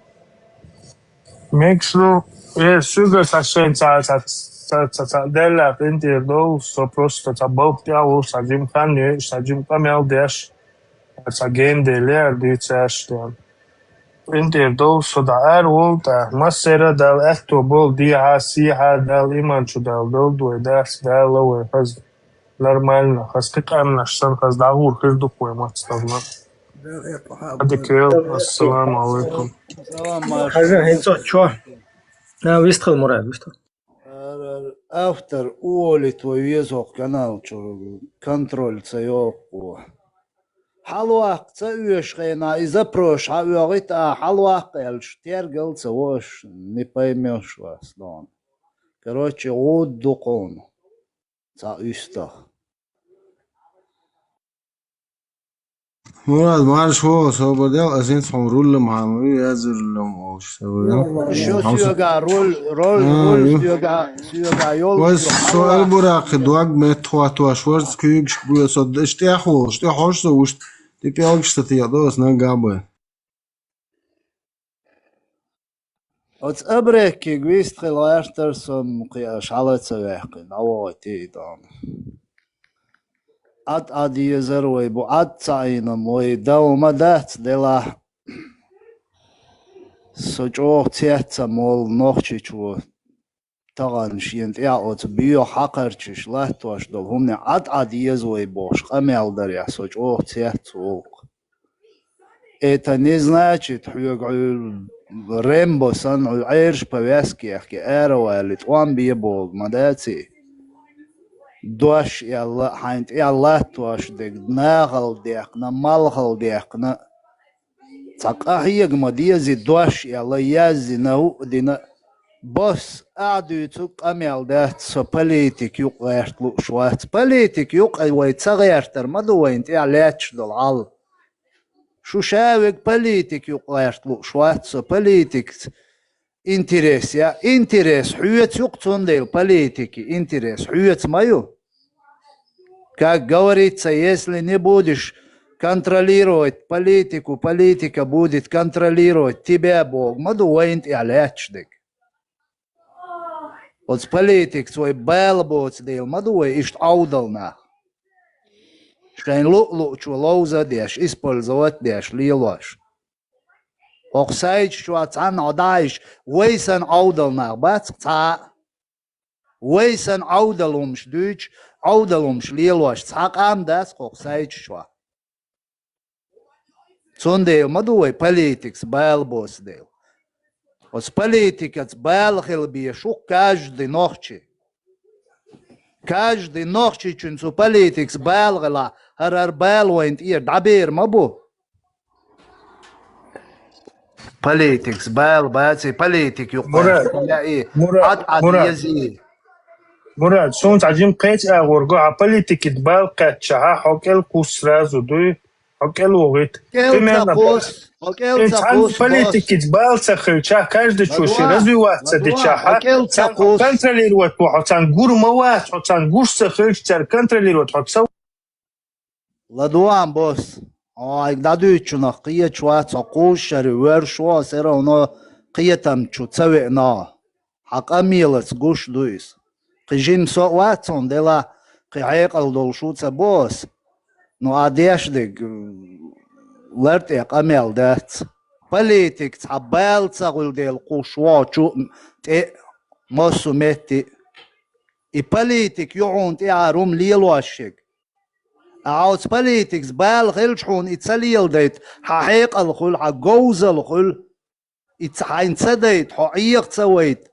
Мегаш ду, э, соьга сан шайн ца, ца, ца, ца, ца, делла къинтӀера долу, со просто ца балха тӀехь а волуш, сан жима хан йойуш, сан жима къамел деш, сан генделла а дуьйцуш, тӀехь. КъинтӀера долу со дӀа ара волу тӀаккха, массеран а Дала аьтто болу, дехьа, сехьа Дала иман чу Дала долду вай дас, Дала вай хаза нормально, хаза кхин къаьмнаш санна, хаза дӀагӀур хир ду-кх вай мацдалла. Хьадика йойла, ассаламу алайкум. Салам, Маша. Хьажа, хӀинца чо? А, вистхила, Мурад, вистхила. Ар-, ар-, автор уволить вай веза хӀокху канал чу, контроль ца йоккху. Хьалаваккха ца оьшу хенахь, и запрос хьаоьгӀийта, а хьалаваккха аьлча, тергал ца во аша, не поймёшь вас, дон. Короче, гӀуда ду кхунна. Цхьа уьстагӀ. Мурад, марша вогӀу, собар де, ас хӀинца хьуна руль ма хьан ву, язйина руль ма олуш, собар де. Шу соьгахь руль, руль, а, руль ю. Соьгахь, соьгахь йолуш. Вай со Аль-Буракъи дог меттахӀоттош, варца куьйгашка гуьйцу, со деш тӀехволуш, тӀехьожуш со вуьшта, тӀе пӀелгаш ца текъа, аса наггахь бай. Оцу абреккига вистхила гӀертара со, кхин аша хьала ца ваьккхина, дӀавогӀуьйтий и тӀом. Ӏад-Ӏад езар вай бу, Ӏад ца Ӏийна вай дал ма дац, делахь. Со чӀогӀа цецам волу Нохчийчу тахана шена тӀехь оцу боьха хьакхарчаш латтош долу хӀумане Ӏад-Ӏад еза вай бохуш къамел дарехь со чӀогӀа цец волу. Это не значит, хьоьга хьуьлла Рэмбо санна хьуьлла Ӏераш повязка яхке, аравали тӀом бе боху ма даций. Дош аьлла, хьайна тӀехь латтош дерг нахала даьккхина, малхала даьккхина. Цхьа къахьега ма дезий, дош аьлла, яздина, хӀуъа дина. Босс, ахь дуьйцу къамел дац, со политик юкъа гӀерта лууш вац. Политик юкъа вай ца гӀертар ма ду вайна тӀехь лаьтташ долу хьал. Шу ша вега политик юкъа гӀерта лууш вац со, политикаца интерес я, интерес хьоьца ю-кх, цундела политики интерес хьоьца ма ю. Как говорится, если не будешь контролировать политику, политика будет контролировать тебя, боху ма ду вайна тӀехь лаьтташ дерг. Оцу политикаца вай бала боцу дела ма ду вай иштта Ӏовдал нах. Шайн луъ-луъчо ловза а деш, использовать а деш лелош. ХӀокху сайта чохь цхьанна хьо дӀахьаьжча, вай санна Ӏовдал нах бац цхьа а. Вай санна Ӏовдал хӀумаш дуьйцуш, Ӏовдал хӀумаш лелош цхьа къам дац хӀокху сайта чохь. Цундела ма ду вай политикаца бала боцу дела. Оцу политикаца бала хила безаш ву-кх каждый нохчи. Каждый нохчичун цу политикаца бала хилахь, хӀара-хӀара бала вайна тӀера дӀабер ма бу. Политикаца бала баций, политик юкъа Мурат, яий, Мурат, Ӏад-Ӏад Мурат. Езий. Мурат, суна цхьа жима кхечу агӀор го, хьан политикица бала кхаьччахьа, хьо кӀел кхуссу сразу дуй, хьо кӀел вогӀийта. КӀел ца Примерно, кхуссу, хьо кӀел ин ца цхьана кхуссу, босс. Политикица бала ца хилчахь, каждый чу ши ЛадугӀа, развиваться ладугӀа, дичахьа, хьо кӀел ца царна хьо кхуссу. Контролировать ву, хьо царна гур ма вац, хьо царна гуш ца хилча, цара контролировать хьо ца ЛадугӀа, босс, хьо айга дӀадуьйцучунах кхеташ вац, хьо кхуззачу шаре воьрзуш ву, ас все равно кхетам чу ца веана. Хьан къамелаца гуш ду иза. Кхин жима со а вац хьуна, делахь кхин хьекъал долуш ву ца бо ас. Ну, ахь деш дерг лар тӀе къамел дац. Политикаца хьан бала ца хуьлу дела кхуссуш ву хьо чу а, тӀе а, массо а метте а. И политика ю хьуна тӀаьхьара хӀума лелош ерг. Ахьа оцу политикаца бала хилча хьуна и ца леладайта, хьан хьекъал хуьлу, хьан говзалла хуьлу. И ца, хьайна ца дайта, хьо Ӏеха ца вайта,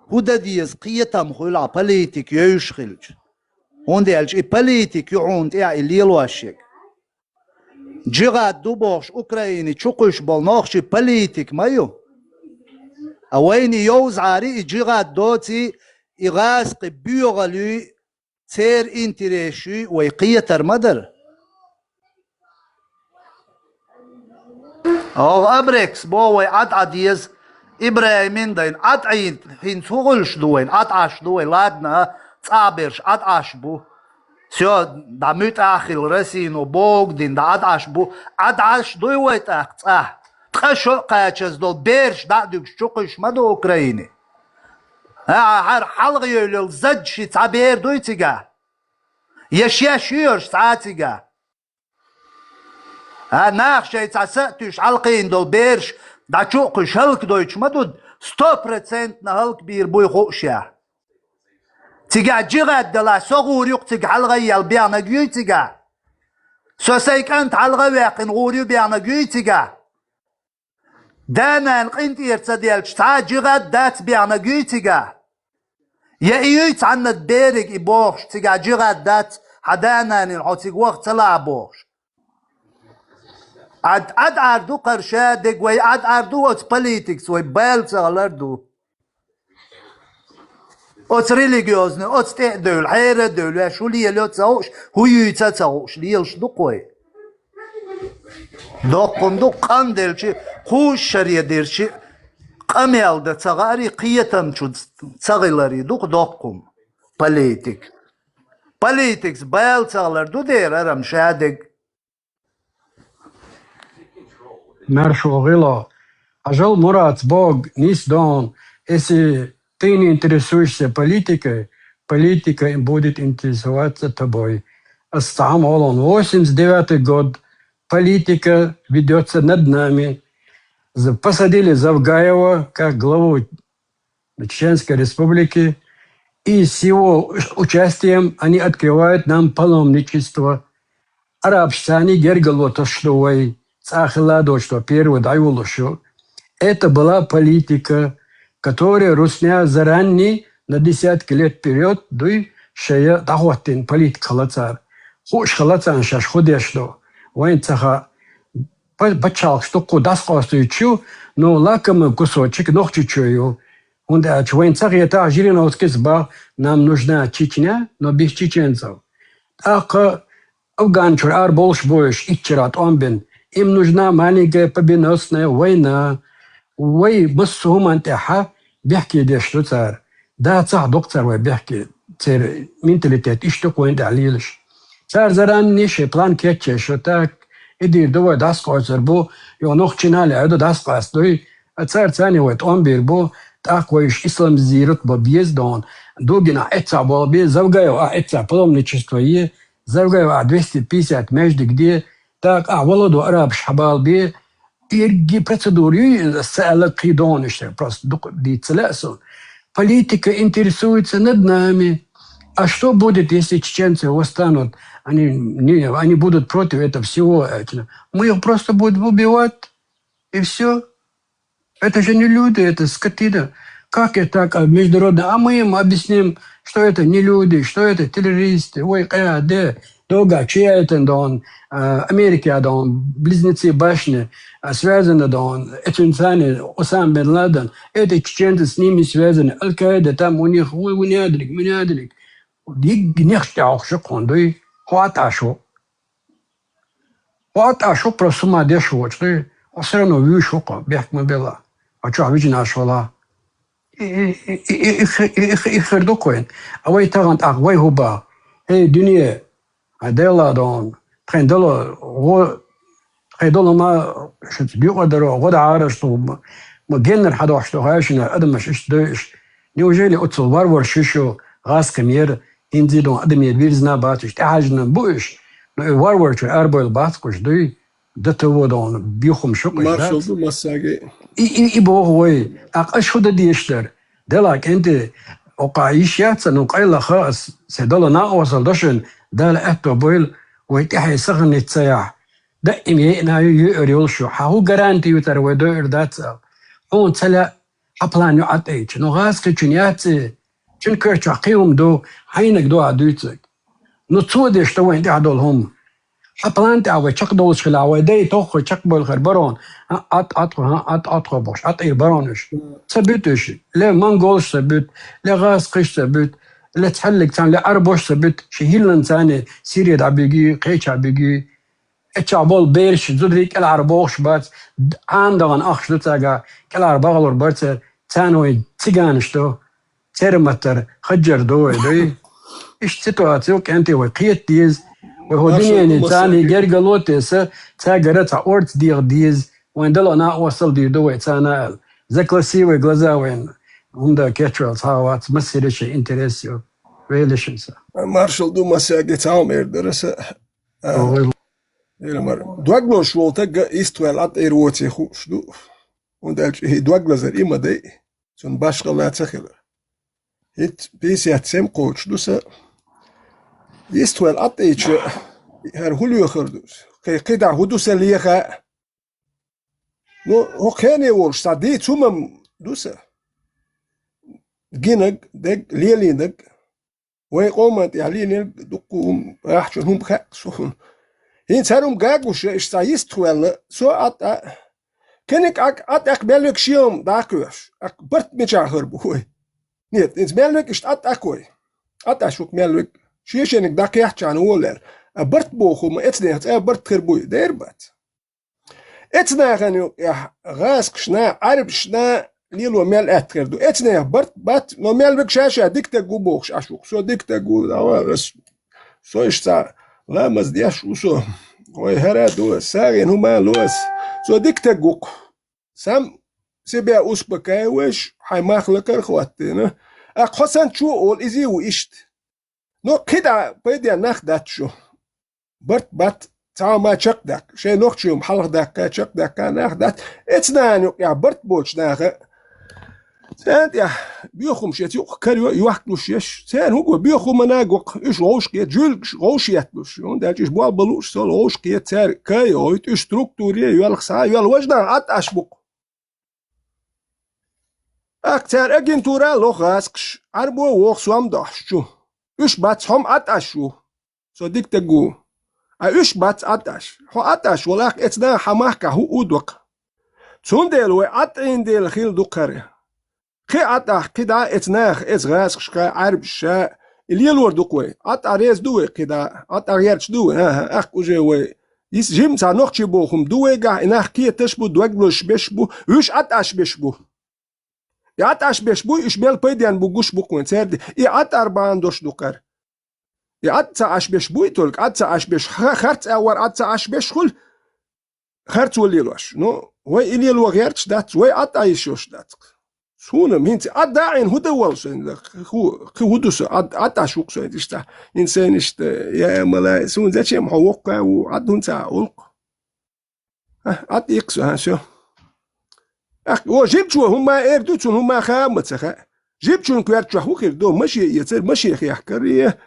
хӀун дан деза кхетам хуьлу хьан политика йовзуш хилча. ХӀунда аьлча и политика ю хьуна тӀаьхьа и лелош ерг. Джихад ду бохуш Украине чу кхуьссуш болу нохчий политик ма ю. А вайна и йовзахьара, и джихад доций, и гӀазкхи боьхаллий, церан интересаш юй вай кхетар ма дара. Оха Абрекс боху вай Ӏад-Ӏад еза, ИбрахӀимин дайна Ӏад Ӏийна хӀинца хӀун гӀуьллуш ду вайна, Ӏад Ӏаш ду вай, ладна, цӀахь берш Ӏад Ӏаш бу. Всё, дӀа муьтӀахь а хилла, Россино богу дина дӀа Ӏад Ӏаш бу. Ӏад Ӏаш дуй вай тӀаккха цӀахь? Ткъа шо а кхачаза долу бераш дӀа а дуьгуш чу кхуьссуш ма ду Украине. ХӀара хьалха йевлла зад ши цхьа бер дуй цигахь? Я шеш ю ерш цхьа а цигахь? А, наха шайн цхьа са а туьйсуш хьалакхиъна долу бераш дӀа чу а кхуьссуш хӀаллакдойтуш ма ду, сто процентов хӀаллакбийр буй хууш я. Цигахь джихад далахь, со гӀур ю-кх цига хьалхаяьлла бехнарг юй цигахь? Со сайн кӀант хьалха а ваьккхина гӀур ю бехнарг юй цигахь? Да-нана къинтӀера ца делча, цхьа а джихад дац бехнарг юй цигахь? Я и юй цхьанна берриг и бохуш, цигахь джихад дац, хьан да-нанин хьо цига ваха ца лаха бохуш? Ӏад, Ӏад-Ӏар ду кхара ша дерг, вай Ӏад-Ӏар ду оцу политикаца, вай бала ца хилар ду. Оцу религиозный, оцу тӀе а девлла, хьера а девлла, ваьш хӀун лелайо а ца хууш, хӀун юьйцу а ца хууш, лелаш ду-кх вай. Доккхун ду-кх къанделчи, кхуззачу шаре дирчи, къамел дан ца гӀари, кхетам чу ца хилари ду-кх доккхун политик. Политикаца бала ца хилар ду дера, арам ша дерг. Маршо гӀило. Хьажал, Мурат, Бог нисдон, если ты не интересуешься политикой, политика будет интересоваться тобой. Ас цхьа хӀума оал хьона. Восемьдесят девятый год. Политика ведётся над нами. З-, посадили Завгаева как главу Чеченской Республики, и с его участием они открывают нам паломничество. Арабашца гергарло тосуш ду вай, цӀа хилла доцуш ду, первый дӀайолалуш ю. Это была политика, которая русня заранее на десятки лет вперёд дуй шая дӀахӀоттийна политика хилла цара. Хууш хилла царна шаьш хӀун деш ду. Вайна ца хаьа, па-, пачхьалкхаш дуккха дӀасакъоастуьйтуш ю, но лакомый кусочек Нохчийчоь ю. ХӀунда аьлча вайна ца хетахь, Жириновскийс боху: «Нам нужна Чечня, но без чеченцев». ТӀаккха Афган чуьра арабовлуш бу уьш, итт шарахь тӀом бина. «Им нужна маленькая победоносная война». Вай массо а хӀуманна тӀехь бехке деш ду цара. Дацахь а ду-кх цара вай бехке. Церан менталитет иштта ду-кх вайна тӀехь лелаш. Цара заранее шайн план кечъеш ю, так, и дийр ду вай, дӀасакъоастар бу, юха нохчийн а лаьа ду, дӀасакъоастадой. Цара царна вай тӀом бийр бу, тӀаккха вай уьш исламизировать бан беза дона. Дугин ахь эццахь болх бе, Завгаев ахь эццахь паломничество е, Завгаев ахь двести пятьдесят маьждиг де, тӀаккха ахь Володо арабаш хьабалабе, ирги процедура ю иза, ас ца аьлларг кхин догӀун иштта, просто дукха дийца ца лаьа суна. Политика интересуется над нами. А что будет, если чеченцы восстанут? Они, не, они будут против этого всего. Это. Мы их просто будем убивать. И всё. Это же не люди, это скотина. Как это так? А международный, а мы им объясним, что это не люди, что это террористы. Ой, къа, де, дога, чья это, дон, а, Америка, дон, близнецы башни, а, связаны, дон, эти инсаны, Усама бен Ладен, эти чеченцы с ними связаны, Аль-Каида там у них, ой, вуьнадалиг, муьнадалиг. Диг нехча тӀехьохуш ю кхунна дуй, хьо а тӀаш ву. Хьо а тӀаш ву, просто хӀума деш воцуш дуй, хьо все равно вуьйш ву кхо, бехк ма белла. Хьо чохь вижинаш вала. И, и, и, и, и, и, и, и хир ду кхойн. А вай тахана тӀаккха вай хӀу баха? ХӀей, дуьне, хьайн Делла дон, тхайн дало, гӀо, тхайн дало ма, шуьца дюкъа даро, гӀо дӀа гӀараш ду, ма, ма геннара хьадохуш ду, хьаьшина адамаш иштта дойуш. Неужели оццул варвар шуьшу гӀазкхи мера, хӀинца дон адаме вирзина бацаш, тӀехьаьжна бу уьш? Ну, и варвар чуьра арабойла бац кхуш дуй? Д Т В дон, бихум шу кхуш дац? Маршалла ду массаьрга. И, и, и боху вай, тӀаккха аша хӀу дан дезаш дара? Дела кӀентий, оккха йиш яц сан, ну, къайлаха ас, се дала накъостал до шуна, Дала аьтто бойла, вай тӀаьхье сахарница ца яхь. Даим яйъина ю, йоьар йолуш ю. Хьан хӀун гаранти ю цара вай дойур дац аьлла? Хьуна ца лаьа, хьан план ю Ӏад айча? Ну, гӀазкхичун яц и? Цуьнан кара чохь кхин хӀума ду, хьайнаг ду ахь дуьйцург. Ну, цо деш ду вайн тӀехь долу хӀума. Хьан план тӀехь вай чекхдолуш хилахь, вай дай тоххуй чекхбойла хир барон. ХӀан, Ӏад, Ӏад, хӀан, Ӏад, Ӏад, хӀо бохуш, Ӏад эр барон уьш. Ца буьту уьш. Ле монголаш ца буьту, ле гӀазкхиш ца буьту, ле цхьаьллиг царна, ле Ӏарбош ца буьту, ши хӀиллан царна Сири дӀабуьгий, кхечахь буьгий. Эччахь болу бераш, зударий кӀелхьара бохуш бац, д-, Ӏан дахана ахча ду цаьрга, кӀелхьара бахалур бара церан, царна вай циганаш ду, церан маттара хаджар ду вай, дуй? Иштта ситуаци ю, кӀентий, вай кхета деза, вай хӀу дуьненан царна гергало а тесна, цаьргара цхьа орца деха деза, вайн дала накъостал дийр ду вай царна аьлла. Закрой свои глаза вайна, хӀунда кечвелла цхьа а вац, массеран шайн интерес ю. Велишин са. Маршалла ду массаьрга, цхьа хӀума эр дара аса. А, Ой. Ира мара. Дог лозуш волу таг йистхваьлла Ӏад эр воций хууш ду. ХӀунда аьлча и дог лазар и ма дай, цунна башхалла ца хилар. ХӀинца пятьдесят семь кхочуш ду сан. Йистхваьлла Ӏад айча, хӀара хӀун лоьхур ду? Кхе-, кхидӀа хӀун ду сан леха? Ну, хӀокху хене волуш цхьа дийца хӀума ду сан. Гинарг, дерг, лелийнарг. Вайн къоман тӀехь лелийнарг дуккха хӀума, ахча хӀума хаьа суна. ХӀинца хӀара хӀума гуш, иштта цхьа йистхваьлла, со Ӏад а, кхиниг Ӏад а, Ӏад а мел вега шен хӀума дӀакхоьхьуш, барт мичахь хир бу вай? Нет, иза мел вега иштта Ӏад а кхой. Ӏад а шух мел вега. Шен-шениг дӀакхехьчарна воллера. А барт боху хӀума эцнех цӀа барт хир буй? Дера бац. Эцнахана юкъехь гӀазкхашна, Ӏарбашна лело мел аьтту хир ду. Эцнех барт бац, но мел вега ша-ша дика таг ву бохуш Ӏаш ву-кх. Со дика таг ву, давай, ас, со иштта ламаз деш ву со. Вай хӀара а ду ас, сагӀина хӀума а ло ас. Со дика таг ву-кх. Сам себя успокаиваешь, хьайн мах лакхара а хӀоттийна. Ткъа хьо санна чо олу, иза а ву иштта. Ну, кхидӀа пайденна нах дац шу. Барт бац, цхьа ма чакхдаккха. Шайн нохчий хӀума хьалха даккха, чакхдаккха нах дац. Эцна юкъа барт боцу наха. Царна тӀехь боьха хӀумаш эца юкъа карайо, йохкалуш еш. Царна хӀун го, боьха хӀума нагокх, уьш вовшахкхета, жуьлгаш вовшахетталуш. ХӀунда аьлча уьш болх бан лууш, сол вовшахкхета, цара кхайой, уьш структуре йоьлху схьа, йоьлху важа нах Ӏатташ бу-кх. ТӀаккха цара агентура лоху гӀазкхаш, Ӏарбо воху сом дохьуш чу. Уьш бац, хьо-м Ӏатташ ву. Со дика стаг ву. Ткъа уьш бац Ӏатташ. Хьо Ӏатташ валахь, эцна хьан махкахь хӀуъу доккху. Цундела вай Ӏаттийна дела хилла ду кхара. Кхин Ӏаттахь кхидӀа эцна, эцна гӀазкхашха, Ӏаьрбашха, и лелор ду-кх вай. Ӏаттахь реза ду вай кхидӀа, Ӏаттахь гӀерташ ду вай. ХӀан-хӀа, ахкъа уже вай. Иза жима цхьа нохчий боху хӀума ду вайгахь, и нах кхеташ бу, дог лозуш беш бу, уьш Ӏатташ беш бу. И Ӏатташ беш бу, уьш мел пайденна бу гуш бу-кх вайн церан де. И Ӏаттар бахьана долуш ду кхара. И Ӏад ца Ӏаш беш буй, только Ӏад ца Ӏаш беш, ха-, харц а вара Ӏад ца Ӏаш беш хуьлу, харцо лелош. Ну, вай и лело гӀерташ дац, вай Ӏад Ӏайшош дац. Суна хӀинца Ӏад даӀийна хӀун дан волу сайна, хӀу-, кхин хӀун ду со, Ӏад, Ӏад Ӏаш ву-кх сайна иштта. ХӀинца сайна иштта, я мала, суна зачем хьо воккха ву, Ӏад хӀунца а улкх? А, Ӏад иккху со, а, всё. Ахь, о, жимчо хӀумма эр ду, цунна хӀумма хаа ма ца хаьа. Жимчун коьрта чохь хӀун хир ду, машен эцар, машен хехкар, е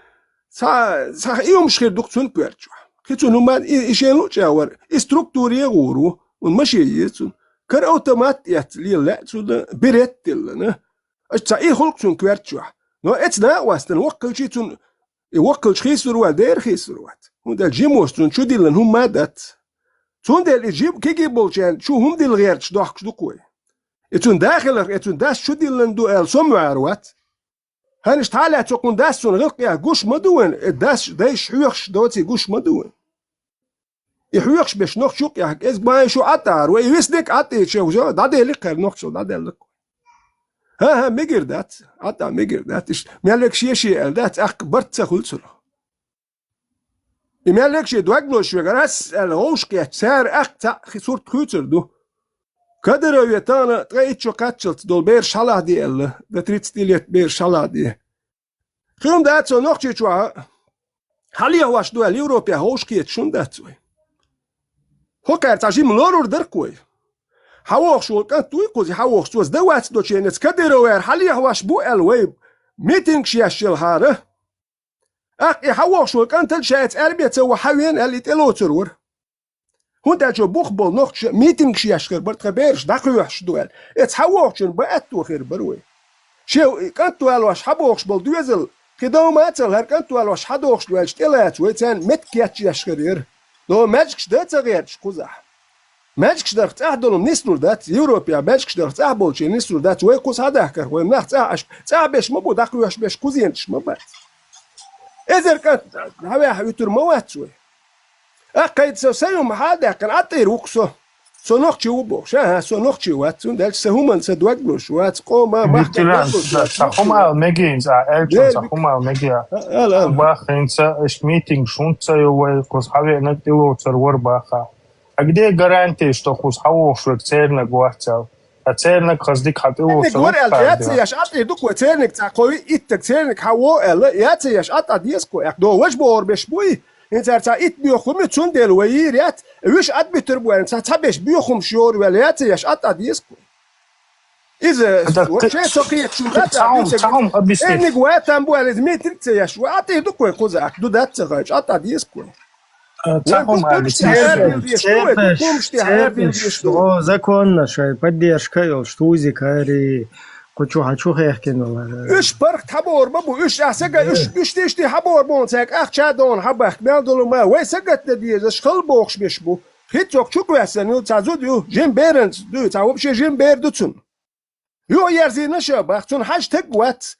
цхьа, цхьа и хӀумаш хир ду-кх цунна коьрта чохь. Кхин цунна хӀумма и, и шен луъча вара, и структуре а гӀур ву, хӀунда машен еза цунна. Кара автомат эцна лела лаьа цунна, берет а тиллина. Аша цхьа и хуьлу-кх цунна коьрта чохь. Но эцна а вастина, воккхалчий цунна, и воккхалча хийсур вац, дера хийсур вац. ХӀунда аьлча жимос цунна чу диллина хӀумма а дац. Цундела и жима кегий болчарна чу хӀума дилла гӀерташ дохкуш ду-кх вай. И цуьнан да хиларх, и цуьнан дас чу диллина ду аьлла, со ма ваьр вац. ХӀанаш тхьалаьцна кхунна дас цунна гӀиллакхехь гуш ма ду вайн, и дас дайша хьоьхуш доций гуш ма ду вайн. И хьоьхуш беш нохчу юккъехь кӀезиг ма ю шу Ӏад ара, вай висниг Ӏад ича, дӀаделли кхара нохчо дӀаделла-кх. ХӀан-хӀа, мегар дац, Ӏад а мегар дац, иштта мел вегаш еший аьлла дац, ахкха барт ца хуьлу цунах. И мел вегаш дог лозуш вегара ас аьлла, вовшахкхетча, цара ахкха цхьаъ хи-, сурт хуьйцур ду. Кадырове тахана ткъе итт шо кхаччалц долу бераш хьалахьде аьлла, до тридцати лет бераш хьалахьде. Кхин дац со нохчийчохь хьалехьош ду аьлла, Европехь вовшахкхеташ хӀунда дац вай? ХӀокхара цхьа жима лорур дара-кх вай. ХьавогӀуш волу кӀант вуй кхуза, хьавогӀуш цо зда вац долчу хенахь, Кадыровера хьалехьош бу аьлла вай митингаш еш елхьара. Ахкха и хьавогӀуш волу кӀантал ша эца аьрбе ца ву хьавена аьлла, и тӀелоцур вара. ХӀунда аьлча бух болу нохчаша митингаш еш хир бара, тхан бераш дӀакхоьхьуш ду аьлла. Эца хьавогӀучун бан аьтто хир бара вай. Шен кӀант валош хьабогӀуш болу доьзал, кхин дов ма ца хӀара кӀант валош хьадогӀуш ду аьлча, тӀелаца вай царна меттиг кечъеш хир яра. Но маьжгаш дан ца гӀерташ кхузахь. Маьжгаш дарх цӀахь долу нислур дац, Европехь маьжгаш дарх цӀахь болчийн нислур дац, вай кхуза хьадахкарх, вай нах цӀахь Ӏаш, цӀахь беш ма бу, дӀакхоьхьуш беш кхузенаш ма бац. Эзар кӀант хьаваьхьа вуьтур ма вац вай. Ахкхайда со сайн хӀума хьадаьккхина, Ӏад тӀера ву-кх со. Со нохчи ву бохуш, аха, со нохчи вац, цундела сан хӀуманна сан дог лозуш вац, къоман, махкан дог лозуш вац. Сан хӀума ал мегийна, а, элчан сан хӀума ал мегий. Ала, ала. Бах, хӀинца, иштта митинг шунца ю вай, кхуза хьавеанарг тӀелоцур вара баха. А где гарантия, что кхуза хьавогӀуш верг цернаг вац аьлла? Ткъа цернаг хаза дика хьан тӀе вуьйцуш вара аьлла, яций еш Ӏад тӀе ду-кх вай, церниг цхьа кхо иттаг церниг хьан во аьлла, яций еш Ӏад тӀе деза-кх вай, аьлла. До важа бохур беш буй, хӀинца цхьа итт боьха хӀума ю, цундела вай йийр яц, вуьш Ӏад буьтур бу аьлла, цхьа, цхьа беш боьха хӀумаш йора ваьлла, яций еш Ӏад тӀе деза-кх вай. Иза вообще со кхеташ дац, цхьа хӀума, цхьа хӀума объяснить. Церниг ватам бу аьлла, иза митинг ца еш, вай Ӏад тӀе ду-кх вай кхуза, ахка ду дац ца хойчу, Ӏад тӀе деза-кх вай. Э, ца хӀума аьлла, цербеш, цербеш, цербеш, о, законно шайн поддержка йолуш, Тузик ари, кху чу хьан чу хехкина вара. Уьш паргӀат хьабор ма бу, уьш ахь сага, уьш, уьш тишти хьабор бу, цаьрга ахча а дохна хьабахка, мел долу ма, вай сагатдан дезаш, хала бохуш беш бу. Хиц цох чу кхоьссина ю, цхьа зуда ю, жима беранца ду, цхьа вообще жима бер ду цунна. Юхаерзийна ша бах, цунна хьажа таг вац.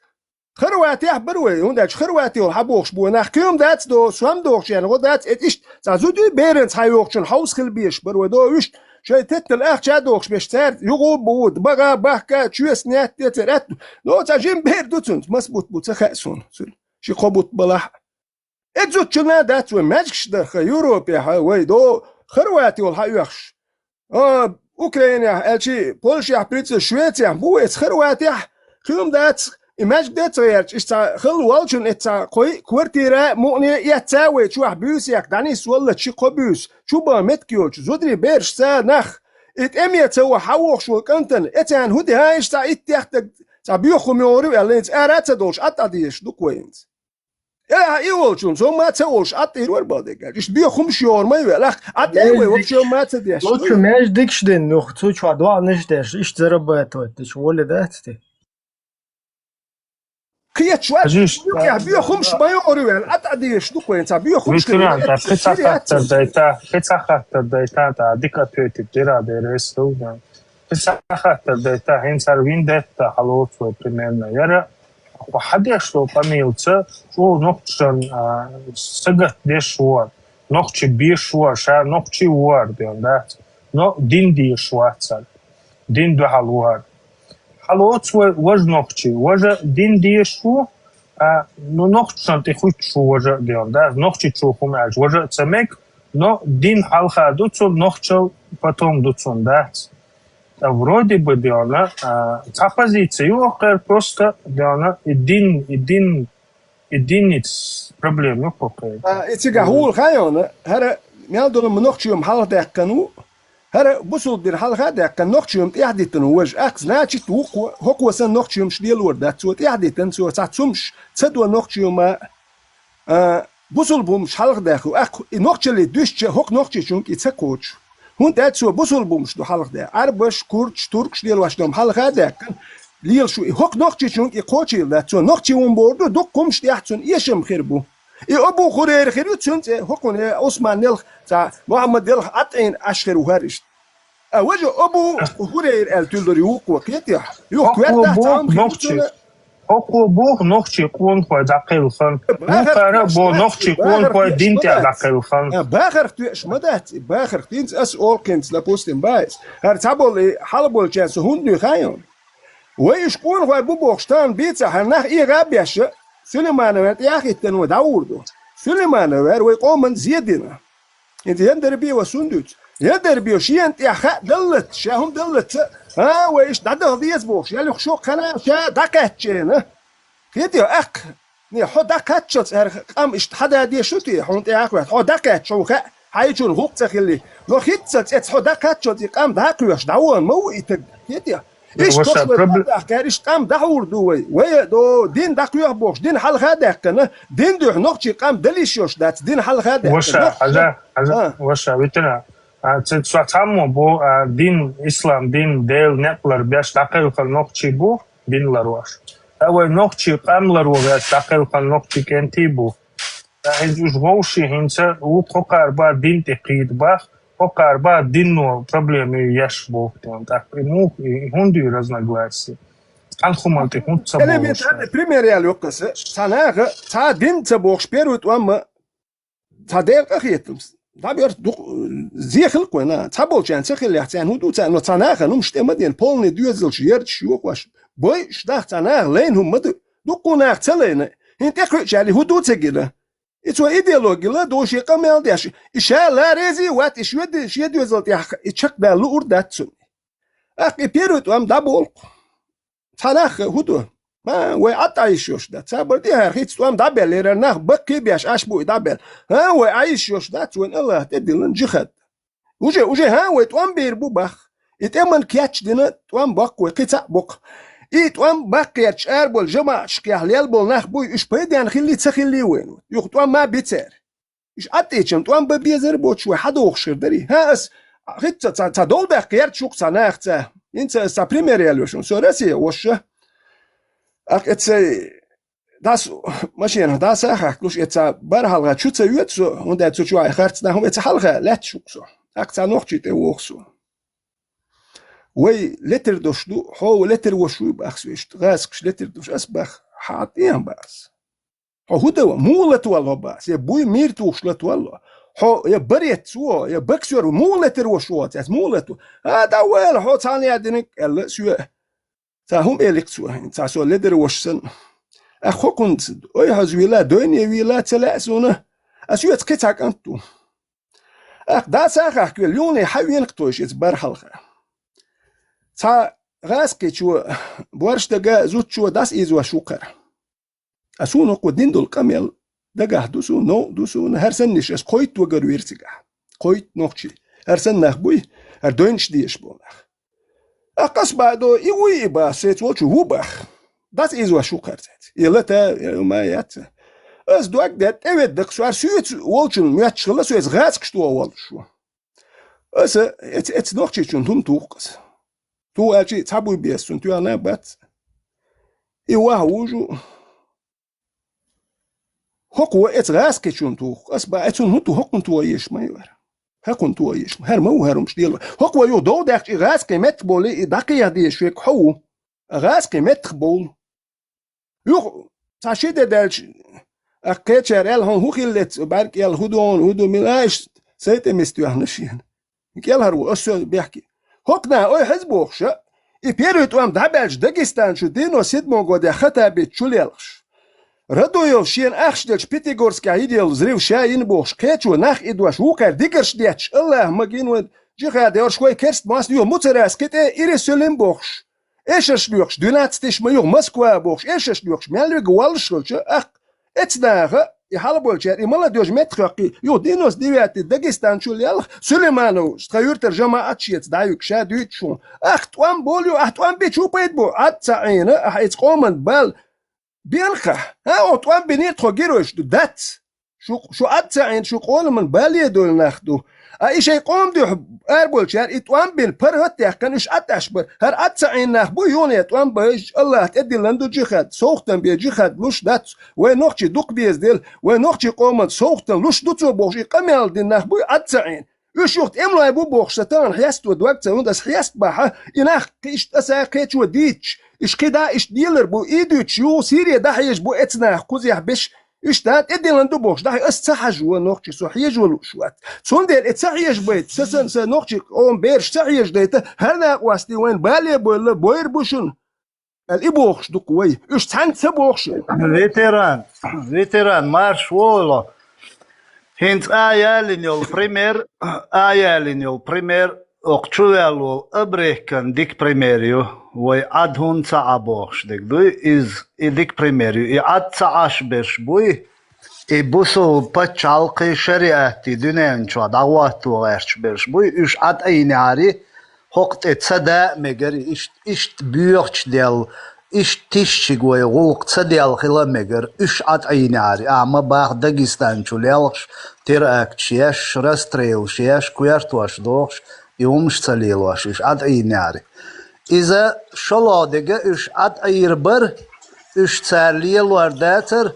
Хорватехь бара вай, хӀунда аьлча Хорватиол хьабохуш бу нах, кхин дац до, сом дохучеран гӀо дац, эт иштта цхьа зуда беранца хьайохучун хьовса хила безаш бара вай, до вуьшта шайн теттал ахча а дохуш беш цаьрца, югӀу а бу, багӀа, бахка, чоьса нетте церан аьтту. Но цхьа жима бер ду цунца, мас бутт бу ца хаьа суна, цуьнан ши-кхо бутт балахь а. Эцу зудчунна дац вай маьжгаш дарха Европехьа вай до Хорватиол хьаоьхуш. А, Украинехь, аьлчи, Польшехь, прицу Швецехь, бу эца Хорватехь, кхин дац, И маьждиг де ца гӀерташ, иштта цхьа хала волчун, иштта цхьа кхо-йиъ квартира мукъане эцна вай чохь буьйса яьккха, дӀанисвелла ши-кхо буьйса, чу бан меттиг йолчу зударий берашца нах. И тӀеме ца ваха хьан вохуш волу кӀантана, эцарна хӀун де хьан иштта цхьа итт-дех стаг, цхьа боьха хӀума йогӀур ю аьлла, хӀинца ара а ца долуш, Ӏад а дезаш ду-кх вай хӀинца. Э, и волчунца хӀумма а ца олуш, Ӏад тӀера вара бала дегаш. Иштта боьха хӀумаш йогӀур ма ю вай, лах, Ӏад тӀера вай, вообще хӀумма а ца деш. Лучше маьждигаш дина, юха цу чохь доӀанаш деш, иштта зарабатывать деш, воля дац те? Кхеташ вац, Хьажиш, юкъехь боьха хӀумаш ма йогӀур ю вай, Ӏад а дезаш ду-кх вай, цхьа боьха хӀумаш хир ю, ветеран, тӀа кхин цхьа хаттар дайта, кхин цхьа хаттар дайта, тӀа дика ответить дира деррес ду. Кхин цхьа хаттар дайта, хӀинца хӀара виндетта хьалоцу вай примерно. Яра, хьо хьан деш долу къамелаца, чӀогӀа нохчашна, а, сагатдеш вара, нохчий беш вара, ша нохчий вара, ден дац, но дин деш вацара, дин дуьхьал вара. Хьалоцу вай, важа нохчий, важа дин деш ву, а, ну, нохчашна тӀе хуьттуш ву важа а, ден дац, нохчичу хӀума аьлча, важа а ца мега, но дин хьалха ду цунна, нохчалла потом ду цунна, дац. Ткъа вроде бы, дена, а, цхьа позиция ю хӀокхуьнан, просто, дена, и дин, и дин, и динница проблема ю хӀокхуьнан. А, и цигахь хӀума хьайона, хӀара мел долу нохчий хӀума хьалха даьккхина ву, хӀара бусулба дин хьалха а даьккхина, нохчий хӀума тӀаьхьа дитина ву важа. Ахь, значит, вукхо, хӀокхо санна нохчий хӀумаш лелор дац, цо тӀаьхьа дитина, цо цхьа цумаш ца до нохчий хӀума, а, бусулба хӀумаш хьалха даьхна, ахь, и нохчалле дуьстича, хӀокху нохчичунга и ца кхочу. ХӀунда аьлча цо бусулба хӀумаш ду хьалха даьхна. Ӏарбаш, курдаш, туркаш лелош долу хӀума хьалха а даьккхина, лелаш ву и. ХӀокху нохчичунга и кхочийла дац. Цо нохчий хӀума бохург ду, дуккха хӀумаш тӀехь цунна эшам хир бу. И Абу Хурайра хир ю цуьнан цӀе, хӀокхунна я Ӏусман елха, цхьа Мухьаммад елха ӀатӀина Ӏаш хир ву хӀара иштта. А важа Абу Хурайра аьлла туьллур ю вукхо, кхетий хьо? Юха коьртахь цхьа хӀума хир ю цуьнан. ХӀокхо боху нохчий къонахой дӀакхелхина. Вукхара а боху нохчий къонахой дин тӀехь дӀакхелхина. А, бахарх тоьаш ма дац и, бахарх. ХӀинца ас олу хӀинца, допустим, баьс. ХӀара цхьаболу и хьалаболчарна со хӀунда дуьйху хьайна? Вай уьш къонахой бу бохуш тахана бийца, хӀара нах эгӀа а беш, Сулаймановна тӀе а хӀиттина вай дӀагӀур ду. Сулаймановна вай къоман зе дина. ХӀинца Яндарбиев ас хӀунда дуьйцу? Яндарбиев шена тӀехь хаа даллалц, ша хӀума даллалц, а, вай иштта дӀадаха деза бохуш, я юха шо кхана ша дӀакхаьччена. Кхетий, аккха, не, хьо дӀакхаччалц, хӀара къам иштта хьан да деш ду те, хьуна тӀе а хоьтту, хьо дӀакхаьчча, хьуна хаьа, хьайчунна гӀуллакх ца хилли. Но хӀинццалц эца хьо дӀакхаччалц и къам дӀакхоьхьуш дӀавахана ма ву и таг. Кхетий? Иштта ваша, кхошлар пробле- ма дахкара, иштта къам дӀахьур ду вай. Вай, до, дин дӀакхоьхьу бохуш, дин хьалха а даьккхина, дин дуьхьа нохчий къам дала йиш йолуш дац, дин хьалха а даьккхина. Ваша, нохчий хьажа, хьажа, а, ваша, ветеран. А, ца, ца, цхьаммо бу, а, дин, ислам дин, Делан некъ лар беш дӀакхелхина нохчий бу, дин ларош. Ткъа вай нохчий къам ларо веш дӀакхелхина нохчий кӀентий бу. Ткъа хӀинца уьш вовшийн хӀинца ву кхокхар бан дин тӀе кхийда бах, кхокхар бан динно проблема еш боху тӀаккха. И муха, и хӀунда ю разногласие? Цхьана хӀуманна тӀе хӀунда ца бохуш? Элементарный пример яла йоккхаса. Цхьа наха, цхьа дин ца бохуш, первый тӀом ма, цхьа дера къахетамс. ДӀаберш дукъ-, зе хилла кхойна. Цхьаболчарна ца хиллехь, царна хӀун ду царна, но цхьа наха хӀумаш тӀе ма дена, полный доьзалш, ярташ йохош. Бойуш даха цхьа наха лайна хӀума ма ду. Дуккха наха ца лайна. ХӀинца тӀекхуьучарий хӀун ду ца гина? И цо идеологи ла ду шен къамел деш, и ша ла рези а вац, и шен де-, шен доьзал тӀехь и чекхдаьлла луур дац цунна. ТӀаккха и первый тӀом дӀаболу-кх. Цхьа нах хӀун ду? А, вай Ӏад Ӏайшош дац. Цхьабар тӀе хӀара хӀинца тӀом дӀабеллера, нах баккхий а беш, Ӏаш бу и дӀабелла. А, вай Ӏайшош дац, вайн Аллах тӀедиллина джихад. Уже, уже, хӀан, вай тӀом бийр бу бах. И тӀеман кечдина тӀом боккху вай, кхин цхьаъ боккху. И тӀом баккхерчу араболу жамаӀаташкахь лел болу нах буй, уьш пайденна хилли, ца хилли вайна. Юха тӀом ма би церан. Уьш Ӏад тӀечам тӀом бан безар боцуш вай хьадохуш хир дарий? ХӀан, ас хӀинца ца, ца дов баьккхерчу юкъа ца нахаца. ХӀинца аса ца пример яьлла шуна. Со Россия воша. Ах, эццай дас машенах дас а хахкалуш, эца бар хьалха чу ца йоьду со, хӀунда аьлча цу чу вай харц нах хӀума эца хьалха лаьтташ ву-кх со. ТӀаккха цхьа нохчий тӀе воху со. Вай летар дош ду, хьо летар вош вуй бах со иштта, гӀазкхаш летар дош, ас бах, хьан тӀе а бах ас. Хьо хӀун дан ван? Муха латвалло бах ас? Я буй мийра тухуш латвалло? Хьо я борец ву, я боксёр ву, муха летар вош ву ас, муха латво? А, дӀавала, хьо цхьана яа диниг, аьлла, соьа. Цхьа хӀума элира цо, цхьа со ледар вош санна. Ах, хӀокхунца ойхьаза вийла, дойне вийла ца лаьа суна. Ас оьца кхин цхьа кӀант ву. Ах, дас а хахкавелла, юхне хьан венах тойш иза бар хьалха. Цхьа гӀаскхичо, боаршдага зудчо дӀасаийзош ву кхара. А суна хӀокхо дина долу къамел дагахь ду суна, новкъа ду суна, хӀара саннаш ас кхойтта вагар вира цигахь. Кхойтта нохчий. ХӀара санна нах буй, хӀара дойнаш дезаш болу нах. Ахкъас баьдо, и вуй и бах, сеца волчу ву бах. ДӀасаийзош ву кхара цец. И лата, и ма яц. Ас дог де, тӀеведда-кх со, хӀара соьца волчун моьттуш хилла, со иза гӀаскхичо тоху волуш ву. Аса эца, эца нохчичун хӀума туху аса. Ту аьлчи цхьа буй бес цунна тоьхна бац. И ваха вужу. ХӀокхо эца гӀаскхичун туху. Ас бан, эцун хӀун ту, хӀокхун ту еш ма яра. ХӀокхун ту еш ма. ХӀара ма ву хӀара хӀумаш дела. ХӀокхо юха дов даьккхича, и гӀаскхи меттах болу, и дӀакхеха дезаш верг хьо ву. ГӀаскхи меттах болу. Юха цхьа ши де даьлча, а кхечара аьлла, хьуна хӀун хилла эца, бӀаьрг кӀел хӀун ду, хьуна хӀун ду, мила аьлла, сайтӀа миста тоьхна шена. КӀелхьарво, аса со бехке. ХӀокху наха ой хьеза бохуша, и первый тӀом дӀабаьлча Дагестан чу девяносто седьмом годехь Хаттабича чу лелхаш. Радуев шена ахча делча Пятигорскехь йина йолу взрыв ша йина бохуш, кхечо нах идош вукхара дикарш детташ, Аллахь магийна вайн джихад йолуш вай керст мостагӀ юха Муцараскин тӀе Иерусалим бохуш. Эшарш лоькхуш, двенадцать тысяч ма юха Москва бохуш, эшарш лоькхуш, мел верг воллуш хилча, ахкха, эца наха, и хьалаболчара, и молодёжь меттахъяккхий, юха девяносто девятый Дагестан чу лелха, Сулейманов, тхан юьртара жамаӀат шеца дӀаюьгу, ша дуьйцу шуна. Ахкха тӀом болу, ахьа тӀом бичу пайда бу, Ӏад ца Ӏийна, ахьа эца къоман бал бенха. ХӀа, о, тӀом бинера тхо геройш ду, дац. Шу, шу Ӏад ца Ӏийна, шу къоламан бале а долу нах ду. А и шайн къома дуьхьа араболчара и тӀом бина, паргӀат а даьккхина, уьш Ӏад Ӏаш бара. ХӀара Ӏад ца Ӏийна нах бу, юхане тӀом баьжча, Аллахь тӀедиллина ду джихад, совгӀатам бен джихад луш дац. Вай нохчий дукха беза дела, вай нохчий къоман совгӀатам луш ду цо бохуш, и къамел дина нах буй Ӏад ца Ӏийна. Уьш юха тӀемалой бу бохуш, сан тахана хьесто дог ца, хӀунда аса хьеста бахьа, и нах кхин иштта аса кхечо дийцча, уьш кхидӀа иштта лелар бу, и дуьйцуш юха Сире дӀахьежа бу эца нах кхузехь беш, уьш тӀа тӀедиллина ду бохуш, дӀахье аса ца хьажа вон нохчий, со хьежа лууш вац. Цундела и ца хьежа байта, сан сан, сан нохчий къоман бераш ца хьежа дайта, хӀара накъостий вайн бале а бевлла, бойр бу шуна. Аьлла, и бохуш ду-кх вай. Уьш цхьаьнца ца бохуш. Ветеран, ветеран, марша вогӀийла. ХӀинца а ялийна йолу пример, а ялийна йолу пример, окху чу ваьлла волу Абрекан дика пример ю. Вай Ӏад хӀунда ца Ӏа бохуш дерг дуй, иза и дика пример ю. И Ӏад ца Ӏаш берш буй, и бусулба пачхьалкхий, шариатий дуьнен чохь дӀахӀотто гӀерташ берш буй, уьш Ӏад Ӏийнехьари, хӀокху тӀе ца даа а мегар, иштта, иштта боьхачу дел, иштта тишчиг вай гӀуллакх ца дел хила а мегар, уьш Ӏад Ӏийнехьари, ахьа ма баха Дагестан чу лелхаш, теракташ еш, расстрелаш еш, коьртош дохуш, и хӀумаш ца лелош, уьш Ӏад Ӏийнехьари. Иза шолгӀа дега уьш Ӏад Ӏийр бара, уьш цара лелор дацара,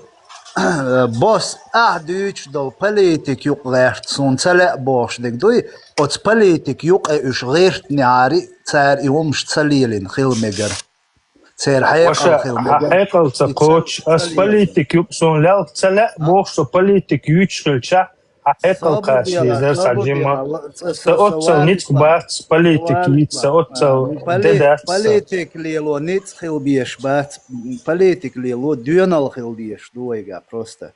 бос ахь дуьйцуш долу политик юкъа гӀерта суна ца лаьа бохуш дерг дуй, оцу политик юкъе уьш гӀиртнехьари, цара и хӀумаш ца лелийна хила мегар. Церан хьекъал хила мегар. Хьекъал ца кхочуш, аса политик юкъа суна лелха ца лаьа бохуш, со политик юьйцуш хилча, хьан хьекъал кхача дезара сан жима. Сан оццал ницкъ бац политик йийца, сан оццал де дац сан. Политик лело ницкъ хила безаш бац, политик лело доьналла хила дезаш ду вайга просто.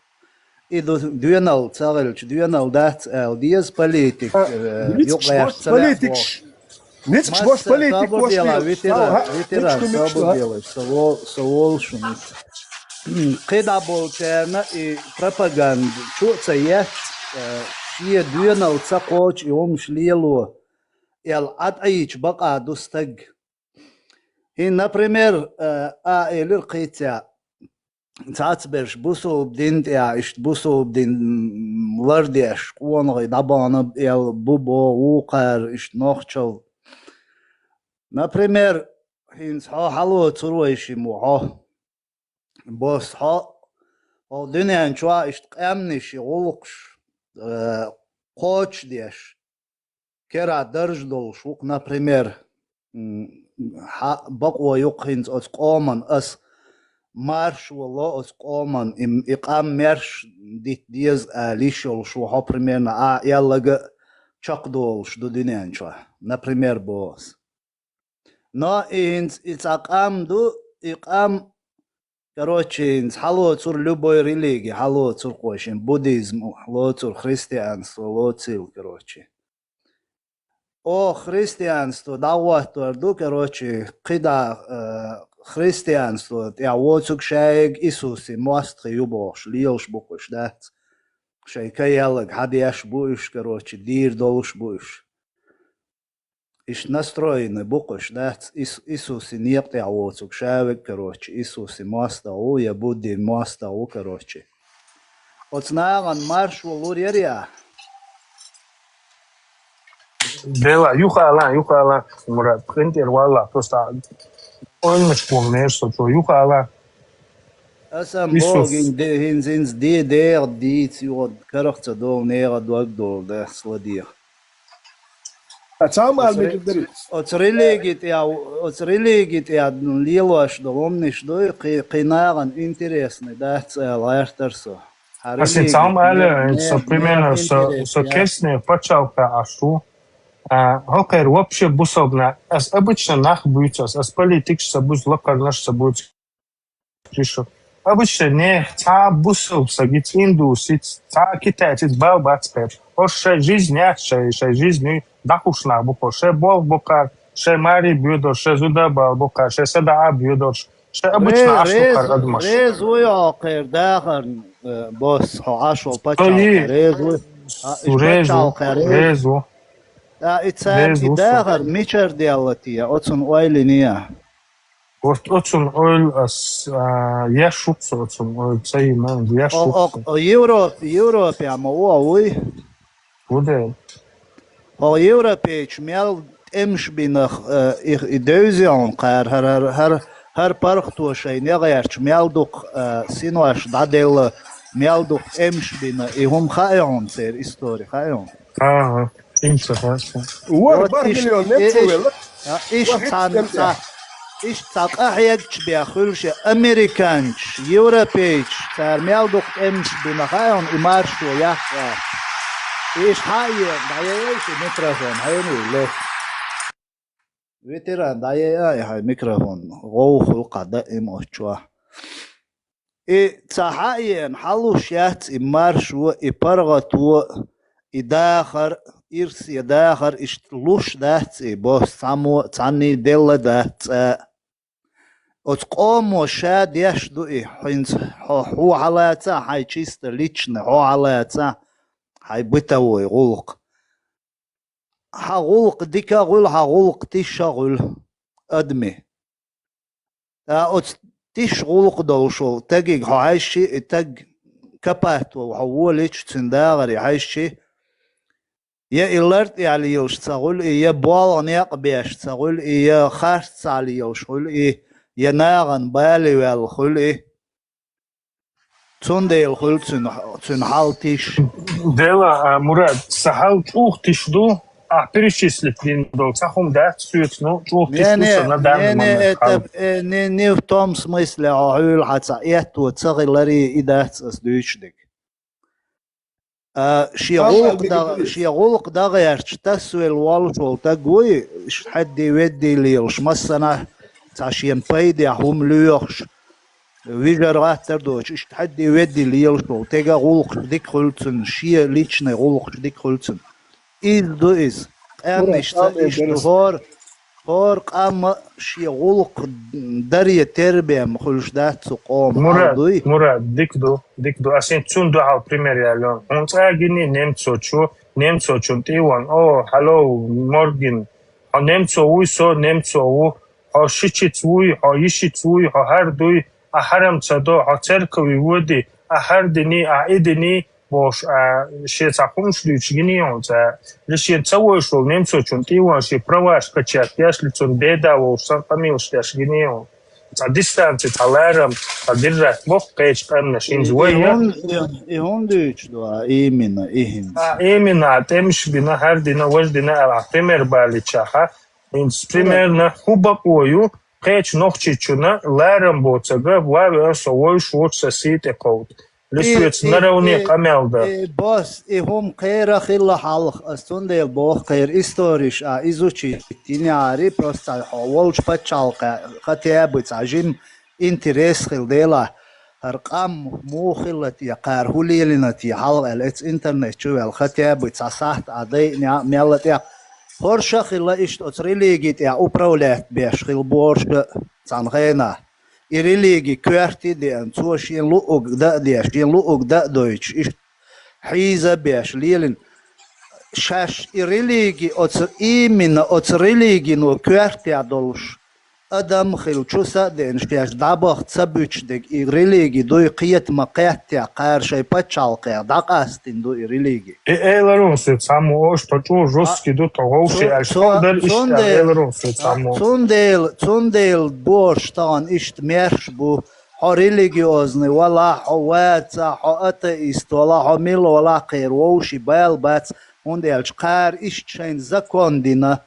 И ду доьналла ца хилча, доьналла дац ала деза политик, юкъаьрца политикаш. Ницкъаш бош политик бош ветеран, ветеран, собар делаш, со вол-, со волу шуна. КхидӀа болчарна и пропаганда чу а ца етташ, э, шен доьналла ца кхочу и хӀумаш лело, аьлла, Ӏад Ӏийча бакъа ду стаг. ХӀин, например, э, а элира кхийцця, цхьацберш бусулба дин тӀехь, иштта бусулба дин лардеш, къонахий дӀабахана аьлла, бу боху вукхара, иштта нохчалла. Например, хӀинца хьо хьалоцур вай шиммо хьо. Бос хьо, хьо дуьнен чохь иштта къаьмнаш и гӀуллакхаш, э, кхочушдеш, керахь дарж долуш ву-кх, например, м, хьан бакъо ю-кх хӀинца оцу къоман ас маршо ло оцу къоман, и, и къам мерш дита деза ала йиш йолуш ву хьо, примерно, а аьлларг а чекхдолуш ду дуьнен чохь, например, боху ас. Но и хӀинца и цхьа къам ду, и къам, короче, хӀинца хьалоцур любой религи, хьалоцур кхо шин, буддизм лоцур, христианство лоцийла, короче. О, христианство дӀагӀоттор ду, короче, кхидӀа, э, христианство тӀехь воцург шайга Иисусе мостагӀий ю бохуш, лелаш бу-кх уьш, дац? Шайн каяллаг хьадеш бу уьш, короче, дийр долуш бу уьш. Иштта настроенный бу-кх уьш, дац? Ис-, Иисусе некъа тӀехь воцург шаверг, короче, Иисусе мостагӀа ву, я Будде мостагӀа ву, короче. Оцу нахана маршо лур яра я? Дела, юха ала, юха ала, Мурат, къинтӀера валла, просто ойланаш боху мер со чо, юха ала. Аса Иисус. Богин де, хӀинца, хӀинца де, дегӀа дийца, юха карах ца долу, нехан дог долу, дехас ладеха. Ца ма Оцу ре-, мегар дарий. Оцу религи тӀе, оцу религи тӀе лелош долу хӀуманаш дуй, кхи-, кхин нахана интересный дац аьлла гӀертар со. Хьан Ас религи цхьамма аьлла, не-, со не-, примерно, не со, интерес со яц. Кеснех пачхьалкхе Ӏаш ву. А, хӀокхеран вообще бусалба нах, ас обычно нах буьйцу, ас, ас политикаш ца буьйцу, лакхарнаш ца буьйцу. Обычно нех цхьа а бусалба саг, ица индус, ица цхьа а китаец, ица бала бац кхерча. ХӀорш шайн жизнь яц, шайн, шайн жизнь дӀахуш нах бу хӀорш. Шайн болх бу кхара, шайн маре боьдурш, шайн зуда бала бу кхара, шайн садаӀа боьдурш. Шайн обычно Ре-, Ӏаш бу кхара реза, адамаш. Реза вуй хьо кхеран дахарна, э, босс, хьо Ӏаш волу пачхьалкхе, Ой, реза вуй? А, иш реза ву, пачхьалкхе реза? Реза ву. А, и цара Реза и ву со. Дахар мичара делла те, оцунна ойла йина я? Вот оцунна ойла ас, а, еш ву со оцунна ойла, ца йина, еш О, ву о, со. О, Европ-, Европе ма ву, вуй? Ву де. Хьо европейчу мел тӀемаш бинах, э, и, и девзий хьуна кхара, хӀара, хӀара, хӀара, хӀара паргӀато шайн негӀерчу мел дукха, э, синош дӀаделла, мел дукха тӀемаш бина, и хӀума хаьа хьуна церан истори, хаьа хьуна? ХӀан, хӀинца хаьа. Вара Вот барх иш-, миллион немцо и-, иш-, велла. А, иштта Вахиц цхьана, немцо. Цхьа, иштта цхьа къахьегча бен хуьлуш я американцаш, европейцаш, цара мел дукха тӀемаш бина хаьа хьуна и маршо яхха. И иштта хьаен, дӀаяйай ши микрофон, хьенийла. Ветеран, дӀаяйай хьайн микрофон, гӀовгӀа хуьлу кхин даима оцу чохь. И ца хьаена, хьалуш яц и маршо, и паргӀато, и дахар, ирсе дахар, иштта луш дац и босс цхьаммо а, цхьанний делла дац цкъа а. Оцу къомо ша деш ду и, хӀинца хьо, хьо хьалаца, хьайн чисто личный хьо хьалаца, хьайн бытовой гӀуллакх. Хьан гӀуллакх дика а хуьлу, хьан гӀуллакх тиша а хуьлу, адми. Ткъа оцу тиша гӀуллакх долуш волу тагиг хьо хьаьжчи, и таг капат ву хьо волича, цуьнан дахаре хьаьжчи, я и лар тӀехь лелаш ца хуьлу и, я болх некъ беш ца хуьлу и, я харцахь лелаш хуьлу и, я нахана бале ваьлла хуьлу и. Цундела хуьлу цуьнан, цуьнан хьал тиша. Дела, а, Мурад, сан хьал чӀогӀа тиша ду, ахь перечислить дина долу цхьа хӀума дац соьца, ну, чӀогӀа тиша ду Не, сан на данный не, не, момент это, хьал. Э, не, не в том смысле, хьо хьуьлу хьан цхьа этто ца хиларе и дац ас дуьйцуш дерг. А, шен гӀуллакх дан, шен гӀуллакх дан гӀерташ тасвелла волуш волу таг вуй, иштта хьаьдди-ведди лелаш, массанхьа цхьа шена пайдехь хӀума лоьхуш, вижар гӀаттар доцуш, иштта хьаьдди-ведди лелаш волу, тега гӀуллакхаш дика хуьлу цуьнан, шен личный гӀуллакхаш дика хуьлу цуьнан. Иза ду иза. Къаьмнаш ца иштта хӀора, хӀора къам а шен гӀуллакх даре тербем хуьлуш дац цу къоман, хьал Мурад, дуй? Мурад, дика ду, дика ду. Ас хӀинца цунна дуьхьал пример яьлла. Хьуна цкъа а гиний немцочо, немцочун тӀе а ван, о, хьало, моргин, хьо немцо вуй, со немцо ву, хьо шичиц вуй, хьо йишиц вуй, хьо хӀара дуй, ахь хьарам ца до, хьо церкове воьдий, ахь хӀара диний, ахь и диний, бохуш, а, шен цхьа хӀумаш дуьйцуш гиний хьуна цкъа. Или шена ца вевзаш волу немцочун тӀе а ван, шен праваш качать деш, или цунна беда вовш санна къамелаш деш гиний хьуна. Цхьа дистанци, цхьа ларам, цхьа диррат боккху кхечу къаьмнаш хӀинца И, вай и яра. хӀун-, и, и хӀун дуьйцуш ду, а, именно, и хӀинца? А, именно, а, тӀемаш бина, хӀара дина, важа дина аьлла, а, пример баличахьа, хӀинца примерно хӀун бакъо ю, кхечу нохчичунна ларам боцург, ван веана со вовш воцу сан сий тӀе кховда. Или И, соьца и, наравне и, къамел дан. И, босс, и хӀума кхера хилла хьалха, ас цундела боху кхера историш а изучить йинехьари, просто цхьа хьо волчу пачхьалкхе, хотя бы цхьа жима интерес хилла делахь, хӀара къам муха хилла те, кхара хӀун лелийна те хьалха аьлла, эца интернет чу ваьлла, хотя бы цхьа сахьт а дайъинехь а мелла тӀехь. ХӀорш а хилла иштта оцу религи тӀехь управлять беш хилла бохурш а цхьана хенахь. И религи коьрте а деана, цо шен луъург дан а деш, шен луъург дан а дойтуш, иштта хьийза а беш, лелина. Шаьш и религи оцу, именно оцу религино коьртехь долуш адам хилла, чу са а деана, шаьш дӀабаха ца буьтуш дерг и религи дуй, кхетама кхеттехь, кхара шайн пачхьалкхех дӀакъастийна ду и религи. И эларо сан цхьаммо ош тхо чӀогӀа жесткий ду, тхо вовший аьлча, тхо дар иштта эларо сан цхьаммо. Цундела, цундела бохурш тахана иштта маьрша бу, хьо религиозный валахь, хьо ваца, хьо атеист валахь, хьо мила валахь, кхера вовший бала бац, хӀунда аьлча кхара иштта шайна закон дина,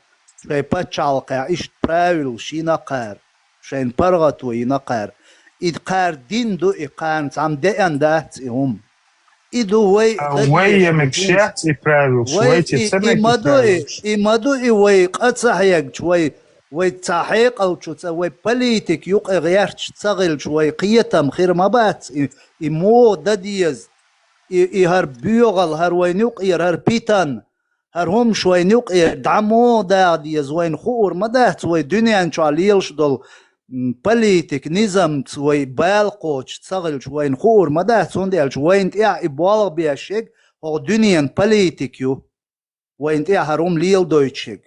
шайн пачхьалкхехь иштта правилаш йина кхара, шайна паргӀато йина кхара. И кхара дин ду, и кхарна цхьамма деана дац и хӀума. И ду вай, а, вай е мегаш яц и правилаш, вай, вай те и, ца и мега и ма ду и, правилаш. И ма ду и вай къа ца хьегча, вай, вай цхьа хьекъалчу ца, вай политик юкъе гӀерташ ца хилча, вай кхетам хир ма бац, и, и муха дан деза, и, и хӀара боьгӀал, хӀара вайна юкъера, хӀара питан, хӀара хӀумаш вайна юкъера дӀа муха дагӀа деза, вайна хуур ма дац, вай дуьнен чохь лелаш долу, м, политик, низамца вай бала кхочуш ца хилча, вайна хуур ма дац, хӀунда аьлча вайна тӀехь и болх беш ерг хӀокху дуьненан политик ю. Вайна тӀехь хӀара хӀума леладойтуш ерг.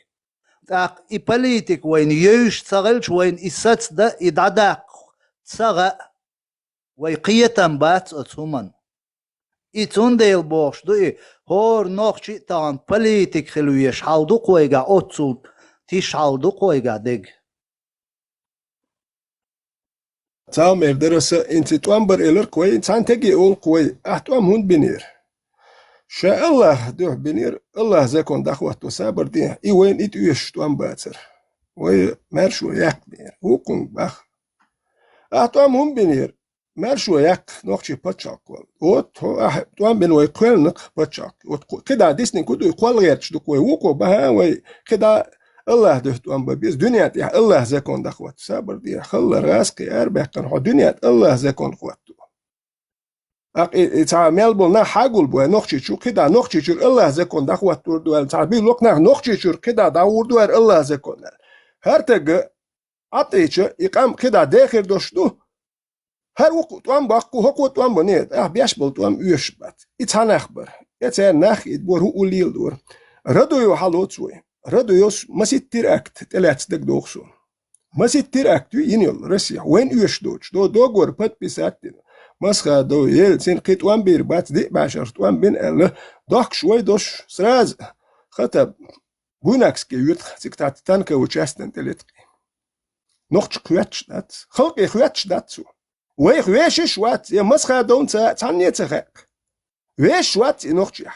ТӀаккха и политик вайна евзаш ца хилча, вайна и сацдан, и дӀадаккха ца хаьа. Вай кхетам бац оцу хӀуманна. И цундела бохуш ду и, хӀора нохчи а тахана политик хила везаш хьал ду-кх вайгахь, оццул тиша хьал ду-кх вайгахь дерг. Цхьа а мер дара аса, хӀинца и тӀом бар элира-кх вай, цхьана теге олу-кх вай, ахь тӀом хӀунда бинера? Ша Аллахьан дуьхьа бинера, Аллахьан закон дӀахӀотто сабар де, и вайна и тӀоьшуш тӀом бацара. Вай маьршо яккха бинера. Вукхунга бах. Ахь тӀом хӀунда бинера? Маьршо яккха нохчийн пачхьалкх вала. Вот хьо ахь тӀом бина вай кхоьллина-кх пачхьалкх. Вот кху-, кхидӀа дисниг хӀун ду, кхолла гӀерташ ду-кх вай, вукхо бахьа вай, кхидӀа Аллахьан дуьхьа тӀом бан беза, дуьнен тӀехь Аллахьан закон дӀахӀотто сабар де, хала, гӀазкхий, арабаьккхина хьо дуьнен тӀе Аллахьан закон хӀотто. ТӀаккха и, и цхьа мел болу нах хьагулбу вай Нохчийчу, кхидӀа Нохчийчуьра Аллахьан закон дӀахӀоттор ду аьлла, цхьа буьйлу-кх нах Нохчийчуьра кхидӀа дӀагӀур ду аьлла Аллахьан закон аьлла. ХӀара таг Ӏа тӀейча, и къам кхидӀа дехир долуш ду. ХӀара вукху тӀом баккху, хӀокхо тӀом бане, ахь беш болу тӀом оьшуш бац. И цхьа нах бара. Я церан нах и бора хӀуъу леладора. Радуев хьалоцу вай. Радуевс масийтта теракт тӀелаьцна дагадогӀу суна. Масийтта теракт ю йина йолу Россехь, вайна оьшуш доцуш, до-, договор подписать дина. Масхадов, Ельцин, кхин тӀом бийр бац, диъ бӀешарахь тӀом бина аьлла, дохкуш вай дош сразу хатта Буйнакске йоьту, цига тӀе танковый частьна тӀелетта. Нохчех хоьттуш дац, халкъех хоьттуш дац цо. Вайх вешаш а вац, я Масхадовна ца, цхьанне а ца хаьа. Вешаш вац и нохчех.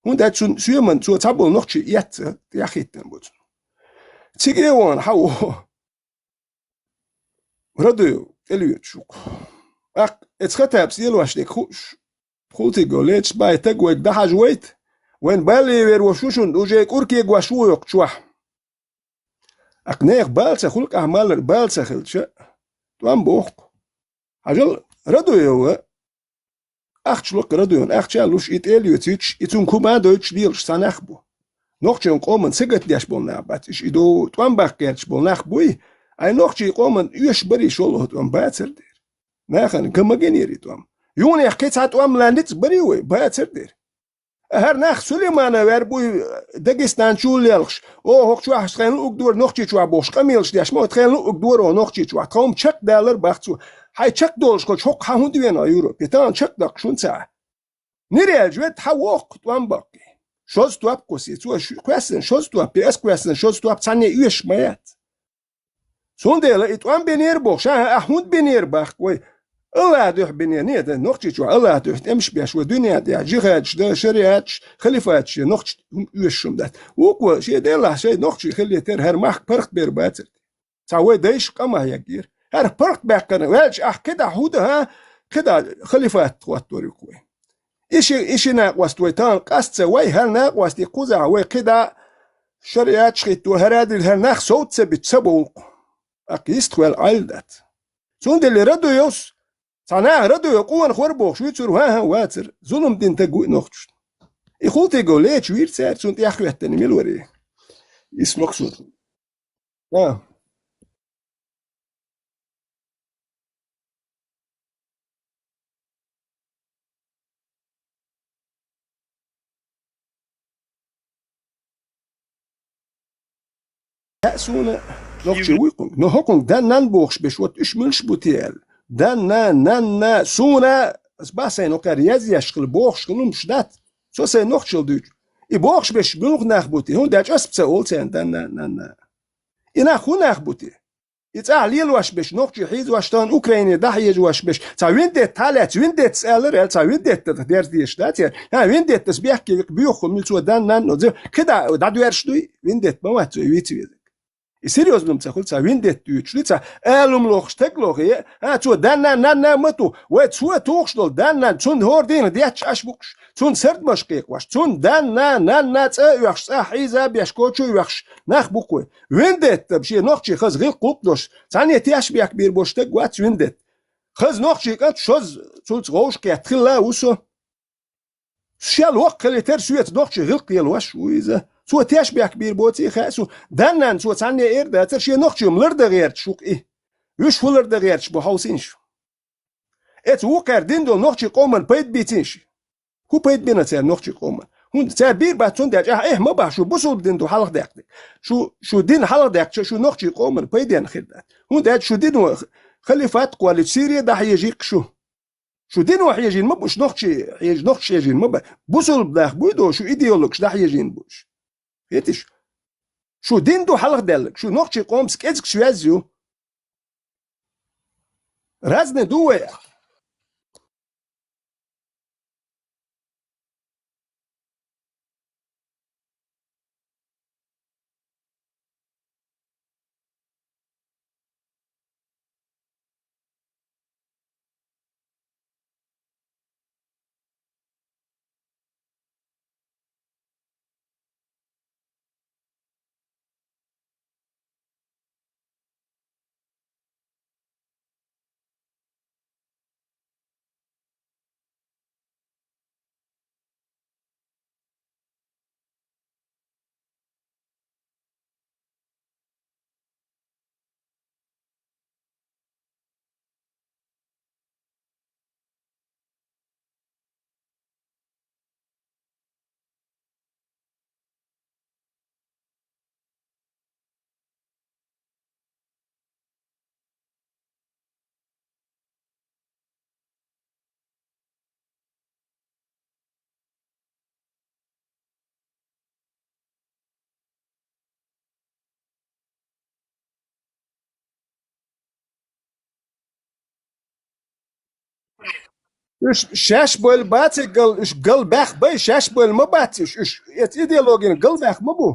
ХӀунда аьлча цуьнан соьман цо цхьаболу нохчий эцна, тӀехӀиттина бу цунна. Цига а вахана хьан ву? Радуев тӀелоьцуш ву-кх. ТӀаккха эцу Хаттабас лелош дерг хууш, Хултиго лецаш бай таг вайга дӀахьажа вайта, вайн балле вер ву шун, уже кӀур кегош ву йоккху чохь. ТӀаккха нехан бала ца хуьлу-кх, ахь малар бала ца хилча, тӀом боху-кх. Хьажал, Радуев а, ахча ло-кх Радуевна, ахча а луш, и тӀе а лоьцуьйтуш, и цунна хӀума а дойтуш лелаш цхьа нах бу. Нохчийн къоман сагатдеш болу нах бац, иштта и ду, тӀом баккха гӀерташ болу нах буй, ай нохчийн къоман оьшуш барий шолгӀа тӀом бацар дера. Нахана га ма гинера и тӀом. Юнех кхин цхьа тӀом лан ницкъ барий вай, бацар дера. ХӀара нах Сулейманов вер буй, Дагестан чул лелхаш. О, хӀокху чохь тхайна луъург дора Нохчийчохь бохуш, къамелаш деш ма, тхайна луъург дора о Нохчийчохь. Тхо хӀума чекхдалар бах цо. Хьайн чекхдолуш кхочу хӀокху хьан хӀунда вена Европе? Тахана чекхдаккхуш хӀунда ца Нир яьлча вет хьан воккху тӀом баккхий? Шозза топ кхуссий, цо шу-, кхоьссина шозза топ, я ас кхоьссина шозза топ, цхьанне оьшуш ма яц. Цундела и тӀом бинера боху, ша ахь хӀунда бинера бахка вай? Аллахьан дуьхьа бинера, не, дан Нохчийчохь Аллахьан дуьхьа тӀемаш беш вай дуьнен тӀехь, жихадаш дан, шариаташ, халифаташ, я нохча хӀума оьшуш хӀума дац. Вукхо шен делахь шайн нохчий хилла тера, хӀара махка паргӀатбер бацара. Цхьа вай дайша къамах яггера. ХӀара паргӀатбаьккхина ваьлча, ахь кхидӀа хӀу дан, хӀа? КхидӀа халифат хӀоттор ю-кх вай. И ши, и ши накъост вай тахана къаста ца вай, хӀара накъостий кхузахь вай кхидӀа шариаташ хӀитто, хӀара а дилла, хӀара нах совца ца бича, ца бовлу-кх. ТӀаккха йистхвелла Ӏайла дац. Цундела Радуевс, цхьа наха Радуев къонах вара бохуш вуьйцур, ван-хӀа вацара, зулам дина таг ву и нохчашна. И Хултигов леча вийра цара, цунна тӀехьахӀоьттина мила варий? Ис локсур. А. Хьа, суна нохчий вуй кхунг. Но хӀокхунг дан-нан бохуш беш, вот уьш муьлш бу те аьлла. Дан-нан, нан-на, суна, ас бах сайн нохчара язъеш хила, бохуш хила, хӀумаш дац. Со сайн нохчал дуьйцу. И бохуш беш муьлха нах бу те? ХӀунда аьлча ас ца олу царна дан-нан, нан-на. И нах хӀун нах бу те? И цӀахь лелош беш, нохчий хьийзош тахана Украине дӀахьежош беш, цхьа вендетта хьалаьцна, вендеттас алара аьлла, цхьа вендетта дерза дезаш дац яра. ХӀа, вендеттас бехке векх боьху мил цо дан-нанно, зе, кхидӀа дӀадоьрзуш дуй, вендетта ма вац цо вица везарг. И серьёзно ца хуьлу, цхьа вендетта дуьйцуш дуй, цхьа алам лохуш стаг лоху, э, хӀа, цо дан-нан, нан-на ма ту, вай цо тухуш долу дан-нан, цунна хӀора дийнахь детташ Ӏаш бу-кх уьш, цунна сардамаш кхайкхош, цунна дан-нан, нан-на цӀа а оьхуш, цӀа хьийза а беш, коча а оьхуш нах бу-кх вай. Вендетта шен нохчий хаза гӀиллакх-гӀуллакх долуш, цхьанне тешнабехк бийр болуш стаг вац вендетта. Хаза нохчий кӀант шозза цуьнца вовшахкхетта хилла а ву со. Шел воккха хилийтар соьца нохчий гӀиллакх лелош ву иза. Цо тешнабехк бийр боций хаьа суна. Дан-нанна цо цхьанне эр дацара, шен нохчий-м лардан гӀерташ ву-кх и. Уьш хӀун лардан гӀерташ бу хьовсийша. Эца вукхара дина долу нохчий къоман пайда бийцийша. ХӀун пайда бина цара нохчий къоман? ХӀунда цара бийр бац, цундела ахь, эхь, ма бахь, шу бусулба дин ду хьалхадаккха. Шу, шу дин хьалхадаккхача, шу нохчий къоман пайденна хир дац. ХӀунда аьлча шу дино халифат кхоллича Сири дӀахьежийкх шу. Шу дино хьежийна ма бу, шу нохчий хьежа-, нохчий хьежийна ма бу. Бусулба нах буй до, шу идеологаш дӀахьежийна бу уьш. Хетиш? Шу дин ду хьалхадаьлларг, шу нохчий къомца кӀезиг связь ю. Разный ду вай. Уьш шаьш бевлла бац, гал, уьш галбаьхна бай, шаьш бевлла ма бац уьш, уьш эца идеологина галбаьхна ма бу.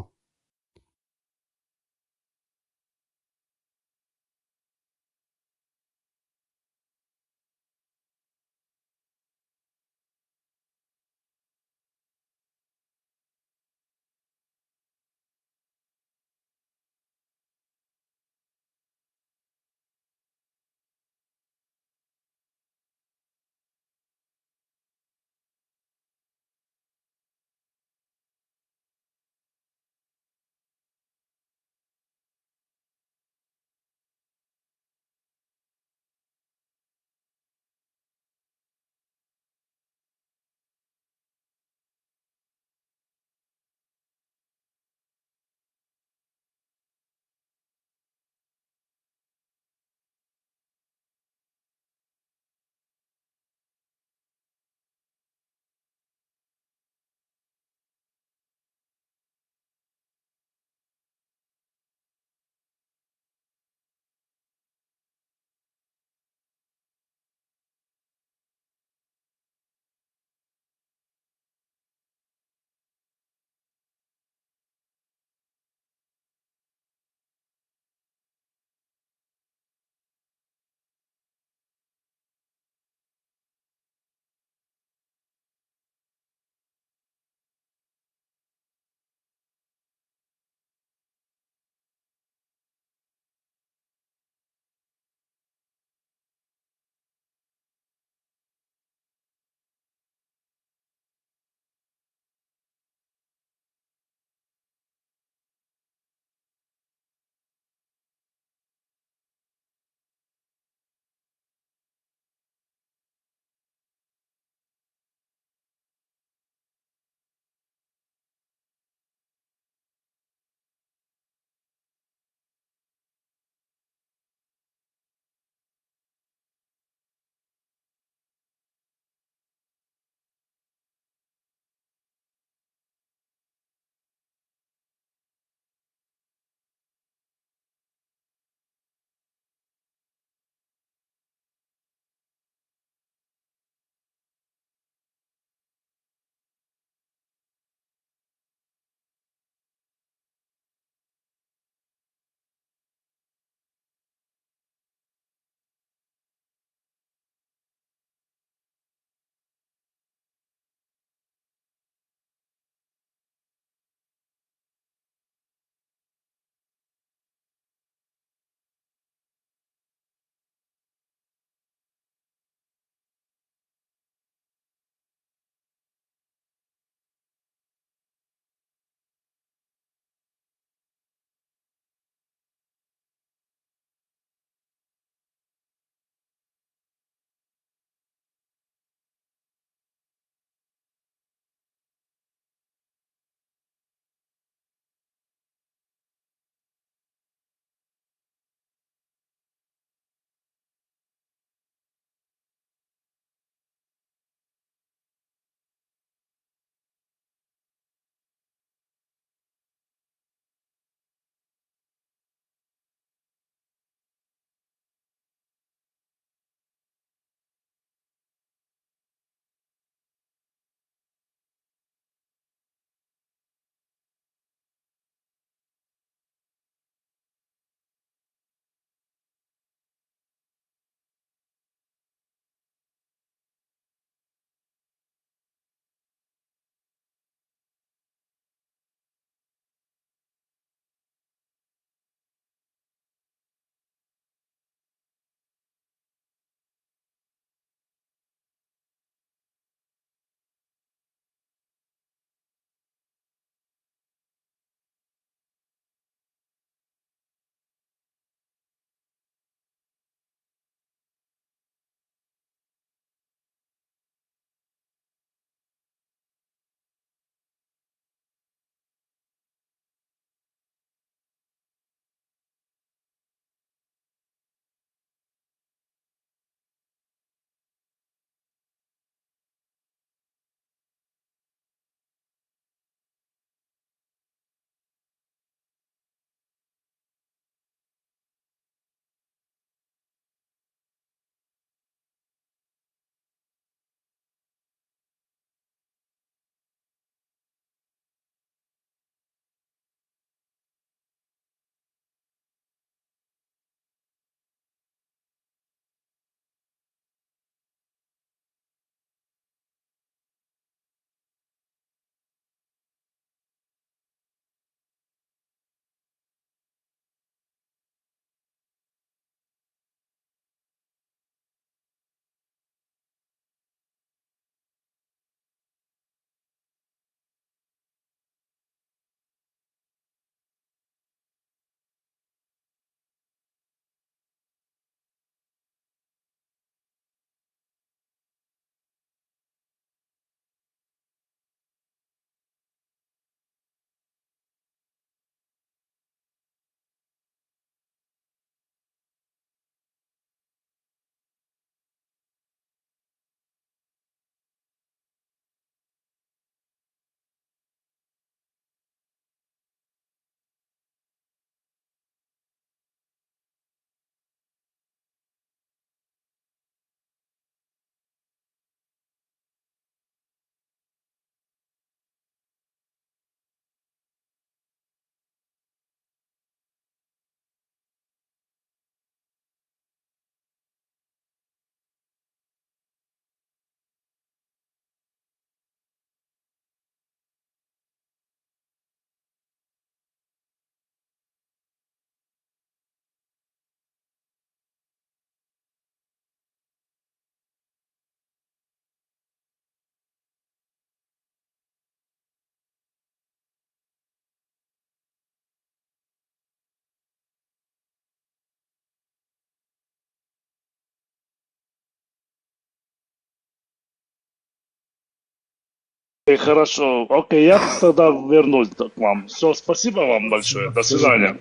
Хорошо. Окей, я тогда вернусь к вам. Все, спасибо вам большое. До свидания.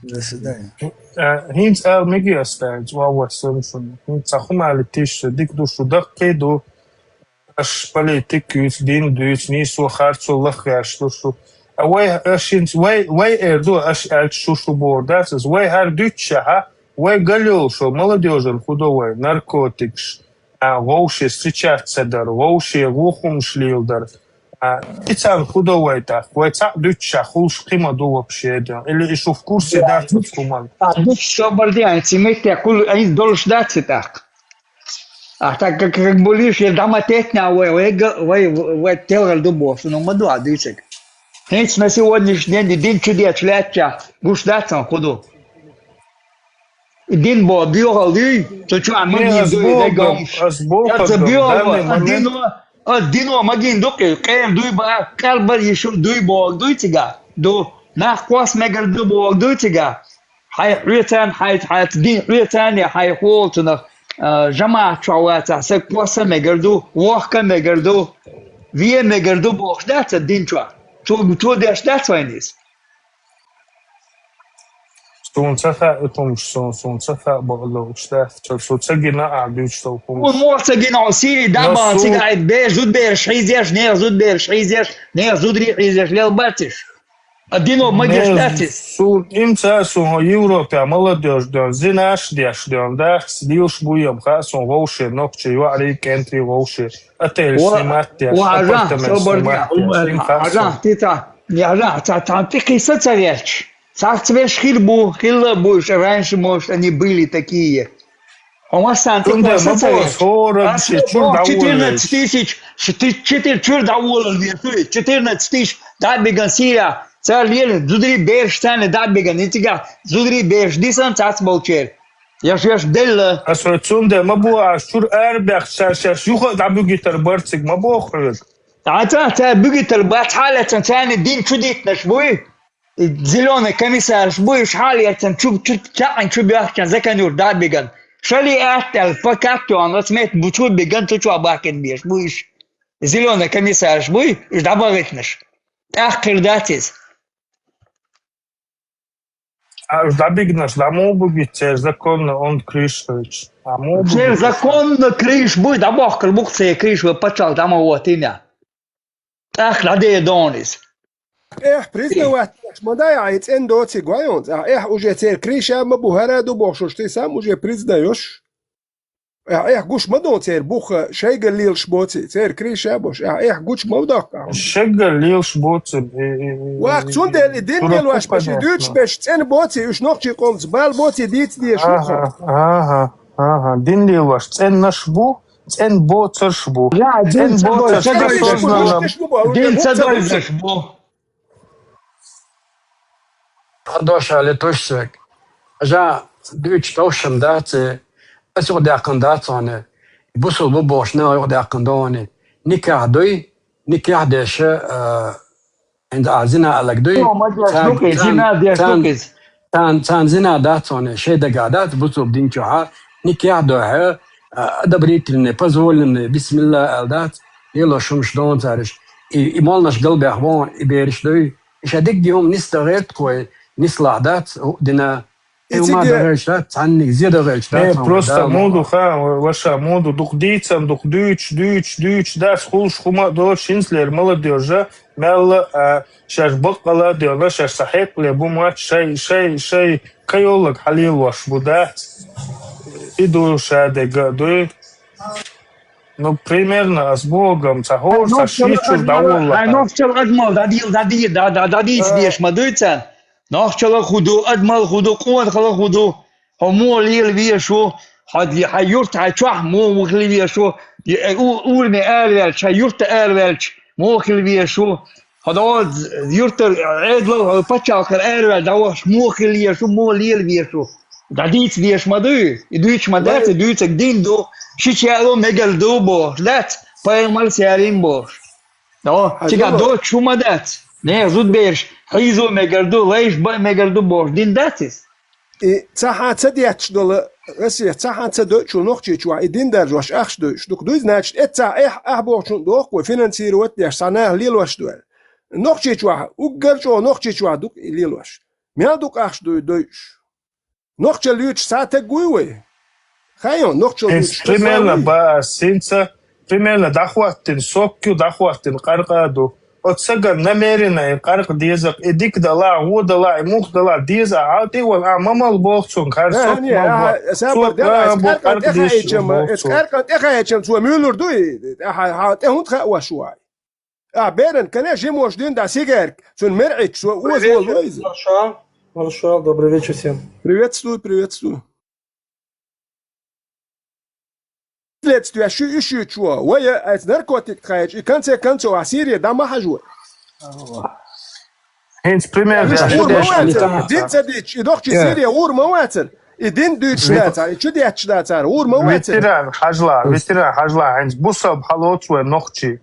До свидания. Э, хӀинца ала мегий ас даьлча, ван вац саншун. ХӀинца хӀумали тиша, дика ду шу, даккхий ду. Аш политик юьйцу, дин дуьйцу, нийсо харцо лахъеш ду шу. А вай, аш хӀинца, вай, вай эр ду, аш аьлча шу, шу бор дац ас. Вай хӀара дуьтта шаьхьа, вай галёл шу, молодёжан худо вай, наркотикаш. А, вовше встречаться дар, вовше вухумш лийла дар. А, и царна худо вай тӀаккха, вай цхьаъ дуьтта шаьхьа хулаш кхин ма ду вообще ден. Или и шу в курсе дац оцу хӀуман? А, дуьтта собар де, ай, ци метте кул, ай, долуш дац и тӀаккха. А так как, как болиш, я дома тетня, вай, вай, га-, вай, вай, телгал ду боху, ну, ма ду, а, дийцаг. ХӀинца на сегодняшний день дин чу дечу лаьттача, гуш дац сан худу. Дин бо, биогал дуй, цу чу а магин дуй, дай гомш. Ца биогал, а дино, а дино магин дукъи, къер дуй ба, къер бар йишу дуй бо, дуй цига, ду, нах кос мегар ду бо, дуй цига. Хьай хьоьцан, хьай, хьай дин хьоьцан, я хьай холцунах, а, жамаат чу ваца, са кос мегар ду, вохка мегар ду, ве мегар ду, бохуш дац дин чу. Цу, цу деш дац вайн иза. Суна ца хаьа и хӀумаш, суна, суна ца хаьа бакъ долуш дац, цо, со ца гина а дуьйцуш долу хӀумаш. Хьуна мохь ца гина, хьо Сири дӀабаха цига айта бер, зудбераш хьийзеш, нехан зудбераш хьийзеш, нехан зударий хьийзеш лел бациш. А дино магеш дац иза? Суна имца, суна хьо Европе молодёжь доьн, зинаш деш доьн, дац, лилаш буй ям хаьа суна вовше, нохчий, йоӀарий, кӀентий вовше, отель снимать деш, апартамент снимать деш, им хаьа суна. Хьажа, ти ца, я хьажа, ца, ца, ти кхийса ца гӀерташ. Царца веш хир бу, хилла бу, уж раньше, может, они были такие. Хьо массарна тӀе кхоьссина ца веш. Ас боху, четырнадцать тысяч, четы-, четыре чуьра дӀаволал веш ву, четырнадцать тысяч дӀа а биган Сирия. Цара лела, зударий бераш царна дӀа а биган, и цигахь зударий бераш дисан цац болчеран. Я ж, я ж делла. Ас вай цунде ма бу, аш чуьра арабехча, цара шаьш юха а дӀабуьгуьйтар бара цига, ма боху хьоьга. ДӀа ца, цара буьгуьйтар бац, хьалаьцна царна дин чу диттанаш буй. Зелёный комиссарш бу, уьш хьалаьцна чу, чу, чаьӀна чу боьхкина закон юрт дӀа а биган. Шали атта аьлла, пакат тоьхна, оцу метта бу чу биган, цу чохь бахкина беш бу уьш. Зелёный комиссарш буй, уьш дӀабахийтинаш. ТӀаккха хир дац иза. А уьш дӀабигнаш, дӀа муха бугийту церан законно он крышкалч? Церан законно крыш буй, дӀабохкар бу-кх церан крыш, вай паччахь дӀа ма вотийна. ТӀаккха дӀадея дона иза. Эхь, признавать деш ма дай, хьайн цӀена доций гой хьуна цӀа. Эхь, уже церан крыша ма бу, хӀара ду бохуш, ты сам уже признаешь. Эхь, эхь, гуш ма ду церан буха, шайгара лелаш боций, церан крыша бош. Эхь, эхь, гуш ма доккха. Шайгара лелаш боций. Вах, цундела и дин лелош беш, и дуьйцуш беш, цӀена боций, уьш нохчий къомца бала боций, дийца дезаш ву хьо. Ага, ага, ага. Дин лелош цӀенаш бу, цӀена боцарш бу. ЦӀена боцарш бу. Дин ца дойзаш бу. Хьан дош а ле тосчерг. Жа дуьйцуш товшам дац, аса юкъадаьккхина дац хьуна. Бусулба бу бохуш наха юкъадаьккхина ду хьуна. Никахь дуй, никахь деш, а, хӀинца а зина алаг дуй. Царна, царна зина дац хьуна, шайн дагахь дац, бусулба дин чохь а никахь дохьа, а, одобрительный, позволенный, бисмилла аьлла дац, лелош хӀумаш ду хьуна цара уьш. И, и молланаш галбаьхна бу хьуна, и бераш дуй. И ша дерриге хӀума нисдан гӀерта кхой, нислахь дац, хӀуъа дина. И хӀума дан гӀерташ дац, цхьанниг зе дан гӀерташ дац. Э, просто муха ду хаьа, ваша, муха ду, дукха дийцан, дукха дуьйцуш, дуьйцуш, дуьйцуш дац, хулаш хӀума а доцуш, хӀинцалера молодёжь а, мелла а, шаьш баккъала а девлла, шаьш цхьа хьекъале бу моьттуш, шай, шай, шай кайоллаг хьалелош бу дац. И ду ша дерг а дуй. Ну, примерно, ас боху-м, цхьа хӀора, цхьа ши чуьра дӀаволла. Хьайн нохчалла адамал дӀадийла, дӀадийла, дӀа-, дӀа-, дӀадийца дезаш ма дуй царна. Нохчалла хӀун ду, адамал хӀун ду, къонахалла хӀун ду, хьо муха лела везаш ву, хьо ди-, хьайн юрта, хьайн чохь муха вахила везаш ву, и, э, у-, урамехь араваьлча, хьайн юрта араваьлча, муха хила везаш ву, хьо догӀу юртара, Ӏедалал, хьо пачхьалкхара араваьлла дӀавахча, муха хила везаш ву, муха лела везаш ву. ДӀадийца дезаш ма дуй, и дуьйцуш ма дац, и дуьйцург дин ду, шича яа мегар ду бохуш дац, пайхамарс яьлла бохуш. О, цигахь доцуш хӀума дац. Нехан зудбераш хьийзо мегар ду, лайш бан мегар ду бохуш дин дац иза? И ца хьан ца детташ долу, Россия цхьа хьан ца дойчу Нохчийчохь и дин даржош ахча дойуш дукха дуй, значит, эццахь эхь, ахь бохучун дохку вай финансировать деш, цхьа нах лелош ду аьлла. Нохчийчохь, уггар чӀогӀа Нохчийчохь дукха и лелош. Мел дукха ахча дуй дойуш. Нохчалла юьтуш цхьа таг вуй вай? Хайо, нохчалла Эс юьтуш примерно ба синца, примерно дӀахӀоттина соккю, дӀахӀоттина къаркъа ду. Оцу саган намеренно и къаркъа деза, и дика дала, гӀо дала, и мух дала деза, а хьал тӀе а вала, а ма мал боху цунга, хӀара А, сокку не, мал а, боху. Сабар Цо дела, а, эс бо къаркъан къаркъа деза тӀехаьччама, боху эс цо. Къаркъан тӀехаьччама цо муьйлур дуй, а, хьа, хьа, тӀе хӀунда хаьа ваш вай? А, беран, кане жимош дин да сигарг, цун мерӀич, цо оза волу иза. Хорошо, хорошо, добрый вечер всем. Приветствую, приветствую. Следствие шу ишучо, вай айц наркотик тхайч, и конце концов, а Сирия да ма хьажу. ХӀинца пример Иш да, ур ма вацар, дин ца дичи, и дохчи Сирия ур ма вацар. И дин дуьйцуш дацар, и чу детташ дацар, ур ма вацар. Ветеран хьажла, ветеран хьажла, хӀинца бусалба хьалоцу вай нохчи.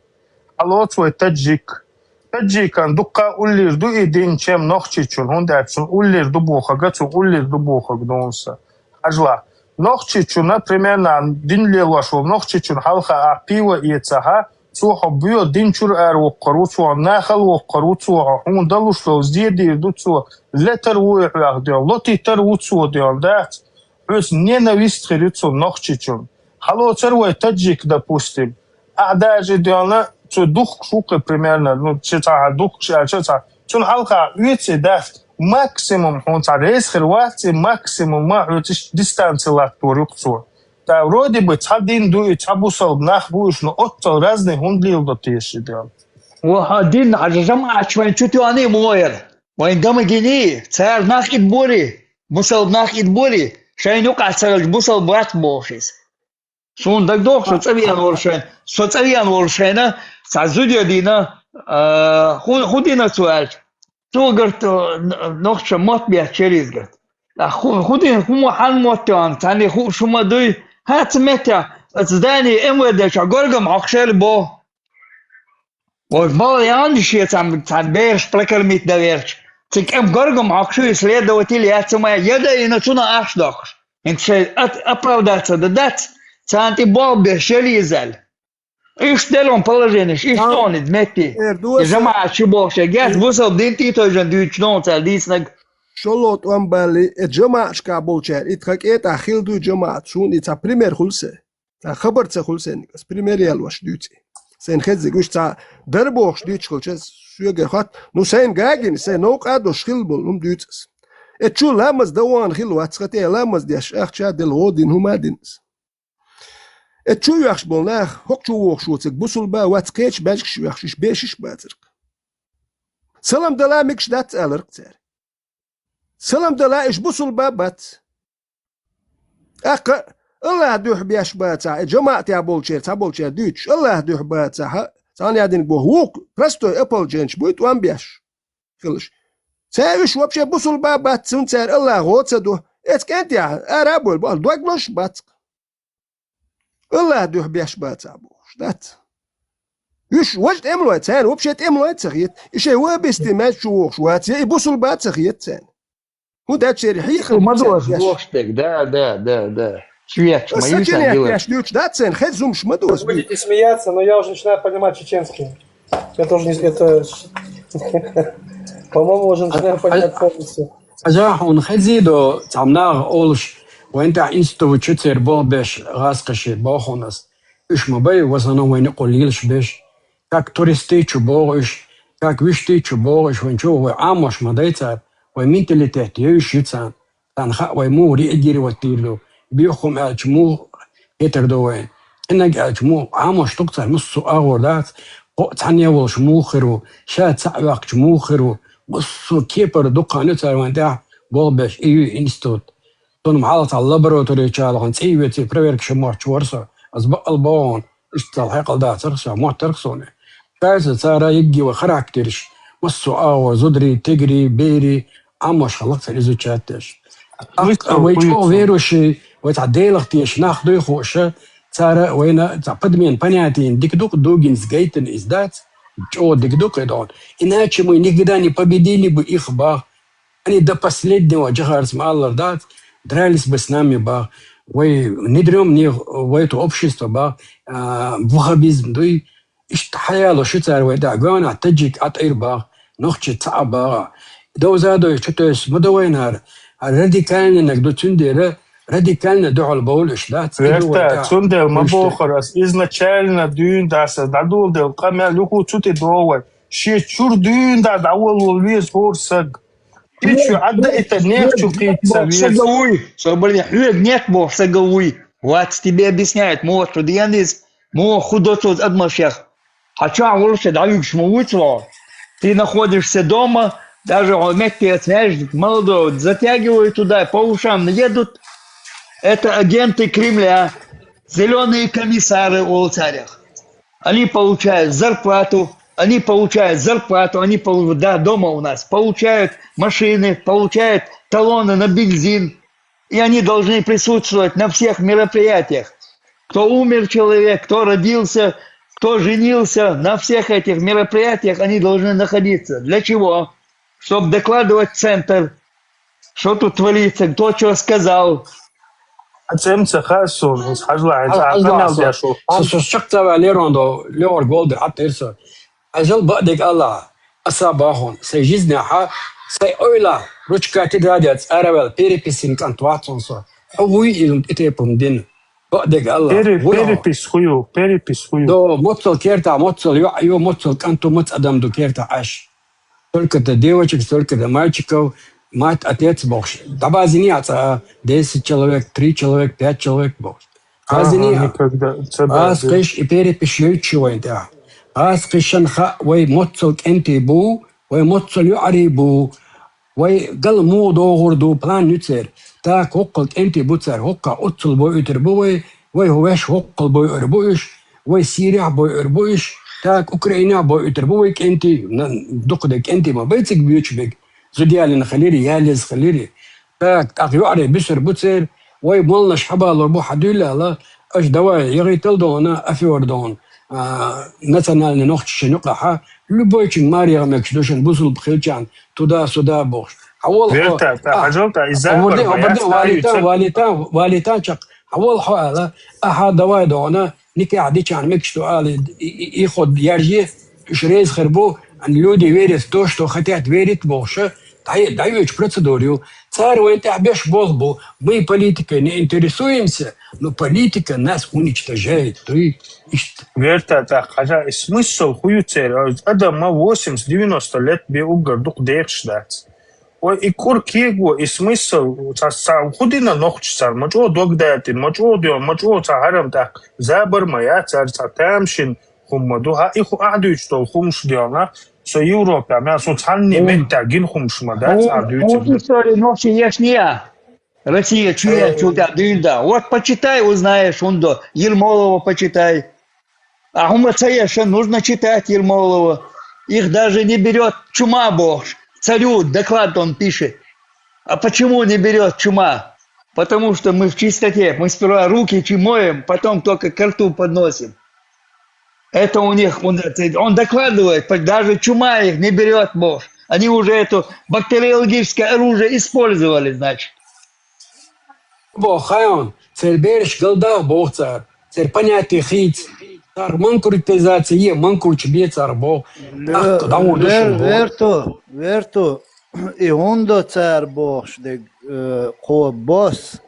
Хьалоцу вай таджик. Таджикан дуккха уллийр ду и дин, чем нохчичун, хӀунда аьлча цун уллийр ду бохага, цун уллийр ду бохага донса. Хьажла. Нохчичуна, примерно, дин лелош волу нохчичун хьалха а пиво эцахьа, цо хьо боьо дин чуьра ара воккхур ву цо, нахал воккхур ву цо, хьо хьуна далуш долу зе дийр ду цо, летар ву и хьоьх ден, лотийтар ву цо ден, дац? Хьоьца ненависть хир ю цунна нохчичун. Хьалоцар вай таджик, допустим. Ахьа даже доьлна, цу духкуш ву кхин примерно, ну, ши цхьа духкуш аьлча цхьа. Цунна хьалха оьцу и дац, максимум хьуна цхьа реза хир вац и, максимум ма хьоьца иштта дистанци латтор ю-кх цо. Ткъа вроде бы цхьа дин ду и, цхьа бусалба нах бу уьш, но оццал разный хӀунда леладо теша и доьлна? Ва хьо дин хьажа жамаӀаташ вайн чу тоьхний мо яра. Вайн гамагиний, цара нах итт бори, бусалба нах итт бори, шайна юкъахь ца хилча бусалба вац бохуш иза. Суна дагадогӀу, со цӀа веана волу шайна, со цӀа веана волу шайна, цхьа зуда дина, а, хӀун, хӀун дина цо аьлча? Цо гарт, а, н-, нохча мотт бетташ яра иза гарт. ТӀаккха хӀу-, хӀун дина, хӀун ма хьан мотт йоьхна, цхьанне хууш хӀума дуй? ХӀаца меттехь, оцу здание М В Д чохь горгам хьокхуш яра боху. Вай бала яьнна шен цхьана, цхьана бераш прокормить дан верча, цига кӀем горгам хьокхуш ю и следователь яц ма, я даина цунах ахча доккхуш. ХӀинца шайн ат-, оправдаться дан дац, царна тӀе болх беш яра иза аьлла. Иштта делахь положенеш, иштта Ам, тхуна иза метте. Эр И доса, жамаӀат шу бохуш, геш и бусалба дин тӀе а тойжан дуьйцуш дохуна цара дийцинарг. ШолгӀа тӀом балли, э, жамаӀашкахь болчара, и тхан кӀетӀахь хила дуй жамаӀат, суна и цхьа пример хуьлу се. Цхьа хабар ца хуьлу сен, ас пример ялош дуьйций. Сайн хеззиг уьш цхьа дара бохуш дуьйцуш хилча, соьгара хатта, ну, сайн гагина, сайн новкъа а долуш хила болу, ну, дуьйцу ас. Э, чу ламаз дан вахана хила вац, хата э, ламаз деш, ахча а делла, гӀо дина, хӀума а дина ас. Э, чу оьхуш болу нах, хӀокху чу вохуш ву цига, бусулба а вац, кхечу баьжгаш оьхуш, уьш бешаш а бацарх. Салам дала мегаш дац аларх цара. Салам дала, уьш бусулба а бац. ТӀаккха Аллахь дуьхьа беш бацахь, и жамаӀатехь болчеран, цхьаболчеран дуьйцуш, Аллахь дуьхьа бацахь, цхьана ядинг боху, вукху простой ополченец буй тӀом беш хилаш. Цара уьш вообще бусулба а бац, цунна цара Аллахь гӀо ца до. Эцу кӀентехь ара а бойла, боху, дог лозуш бац. Аллахь дуьхьа беш бацахь бохуш, дац? Уьш важа тӀемалой, царна вообще тӀемалой ца хета. И шайн вабисте маьждиг чу вохуш вац, я и бусулба а ца хета царна. ХӀун дац шеран хьехам ма доза бохуш дерг, да, да, да, да. Швеч ма Сачинять еш дуьйцуш дац царна, хеза хӀумаш ма доза. Вы будете смеяться, но я уже начинаю понимать чеченский. Я тоже не, это, по-моему, уже начинаю понимать полностью. Хьажа, хьуна хезий до, цхьамма наха олуш, вайн тӀехь институт чу церан болх беш гӀазкхаша боху хьуна ас. Уьш ма бай, в основном вайна юкъа лелаш беш. Как туристий чу богӀу уьш, как вуьштий чу богӀу уьш, вайн чу вай Ӏамош ма дай цара, вай менталитет йовш ю царна. Царна хаьа вай муха реагировать дийр ду, боьха хӀума аьлча муха хетар ду вайна. КӀинаг аьлча муха, Ӏамош ду-кх цара, массо а агӀор дац, кхоъ цхьаьна волуш муха хир ву, ша цхьаъ ваьккхича муха хир ву, массо а кепара дукха хан ю цара вайн тӀехь болх беш, и ю институт. Цунна хьалха цхьа лаборатори чу а вахана цӀий а веций, проверка ша моттуш вара со. Ас бакъал боху хьуна, иштта цхьа хьекъал дацара со, моттара суна. Шайца цара йигги вай характераш, массо а агӀор, зударий, тигарий, берий, Ӏамош хилла-кх цара изучать деш. ТӀаккха вай чӀогӀа верующий, вай цхьа Делах тешаш нах дуй хууш, цара вайна цхьа подмена понятийна дика ду-кх, дугинца гайтина иза дац, чӀогӀа дика ду-кх и дохуна. Иначе мы никогда не победили бы их, бах. Они до последнего, Джохарца ма аллара дац, дрались бы с нами, бах. вай недоразуменеш, вай ту общество бах, а, ваххабизм дуй, иштта хьаялуш ю цар вай тӀехь, гонахь таджик Ӏатайр бах, нохчи ца Ӏа бах. Довза дойш чу тойс ма до вайнара, а радикальнанаг ду, цундела радикальна дуьхьал бовлуш дац. Верта, цундела ма бохур ас, изначально дуьйна дас ас дӀадоладелла къамел юху цу тӀе догӀу вай. Шен чуьра дуьйна дӀа дӀаволла веза хӀора саг. Кхечу Ӏадда ита нехчу кхийца веза. Сага вуй, со, блин, хьоьга нет боху сага вуй. Вац тебе объясняет, муха шу ден иза, муха ху доцуз адамашех. Хьан чохь волуш дӀавуьгуш ма вуй цо. Ты находишься дома, даже хьо меттеца, знаешь, молодого затягивают туда, по ушам едут. Это агенты Кремля, зелёные комиссары олу царех. Они получают зарплату, они получают зарплату, они получают, да, дома у нас, получают машины, получают талоны на бензин. И они должны присутствовать на всех мероприятиях. Кто умер человек, кто родился, кто женился, на всех этих мероприятиях они должны находиться. Для чего? Чтоб докладывать в центр, что тут творится, кто чё сказал. Ацем ца хасун, хьажла, хьажла, хьажла. Со, со чакх ца валерон до, леор голдер аттерса. Ажал баъдег Аллах, аса бахун, сай жизнь хьа, сай ойла, ручка тетрадь цӀаравел, переписин кӀант вацун со. Хьо вуй изун тӀетепум дин. Баъдег Аллах. Пере-, вуй перепись хую, перепись хую. До моццал керта, моццал ю, ю, моццал кӀанту, моц адам ду керта аш. Только для девочек, только для мальчиков, мать, отец бохуш. ДӀабазине а цӀа, десять человек, три человек, пять человек бохуш. Базине а. Ага, никогда. Ца базине. Ас кхиш и перепись йойчу вайн тӀехь. Ас кхишан хаъ вай моццал кӀентий бу, вай моццал юӀарий бу, вай гал муха догӀур ду, план ю цер. Так хӀоккхал кӀентий бу цар, хӀоккха оццал бойуьйтур бу вай, вай хӀу веш хӀоккхал бойуьр бу уьш, вай Сирехь бойуьр бу уьш, так Украинехь бойуьйтур бу вай кӀентий, на, дукха де кӀентий ма бай цига боьчу бег, зуда ялина хилири, яллаза хилири. Так, тӀаккха юӀарий бисур бу цер, вай моллаш хьабалур бу хьадуьйлала, аша давай, ягӀийтал дохуна, афер дохуна, а, национальный нохчашна юкъахьа, любойчун маре яха мегаш ду шуна бусулба хилчарна, туда-сюда бохуш. Хьавола хьо, Верта, та, а, хьажал, та, иза а, варде, барбар, варде, яц, валита, та, валита, валита чакх. Хьавола хьо ала, аха, давай дохуна, никехь дичарна мегаш ду ала, и, и, и ход ярже, уьш реза хир бу, люди верят в то, что хотят верить бохуша, дӀа-, дӀайоьчу процедура ю. Цара вайн тӀехь беш болх бу, мы политикой не интересуемся, но политика нас уничтожает, дуй, иштта. Верта, тӀаккха хьажа, и смысл хӀу ю церан? Адам ма восемьдесят, девяносто лет бен уггар дукха дехаш дац. Ой, и кӀур кего, и смысл, ца, ца, хӀу дина нохчаш цара, ма чӀогӀа дог даьттина, ма чӀогӀа доьгӀна, ма чӀогӀа цхьа хьарам тӀаккха, забар ма яц цара, цхьа тамашийна хӀума ма ду. ХӀа, и хӀу ахь дуьйцуш долу хӀумаш доьгӀна, со Европа, мел суна цхьанне меттехь гина хӀумаш ма дац ахь дуьйцург. История нохчий еш не а. Россия чу я, чу тӀехь дуьйна да. Вот почитай, узнаешь, хӀунда. Ермолова почитай. А хӀума ца еш, нужно читать Ермолова. Их даже не берёт чума бохуш. Царю доклад он пишет. А почему не берёт чума? Потому что мы в чистоте. Мы сперва руки чи-, моем, потом только ко рту подносим. Это у них, он, он докладывает, по-, даже чума их не берёт бохуш. Они уже эту бактериологическое оружие использовали, значит. Бо, хайон, церан бераш галдагӀа боху цара, церан понятие хийца, цара манкуритизация е, манкурчу бе цара боху. Ле-, ТӀаккха дӀагӀур ду шуна боху. Верту, верту, и хӀунда цара бохуш дерг, э, кхо бос,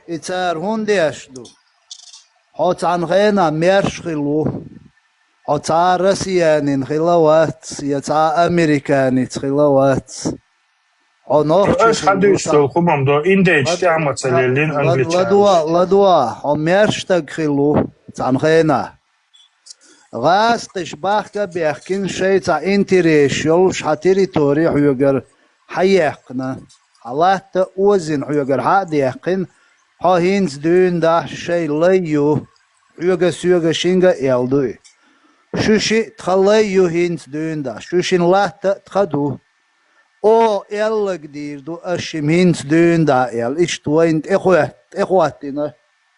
и цара хӀунда деш ду? Хьо цхьана хенахь маьрша хилла ву. Хьо цхьа а россиянин хилла вац, я цхьа а американец хилла вац. Хьо нохчи хилла ву. Аса хьадуьйцуш долу хӀумам до, индейчу тӀаьхьа ма ца леллина англичанаш. ЛадугӀа, ладугӀа, хьо маьрша стаг хилла ву цхьана хенахь. ГӀазкхиш бахка а баьхкина, шайн цхьа интересаш йолуш хьан территори хьоьгара хьаеккхина, хьан латта а озийна хьоьгара хьа а даьккхина, хьо хӀинца дуьйна дахьа шайн лай ю, хьоьга, соьга, шинга а аьлла ду и. Шу шиъ тхан лай ю хӀинца дуьйна дахьа, шу шина латта а тхан ду. О, аьлларг дийр ду ас шимма хӀинца дуьйна дахьа аьлла, иштта вайна тӀехӀот-, тӀехӀоттина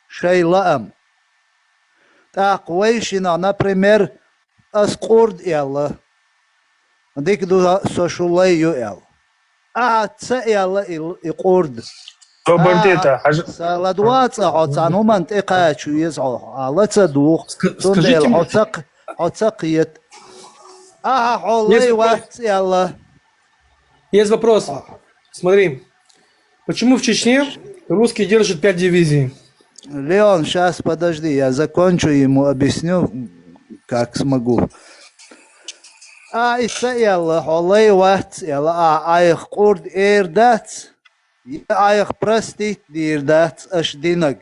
шайн лаам. ТӀаккха вай шиннах, например, ас къурд аьлла, дика ду со шу лай ю аьлла. Ахьа ца аьлла и, и къурд. Добрый день, а, хьажа. Са ладувгӀа цӀа хьо цхьан хӀуманна тӀекхача веза хьо, а, ла ца дугӀу, ск-, цундела скажите хьо мне. Ца кх-, хьо ца кхета. Ахьа хьо лай вац аьлла. Есть вопрос. Смотри, почему в Чечне русские держат пять дивизий? Леон, щас, подожди, я закончу, ему объясню, как смогу. А, и ца аьлла, хьо лай вац аьлла, а, айх къурд эр дац? Е айх простить дийр дац аша динаг.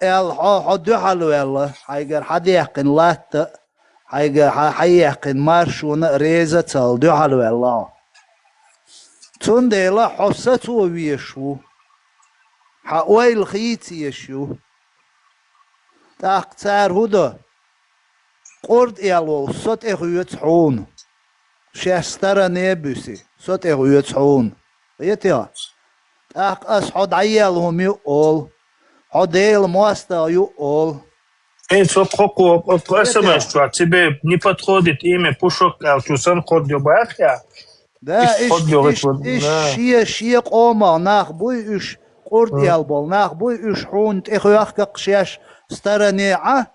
Аьлла хьо, хьо дуьхьал ваьлла, хьайгара хьадаьккхина латта, хьайгара хьа-, хьаяьккхина маршона а реза ца хилла дуьхьал ваьлла хьо. Цундела хьо сацо везаш ву. Хьан ойла хийца езаш ю. ТӀаккха цара хӀун до? Къурд аьлла волу со тӀехоьцу хьуна. Шаьш старане а буьсу, со тӀехоьцу хьуна. Кхетий хьо? ТӀаккха ас хьо дӀаелла хӀума ю олу. Хьо Делан мостагӀа ю олу. Эй, со кхо-, кхо-, кхо-, кхо-, Кхетий хьо? С М С чохь, тебе не подходит имя Пушок аьлла, чу сан кхо дё бахьа? Да, иштта, иштта, иштта, иштта, да. Шен, шен къомах нах буй уьш, къурд аьлла болу нах буй уьш, хьуна тӀехоьхкакх шаьш старане Ӏа,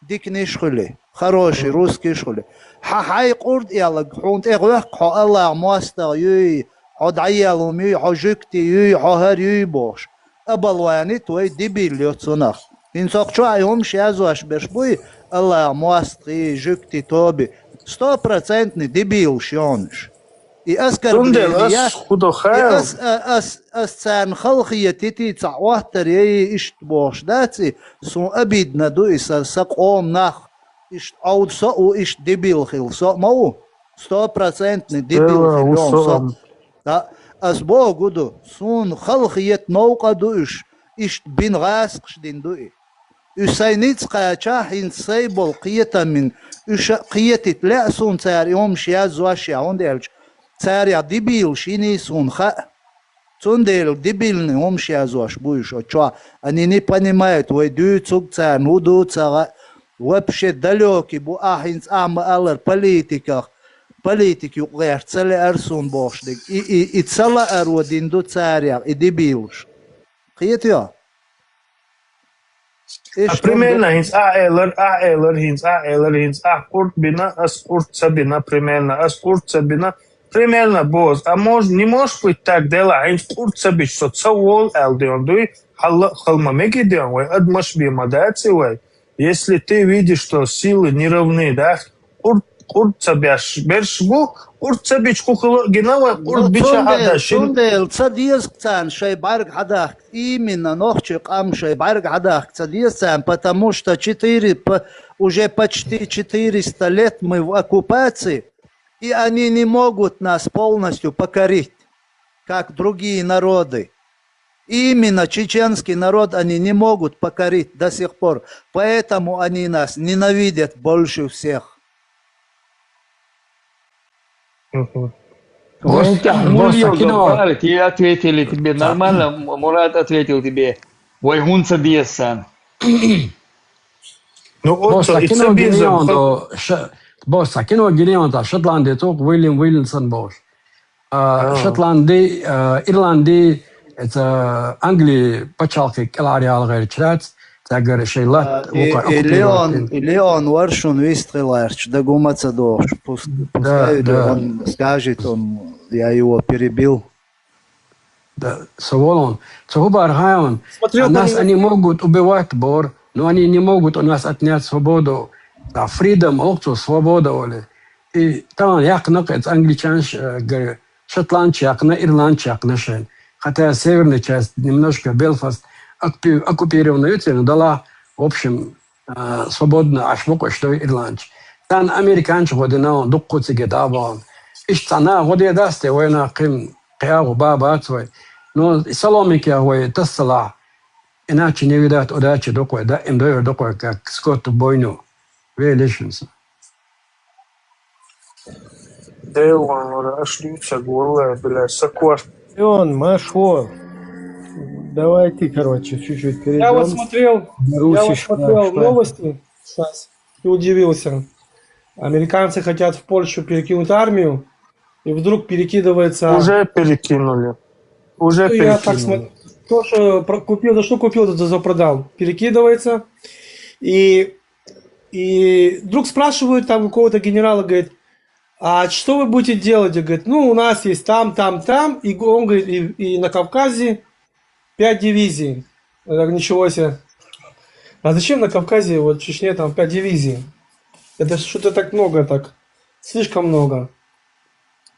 диканиш а хуьлий, хороший русскиш а хуьлий. Хьан хьайн къурд аьлларг хьуна тӀехоьхку, хьо АллахӀан мостагӀа юй, хьо дӀаелла хӀума юй, хьо жуьгти юй, хьо хӀара юй бохуш. Оболванить вай, дебил йо цунах. ХӀинца хӀокху чохь и хӀумаш яздеш берш буй, АллахӀан мостагӀий, жуьгти, тоби. Стопроцентный дебилаш ю хьуна уьш. И оскорбление, цундела ас хӀун до хаьа? И ас, а, ас, ас царна халахетитий, цхьа оттар яй, иштта бохуш дац и, суна обидно ду и, сан, сан къоман нах, иштта Ӏовда со а ву, иштта дебил хилла со а ма ву. Стопроцентный дебил хилла со а. Да, ас бохург ду, суна халахета новкъа а ду уьш, иштта бина гӀазкхаш дина ду и. Уьш сайн ницкъ кхачахь, хӀинца сайн болу кхетам йина, уьш а кхетийта лаьа суна цара и хӀумаш яздеш, хӀунда аьлча царех дебилаш йиний суна хаьа. Цундела дебильный хӀумаш яздеш бу уьш оцу чохь. Они не понимают, вай дуьйцург царна хӀун ду ца хаьа. Вообще далёкий бу, ахь хӀинца ахь ма-аллара политиках, политика юкъа гӀерта ца лаьара суна бохуш дерг. И, и, и ца лааро дина ду царех, и дебилаш. Кхетий хьо? А примерно хӀинца ахь элира, ахь элира, хӀинца ахь элира, хӀинца ахь къурд бина, ас къурд ца бина, примерно, ас къурд ца бина, примерно боху. А мож-, не может быть так дело, хӀинца къурд ца бича со ца волу аьлла ден дуй, хьалла а хала ма мегий ден вай, адамаш бен ма дац и вай. Если ты видишь, что силы не равны, да, къурд, къурд ца беш берш бу, къурд ца бича хӀун хила а гина вай, къурд бича хьада шин. Ну, цундела, цундела ца деза царна шайн бӀаьрг хьадахка, именно нохчийн къам шайн бӀаьрг хьадахка ца деза царна, потому что четыре, п-, уже почти четыреста лет мы в оккупации, и они не могут нас полностью покорить, как другие народы. Именно чеченский народ они не могут покорить до сих пор, поэтому они нас ненавидят больше всех. Мгм. Бос, Вань, Бос, мульён Сакино. Добавить, и ответили тебе. Да. Нормально, М-, Мурат ответил тебе. Вай хӀунда ца деза царна. Ну, вот Бос, и Сакино ца безам, гинеон хо- до, ш-, Бос, Сакино гинеон до, Шотландия цугӀ Уильям Уильямсон бохуш. А, Шотланди, а, Ирланди, это Англи пачхьалкхе кӀелхьаръяла гӀерташ дац, цаьргара шайн латта вукхар оккупировать дина. И Леон вара шуна вист хила гӀерташ, дага хӀума ца дохуш, пус-, пускай он скажет, он, я его перебил. Да, со волун. Цо хӀун бара хаьа ван? А нас они могут убивать бор, но они не могут у нас отнять свободу. Да, freedom, охцо свобода оли. И тахана яьккхина кхин англичанаш, э, гар-, шотландча яьккхина, ирландча яьккхина шайн. Хотя северная часть, немножко Белфаст оккупи-, оккупированная ю церан дала, в общем, а, свободно Ӏаш бу-кх уьш дой ирландча. Царна американча гӀо дина ван, дуккха цига дӀа а бахана. Иштта цхьа наха гӀо де дац те вайна кхин кхиагӀо ба бац вай. Но и соломинкех вай тасса ца лахь, иначе не видать удачи ду-кх вай, даим дойр ду-кх вай, как скот в бойню. Ве лишнца. Делван, аш дюйцаг, валлай, бля, сакваш. Он, Машо. Давайте, короче, чуть-чуть перейдём. Я вот смотрел, я вот смотрел новости сейчас и удивился. Американцы хотят в Польшу перекинуть армию, и вдруг перекидывается... Уже перекинули. Уже Ну, я так перекинули. смотрю. То, что про- купил, то, что купил, то, то продал. Перекидывается. И, и вдруг спрашивают там у кого-то генерала, говорит, а что вы будете делать? Я говорит, ну, у нас есть там, там, там. И го- он говорит, и, и на Кавказе пять дивизий. Я так, ничего себе. А зачем на Кавказе, вот в Чечне там пять дивизий? Это что-то так много так. Слишком много.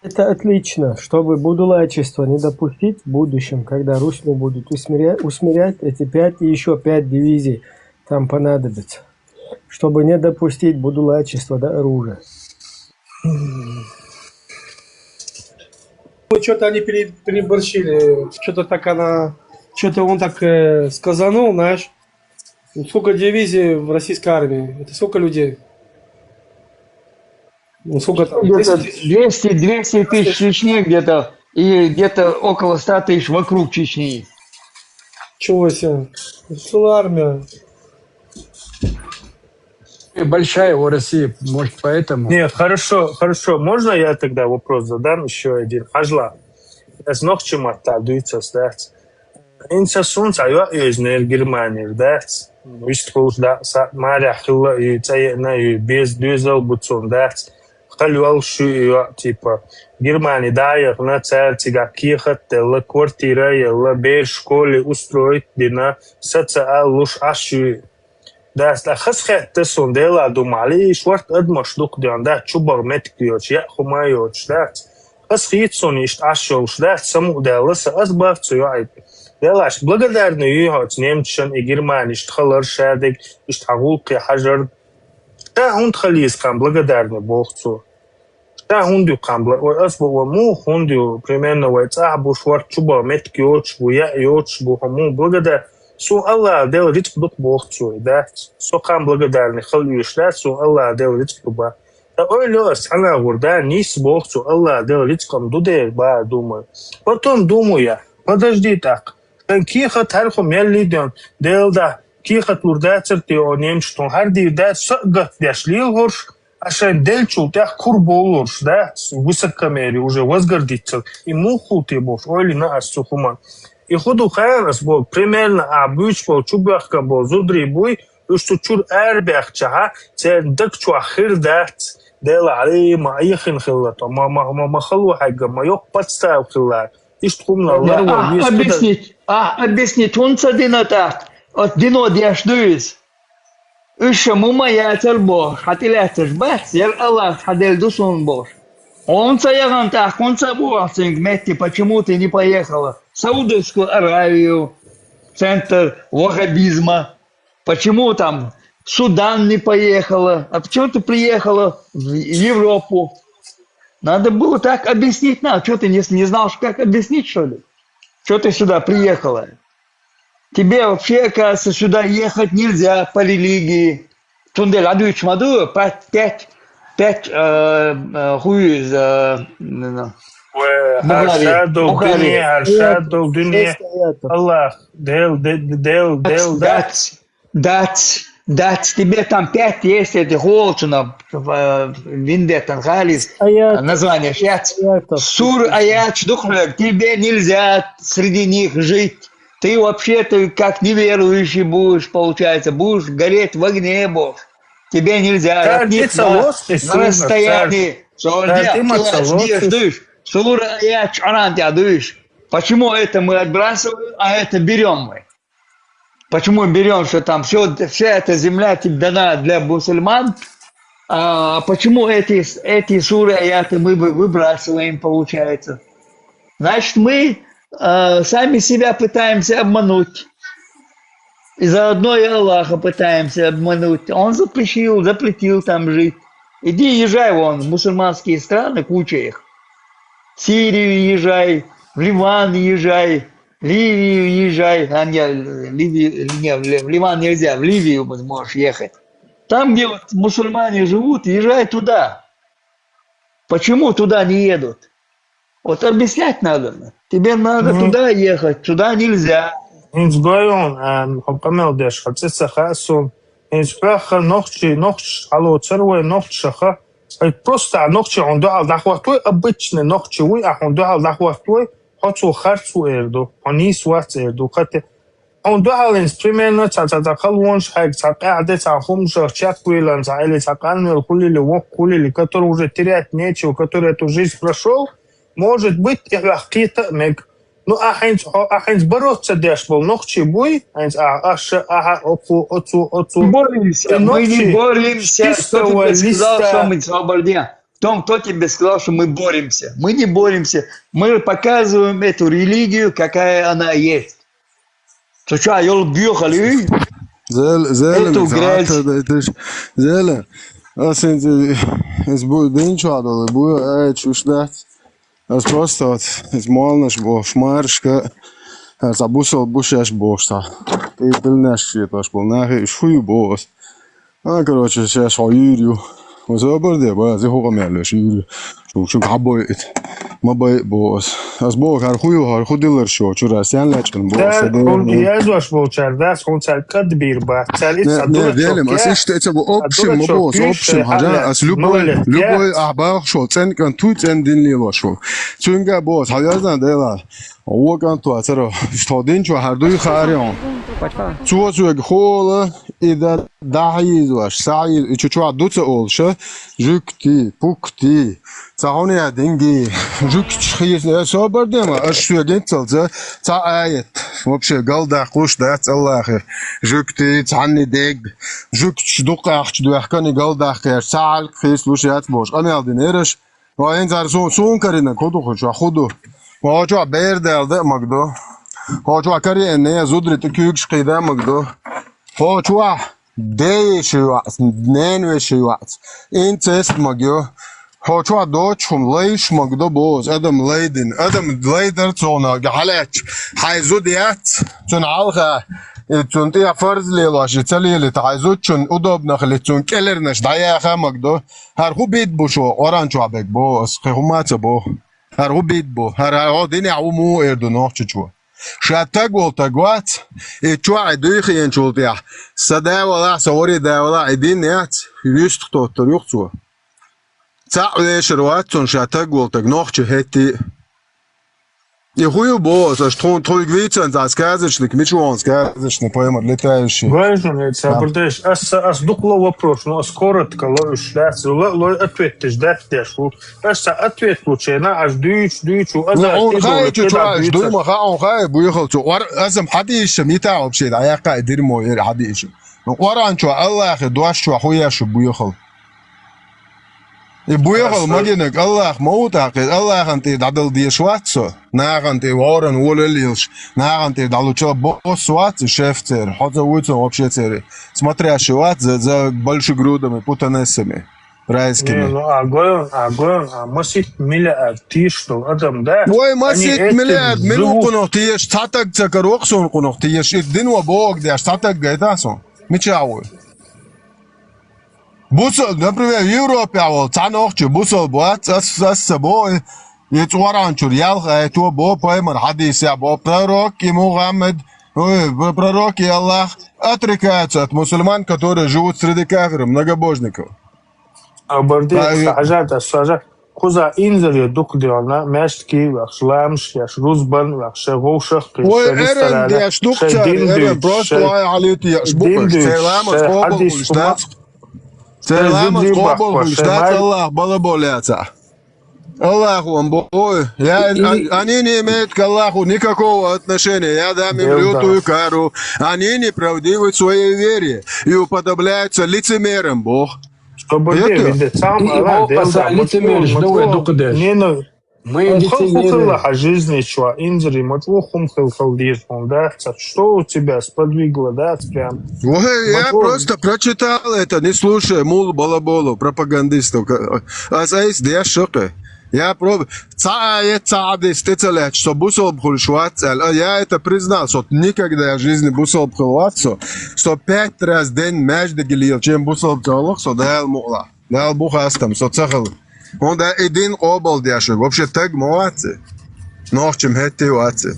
Это отлично, чтобы будулайчество не допустить в будущем, когда русьму будут усмиря- усмирять, эти пять и еще пять дивизий там понадобится, чтобы не допустить будулайчества до оружия. Ну, что-то они пере- переборщили. Что-то так она... Что-то он так э, сказанул, знаешь. Ну, сколько дивизий в российской армии? Это сколько людей? Ну, сколько там? Где-то Десять тысяч? двести, двести тысяч в Чечне где-то, и где-то около ста тысяч вокруг Чечни. Чего себе? Целая армия. И большая у России, может, поэтому. Нет, хорошо, хорошо. Можно я тогда вопрос задам еще один? Хьажал. Аз нохчий маттахь дийцад, дац. Инца сунца йоӀ йоьзна Германера, дац. Вистхулш да са маря хилла и цаена и без дюзал буцун, дац. Хал йол шу йоӀ, типа, Германия да яхна цар цига кехат делла, квартира елла, бер школе устроить дина, саца аллуш ашу. Дац, да хас хетта сун дела думали, шварт адмаш дух дян, да, чубар метк йоч, я хума йоч, дац. Хас хит сун ишт ашолш, дац, саму дела са аз бавцу йоӀ. Делаш благодарный йоч немцшан и Германиш халар шадик, ишт хагулки хажар. Та хунт халис кам благодарный бохцу. Та хунду кам бла-, ой, аз бо, ва му хунду, примерно, вай цах буш варт чуба метк йоч бу, я йоч бу, ха му благодар. Су Аллах дел рицк дук бохцу, да? Со кам благодарный хал юш, да? Су Аллах дел рицк дуба. Та ой лё аз хана гурда, нис бохцу Аллах дел рицком дудер ба, думаю. Потом думаю я, подожди так. Тан кихат хар ху мелли дён, дел да, кихат лурдацар ти о немчтун, хар дир да, сагат дяш лил хорш, ашан делчул тях кур болурш, да, высокомерие уже возгордиться. И мухул ти бош, ойли на ас сухума. И худу хаянас бол, примерно, а буч бол, чубахка бол, зудри буй, уж ту чур арбях чаха, цен дак чуа хир дац, дела али ма яхин хилла, то ма, ма, ма, ма халу хайга, ма ёк подстав хилла. Ишт хумна ларва, А, вис куда. Объяснить, а, объяснить, он ца дина так, от дино дяш дуис. Уж ша мума яцар бош, хатилятсаш бац, яр Аллах хадел дусун бош. Он ца яган так, он ца бош, цинг метти, почему ты не поехала в Саудовскую Аравию, центр ваххабизма? Почему там в Судан не поехала? А почему ты приехала в Европу? Надо было так объяснить нам. Что ты не, не знал, как объяснить, что ли? Что ты сюда приехала? Тебе вообще, оказывается, сюда ехать нельзя по религии. Тундел адуич маду, пять, пять, пять, э, э, хуиз, э, м, Ва Бухари, гьар шадул Бухари. дуьне, гьар шадул дуьне. Шесть аятов. Аллах, дел, де- дел, дел, да. Дац, дац, дац, тебе там пять есть этих волчунов, э, виндетан халис, Аят, название шац. аятов. Сур аят, шдухлер, тебе нельзя среди них жить. Ты вообще-то как неверующий будешь, получается, будешь гореть в огне, бог. Тебе нельзя, Цар от них дица на, лос и на сунна, расстоянии. цар дима ца лос и- Дуешь. Почему это мы отбрасываем, а это берем мы? Почему берем, что там все, вся эта земля тебе дана для мусульман? А почему эти, эти суры, аяты мы вы- выбрасываем, получается? Значит, мы э, сами себя пытаемся обмануть. И заодно и Аллаха пытаемся обмануть. Он запретил, запретил там жить. Иди езжай вон в мусульманские страны, куча их. В Сирию езжай, в Ливан езжай, в Ливию езжай. А не, Ливию, не, в Ли- в Ливан нельзя, в Ливию можешь ехать. Там, где вот мусульмане живут, езжай туда. Почему туда не едут? Вот объяснять надо. Тебе надо Мгм. Туда ехать, сюда нельзя. Инц гойон, а, хаб къамел деш, хаци саха сун. Инц баха нохчи, нохч, ало царвай нохч шаха. Ай, просто а нохчи он духал дахват вой, обычный нохчи вой, а он духал дахват вой. Хьо цо харц ву эр ду, хьо нийса вац эр ду, хӀаьта хьуна дуьхьал инца примерно цхьа, цхьа, цхьа халонаш хьайга, цхьа къаьхьа де, цхьа хӀуманаш чекхвийлан, цхьа или цхьа къанвел хулили, воккха хулили, который уже терять нечего, который эту жизнь прошёл, может быть, и хьох кхета а мег. Ну, а хьайнца, хьо, а хьайнца бороться деш бола нохчий буй, хьайнца а, аша, аха, оку, оцу, оцу. Боремся, И мы не нохчий боремся. с Кто чистого тебе сказал, листа. что мы свободен? Том, кто тебе сказал, что мы боремся? Мы не боремся. Мы показываем эту религию, какая она есть. Ты что, ёл бьёхали? Зел, зеле, Эту мин грязь. Зеле. Ас инца, из бу дин чуа долу, бу ай чуш дац. Ас просто вот, из молнаш бохуш, маршка, ас а бусал бушеш бохуш та. Ты дилнеш шийташ бол, нахи уж хуй бо ас. А, короче, сейчас хо юрю. Узо бар де, ба, зи хо мелеш юрю. Шу, шу габой ит. Ма бай бо ас. Ас бо хар хую, хар худилар шо, чура сен лечкан бо ас. Цар хьуна язваш болчар дас, хьуна цар кадбир бац, цар ица Не, не, велем, ас иштта эца бу общем, ма бо ас общем, хажа, ас любой, любой а бах шо, цен кан ту, цен дин лило шо. Цунга бо ас, хавязна дела. О кан ту ацаро, что дин чу хар дуй харион. Цо соьга хола, и да, дахьийзош, сахьийз, и чу чуа дуца олуша, жуьгти, пукти, ца хьуна я динги, жуьгташ хийсна, э, собар дема, аш соьга инцалца, ца аят, вообще галдаккхуш дац Аллахе, жуьгти, цхьанни дег, жуьгташ дукхахча доьхкани галдаккхеш, ца хьалк хийслуш яц бош, къамел динераш, ва хӀинца ара суна, суна каринарг хӀу ду хӀу чохь, хӀу ду? Хьо чохь бер даьлла да а магадо. Хьо чохь кариъенна зудри тӀе куьйгаш кхийда а магадо. Хьо чохь ден вешин йоӀаца, ненан вешин йоӀаца инцест магайо. Хьо чохь доцу хӀума лайш магадо бозу, адам лайдина. Адам лайдар цунах хьалаьтташ, хьайн зуда яц, цуьнан хьалха, и цунна тӀехь фарз лелош, и ца лелийта, хьайн зудчунна удобно хилийта, цунна кӀеларнаш дӀаяха магадо. ХӀара хӀун бид бу шо, Къуръан чохь берг боху ас, кхин хӀума а ца боху. ХӀара хӀун бид бу, хӀара хьо динехь хӀун муха эр ду нохчичо? Ша таг волу таг вац, и чохь и дуьйхиенчул тӀехь, сан да валахь, сан вари да валахь, и дин яц, юьстах тоттур юха цо. Цхьаъ вешар вац цунна ша таг волу таг, нохча хӀетте а. И хӀу ю боху ас, аша тхуна тхуьйга вийцан цхьа сказочник, мича вахана сказочник, поймар летающий. Гойжун, я ца бурдеш, ас, ас дукла вопрос, но ас коротко ло уьш дац, ло, ло ответ теш дац деш ву. Ас ца ответ лучена, ас дуьйч, дуьйч ву, ас Ну, ас он ти хай долу чу кида чуаш, дуьйцу. Дуй ма ха, он хай буьйхал цу. Ор, азам хьадийшам йита вообще, а яккха и дерьмо эр хьадийшам. Ну, Къуръан чу, Аллахе дош чу хуя шу буьйхал. И буьйхал магинаг Аллах ма ву тӀаккха, Аллахан тӀе дӀадала деш вац со, нахан тӀе воран волал йилш, нахан тӀе дӀалучал босс вац и шеф цер, хьо ца вуй цо вообще цери. Смотрящий вац за, за большегрудами, путанессами, Не, райскими. Ну, а гойон, а гойон, а масит миллиард тийш долу адам, да? Вай Они масит этим миллиард, миллион живут. Къунах теш, цхьа таг ца каро, кхо сон Къунах теш, и дин ва боху деш, цхьа таг гайта сон. Мича вуй? Бусал, например, Европе волу цхьа нохчи бусал бац, ас, ас ца бо, и, и цӀоран чуьра ялх айто бо, пайхамар хьадийса бо, пророк и Мухаммад, ой, п-, пророк и Аллах отрекаются от мусульман, которые живут среди кафиров, многобожников. А барди, Ай, хажа, да, сажа, куза инзаре дук диона, мешт ки вахш, ламш, яш, рузбан, вахш, вовшах, Ой, эрен деш дук цар, эрен, просто вай хьалити яш букаш, цай ламаз къобал хуш дац. Цай ламаз къобал хуш дац, Аллах бала боляца. Аллах он бо, ой, я, они не имеют к Аллаху никакого отношения. Я дам им лютую кару. Они неправдивы в своей вере и уподобляются лицемерам, Бог. Чтобы ты Это- видеть сам, И она его дело, посолить мочу, имеешь, ну, мочу, эту кудеш. Не, ну, Мы он лицемеры. хылхылла жизни чуа, инзари мочу, хум хылхыл дир, он, да, ца, что у тебя сподвигло, да, прям. Ой, я Мочу. Просто прочитал это, не слушай, мул балаболу, пропагандистов. Ка-, а знаешь, да я в шоке. Я про-, ца аят, ца хьадис тӀе ца лаьтташ, со бусалба хуьлуш вац аьлла. А я это признал, со никогда в жизни бусалба хила вац со. Со пять раз в день маьждиге лела, чем бусалба ца хиларх, со Дала мукъалахь. Дала бу хастам, со ца хила. ХӀунда и дин къобал деш верг вообще таг ма вац и. Нохчам хӀетте а вац и.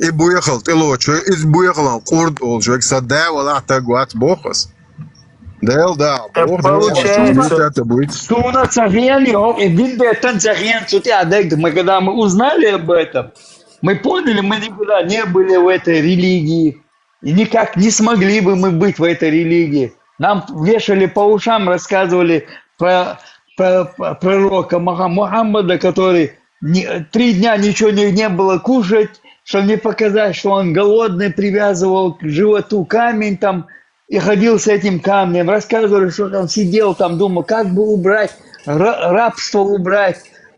И буьйхал тӀелочу, иза буьйхалан къурд олуш верг, сан да валахь таг вац боху ас. Дела да, Так боху, получается. боху, боху, боху. Суна ца хен, и хо-, и дин бетан ца хен, цу тӀе а дег, мы когда мы узнали об этом, Мы поняли, мы никогда не были в этой религии. И никак не смогли бы мы быть в этой религии. Нам вешали по ушам, рассказывали про, про, про пророка Муха- Мухаммада, который ни- три дня ничего не, не было кушать, чтобы не показать, что он голодный, привязывал к животу камень там и ходил с этим камнем. Рассказывали, что он сидел там, думал, как бы убрать, ра- рабство убрать.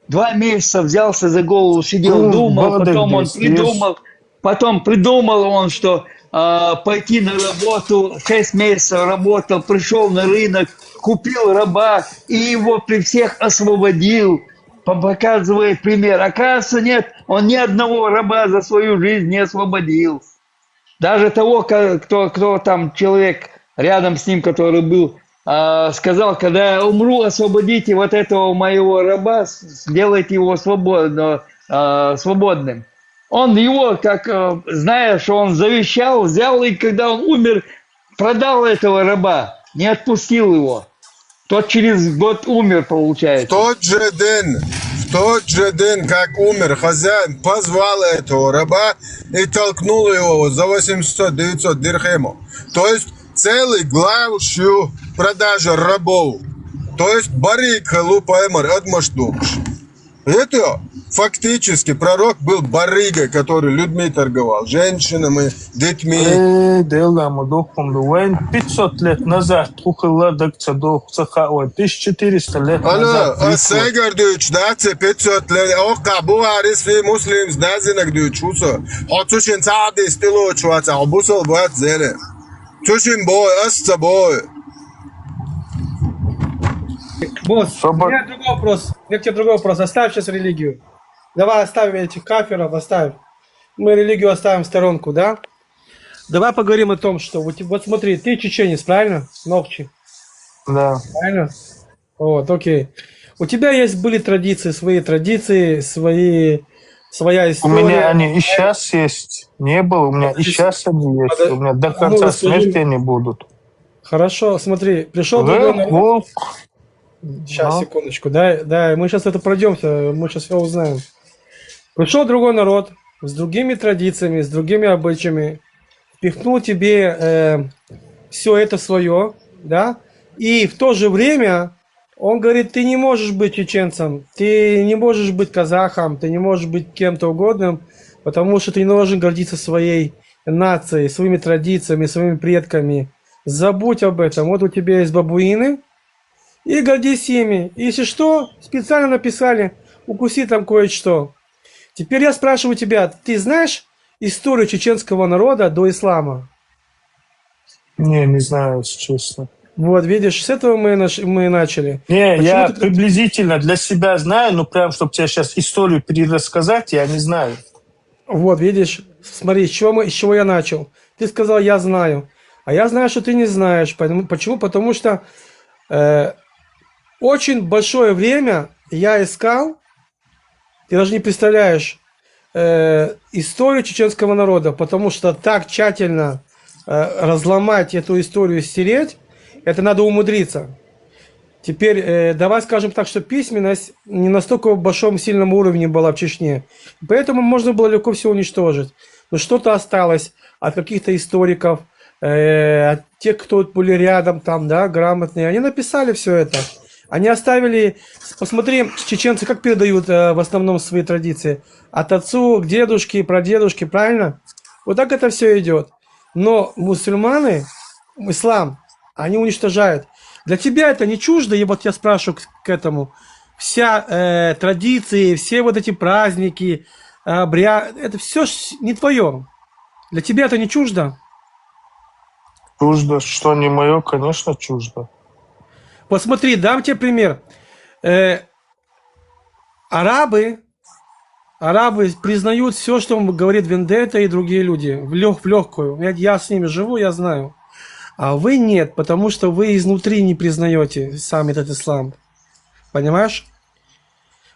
Два месяца взялся за голову, сидел, Ну, думал, потом он молодец, есть. Придумал, потом придумал он, что а, пойти на работу, шесть месяцев работал, пришел на рынок, купил раба и его при всех освободил, по- показывает пример. Оказывается, нет, он ни одного раба за свою жизнь не освободил. Даже того, ко- кто, кто там человек рядом с ним, который был, а, сказал, когда я умру, освободите вот этого моего раба, с- сделайте его свободно, а, свободным. Он его, как э, зная, что он завещал, взял и когда он умер, продал этого раба, не отпустил его. Тот через год умер, В получается. тот же день, в тот же день, как умер хозяин, позвал этого раба и толкнул его за восемьсот-девятьсот дирхемов. То есть целый глав шув продажа рабов. То есть барыг хилаал пайхамар, адмаш дууш. Это фактически пророк был барыгой, который людьми торговал, женщинами, детьми. Э, дело мы духом, вайн пятьсот лет назад тухылла дакца дух цаха, ой, тысяча четыреста лет Алло, назад. а сегодня дүүч, да, це пятьсот лет, ока Бухарис фи Муслимс да зинаг дүүч, усо. Хоцушин цаадис тилоч ваца, бусал бат зене. Цушин бой, асца бой. Босс, у Собак- меня другой вопрос. У меня к тебе другой вопрос. Оставь сейчас религию. Давай оставим этих кафиров, оставь. Мы религию оставим в сторонку, да? Давай поговорим о том, что вот, вот смотри, ты чеченец, правильно? Нохчи, Да. правильно? Вот, окей. У тебя есть были традиции, свои традиции, свои, своя У история. Меня они и сейчас есть. Не было, у меня и сейчас они есть. У меня до конца смерти они будут. Хорошо, смотри, пришел другой народ. Волк. Сейчас, секундочку, да, да, мы сейчас это пройдемся, мы сейчас все узнаем. Пришел другой народ с другими традициями, с другими обычаями, впихнул тебе э, все это свое, да, и в то же время он говорит, ты не можешь быть чеченцем, ты не можешь быть казахом, ты не можешь быть кем-то угодным, потому что ты не должен гордиться своей нацией, своими традициями, своими предками. Забудь об этом. Вот у тебя есть бабуины, и гордись ими. Если что, специально написали, укуси там кое-что. Теперь я спрашиваю тебя, ты знаешь историю чеченского народа до ислама? Не, не знаю, если честно. Вот, видишь, с этого мы, наш- мы начали. Не, Почему я ты так- приблизительно для себя знаю, но прям, чтобы тебе сейчас историю перерассказать, я не знаю. Вот, видишь, смотри, с чего, мы, с чего я начал. Ты сказал, я знаю. А я знаю, что ты не знаешь. Потому- Почему? Потому что э, очень большое время я искал, ты даже не представляешь, э, историю чеченского народа, потому что так тщательно э, разломать эту историю, стереть, это надо умудриться. Теперь, э, давай скажем так, что письменность не настолько в большом сильном уровне была в Чечне. Поэтому можно было легко все уничтожить. Но что-то осталось от каких-то историков, э, от тех, кто были рядом там, да, грамотные. Они написали все это. Они оставили... Посмотри, чеченцы как передают э, в основном свои традиции. От отцу к дедушке, прадедушке, правильно? Вот так это все идет. Но мусульмане, ислам, они уничтожают. Для тебя это не чуждо, и вот я спрашиваю к, к этому, вся э, традиции, все вот эти праздники, обряд, это все не твое. Для тебя это не чуждо? Чуждо, что не мое, конечно, чуждо. Вот смотри, дам тебе пример. Э, арабы, арабы признают все, что говорит Вендетта и другие люди, в, лег, в легкую. Я, я с ними живу, я знаю. А вы нет, потому что вы изнутри не признаете сам этот ислам. Понимаешь?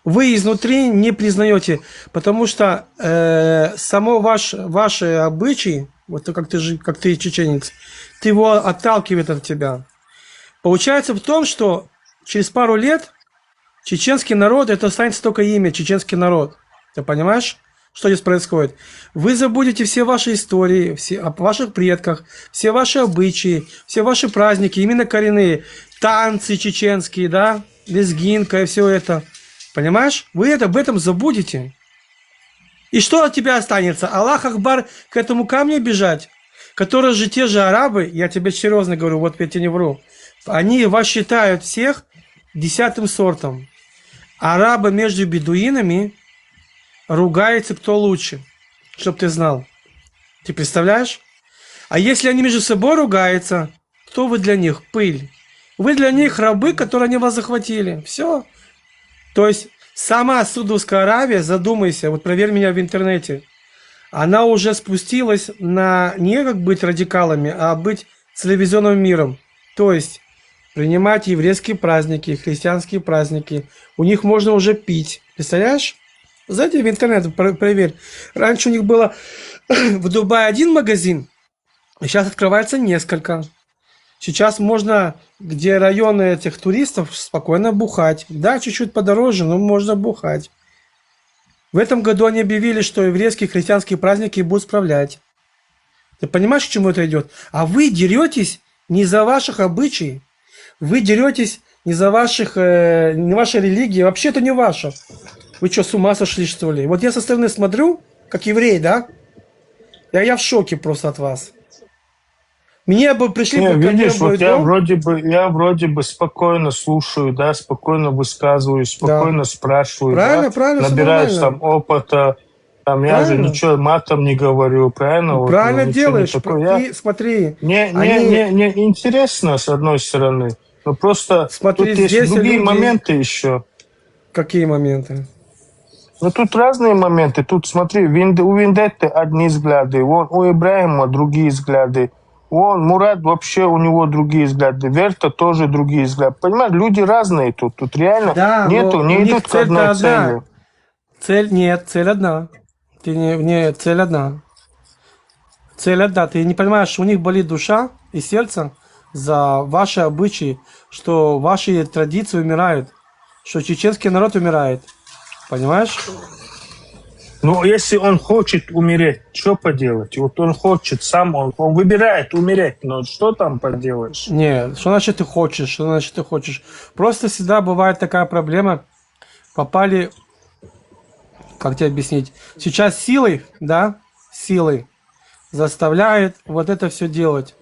Вы изнутри не признаете, потому что э, само ваш, ваши обычаи, вот то, как ты, же, как ты чеченец, ты его отталкивает от тебя. Получается в том, что через пару лет чеченский народ, это останется только имя, чеченский народ. Ты понимаешь? Что здесь происходит? Вы забудете все ваши истории, все, о ваших предках, все ваши обычаи, все ваши праздники, именно коренные, танцы чеченские, да, лезгинка и все это. Понимаешь? Вы это, об этом забудете. И что от тебя останется? Аллах Акбар, к этому камню бежать? Которые же те же арабы, я тебе серьезно говорю, вот я тебе не вру, они вас считают всех десятым сортом. Арабы между бедуинами ругаются, кто лучше, чтоб ты знал. Ты представляешь? А если они между собой ругаются, то вы для них пыль. Вы для них рабы, которые они вас захватили. Все. То есть сама Саудовская Аравия, задумайся, вот проверь меня в интернете, она уже спустилась на не как быть радикалами, а быть цивилизованным миром. То есть принимать еврейские праздники, христианские праздники. У них можно уже пить. Представляешь? Зайди в интернет, про- проверь. Раньше у них было в Дубае один магазин, сейчас открывается несколько. Сейчас можно, где районы этих туристов, спокойно бухать. Да, чуть-чуть подороже, но можно бухать. В этом году они объявили, что еврейские христианские праздники будут справлять. Ты понимаешь, к чему это идет? А вы деретесь не за ваших обычаи, вы деретесь не за ваших, э, не вашей религии, вообще это не ваша. Вы что, с ума сошли, что ли? Вот я со стороны смотрю, как еврей, да? Я, я в шоке просто от вас. Мне бы пришли Не, бы ко мне видишь, в мой вот я дом. Вроде бы, я вроде бы спокойно слушаю, да, спокойно высказываюсь, Да. Спокойно спрашиваю, Правильно, да, правильно, все набираюсь нормально. Там опыта, там я же Правильно. Ничего матом не говорю, правильно? Вот, ну, Правильно ничего не делаешь. такое. Я Ты смотри, не, не, они... не, не интересно, с одной стороны. Но просто Смотри, тут есть здесь другие люди... моменты еще. Какие моменты? Ну, тут разные моменты. Тут, смотри, Винде- у Вендетты одни взгляды, вон у Ибрахима другие взгляды. Вон Мурат вообще у него другие взгляды. Верта тоже другие взгляды. Понимаешь, люди разные тут. Тут реально Да, нету, но не у них идут к цель-то одной одна. Цели. Цель нет, цель одна. Ты не, не, цель одна. Цель одна. Ты не понимаешь, у них болит душа и сердце за ваши обычаи, что ваши традиции умирают, что чеченский народ умирает. Понимаешь? Ну, если он хочет умереть, что поделать? Вот он хочет сам, он, он выбирает умереть, но что там поделаешь? Не, что значит ты хочешь? Что значит ты хочешь? Просто всегда бывает такая проблема. Попали, как тебе объяснить? Сейчас силой, да, силой заставляют вот это все делать.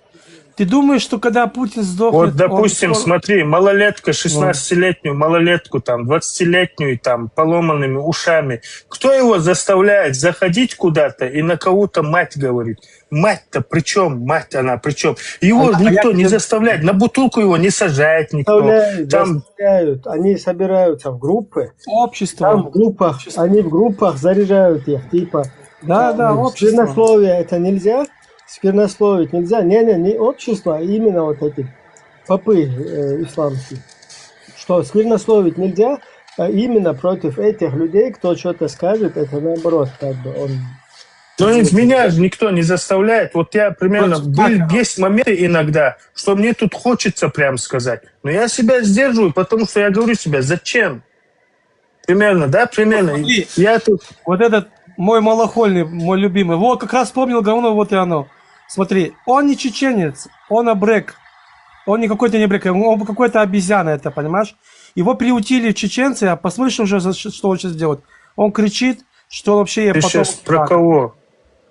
Ты думаешь, что когда Путин сдохнет... Вот, допустим, смотри, малолетка, шестнадцатилетнюю малолетку, там, двадцатилетнюю, там, поломанными ушами. Кто его заставляет заходить куда-то и на кого-то мать говорить? Мать-то при чем? Мать она при чем? Его а, никто а не заставляет. На бутылку его не сажает никто. Заставляют, там... заставляют. Они собираются в группы. Общество. Там в группах, они в группах заряжают их, типа. Да, да, общество. Сквернословие это нельзя? Сквернословить нельзя? Не-не, не общество, а именно вот эти попы э, исламские. Что сквернословить нельзя, а именно против этих людей, кто что-то скажет, это наоборот, как бы он... Но ведь меня же никто не заставляет. Вот я примерно... Вот, был, есть моменты иногда, что мне тут хочется прям сказать. Но я себя сдерживаю, потому что я говорю себе, зачем? Примерно, да, примерно. Смотри, я тут... Вот этот мой малохольный, мой любимый. Вот как раз вспомнил говно, вот и оно. Смотри, он не чеченец, он абрек. Он не какой-то не абрек, он какой-то обезьяна, это, понимаешь? Его приютили чеченцы, а посмотришь уже, что он сейчас делает. Он кричит, что он вообще... Ты сейчас про кого?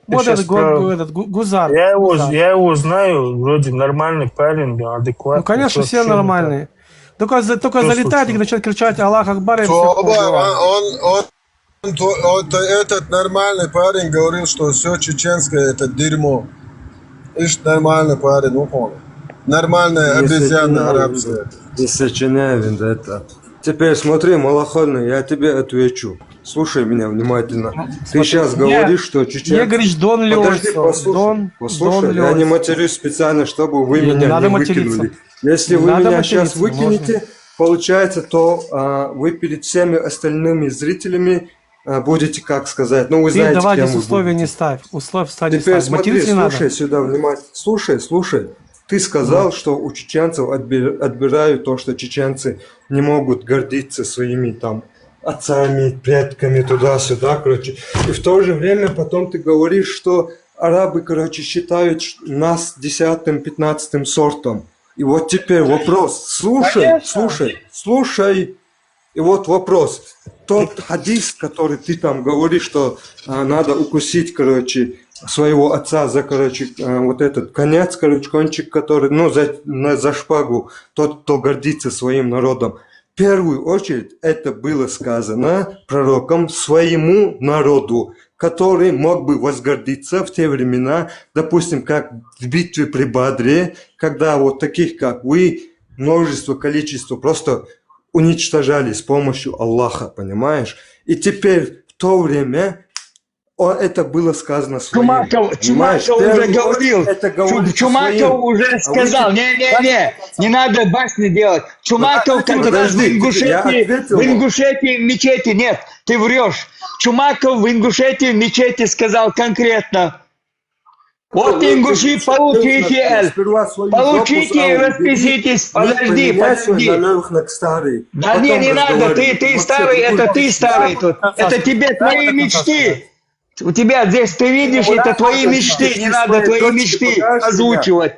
Вот этот, про... этот Гузар. Я его, Гузар. Я его знаю, вроде нормальный парень, адекватный. Ну, конечно, все нормальные. Только, только залетает и начинает кричать «Аллах Акбар» и все. Он, он, он, он, этот нормальный парень говорил, что все чеченское это дерьмо. Ишь, нормальный парень, ухо. Нормальная обезьяна арабская. Не сочиняй, это. Теперь смотри, малохольный, я тебе отвечу. Слушай меня внимательно. Ты сейчас говоришь, что чеченцы... Не говоришь, Дон Лёнсо. Подожди, послушай, послушай. Я не матерюсь специально, чтобы вы меня не выкинули. Если вы меня сейчас выкинете, получается, то а, вы перед всеми остальными зрителями а, будете, как сказать, ну вы знаете, давай кем здесь условия не ставь. Условия ставь. Теперь смотри, слушай сюда внимательно. Слушай, слушай. Ты сказал, что у чеченцев отбирают то, что чеченцы не могут гордиться своими там отцами, предками, туда-сюда, короче. И в то же время потом ты говоришь, что арабы, короче, считают ш- нас десятым, пятнадцатым сортом. И вот теперь вопрос. Слушай, Конечно. Слушай, слушай. И вот вопрос. Тот хадис, который ты там говоришь, что а, надо укусить, короче, своего отца за, короче, а, вот этот конец, короче, кончик, который, ну, за, на, за шпагу, тот, кто гордится своим народом. В первую очередь это было сказано пророком своему народу, который мог бы возгордиться в те времена, допустим, как в битве при Бадре, когда вот таких, как вы, множество, количество просто уничтожали с помощью Аллаха, понимаешь? И теперь в то время о, это было сказано своим. Чумаков, Чумаков уже говорил. Это говорит Чумаков своим. Уже сказал. Не, не, не, не надо басни делать. Чумаков как раз в Ингушетии, в Ингушетии в мечети. Нет, ты врешь. Чумаков в Ингушетии в мечети сказал конкретно. Вот, ингуши, получите, получите и распишитесь. Подожди, подожди. Да не, не надо, ты, ты старый, это ты старый тут. Это тебе твои мечты. У тебя здесь, ты видишь, это твои мечты, не надо твои мечты озвучивать.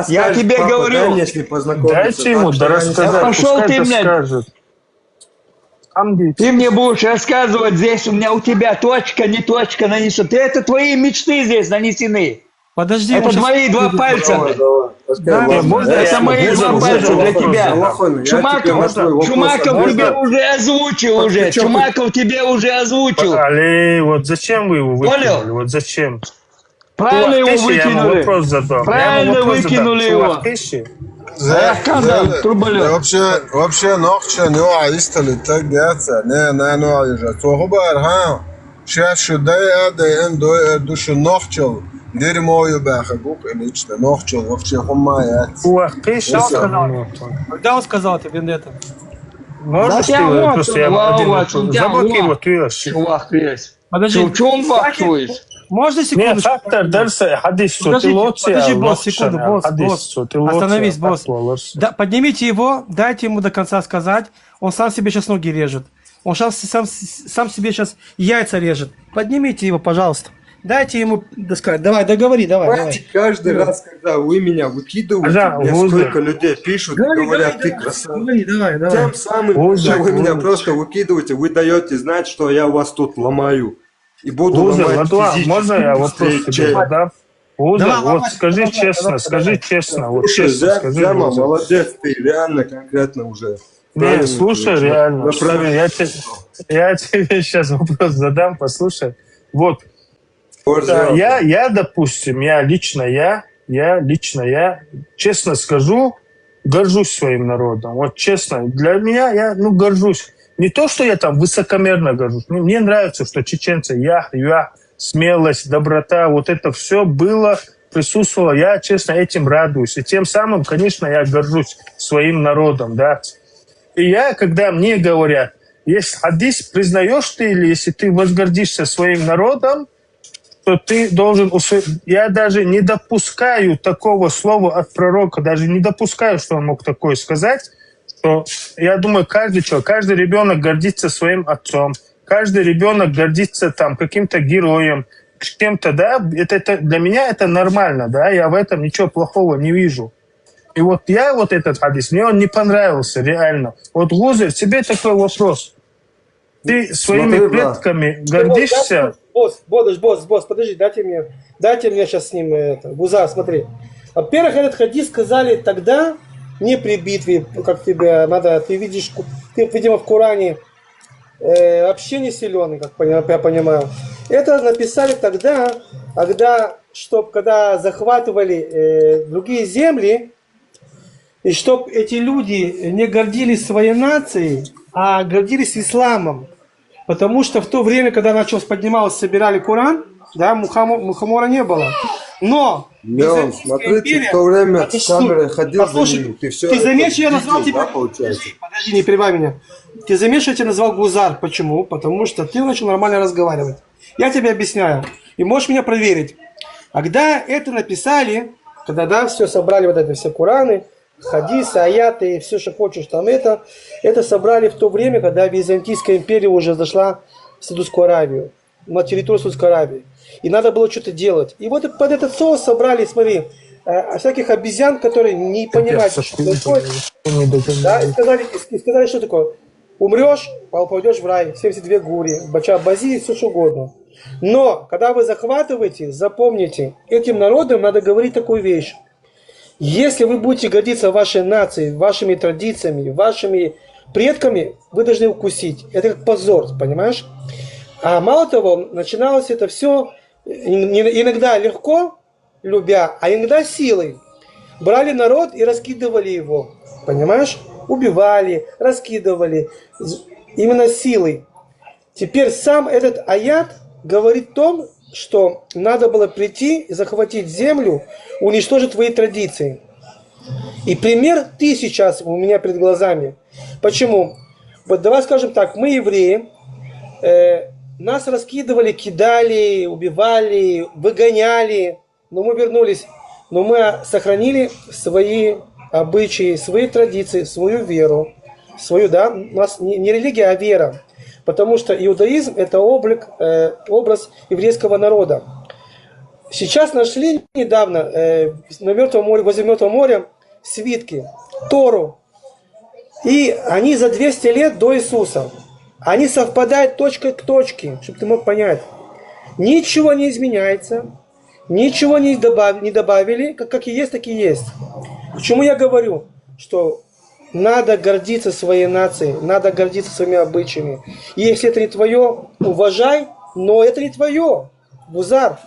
Я тебе говорю. Дайте ему рассказать, пошел ты, блядь. Ты мне будешь рассказывать здесь, у меня у тебя точка, не точка нанесена. Ты это твои мечты здесь нанесены. Подожди, это твои два пальца. Это мои два пальца для тебя. Чумаков, Чумаков тебе уже озвучил уже. Чумаков тебе уже озвучил. Али, вот зачем вы его выкинули? Вот зачем? Правильно его выкинули. Вопрос задал. Правильно выкинули его. Вообще, вообще нохча не аистали так яца. Не, не, ну а же. Цохубар, ха? Сейчас что дай а дай эн дой а душу нохчал. Дерьмо ю баха гук лично нохчал вообще хумая. Когда он сказал тебе это? Можешь ты просто я один заблокировать? Чувак, есть. Подожди. Чё, чё он вахтуешь? Можно секунду? Не, фактор дальше хадис. Подождите, подожди, босс, секунду, босс, босс. Остановись, босс. Да, поднимите его, дайте ему до конца сказать. Он сам себе сейчас ноги режет. Он сейчас сам, сам себе сейчас яйца режет. Поднимите его, пожалуйста. Дайте ему сказать. Давай, договори, давай. Давай. Каждый раз, когда вы меня выкидываете, да, мне столько людей пишут, говорят, ты красавчик. Говори, давай, давай. Тем самым, когда вы меня просто выкидываете, вы даете знать, что я вас тут ломаю. И буду ломать физически. Можно я вопрос задам? Уза, вот скажи честно, скажи честно, вот честно скажи. Молодец, ты реально конкретно уже. Не, слушай, реально. Я тебе, я тебе сейчас вопрос задам, послушай. Вот. Да, я, я, допустим, я лично, я, я лично, я, честно скажу, горжусь своим народом. Вот честно, для меня, я, ну, горжусь. Не то, что я там высокомерно горжусь. Мне нравится, что чеченцы, я, я, смелость, доброта, вот это все было, присутствовало. Я, честно, этим радуюсь. И тем самым, конечно, я горжусь своим народом, да. И я, когда мне говорят, если хадис признаешь ты, или если ты возгордишься своим народом, то ты должен... Я даже не допускаю такого слова от пророка, даже не допускаю, что он мог такое сказать, что я думаю, каждый человек, каждый ребенок гордится своим отцом, каждый ребенок гордится там каким-то героем, чем-то, да, это, это для меня это нормально, да, я в этом ничего плохого не вижу. И вот я вот этот хадис, мне он не понравился, реально. Вот, Гузер, тебе такой вопрос. Ты своими Смотри, предками гордишься? Босс, босс, босс, босс, подожди, дайте мне, дайте мне сейчас с ним это. Гузар, смотри. Во-первых, этот хадис сказали тогда, не при битве, как тебе надо, ты видишь, ты, видимо, в Коране э, вообще не силен, как я понимаю. Это написали тогда, когда, чтоб, когда захватывали э, другие земли, и чтоб эти люди не гордились своей нацией, а гордились исламом. Потому что в то время, когда начал поднимался, собирали Коран, да, Мухаммора не было. Но Леон, смотри, ты в то время с камерой ходил за ними. Ты все ты заметишь, я назвал тебя... Подожди, подожди, не перебивай меня. Ты заметишь, я тебя назвал Гузар. Почему? Потому что ты начал нормально разговаривать. Я тебе объясняю. И можешь меня проверить. Когда это написали, когда, да, все собрали, вот это все Кораны, хадисы, аяты и все, что хочешь там это, это собрали в то время, когда Византийская империя уже зашла в Саудовскую Аравию, на территорию Саудовской Аравии. И надо было что-то делать. И вот под этот соус собрали, смотри, э, всяких обезьян, которые не понимают, что происходит. Да, и сказали, и сказали, что такое. Умрешь, попадешь в рай, семьдесят две гури, бача бази и все что угодно. Но, когда вы захватываете, запомните, этим народам надо говорить такую вещь. Если вы будете гордиться вашей нацией, вашими традициями, вашими предками, вы должны укусить. Это как позор, понимаешь? А мало того, начиналось это все иногда легко, любя, а иногда силой. Брали народ и раскидывали его, понимаешь? Убивали, раскидывали, именно силой. Теперь сам этот аят говорит о том, что надо было прийти, захватить землю, уничтожить твои традиции. И пример ты сейчас у меня перед глазами. Почему? Вот давай скажем так, мы евреи, э, нас раскидывали, кидали, убивали, выгоняли, но мы вернулись, но мы сохранили свои обычаи, свои традиции, свою веру, свою, да, у нас не, не религия, а вера, потому что иудаизм — это облик, э, образ еврейского народа. Сейчас нашли недавно э, на Мертвом море, возле Мертвого моря свитки, Тору. И они за двести лет до Иисуса. Они совпадают точка к точке, чтобы ты мог понять. Ничего не изменяется, ничего не, добав, не добавили, как, как и есть, так и есть. К чему я говорю, что надо гордиться своей нацией, надо гордиться своими обычаями. И если это не твое, уважай, но это не твое. Гузар,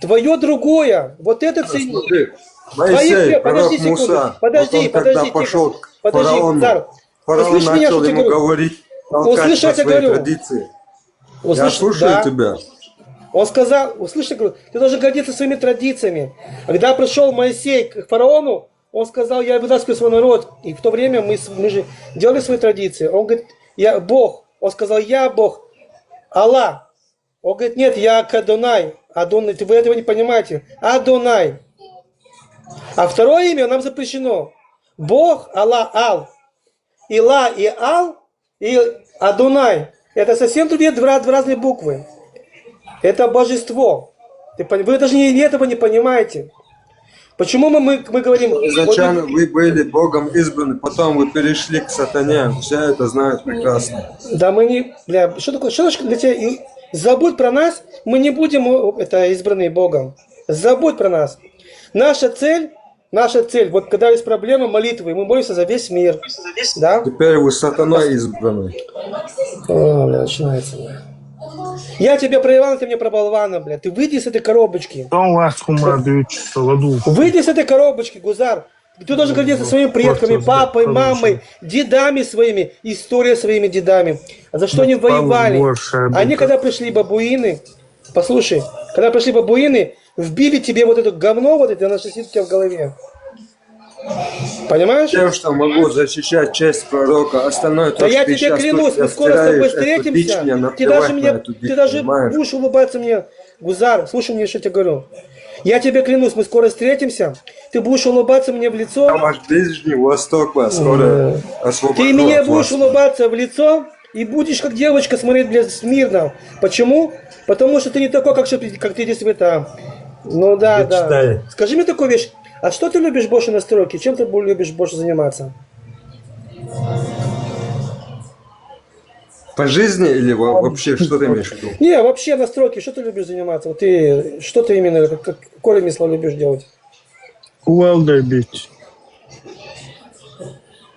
твое другое. Вот это цени. Смотри, Моисей, пророк подожди секунду, Муса, подожди, вот он, подожди, когда пошел к подожди, фараону, Гузар, фараон начал ему говорить, толкать по своей традиции. Услышь, я слушаю тебя. Он сказал, услышь, говорю, ты должен гордиться своими традициями. Когда пришел Моисей к фараону, он сказал: «Я вытаскиваю свой народ». И в то время мы, мы же делали свои традиции. Он говорит: «Я Бог». Он сказал: «Я Бог, Аллах». Он говорит: «Нет, я Адонай». Адонай, вы этого не понимаете. Адонай. А второе имя нам запрещено. Бог, Аллах, Ал. Ила и Ал, и Адонай. Это совсем другие два, два разные буквы. Это божество. Ты, вы даже не, этого не понимаете. Почему мы, мы, мы говорим... Изначально вот вы были Богом избраны, потом вы перешли к сатане. Все это знают прекрасно. Да мы не... Бля, что такое? Что значит для тебя? Забудь про нас, мы не будем это, избранные Богом. Забудь про нас. Наша цель, наша цель, вот когда есть проблема, молитвы, мы молимся за весь мир. Да? Теперь вы сатаной избраны. О, бля, начинается, бля. Я тебе про Ивана, ты мне про болвана, бля. Ты выйди с этой коробочки. Выйди с этой коробочки, Гузар. Ты должен гордиться своими предками, папой, мамой, дедами своими, история своими дедами. А за что они воевали? Они, когда пришли бабуины, послушай, когда пришли бабуины, вбили тебе вот это говно, вот это, оно сидит у тебя в голове. Понимаешь? Тем, что могу защищать честь пророка, остальное то, что ты сейчас тут растираешь эту дичь, мне наплевать на эту дичь, понимаешь? Да я тебе клянусь, мы скоро с тобой встретимся. Ты даже меня, ты даже будешь улыбаться мне, Гузар, слушай мне, что я тебе говорю. Я тебе клянусь, мы скоро встретимся. Ты будешь улыбаться мне в лицо. Там аж Ближний Восток вас скоро освободит. Ты мне будешь улыбаться в лицо и будешь как девочка смотреть, блядь, смирно. Почему? Потому что ты не такой, как, как ты здесь в это. Ну да, да. Скажи мне такую вещь. А что ты любишь больше на стройке? Чем ты любишь больше заниматься? По жизни или вообще, что ты имеешь в виду? Не, вообще на стройке, что ты любишь заниматься? Вот ты, что ты именно, как, как корень слова, любишь делать? Уэлдер бить.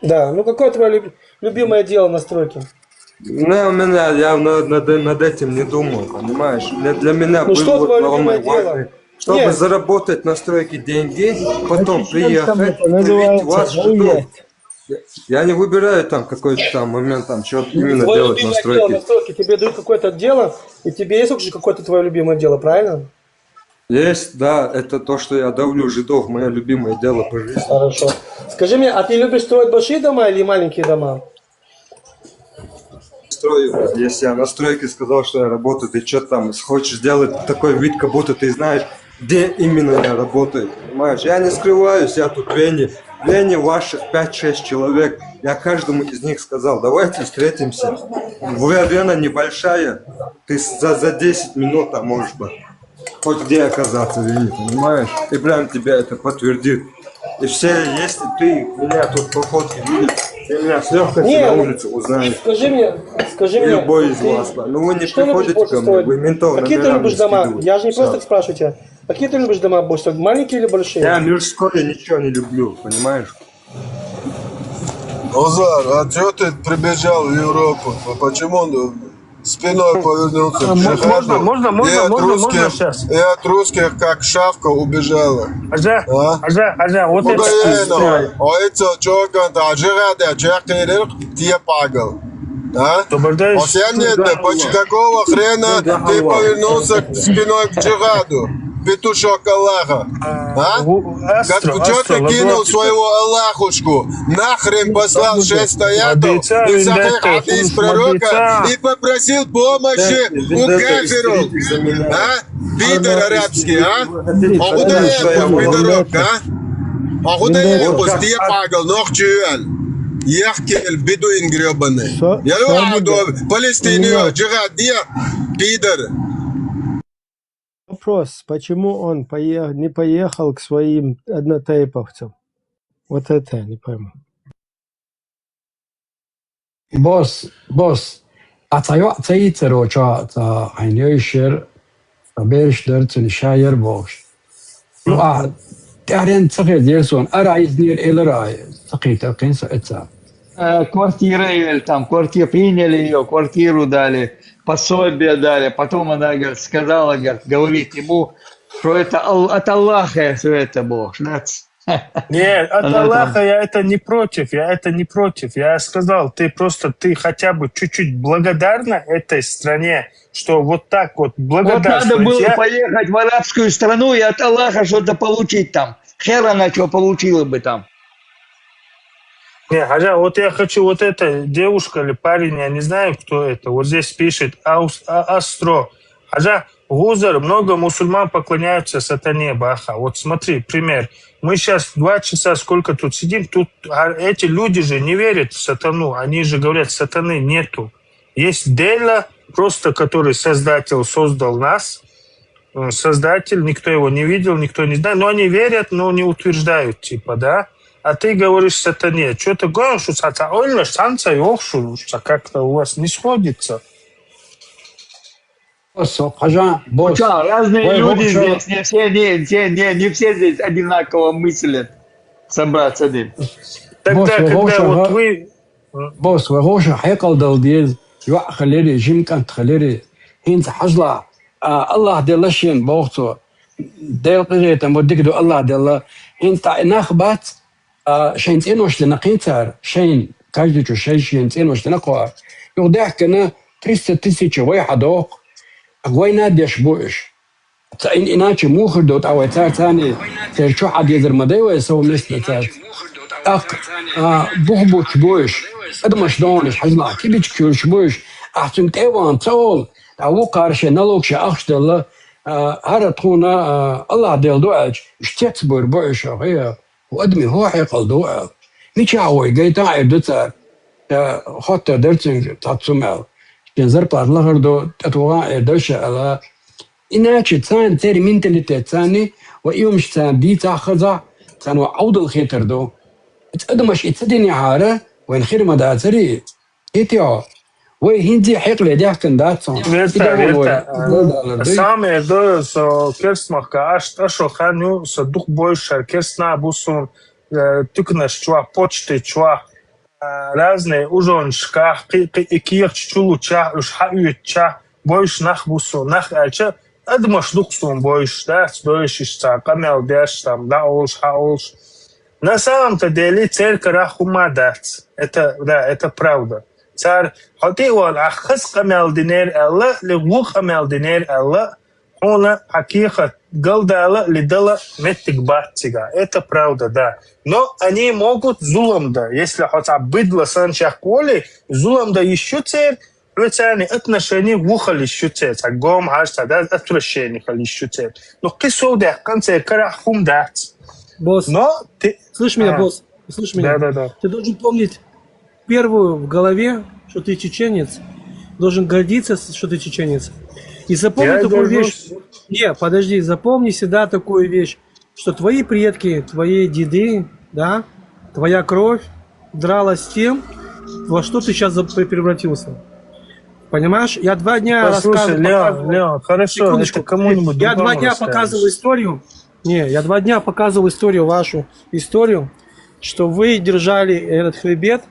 Да, ну какое твое люб- любимое дело на стройке? Ну, у меня, я над, над, над этим не думал, понимаешь? Для, для меня... Ну что твое любимое дело? Чтобы заработать на стройке деньги, потом приехать, кормить вас, ждут. Я не выбираю там какой-то там момент, там что именно делать на стройке. Тебе дают какое-то дело, и тебе есть вообще какое-то твое любимое дело, правильно? Есть, да, это то, что я давлю жидов, мое любимое дело по жизни. Хорошо. Скажи мне, а ты любишь строить большие дома или маленькие дома? Строю. Если я на стройке сказал, что я работаю, ты что там хочешь сделать такой вид, как будто ты знаешь, где именно я работаю, понимаешь? Я не скрываюсь, я тут в Вене. Вене ваших пять-шесть человек. Я каждому из них сказал: «Давайте встретимся». Вена небольшая, ты за, за десять минут, а может быть, хоть где оказаться в Вене, понимаешь? И прям тебе это подтвердит. И все, если ты меня тут по фотке видишь, ты меня с легкостью на улице узнаешь. Скажи мне, скажи мне. Любой из вас. Ну, вы не приходите ко мне, вы ментов номера мне скидываете. Я же не просто так спрашиваю тебя. Какие ты любишь дома больше? Маленькие или большие? Я мирское ничего не люблю, понимаешь? Узар, а чё ты прибежал в Европу? Почему спиной повернулся к джихаду? Можно, можно, можно, можно, можно сейчас? И от русских как шавка убежала. Хьажа, хьажа, хьажа, вот это... Ой, это чё, джихад, я джихад, а? Осенние, почти какого хрена ты повернулся спиной к джихаду? Петушок Аллаха. А? Как чё ты кинул своего Аллахушку? Нахрен послал шесть аятов и сахих хадис пророка и попросил помощи у кафиров. А? Пидор арабский, а? Огуда я пидорок, а? Огуда я пидорок, нохчуян. Яхкел бедуин грёбаный. Я его Палестинию, джихад, пидор. Вопрос, почему он поех... не поехал к своим однотейповцам? Вот это я не пойму. Босс, босс, а цхьа йоӀ ца йийцаро чохь, цхьа хьайна йойшера, цхьа бераш дара цуьнан, ша яра бохуш. Ну, а тӀаьхьаренна ца хезира суна, ара Ӏийзинера элира, ца кхийтира кхин со эца. Э, квартира или там, квартира, приняли ее, квартиру дали, пособие дали, потом она, говорит, сказала, говорит, говорит ему, что это Ал- от Аллаха все это было. Не, от Аллаха я это не против, я это не против. Я сказал, ты просто, ты хотя бы чуть-чуть благодарна этой стране, что вот так вот Вот благодарствует. надо было Я- поехать в арабскую страну и от Аллаха что-то получить там. Хер она что получила бы там. Не, Хьажа, вот я хочу, вот эта девушка или парень, я не знаю, кто это, вот здесь пишет, Аус- а- Астро. Хьажа, Гузар, много мусульман поклоняются сатане, баха. Вот смотри, пример. Мы сейчас два часа сколько тут сидим, тут а, эти люди же не верят в сатану, они же говорят, сатаны нету. Есть Делла, просто который создатель создал нас, э, создатель, никто его не видел, никто не знает, но они верят, но не утверждают, типа, да? А ты говоришь сатане, что ты говоришь, что сатана, ой, наш санца, ох, что как-то у вас не сходится. Босс, Хьажа, босс. Чё, разные Ой, люди вот чё. Здесь, не все, не, все, не, не все здесь одинаково мыслят. Собраться один. Тогда, Босс, когда вовшах, вот а? Вы... Босс, вай гӀоша хьекъал дала деза, йоӀ хилира, жима кӀант хилира. ХӀинца хьажалахь, а, Аллах Делла шена боху цо. Делан къинхетам бу, дика ду Аллах Делла. ХӀинца тӀаккха и нах бац, а, шайн цӀенош дина кхин цара, шайн, каждый чу шайн-шайн цӀенош дина кхо. Юха даьхкина триста тысяча вай хьадоху, вайна деш бу уьш. Ца ин иначе мухар ду, тӀа вай цара царна, церан чу хьан дезар ма дай вай совместно цаьрца. ТӀаккха, а, бух буттуш бу уьш, адамаш догӀанаш хьажалахь, кибичка куьрш бу уьш, ахь цуьнга тӀе а вахана ца олу, тӀа вукхара шайн налогаш ахча делла, а, хӀара тхуна, а, Аллах Делла ду аьлча, уьш цецбур бу уьш, хӀу, хӀу адаме хӀу хьекъал ду аьлла. Мичахь вай гайтахь а эр ду цара, а, хоттар дара цуьнга цхьацца хӀума аьлла. Шен зарплата лахар ду, тӀетухахь а эр ду ша аьлла. Иначе царна, церан менталитет царна, ва и хӀумаш царна дийцахь, хазахь, царна ва Ӏовдал хетар ду. Адамаш и ца динехьара, вайн хир ма дацарий? ХӀетий хьо? Вай хӀинца а хьекъале даьхкина дац хьуна. Верта, верта. Сам эр ду, со керст махка, аш, ашо хан ю, со дух бойш шар керст нах бу суна, э, туьканаш чохь, почты чохь, а, разные ужонашкахь, кхи, кхи, и кехаташ чулучахь, уьш хьаоьцучахь, бойш нах бу суна, нах аьлча, адамаш ду-кх суна бойш, дац дойш иштта, къамел деш, там, дӀа олуш, хьа олуш. На самом-то деле, церан карахь хӀума дац. Это, да, это правда. Цара, хьо тӀе а вахана, ахь хаза къамел динера аьлла, или вон къамел динера аьлла, хьуна хьан кехат галдала или дала меттиг бац цигахь. Это правда, да. Но они могут зулам да. Если хьо цхьа быдло санна чекхволий, зулам да йиш ю церан, хьо царна отношение ву хила йиш ю церан, цхьа гом хьажа, цхьа да, отвращение хила йиш ю церан. Ну, кхин сов даьккхина церан карахь хӀума дац. Босс, Но ты... слышь меня, А. Босс? Слышишь меня? Да, да, да. Ты должен помнить первую в голове, что ты чеченец. Должен гордиться, что ты чеченец. И запомни такую вещь. Не, подожди, запомни всегда такую вещь, что твои предки, твои деды, да, твоя кровь дралась с тем, во что ты сейчас превратился. Понимаешь? Я два дня Послушай, рассказывал, Леон, показывал. Леон, хорошо, Секундочку. Это кому-нибудь Я два дня показывал историю. Не, я два дня показывал историю вашу, историю, что вы держали этот хребет,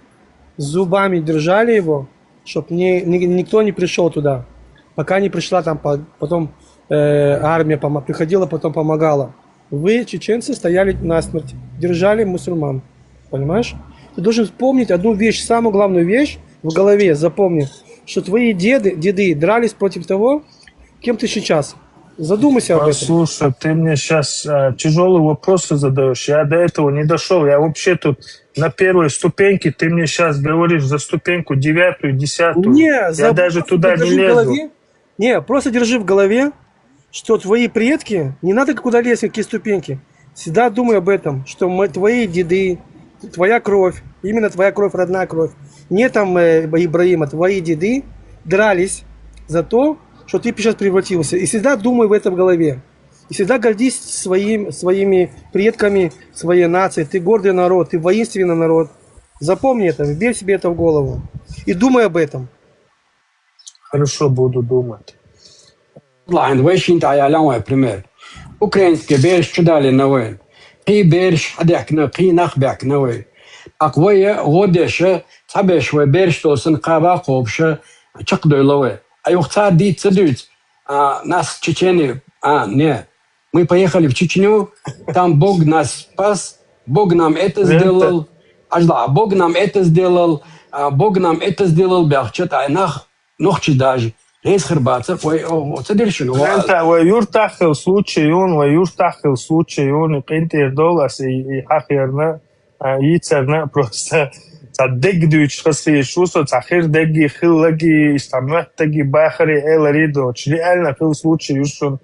зубами держали его, чтобы не, ни- никто не пришел туда, пока не пришла там по- потом э, армия, помо- приходила, потом помогала. Вы, чеченцы, стояли насмерть, держали мусульман. Понимаешь? Ты должен вспомнить одну вещь, самую главную вещь в голове, запомни, что твои деды, деды дрались против того, кем ты сейчас. Задумайся об этом. Послушай, ты мне сейчас тяжелые вопросы задаешь. Я до этого не дошел. Я вообще тут на первой ступеньке. Ты мне сейчас говоришь за ступеньку девятую, десятую. Не, Я забудь, даже просто туда не держи в лезу. голове. Не, просто держи в голове, что твои предки, не надо куда лезть, какие ступеньки. Всегда думай об этом, что мы, твои деды, твоя кровь, именно твоя кровь, родная кровь, не там э, Ибраима, твои деды дрались за то, что ты сейчас превратился. И всегда думай в этом в голове. И всегда гордись своим, своими предками, своей нацией. Ты гордый народ, ты воинственный народ. Запомни это, вбей себе это в голову. И думай об этом. Хорошо, буду думать. Ладно, вай шин тӀа ялан вай пример. Украинский берш чудали на вай. Кхы берш хьадехкна, кхы нах бехкна вай. Ак вай гӀо деша, цхьа беш вай берш досан кхаба кхобша, чакхдойла вай. А юха цхьа дийца дуьйц, а, нас чечени, а, не. Мы поехали в Чечню, там Бог нас спас, Бог нам это сделал, ажла, Бог нам это сделал, а, Бог нам это сделал, бяхчат, ай нах, нохчи даже. Рейс хрбаца, ой, о, о, ца диршин, о, ВӀалла вай юртахь хилла случай юн, вай юртахь хилла случай юн, и къинтӀера долу ас и, и хьахерна, а, йийцарна, просто цхьа дегдуьйчу хасийш ву со, цхьа хир дегги, хиллаги, иштта моьттаги, бахари, элари доцуш. Реально хилла случай ю шун.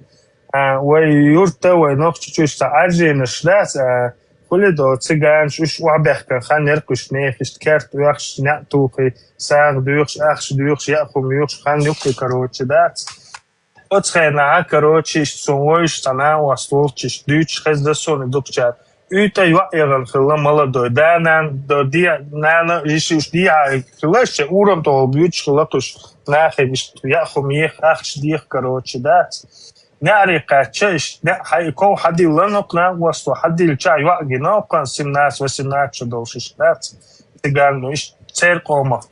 А, вай юрта, вай нохчичуьш цхьа Ӏарженаш дац, а, хуьлу до циганаш, уьш охьабехкан хан яркъуьш нех, иштта керт оьхуш, неӀ тухий, сагӀа дуьйхуш, ахча дуьйхуш, яа хӀума юьйхуш, хан юккхий, короче, дац. Оцу хенахь, короче, иштта цунна вуьйш, цхьа накъост волчу иштта дуьйцуш хезна суна дукхачара. УьйтӀа йоӀ яхана хилла молодой. Да, нана, до, де, нана, йиш уьш дехьа хилла, шен урам тӀехула буьйцуш хилла кхуьш. Нахе иштта яа хӀума еха, ахча деха, короче, дац. НеӀаре кхаьчча, иштта неӀ хьай-, ков хьадиллина, кху накъосто хьадиллича, йоӀ гина, кхуьнан семнадцать, восемнадцать шо долуш иштта дац. Циган, ну, иштта церан къомах.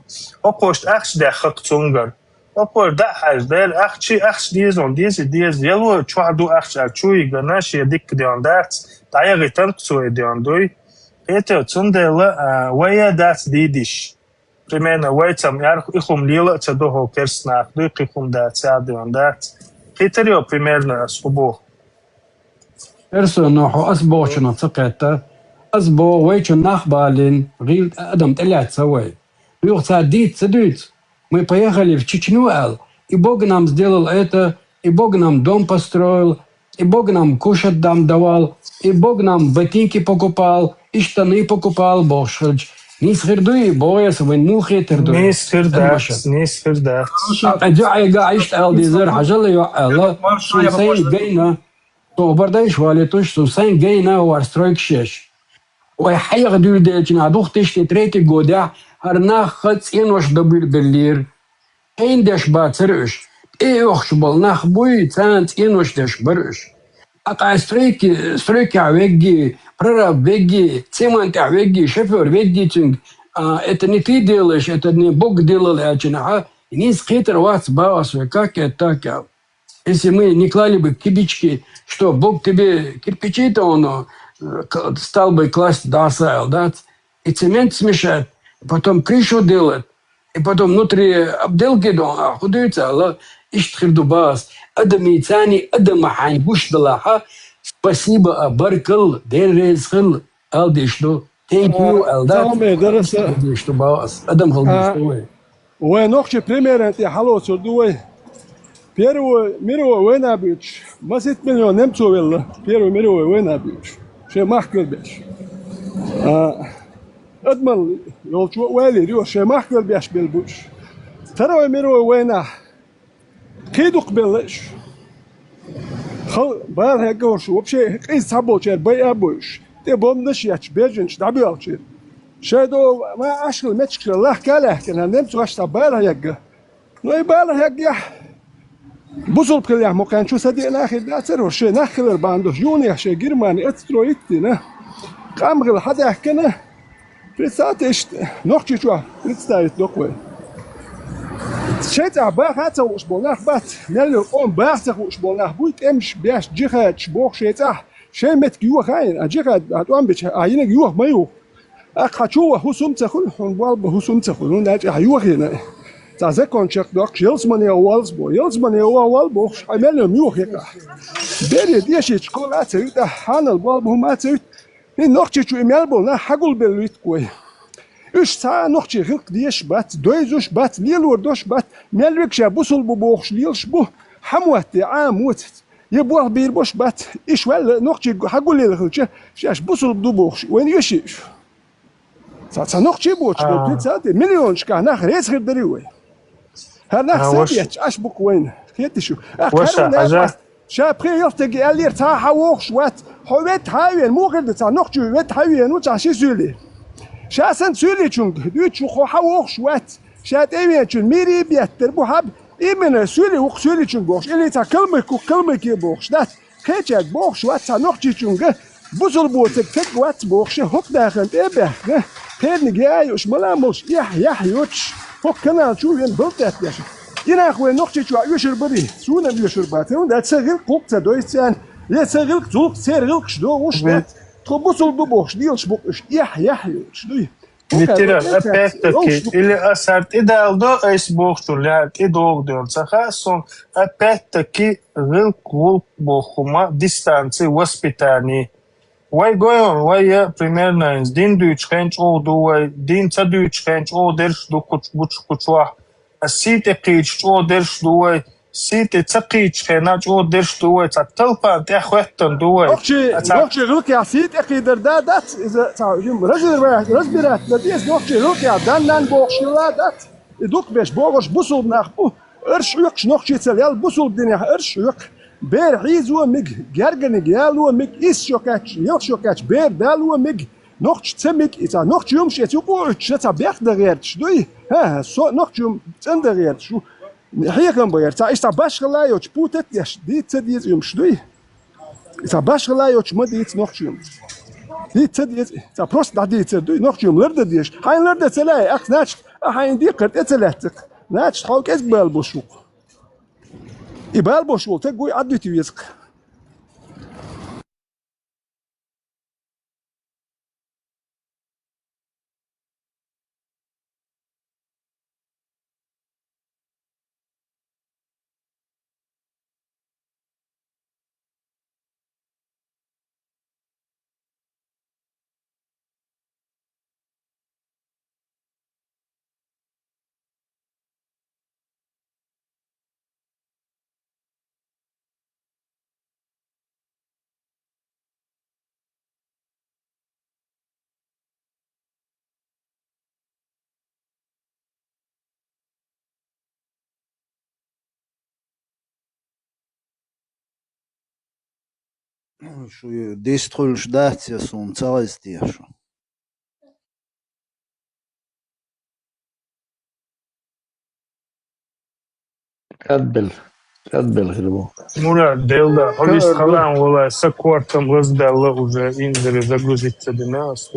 Окхо иштта ахча даьхна-кх цуьнгара. Окхо дӀа а хьаьжна, дера, ахча, ахча деза, деза, деза, яло, чохь ду ахча, аьлла, чу йигна, шен дика деана дац, дӀаяхийтина-кх цо и деана дуй. Кхетий, цундела, а, вай а дац дийдиш. Примерно вай цхьа мел и хӀума лела а ца до хӀокху керста наха дуй, кхин хӀума дац, а деана дац. Кхетарий, примерно ас хӀун боху? Персо, ну, хьо ас бохучунах ца кхетта. Ас боху, вай чу нах балийна, гӀийла адам тӀелаьцна вай. Юха цара дийца ца дуьйцу. Мы поехали в Чечню, аьлла. И Бог нам сделал это, и Бог нам дом построил, и Бог нам кушать нам давал, и Бог нам ботинки покупал, и штаны покупал, бохуш хилча. Нийса хир дуй, боху аса, вайн муха хетар ду? Нийса хир дац, нийса хир дац. А, а, дуьхьа а иштта аьлла дезара, хьажал, йоӀ аьлла, шун сайн гайна, Тобар дайш валитуш, цу сайн гайна вар стройкаш еш. Вай хьеха дуьйла делчина, а дух тиште третий годехь, хӀара нах ха цӀенош добуьйлабеллера. Хьайна деш бацара уьш. ТӀеоьхуш болу нах буй, царна цӀенош деш бара уьш. Акъа стройки, стройкехь вегги, прораб вегги, цементехь вегги, шофер вегги цуьнга, а, это не ты делаешь, это не Бог делал, аьлча, нийса кхетар вац бах ас вай, как это так, аьлла. Если мы не клали бы кибички, что Бог тебе кирпичи-то он, э, к-, стал бы класть, да, сайл, да? И цемент смешать, потом крышу делать, и потом внутри обделки, да, а худуьйца, ала, иштта хир ду бах ас. Адамийн царний, адама хьайн гуш далахьа, спасибо, а, баркал, Дела реза хила, ала деш ду. Thank you, аьлла дац. Цхьа хӀума дара аса. Деш ду бах ас. Адам хила деш ду вай. Вай нохчий примеран тӀе хьалоцур ду вай. Первую мировую война буьйцуш, масийтта миллион немцо велла. Первую мировую война буьйцуш. Шен махкал беш. А, Адамалла йолчо а валийра ю, шайн махкара беш белла бу уьш. Второй мировой войнахь кхин дукха белла уьш. Хала бала хьегна хӀорш, вообще къиза цхьаболчара байа а бойуш, тӀе бомбанаш а етташ, беженцаш дӀабоьлхучара. Шайн догӀу ма Ӏаш хилла меттигашкара лахка а лаьхкина, немцаш цхьа бала хьегна. Ну, и бала хьегнехь, бусулба хилла яхь мукъан чу са деана а хир дацара, хӀорш шайн нах хилар бахьана долуш, юханехьа шайн Германи отстроить а дина, къам хилла хьадаьхкина, представьте, иштта Нохчийчохь представить доккху вай. Шайн цӀахь баха а ца хууш болу нах бац, мел йолу къоман баха ца хууш болу нах буй, тӀемаш беш, джихадаш боху шайн цӀахь, шайн меттиг йоха а йина, а джихад, а тӀом бича, а йинарг йоха ма юха. Аккха хьан чу ваха хӀусам а ца хуьлу, хьуна болх бан хӀусам а ца хуьлу, хӀунда аьлча ахьа йохийна. Цхьа закончех доккхуш, ялсамане ваха воллу боху, ялсамане ваха воллу бохуш, хьайн мел йолу муьйха хьекъахь. Бере дешийташ кола а ца юьту, хьанал болх бан хӀума а ца юьту. ХӀинца Нохчийчу и мел болу нах хьагулбелла витку вай. Уьш цхьа а нохчийн гӀиллакх дезаш бац, дойзуш бац, лелор долуш бац, мел верг ша бусулба бу бохуш лелаш бу, хьан моттий Ӏамоцац. Я болх бийр болуш бац, иша ваьлла нохчий хьагулъелла хилча, шаьш бусулба ду бохуш, вайна оьший уьш. Цхьа, цхьа нохчий боцуш долу А. пиццал тӀе миллионашкахь нах реза хир дарий вай? ХӀара нах А, са ваш- бетташ Ӏаш бу-кх вайна. Хетий шу? Ахьа Ваша, хьарун хьажа. Даьхьа, ша пхи ялтаге аьллера, цхьа хьан вохуш вац, хьо ведда хьан а веана, муха хир ду цхьа нохчо ведда хьан а веана ву цхьа ши суьйле? Ша санна суьйличунга дуьйцуш ву, хьо хьан вохуш вац, ша тӀевеанчун мийрий беттар бу хьаба, именно суьйле ву-кх суьйличунга бохуш, или цхьа калмык ву-кх калмыке бохуш дац. Кхечаьрга бохуш вац цхьа нохчийчуьнга, бусулба боцург стаг вац бохуш, хӀокху дахарна тӀе а баьхна, кхерниг яа а йууш, мала а молуш, эхь-яхь йоцуш, хӀокху канал чу а веана, балтӀетта деш. И нах вайн Нохчийчохь оьшур барий? Суна а оьшур бац, хӀунда аьлча сан гӀиллакх гӀуллакх ца дойзу царна, я сан гӀиллакх зулкх церан гӀиллакхаш догӀуш дац, тхо бусулба ду бохуш лелаш бу-кх уьш, эхь-яхь йоцуш дуй. Митира, опять-таки, или ас хӀара тӀедалдо, айса бохучун лаьара тӀедогӀу дела ца хаьа суна, опять-таки, гӀиллакх-гӀуллакх боху хӀума, дистанция, воспитание. Вай гойон, вай я, примерно, дин дуьйцу хен чӀогӀа ду вай, дин ца дуьйцу хен чӀогӀа дерш ду кхуч-, гучу-, кхучохь. Ас сий тӀе кхийча чӀогӀа дерш ду вай, сий тӀе ца кхийчу хенахь чӀогӀа дерш ду вай, цхьа талпан тӀехь хӀоьттина ду вай. Нохчий, А цхьа нохчий гӀиллакхехь сий тӀе кхийдар да дац, иза цхьа хӀума разбира-, разбирать дан деза, нохчий гӀиллакхехь дан-нан бохуш хилла дац. И дукха беш богӀуш бусулба нах бу, арш хьоькхуш нохчий ца лел, бусулба динехь арш хьоькху. Бер хьийзо мега, гергарниг яло мега, исс шо кхаьчча, ялх шо кхаьчча бер дало мега, нохча ца мега, и цхьа нохча юмаш эца юкъа а оьцуш, цхьа бехдан гӀерташ дуй? ХӀан-хӀа, со нохча юм цӀандан гӀерташ ву. Хьехам бан яра. Цхьа иштта башхалла йоцуш, путать а деш, дийца ца деза уьмаш дуй? Цхьа башхалла йоцуш ма дийца нохчо. Дийца ца деза. Цхьа просто дӀадийцар дуй? Нохчо лардан дезаш. Хьайна лардан ца лаьий, ахь, значит, ахь хьайна декхар тӀе ца лаьццакх, значит, хьо кӀезиг бала болуш ву-кх. И бала болуш волу стаг вуй, Ӏадвита веза-кх. Шу дистхуьлуш дац, я суна ца гӀайза теша. Кадбел, кадбел хир бу. Мурад, делда, хьо вист халан валай, са кортам лаздаьлла уже, инзаре загрузиться дина, ас.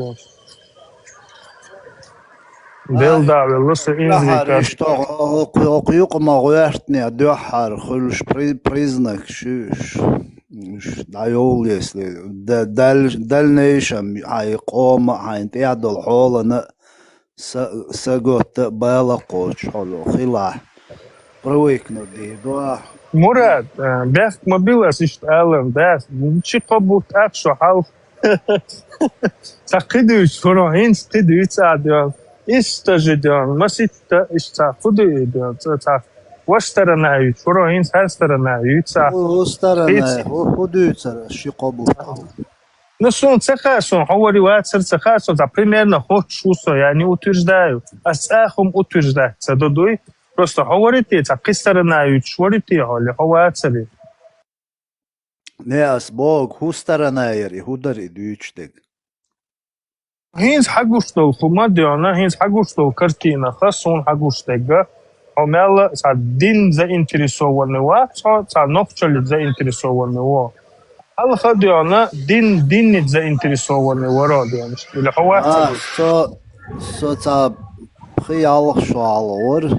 Делда велла са инзаре. Иштта хӀокху юкъа ма гӀоьртинехь дуьххьара хуьлуш при-, признак шуьш. Уьш дӀайовла, если да-, даль-, дальнейшем хьайн къома, хьайн тӀехь долу хьолана са-, саготта а бала кхочуш хьо хилахь, привыкнуть дийр ду ахь. Мурад, а, бехк ма била ас иштта аларна, да, чи кхо бутт ах шо хьал. Цхьа кхидуьйцу, хӀуро хӀинца кхидуьйцу а доьгӀна. Иштта же доьгӀна, маситта иштта цхьа фу дуьйцу доьгӀна, цхьа, цхьа ваш сторона юьйцу, хӀуро хӀинца хӀара сторона юьйцу а. ХӀу, хӀу сторона, хӀу, хӀу дуьйцура ши кхо бутт хьал. Ну, суна ца хаьа, суна хьо вари вацар ца хаьа, суна цхьа примерно хоцуш ву со, я не утверждаю. Ас цӀа хӀума утверждать ца до дуй. Просто хьо вари те, цхьа кхин сторона юьтуш вари те хьо, или хьо вацари. Не, ас богу, хӀун сторона яр и, хӀун дар и дуьйцуш дерг? ХӀинца хьагуш долу хӀума доьгӀна, хӀинца хьагуш долу картинаха, суна хьагуш дерга, хьо мелла цхьа дин заинтересованный вац хьо, цхьа нохчаллица заинтересованный во. Хьалха доьгӀна, дин, динница заинтересованный варо доьгӀна. Или хьо вац А, ца со, со цхьа пхи-ялх шо хьалха вара,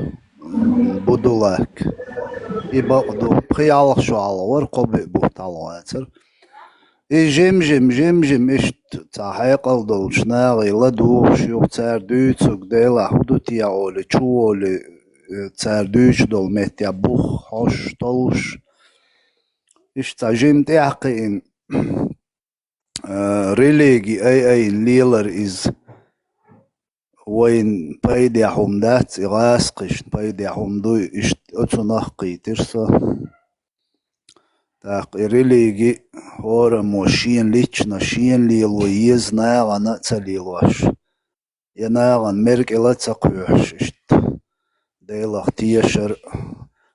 м, Будулак. И бакъ ду, пхи-ялх шо хьалха вара, кхо-биъ бутт хьалха вацара. И жим-жим, жим-жим иштта цхьа хьекъал долчу нахе ладугӀуш юха цара дуьйцург Делахь хӀун ду те олий, чу волий, э, цара дуьйцуш долу меттехь бух хьош, толлуш. Иштта цхьа жим тӀаьхьакхиъна, э, религи ай-айна лелар иза. Вайна пайдехь хӀума дац, и гӀазкхашна пайдехь хӀума дуй, иштта оцунах кхийтира со. ТӀаккха и религи хӀораммо шена лично, шена лело еза, нахана а ца лелош. Я нахана меркӀал а ца кхоьхьуш иштта. Делах тешар,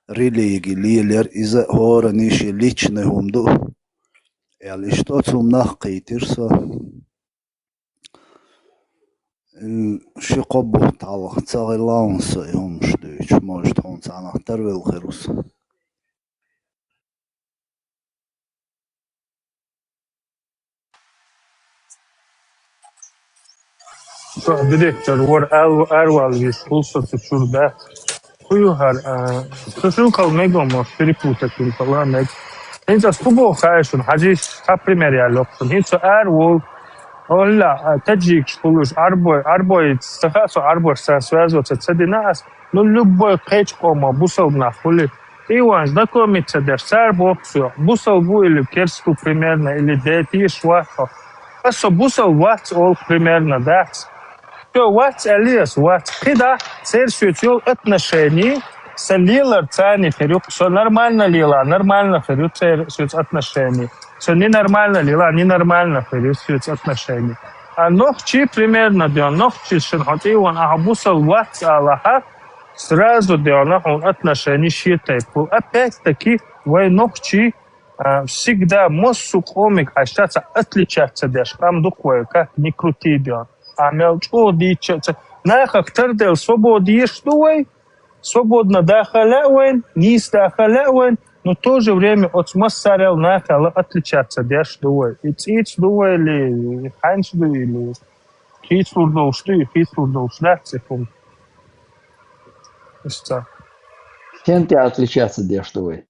религи лелар, иза а хӀоранна шен личный хӀума ду. Аьлла, иштта оцу хӀуманах кхийтира со. М, ши-кхо бутт хьалха ца хилла хьуна со и хӀумаш дуьйцуш, может, хьуна цхьанхьа тарвелла хир ву со. Со директор вара ар-, арваллийш ву со цу чуьра дац. ХӀун ю хӀара, а, со шуьгахула мега мо перепутать вина хала мега. ХӀинца ас хӀун боху хаьий шуна, хьажийша, цхьа пример яьлла йоккху шуна. ХӀинца со ара волу, хӀалле, а, таджикаш хуьлуш, Ӏарбой, Ӏарбой, ца хаьа со Ӏарбош сан связываться ца дина ас, ну, любой кхечу къомо бусалба нах хуьлий. Иван, знакомиться деш, цара боху соьга, бусалба ву или керста ву примерно, или де тешаш вац хьо. Ас со бусалба вац олу примерно, дац. Всё, вац аьллий ас, вац. КхидӀа, церан соьца йолу отношение, сан лелар царний хир ю, со нормально лела, нормально хир ю церан соьца отношение. Со ненормально лела, ненормально хир ю соьца отношение. А нохчий примерно де, нохчий шуна хьо тӀе а ван, ахьа бусалба вац алахьа, сразу де, хьуна отношение шен тайпа. Опять-таки, вай нохчий, а, всегда массо а къомиг хьаьжча цхьа отличаться деш къам ду-кх вай, как ни крути де. А мел чӀогӀа дийцча а ца, нахах тардел свобода еш ду вай, свободно даха лаьа вайн, нийса даха лаьа вайн, но в то же время оцу массарел нахел отличаться деш ду вай. И цӀийца ду вай, или хьаьнца ду, или хийцалур долуш ду, и хийцалур долуш дац цӀе хӀума. Иштта. Сен тӀе отличаться деш ду вай?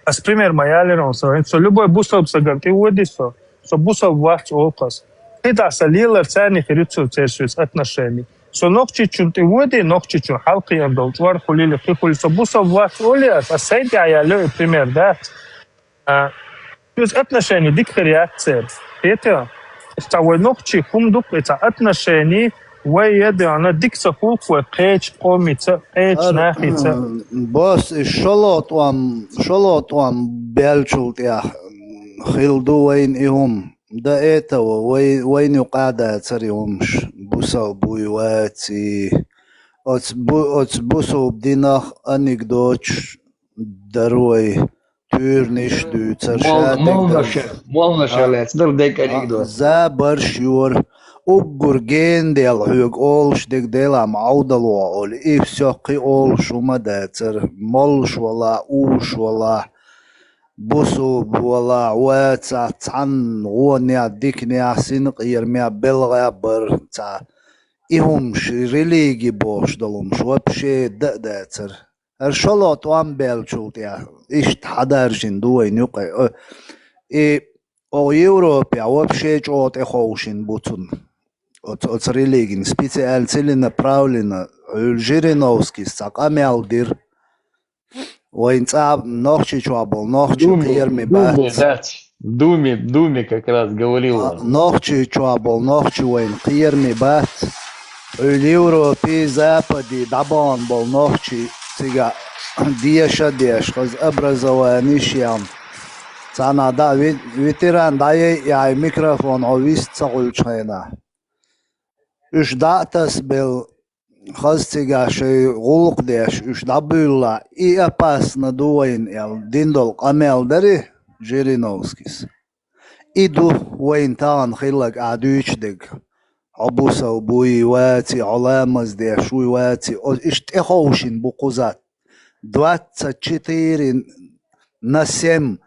Ас пример ма яллера хьуна со. ХӀинца со любой бусалба сагана тӀе води со. Со бусалба вац олу ас. КхидӀа сан лелар царний хир ю цу церан соьца отношение. Со нохчичунна тӀе води, нохчичун хьалкхиъна долу чкъор хуьлийла, кхин хуьлийла. Со бусалба вац олий ас, ас сайн тӀехь ялло и пример дац. А, соьца отношение дика хир яц церан. Хетий? Цхьа вай нохчий хӀума ду-кх и, цхьа отношение вай я де, хьуна дика ца хуьлу-кх вай кхечу къомица, кхечу нахица. Бос, и шолгӀа тӀом, шолгӀа тӀом баьллачул тӀехь хилла ду вайна и хӀума. До этого вай, вайна юкъахь дацара и хӀумаш, бусалба вуй, ваций. Оцу бу-, оцу бусалба динах анекдоташ дара вай, туьйранаш дуьйцар, шадерг дар. Молнаша, молнаша лаьцна дара дерг анекдот. Забарш йора. Уггар гена дел хьоьга олуш дерг Делахь ма Ӏовдало олий, и всё, кхин олуш хӀума дацара. Моллуш валахь, уьш валахь, бусалба валахь, вацахь, цхьанна вонехь, диканехь, синкъерамехь, белгӀехь бара цхьа. И хӀумаш, религи бохуш долу хӀумаш вообще дан а дацара. ХӀара шолгӀа тӀом баьллачул тӀехь иштта хьадаржина ду вайна юкъе. О, и оха Европехь вообще чӀогӀа тӀеховшина бу цунна. Оцу, оцу религина специально, целенаправленно, Жириновскийс цхьа къамел дира. Вайн цӀа Нохчийчохь болу нохчий кхераме бац. Думе, дац. Думе, Думе как раз говорил он. Нохчийчохь болу нохчий вайн кхераме бац. Уьлла Европе, Западе дӀабахана болу нохчий цига деша а деш, хаза образование шен. Царна дӀа ви-, ветеран дӀаяй яй микрофон хьо вист ца хуьлчу хенахь. Уьш дӀа а тасбелла, хаза цигахь шайн гӀуллакх деш, уьш дӀабуьйлалахь, и опасно ду вайна аьлла, дина долу къамел дарий Жириновскис? И ду вайна тахана хилларг ахь дуьйцуш дерг. Хьо бусалба вуй, ваций, хьо ламаз деш вуй, ваций. О, иштта тӀеховшина бу кхузахь. Двадцать четыре на семь.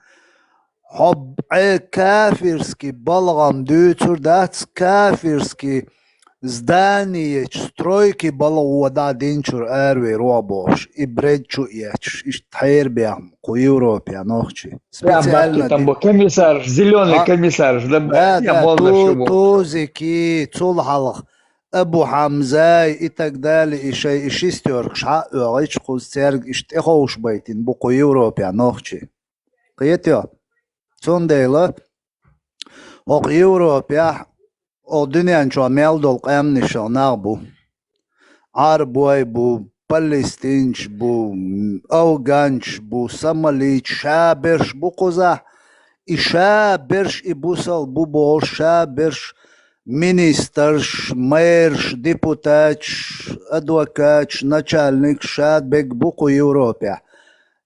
Хьо б-, Ӏе кафирский балгӀам дуьйцур дац, кафирский зданиечу, стройки балгӀо дӀа динчуьра аравер ву хьо бохуш, и бред чу а етташ, иштта хьерабехна кху Европехь нохчий. Прям бабки там был, комиссарш, зелёный комиссарш, да, да, да, ту-, тузики, цул хьалха Абу Хьамзай и так далее, и шайн и шестёркаш хьа а оьгӀича, кхуза цаьрга иштта тӀеховшабайтина бу кху Европехь нохчий. Кхетий? Цундела хӀокху Европехь, хӀокху дуьнен чохь мел долу къаьмнашах нах бу. Ӏарбой бу, палестинчаш бу, афганчаш бу, сомалийчаш, ша берш бу кхузахь. И ша берш, и бусалба бу бохуш, ша берш министрш, мэрш, депутаташ, адвокаташ, начальникаш ша берг бу кху Европехь.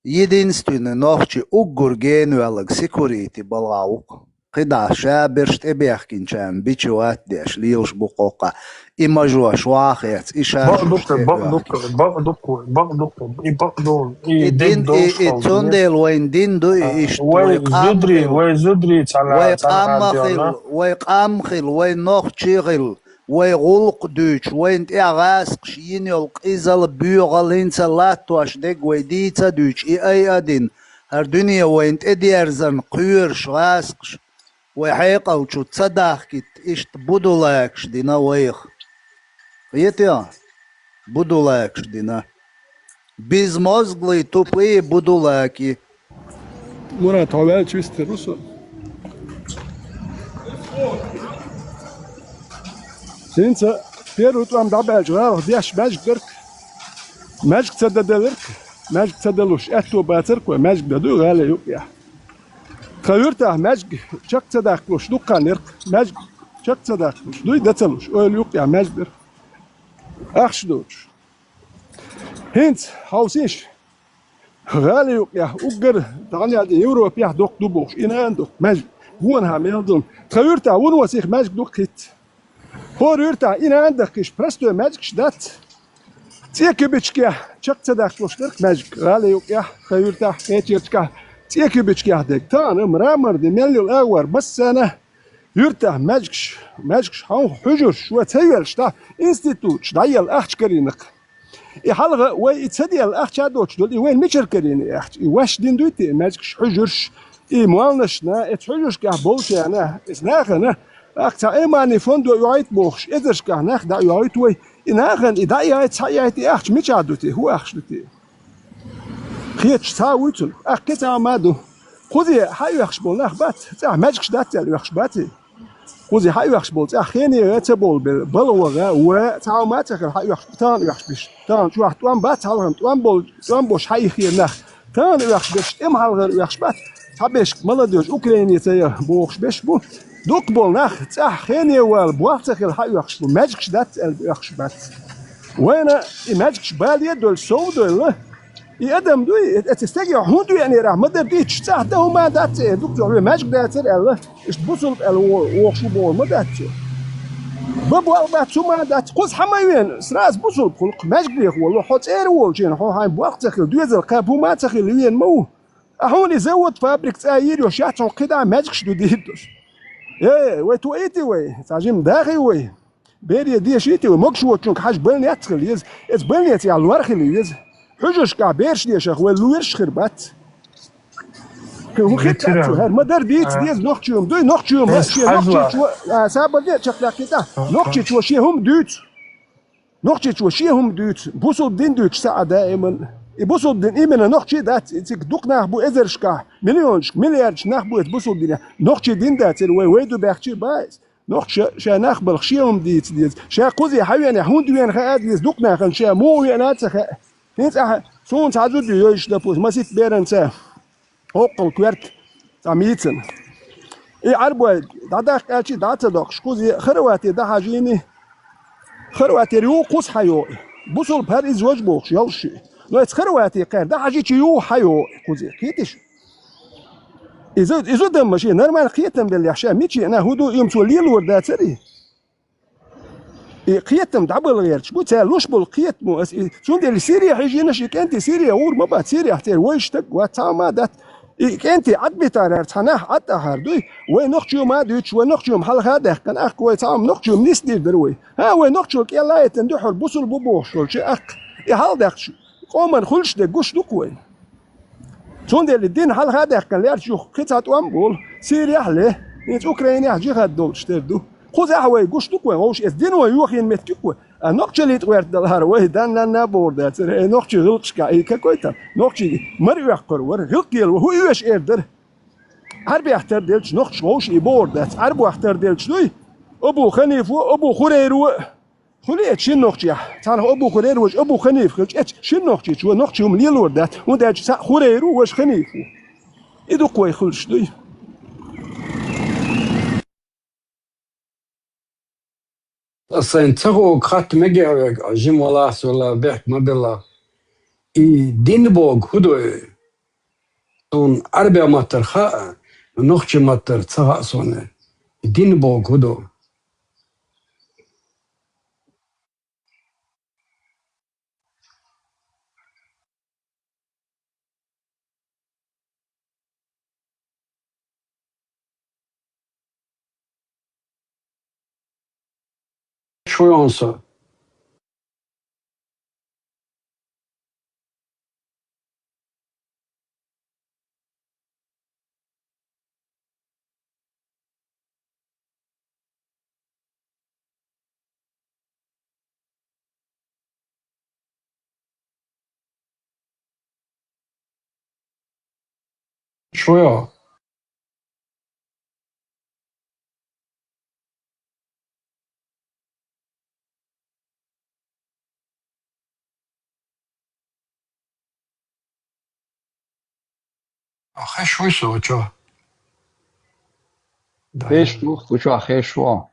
Единственный нохчи уггар гена ваьлларг секьюрити балгӀа ву-кх. КхидӀа ша берш тӀебехкинчарна бичевать деш лелаш бу кхоккха. И мажош вахецна, и ша Бакъ дукха, бакъ дукха, бакъ дукха, бакъ дукха, и бакъ ду, и И дин, и, и цундела вайн дин ду, и иштта вай къам зудри, хила, вай зудри цхьана, вай къам хила, вай къам хила, вай нохчи хила. Вай гӀуллакх дуьйцуш, вайна тӀехь гӀазкхаша йина йолу къизалла, боьгӀалла хӀинца латтош дерг вай дийца а дуьйцуш, и айа а дина, хӀара дуьне вайна тӀедерзарна кхоьруш гӀазкхаша вай хьекъал чу ца дахкийта, иштта будулакаш дина вайх. Кхетий? Будулакаш дина. Безмозглые, тупые будулаки. Мурат, хьо ваьлча вистхир ву со. ХӀинца первый тӀом дӀабаьлча, гӀалах деш маьждиг дара-кх. Маьждиг ца дан делира-кх. Маьждиг ца далуш аьтто бацара-кх вай, маьждиг дан дуй гӀалин юкъехь. Тхан юьртахь маьждиг чекх ца даккхалуш дуккха неркх. Маьждиг чекх ца даккхалуш дуй, дан ца луш, ойла юкъехь маьждиг дара. Ахча доцуш. ХӀинца хьовсийша, гӀалин юкъехь уггар дӀанеладе Европехь доккха ду бохуш, и нана доккха маьждиг, вонахьа мел долу. Тхан юьртахь вуно сиха маьждиг ду-кх хӀинца. ХӀора юьртахь и нана дахкийша простой маьждигаш дац. ЦӀе кибичкех чекх ца даккхалуш дара-кх маьждиг, гӀалин юкъехь, тхан юьртахь, кхечерчкахь, цӀе кибичкех дерг. Тахана мраморный мел йолу агӀор массарна юьртахь маьждигаш, маьждигаш хьовха хьуьжарш, шо ца йоьллуш дӀа, институташ дӀаелла ахча карийна-кх. И хьалха вай и ца делла ахча а доцуш долу, и вайна мичара карийна и ахча? И ваьш дина дуй те, маьждигаш, хьуьжарш, и молланашна, эцу хьуьжаршкахь болчарна, эцу нахана, ахь цхьа иманный фондо йоуьйту бохуш, эзаршкахь нах дӀа а йоуьйту вай. И нахана и дӀа а яйта, схьа а яйта, и ахча мичахь ду те, хӀун ахча ду те? Кхеташ цхьа а вуй цунах. Ахь кхин цхьа хӀума а ду. Кхузе хьаоьхуш болу нах бац, цӀахь маьждигаш дац аьлла оьхуш бац и? Кхузе хьаоьхуш болу цӀахь хене гӀа ца болу бен, балгӀа гӀа, ва, цхьа хӀума а ца хилла хьаоьхуш, тахана оьхуш беш. Тахана чохь тӀом бац, хьалхана тӀом болу, тӀом болуш хьаиххера нах. Тахана оьхуш беш, тӀеман хьалхара оьхуш бац. Цхьаберш молодёжь Украине ца яра бохуш беш бу. Дукха болу нах цӀахь хене вала, болх ца хилла хьаоьхуш бу, маьждигаш дац аьлла оьхуш бац. Вайна и маьждигаш бале а долуш, сов а доьлла, и адам дуй, эцу стаге хӀунда веанера ахь, ма-дарра дийцча, цӀахь дан хӀума а дац, э, дукха вай маьждиг дацара аьлла, иштта бусулба аьлла во-, вохуш ву бохур ма дац цо. Бан болх бац, хӀума а дац, кхуза хьан ма веана, сразу бусулба хуьлу-кх, маьждигех волу, хьо цӀера волчу хьо хьайн болх ца хилла, доьзал кхаба хӀума а ца хилла веана ма ву. Ахь хьуна и завод, фабрика цӀа йийр йолуш яц, хьуна кхидӀа а маьждигаш ду дийр долуш. Э, вай тоийти вай, цхьа жимма дахий вай? Бере дешийти вай, могуш воцучуьнга хьажа больница хила еза, эцу больницехь лор хила еза. Хьуьжаршкахь бераш дешарх вай лоьраш хир бац. ХӀун хир дац цо, хӀара ма-дарра дийца деза нохчо ма дуй, нохчо ма, шен нохчичо, а, сабар де а чекхдаккхийта, нохчичо шен хӀума дуьйцу. Нохчичо шен хӀума дуьйцу, бусулба дин дуьйцуш ца Ӏа даиман. И бусулба дин именно нохчий дац, и цига дукха нах бу эзаршкахь, миллионашка, миллиардашка нах бу эцу бусулба динехь. Нохчий дин дацара вай, вай ду баьхчи а бац. Нохча ша нах балха шен хӀума дийца деза. Ша кхузе хьан веана, хӀунда веана хаа деза, дукха нахана ша муха веана а ца хаьа. ХӀинца ахьа суна цхьа зуда ю йойуш, допустим, маситта беранца. ХӀоккхул коьрта дӀа мийцина. И Ӏарбой дӀадаккха аьлча, дӀа а ца доккхуш, кхузе Хорвати дӀахьажийна. Хорватера юха кхуза хьайогӀу. Бусулба хӀара иза важа бохуш йолуш ю. Но эца Хорвати кхаьра дӀахьажийча юха хьайогӀу кхузе. Кхетий шу? Иза, иза дан ма шен нормально кхетам беллехь ша, мича а хӀун ду, и-м цо лелор дацара и? И кхетам дӀабала гӀерташ бу, цара луш болу кхетамо аса и. Цундела Сири хьежийна шу, и кӀентий Сири гӀур ма бац, Сирехь церан вайша стаг вац, цхьа а ма дац. И кӀентий Ӏадбитарара цхьа нах Ӏад ахьар дуй, вай нохчо ма дуьйцуш, вай нохчо-м хьалха а даьккхина, ахка вай цхьа а нохчо-м нисдийр дара вай. ХӀа, вай нохчо кӀел а яйтина дуьхьал бусулба бу бохуш волчу, ахка и хьалдаккхаш, къоман хуьлуш дерг гуш ду-кх вайна. Цундела дин хьалха а даьккхина лаьрча юха кхин цхьа тӀом а болу, Сирехь а ле, хӀинца Украинехь а жихад долуш тера ду. Кхузахь вай гуш ду-кх вайн вовшах, эца дин вайн йохийна меттиг ю-кх вай. А нохчаллица гӀерта далахьара вай, дан-нанна а бохур дацара, э, нохчий гӀиллакхашкахь, и какой-то, нохчий маръоьхкур вара, гӀиллакх елла ву, хӀун оьшу эр дара? Ӏарбех тара делча, нохчаша вовшах и бохур дац, Ӏарбех тара делча дуй, Абу Ханифо, Абу Хурайро, хуьлий эца шина нохчех? Цхьанхьа Абу Хурайра, важа Абу Ханифа хилча, эца шина нохчича вай нохчо-м лелор дац, хӀунда аьлча цхьаъ Хурайра ву, важа Ханифа ву. И ду-кх вай хуьлуш дуй. Ас сайн ца хуург хатта мегий вайга, жима валахь, валла, бехк ма билла. И дин боху хӀун ду? Суна Ӏарбех маттара хаьа, нохчийн маттара ца хаьа суна. И дин боху хӀун ду? Шу йонса. Шу йо. Хеш вуй со чо? Хеш ву, хӀу чо хеш ву?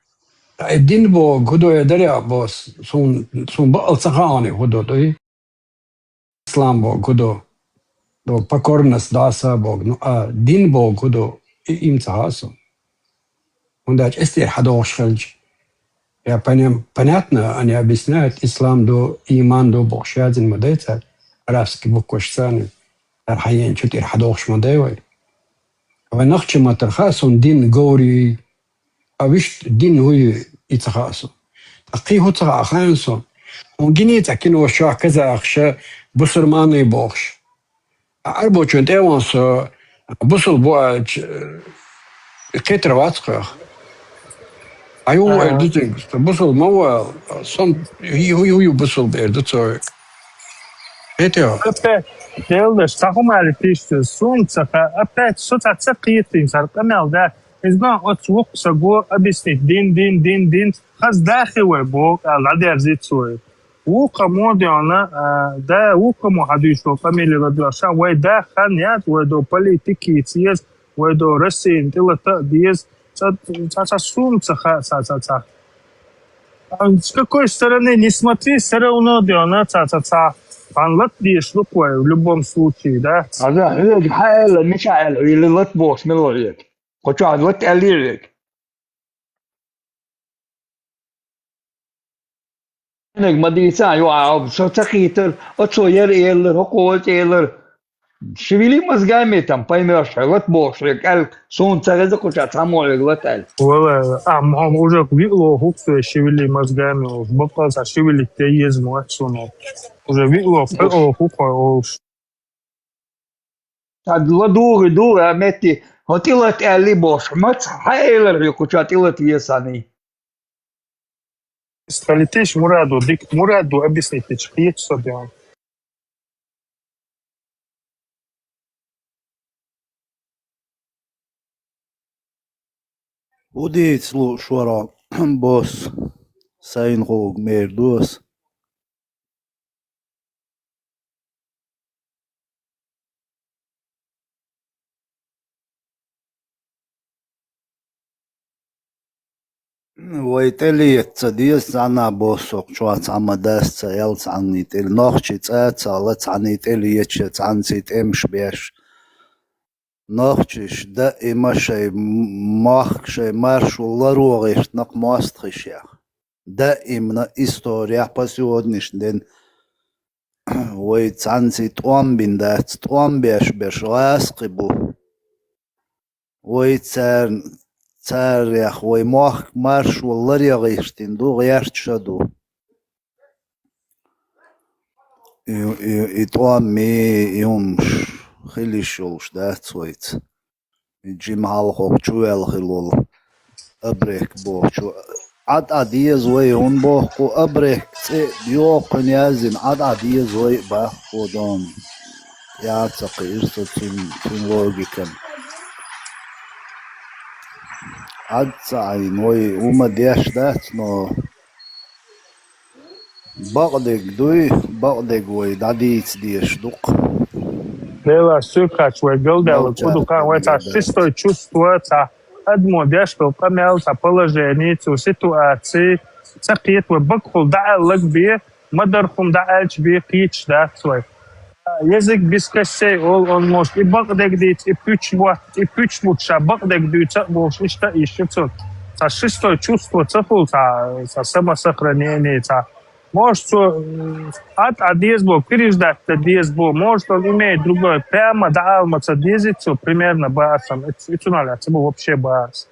Ай дин бо гудо я даря бос, сун, сун баал ца хаани худо дуй. Ислам бо гудо, до покорность даса бо, ну, а дин бо гудо, и им ца хасу. ХӀунда аьлча эс тӀера хьадогӀуш хилча, я поним-, понятно, они объясняют, ислам ду, иман ду бохуш язйина ма дай цара, арабский буквашца, ара хьаена чу тӀера хьадогӀуш ма дай вай. Вай нохчийн маттара хаьа суна дин говрий, а вуьшта дин хӀу ю, и ца хаьа суна. Ткъа кхин хӀу ца хаьа хаьа суна. Хьуна гиний цхьа кинош чохь казахаша бусурманай бохуш. Ӏарбочун тӀе а ван со бусул бу аьлча, кхетар вац кхоьх. Ӏа ю ву эр ду цуьнга, со бусул ма ву аьлла, сон хӀу ю, хӀу ю бусул бер ду цо. Кхетий хьо? Опять, делдаш, цхьа хӀума аьлла тийшча, суна ца хаьа, опять, со цхьа ца кхетийна цхьа къамел дац. Иза бан оцу вукху саго объяснить, дин, дин, дин, дин, хаза дахи вай боху аьлла, дӀадерзийта цо. Вукху мо де хьуна, а, да, вукху мо хьан дуьйцу къамеле ладоьгӀуш, вай да хан яц, вай до политики ца еза, вай до Россияна тӀелата а деза, цхьа, цхьа, цхьа суна ца хаьа, цхьа, цхьа, цхьа. А с какой стороны не смотри, всё равно де хьуна, цхьа, цхьа, цхьа. Хьан лат деш лук вай, в любом случае, да? А да, хьоьга хьан аьлла, мича аьлла, или лат бохуш мила вай хьоьга? Кху чохь лат аьллий вайга? Наг ма дийца, ю, а, со ца кхийтар, оцо яра элар, хӀокхо вац элар. Шевели мозгами там, поймёшь, хьо лат бохуш хьоьга аьлла, суна ца хеза кху чохь цхьаммо хьоьга лат аьлла. Вала, а, м-, м-, уже виъ ло хӀух со шевели мозгами, уж баккъал цхьа шевели те еза ма вац суна. Уже виъ ло, пхи ло хӀух хьо олуш. Цхьа ладугӀи ду, а метти, хӀо тӀилат аьлли бохуш, маца хьан элар хьоьга кху чохь тӀилат весаний? Сталитиш мураду, дик мураду объяснить дича, кхета со ден. ХӀу дийца лууш вара бос сайна гӀуг мер дос. Вай тӀелеца деза цхьанна боссокху чохь цхьамма дас ца аьлла цхьанний тӀе, нохчий цӀа а ца ала цхьанний тӀелеча, цхьанций тӀемаш беш. Нохчиш даима шайн мохк, шайн маршо ларогӀиртинарг мостагӀашех. Даимна история по сегодняшний день вай цхьанций тӀом бина дац, тӀом беш берш гӀазкхий бу. Вай царна, царех вай мохк маршо ларъян гӀиртина ду, гӀерташ а ду. И, и, и тӀом, и, и хӀумаш хила йиш йолуш дац вайца. И жима хьалха чу ваьлла хила волу Абрек бохучу. Ӏад Ӏа деза вай, хӀунда боху кху Абрек цӀе йоху кхуьнан яздина, Ӏад Ӏа деза вай а боху кху дона. Яа ца кхиира со цуьнан, цуьнан логикан. Ӏад ца Ӏийна вай хӀума деш дац, но бакъдерг дуй, бакъдерг вай дӀадийца дезаш ду-кх. Делахь суьрхач вай галдаьлла, ку ду хан вай цхьа шестой чувство, цхьа адамо деш долу къамел, цхьа положение, цу ситуации, ца кхета вай бакъхула дӀааьлларг бен, ма-дарра хӀума дӀааьлча бен кхеташ дац вай. Язык без костей олу, он может и бакъдерг дийца, и пуьч мотт, и пуьч мотт ша бакъдерг дуьйца а бохуш, иштта а йиш ю цунна. Цхьа шестой чувство ца хуьлу, цхьа, цхьа самосохранение, цхьа. Может, цо, м, Ӏад Ӏа деза боху, переждать дан деза боху, может, он имеет другое, прямо дӀаала ма ца дезий цо, примерно бац сан, и цунах лаьцна ма вообще бац.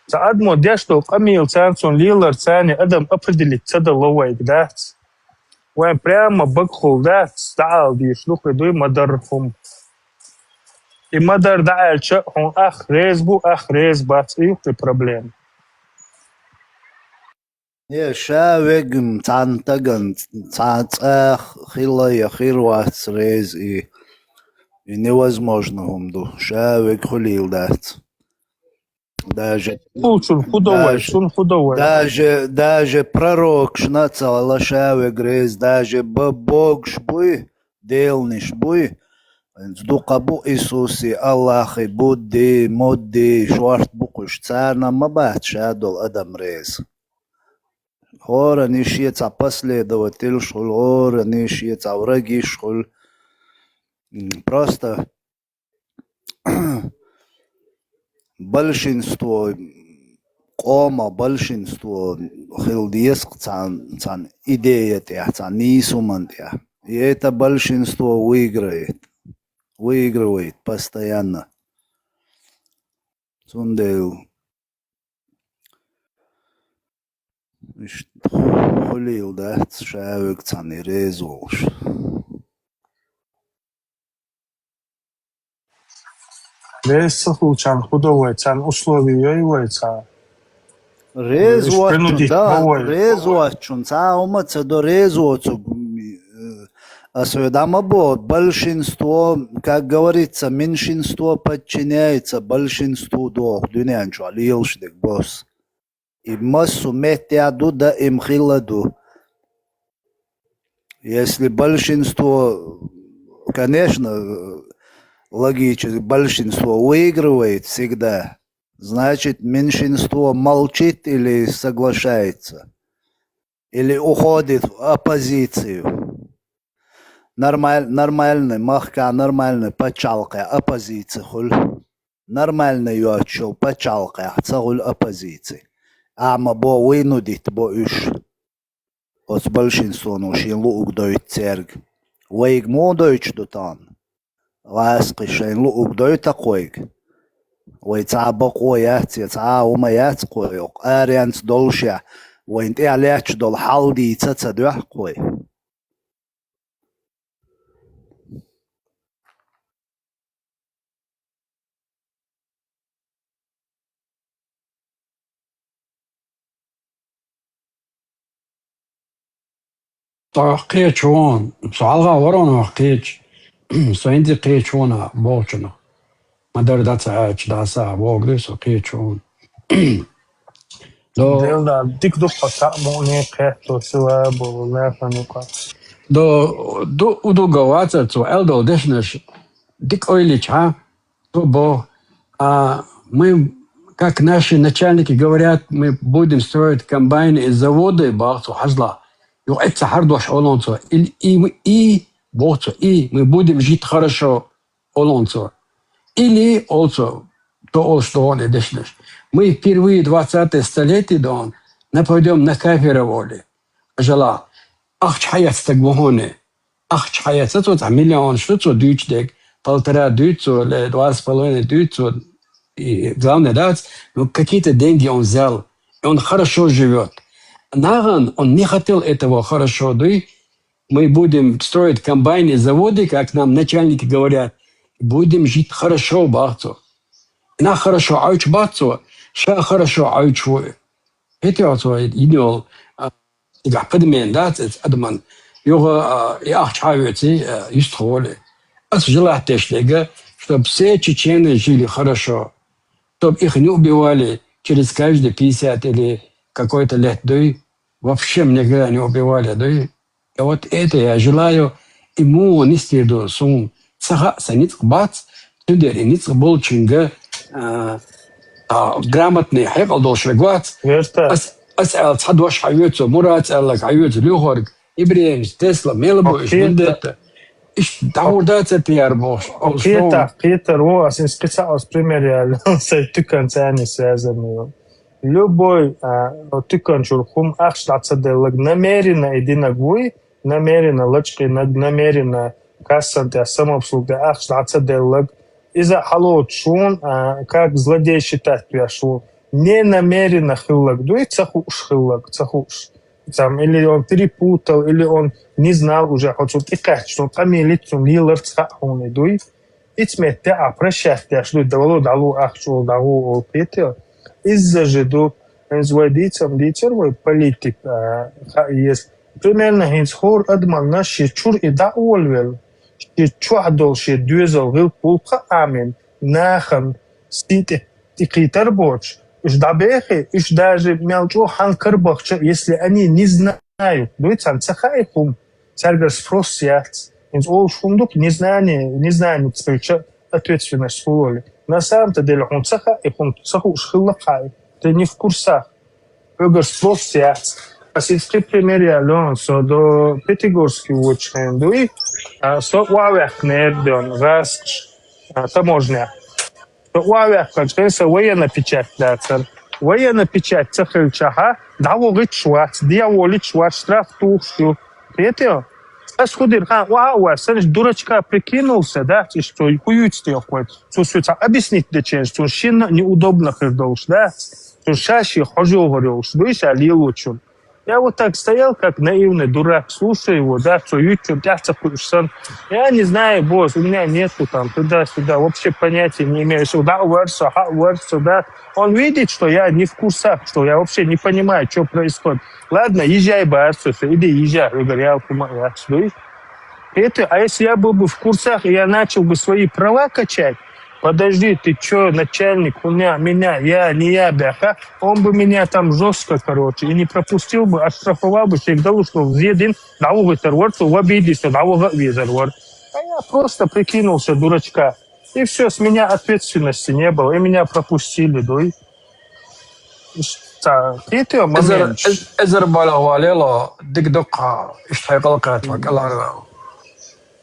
Цхьа адамо деш долу къамел царна, цунна лелар царна адам определить ца дало вайга, дац? Вайн прямо бакъхула дац, дӀаала дийш ду, кхин дуй ма-дарра хӀума. И ма-дарра дӀааьлча а хьуна ах реза бу, ах реза бац, и ю кхин проблема. Э, ша вегам цхьана тагана цхьа цӀа хила я хир вац реза и, и невозможно хӀума ду. Ша вега хуьлийла дац. Даже, Кхулчун худовой, даже, шун худовой. Даже, даже пророкшна ца вала ша вега реза, даже б-, богуш буй, деланиш буй, хӀинца дукха бу Иисуси, Аллахи, Будди, Мудди, шорта бу кхуьш, царна ма бац ша долу адам реза. ХӀоранна шен цхьа последовательш хуьлу, хӀоранна шен цхьа врагиш хуьлу. М, просто большинство, къоман большинство хила деза-кх цхьана, цхьана идея тӀехь, цхьана нийса хӀуманна тӀехь. И это большинство выигрывает. Выигрывает постоянно. Цундела иштта хуьлийла дац ша вега цхьанна реза волуш. Реза ца хуьлучарна худо вай, царна условия йой вай цхьа? Реза Уьш воцчун, принудить да, ма вай. Реза воцчун, цхьа а хӀума ца до, реза воцург, м, э, ас хьоьга дӀа ма боху, большинство, как говорится, меньшинство подчиняется большинству доху дуьнен чохь лелаш дерг босс. И массо а меттехь ду, даим хилла ду. Если большинство, конечно, логически большинство выигрывает всегда, значит, меньшинство молчит или соглашается, или уходит в оппозицию. Нормаль-, нормальный, махкахь нормальный пачхьалкхехь оппозици хуьлу. Нормальный йоцучу пачхьалкхехь ца хуьлу оппозици. Ахьа ма бо, вынудить бо уьш. Оцу большинствоно шен луург дойту цаьрга. Вайга муха дойтуш ду тахана? ГӀазкхий шайн луург дойту-кх вайга? Вай цхьа а бакъо яц, я цхьа а хӀума яц-кх вай, хӀокху аренца долушехь, вайна тӀехь лаьтташ долу хьал дийца ца дуьхьа-кх вай? Ткъа кхечу вон, со хьалха вара вон кхечу, со хӀинца кхечу вон бохучунах. Ма-дарра дӀа ца аьлча, дӀаса а боху, со кхечу вон. До Дела, дика ду хьо цхьаъ мукъане кхетто сила болу нахана юкъа. До, ду, удуга вацар цо, аьлла долу дешнаш дика ойла йича, цо боху, а, мы, как наши начальники говорят, мы будем строить комбайны и заводы, бах цо, хьажал. Юха эцца хьардош олонцо. Или и, и, бах цо, и мы будем жить хорошо, олонцо. Или олцо, то олш догоне дешнеш. Мы впервые двадцатое столетие дон нападем на кафиров оли. Хьажал, ахча хьаяц стаг вахоне. Ахча хьаяц цо, цхьа миллион шу цо дуьйцу дег, полтора дуьйцу, ле два с половиной дуьйцу, и главное, да, ну, какие-то деньги он взял, и он хорошо живет. Наган, он не хотел этого хорошо, да, и мы будем строить комбайны, заводы, как нам начальники говорят, будем жить хорошо, бах цо. На хорошо, а уч бах цо, ша хорошо, а уч. Это вот свой идеал. Цигахь подмен, да, ц-, ц-, адаман. Юха, а, и ахча хьавеце, а, юст хволи. Ас желать деш дега, чтоб все чечены жили хорошо. Чтоб их не убивали через каждые пятьдесят или какой-то лет, да и вообще никогда не убивали, да и. И вот это я желаю ему, не стирду сум. Цаха са ницкъ бац, цундер и ницкъ болчунга, а, а, грамотный хьекъал долуш вегвац. Верта. Ас, ас аьлла цхьа дош хьавоьцу, Мурац аьллаг хьавоьцу, Лехорг, Ибрагимс, Тесла, мела бу иш Окей, вендетта. Иш дагьур дац а тияр бохуш. Окей, олуш так, кхетар ву, ас ин специалист пример яьлла, сай тукан цани связанный. Любой, а, тукан чур хум ахча дӀа ца деллаг, намеренно и динаг вуй, намеренно лачкъинаг, намеренно кассан тӀехь самообслуга ахча дӀа ца деллаг, иза хьалоцу шун, а, как злодей считать веш ву. Не намеренно хиллаг дуй, ца хууш хиллаг, ца хууш. Там, или он перепутал, или он не знал уже, хьо цу тӀекхаьчча, цун къамелица, цун леларца хаьа хьуна дуй. Ицу метте а прощать деш дуй, да вало дӀало ахча олу, дӀагӀо олу кхетар. Изза же ду, хӀинца вай дийцам дийцар вай политик, а, хаъ еза. Примерно хӀинца хӀора адаманна шен чуьра и дӀа а волавелла, шен чохь долу шен доьзал гӀиллакх-гӀуллакх а Ӏамийна, нахана сий тӀе, тӀекхетар боцуш, уьш дӀабехи, уьш даже мел чӀогӀа хьан карабахча, если они не знают, дуй царна ца хаьа хӀума, цаьргара спрос яц. ХӀинца олуш хӀума ду-кх, незнание, незнание ца хилча, ответственность хуьлу. На самом-то деле, хьуна ца хаьа и хӀума ца хууш хилла хаьа, ты не в курсах. Хьоьгара спрос яц. Ас иза кхин пример яьлла, со до Пятигорске вочу хенахь дуй, а, со охьаваьккхинера ден, гӀазкхаша, а, таможня. Со охьаваьккхинчу хенахь сан военная печать дацара. Военная печать ца хилчахьа, дӀавохуьйтуш вац, дӀаволуьйтуш вац, штраф тухуш ю. Кхетий? Ас хӀун дира, хан, охьа а вац, сан дурачка прикинулся, да, иштта цо хӀун юьйцу техуш вай. Цо соьца объяснить деченаш, цунна шинна а неудобно хир долуш, да? Цунна ша шен хьожа йогӀур йолуш, дуй ша лелочун. Я вот так стоял, как наивный дурак, слушаю его, да, цо юьйцучун тӀаьхьа ца кхуьуш сан. Я не знаю, босс, у меня нету там туда-сюда, вообще понятия не имею, что да, варса, ха, варса, да. Он видит, что я не в курсах, что я вообще не понимаю, что происходит. Ладно, езжай, барса, иди, езжай, я говорю, я алкома, я, дуй. Это, а если я был бы в курсах, и я начал бы свои права качать, подожди, ты чё, начальник, у меня, меня, я, не я, бяха, он бы меня там жестко, короче, и не пропустил бы, оштрафовал бы, всегда ушел в зедин, да, увы, тарвар, то в обиде, что да, увы, везар, вар. А я просто прикинулся дурачка. И все, с меня ответственности не было, и меня пропустили, дуй. Ца, кхетий, эзар, момент. Эз-, эзар балагӀа валело, дика доккха, иштта хьекъал кхача, кӀелхьара.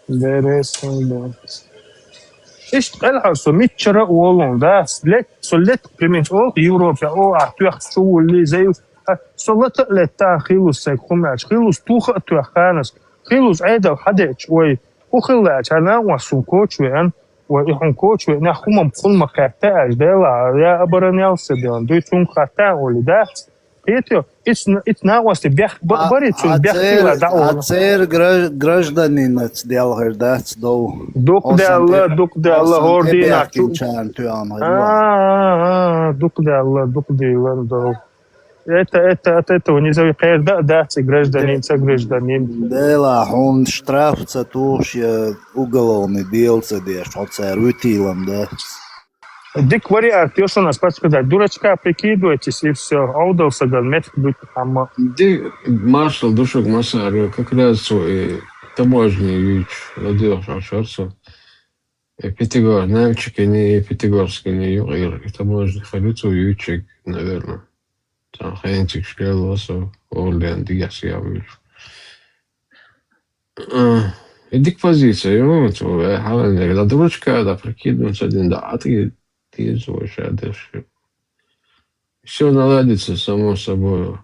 Деррес хӀума ду. Иштта кӀелхьара со миччара а волун, да, лет, со лет, примерно, олу Европе, о, а, тоьхча чу вулли, зай, а, со лата а летта хилус сайга хӀума аьлча, хилус туха а тоьхна ханас, хилус Ӏедал хьадеача, ой, хӀун хилла аьлча, хьан накъост сун коча веана, ой, и хьун коча веана, хӀумам кхунна ма кхетта аьлча, Дела, я оборонялся, дела, дуй цунга хатта а олий, да? Кхетий, ицу, ицу накъосте бехк ба-, бари цунна, бехк хила дӀа а, а олу. Церан граж-, гражданинаца делхар дац дов. Дукха даьлла, дукха даьлла, хӀора дийнахь чу. Бехкинчарна тоьхна хир ю. А, а, а, дукха даьлла, дукха дийла дов. Это, это, от этого не зависит. Кхера дан а дац и гражданин, ца гражданин. Дела, хьуна штраф ца тухуш, я уголовный дела ца деш, хьо цара вуьтийлан дац. Дика вариант, ё шуна ас подсказать. Дурачка прикидывайтесь, и всё. Овдал сагал метк бут, амма. Ди, маршал душуг масар, как раз цо и таможня юьйцуш, ладоьгӀуш Ӏаш вара со. Э, Пятигор-, Нальчикини, Пятигорскини юкъера, и таможня хилиц ву юьйцург, наверное. Цхьа хенциг шкело со, Орлен дигахь се а вуьйцу. А, и дика позиция ю, цо, э, хьалан дерг, да, дурочка, да, прикидываться дин, да, а ты, ты, цо, ша дерш. Всё наладится само собой.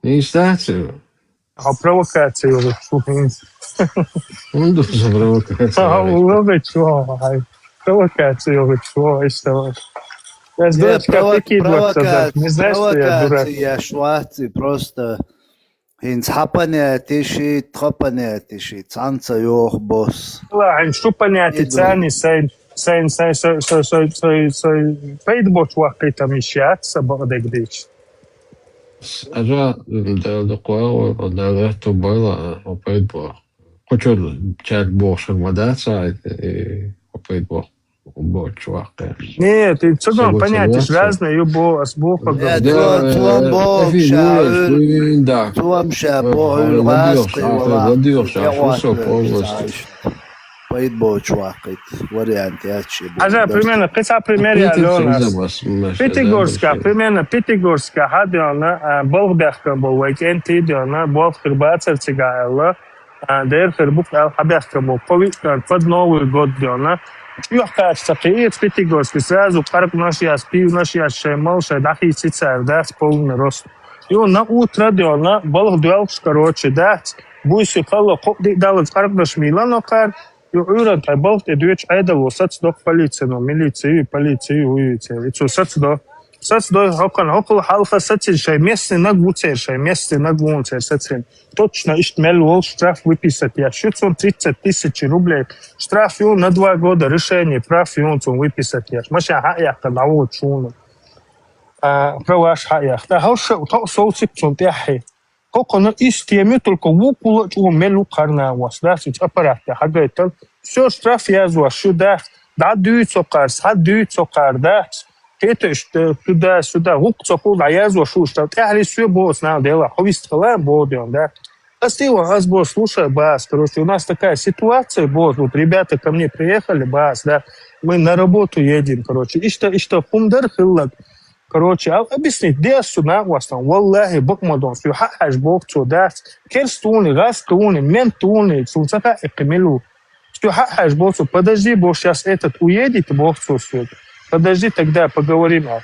Не станция. А провокацию уже слухаем. Он за провокацию. А, говорит. Ловит чего, ай. Провокацию говорит, чего, и что? Я с Не, дурочка прово-, прикидываться, да. Не знаешь, что я дурак? Провокация, я шварцы, просто хӀинца хьан понятие ши, тхан понятие ши, цхьаьна ца йоху босс. Ла, хӀинца шу понятие Иду. Царни сайн, сайн, сайн, сайн, сайн, сайн, сайн, сайн, пайда боцу ваккхийтам йиш яц, сан бакъдерг дийцча. Ара, Дала дукха вахар, Дала аьтту бойла, а, пайда бо. Кхучур чарг бохуш ма дац, а, э, пайда бо. Бочу ваккхи. Нет, и в целом понятие разное, ю бо, ас бо, Нет, да, цо, цо э, бо, эфир ша, юреш, э, уйин, да. Цо ам ша бо, э, ладиёш, ладиёш, я а, вот, шо э, полностью. Пайд бочу ваккхи, вариант я чи бо. Ага, примерно, кыса пример я, Алёна. Пятигорска, примерно, Пятигорска, хьадёна, а, балх бехкан бо, вай кенти дёна, балх хир бацар цига, Алла. А, дера хир бу аьлла, хьабаьхкина бу, кхо виъ кара под Новый год дёна. Чуьхкхача ца кхиира Пятигорске, сразу къаркъанаш яц, пивнаш яц, шайн мал, шайн дӀахийци цара, дац полный рост. Ю на утро дёна, балха доьлхуш, короче, дац. Буйси халла, кхо диъ даллалц къаркъанаш мийлано кхара, ю Ӏуьйранна тхьай балха тӀе доьчу Ӏедало сацадо полицино, милицию, полицию, уйуьйцера. И цо сацадо. Сацадо, хӀокхуьнан, хӀокхул хьалха сацина шайн местный наг ву церан, шайн местный наг ву церан сацина. Точно иштта мел волу штраф выписать еш ю цунна тридцать тысяч рублей. Штраф ю на два года, лишение прав ю цунна выписать еш. Машен хьа а яьккхина, дӀавоьду шуна. А, праваш хьа а яьккхина. ХӀорш а тхо а совцийта цунна тӀаьхьа. ХӀокхуьнан иштта тема ю, только вукхул а чӀогӀа мел ву кхарна а вац. Дац, иза аппарат тӀе хьагайтина. Всё, штраф язвеш ю, дац. ДӀа дуьйцу кхара, схьа дуьйцу кхара, дац. Кхеташ, э, туда-сюда, гӀуллакх ца хуьлу, дӀаязвеш ву, что тӀаьхьарий соьга боху, нах, делахь, хьо вистхила а боху, да. Ас тӀе ван, ас боху, слушай, бац, короче, у нас такая ситуация, боху, вот ребята ко мне приехали, бац, да, мы на работу едем, короче, иштта, иштта хӀума дара хилларг. Короче, а, объяснить де ас цу накъостана, валлахӀи, бакъ ма ду, соьга хьа а хьаьжча боху цо, дац, керста вуни, гӀазкхи вуни, мента вуни, цунна ца хаьа кхин мила ву. Соьга хьа а хьаьжча боху цо, подожди, боху, щас этот уедет, боху цо соьга. Подожди, тогда поговорим, аьлла.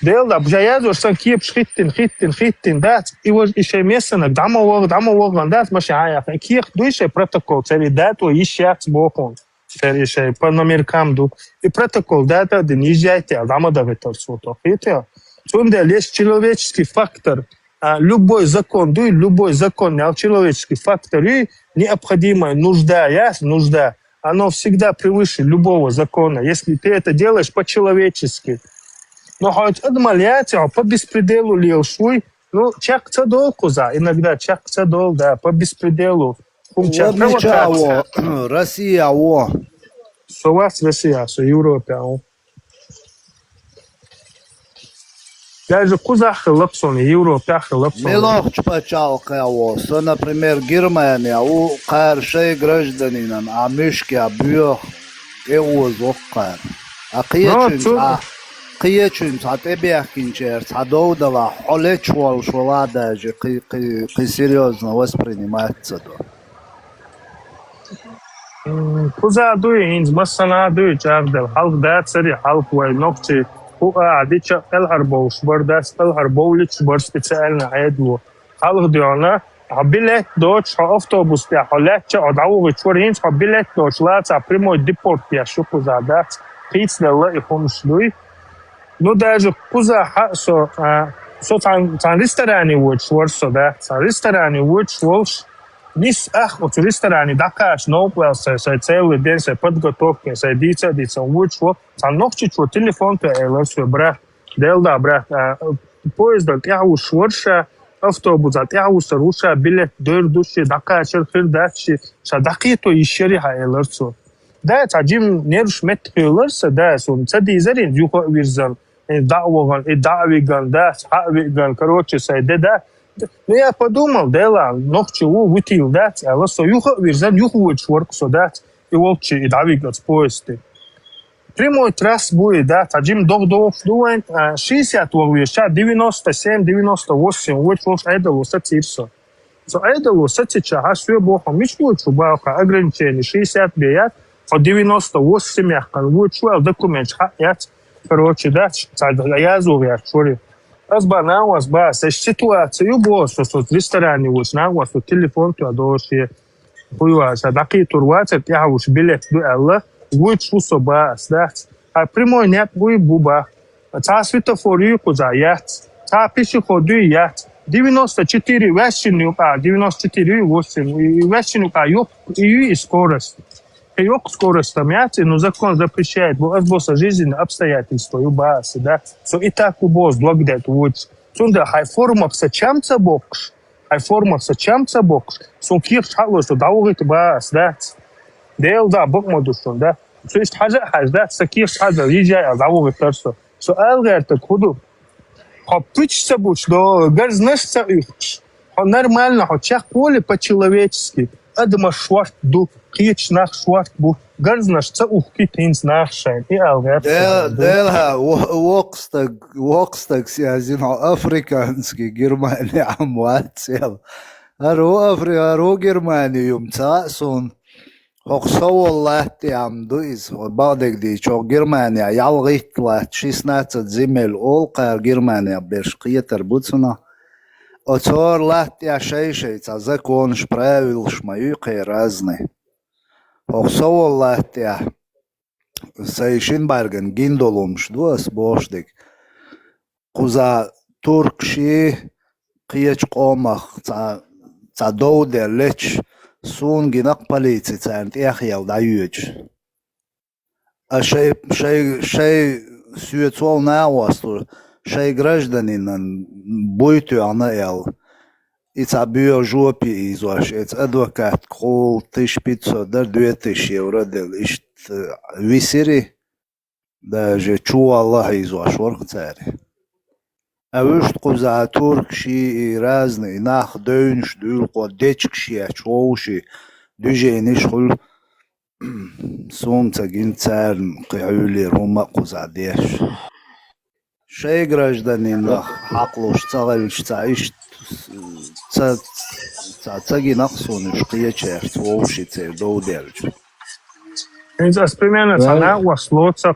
Делахь, бажа язвеш сан кепаш хӀиттина, хӀиттина, хӀиттина, дац, и важа и шайн местанаг дӀа ма ваха, дӀа ма ваха, дац, машен хьа а яьккхина. Кехат дуй шайн протокол, церан датӀа йиш яц боху. Церан и шайн по номеркам ду. И протокол датӀа а дина, езжайте, аьлла, дӀа ма дахийтар цо тхо, хетий? Цундела есть человеческий фактор. А, любой закон дуй, любой закон, а, человеческий фактор и необходимая нужда, ясно? Нужда. Оно всегда превыше любого закона, если ты это делаешь по-человечески. Но хоть адамал яц, а, по беспределу лелаш вуй, ну, чекх ца долу кхуза, иногда чекх ца долу, да, по беспределу. ХӀума чекх, провокация. Россия во. Со вац Россия, со Европа во. Даже кхузахь хилла-кх суна, Европехь хилла-кх суна. Мелохчу пачхьалкхе во. Со, например, Германия ву, кхара шайн гражданинан а муьшка боьху, тӀеозо-кх кхара. А кхечуьнца, кхечуьнца тӀебехкинчерца хьан дов далахь, хьо лечволуш валахь даже, кхин, кхин, кхин серьёзно воспринимать ца до. М, кхуза дуй, хӀинца массанхьа дуй, чӀагӀделла. Хьалха дацари, хьалха вай нохчий хӀу а дича кӀелхьарбовлуш бар дац, кӀелхьарбовлуьйтуш бар специально Ӏедало. Хьалха доьгӀна, хьо билет доцуш, хьо автобус тӀехь, хьо лаьттача, хьо дӀавухуьйтуш вара, хӀинца хьо билет доцуш лацахь, прямой депорт еш ю кхуза дац. Кхийцаделла и хӀумаш дуй. Ну, даже кхузахь а со, а, со цхьана, цхьана ресторане воьдуш вара со, да? Цхьана ресторане воьдуш волуш, нис ах оцу ресторане дӀакхача новкъа ваьлла сайн, сайн целый день, сайн подготовка, сайн дийца а дийца, воьдуш вара. Цхьана нохчичо телефон тӀе элира соьга, брат, Делла, брат, а, поездал тӀаьхьа вуьсуш вара ша, автобусал тӀаьхьа вуьсур ву ша, билет дер ду ши, дӀакхачар хир дац ши, ша дӀакхето йиш яри хьан, элира цо. Да, цхьа жима нерваш меттахъелира сан, да, суна ца дийзара хӀинца юха а вирзина, хӀинца дӀа а вахана, и дӀа а вигана, да, хьа а вигана, короче, сайн де, да. Ну, я подумал, дела, нохчи ву, вуьтийла дац, аьлла, со юха а вирзина, юха воьдуш вара-кх со, дац. и волчи, и дӀавига оцу поезде. Прямой трасса бу и, да, цхьа жима догӀа дохуш ду вайн, а, шестьдесят вогӀу вешча, девяносто семь, девяносто восемь, вочу волуш Ӏедало сацийра со. Со Ӏедало сацича, хьа соь боху, мича вочу баха ограничение шестьдесят бе яц, хьо девяносто восемь яхкана вочу, ал документаш хьа яц, короче, да, цхьа язо гӀерташ вари. Ас ба, нагӀос ба, аса ситуация ю боху, со, со ресторане вочу, нагӀос со телефон тоьа дохуш е. Хуйла, ша дӀакхетур вацар, тӀаьхьа вуш билет ду аьлла, вуьйцуш ву со ба ас, дац. А прямой некъ буй бу ба. Цхьа светофор юй кхуза, яц. Цхьа пешеход юй, яц. Девяносто четыре ваьшшин юкъа, девяносто четыре юй, восемь, и, и ваьшшин юкъа йоккха и юй и скорость. И йоккха скорость там яц, и, ну, закон запрещает, бо ас бо са жизненное обстоятельство ю ба ас, да. Со и так у бос, дог дет вуч. Цунда хай формах са чам ца боккхуш, хай формах са чам ца боккхуш, сун кехаш хьалуш, со дӀавогӀита ба ас, дац. Дела да, бакъ ма ду шун, да. Со иштта хьажа а хьажа, дац, са кехаш хьажа, йижа а дӀавогӀитар со. Со ала гӀертарг хӀу ду? Хьо пуч ца буч до, гарзнаш ца уьхкуш. Хьо нормально, хьо чекхволе по-человечески. Адамаш шорт ду, кхечу нах шорт бу. Гарзнаш ца ухкуьйту хӀинца нах шайн. И ала гӀертар. Дела, дела, во-, вокх стаг, вокх стаг сязин хьо африканский Германия ам вац цел. ХӀара ву Афри-, хӀара ву Германия юм ца а суна. ХӀокху со волу латта тӀехь ам ду иза, хӀо бакъдерг дийцича, хӀокху Германия ялхитта латта, шестнадцать земель олу кхара Германия берш кхетар бу цунах. Оцу хӀора латта тӀехь шай-шай цхьа законаш, правилаш ма юй кхеран разный. ХӀокху со волу латта тӀехь сайн шина бӀаьргана гина долу хӀумаш ду ас бохуш дерг. Кхуза туркаший, кхечу къомах цхьа, цхьа дов дер лечу, суна гина-кх полици царна тӀехъяла дӀайоьдуш. А шай, шай, шай соьца волу нагӀосту, шай гражданинан буй тоьхна аьлла. И цхьа боьха жопе ийзош, эца адвокатка хьула тысяча пятьсот дара, две тысячи евро делла, иштта висири. Даже чувалла хьийзош вара-кх цара. А вуьшта кхузахь туркаший и разный нах девнаш дуьйлакхо дечкаш еш вовший движенеш хуьлу. Суна ца гина царна кхин хьуьлера хӀумма а кхузахь деш. Шай гражданинах хьакхалуш ца хилча, ца иштта ца, ца, ца гина-кх суна уьш кхечаьрца вовший церан дов делча. ХӀинца ас примерно цхьа накъост лоцу.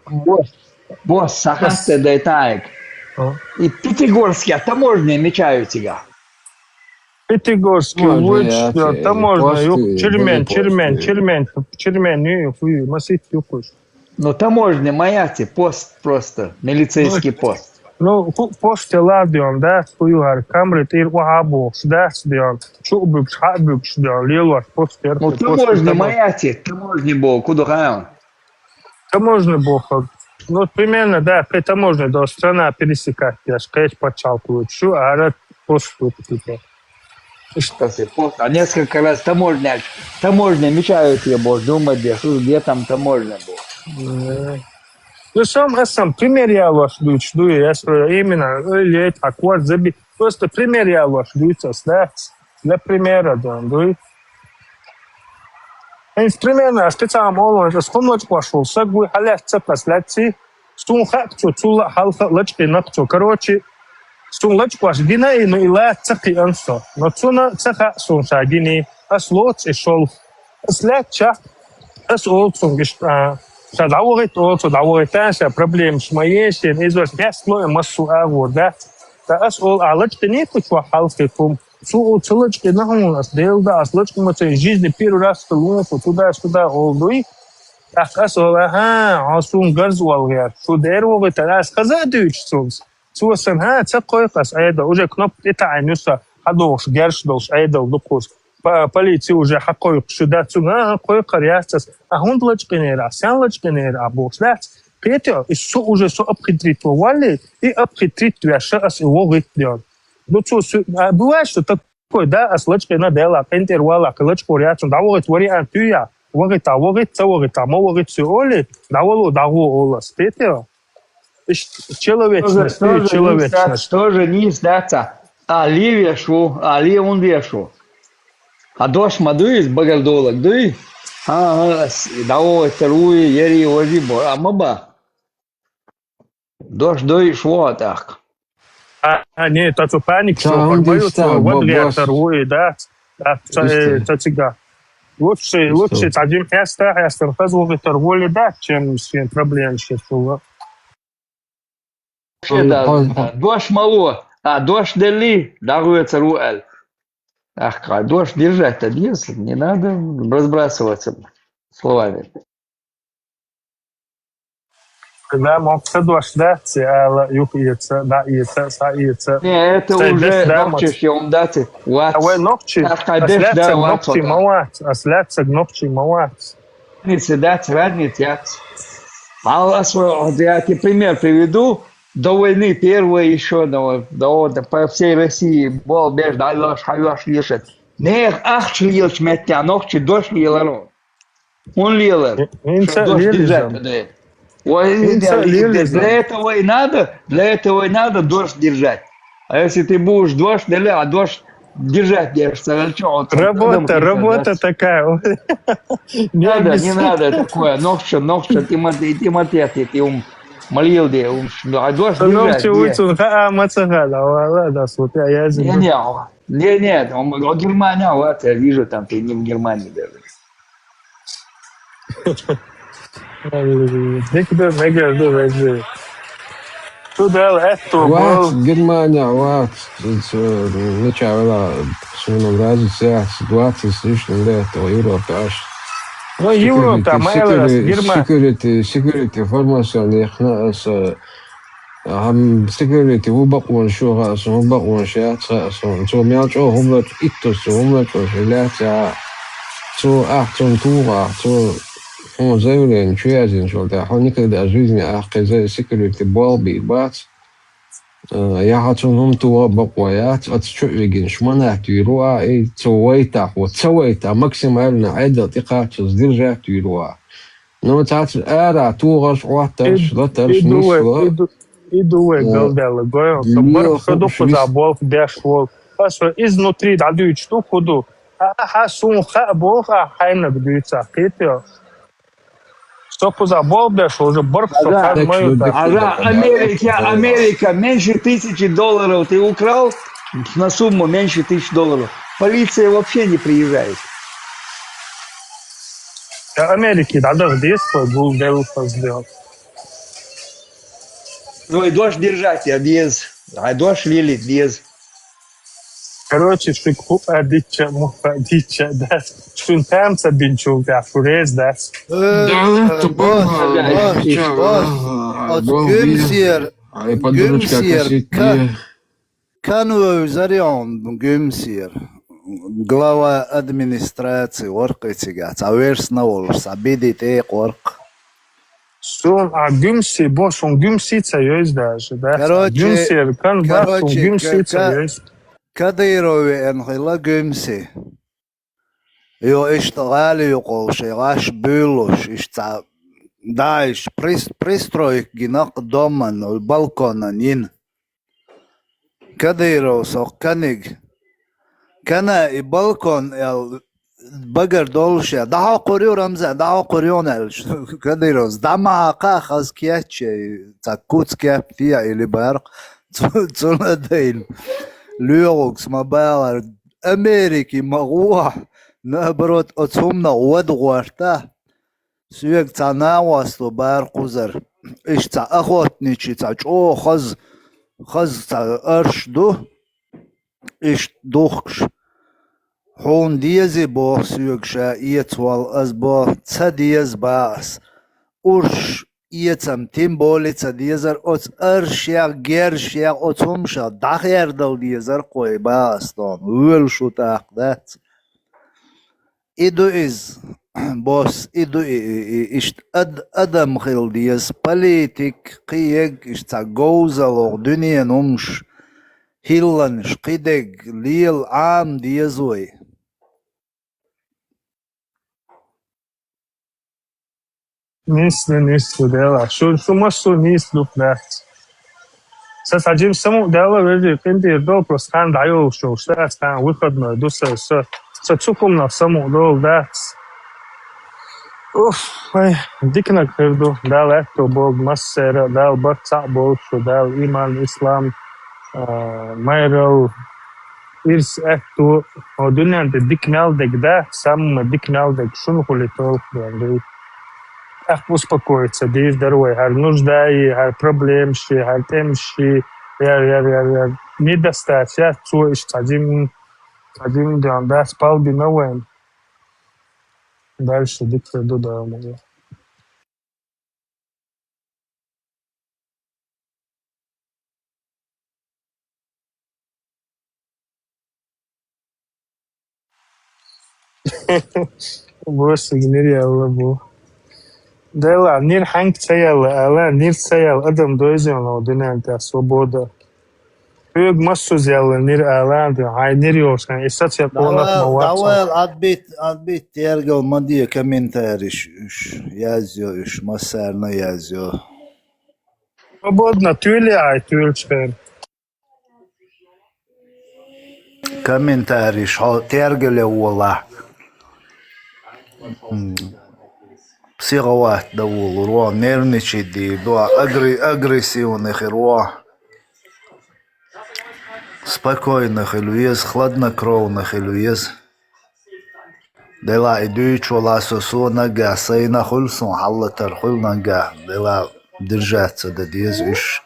Босс, сан хатта дай тайг. И Пятигорская таможня мечаю тига. Пятигорский вуч, таможня юх, Чермен, Чермен, Чермен, Чермен, ю, хуй, масит юхуш. Ну, таможня моя, ти, пост просто, милицейский пост. Ну, ху-, пост я ладион, да, хуй, хар, камри, тир, уха, бохш, да, дион, чу бюкш, ха бюкш, дион, лилуаш, пост, я. Ну, таможня моя, ти, таможня бо, куда хаям? Таможня бо, ну, примерно, да, при таможне до страна пересекать, я ж, конечно, подчалкиваю, шу, а рад пост, вот, типа. Что ты, пост, а несколько раз таможня, таможня мечают, я бо, думать, я, что, где там таможня была? Ну, сам, а сам, пример я ваш дучь, ду, я спрашиваю, именно, или это, а кварт заби-, просто пример я ваш дучь, да, для примера, да, ду. Инструмент, а специально молон, это схуночку вошел, сагу, халясь, цепас, лячи, сун хак, цу, цула, халха, лачки, нак, цу. Короче, сун лачку ваш гина, и, ну, и ла, цаки, ансо. Но цуна, цаха, сун ша гини, ас лоц, и шел. Ас ляча, ас олцун, гиш, а, ша давогит, олцу, давогит, а, ша проблем, шма ешен, из ваш гяс, ло, и массу, а, вот, да. Та ас ол, а, лачки, не, кучва, халхи, кум. Цу, цу лачкъина хьуна ас, Делда, ас лачкъа ма ца жизни первый раз лунсу туда-сюда олдуй. ТӀаккха ас ола, аха, хьо суна гарз олгӀер. Шу дер вогӀуьйтар, ас хаза а дуьйцу цунца. Цо сан, хьа, ца кхойкху ас Ӏедал. Уже кнопка тӀетаӀийна ю сан, хьадохуш, герш долуш Ӏедал дукхуш. По-, полици уже хьакхойкхуш ю, да, цунна, аха, кхойкхар яц ас. А хӀунда лачкъинера, а сен лачкъинера, а бохуш дац. Кхетий, и со уже со обхитрить валли, и обхитрить веша ас и вогӀуьйту дел. Ну, цо су-, а, бывает, что так Кой, да, ас лачкъина дела, къинтӀера вала, кхин лачкъор яцун, дӀавогӀит вариант ю я, вогӀита, вогӀит, ца вогӀита, ма вогӀит су оли, дӀавало, дӀагӀо олас, тетео. Иш человечность, тоже, тоже человечность. Тоже нийса дац, а ле веш ву, а ле хӀунда веш ву. А дош ма дуй иза, багардолаг дуй? ХӀан, хӀан, ас дӀавойтар вуй, яри важи бо, а ма ба. Дош дойш вогӀа тӀаккха. А, а, не, та цу паник Ца шо хӀун хӀорбаю, дистар, цу бо-, вад летар бос. Вуй, да? А, ца, э, Дистар. Ца цига. Лучше, Дистар. Лучше ца дим хьеста, хьестар хаз вугитар вули да, чем с ним проблем сейчас было. Вообще, да, Хо-, хо-, дош мало, а дош дели, дагуется руэль. Ах, ка-, дош держать-то дез, не надо разбрасываться словами. Да, мог ца дош да, ца ала, юх ица, да, ица, са ица. Не, это Ца уже дес да, нохчи мог. Шьем дати, вац. А вы нохчи? Ах, ка-, деш да, Асляцаг вац, нохчи вот. Мавац, асляцаг нохчи мавац. Разница, да, разница, я. Мало осво-, вот я тебе пример приведу. До войны первой еще, до, до, до, по всей России бол беш, да, лёш, ха, лёш, лёш. Не, ах, лёш, метя, нохчи, дош, лёш. Он лелар. Ин ца Чтоб дождь лелизам. Держать, да. Ой, Ин ца да, и лелизам. Для этого и надо, для этого и надо дождь держать. А если ты будешь дождь, да, а дождь держать, держится, а чё он там Работа, потом работа держать? Такая. Не надо, не надо такое. Нохча, нохча, Тимофей, Тимофей, ты ум молил, где ум, а дождь держать, Нохча где? Уйцун, ха, а, мацаха, да, вала, да, смотри, а я Не, не, не, он, он Германия, вот, я вижу, там ты не в Германии даже. Декде мегерду вези. Туда это Вац, был. Германия, вац. Начало, шуну граница, двадцать с лишним лет, Европа аж. Ну, Европа, Security, моя раз, security, Германия. Security, security, информационная, с Ам, security ву бакъван шугъа сун, ву бакъван шаца сун. Цо мел чӀо хӀумлач, иттус цо хӀумлач, шилаца. Цо ах, цун тугъа, цо хьун заявление чу язин шул тӀа. Хьо никогда в жизни ах, кхеза security бол би бац. Э, яха цун хӀум тугъа бакъва яц, ац чу вигин шманат виру а, и цо вайтах, вот цо вайта, максимально айдал тӀекхача сдержать виру а. Ну, цац ара, тугъаш, гӀоттарш, Ид-, латарш, иду вай, ниш ва. Иду, иду вай Э, галдала гой, он со барх лио шо духу хуб за швист. Болх беш вол. Ас ва изнутри да дюч духу ду. А, а, ха сун ха болх, а, хайнак дюйца, хитё. Со куза болх беш, уже барх со Ага. Хад Так мою что так. Ага, Америка, Америка, меньше тысячи долларов ты украл, на сумму меньше тысячи долларов. Полиция вообще не приезжает. Америки, да, да, здесь, гул, сделал. Ну и дождь держать, я без. А дождь лили, без. Короче, шик ху адича, му адича, да. Шун там са бинчул, да, фурез, да. Э, Да, э, это бог, бог, да, бог, и бог. От бог, гюмсер, ай, подружка, гюмсер, косит ка-, не. Кануев Зарион гюмсер. Глава администрации Оркъицигас. А верс на волш, а бидит эй Оркъ. Сун а гюмси, бо сун гюмси ца йойз даже, да? Короче, Гюмси, кан ба сун короче, гюмси ка-, ца ка-, йойз. Кадырове эн хила гюмси. Йо, ишта гӀали юкъол шей гӀаш буьллуш, ишта ца, да, иш прис-, пристройк гинакъ доман, балконан йин. Кадыров со каниг. Кана и балкон ял багар долуш я. ДӀахьокхур ю, Рамзан, дӀахьокхур ю, аьлла. Кадыровс дӀа ма хьакха, хаз кечче, ца куц кепти я или барх. Цу-, цуна дайна. ЛоьгӀугс ма балар. Америки ма гӀо. Наоборот, оцу хӀуманах вад гӀорта. Соьга цхьа нагӀосло бара кхузара. Иштта цхьа охотничий, цхьа чӀогӀа хаза, хаза цхьа арш ду. Иштта духкуш. Хьуна дезий боху соьга ша эцавала, ас боху, ца деза бах ас. Урш эцам тем более ца дезара, оцу аршех, гершех, оцу хӀумашах дӀахердала дезара кхой бах ас тхуна. Воьлуш ву тӀаккха, дац? И ду иза, босс, и ду и, и, и, иштта ад-, адам хила деза, политик, кхин ерг, иштта цхьа говзалло, дуьненан хӀумаш, хӀилланаш, кхидерг лела Ӏама деза вай. Нийса ду, нийса ду, Дела. Шу, шу массо нийса ду, дац. Са схьа жима самукъа даьлла, вежарий, къинтӀера долу, просто хан дӀайолуш йолуш дац, хан выходной ду са, са, са цу хӀуманах самукъа долу дац. Уф, ай, диканаг хир ду. Дала аьтту богу массара, Дала барт цхьаъ болчу, Дала иман, ислам, а, майрал, ирс аьтту. О, дуьнен тӀе дика мел дег да, самма дика мел дег шуна хули толх бен ду. ТӀаккха успокоиться дийр дара вай, хӀара нуждаи, хӀара проблемаши, хӀара тӀемаши, яр, яр, яр, яр. Не достать, яр, цо иш цхьа жим, цхьа жим ден, дас палбина вайн. Дальше дика ду да, мага. Босса нир яла бу. Дела, нир хьанг ца яла, ала, нир ца яла, адам дойзен ло, динен тя свобода. Хьоьга массуз яла нир ала, хьай нир йолшан, и саця къонах ма вац. Давай, отбить, отбить, тергал ма де комментариш, уж, язё, уж, массарна язё. Свободно, тюли ай, тюльчхен. Комментариш, хьо тергале вола. М, психовать да волур, вон нервничать ди, до агре-, агрессивный хир вон. Спокойно хила веза, хладнокровно хила веза. Дела и дуьйцуш вала со, со наггахь сайна хуьлу, сон хьаллатар хуьлу наггахь. Дела держаться дан деза уьш.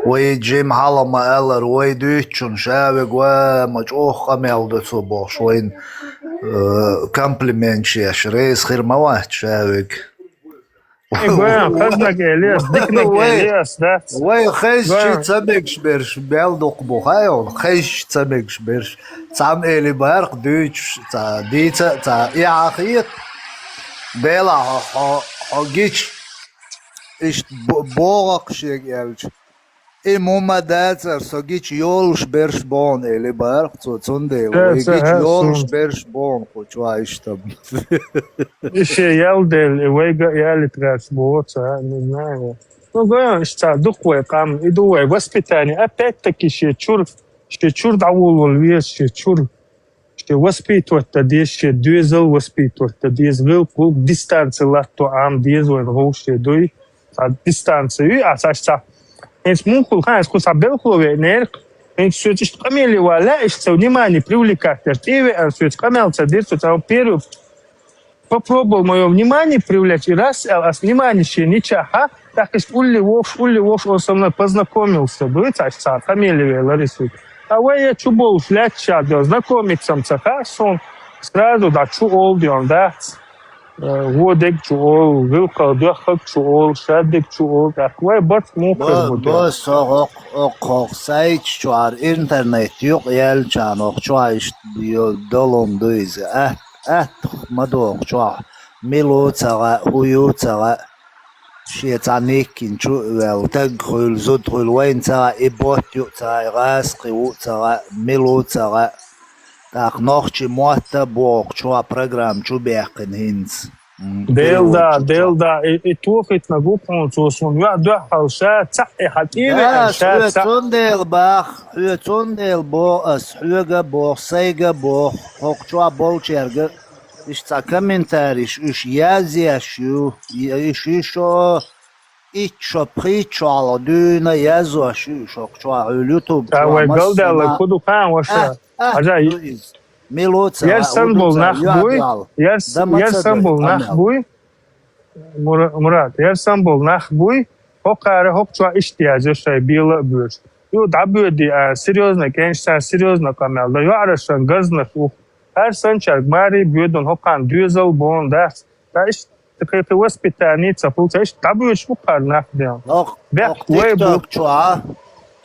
Вай жим хьала ма алар, вай дуьйцучун ша вег ва ма чӀогӀа къамел ду цо бохуш, вайн, э, комплимент еш, реза хир ма вац ша вег. Э, гоян, хазнаг элеш, дикнаг элеш, дац. Вай хезчи ца мегаш берш, бел дукха бу, хай хьуна, хезчи ца мегаш берш. Цхьамма эли барх дуьйцуш, ца дийца, ца и Ӏа хета. Дела хьо, хьо, хьо гича, иштта бо-, богӀакх шега аьлча. И мума дацар, со гича йолуш берш бохна, эли барх цо, цундела вай гича йолуш берш бохна кху чу иштта. И шен ял дели, вайга ялитраш боца, не знаю. Ну, гоян, иштта дукха вай къам, и ду вай воспитание, опять-таки шен чур, шен чур дӀавулвал веза, шен чур. Шен воспитывать дан деза, шен доьзал воспитывать дан деза, гӀиллакх-гӀуллакх дистанци латто Ӏама деза вайн гӀовше дуй. Цхьа дистанци ю, а цхьа, цхьа. ХӀинца муха хуьлу хаьа, хӀинца кху цхьа белхало веънера, хӀинца соьца иштта къамеле ван лаьа, иштта ца внимание привлекать дара. ТӀе веана соьца къамел ца дира, со цхьа первый попробовал моё внимание привлечь, и раз, аьлла, ас внимание шен ничахьа, тӀаккха иштта улли вовш, улли вовш, он со мной познакомился, дуй, цхьа, цхьа къамеле веа Лариса. А вай я чу болуш лаьтташ а дел, знакомиться-м ца хаьа суна, сразу дӀа чу олу дел дац. Э, вон дег чу олу, гӀиллакхах доьххаг чу олу, шадерг чу олу, тӀаккха вай барт муха хир бу дел? Бо, со хӀокху, хӀокху, хӀокху сайта чохь интернет юкъа яьллачарна хӀокху чохь иштта йо-, долун ду иза. Атта, атта ма доху чохь. Мила ву ца хаьа, хӀун ю ца хаьа. Шен цхьа никкина чу а ваьлла, таг хуьлу, зуда хуьлу, вайна ца хаьа, и ботт ю а ца хаьа, и гӀазкхи ву а ца хаьа, мила ву ца хаьа. ТӀаккха нохчи мотт а боху чохь программа чу баьккхина хӀинца. М, Дел да, дел да, и, и тохийтинарг ву хьуна цо суна, юьхь дуьхьал ша, цхьаъ и хьан тӀе веана ша, хьоьца цхьаъ. Цундела бах, хьоьца цундела боху ас, хьоьга а боху, сайга а боху, хӀокху чохь болчаьрга а, иштта цхьа комментариш уьш язъеш ю, и-, уьш, уьш шо итт шо, пхийтта шо хьалха дуьйна язъеш ю уьш хӀокху чохь, хьуьлу YouTube чохь вай галдаьлларг хӀу ду хаьа, ваша? Ат, ат ду иза. Мила ву ца хаьа, хӀу ду ца хаьа, юьхь дуьхьал. Яр сан болу нах буй? Мура-, Мурат, яр сан болу нах буй? ХӀокхара хӀокху чохь иштта язъеш шайн бела а боьшу. Ю дӀабоьдий, а, серьёзно, кӀентан серьёзно къамел дан. ЙоӀарашан газнаш ух. ХӀара санчаьрга маре боьдун хӀокхарна доьзал бохун дац. Ткъа иштта кхин-кхин воспитание ца хуьлу, ца иштта дӀабоьдуш бу кхара нах ден. Бехк вай бу. ТикТок чохь,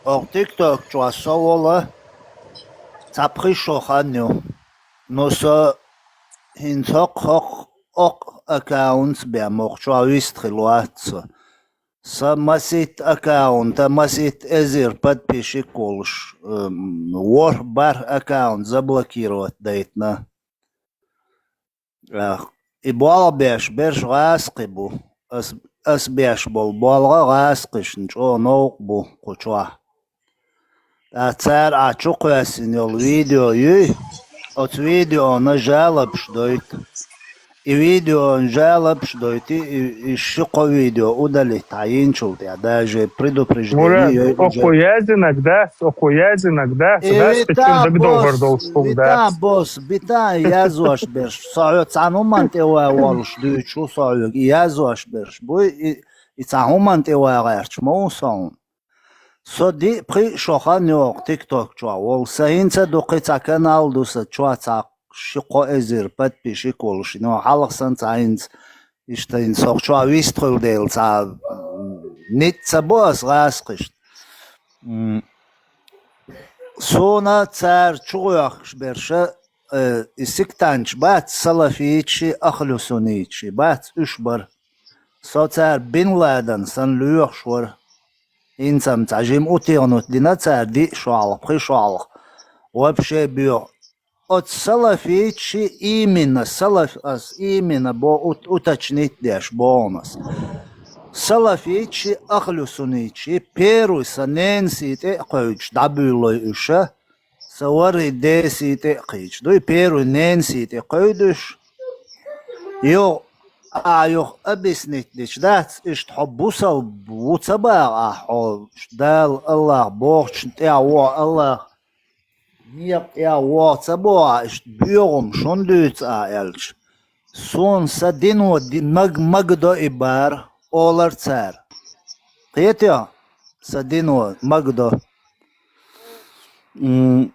окху TikTok чохь со волу цхьа пхи шо хан ю. Ну, со хӀинца хӀокху, хӀокху, окху аккаунтца бен, моху чохь вист хила вац со. Сан маситта аккаунта, маситта эзар подписчик волуш, м, ворхӀ-бархӀ аккаунт заблокировать дайтина. Ах, и болх беш берш гӀазкхи бу. Ас, ас беш болу болх гӀазкхишна чӀогӀа новкъа бу кху чохь. Ткъа цара ахь чу кхоьссина йолу видео юй, оцу видеона жалобаш дойту. И видео жалобаш дойти, и, и ши-кхо видео удалить хьайинчул тӀехь, даже предупреждение Мурад, йой уже. Окхо яздинарг дац, окхо яздинарг дац, И гӀаьста чун витан дагдовгӀар бос, долуш хӀума витан дац. бос, витан язваш берш. Со хьо цхьана хӀуман тӀе вай волуш дуьйцу, со хьоьга и язваш берш буй, и, и цхьана хӀуман тӀе вай гӀерташ ма ву со хьуна. Со диъ пхи шо хан йогӀу тикток чохь волу. Сан хӀинца а ду кхин цхьа канал ду сан, чохь цхьа ши-кхо эзар подписчик волуш. Но хьалха сан цхьа хӀинца, иштта хӀинца сох чохь вист хуьлу дела цхьа, м, ницкъ ца бо ас гӀазкхишна. М, Суна цара чугӀоьхкуш берша, э, и сектанташ бац, салафитчи, ахлюсунитчи бац, уьш бара. Со цара Бин Ладен санна лоьхуш вара. ХӀинца-м цхьа жима утегӀнут дина цара диъ шо хьалха, пхи шо хьалха. Вообще боьху. Оцу салафитчи именно, салаф-, ас именно бо-, ут-, уточнить деш боху ас. Салафитчи, ахлюсунитчи, первый сан ненан сий тӀе а кхевдаш дӀабуьйлой уьша, сан ворхӀе ден сий тӀе а кхийдаш. Дуй первый ненан сий тӀе кхевдуш. Юха, а, юха объяснить дича дац, иштта хьо бусалба ву ца баха ахь, хьо Дала, Аллах бохучун тӀехь воху Аллах, некъа тӀехь воху ца боху ахь, иштта боьгӀум шун дуьйцу ахь аьлча. Суна сан дино ди-, маг-, магадо и бара, олар цара. Кхетий, сан дино магадо. М,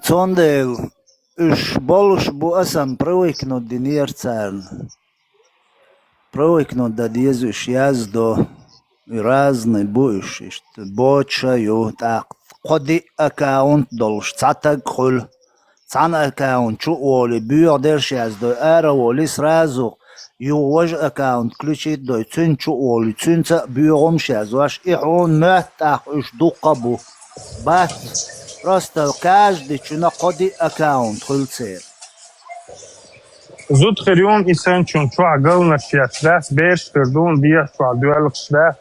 Цундела уьш болуш бу, асан привыкнуть динера царна. Привыкнуть дан деза уьш яздо. И разный бу уьш, иштта. Боцуш а ю, тӀаккха кхо-диъ аккаунт долуш, цхьа таг хуьлу. Цхьана аккаунт чу а волий, боьха дерш яздой, ара а волий, сразу юха важа аккаунт включить дой, цуьнан чу а волий, цуьнца а боьгӀумаш яздеш, и хьуна моьтту тӀаккха уьш дуккха а бу. Бац, просто каждый чуьнан кхо-диъ аккаунт хуьлу церан. Зуда хир юна и санчун чохь галнаш еш дац, бераш хир дуна дехьа чохь доьлхуш дац.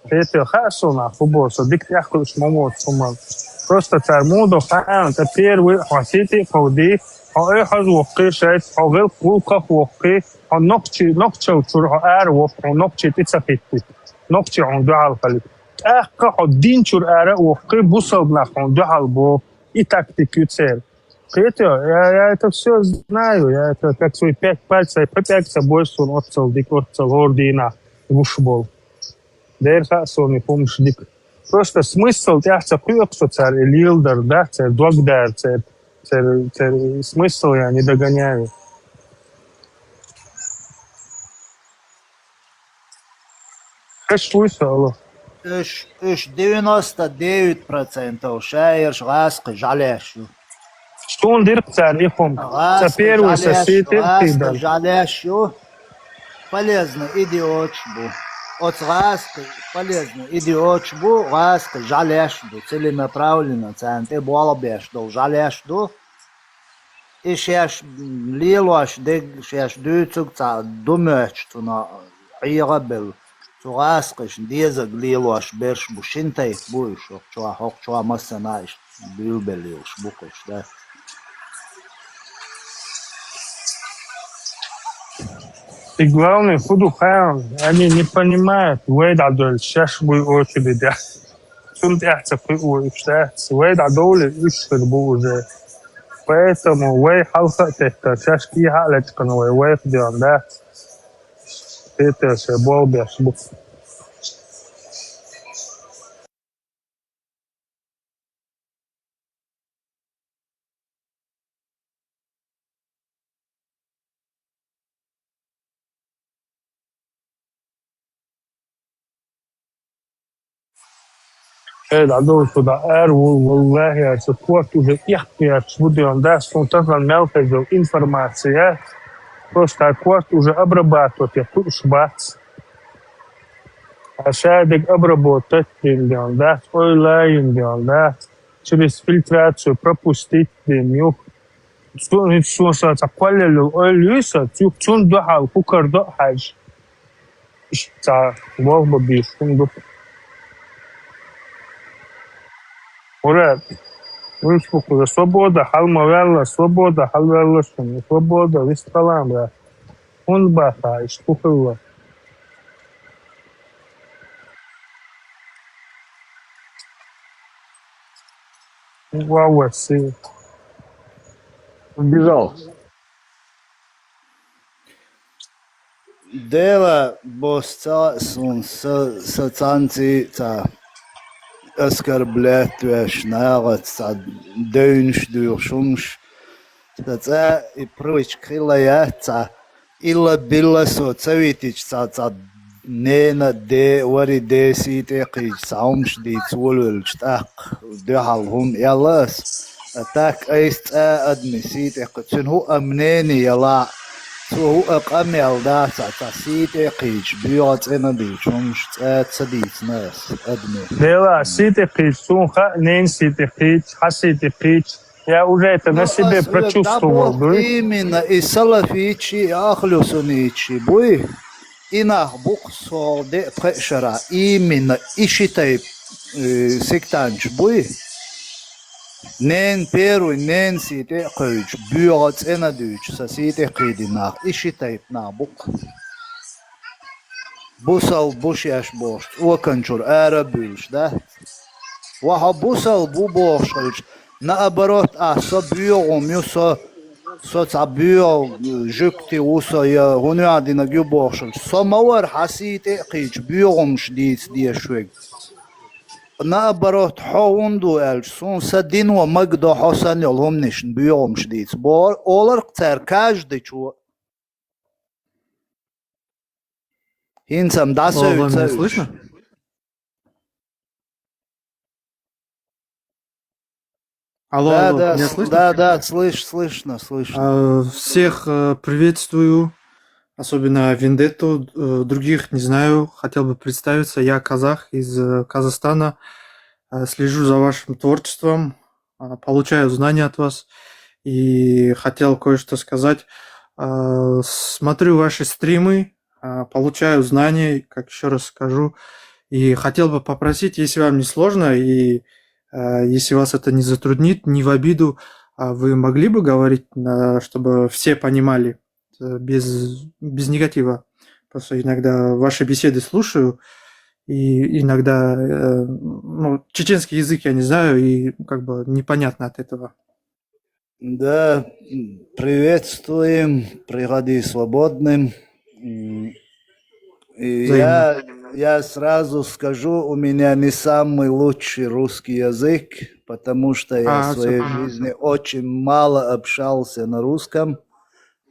Кхетий, хаьа суна, хӀун боху, со дика тӀехь кхуьуш ма воцу хӀуманна. Просто цара муха до хаьа, ткъа первый хьо сий тӀе а кховдий, хьо ой хьожа воккхий шайца, хьо гӀил-, гӀуллакхах воккхий, хьо нохчи-, нохчалла чуьра хьо ара воккху, хьо нохчи тӀе ца хӀиттийта, нохчи хьуна дуьхьал хилийта. ТӀаккха хьо дин чуьра ара а воккхий, бусалба нах хьуна дуьхьал боху, и тактика ю церан. Кхетий, я, я это всё знаю, я это как свои пять пальцев, по пять собой суна оццал дика, оццал хӀора дийнахь гуш болу. Дера хаьа суна и хӀумаш дика. Просто смысл тӀехь ца кхоьху со цара и леладар, да, церан дог дара, церан, церан, церан смысл я не догоняю. Хеш вуй со, алло. Уьш, уьш девяносто девять процентов шаерш гӀазкхи жӀалеш ю. Суна диркх цара и хӀума. Ца ГӀазкхи первый со жӀалеш, сий тӀе а гӀазкхи кхийдара. жӀалеш ю. Полезный идиотш бу. Оцу гӀазкхи полезный идиотш бу, гӀазкхи жӀалеш ду. Целенаправленно царна тӀе болх беш долу жӀалеш ду. И шаьш лелош дерг, шаьш дуьйцург цхьа ду моьттуш цунах Ӏеха а белла. Цу гӀазкхишна дезарг лелош берш бу, шина тайпа бу уьш, хӀокху чохь, хӀокху чохь массанхьа иштта буьйлабелла йолуш бу кхуьш, да. И главное, хӀун ду хаьа, они не понимают, вай дӀадоьллу шаьш буй очередехь. Цунна тӀехь ца кхуьу уьш дац. Вай дӀадовлий уьш хир бу уже. Поэтому вай хьалха а теттара, шаьш кӀехьа а лечкъина вай, вайх доьгӀна дац. Тетар шайн болх беш бу. Эй, дӀадовла шу дӀа ара ву, валлахӀи, аса корта уже эхь кхеташ бу доьгӀна дац, суна тахана мел хеза йолу информация. Просто корта уже обрабатывать я кхуьуш бац. А шадерг обработать дина доьгӀна дац, ойла йина доьгӀна дац, через фильтрацию пропустить дина юха. Цу-, цу-, сан цхьа кхоллалла йолу ойла юй сан, цу-, цунна дуьхьал хӀун карадо а хьаьжа. Иштта цхьа болх бан безаш хӀума ду. Мурад, Вуьш бу кхуза свобода, хьал ма ваьлла, свобода, хьал ваьлла шуна, свобода, вистхалам, я. ХӀунда баха, иштта хӀу хилла? Ва, ва, си. Убежал. Дела бос ца суна са, са цанци ца оскорблять веш нагӀац ца девнаш дуьйхуш хӀумаш. Ца цӀа и привычка хилла яц ца. Илла билла со ца витича ца, ца нена де, вари де сий тӀе кхийча ца хӀумаш дийца волавелча тӀаккха дуьхьал хӀума аьлла ас. А так айса цӀа адми сий тӀе кхы-, цуьнан хӀу а мнение яла, цо хӀу а къамел дац а ца сий тӀе кхийча, боьгӀа цӀена дуьйча хӀумаш цӀа ца дийцина ас адми. Дела, сий тӀе кхийча, суна хаьа, нена сий тӀе кхийча, хьа сий тӀе кхийча. Я уже это на себе прочувствовал, да? Именно и салафитчи, и ахлюсуннитчи буй. И нах бу-кх со де а пхеа шера. Именно и ши тайпа, э, сектанташ буй. Нен первый, нен сий тӀе а кхуьйчу, боьгӀа цӀена дуьйчу, са сий тӀе кхийдина нах. И ши тайпа нах бу-кх. Бусалба бу шаьш бохуш, цӀоканчура ара а буьйлуш, да? Ва хьо бусалба ву бохуш хилча, наоборот, а со боьгӀум ю, со, со цхьа боьгӀа жуьгти ву со, я хӀун юьхь динарг ю бохуш хилча, со ма вара хьа сий тӀе а кхийча, боьгӀумаш дийца дезаш верг. Наоборот, хьо хӀунда ву аьлча, суна са дино магадо хьо санна йолу хӀуманашна боьгӀумаш дийца. Бо-, олар-кх цара каждый чо. ХӀинца-м дӀасевцавеш. Алло, алло, меня слышно? Алло, да, алло, да, меня с-, слышно? Да, да, слыш-, слышно, слышно. А, всех, э, приветствую, особенно Вендетту, э, других не знаю. Хотел бы представиться. Я казах из, э, Казахстана. Э, слежу за вашим творчеством, а, получаю знания от вас. И хотел кое-что сказать. А, смотрю ваши стримы, а, получаю знания, как ещё раз скажу. И хотел бы попросить, если вам не сложно, и, а, если вас это не затруднит, не в обиду, а, вы могли бы говорить, а, чтобы все понимали, э, без, без негатива? Просто иногда ваши беседы слушаю, и иногда, э, ну, чеченский язык я не знаю, и как бы непонятно от этого. Да, приветствуем, приходи свободным. М, и я, я сразу скажу, у меня не самый лучший русский язык, потому что я в своей жизни очень мало общался на русском,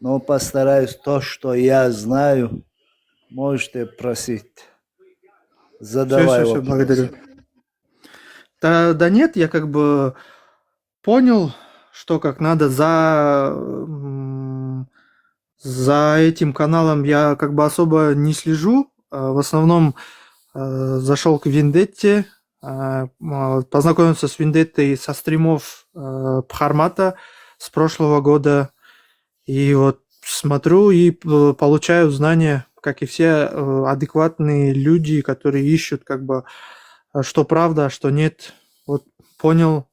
но постараюсь то, что я знаю, можете просить, задавай вопросы. Всё, всё, всё, благодарю. Да, да нет, я как бы понял, что как надо за, м, за этим каналом я как бы особо не слежу. А, в основном, э, зашёл к Вендетте, а, м, а, познакомился с Вендеттой со стримов, э, Пхармата с прошлого года. И вот смотрю и, э, получаю знания, как и все, э, адекватные люди, которые ищут, как бы, э, что правда, а что нет. Вот понял,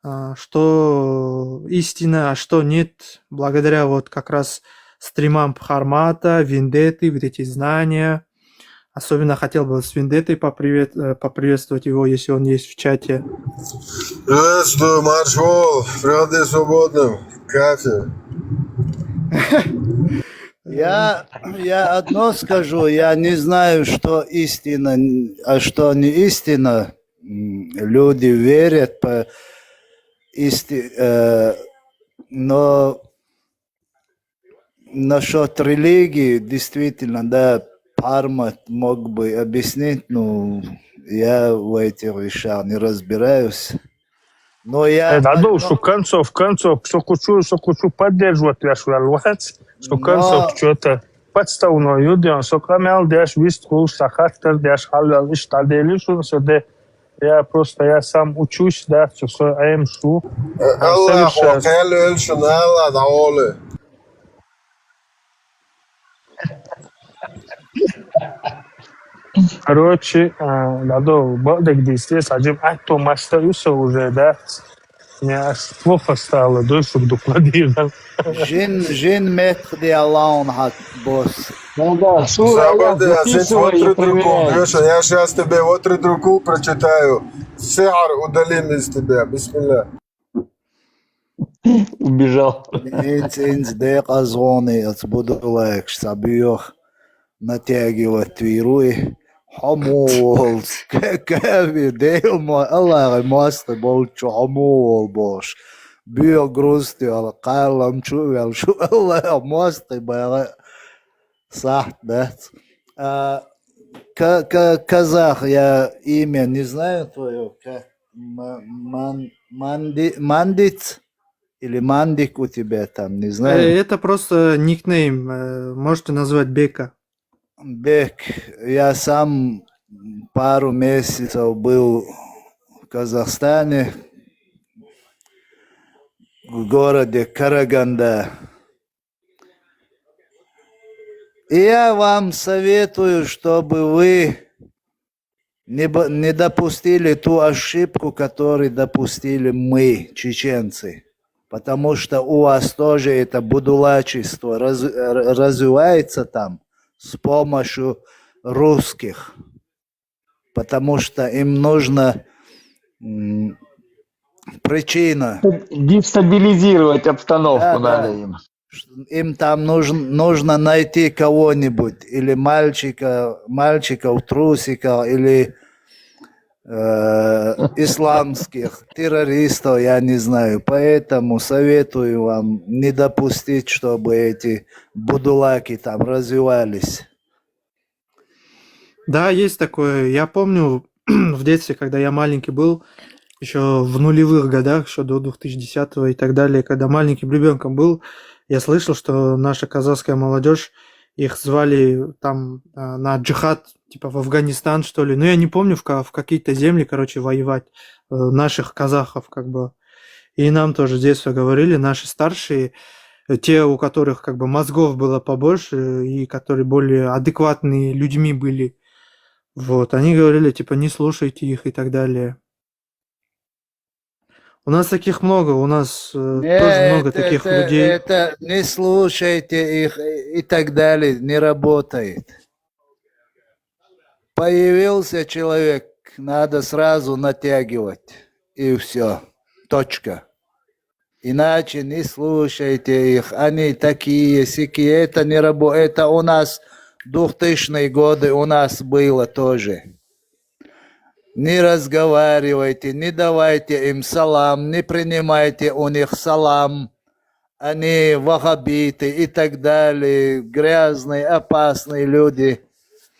а, что истина, а что нет, благодаря вот как раз стримам Пхармата, Вендетты, вот эти знания. Особенно хотел бы с Вендеттой попривет-, э, поприветствовать его, если он есть в чате. Приветствую, марш вол, приходи свободным, кафе. Я, я одно скажу, я не знаю, что истина, а что не истина. М, люди верят по исти-, э, но насчёт религии, действительно, да, Пхармат мог бы объяснить, ну, я в этих вещах не разбираюсь. Но я... Э, да, ну, что в концов, в концов, со кучу, со кучу поддерживать веш ваьлла вац, со в концов, что-то подставной ю, со къамел деш, вистхуьлуш, со хаттар деш, хьалвел, иштта дели шуна со де. Я просто, я сам учусь, да, всё, всё, эм, шу. Э, Аллах, совершенно. Кхел велчу, Аллах, да, оле. Короче, а, да, да, бакъдерг дийцале, саджим атто мастер ю со уже, да. Мне аж плохо стало, дочь вдруг подъехал. Жин, жин метх диалаун хат бос. Ну да, Сура, Забыл, да, я здесь вот записывай и три другу. проверяй. Гриша, я сейчас тебе вот три другу прочитаю. Сихар удалим из тебя. Бисмилля. Убежал. Инц, инц дек азвони, ац буду лайк, сабиох натягивать вируй. Хомуолс, кави, дел мо, Аллах, мосты болчу хомуол бош. Био грусти, Аллах, калам чу, вел шу, Аллах, мосты бара. Сахт, да? А, ка, ка, казах, я имя не знаю твое. Ка, ма, ман, манди, мандиц? Или мандик у тебя там, не Э, знаю. Это просто никнейм. Э, можете назвать Бека. Бек, я сам пару месяцев был в Казахстане, в городе Караганда. И я вам советую, чтобы вы не, бо- не допустили ту ошибку, которую допустили мы, чеченцы. Потому что у вас тоже это будулачество раз- р- развивается там с помощью русских. Потому что им нужно м, причина. Дестабилизировать обстановку Да, надо да. Им. Им там нужно, нужно найти кого-нибудь, или мальчика, мальчика в трусиках, или э, исламских террористов, я не знаю. Поэтому советую вам не допустить, чтобы эти будулаки там развивались. Да, есть такое. Я помню в детстве, когда я маленький был, еще в нулевых годах, еще до две тысячи десятого и так далее, когда маленьким ребенком был, я слышал, что наша казахская молодежь, их звали там а, на джихад, типа в Афганистан, что ли. Ну, я не помню, в, ка- в какие-то земли, короче, воевать э, наших казахов, как бы. И нам тоже с детства говорили наши старшие, э, те, у которых как бы мозгов было побольше и которые более адекватные людьми были. Вот, они говорили, типа, не слушайте их и так далее. У нас таких много, у нас э, тоже много Нет, таких это, людей. это не слушайте их и так далее, не работает. Появился человек, надо сразу натягивать, и все. Точка. Иначе не слушайте их, они такие, сики, это не работает. Это у нас двухтысячные годы у нас было тоже. Не разговаривайте, не давайте им салам, не принимайте у них салам. Они вахабиты и так далее, грязные, опасные люди.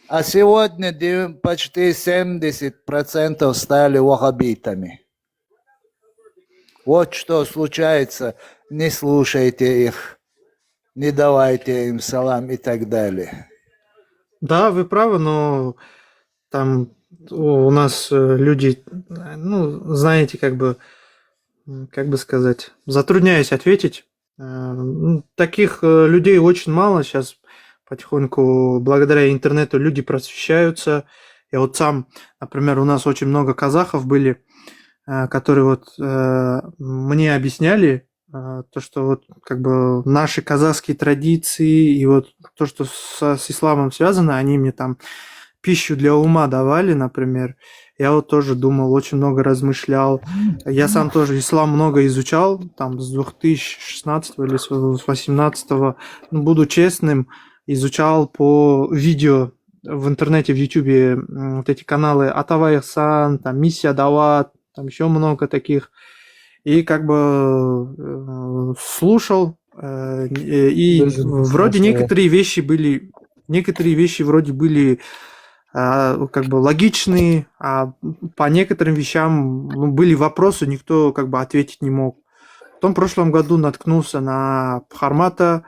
А сегодня де- почти семьдесят процентов стали вахабитами. Вот что случается, не слушайте их, не давайте им салам и так далее. Да, вы правы, но там у у нас э, люди, э, ну, знаете, как бы, м, как бы сказать, затрудняюсь ответить. Э, ну, Таких э, людей очень мало сейчас. Потихоньку, благодаря интернету, люди просвещаются. Я вот сам, например, у нас очень много казахов были, э, которые вот э, мне объясняли э, то, что вот как бы наши казахские традиции и вот то, что со- с исламом связано, они мне там пищу для ума давали, например. Я вот тоже думал, очень много размышлял. Я сам тоже ислам много изучал, там с две тысячи шестнадцатого или с восемнадцатого, ну, буду честным, изучал по видео в интернете, в Ютубе м, вот эти каналы Атавай Ихсан, там Миссия Дават, там еще много таких. И как бы э, слушал, э, и Даже вроде слушал. Некоторые вещи были, некоторые вещи вроде были а, как бы логичные, а по некоторым вещам ну, были вопросы, никто как бы ответить не мог. Потом в прошлом году наткнулся на Пхармата,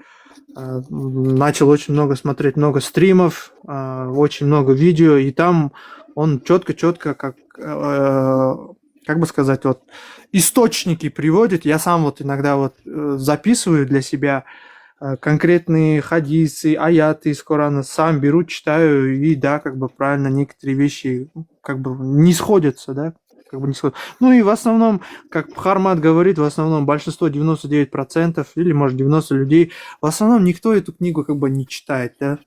а, м, начал очень много смотреть, много стримов, а, очень много видео, и там он четко-четко, как, э, как бы сказать, вот источники приводит. Я сам вот иногда вот э, записываю для себя э, конкретные хадисы, аяты из Корана, сам беру, читаю, и да, как бы правильно некоторые вещи как бы не сходятся, да, как бы не сход-, ну и в основном, как Пхармат говорит, в основном большинство, девяносто девять процентов или, может, девяносто людей, в основном никто эту книгу как бы не читает, да,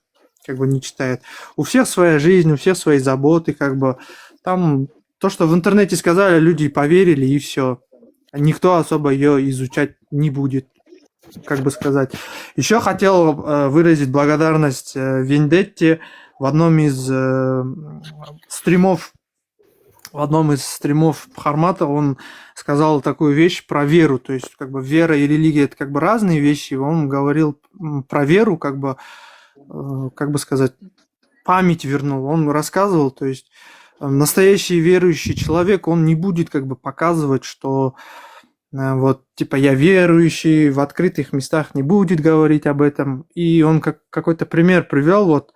как бы не читает. У всех своя жизнь, у всех свои заботы, как бы там то, что в интернете сказали, люди поверили, и все. Никто особо ее изучать не будет, как бы сказать. Еще хотел э, выразить благодарность э, Вендетте. В одном из э, стримов, в одном из стримов Пхармата он сказал такую вещь про веру. То есть, как бы вера и религия — это как бы разные вещи. Он говорил м, про веру, как бы, э, как бы сказать, память вернул. Он рассказывал, то есть э, настоящий верующий человек, он не будет как бы показывать, что э, вот, типа, я верующий, в открытых местах не будет говорить об этом. И он как какой-то пример привел, вот,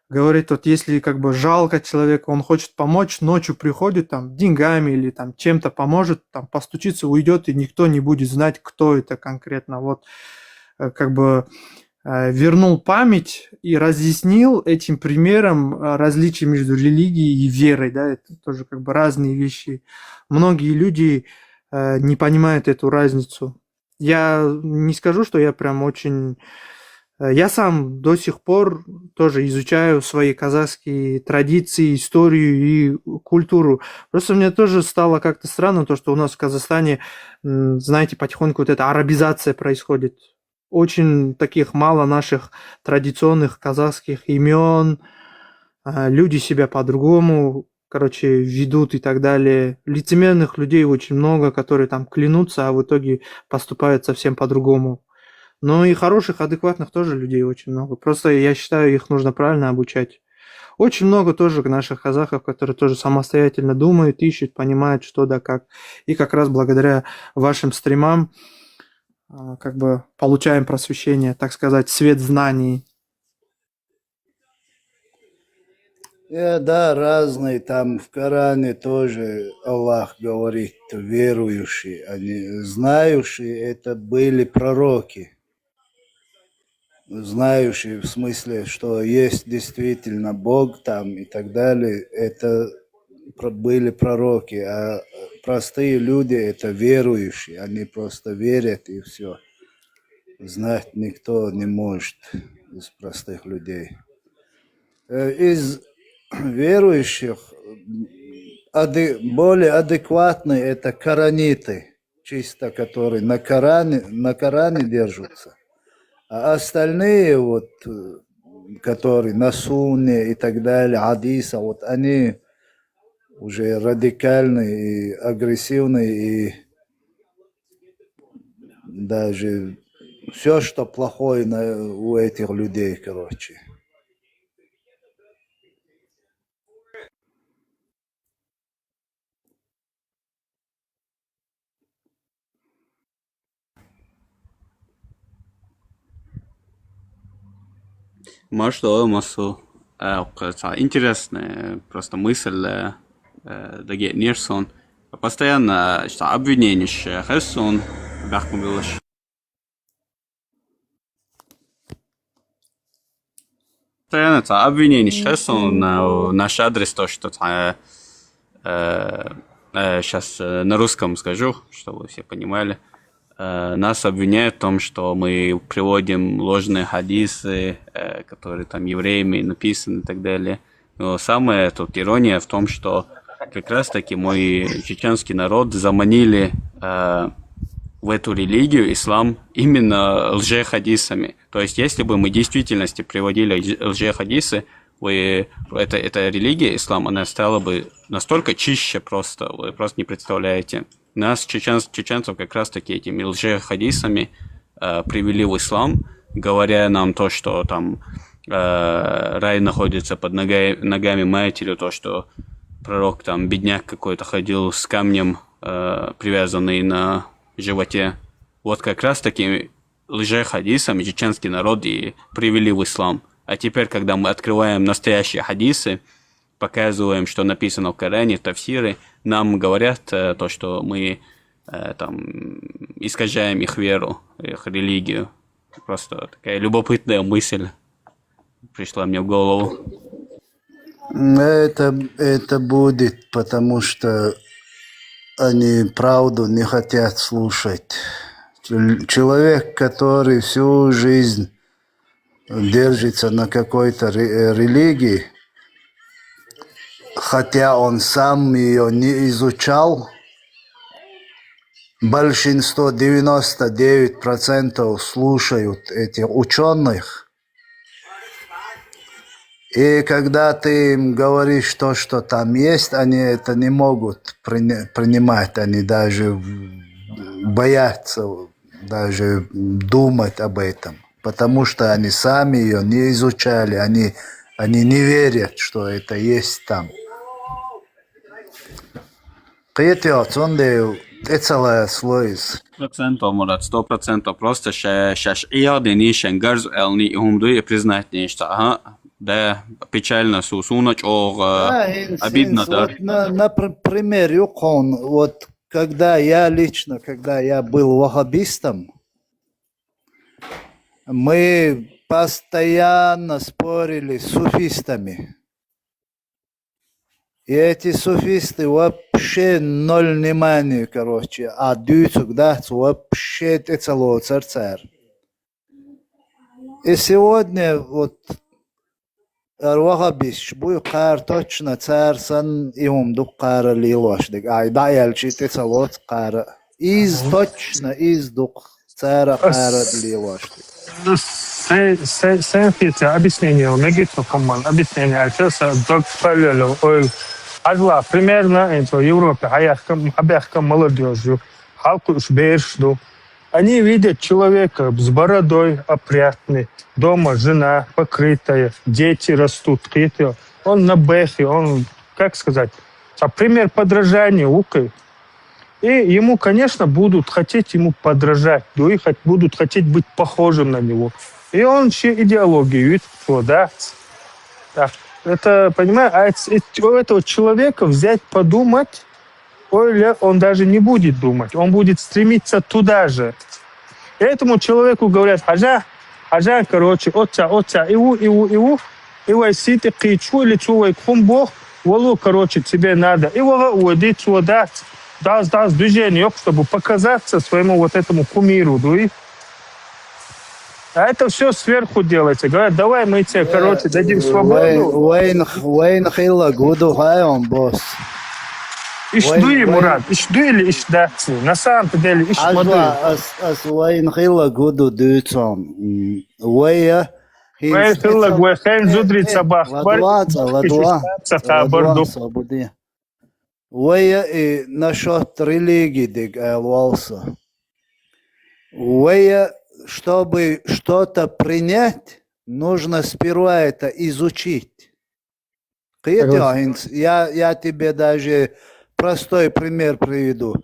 говорит, вот если как бы жалко человека, он хочет помочь, ночью приходит там деньгами или там чем-то поможет, там постучится, уйдет, и никто не будет знать, кто это конкретно. Вот э, как бы э, вернул память и разъяснил этим примером э, различия между религией и верой, да, это тоже как бы разные вещи. Многие люди э, не понимают эту разницу. Я не скажу, что я прям очень... э, Я сам до сих пор тоже изучаю свои казахские традиции, историю и культуру. Просто мне тоже стало как-то странно то, что у нас в Казахстане, м, знаете, потихоньку вот эта арабизация происходит. Очень таких мало наших традиционных казахских имен. А, Люди себя по-другому, короче, ведут и так далее. Лицемерных людей очень много, которые там клянутся, а в итоге поступают совсем по-другому. Но и хороших, адекватных тоже людей очень много. Просто я считаю, их нужно правильно обучать. Очень много тоже наших казахов, которые тоже самостоятельно думают, ищут, понимают, что да как. И как раз благодаря вашим стримам а, как бы получаем просвещение, так сказать, свет знаний. Э, да, разные там в Коране тоже Аллах говорит, верующие, они знающие, это были пророки. Знающие в смысле, что есть действительно Бог там и так далее, это про- были пророки, а простые люди это верующие, они просто верят и все. Знать никто не может из простых людей. Э, Из верующих м, ады- более адекватные это корониты, чисто которые на Коране, на Коране держатся. А остальные вот, э, которые на сунне и так далее, хадиса, вот они уже радикальные и агрессивные, и даже все, что плохое на, у этих людей, короче. Может, ол масу. Э, ка- са- Интересная просто мысль. Э, э, Даге Нерсон. Постоянно что обвинение херсон. Бахмубилаш. Постоянно это обвинение херсон на наш адрес, то, что э, сейчас на русском скажу, чтобы все понимали. Э, Нас обвиняют в том, что мы приводим ложные хадисы, э, которые там евреями написаны и так далее. Но самая тут ирония в том, что как раз-таки мой чеченский народ заманили э, в эту религию, ислам, именно лжехадисами. То есть, если бы мы в действительности приводили лже- лжехадисы, вы, это, эта религия, ислам, она стала бы настолько чище просто, вы просто не представляете. Нас, чечен- чеченцев, как раз-таки этими лжехадисами э, привели в ислам, говоря нам то, что там э, рай находится под ногами, ногами матери, то, что пророк там бедняк какой-то ходил с камнем, э, привязанный на животе. Вот как раз-таки лжехадисами чеченский народ и привели в ислам. А теперь, когда мы открываем настоящие хадисы, показываем, что написано в Коране, тафсиры, нам говорят э, то, что мы э, там искажаем их веру, их религию. Просто такая любопытная мысль пришла мне в голову. Это, это будет, потому что они правду не хотят слушать. Чел- Человек, который всю жизнь держится на какой-то ре- э, религии, хотя он сам ее не изучал, большинство, девяносто девять процентов слушают этих ученых. И когда ты им говоришь то, что там есть, они это не могут приня- принимать, они даже боятся даже думать об этом, потому что они сами ее не изучали, они, они не верят, что это есть там. Кхетя, цундел тӀецаласло из. Сто процентов, Мурат, сто процентов. Просто ша- шаьш Ӏехадийнай, шоана гарз аьлча, и хӀума дуй, и признать деш ца. Ага, да, печально, су- суна чӀоагӀа обидно, да. Вот, на, на пр- пример юкъон, вот когда я лично, когда я был ваххабистом, мы постоянно спорили с суфистами. И эти суфисты вообще ноль внимания, короче, а дуьйцург дац, вообще тӀе ца лоцар цар. И сегодня вот ар ваххабисташ буй кхара точно цар санна и хӀума ду кхара лелош дерг. Ай, дӀа аьлча, тӀе ца лоц кхара. Из точно, из ду цара кхара лелош дерг. Се- се- Сенфица объяснение мегица хӀуман, объяснение аьлча, са дог паллело ойл. Хьажал, примерно, это Европе хьаяхка, хьабаьхка молодёжь ю. Хьалкхуьуш бераш ду. Они видят человека с бородой опрятный, дома жена покрытая, дети растут, кхетий. Он набехий, он, как сказать, а пример подражания вукхий. И ему, конечно, будут хотеть ему подражать, да, и хот- будут хотеть быть похожим на него. И он вообще идеологию видит, что, да. Да. Это, понимаешь, а эт- эт- у этого человека взять, подумать, ой, ле- он даже не будет думать, он будет стремиться туда же. Этому человеку говорят: хьажа, хьажа, короче, оцця, оцця, и ву, и ву, и ву, и вай сийта кхийчу, или цу вай кхум бох, вало, короче, тебе надо. И ваха уоди цо дац, дац, дац движение, ёп, чтобы показаться своему вот этому кумиру, дуй. А это все сверху делается. Говорят: давай мы тебе, короче, дадим Вай, свободу. вайна, вайна хилла гуду хай он босс. Иш Вай- дуй, вай- Мурат, иш дуй или иш дац? На самом-то деле, иш ма дуй. Хьажал, ас, ас вайна хилла гуду дуьйцу. М, Вайя, Вай хилла, вай хен зудри ца бахт бар, ладва, ца, ладва, ца хабар ду. Свободе. Вайя и насчёт религии дерг аьлла волса. Вайя, чтобы что-то принять, нужно сперва это изучить. Кхетий, хӀинца я, я тебе даже простой пример приведу.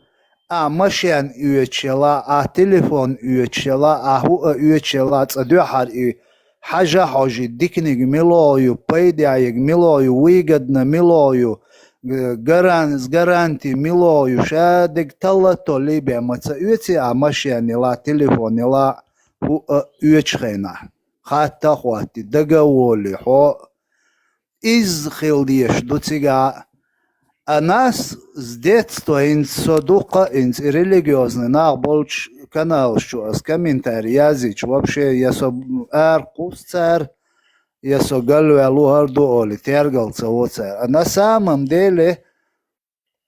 А машен оьцуш яла, а телефон оьцуш яла, а хӀуъа оьцуш яла, цӀа дуьхьара и хьажа хьожи, диканиг мило ю, пайдаег мило ю, выгодно мило ю, г- гаран- с гарантией мило ю, ша дерг талла то либе ма ца оьци, а машен яла, телефон яла, хӀуъа оьцуш хенахь. Хатта а хӀотти, дага а волий, хьо из хила дезаш ду цигахь. А нас с детства хӀинца со дуккха а хӀинца и религиозный нах болчу каналаш чу ас комментарий язйича, вообще, я со ара кхуссу цара, я со галваьлла ву хӀара ду олий, тергал ца во цара. А на самом деле,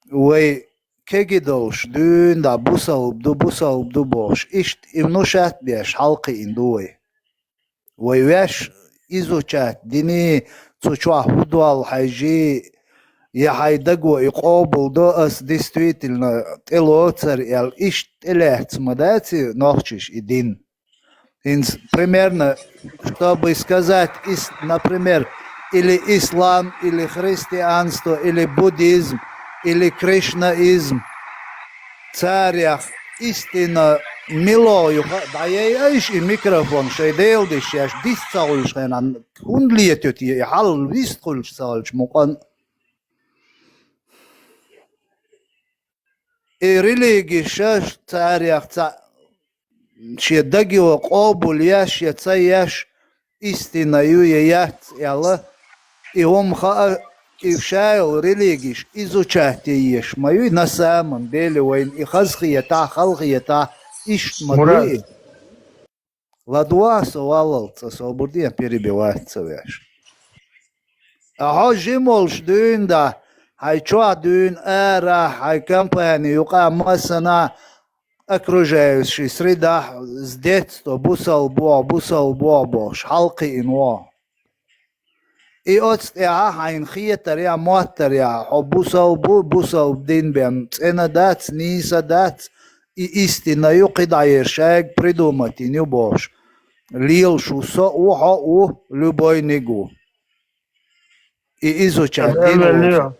вай кегий долуш дуьйна дӀа бусалба ду, бусалба ду бохуш, иштта и внушать деш хьалакхиъна ду вай. Вай ваьш изучать дина, цу чохь хӀун долу хьаьжжий, я хьайн даго и къобалдо, ас действительно тӀелоцара аьлла, иштта тӀелаьцна ма дац и нохчаша и дин. ХӀинца, примерно, чтобы сказать, ис- например, или ислам, или христианство, или буддизм, или кришнаизм. Царех истина мила ю ха-, дӀаяйа айша и микрофон, шайн Дела диш еш, дис ца хуьлуш хенахь, хӀунда летоьту и хьал, вист хуьлуш ца хилча мукъан? И религиша царех цхьаъ шен дагайо къобал еш я ца еш, истина ю я яц аьлла, и хӀума хаа кӀив шайла религиш изучать е еш ма юй, на самом деле вайна и хазахетахь, халахетахь, иштта ма Мурад. Дуй. ЛадогӀа со валлалц, аса обур де, перебивать ца веш. А хьо жимолш дуьйна да, хьай чохь дуьйна ара, хьай компани юкъа массана окружающий средах с детства бусалба ву, бусалба ву бохуш, хьалкхиъна ву. И оцу тӀехьа хьайна хетарехь, моттарехь, хьо бусалба ву, бусалба дин бен цӀена дац, нийса дац, и истина ю, кхидӀа ер шайга придумать йина ю бохуш, лелаш ву со а ву, хьо а ву, любойниг ву. И изучать дина волчу.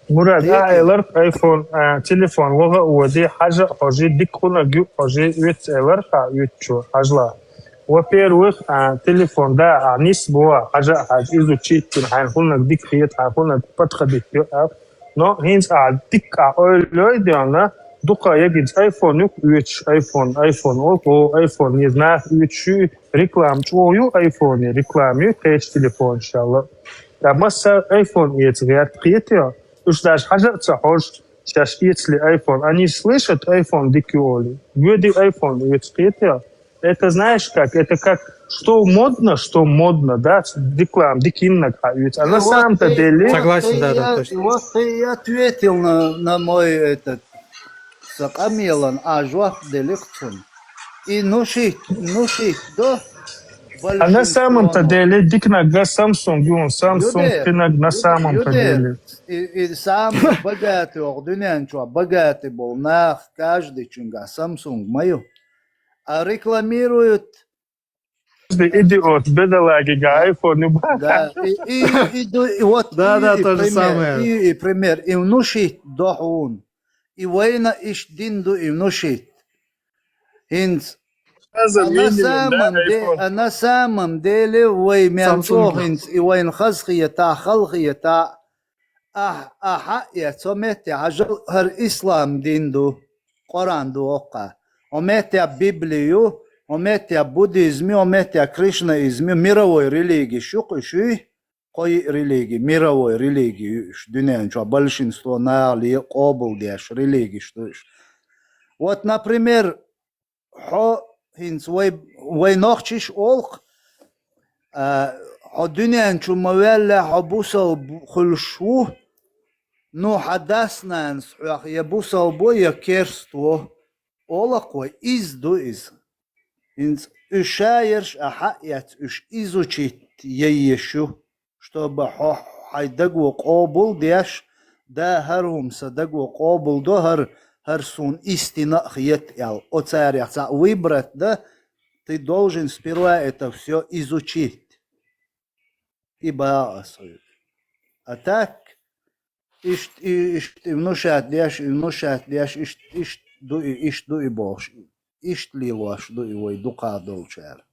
Мурад, а, эларх айфон, а, телефон ваха а води, хьажа а хьожи, дика хӀунаг ю а хьожи, оьцу эларх а оьцучо, хьажла. Во-первых, а, телефон да, а, нис бу, хьажа а хьажа, изучить дина, хьайн хӀунаг дика хета, хьайн хӀунаг подходить ю, а. Но хӀинца а дика а ойлой дена, дукха ягинца айфон ю оьцуш, айфон, айфон, о, о, айфон, не знаю, оьцуш ю, реклама чӀогӀа ю айфоне, реклама ю кхечу телефонашалла. Ткъа масса айфон эца гӀерта кхетий? Уьш даже хьажа а ца хьожуш, шаьш эцале айфон. Они ж слышат, айфон дика ю олий. Воьди айфон эца кхетий? Это знаешь как? Это как что модно, что модно, да? Реклама дика йиннарг хьан эца. А на самом-то деле... Согласен, да, да, точно. Вот ты и ответил на, на мой этот, сан къамелан а жоп делира цунна. И нушит, нушит до... А на самом-то деле дикнарг Samsung ю, Samsung кхинарг на самом-то деле. И, и самый богатый, ох, дуьнен чохь богатый болу нах, каждыйчуьнга Samsung ма ю. А рекламируют... Каждый идиот, бедолагига айфон ю. Да, и, и, и ду-, и вот... Да, и, да, и то же пример, самое. И, и пример, и внушить до хьуна. И вайна иш дин ду, и внушить. ХӀинца. А на самом де-, а на самом деле вай мел чӀогӀа хӀинца и вайна хазахета, халахета, ахь, ахьа а эца, цо метте хьажал, хӀара ислам дин ду, Къуръан ду оккха. Хьо метте Библи ю, хьо метте буддизм ю, хьо метте кришнаизм ю, мировой религиш ю кху шуьй. Кхо йиъ религи, мировой религи ю уьш, дуьнен чохь большинство наха ле къобалдеш религиш ду уьш. Вот, например, хьо хӀинца вай, вай нохчиш олу-кх, а, хьо дуьнен чу ма ваьллехь, хьо бусалба хуьлуш ву, ну, хьан дас-нанас хьох я бусалба во, я керста во. Олу-кх вай, иза ду иза. ХӀинца уьш шаерш а хьаэц, уьш изучить яйеш ю, чтобы хьо хьайн даго къобал деш, да, хӀара хӀума сан даго къобал до, хӀара, хӀара суна истина а хета аьлла. Оцарех цхьаъ выбрать дан, ты должен сперва это всё изучить. И баха аса хьоьга. А так, иштта, и, иштта и внушать деш, и внушать деш, иштта, иштта ду и, иштта ду и бохуш, иштта лелош ду и вай дукха долчара.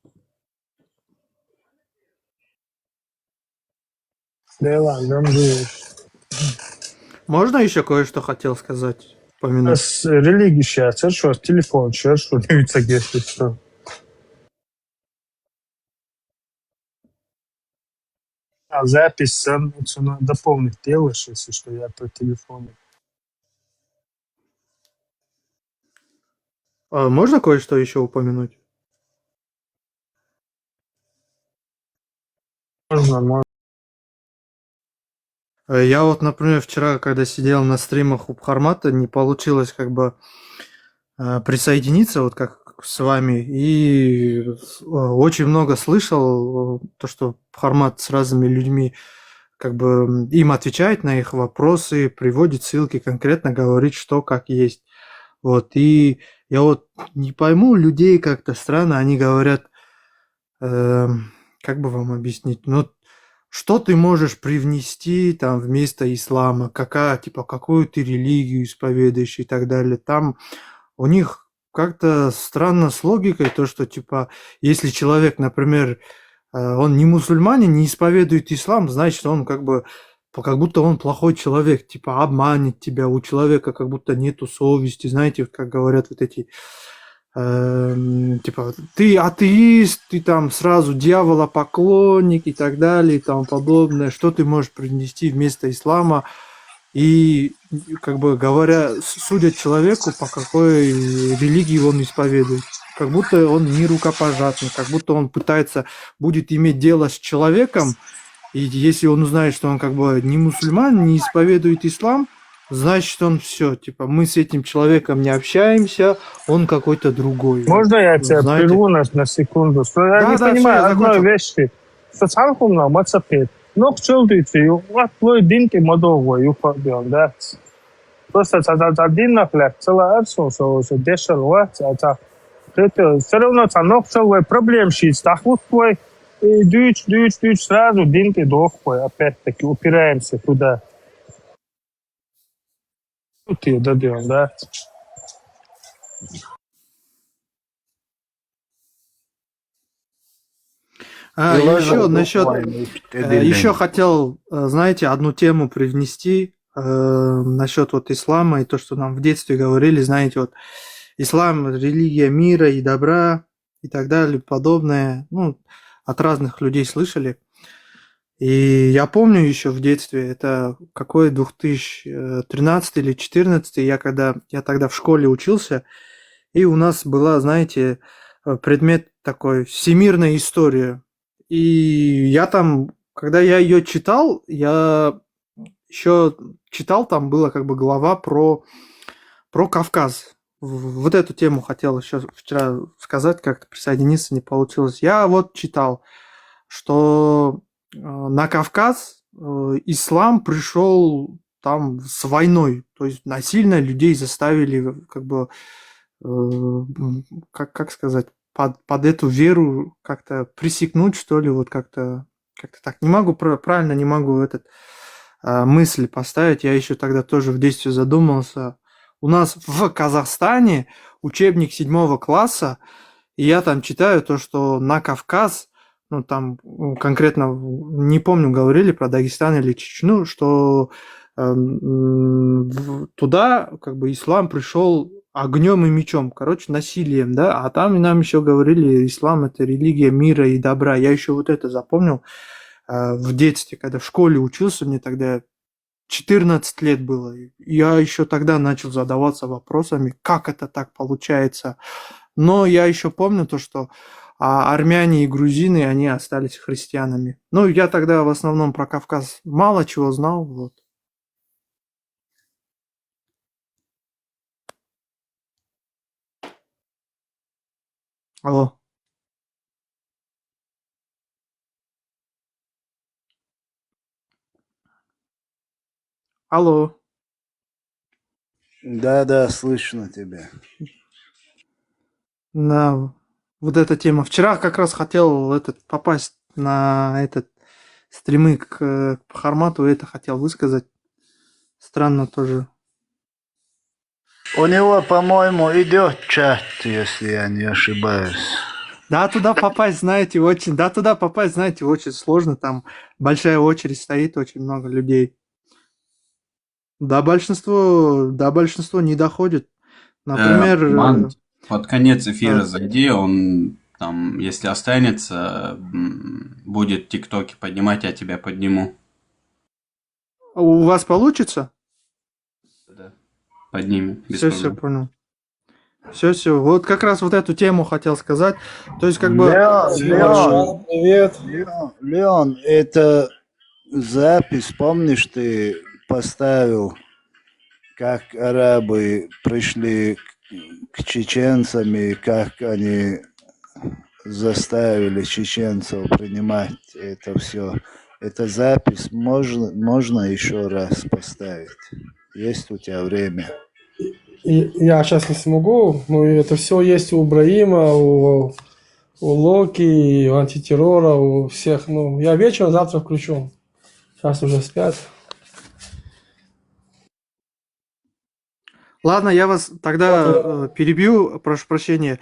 Можно ещё кое-что хотел сказать, упомянуть? Ас религиш яцара, шуна телефон чуьра, шуна дуьйцург, если что. А запись сан-, цунах дополнить делаешь, если что, я по телефону. А можно кое-что ещё упомянуть? Можно, можно. Э, я вот, например, вчера, когда сидел на стримах у Пхармата, не получилось как бы, э, присоединиться, вот как с вами, и, э, очень много слышал, э, то, что Пхармат с разными людьми, как бы, м, им отвечает на их вопросы, приводит ссылки, конкретно говорит, что как есть. Вот, и я вот не пойму людей, как-то странно, они говорят, эм, как бы вам объяснить? Ну, что ты можешь привнести там вместо ислама? Какая, типа, какую ты религию исповедуешь и так далее? Там у них как-то странно с логикой, то, что, типа, если человек, например, э, он не мусульманин, не исповедует ислам, значит, он как бы, по-, как будто он плохой человек, типа, обманет тебя, у человека как будто нету совести, знаете, как говорят вот эти, эм, типа, ты атеист, ты там сразу дьяволопоклонник и так далее и тому подобное, что ты можешь принести вместо ислама? И, как бы говоря, с- судят человеку, по какой религии он исповедует. Как будто он не рукопожатный, как будто он пытается, будет иметь дело с человеком, и если он узнает, что он как бы не мусульман, не исповедует ислам, значит, он все, типа, мы с этим человеком не общаемся, он какой-то другой. Можно я Ну, тебя знаете. Прерву на, на секунду? Что я Да, не да, всё, понимаю я одной закончил. Вещи. Что цалхумна мацапет. Нохчолдуйте, вот твой дин ты модовой, да? Просто за, за, за дин нахляк, целая арсен, что, что дешел, вот, а так. Это все равно ца нохчол вой проблем шиц, так вот твой, и дюч, дюч, дюч, сразу дин ты дохуй, опять-таки упираемся туда. Тут я добьем, да? А, Илай еще Зайдук насчет, вайны еще эдилден. Хотел, э, знаете, одну тему привнести э, насчет вот ислама и то, что нам в детстве говорили, знаете, вот ислам, религия мира и добра и так далее, подобное, ну, от разных людей слышали. И я помню еще в детстве, это какой две тысячи тринадцатый или четырнадцатый, я когда, я тогда в школе учился, и у нас была, знаете, э, предмет такой, всемирная история. И я там, когда я ее читал, я еще читал, там была как бы глава про, про Кавказ. В- Вот эту тему хотел еще вчера сказать, как-то присоединиться не получилось. Я вот читал, что э, на Кавказ э, ислам пришел там с войной, то есть насильно людей заставили как бы, э, м, как, как сказать, под, под эту веру как-то пресекнуть, что ли, вот как-то как-то так. Не могу, пра- правильно не могу этот а, мысль поставить. Я еще тогда тоже в детстве задумался. У нас в Казахстане учебник седьмого класса, и я там читаю то, что на Кавказ, ну там м, конкретно в- не помню, говорили про Дагестан или Чечню, что эм, м, в- туда как бы ислам пришел огнем и мечом, короче, насилием, да, а там и нам еще говорили, ислам — это религия мира и добра. Я еще вот это запомнил э, в детстве, когда в школе учился, мне тогда четырнадцать лет было. И я еще тогда начал задаваться вопросами, как это так получается. Но я еще помню то, что а, армяне и грузины, они остались христианами. Ну, я тогда в основном про Кавказ мало чего знал, вот. Алло. Алло. Да, да, слышно тебя. На вот эта тема. Вчера как раз хотел этот попасть на этот стримы к, к Пхармату, это хотел высказать. Странно тоже. У него, по-моему, идет чат, если я не ошибаюсь. Да, туда попасть, знаете, очень, да, туда попасть, знаете, очень сложно. Там большая очередь стоит, очень много людей. Да, большинство, да, большинство не доходит. Э, Например, Ман, э, под конец эфира а, зайди, он там, если останется, м, будет тиктоки поднимать, я тебя подниму. у вас получится? Да. Поднимем, без Все, все, проблем. Понял. Все, все. Вот как раз вот эту тему хотел сказать. То есть, как бы, Леон, э, Леон, Привет. Леон, Леон, это запись, помнишь, ты поставил, как арабы пришли к, к чеченцам и как они заставили чеченцев принимать это все. Эта запись можно, можно еще раз поставить? Есть у тебя время? И я сейчас не смогу, но это все есть у Ибраима, у, у Локи, у антитеррора, у всех. Ну, я вечером завтра включу. Сейчас уже спят. Ладно, я вас тогда э, перебью, прошу прощения.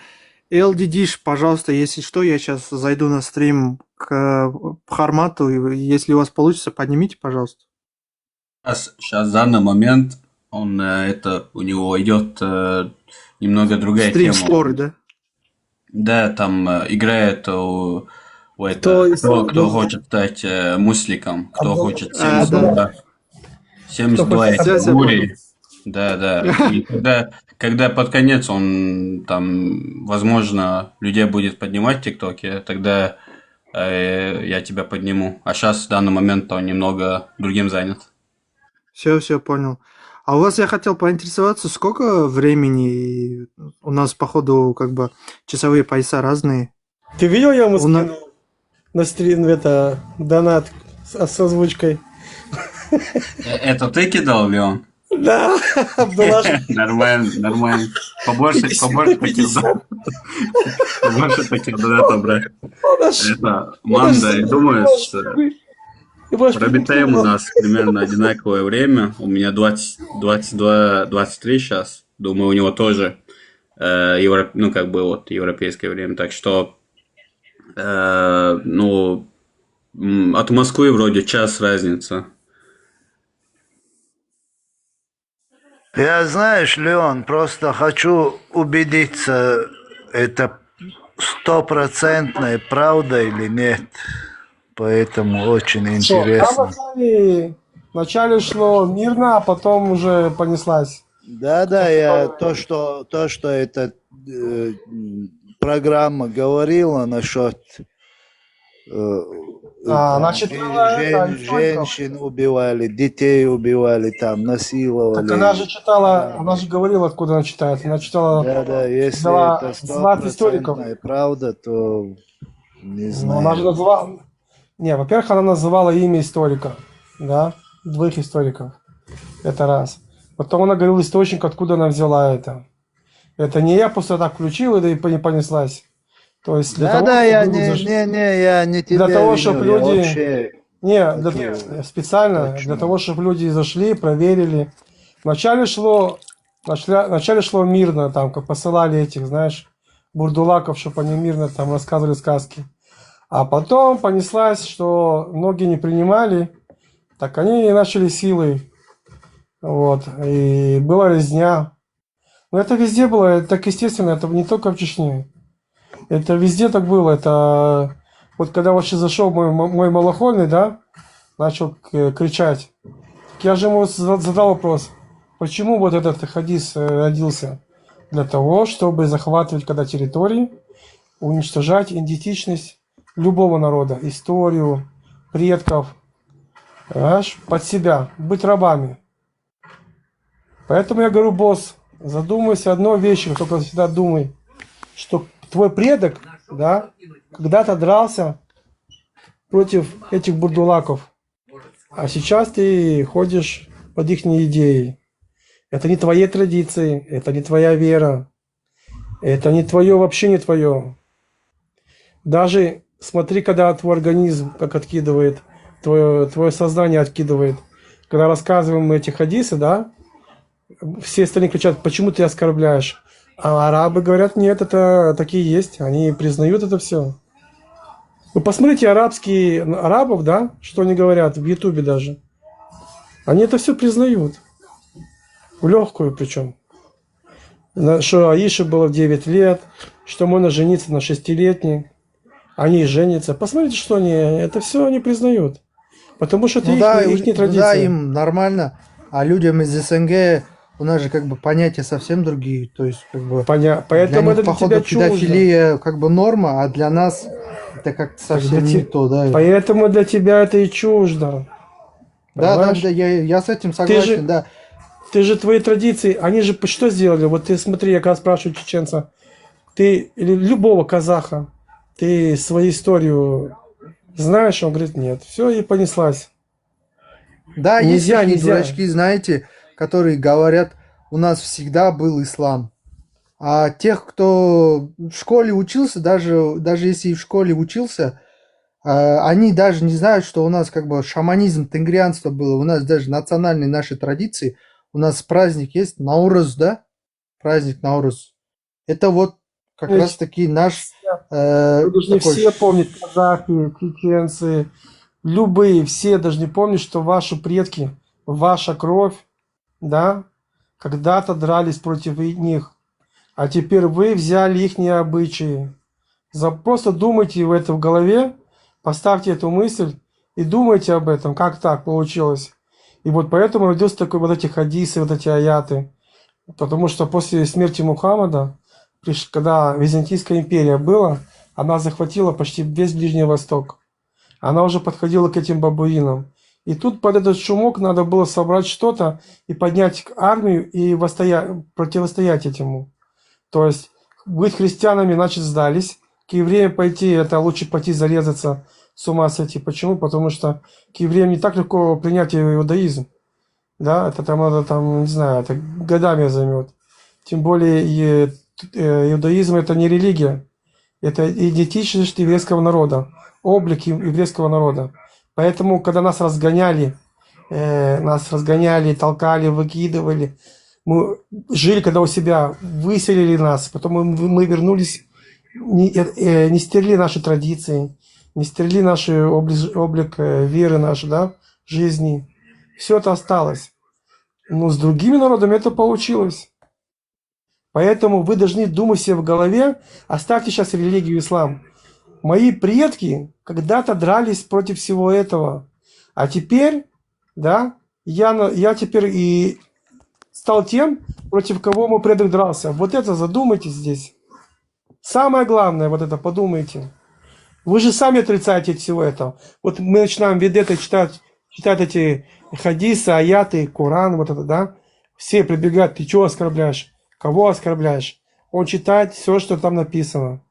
Эл Ди Диш, пожалуйста, если что, я сейчас зайду на стрим к э, Пхармату, и вы- если у вас получится, поднимите, пожалуйста. Сейчас, сейчас, в данный момент, он э, это, у него идет э, немного другая Стрим тема. скорый, да? Да, там э, играет у, у это, Кто из кто, кто Абдул- хочет стать э, мусликом, кто Абдул- хочет А, семьдесят да. два, семьдесят два Кто хочет это Сейчас я Гури. понял. Да, да. И когда, когда под конец он там, возможно, людей будет поднимать в ТикТоке, тогда э, я тебя подниму. А сейчас в данный момент он немного другим занят. Все, все, понял. А у вас я хотел поинтересоваться, сколько времени у нас, походу, как бы часовые пояса разные. Ты видел, я ему У нас скинул на стрим это донат с, с озвучкой? Э, Это ты кидал, Леон? Да, Абдулаш. Нормально, нормально. Побольше, побольше таких, да. Побольше таких донатов, брат. Это Манда, я думаю, с- Робитаем у нас примерно одинаковое время. У меня двадцать, двадцать два, двадцать три сейчас. Думаю, у него тоже э, евро, ну, как бы вот европейское время. Так что, э, ну, м, от Москвы вроде час разница. Я, знаешь, Леон, просто хочу убедиться, это стопроцентная правда или нет. Поэтому очень Что, там интересно. вначале, вначале шло мирно, а потом уже понеслась. Да, да, я то, что то, что эта э, м, программа говорила насчет э, А, она там, читала это жен- историков. Женщин убивали, детей убивали, там Так она насиловали. же читала, она же говорила, откуда она читает. Она читала, Да, да, если взяла, это взяла от историков. Стопроцентная правда, то не Ну, она же знаю. Называла, не, во-первых, она называла имя историка, да, двоих историков. Это раз. Потом она говорила источник, откуда она взяла это. Это не я просто так включил, да и по- и понеслась. То есть для Да, того, да, я чтобы люди не, зашли, не, не, я не для тебя того, виню, чтобы я люди, вообще не, для, хочу специально для точно. Того, чтобы люди зашли, проверили. Вначале шло, начала- вначале шло мирно, там, как посылали этих, знаешь, бурдулаков, чтобы они мирно там рассказывали сказки. А потом понеслась, что многие не принимали, так они и начали силой. Вот. И была резня. Но это везде было, это так естественно, это не только в Чечне. Это везде так было. Это вот когда вообще зашел мой, м- мой малохольный, да, начал к- кричать. Так я же ему за- задал вопрос, почему вот этот хадис э, родился? Для того, чтобы захватывать когда территории, уничтожать идентичность любого народа, историю предков, понимаешь, под себя, быть рабами. Поэтому я говорю, босс, задумайся одной вещью, только всегда думай, что твой предок, да, когда-то дрался против этих бурдулаков, а сейчас ты ходишь под их идеей. Это не твои традиции, это не твоя вера, это не твое, вообще не твое. Даже смотри, когда твой организм как откидывает, твое, твое сознание откидывает. Когда рассказываем мы эти хадисы, да, все остальные кричат, почему ты оскорбляешь? А арабы говорят, нет, это такие есть, они признают это все. Вы посмотрите арабские, арабов, да, что они говорят в Ютубе даже. Они это все признают. В легкую причем. Что Аише было в девять лет, что можно жениться на шестилетней. Они женятся. Посмотрите, что они, это все они признают. Потому что это Ну их, да, их и- ну да, традиция. Им нормально, а людям из СНГ у нас же как бы понятия совсем другие, то есть как бы Поня- для Поэтому них, это для походу, тебя чуждо. Педофилия как бы норма, а для нас это как-то Так для совсем те- не то, да. Поэтому для тебя это и чуждо. Да, да, Понимаешь? Да, я, я с этим Ты же- согласен, да. Ты же твои традиции, они же п- что сделали? Вот ты смотри, я когда спрашиваю чеченца, ты или любого казаха, ты свою историю знаешь? Он говорит, нет. Все, и понеслась. Да, есть Нельзя, такие нельзя. Дурачки, знаете, которые говорят, у нас всегда был ислам. А тех, кто в школе учился, даже, даже если и в школе учился, а, они даже не знают, что у нас как бы шаманизм, тенгрианство было, у нас даже национальные наши традиции, у нас праздник есть, Наурыз, да? Праздник Наурыз. Это вот как Ведь раз таки наш... э, Вы должны такой все помнить, казахи, чеченцы, любые, все должны помнить, что ваши предки, ваша кровь, да, когда-то дрались против и- них, а теперь вы взяли их обычаи. За-, просто думайте в это в голове, поставьте эту мысль и думайте об этом, как так получилось. И вот поэтому родился такой вот эти хадисы, вот эти аяты. Потому что после смерти Мухаммада, приш-, когда Византийская империя была, она захватила почти весь Ближний Восток. Она уже подходила к этим бабуинам. И тут под этот шумок надо было собрать что-то и поднять армию и восстоя-, противостоять этому. То есть быть христианами, значит, сдались. К евреям пойти, это лучше пойти зарезаться, с ума сойти. Почему? Потому что к евреям не так легко принять иудаизм. Да, это там надо, там, не знаю, это годами займет. Тем более и, э, иудаизм — это не религия, это идентичность еврейского народа, облик ев-, еврейского народа. Поэтому, когда нас разгоняли, э, нас разгоняли, толкали, выкидывали, мы жили, когда у себя, выселили нас, потом мы, мы вернулись, не, э, э, не стерли наши традиции, не стерли наш облик, облик, э, веры нашей, да, жизни. Все это осталось. Но с другими народами это получилось. Поэтому вы должны думать себе в голове, оставьте сейчас религию ислам. Мои предки когда-то дрались против всего этого. А теперь, да, я, на- я теперь и стал тем, против кого мой предок дрался. Вот это задумайтесь здесь. Самое главное, вот это подумайте. Вы же сами отрицаете всего этого. Вот мы начинаем ведеты читать, читать эти хадисы, аяты, Коран, вот это, да. Все прибегают: «Ты чего оскорбляешь? Кого оскорбляешь?» Он читает все, что там написано.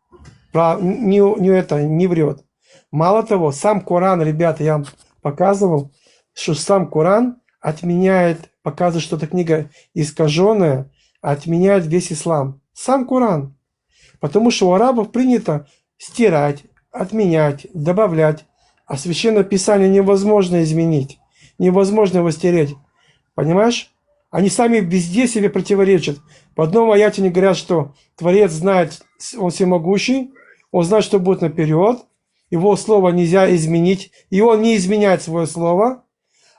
Про, не, не это, не врет. Мало того, сам Коран, ребята, я вам показывал, что сам Коран отменяет, показывает, что эта книга искаженная, отменяет весь ислам. Сам Коран. Потому что у арабов принято стирать, отменять, добавлять. А Священное Писание невозможно изменить. Невозможно его стереть. Понимаешь? Они сами везде себе противоречат. В одном аяте они говорят, что Творец знает, он всемогущий, он знает, что будет наперед, его слово нельзя изменить, и он не изменяет свое слово.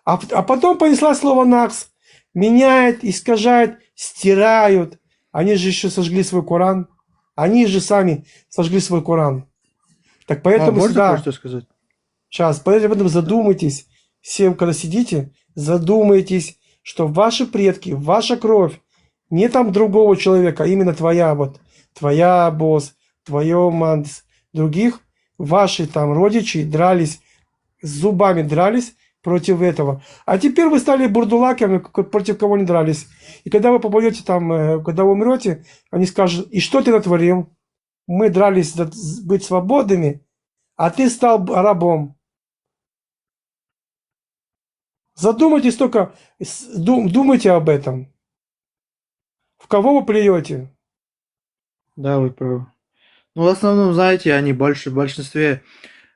А, п- а потом понесла слово «накс». Меняет, искажает, стирают. Они же еще сожгли свой Коран. Они же сами сожгли свой Коран. Так А поэтому можно всегда, кое-что сказать? сейчас, поэтому задумайтесь, все, когда сидите, задумайтесь, что ваши предки, ваша кровь, не там другого человека, а именно твоя, вот, твоя босс, твоя мамс, других, ваши там родичи дрались, зубами дрались против этого. А теперь вы стали бурдулаками, к- против кого не дрались. И когда вы попадете там, э, когда вы умрете, они скажут: «И что ты натворил? Мы дрались за- быть свободными, а ты стал б- рабом». Задумайтесь только, с- дум- думайте об этом. В кого вы плюете? Да, вы правы. Ну, в основном, знаете, они больше, в большинстве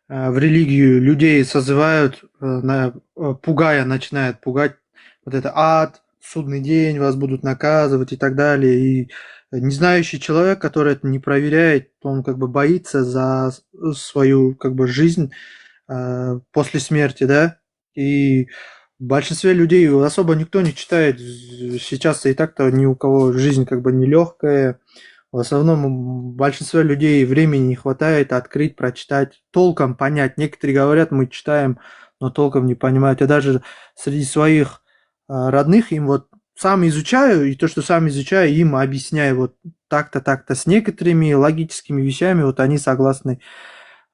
э, в религию людей созывают, э, на, э, пугая, начинают пугать. Вот это ад, судный день, вас будут наказывать и так далее. И не знающий человек, который это не проверяет, он как бы боится за с- свою как бы жизнь э, после смерти, да. И в большинстве людей особо никто не читает. Сейчас и так-то ни у кого жизнь как бы нелегкая. В основном у большинства людей времени не хватает открыть, прочитать, толком понять. Некоторые говорят: «Мы читаем, но толком не понимают». Я даже среди своих а, родных им вот сам изучаю, и то, что сам изучаю, им объясняю вот так-то, так-то, с некоторыми логическими вещами, вот они согласны.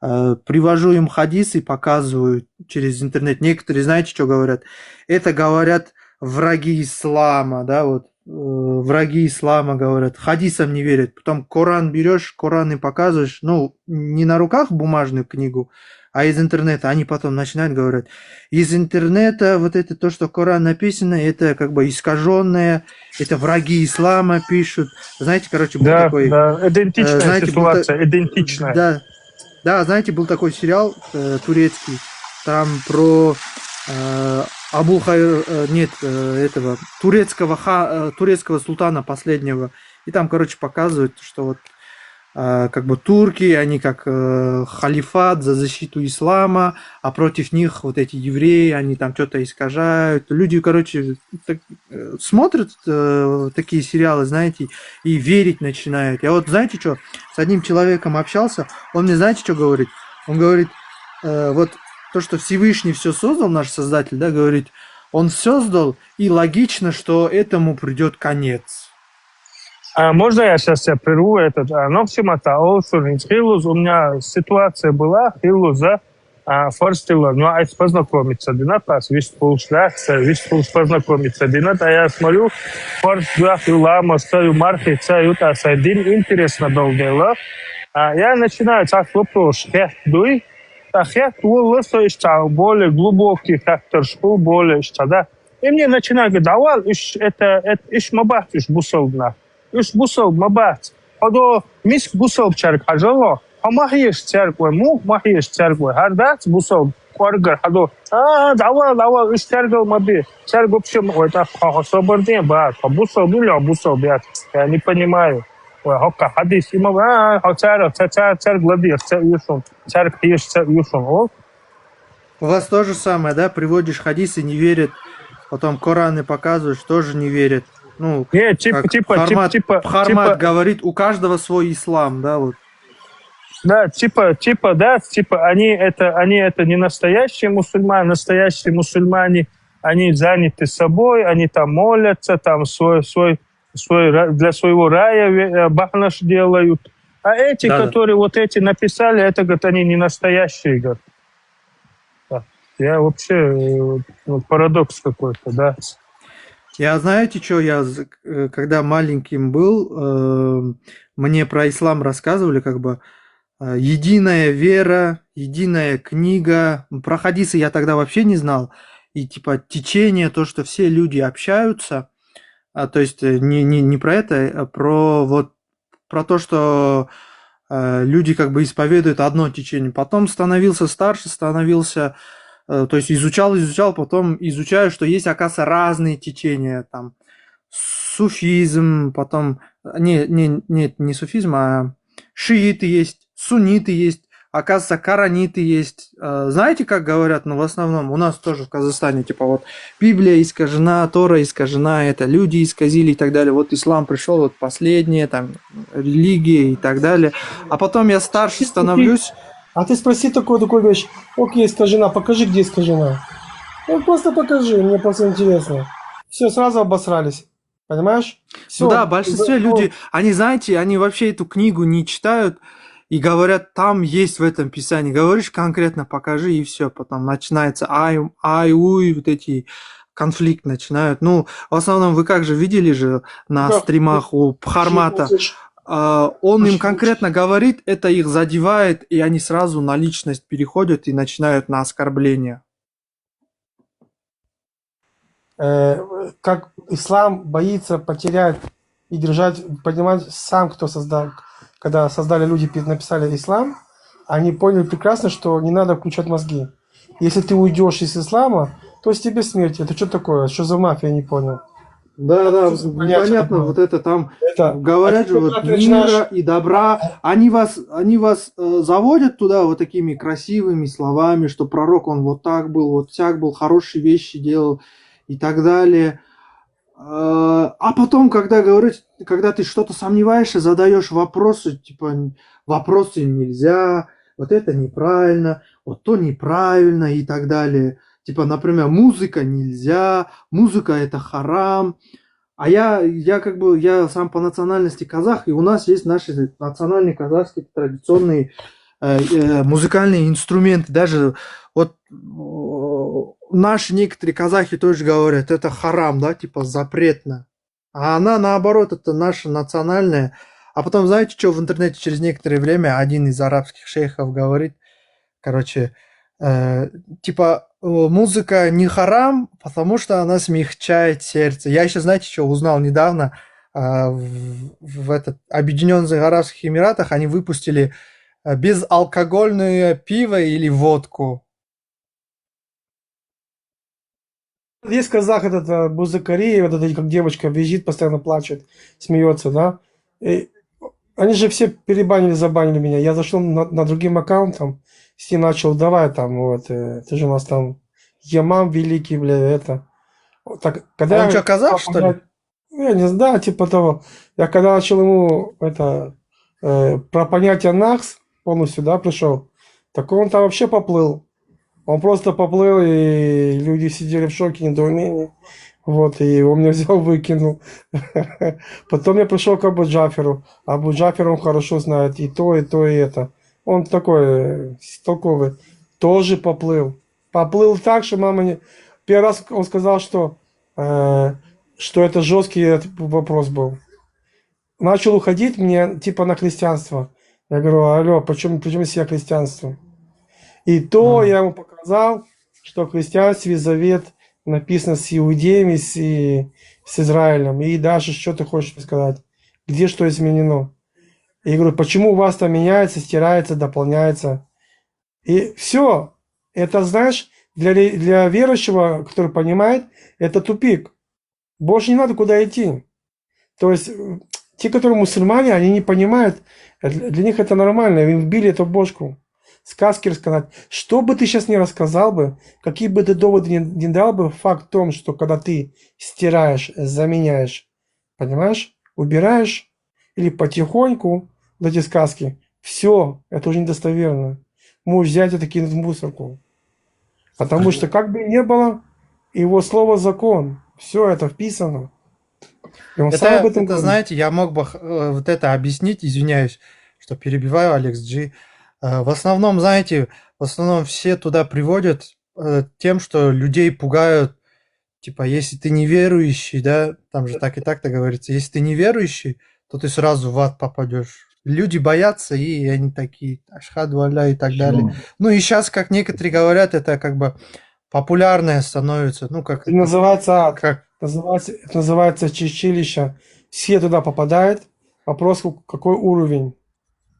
Э, Привожу им хадисы, показываю через интернет. Некоторые, знаете, что говорят? Это говорят враги ислама, да, вот э, враги ислама говорят, хадисам не верят. Потом Коран берешь, Коран им показываешь, ну, не на руках бумажную книгу, а из интернета. Они потом начинают говорить: «Из интернета вот это то, что Коран написано, это как бы искаженное, это враги ислама пишут». Знаете, короче, был Да, такой, да, э, идентичная знаете, был та- ситуация, идентичная. Да, да, знаете, был такой сериал э, турецкий, там про э, Абу Хайр, э, нет, э, этого турецкого ха, э, турецкого султана последнего, и там, короче, показывают, что вот а, как бы турки, они как э, халифат за защиту ислама, а против них вот эти евреи, они там что-то искажают. Люди, короче, так, э, смотрят э, такие сериалы, знаете, и верить начинают. Я вот, знаете что, с одним человеком общался, он мне, знаете, что говорит? Он говорит, э, вот то, что Всевышний все создал, наш Создатель, да, говорит, он создал, и логично, что этому придет конец. А можно я сейчас тебя прерву? Этот, а, ну, всем это, а, Олсун, Хилус, у меня ситуация была, Хилус, да, а, Форстила, ну, а познакомиться, Динат, а, весь пол шляхса, весь пол познакомиться, Динат, а я смотрю, Форст, Дюах, Юлама, Саю, Мархи, Саю, та, Сайдин, интересно долго, а, я начинаю, так, вопрос, хет, дуй, а хет, Уолла, что более глубокий фактор, что более, что, да, и мне начинают говорить, давай, иш, это, это, иш мабат, иш бусалбна. Иш бусалб мабат. Хадо миск бусалб чарг хажало. Ха махьеш царг вай, мух махьеш царг вай. Хар дац бусалб кваргар хадо. А, давай, давай, иш царгал маби. Царг вообще ма-, ой, так, ха, ха, собор день, ба, ха, бусалб, или бусалб, я, я не понимаю. Ой, ха, ха, хадис, има, а, ха, царг, ца, ца, царг лади, ца, юшун. Царг, еш, ца, юшун. О, У вас то же самое, да? Приводишь хадисы, не верят. Потом Кораны показываешь, тоже не верят. Ну, Не, типа, как типа, типа, Хармат, типа, Хармат типа, говорит, у каждого свой ислам, да, вот. Да, типа, типа, да, типа, они это, они это не настоящие мусульмане, настоящие мусульмане, они заняты собой, они там молятся, там свой, свой, свой ра- для своего рая ве- э, бахнаш делают. А эти, Да, да. которые вот эти написали, это, говорит, они не настоящие, говорит. Да. Я вообще, э, ну, парадокс какой-то, да. Я, знаете, что, я, з- э, когда маленьким был, э, мне про ислам рассказывали, как бы, э, единая вера, единая книга. Про хадисы я тогда вообще не знал. И, типа, течение, то, что все люди общаются, а, то есть э, не, не, не про это, а про вот, про то, что э, люди как бы исповедуют одно течение. Потом становился старше, становился, э, то есть изучал, изучал, потом изучаю, что есть, оказывается, разные течения, там, суфизм, потом, не, не, нет, не суфизм, а шииты есть, сунниты есть, оказывается, караниты есть. Э, Знаете, как говорят, ну, в основном, у нас тоже в Казахстане, типа, вот, Библия искажена, Тора искажена, это люди исказили и так далее. Вот ислам пришел, вот последнее, там, религия и так далее. А потом я старше становлюсь. А ты спроси такую, такую вещь. Окей, искажена, покажи, где искажена. Ну, просто покажи, мне просто интересно. Все, сразу обосрались. Понимаешь? Ну да, в большинстве люди, они, знаете, они вообще эту книгу не читают и говорят, там есть в этом писании. Говоришь конкретно, покажи, и все. Потом начинается ай, ай, уй, вот эти конфликт начинают. Ну, в основном вы как же видели же на Да. стримах у Хармата, Слушай, а, он им Слушай. конкретно говорит, это их задевает, и они сразу на личность переходят и начинают на оскорбление. э, как ислам боится потерять и держать, понимать сам, кто создал, когда создали люди, пи- написали ислам, они поняли прекрасно, что не надо включать мозги. Если ты уйдешь из ислама, то тебе смерть. Это что такое? Что за мафия, я не понял. Да, да, Что за понятие непонятно, такое? Вот это там Это, говорят а же, ты вот когда начинаешь- мира и добра. Они вас, они вас э, заводят туда вот такими красивыми словами, что пророк, он вот так был, вот сяк был, хорошие вещи делал и так далее. Э, А потом, когда говоришь, когда ты что-то сомневаешься, задаешь вопросы, типа, вопросы нельзя, вот это неправильно, вот то неправильно и так далее. Типа, например, музыка нельзя, музыка это харам. А я, я как бы, я сам по национальности казах, и у нас есть наши национальные казахские традиционные э, э, музыкальные инструменты. Даже вот э, наши некоторые казахи тоже говорят, это харам, да, типа запретно. А она наоборот, это наша национальная. А потом, знаете, что в интернете через некоторое время один из арабских шейхов говорит, короче, э, типа, э, музыка не харам, потому что она смягчает сердце. Я еще, знаете, что узнал недавно? А, В, в этот Объединенных Арабских Эмиратах они выпустили э, безалкогольное пиво или водку. Есть казах этот э, Бузакари, вот это как девочка визжит, постоянно плачет, смеется, да? И они же все перебанили, забанили меня. Я зашёл на, на другим аккаунтом, с ним начал: «Давай там, вот, э, ты же у нас там имам великий, бля, это». Так, когда А он я чё, казах, что ли? Ну, я не знаю, типа того. Я когда начал ему это, э, про понятие нахс полностью, да, пришёл, так он там вообще поплыл. Он просто поплыл, и люди сидели в шоке, недоумении. Вот, и он меня взял, выкинул. Потом я пришёл к Абу Джаферу. Абу Джафер, он хорошо знает и то, и то, и это. Он такой, э, толковый. Тоже поплыл. Поплыл так, что мама не... Первый раз он сказал, что, э, что это жёсткий этот вопрос был. Начал уходить мне, типа, на христианство. Я говорю: «Алло, почему, почему, если я христианство?» И то Мгм. я ему показал, что в христианстве завет написан с иудеями, с, и с Израилем. И дальше, что ты хочешь мне сказать? Где что изменено? Я говорю: «Почему у вас там меняется, стирается, дополняется?» И всё. Это, знаешь, для ре-, для верующего, который понимает, это тупик. Больше не надо куда идти. То есть, э, те, которые мусульмане, они не понимают, э, для, для них это нормально, им вбили эту бошку. Сказки рассказать. Что бы ты щас ни рассказал бы, какие бы ты доводы ни, ни дал бы, факт в том, что когда ты стираешь, заменяешь, понимаешь, убираешь или потихоньку вот эти сказки, всё, это уже недостоверно. Можешь взять это, кинуть в мусорку. Потому что, как бы ни было, его слово закон. Всё это вписано. И он сам Это, об этом это, говорит. Знаете, я мог бы х-, э, вот это объяснить, извиняюсь, что перебиваю, Алекс Джи. Э, в основном, знаете, в основном все туда приводят, э, тем, что людей пугают, типа, если ты неверующий, да, там же так и так-то говорится, если ты неверующий, то ты сразу в ад попадёшь. Люди боятся, и они такие: «Ашхаду алля» и так далее. Почему? Ну и щас, как некоторые говорят, это как бы популярное становится, ну, как Это называется ад. Как Называется, это называется чистилище. Все туда попадают. Вопрос, у-, какой уровень?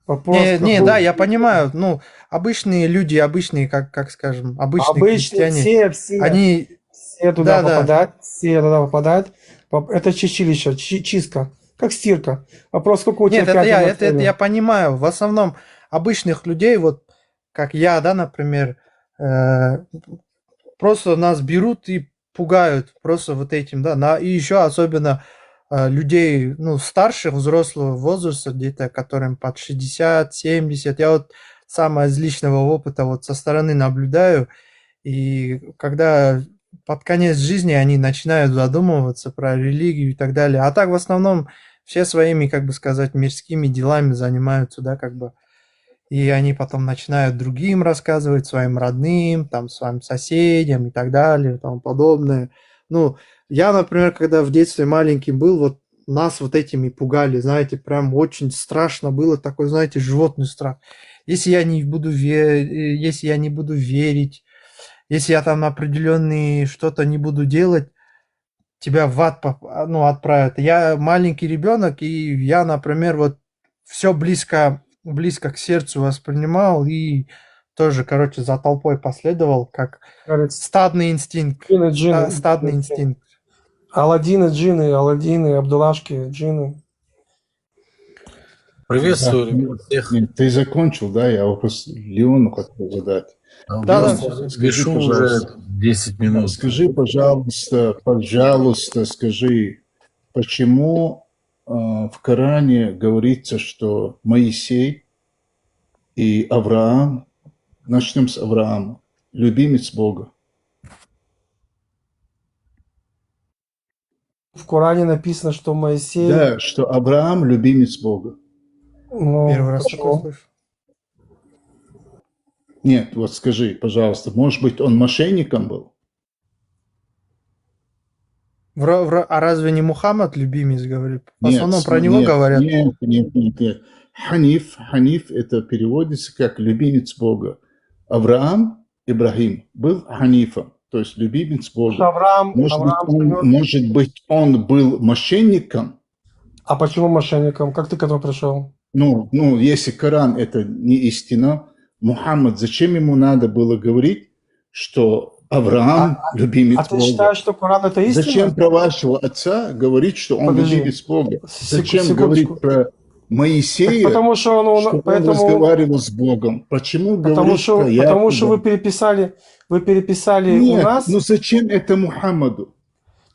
Вопрос, Не, не, какой да, я понимаю. Ну, обычные люди, обычные, как, как скажем, обычные Обычные христиане, все, все, они... все туда Да, да. попадают, все туда попадают. Поп-, это чистилище, чи-, чистка, как стирка. Вопрос, сколько у тебя Нет, это пятен я, на это, это теле. Я понимаю. В основном обычных людей, вот как я, да, например, э, просто нас берут и пугают просто вот этим, да, на, и еще особенно э, людей, ну, старших, взрослого возраста, где-то которым под шестьдесят, семьдесят. Я вот сам из личного опыта вот со стороны наблюдаю, и когда под конец жизни они начинают задумываться про религию и так далее. А так в основном все своими, как бы сказать, мирскими делами занимаются, да, как бы. И они потом начинают другим рассказывать, своим родным, там, своим соседям и так далее, и тому подобное. Ну, я, например, когда в детстве маленький был, вот нас вот этими пугали, знаете, прям очень страшно было, такой, знаете, животный страх. Если я не буду ве-, э, если я не буду верить, если я там определённые что-то не буду делать, тебя в ад поп-, а, ну, отправят. Я маленький ребёнок, и я, например, вот всё близко, близко к сердцу воспринимал и тоже, короче, за толпой последовал, как Говорит, стадный инстинкт. джинны, джинны. Ста-, стадный инстинкт. Аладдины, джинны, Аладдины, Абдулашки, джинны. Приветствую, ребят, всех. Нет, ты закончил, да? Я вопрос Леону хотел задать. Да, да. Леон, скажи, Пишу уже пожалуйста, десять минут. Скажи, пожалуйста, пожалуйста, скажи, почему э, в Коране говорится, что Моисей и Авраам, начнём с Авраама, любимец Бога? В Коране написано, что Моисей... Да, что Авраам любимец Бога. Ну, Первый раз почему? такое слышу. Нет, вот скажи, пожалуйста, может быть, он мошенником был? В ра-, в ра-, а разве не Мухаммад любимец, говорит? В Нет, основном про см-, него нет, говорят. Нет, нет, нет, нет. Ханиф, Ханиф это переводится как любимец Бога. Авраам, Ибрахим, был ханифом, то есть любимец Бога. Авраам, Может быть, Авраам он, Сенёр- может быть, он был мошенником? А почему мошенником? Как ты к этому пришёл? Ну, ну, если Коран это не истина, Мухаммад, зачем ему надо было говорить, что Авраам А, а, любимец а ты Бога? Считаешь, что Коран это истина? Зачем про вашего отца говорить, что он Подожди. любимец Бога? Секу-, Зачем секундочку. Говорить про... Моисея, Потому что он, что он поэтому, разговаривал с Богом. Почему потому говорит что, про потому что вы Якова? Переписали, вы переписали у Нет, нас. Ну зачем это Мухаммаду?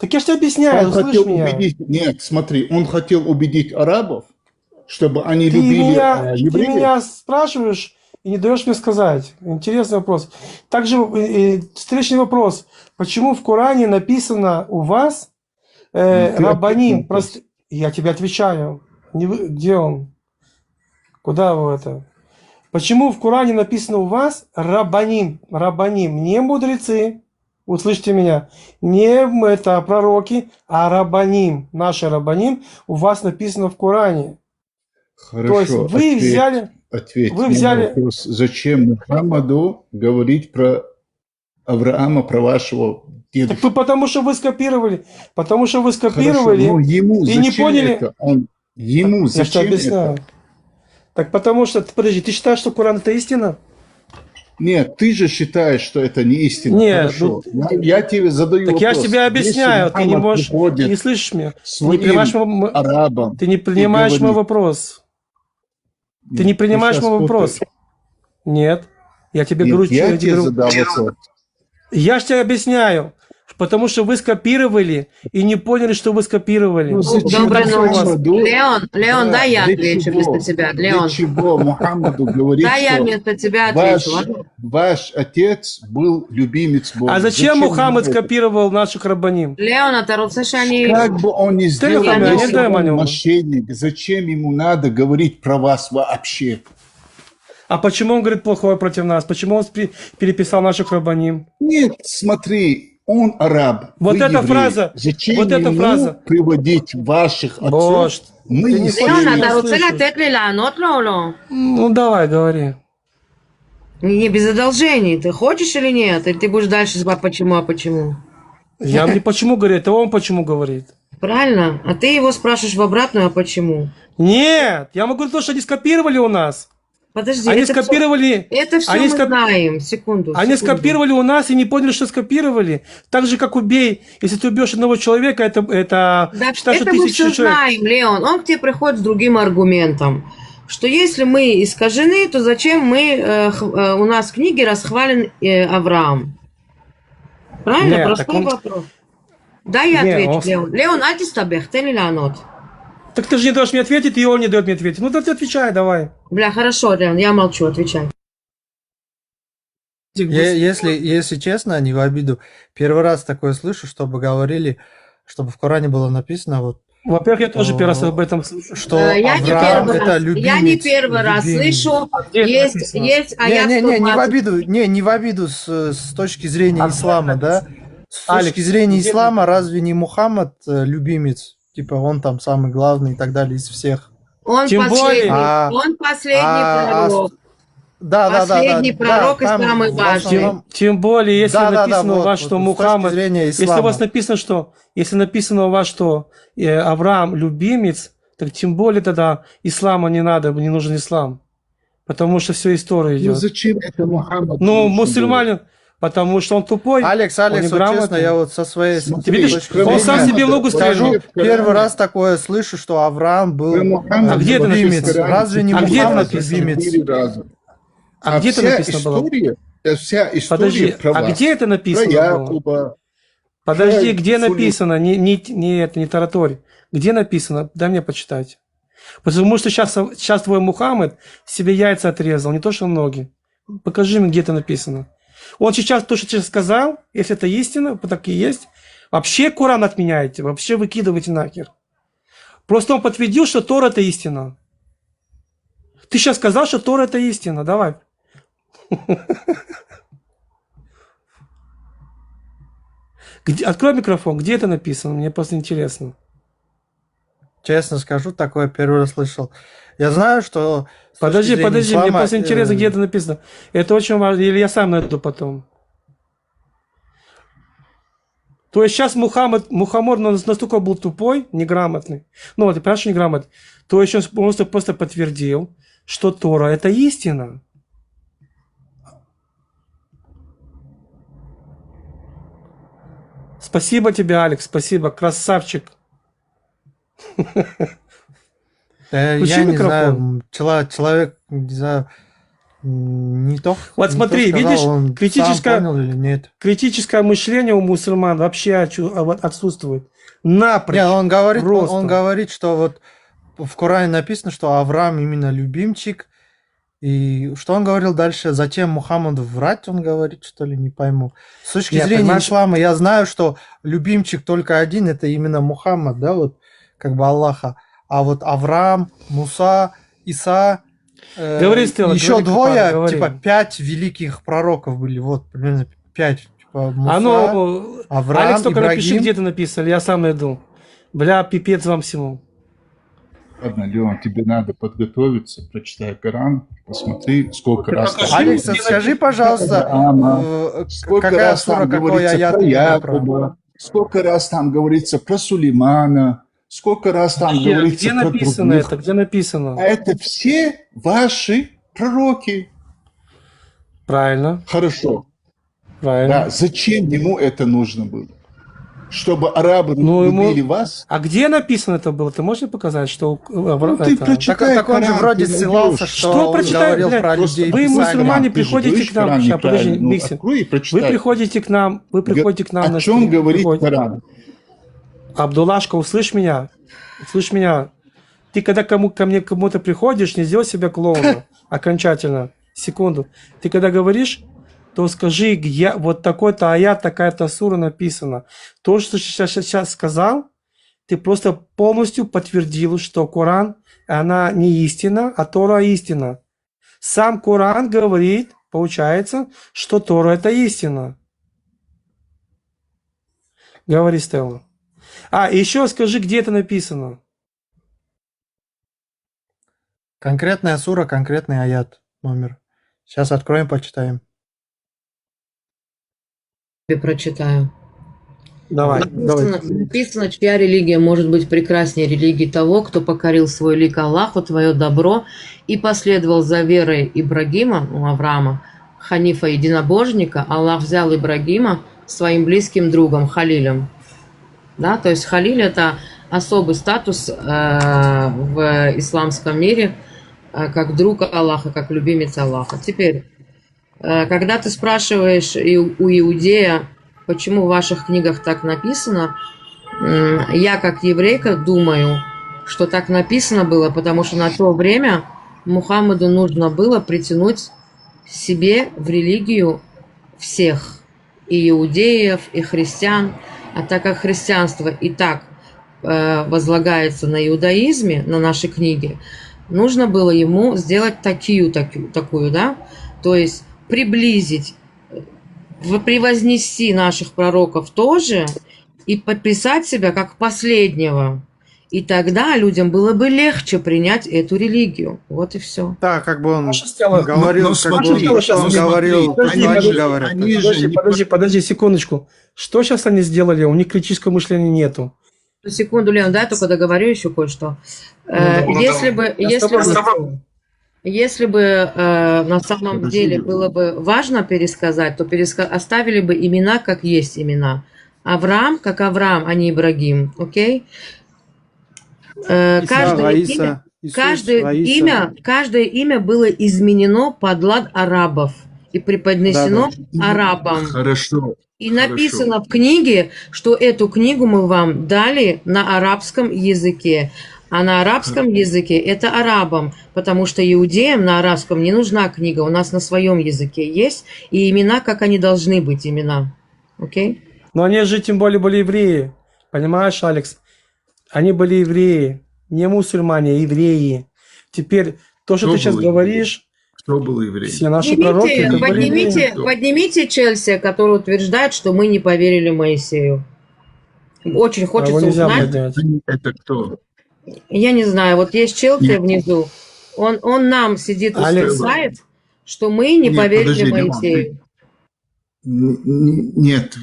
Так я же тебе объясняю, Он слышь хотел меня. Убедить, нет, смотри, он хотел убедить арабов, чтобы они Ты любили меня, э, ты евреев. Меня спрашиваешь и не даешь мне сказать. Интересный вопрос. Также э, э, встречный вопрос. Почему в Коране написано у вас э, Ну, ты рабаним? ответь. Прост... Я тебе отвечаю. Не вы... Где он? Куда вы это? Почему в Коране написано у вас рабаним? Рабаним. Не мудрецы. Услышьте меня. Не м- это пророки, а рабаним. Наши рабаним у вас написано в Коране. Хорошо, То есть вы ответь, взяли... ответь вы на взяли- вопрос, зачем Мухаммаду говорить про Авраама, про вашего Так дедушку? вы потому что вы скопировали. Потому что вы Хорошо, скопировали но ему и зачем не поняли. Это? Он, ему Я же тебе зачем объясняю. Это? Так потому что, подожди, ты считаешь, что Коран это истина? Нет, ты же считаешь, что это не истина. Нет, Хорошо. Ну, я, я тебе задаю так вопрос. Я же тебе объясняю, Если ты не можешь, приходит, не слышишь меня. Ты не принимаешь, мой, арабом, ты не принимаешь говорит, мой вопрос. Ты не принимаешь мой вопрос. Нет. Я тебе Нет, говорю, я тебе говорю, задал вопрос. Я же тебе объясняю. Потому что вы скопировали и не поняли, что вы скопировали. Ну, доброй ночи. Леон, Леон, дай я отвечу вместо тебя. Леон. Для чего Мухаммаду говорить, дай я вместо тебя отвечу, ладно? Ваш отец был любимец Бога. А зачем Мухаммад скопировал наших рабаним? Леон, а ты רוצה שאני... Как бы он ни сделал, если он мошенник, зачем ему надо говорить про вас вообще? А почему он говорит плохое против нас? Почему он переписал наших рабаним? Нет, смотри, он араб. Вот эта фраза. Зачем вот эта ему фраза. Приводить ваших отцов? Мы не Леон, а אתה רוצה לתת לי לענות לו או לא? Ну, давай, говори. Не без одолжений. Ты хочешь или нет? Или ты будешь дальше звать почему, а почему? Я не почему говорю, это он почему говорит. Правильно. А ты его спрашиваешь в обратную, а почему? Нет, я могу то, что они скопировали у нас. Подожди, они это скопировали... Все, это все они мы скоп... знаем. Секунду. Они секунду. Скопировали у нас и не поняли, что скопировали. Так же, как убей. Если ты убьешь одного человека, это... это да, считай, это что мы все человек. Знаем, Леон. Он к тебе приходит с другим аргументом, что если мы искажены, то зачем мы... Э, э, у нас в книге расхвален э, Авраам? Правильно? Нет, Простой он... вопрос. Да, я отвечу, он... Леон. Леон, אל תסתבך, תן לי לענות. Так ты же не даешь мне ответить, и он не дает мне ответить. Ну, так ты отвечай, давай. Бля, хорошо, Леон, я молчу, отвечай. Если, если честно, не в обиду, первый раз такое слышу, чтобы говорили, чтобы в Коране было написано, вот, во-первых, я тоже первый раз об этом слышу. Что э, я Авраам не первый это раз, любимец, я не первый раз слышу. А где есть, есть, а не, я не, не, не в обиду, не, не в обиду с, с точки зрения а, ислама, да? С Алекс, точки зрения ислама, разве не Мухаммад э, любимец? Типа он там самый главный и так далее из всех. Он Тем последний, более, он последний а, пророк. Да, да, да, да. Последний пророк да, и самый важный. Тем, тем более, если да, написано да, да, у вас, что Мухаммад, если у вас написано, что если написано у вас, что э, Авраам любимец, так тем более тогда ислама не надо, не нужен ислам. Потому что все история идет. Ну зачем это Мухаммад? Ну, мусульманин, потому что он тупой. Алекс, Алекс, вот честно, я вот со своей... Ты видишь, он сам себе в ногу стрельнул. Первый раз такое слышу, что Авраам был а где это написано? Разве не а где это написано? А где это написано было? Вся история Подожди, а где это написано было? Подожди, где написано? Не, не, не это, не тараторь. Где написано? Дай мне почитать. Потому что сейчас, сейчас твой Мухаммад себе яйца отрезал, не то что ноги. Покажи мне, где это написано. Он сейчас, то, что ты сейчас сказал, если это истина, так и есть, вообще Коран отменяете, вообще выкидываете нахер. Просто он подтвердил, что Тора это истина. Ты сейчас сказал, что Тора это истина. Давай. Где, открой микрофон, где это написано? Мне просто интересно. Честно скажу, такое первый раз слышал. Я знаю, что... Подожди, подожди, ислама... мне просто интересно, где это написано. Это очень важно. Или я сам найду потом. То есть сейчас Мухаммад, Мухаммад настолько был тупой, неграмотный. Ну, вот, понимаешь, неграмотный. То есть он просто, просто подтвердил, что Тора — это истина. Спасибо тебе, Алекс, спасибо, красавчик. Да, Включи я не микрофон. знаю, м, чела- человек, не знаю, м, не то, Вот не то смотри, сказал, видишь, он сам критическое, понял или нет. Критическое мышление у мусульман вообще отсу- а, вот отсутствует. Напрочь. Не, он говорит, он, Просто. он говорит, что вот в Коране написано, что Авраам именно любимчик. И что он говорил дальше? Зачем Мухаммаду врать, он говорит, что ли, не пойму. С точки Нет, зрения понимаешь, ислама, я знаю, что любимчик только один, это именно Мухаммад, да, вот как бы Аллаха. А вот Авраам, Муса, Иса, э, Говори, Стелла, еще говори, Капар, двое, говори. Типа пять великих пророков были, вот примерно пять, типа А Муса, ну, Авраам, Алекс, только напиши, Ибрагим. Где ты написал, я сам найду. Бля, пипец вам всему. Ладно, Леон, тебе надо подготовиться, прочитай Коран, посмотри, сколько раз там Алекс, говорится скажи, про пожалуйста, Авраама, э, к- сколько какая раз сура, там какой говорится аят про именно про... Якуба, сколько раз там говорится про Сулеймана, сколько раз там Где, говорится где про написано других. Это? Где написано? А это все ваши пророки. Правильно, Хорошо. правильно. Да, зачем ему это нужно было? Чтобы арабы Ну, ему- любили вас? А где написано это было? Ты можешь мне показать, что у- э, Ну, ты это? прочитай Так, так он же Коран, вроде ты ссылался, найдёшь. что Что он прочитать, говорил блядь? про Просто людей Вы, Писания. мусульмане, Ты же приходите говоришь к нам. Коран Сейчас, подожди, неправильно. Ну, Миксин. Открой и Вы прочитай. приходите к нам, вы Г- приходите к нам О на чем стрим, говорит приходите. Коран? Абдулашка, услышь меня, услышь меня. Ты когда кому, ко мне кому-то приходишь, не сделай себя клоуна окончательно. Секунду. Ты когда говоришь, то скажи, я, вот такой-то аят, такая-то сура написана. То, что сейчас, сейчас сказал, ты просто полностью подтвердил, что Коран, она не истина, а Тора истина. Сам Коран говорит, получается, что Тора это истина. Говори, Стелла. А, еще скажи, где это написано. Конкретная сура, конкретный аят, номер. Сейчас откроем, почитаем. Тебе прочитаю. Давай, Написано, написано, чья религия может быть прекраснее религии того, кто покорил свой лик Аллаху, твое добро, и последовал за верой Ибрагима, ну, Авраама, Ханифа, единобожника. Аллах взял Ибрагима своим близким другом, Халилем. Да, то есть Халиль — это особый статус э, в исламском мире, э, как друг Аллаха, как любимец Аллаха. Теперь, э, когда ты спрашиваешь и у иудея, почему в ваших книгах так написано, м, я как еврейка думаю, что так написано было, потому что на то время Мухаммаду нужно было притянуть себе в религию всех, и иудеев, и христиан. А так как христианство и так э, возлагается на иудаизме, на наши книги, нужно было ему сделать такую, такую, такую, да, то есть приблизить, в- превознести наших пророков тоже и подписать себя как последнего. И тогда людям было бы легче принять эту религию. Вот и все. Да, как бы он Маша Стелла, говорил, Ну, как бы смотри, он, он смотри, говорил, они они же, говорят. они же Подожди, не подожди, подожди секундочку. Что сейчас они сделали? У них критического мышления нету. Секунду, Лен, да, только договорю еще кое-что. Ну, Э, да, ну, если да. бы, Я с если тобой бы, согласен. Если бы э, на самом Подожди, деле Лен. Было бы важно пересказать, то переска- оставили бы имена как есть имена. Авраам как Авраам, а не Ибрагим, окей? Э, Иса, каждое Раиса, имя, Иисус, каждое Раиса. имя, каждое имя было изменено под лад арабов и преподнесено Да, арабам. Хорошо. И Хорошо. Написано в книге, что эту книгу мы вам дали на арабском языке. А на арабском языке это арабам, потому что иудеям на арабском не нужна книга. У нас на своем языке есть и имена, как они должны быть, имена. Окей? Но они же тем более были евреи. Понимаешь, Алекс? Они были евреи. Не мусульмане, а евреи. Теперь то, что Кто ты сейчас был еврей? Говоришь, Кто был еврей? Все наши пророки Поднимите, это были евреи. поднимите, поднимите Челси, который утверждает, что мы не поверили Моисею. Очень А хочется его нельзя узнать. Поднять. Это кто? Я не знаю, вот есть Челси внизу. Он, он нам сидит и Алекс. Утверждает, что мы не Нет, поверили подожди, Леон, Моисею. Н- н- Нет,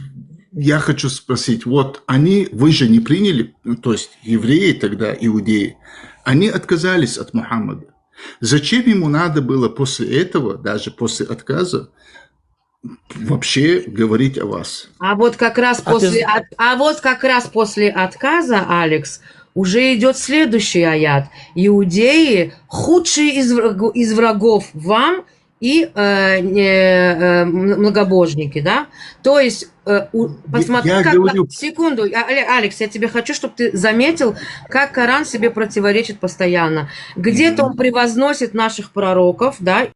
я хочу спросить, вот они, вы же не приняли, ну, то есть евреи тогда, иудеи, они отказались от Мухаммада. Зачем ему надо было после этого, даже после отказа, вообще говорить о вас? А вот как раз А ты после з- от- а вот как раз после отказа, Алекс, уже идет следующий аят. Иудеи худшие из, враг- из врагов вам и э, не, э, м- многобожники, да? То есть, э, у- посмотри, Я как... говорю- Секунду, А- Але- Алекс, я тебе хочу, чтобы ты заметил, как Коран себе противоречит постоянно. Где-то он превозносит наших пророков, да,